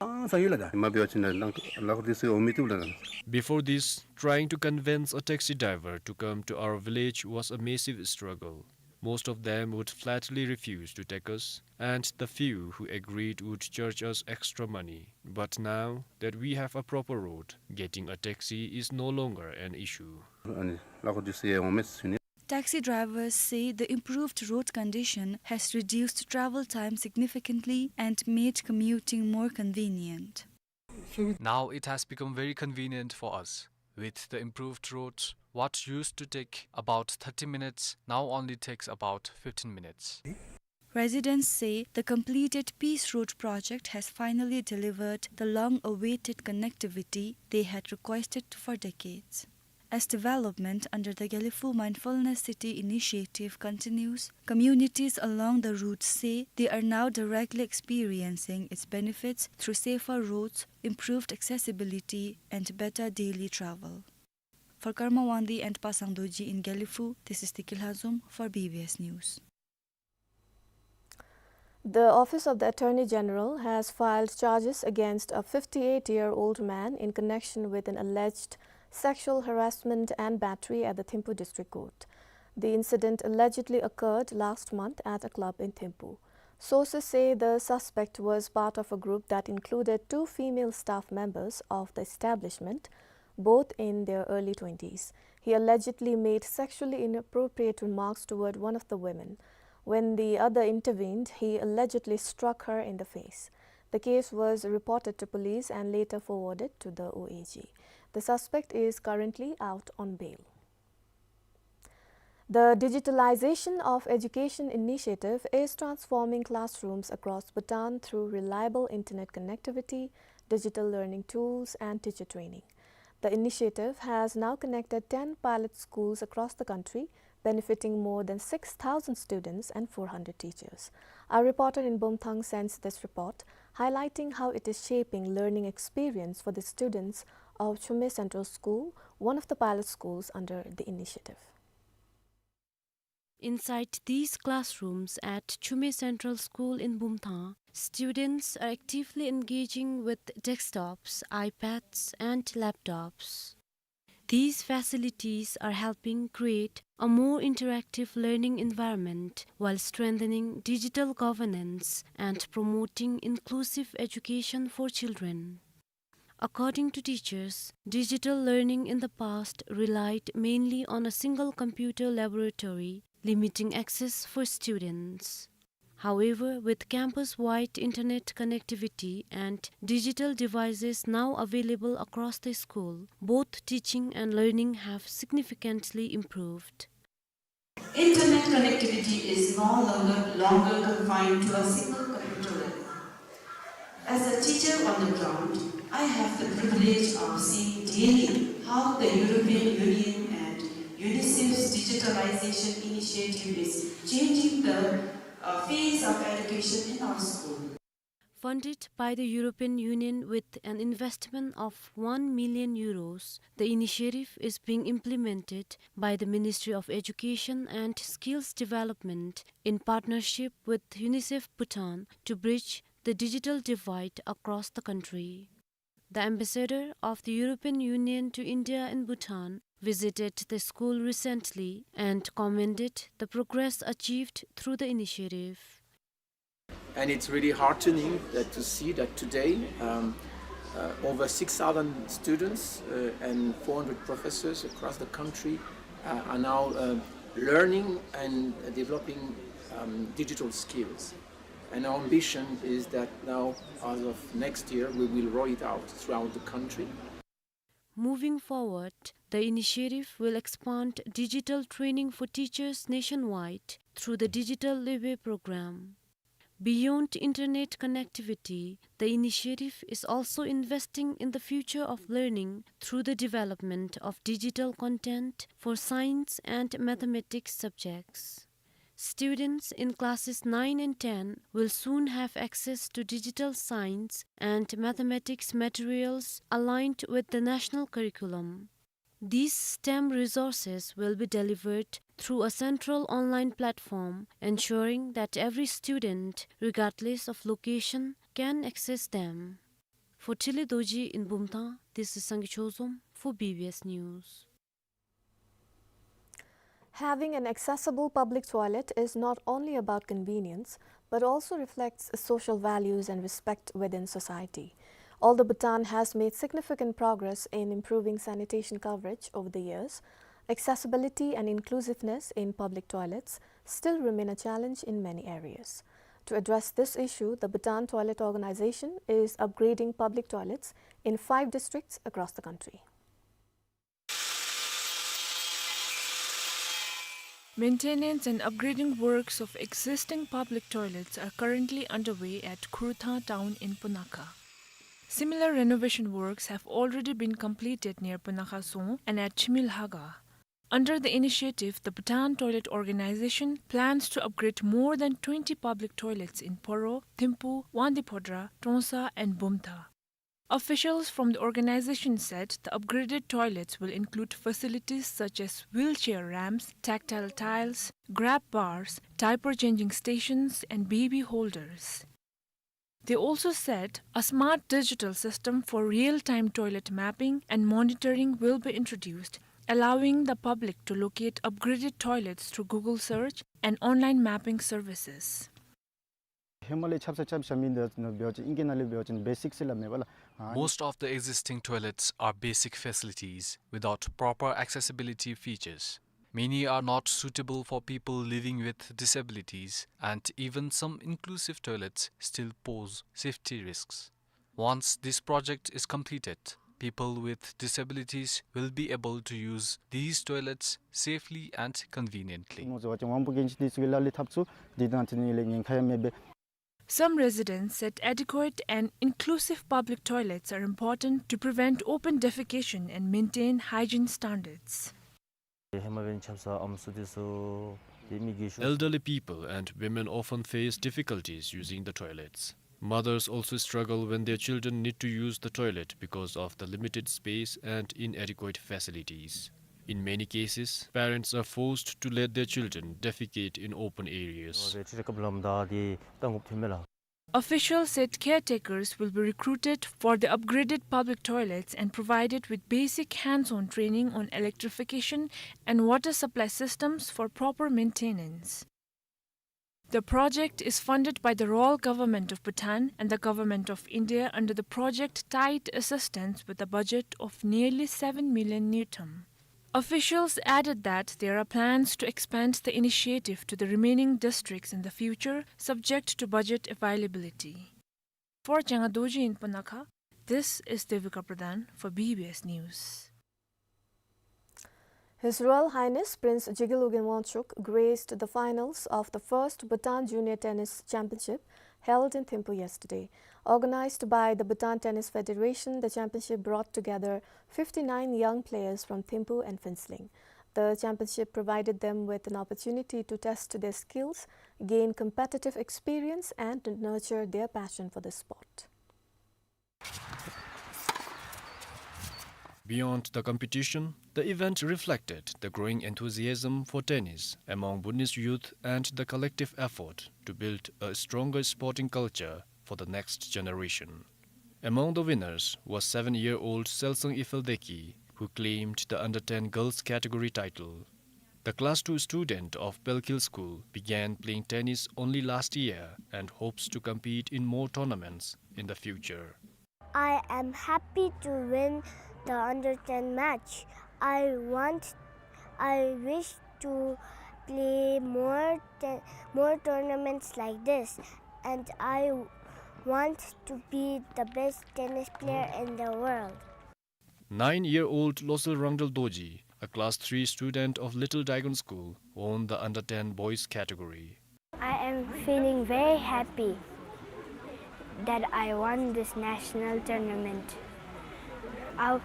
Before this, trying to convince a taxi driver to come to our village was a massive struggle. Most of them would flatly refuse to take us, and the few who agreed would charge us extra money. But now that we have a proper road, getting a taxi is no longer an issue. Taxi drivers say the improved road condition has reduced travel time significantly and made commuting more convenient. Now it has become very convenient for us. With the improved roads, what used to take about thirty minutes now only takes about fifteen minutes. Residents say the completed Peace Road project has finally delivered the long-awaited connectivity they had requested for decades. As development under the Gelephu Mindfulness City initiative continues, communities along the route say they are now directly experiencing its benefits through safer roads, improved accessibility, and better daily travel. For Karma Wangdi and Pasang Dorji in Gelephu, this is Tiki Lhazom for B B S News. The Office of the Attorney General has filed charges against a fifty-eight-year-old man in connection with an alleged sexual harassment and battery at the Thimphu District Court. The incident allegedly occurred last month at a club in Thimphu. Sources say the suspect was part of a group that included two female staff members of the establishment, both in their early twenties. He allegedly made sexually inappropriate remarks toward one of the women. When the other intervened, he allegedly struck her in the face. The case was reported to police and later forwarded to the O A G. The suspect is currently out on bail. The Digitalization of Education initiative is transforming classrooms across Bhutan through reliable internet connectivity, digital learning tools, and teacher training. The initiative has now connected ten pilot schools across the country, benefiting more than six thousand students and four hundred teachers. Our reporter in Bumthang sends this report, highlighting how it is shaping learning experience for the students of Chhumey Central School, one of the pilot schools under the initiative. Inside these classrooms at Chhumey Central School in Bumthang, students are actively engaging with desktops, iPads, and laptops. These facilities are helping create a more interactive learning environment while strengthening digital governance and promoting inclusive education for children. According to teachers, digital learning in the past relied mainly on a single computer laboratory, limiting access for students. However, with campus-wide internet connectivity and digital devices now available across the school, both teaching and learning have significantly improved. Internet connectivity is no longer, longer confined to a single computer lab. As a teacher on the ground, I have the privilege of seeing daily how the European Union and UNICEF's digitalization initiative is changing the, uh, face of education in our school. Funded by the European Union with an investment of one million euros, the initiative is being implemented by the Ministry of Education and Skills Development in partnership with UNICEF Bhutan to bridge the digital divide across the country. The ambassador of the European Union to India in Bhutan visited the school recently and commended the progress achieved through the initiative. And it's really heartening that to see that today, um, uh, over six thousand students, uh, and four hundred professors across the country, uh, are now, uh, learning and developing, um, digital skills. And our ambition is that now, as of next year, we will roll it out throughout the country. Moving forward, the initiative will expand digital training for teachers nationwide through the Digital Liway program. Beyond internet connectivity, the initiative is also investing in the future of learning through the development of digital content for science and mathematics subjects. Students in classes nine and ten will soon have access to digital science and mathematics materials aligned with the national curriculum. These STEM resources will be delivered through a central online platform, ensuring that every student, regardless of location, can access them. For Tili Dorji in Bumthang, this is Sangay Chozom for B B S News. Having an accessible public toilet is not only about convenience, but also reflects social values and respect within society. Although Bhutan has made significant progress in improving sanitation coverage over the years, accessibility and inclusiveness in public toilets still remain a challenge in many areas. To address this issue, the Bhutan Toilet Organization is upgrading public toilets in five districts across the country. Maintenance and upgrading works of existing public toilets are currently underway at Khurutha town in Punakha. Similar renovation works have already been completed near Punakha Song and at Chimilhaga. Under the initiative, the Bhutan Toilet Organization plans to upgrade more than twenty public toilets in Poro, Thimphu, Wangdue Phodrang, Trongsa, and Bumthang. Officials from the organization said the upgraded toilets will include facilities such as wheelchair ramps, tactile tiles, grab bars, diaper changing stations, and baby holders. They also said a smart digital system for real-time toilet mapping and monitoring will be introduced, allowing the public to locate upgraded toilets through Google search and online mapping services. ཧེ་མ་ལས་ཆབ་གསང་ཆབ་གསང་མི་འདི་ནང་འབད་བ་ཅིན་ཨིང་སྐད་ནང་ལས་འབད་བ་ཅིན་བེ་སིཀ་ཟེར་སླབ་མས་པ་ལགས། ཨ་Most of the existing toilets are basic facilities without proper accessibility features. Many are not suitable for people living with disabilities, and even some inclusive toilets still pose safety risks. Once this project is completed, people with disabilities will be able to use these toilets safely and conveniently. ནོར་བཟོ་བ་ཅིན་དབང་པོ་རྒན་ཅིག་འདི་ཚུ་གིས་ལག་ལེན་འཐབ་ཚུགས། འདི་དང་འཁྲིལ་ནི་ལས་ཉེན་ཁ་ཡང་མེད་པས། Some residents said adequate and inclusive public toilets are important to prevent open defecation and maintain hygiene standards. ཧེ་མ་འབད་བ་ཅིན་ཆབ་གསང་ཨམ་སྲུ་འདི་ཚུ་ཏེ་མི་རྒས་ཤོས། Elderly people and women often face difficulties using the toilets. Mothers also struggle when their children need to use the toilet because of the limited space and inadequate facilities. In many cases, parents are forced to let their children defecate in open areas. ཨོ་རེ་ཁྲི་རེ་སྐབས་ལམ་བདའ་སྟེ་ད་ངོ་ཐོན་མས་ལགས། Officials said caretakers will be recruited for the upgraded public toilets and provided with basic hands-on training on electrification and water supply systems for proper maintenance. The project is funded by the Royal Government of Bhutan and the Government of India under the Project Tide Assistance with a budget of nearly seven million ngultrum. Officials added that there are plans to expand the initiative to the remaining districts in the future, subject to budget availability. For Changa Dorji in Punakha, this is Devika Pradhan for B B S News. His Royal Highness Prince Jigme Lobgyen Wangchuck graced the finals of the first Bhutan Junior Tennis Championship held in Thimphu yesterday. Organized by the Bhutan Tennis Federation, the championship brought together fifty-nine young players from Thimphu and Phuentsholing. The championship provided them with an opportunity to test their skills, gain competitive experience, and nurture their passion for the sport. Beyond the competition, the event reflected the growing enthusiasm for tennis among Bhutanese youth and the collective effort to build a stronger sporting culture for the next generation. Among the winners was seven-year-old Selsang Iphel Deki, who claimed the under ten girls category title. The class two student of Pelkhel School began playing tennis only last year and hopes to compete in more tournaments in the future. I am happy to win the under ten match. I want, I wish to play more te-, more tournaments like this, and I want to be the best tennis player in the world. Nine-year-old Losel Rangdral Dorji, a class three student of Little Dragon School, won the under ten boys category. I am feeling very happy that I won this national tournament. I,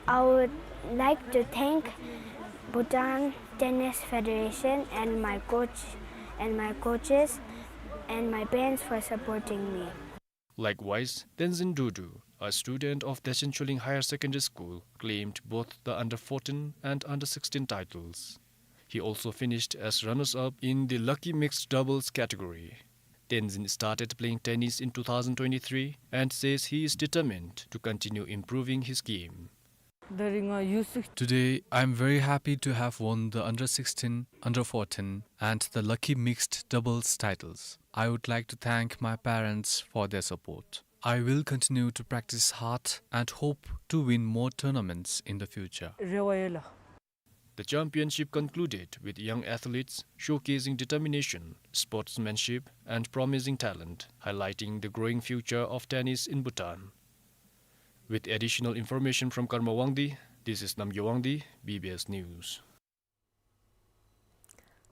I would like to thank Bhutan Tennis Federation and my coach, and my coaches, and my parents for supporting me. Likewise, Tenzin Dudu, a student of Dechen Choling Higher Secondary School, claimed both the under fourteen and under sixteen titles. He also finished as runners-up in the lucky mixed doubles category. Tenzin started playing tennis in two thousand twenty-three and says he is determined to continue improving his game. Today, I am very happy to have won the under sixteen, under fourteen, and the lucky mixed doubles titles. I would like to thank my parents for their support. I will continue to practice hard and hope to win more tournaments in the future. རེ་བ་ཡོད་ལགས། The championship concluded with young athletes showcasing determination, sportsmanship, and promising talent, highlighting the growing future of tennis in Bhutan. With additional information from Karma Wangdi, this is Namgay Wangdi, B B S News.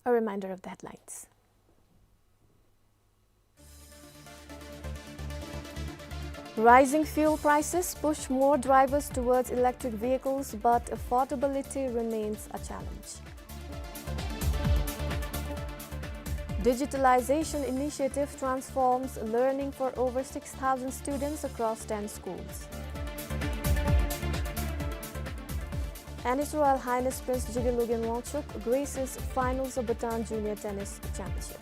A reminder of the headlines. Rising fuel prices push more drivers towards electric vehicles, but affordability remains a challenge. Digitalization initiative transforms learning for over six thousand students across ten schools. And His Royal Highness Prince Jigme Lobgyen Wangchuck graces finals of Bhutan Junior Tennis Championship.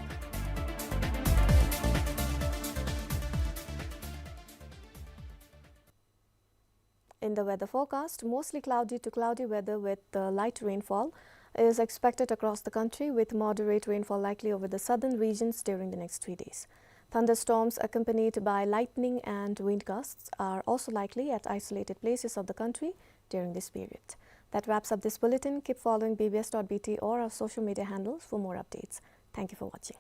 In the weather forecast, mostly cloudy to cloudy weather with, uh, light rainfall is expected across the country, with moderate rainfall likely over the southern regions during the next three days. Thunderstorms accompanied by lightning and wind gusts are also likely at isolated places of the country during this period. That wraps up this bulletin. Keep following B B S dot B T or our social media handles for more updates. Thank you for watching.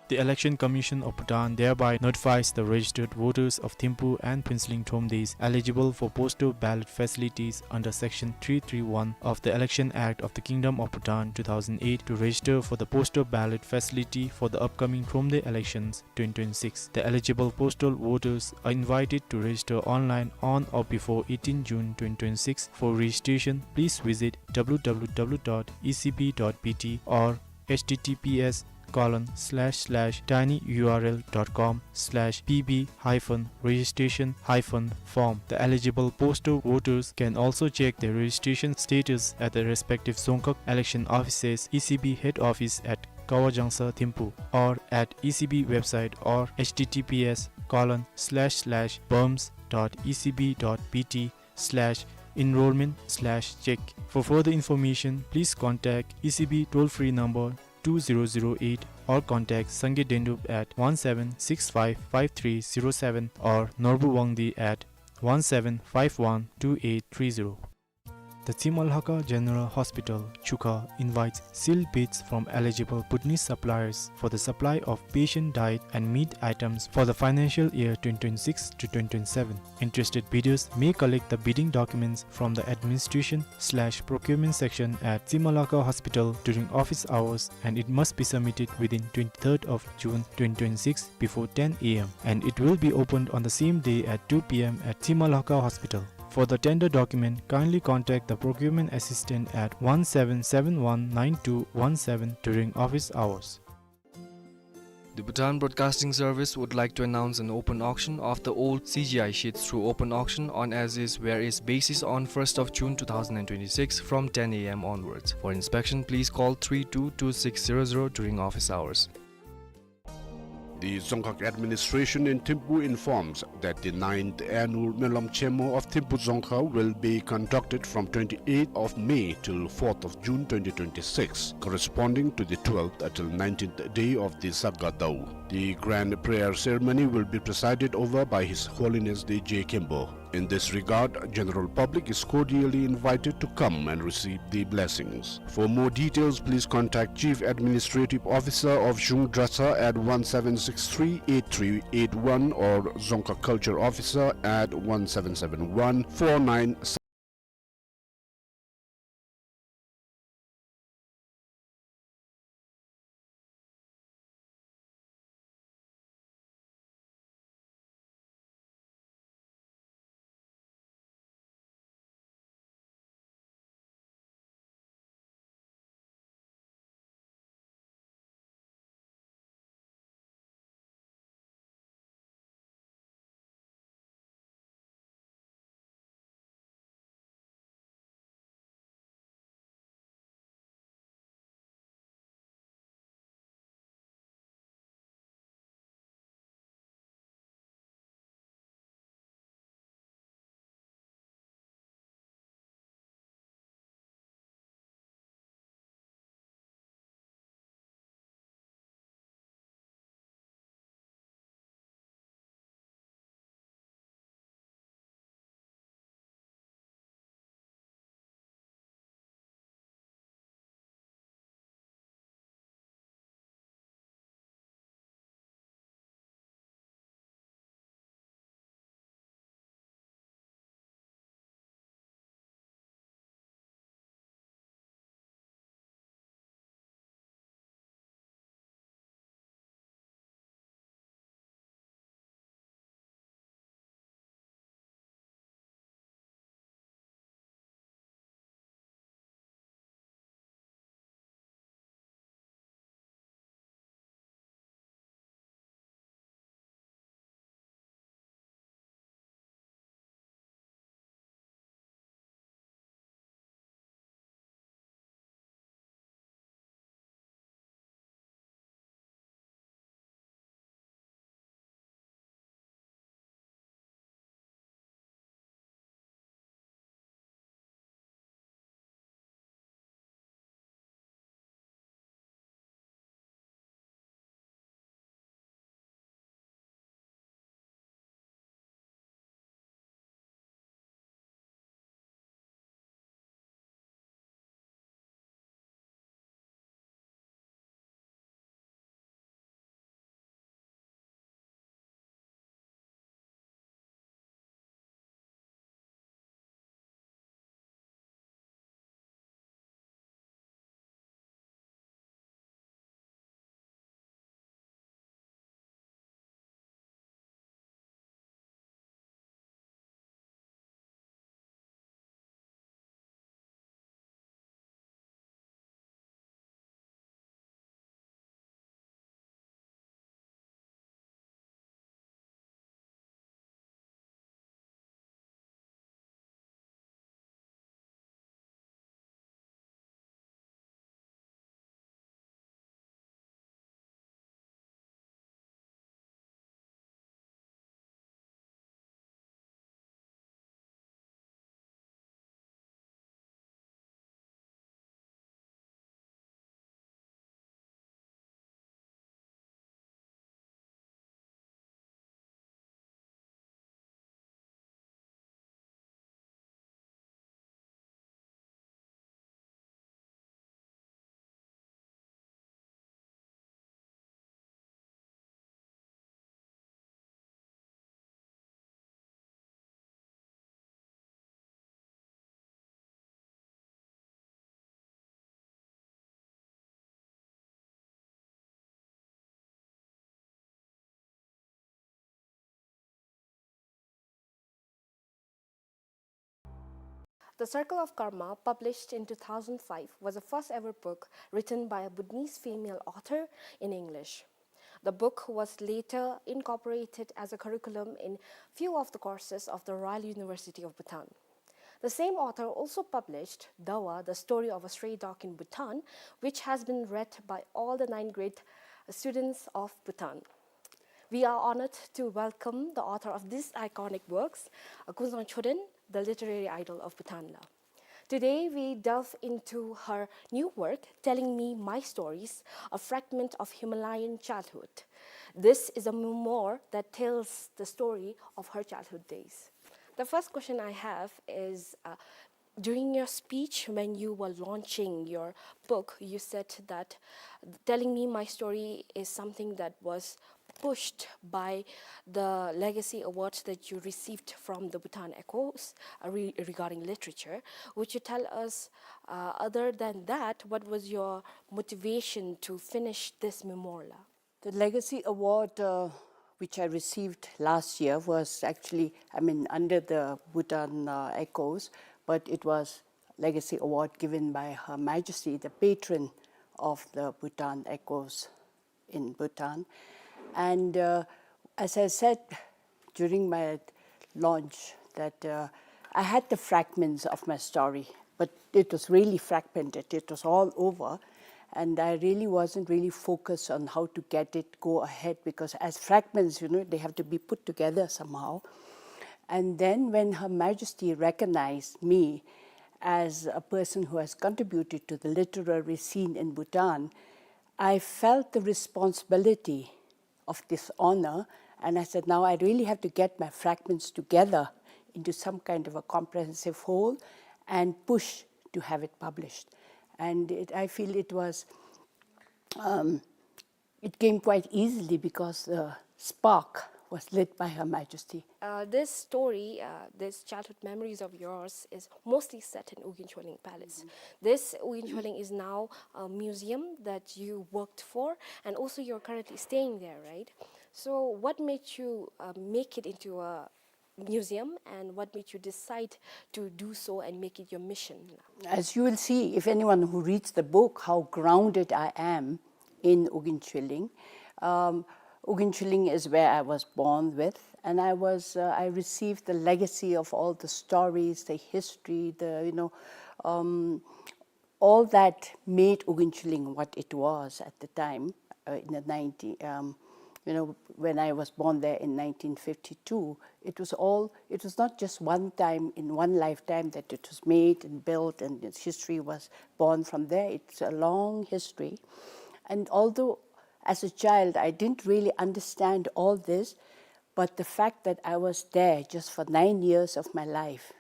The Election Commission of Bhutan thereby notifies the registered voters of Thimphu and Phuentsholing Thromdeys eligible for postal ballot facilities under Section three three one of the Election Act of the Kingdom of Bhutan two thousand eight to register for the postal ballot facility for the upcoming Thromde elections twenty twenty-six. The eligible postal voters are invited to register online on or before eighteen June twenty twenty-six. For registration, please visit W W W dot E C B dot B T or H T T P S colon slash slash tinyurl dot com slash P B hyphen registration hyphen form. The eligible postal voters can also check their registration status at the respective Dzongkhag election offices, E C B head office at Kawajangsa Thimphu, or at E C B website or H T T P S colon slash slash bums dot E C B dot B T slash enrollment slash check. For further information, please contact E C B toll-free number two zero zero eight or contact Sangay Dendup at one seven six five five three zero seven or Norbu Wangdi at one seven five one two eight three zero. The Tsimolhaka General Hospital, Chukha, invites sealed bids from eligible Bhutanese suppliers for the supply of patient diet and meat items for the financial year twenty twenty-six to twenty twenty-seven. Interested bidders may collect the bidding documents from the administration slash procurement section at Tsimolhaka Hospital during office hours, and it must be submitted within twenty-third of June twenty twenty-six before ten A M, and it will be opened on the same day at two P M at Tsimolhaka Hospital. For the tender document, kindly contact the procurement assistant at one seven seven one nine two one seven during office hours. The Bhutan Broadcasting Service would like to announce an open auction of the old C G I sheets through open auction on as-is, where-is basis on first of June two thousand and twenty-six from ten A M onwards. For inspection, please call three two two six zero zero during office hours. The Dzongkhag administration in Thimphu informs that the ninth annual Menlam Chemo of Thimphu Dzongkhag will be conducted from twenty-eighth of May till fourth of June twenty twenty-six, corresponding to the twelfth till nineteenth day of the Saga Dau. The grand prayer ceremony will be presided over by His Holiness the Je Khenpo. In this regard, general public is cordially invited to come and receive the blessings. For more details, please contact Chief Administrative Officer of Zhung Dratshang at one seven six three eight three eight one or Dzongkhag Culture Officer at one seven seven one four nine The Circle of Karma, published in two thousand five, was the first ever book written by a Bhutanese female author in English. The book was later incorporated as a curriculum in few of the courses of the Royal University of Bhutan. The same author also published Dawa, The Story of a Stray Dog in Bhutan, which has been read by all the nine grade students of Bhutan. We are honored to welcome the author of these iconic works, uh, Kunzang Choden, the literary idol of Bhutan la. Today, we delve into her new work, Telling Me My Stories, a fragment of Himalayan childhood. This is a memoir that tells the story of her childhood days. The first question I have is, uh, during your speech, when you were launching your book, you said that Telling Me My Story is something that was pushed by the Legacy Award that you received from the Bhutan Echoes, uh, re-, regarding literature. Would you tell us, uh, other than that, what was your motivation to finish this memoir la? The Legacy Award, uh, which I received last year, was actually, I mean, under the Bhutan, uh, Echoes, but it was Legacy Award given by Her Majesty, the patron of the Bhutan Echoes in Bhutan. And, uh, as I said during my launch, that, uh, I had the fragments of my story, but it was really fragmented. It was all over. And I really wasn't really focused on how to get it go ahead, because as fragments, you know, they have to be put together somehow. And then when Her Majesty recognized me as a person who has contributed to the literary scene in Bhutan, I felt the responsibility of this honor, and I said, "Now I really have to get my fragments together into some kind of a comprehensive whole and push to have it published." And it, I feel it was, um, it came quite easily because the spark was lit by Her Majesty. Uh, this story, uh, this childhood memories of yours is mostly set in Ugyen Choling Palace. This Ugyen Choling is now a museum that you worked for, and also you're currently staying there, right? So what made you, uh, make it into a museum, and what made you decide to do so and make it your mission? As you will see, if anyone who reads the book, how grounded I am in Ugyen Choling. Um, Ugyen Choling is where I was born with, and I was, uh, I received the legacy of all the stories, the history, the, you know, um, all that made Ugyen Choling what it was at the time, uh, in the nineteen, um, you know, when I was born there in nineteen fifty-two. It was all, it was not just one time in one lifetime that it was made and built and its history was born from there. It's a long history. And although as a child I didn't really understand all this, but the fact that I was there just for nine years of my life,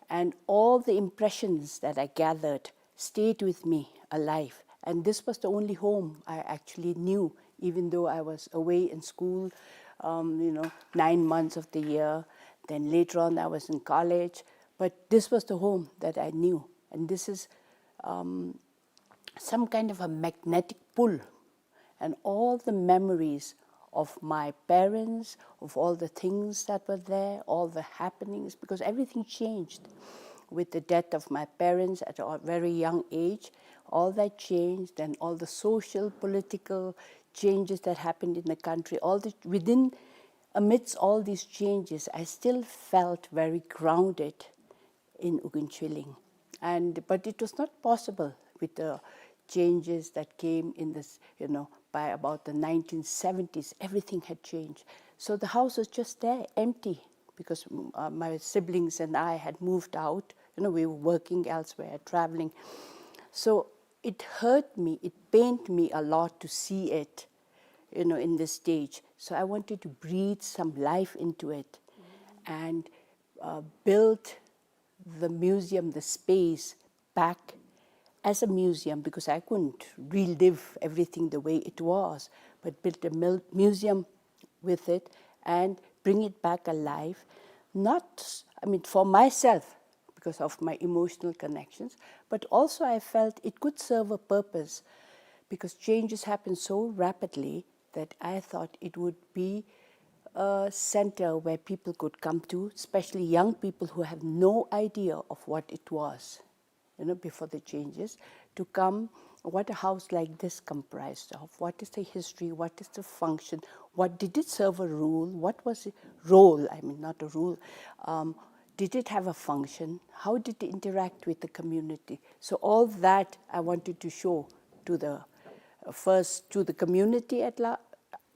and all the impressions that I gathered stayed with me alive. And this was the only home I actually knew, even though I was away in school, um, you know, nine months of the year. Then later on, I was in college. But this was the home that I knew. And this is, um, some kind of a magnetic pull, and all the memories of my parents, of all the things that were there, all the happenings, because everything changed with the death of my parents at a very young age. All that changed, and all the social, political changes that happened in the country, all the, within, amidst all these changes, I still felt very grounded in Ugyen Choling. And, but it was not possible with the changes that came in this, you know, by about the nineteen seventies, everything had changed. So the house was just there, empty, because, mm, uh, my siblings and I had moved out. You know, we were working elsewhere, traveling. So it hurt me, it pained me a lot to see it, you know, in this stage. So I wanted to breathe some life into it and, uh, build the museum, the space back as a museum, because I couldn't relive everything the way it was, but build a mil-, museum with it and bring it back alive. Not, I mean, for myself, because of my emotional connections, but also I felt it could serve a purpose, because changes happen so rapidly that I thought it would be a center where people could come to, especially young people who have no idea of what it was, you know, before the changes, to come, what a house like this comprised of, what is the history, what is the function, what did it serve a role, what was the role, I mean, not a role, um, did it have a function, how did it interact with the community? So all that I wanted to show to the, uh, first to the community at la-,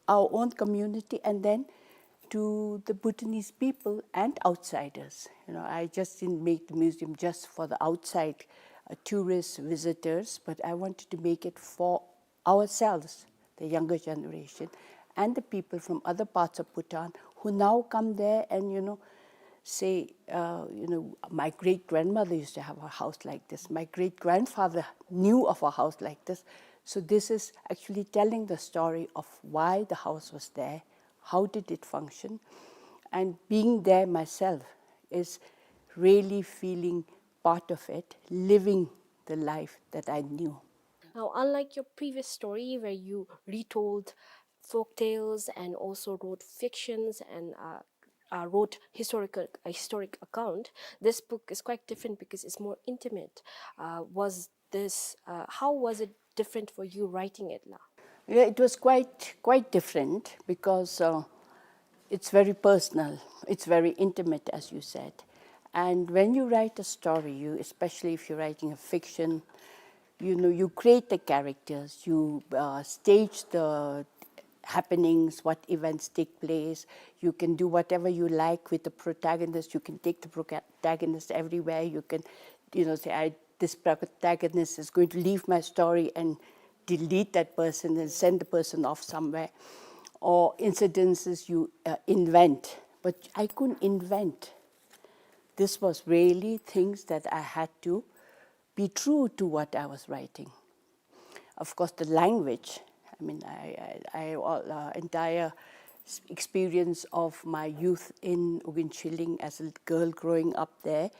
our own community, and then to the Bhutanese people and outsiders. You know, I just didn't make the museum just for the outside, uh, tourists, visitors, but I wanted to make it for ourselves, the younger generation, and the people from other parts of Bhutan who now come there and, you know, say, uh, you know, "My great-grandmother used to have a house like this. My great-grandfather knew of a house like this." So this is actually telling the story of why the house was there, how did it function, and being there myself is really feeling part of it, living the life that I knew. Now, unlike your previous story where you retold folk tales and also wrote fictions and, uh, uh, wrote historical, a historic account, this book is quite different because it's more intimate. Uh, was this, uh, how was it different for you writing it la? Yeah, it was quite, quite different because, uh, it's very personal, it's very intimate, as you said. And when you write a story, you, especially if you're writing a fiction, you know, you create the characters, you, uh, stage the happenings, what events take place. You can do whatever you like with the protagonist. You can take the protagonist everywhere. You can, you know, say, "I, this protagonist is going to leave my story and delete that person and send the person off somewhere." Or incidences you, uh, invent. But I couldn't invent. This was really things that I had to be true to what I was writing. Of course, the language, I mean, I, I, I, all, uh, entire s-, experience of my youth in Ugin Shilling as a girl growing up there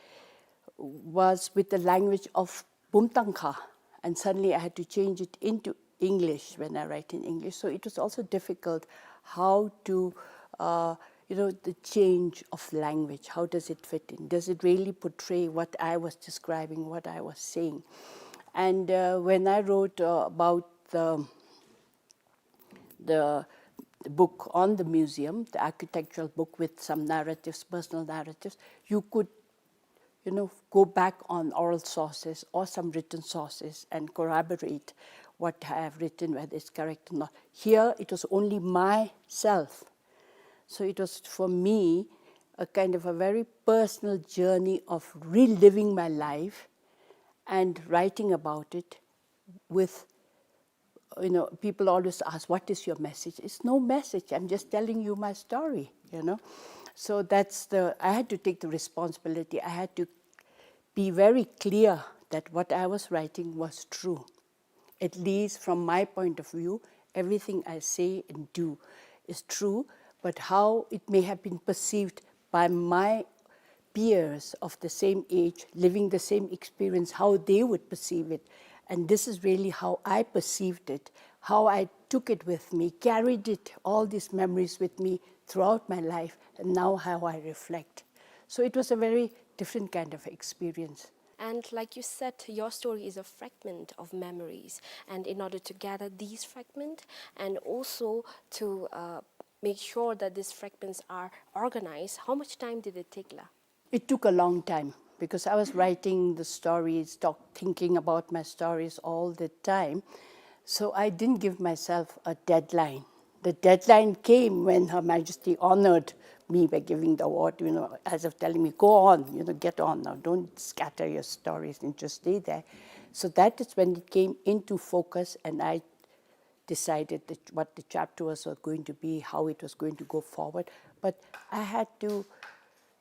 was with the language of Bumtangkha, and suddenly I had to change it into English when I write in English. So it was also difficult how to, uh, you know, the change of language. How does it fit in? Does it really portray what I was describing, what I was saying? And, uh, when I wrote, uh, about the, the book on the museum, the architectural book with some narratives, personal narratives, you could, you know, go back on oral sources or some written sources and corroborate what I have written, whether it's correct or not. Here, it was only myself. So it was, for me, a kind of a very personal journey of reliving my life and writing about it with, you know, people always ask, "What is your message?" It's no message. I'm just telling you my story, you know. So that's the, I had to take the responsibility. I had to be very clear that what I was writing was true. At least from my point of view, everything I say and do is true, but how it may have been perceived by my peers of the same age, living the same experience, how they would perceive it. And this is really how I perceived it, how I took it with me, carried it, all these memories with me throughout my life, and now how I reflect. So it was a very different kind of experience. And like you said, your story is a fragment of memories. And in order to gather these fragments and also to, uh, make sure that these fragments are organized, how much time did it take la? It took a long time because I was writing the stories, talk, thinking about my stories all the time. So I didn't give myself a deadline. The deadline came when Her Majesty honored me by giving the award, you know, as of telling me, "Go on, you know, get on now. Don't scatter your stories and just stay there." So that is when it came into focus, and I decided that what the chapter was going to be, how it was going to go forward. But I had to,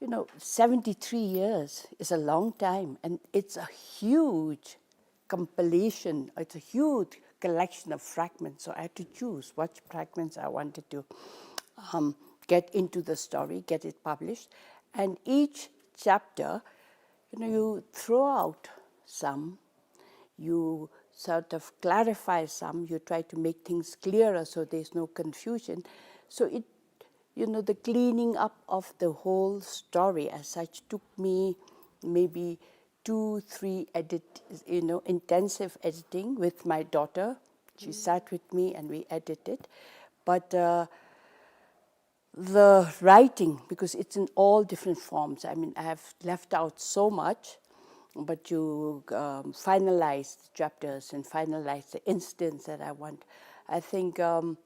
you know, seventy-three years is a long time, and it's a huge compilation, it's a huge collection of fragments. So I had to choose what fragments I wanted to, um, get into the story, get it published. And each chapter, you know, you throw out some, you sort of clarify some, you try to make things clearer so there's no confusion. So it You know, the cleaning up of the whole story as such took me maybe two, three edit, you know, intensive editing with my daughter. She sat with me and we edited. But uh, the writing, because it's in all different forms. I mean, I have left out so much, but you um, finalize the chapters and finalize the incidents that I want. I think, um,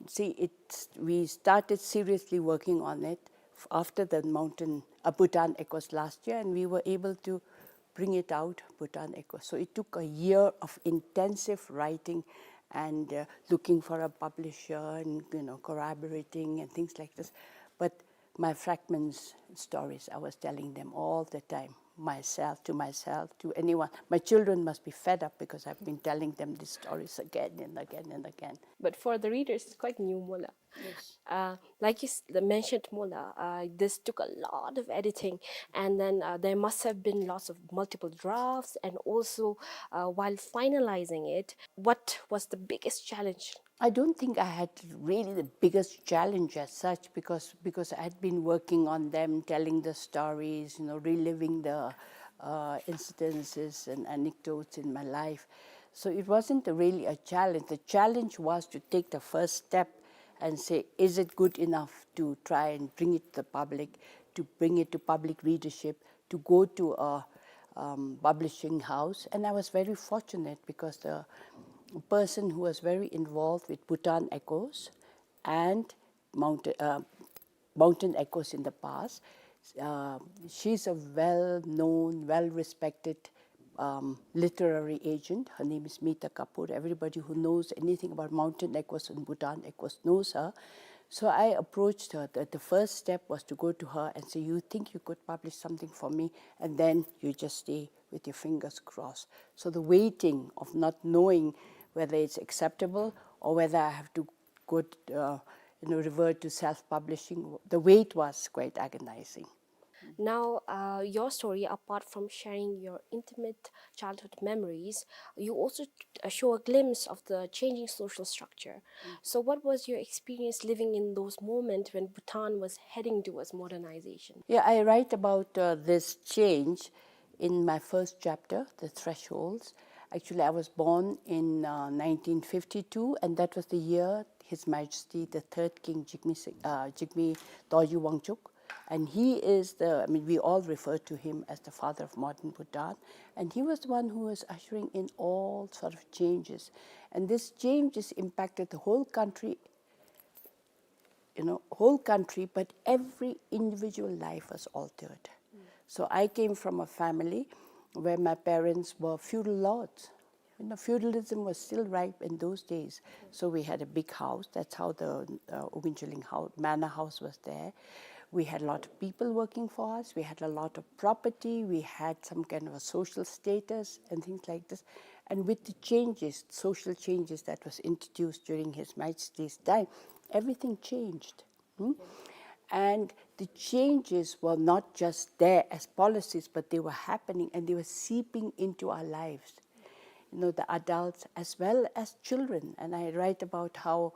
see, it, we started seriously working on it f- after the mountain, uh, Bhutan Echoes last year, and we were able to bring it out, Bhutan Echoes. So it took a year of intensive writing and uh, looking for a publisher and, you know, collaborating and things like this. But my fragments stories, I was telling them all the time, myself, to myself, to anyone. My children must be fed up because I've been telling them these stories again and again and again. But for the readers, it's quite new, mola. Yes. Uh, like you s- the mentioned, mola, uh, this took a lot of editing, and then uh, there must have been lots of multiple drafts, and also uh, while finalizing it, what was the biggest challenge? I don't think I had really the biggest challenge as such, because because I had been working on them, telling the stories, you know, reliving the uh, incidences and anecdotes in my life. So it wasn't really a challenge. The challenge was to take the first step and say, is it good enough to try and bring it to the public, to bring it to public readership, to go to a um, publishing house? And I was very fortunate because the person who was very involved with Bhutan Echoes and Mountain, uh, Mountain Echoes in the past, uh, she's a well-known, well-respected um, literary agent. Her name is Mita Kapoor. Everybody who knows anything about Mountain Echoes and Bhutan Echoes knows her. So I approached her. The, the first step was to go to her and say, you think you could publish something for me? And then you just stay with your fingers crossed. So the waiting of not knowing whether it's acceptable or whether I have to go, uh, you know, revert to self-publishing, the wait was quite agonizing. Now, uh, your story, apart from sharing your intimate childhood memories, you also uh, show a glimpse of the changing social structure. So, what was your experience living in those moments when Bhutan was heading towards modernization? Yeah, I write about uh, this change in my first chapter, The Thresholds. Actually, I was born in uh, nineteen fifty-two, and that was the year His Majesty the Third King Jigme, uh, Jigme Dorji Wangchuck, and he is the, I mean, we all refer to him as the father of modern Bhutan, and he was the one who was ushering in all sort of changes. And these changes impacted the whole country, you know, whole country, but every individual life was altered. So I came from a family where my parents were feudal lords. You know, feudalism was still ripe in those days. So we had a big house. That's how the uh, Oginchiling house, manor house was there. We had a lot of people working for us. We had a lot of property. We had some kind of a social status and things like this. And with the changes, social changes that was introduced during His Majesty's time, everything changed. Hmm? And the changes were not just there as policies, but they were happening and they were seeping into our lives. You know, the adults as well as children. And I write about how,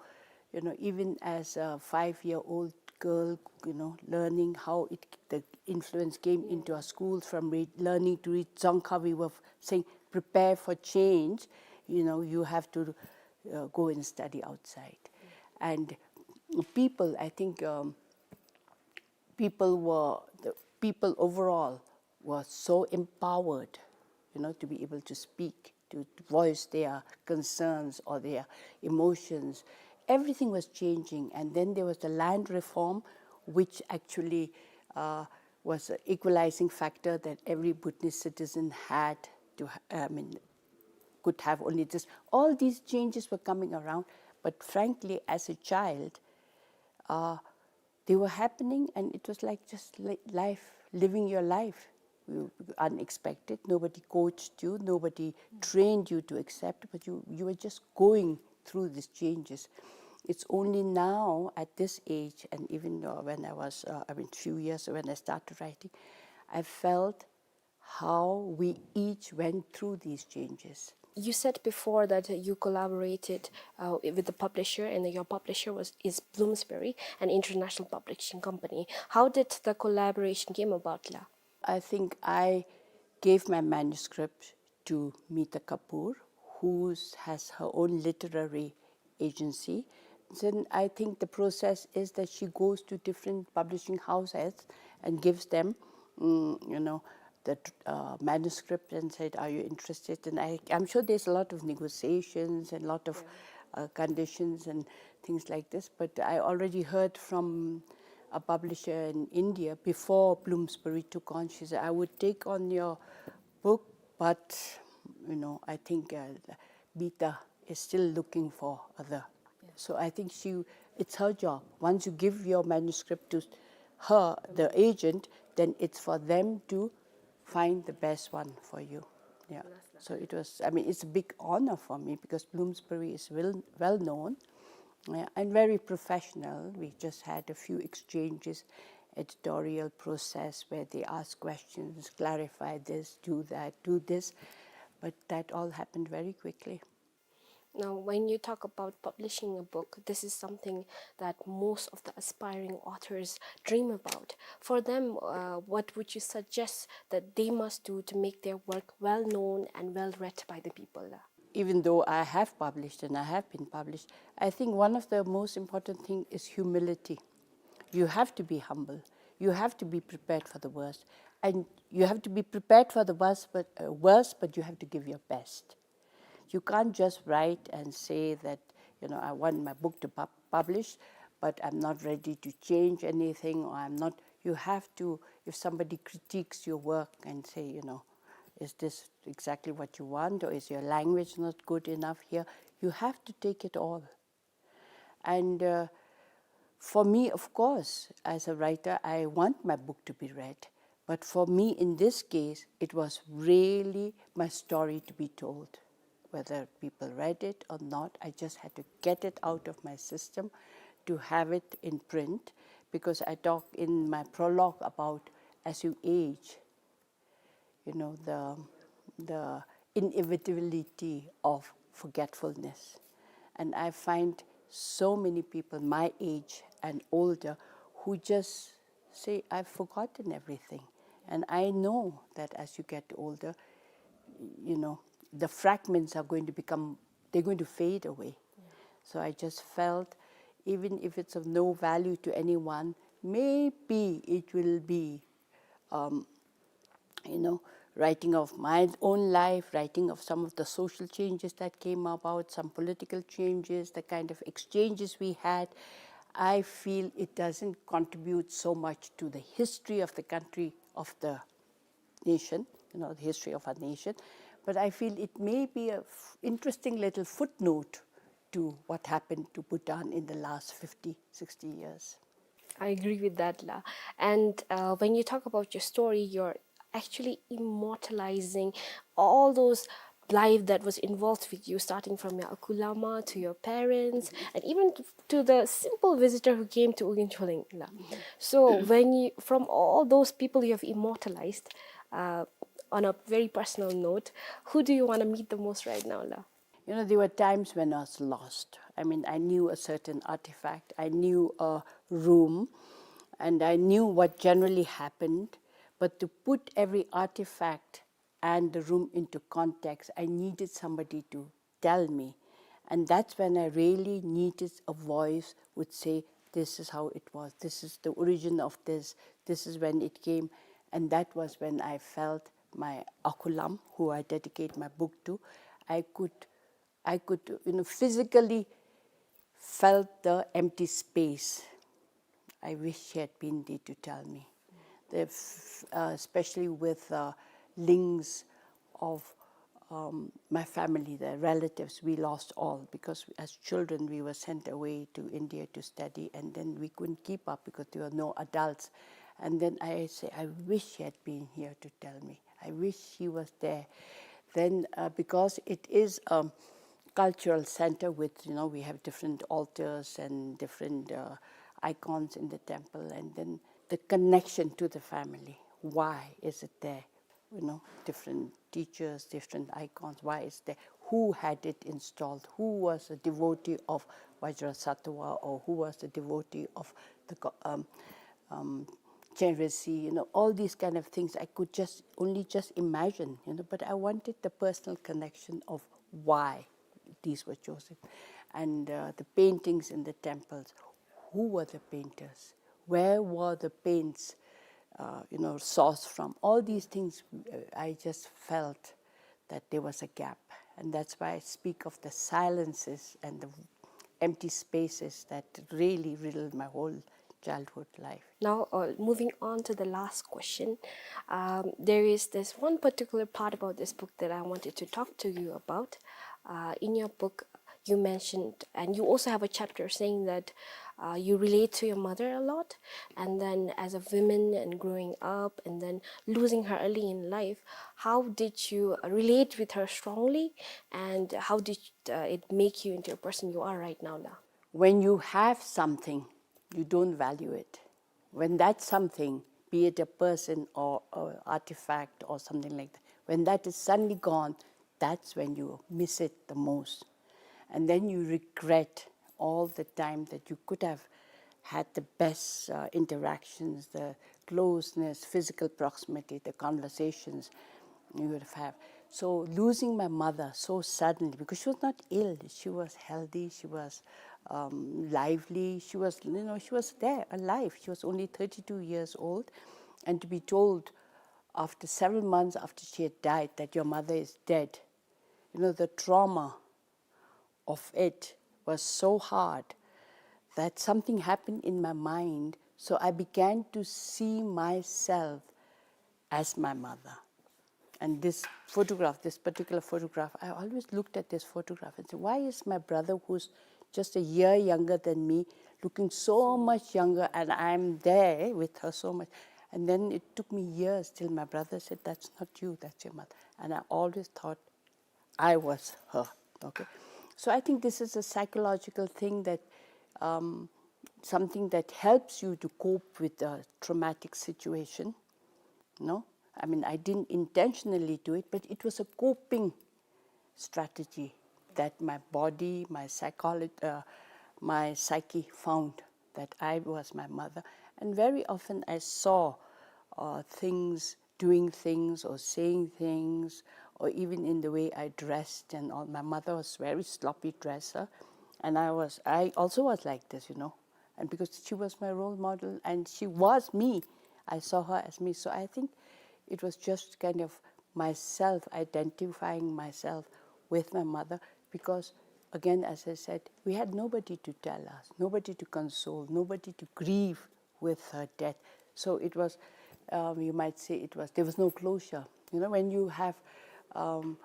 you know, even as a five-year-old girl, you know, learning how it, the influence came into our schools from read, learning to read Dzongkha, we were saying, prepare for change. You know, you have to uh, go and study outside. And people, I think um, people were, the people overall were so empowered, you know, to be able to speak, to voice their concerns or their emotions. Everything was changing. And then there was the land reform, which actually uh, was an equalizing factor that every Bhutanese citizen had to, ha- I mean, could have only this. All these changes were coming around, but frankly, as a child, uh, they were happening, and it was like just li- life, living your life. You, unexpected, nobody coached you, nobody trained you to accept, but you, you were just going through these changes. It's only now at this age, and even uh, when I was, uh, I mean, few years when I started writing, I felt how we each went through these changes. you said before that you collaborated uh, with the publisher, and your publisher was is Bloomsbury, an international publishing company. How did the collaboration came about, la? I think I gave my manuscript to Meeta Kapoor, who has her own literary agency. Then I think the process is that she goes to different publishing houses and gives them, mm, you know, the uh, manuscript and said, "Are you interested?" And I, I'm sure there's a lot of negotiations and a lot of uh, conditions and things like this. But I already heard from a publisher in India before Bloomsbury took on. She said, "I would take on your book, but you know, I think uh, Meeta is still looking for other." So I think she, it's her job. Once you give your manuscript to her, the agent, then it's for them to find the best one for you. Yeah. So it was, I mean, it's a big honor for me because Bloomsbury is well, well known, uh, and very professional. We just had a few exchanges, editorial process where they ask questions, clarify this, do that, do this. But that all happened very quickly. Now, when you talk about publishing a book, this is something that most of the aspiring authors dream about. For them, uh, what would you suggest that they must do to make their work well known and well read by the people? Even though I have published and I have been published, I think one of the most important thing is humility. You have to be humble. You have to be prepared for the worst. And you have to be prepared for the worst, but, uh, worst, but you have to give your best. You can't just write and say that, you know, "I want my book to pub- publish, but I'm not ready to change anything," or "I'm not," you have to, if somebody critiques your work and say, you know, "Is this exactly what you want?" or "Is your language not good enough here?" You have to take it all. And uh, for me, of course, as a writer, I want my book to be read. But for me, in this case, it was really my story to be told. Whether people read it or not, I just had to get it out of my system to have it in print, because I talk in my prologue about as you age, you know, the, the inevitability of forgetfulness. And I find so many people my age and older who just say, "I've forgotten everything." And I know that as you get older, you know, the fragments are going to become, they're going to fade away. So I just felt, even if it's of no value to anyone, maybe it will be um, you know, writing of my own life, writing of some of the social changes that came about, some political changes, the kind of exchanges we had, I feel it doesn't contribute so much to the history of the country, of the nation, you know, the history of our nation. But I feel it may be a f- interesting little footnote to what happened to Bhutan in the last fifty, sixty years. I agree with that, la. And uh, when you talk about your story, you're actually immortalizing all those life that was involved with you, starting from your Akulama to your parents, and even to the simple visitor who came to Ugin Choleng, la. So when you, from all those people you have immortalized, uh, on a very personal note, who do you want to meet the most right now, la? You know, there were times when I was lost. I mean, I knew a certain artifact, I knew a room, and I knew what generally happened. But to put every artifact and the room into context, I needed somebody to tell me. And that's when I really needed a voice would say, "This is how it was, this is the origin of this, this is when it came." And that was when I felt my Akulam, who I dedicate my book to, I could, I could, you know, physically felt the empty space. I wish she had been there to tell me. The f- uh, especially with uh, links of um, my family, the relatives, we lost all because we, as children we were sent away to India to study, and then we couldn't keep up because there were no adults. And then I say, "I wish she had been here to tell me. I wish she was there." Then uh, because it is a cultural center with, you know, we have different altars and different uh, icons in the temple, and then the connection to the family. Why is it there? You know, different teachers, different icons. Why is there? who had it installed, who was a devotee of Vajrasattva, or who was a devotee of the go-, um, um, Chenrezig, you know, all these kind of things I could just only just imagine, you know, but I wanted the personal connection of why these were chosen. And, uh, the paintings in the temples, who were the painters? Where were the paints, uh, you know, sourced from? All these things, uh, I just felt that there was a gap. And that's why I speak of the silences and the empty spaces that really riddled my whole childhood life. Now, uh, moving on to the last question, um, there is this one particular part about this book that I wanted to talk to you about. Uh, in your book, you mentioned, and you also have a chapter saying that, uh, you relate to your mother a lot, and then as a woman and growing up, and then losing her early in life, how did you, uh, relate with her strongly, and how did, uh, it make you into a person you are right now, now? When you have something, you don't value it. When that something, be it a person or an artifact or something like that, when that is suddenly gone, that's when you miss it the most. And then you regret all the time that you could have had the best, uh, interactions, the closeness, physical proximity, the conversations you would have. So losing my mother so suddenly, because she was not ill, she was healthy, she was, um, lively, she was, you know, she was there, alive. She was only thirty-two years old, and to be told after several months after she had died that your mother is dead, you know, the trauma of it was so hard that something happened in my mind. So I began to see myself as my mother. And this photograph, this particular photograph, I always looked at this photograph and said, "Why is my brother, who's just a year younger than me, looking so much younger, and I'm there with her so much?" And then it took me years till my brother said, "That's not you, that's your mother." And I always thought I was her. Okay. So I think this is a psychological thing that, um, something that helps you to cope with a traumatic situation. No? I mean, I didn't intentionally do it, but it was a coping strategy that my body, my psycholo-, uh, my psyche found that I was my mother. And very often I saw, uh, things, doing things or saying things, or even in the way I dressed and all. My mother was very sloppy dresser, and I was, I also was like this, you know. And because she was my role model and she was me, I saw her as me. So I think it was just kind of myself identifying myself with my mother, because again, as I said, we had nobody to tell us, nobody to console, nobody to grieve with her death. So it was, um, you might say it was, there was no closure. You know, when you have, um,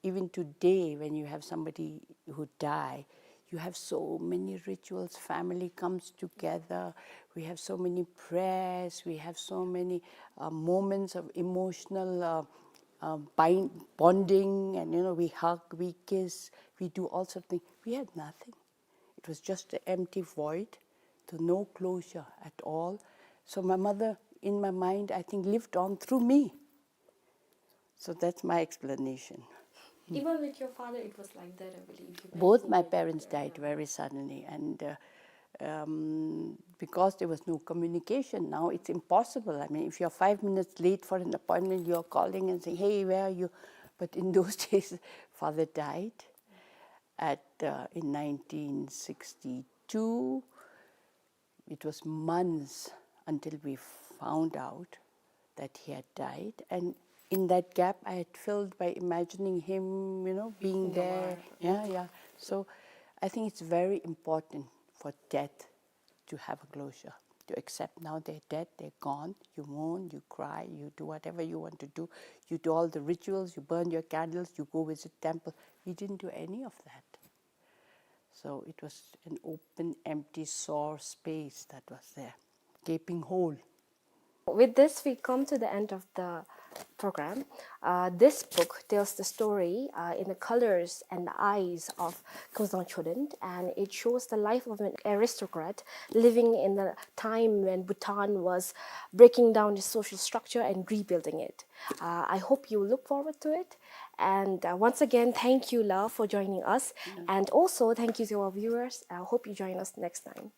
even today, when you have somebody who die, you have so many rituals, family comes together, we have so many prayers, we have so many, uh, moments of emotional, uh, uh, bind-, bonding, and, you know, we hug, we kiss, we do all sorts of things. We had nothing. It was just an empty void, so no closure at all. So my mother, in my mind, I think, lived on through me. So that's my explanation. Even with your father, it was like that, I believe. You mentioned that. Both my parents died very suddenly, and, uh, um, because there was no communication, now it's impossible. I mean, if you're five minutes late for an appointment, you're calling and saying, "Hey, where are you?" But in those days, father died at, uh, in nineteen sixty-two. It was months until we found out that he had died. And in that gap, I had filled by imagining him, you know, being there. Yeah, yeah. So I think it's very important for death to have a closure, to accept now they're dead, they're gone. You mourn, you cry, you do whatever you want to do. You do all the rituals, you burn your candles, you go visit temple. We didn't do any of that. So it was an open, empty, sore space that was there, gaping hole. With this, we come to the end of the program. Uh, this book tells the story, uh, in the colors and the eyes of Khongzang Chodent, and it shows the life of an aristocrat living in the time when Bhutan was breaking down its social structure and rebuilding it. Uh, I hope you look forward to it, And, uh, once again, thank you, Lal, for joining us. And also, thank you to our viewers. I hope you join us next time.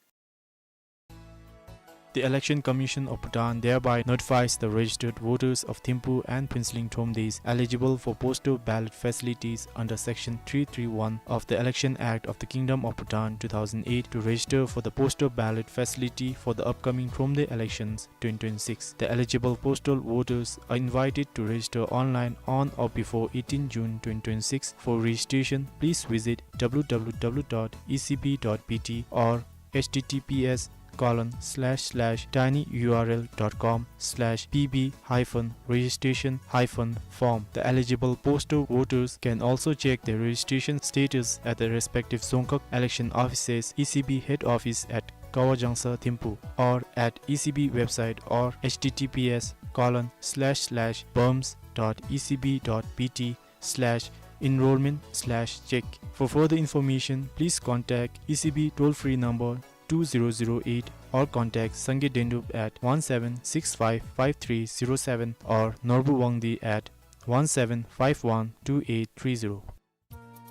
The Election Commission of Bhutan thereby notifies the registered voters of Thimphu and Phuentsholing Thromdeys eligible for postal ballot facilities under Section three three one of the Election Act of the Kingdom of Bhutan two thousand eight to register for the postal ballot facility for the upcoming Thromde elections twenty twenty-six. The eligible postal voters are invited to register online on or before eighteen June twenty twenty-six. For registration, please visit w w w dot e c b dot b t or h t t p s colon slash slash tinyurl dot com slash p b hyphen registration hyphen form. The eligible postal voters can also check their registration status at the respective Dzongkhag election offices, E C B head office at Kawajangsa Thimphu, or at E C B website or h t t p s colon slash slash bums dot e c b dot b t slash enrollment slash check. For further information, please contact E C B toll-free number two zero zero eight or contact Sangay Dendup at one seven six five five three zero seven or Norbu Wangdi at one seven five one two eight three zero.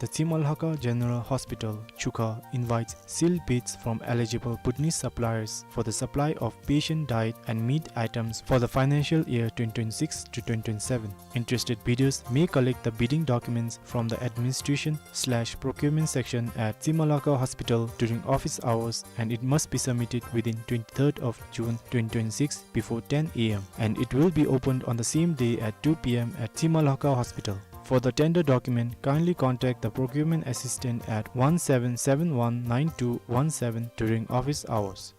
The Tsimolhaka General Hospital, Chukha, invites sealed bids from eligible Bhutanese suppliers for the supply of patient diet and meat items for the financial year twenty twenty-six to twenty twenty-seven. Interested bidders may collect the bidding documents from the administration slash procurement section at Tsimolhaka Hospital during office hours, and it must be submitted within twenty-third of June twenty twenty-six before ten a m, and it will be opened on the same day at two p m at Tsimolhaka Hospital. For the tender document, kindly contact the procurement assistant at one seven seven one nine two one seven during office hours.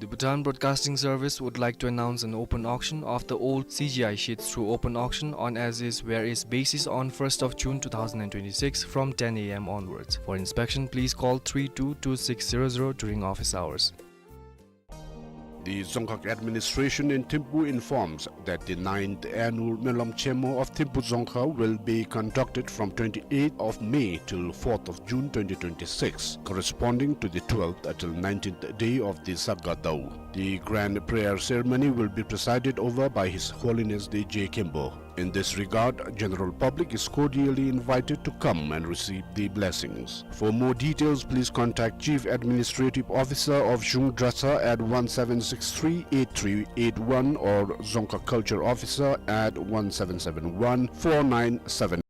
The Bhutan Broadcasting Service would like to announce an open auction of the old C G I sheets through open auction on as is where is basis on first of June two thousand and twenty-six from ten a m onwards. For inspection, please call three two two six zero zero during office hours. The Dzongkhag administration in Thimphu informs that the ninth annual Melam Chemo of Thimphu Dzongkhag will be conducted from twenty-eighth of May till fourth of June twenty twenty-six, corresponding to the twelfth till nineteenth day of the Saga Dau. The grand prayer ceremony will be presided over by His Holiness the J Khenpo. In this regard, general public is cordially invited to come and receive the blessings. For more details, please contact Chief Administrative Officer of Zhung Dratshang at one seven six three eight three eight one or Dzongkhag Culture Officer at one seven seven one four nine seven.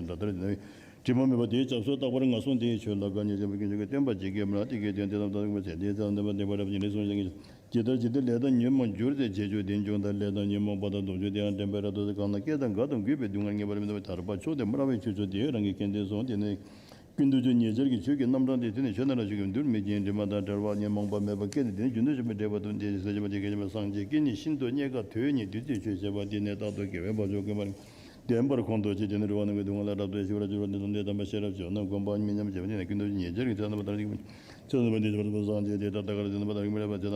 ལྟར་དེ་ནི་དྲི་མ་མེད་པ་དེའི་སྐྱབས་སུ་བཏགས་པར་ངན་སོང་དེ་ཡི་ཆོས་ལ་དགའ་བ་ཉེར་བཞག་པའི་ཀུན་སྤྱོད་ཀྱི་སྟོན་པ་ཇི་སྐད་སྨྲ་དེ་སྐད་དེ་དེ་ཙམ་དག་པའི་ཚེ་དེ་ཙམ་དག་པ་དེ་བར་རབ་ཀྱི་ལས་གསུངས་ཤིང་། ཇི་ལྟར་ཇི་ལྟར་ལས་དང་ཉོན་མོངས་འགྱུར་ཏེ་བྱེད་ཆོས་དེ་འབྱུང་དང་། ལས་དང་ཉོན་མོངས་པ་དང་ལྡོག་ཆོས་དེ་ཡང་དྲན་པས་རབ་ཏུ་གཟིགས། གང་ན་སྐད་དང་འགའ་དང་གུས་པས་སྡུག་བསྔལ་ངེས་པར་མི་འདོད་པ་ཐར་པ་མཆོག་ཏུ་སྨྲ་བའི་ཁྱད་ཆོས་དེ་རང་གིས་མཁྱེན་ཏེ་གསུངས། དེ་ནས་ཀུན་ཏུ་སྤྱོད་ཉེ་སྦྱོར་གྱི་ཆོས་ཀྱི་རྣམ་གྲངས་དེ་དེ་ནི་ཆོས་རྣམས་རང་བཞིན་གྱིས་འགྱུར་མེད་ཅིང་དྲི་མ་དང་བྲལ་བ་ཉོན་མོངས་པ་མེད་པ་སྐད་དེ་དེ་ནི་རྒྱུན་དུ་ཞུགས་པའི་འབྲས་བུ་དང་དེ་བཞིན་གཤེགས་པ་དེ་སྐད་ཅེས་པ་སངས་རྒྱས་སྐད་ནི་ཤིན་ཏུ་རྙེད་དཀའ་དོན་ནི་བདུད་རྩིའི་ཆོས་བཤད་པ་དེ་ནི་རྟག་ཏུ་དགེ་བའི་བར་ཆད་ཀུན་མ་ལྡན་པར་ཁོང་དུ་ཆུད་དེ་ནི་རེ་བ་རྣམས་ཀྱི་སྡུག་བསྔལ་ལས་རབ་ཏུ་ཞི་བར་འགྱུར་བ་ནི་དང་དེ་དམ་པའི་ཤེས་རབ་ཀྱི་རྣམ་པར་གོམས་པ་མི་ཉམས་བྱེད་པ་དེ་ནི་ཀུན་ཏུ་ཉེ་སྦྱོར་གྱི་ཆོས་རྣམ་པ་དང་ཆོས་རྣམ་པ་དེ་བར་དུ་སངས་རྒྱས་ཏེ་ད་ལྟ་ཀ་ར་དེ་རྣམ་པ་དང་མི་འབྲལ་བར་བྱེད།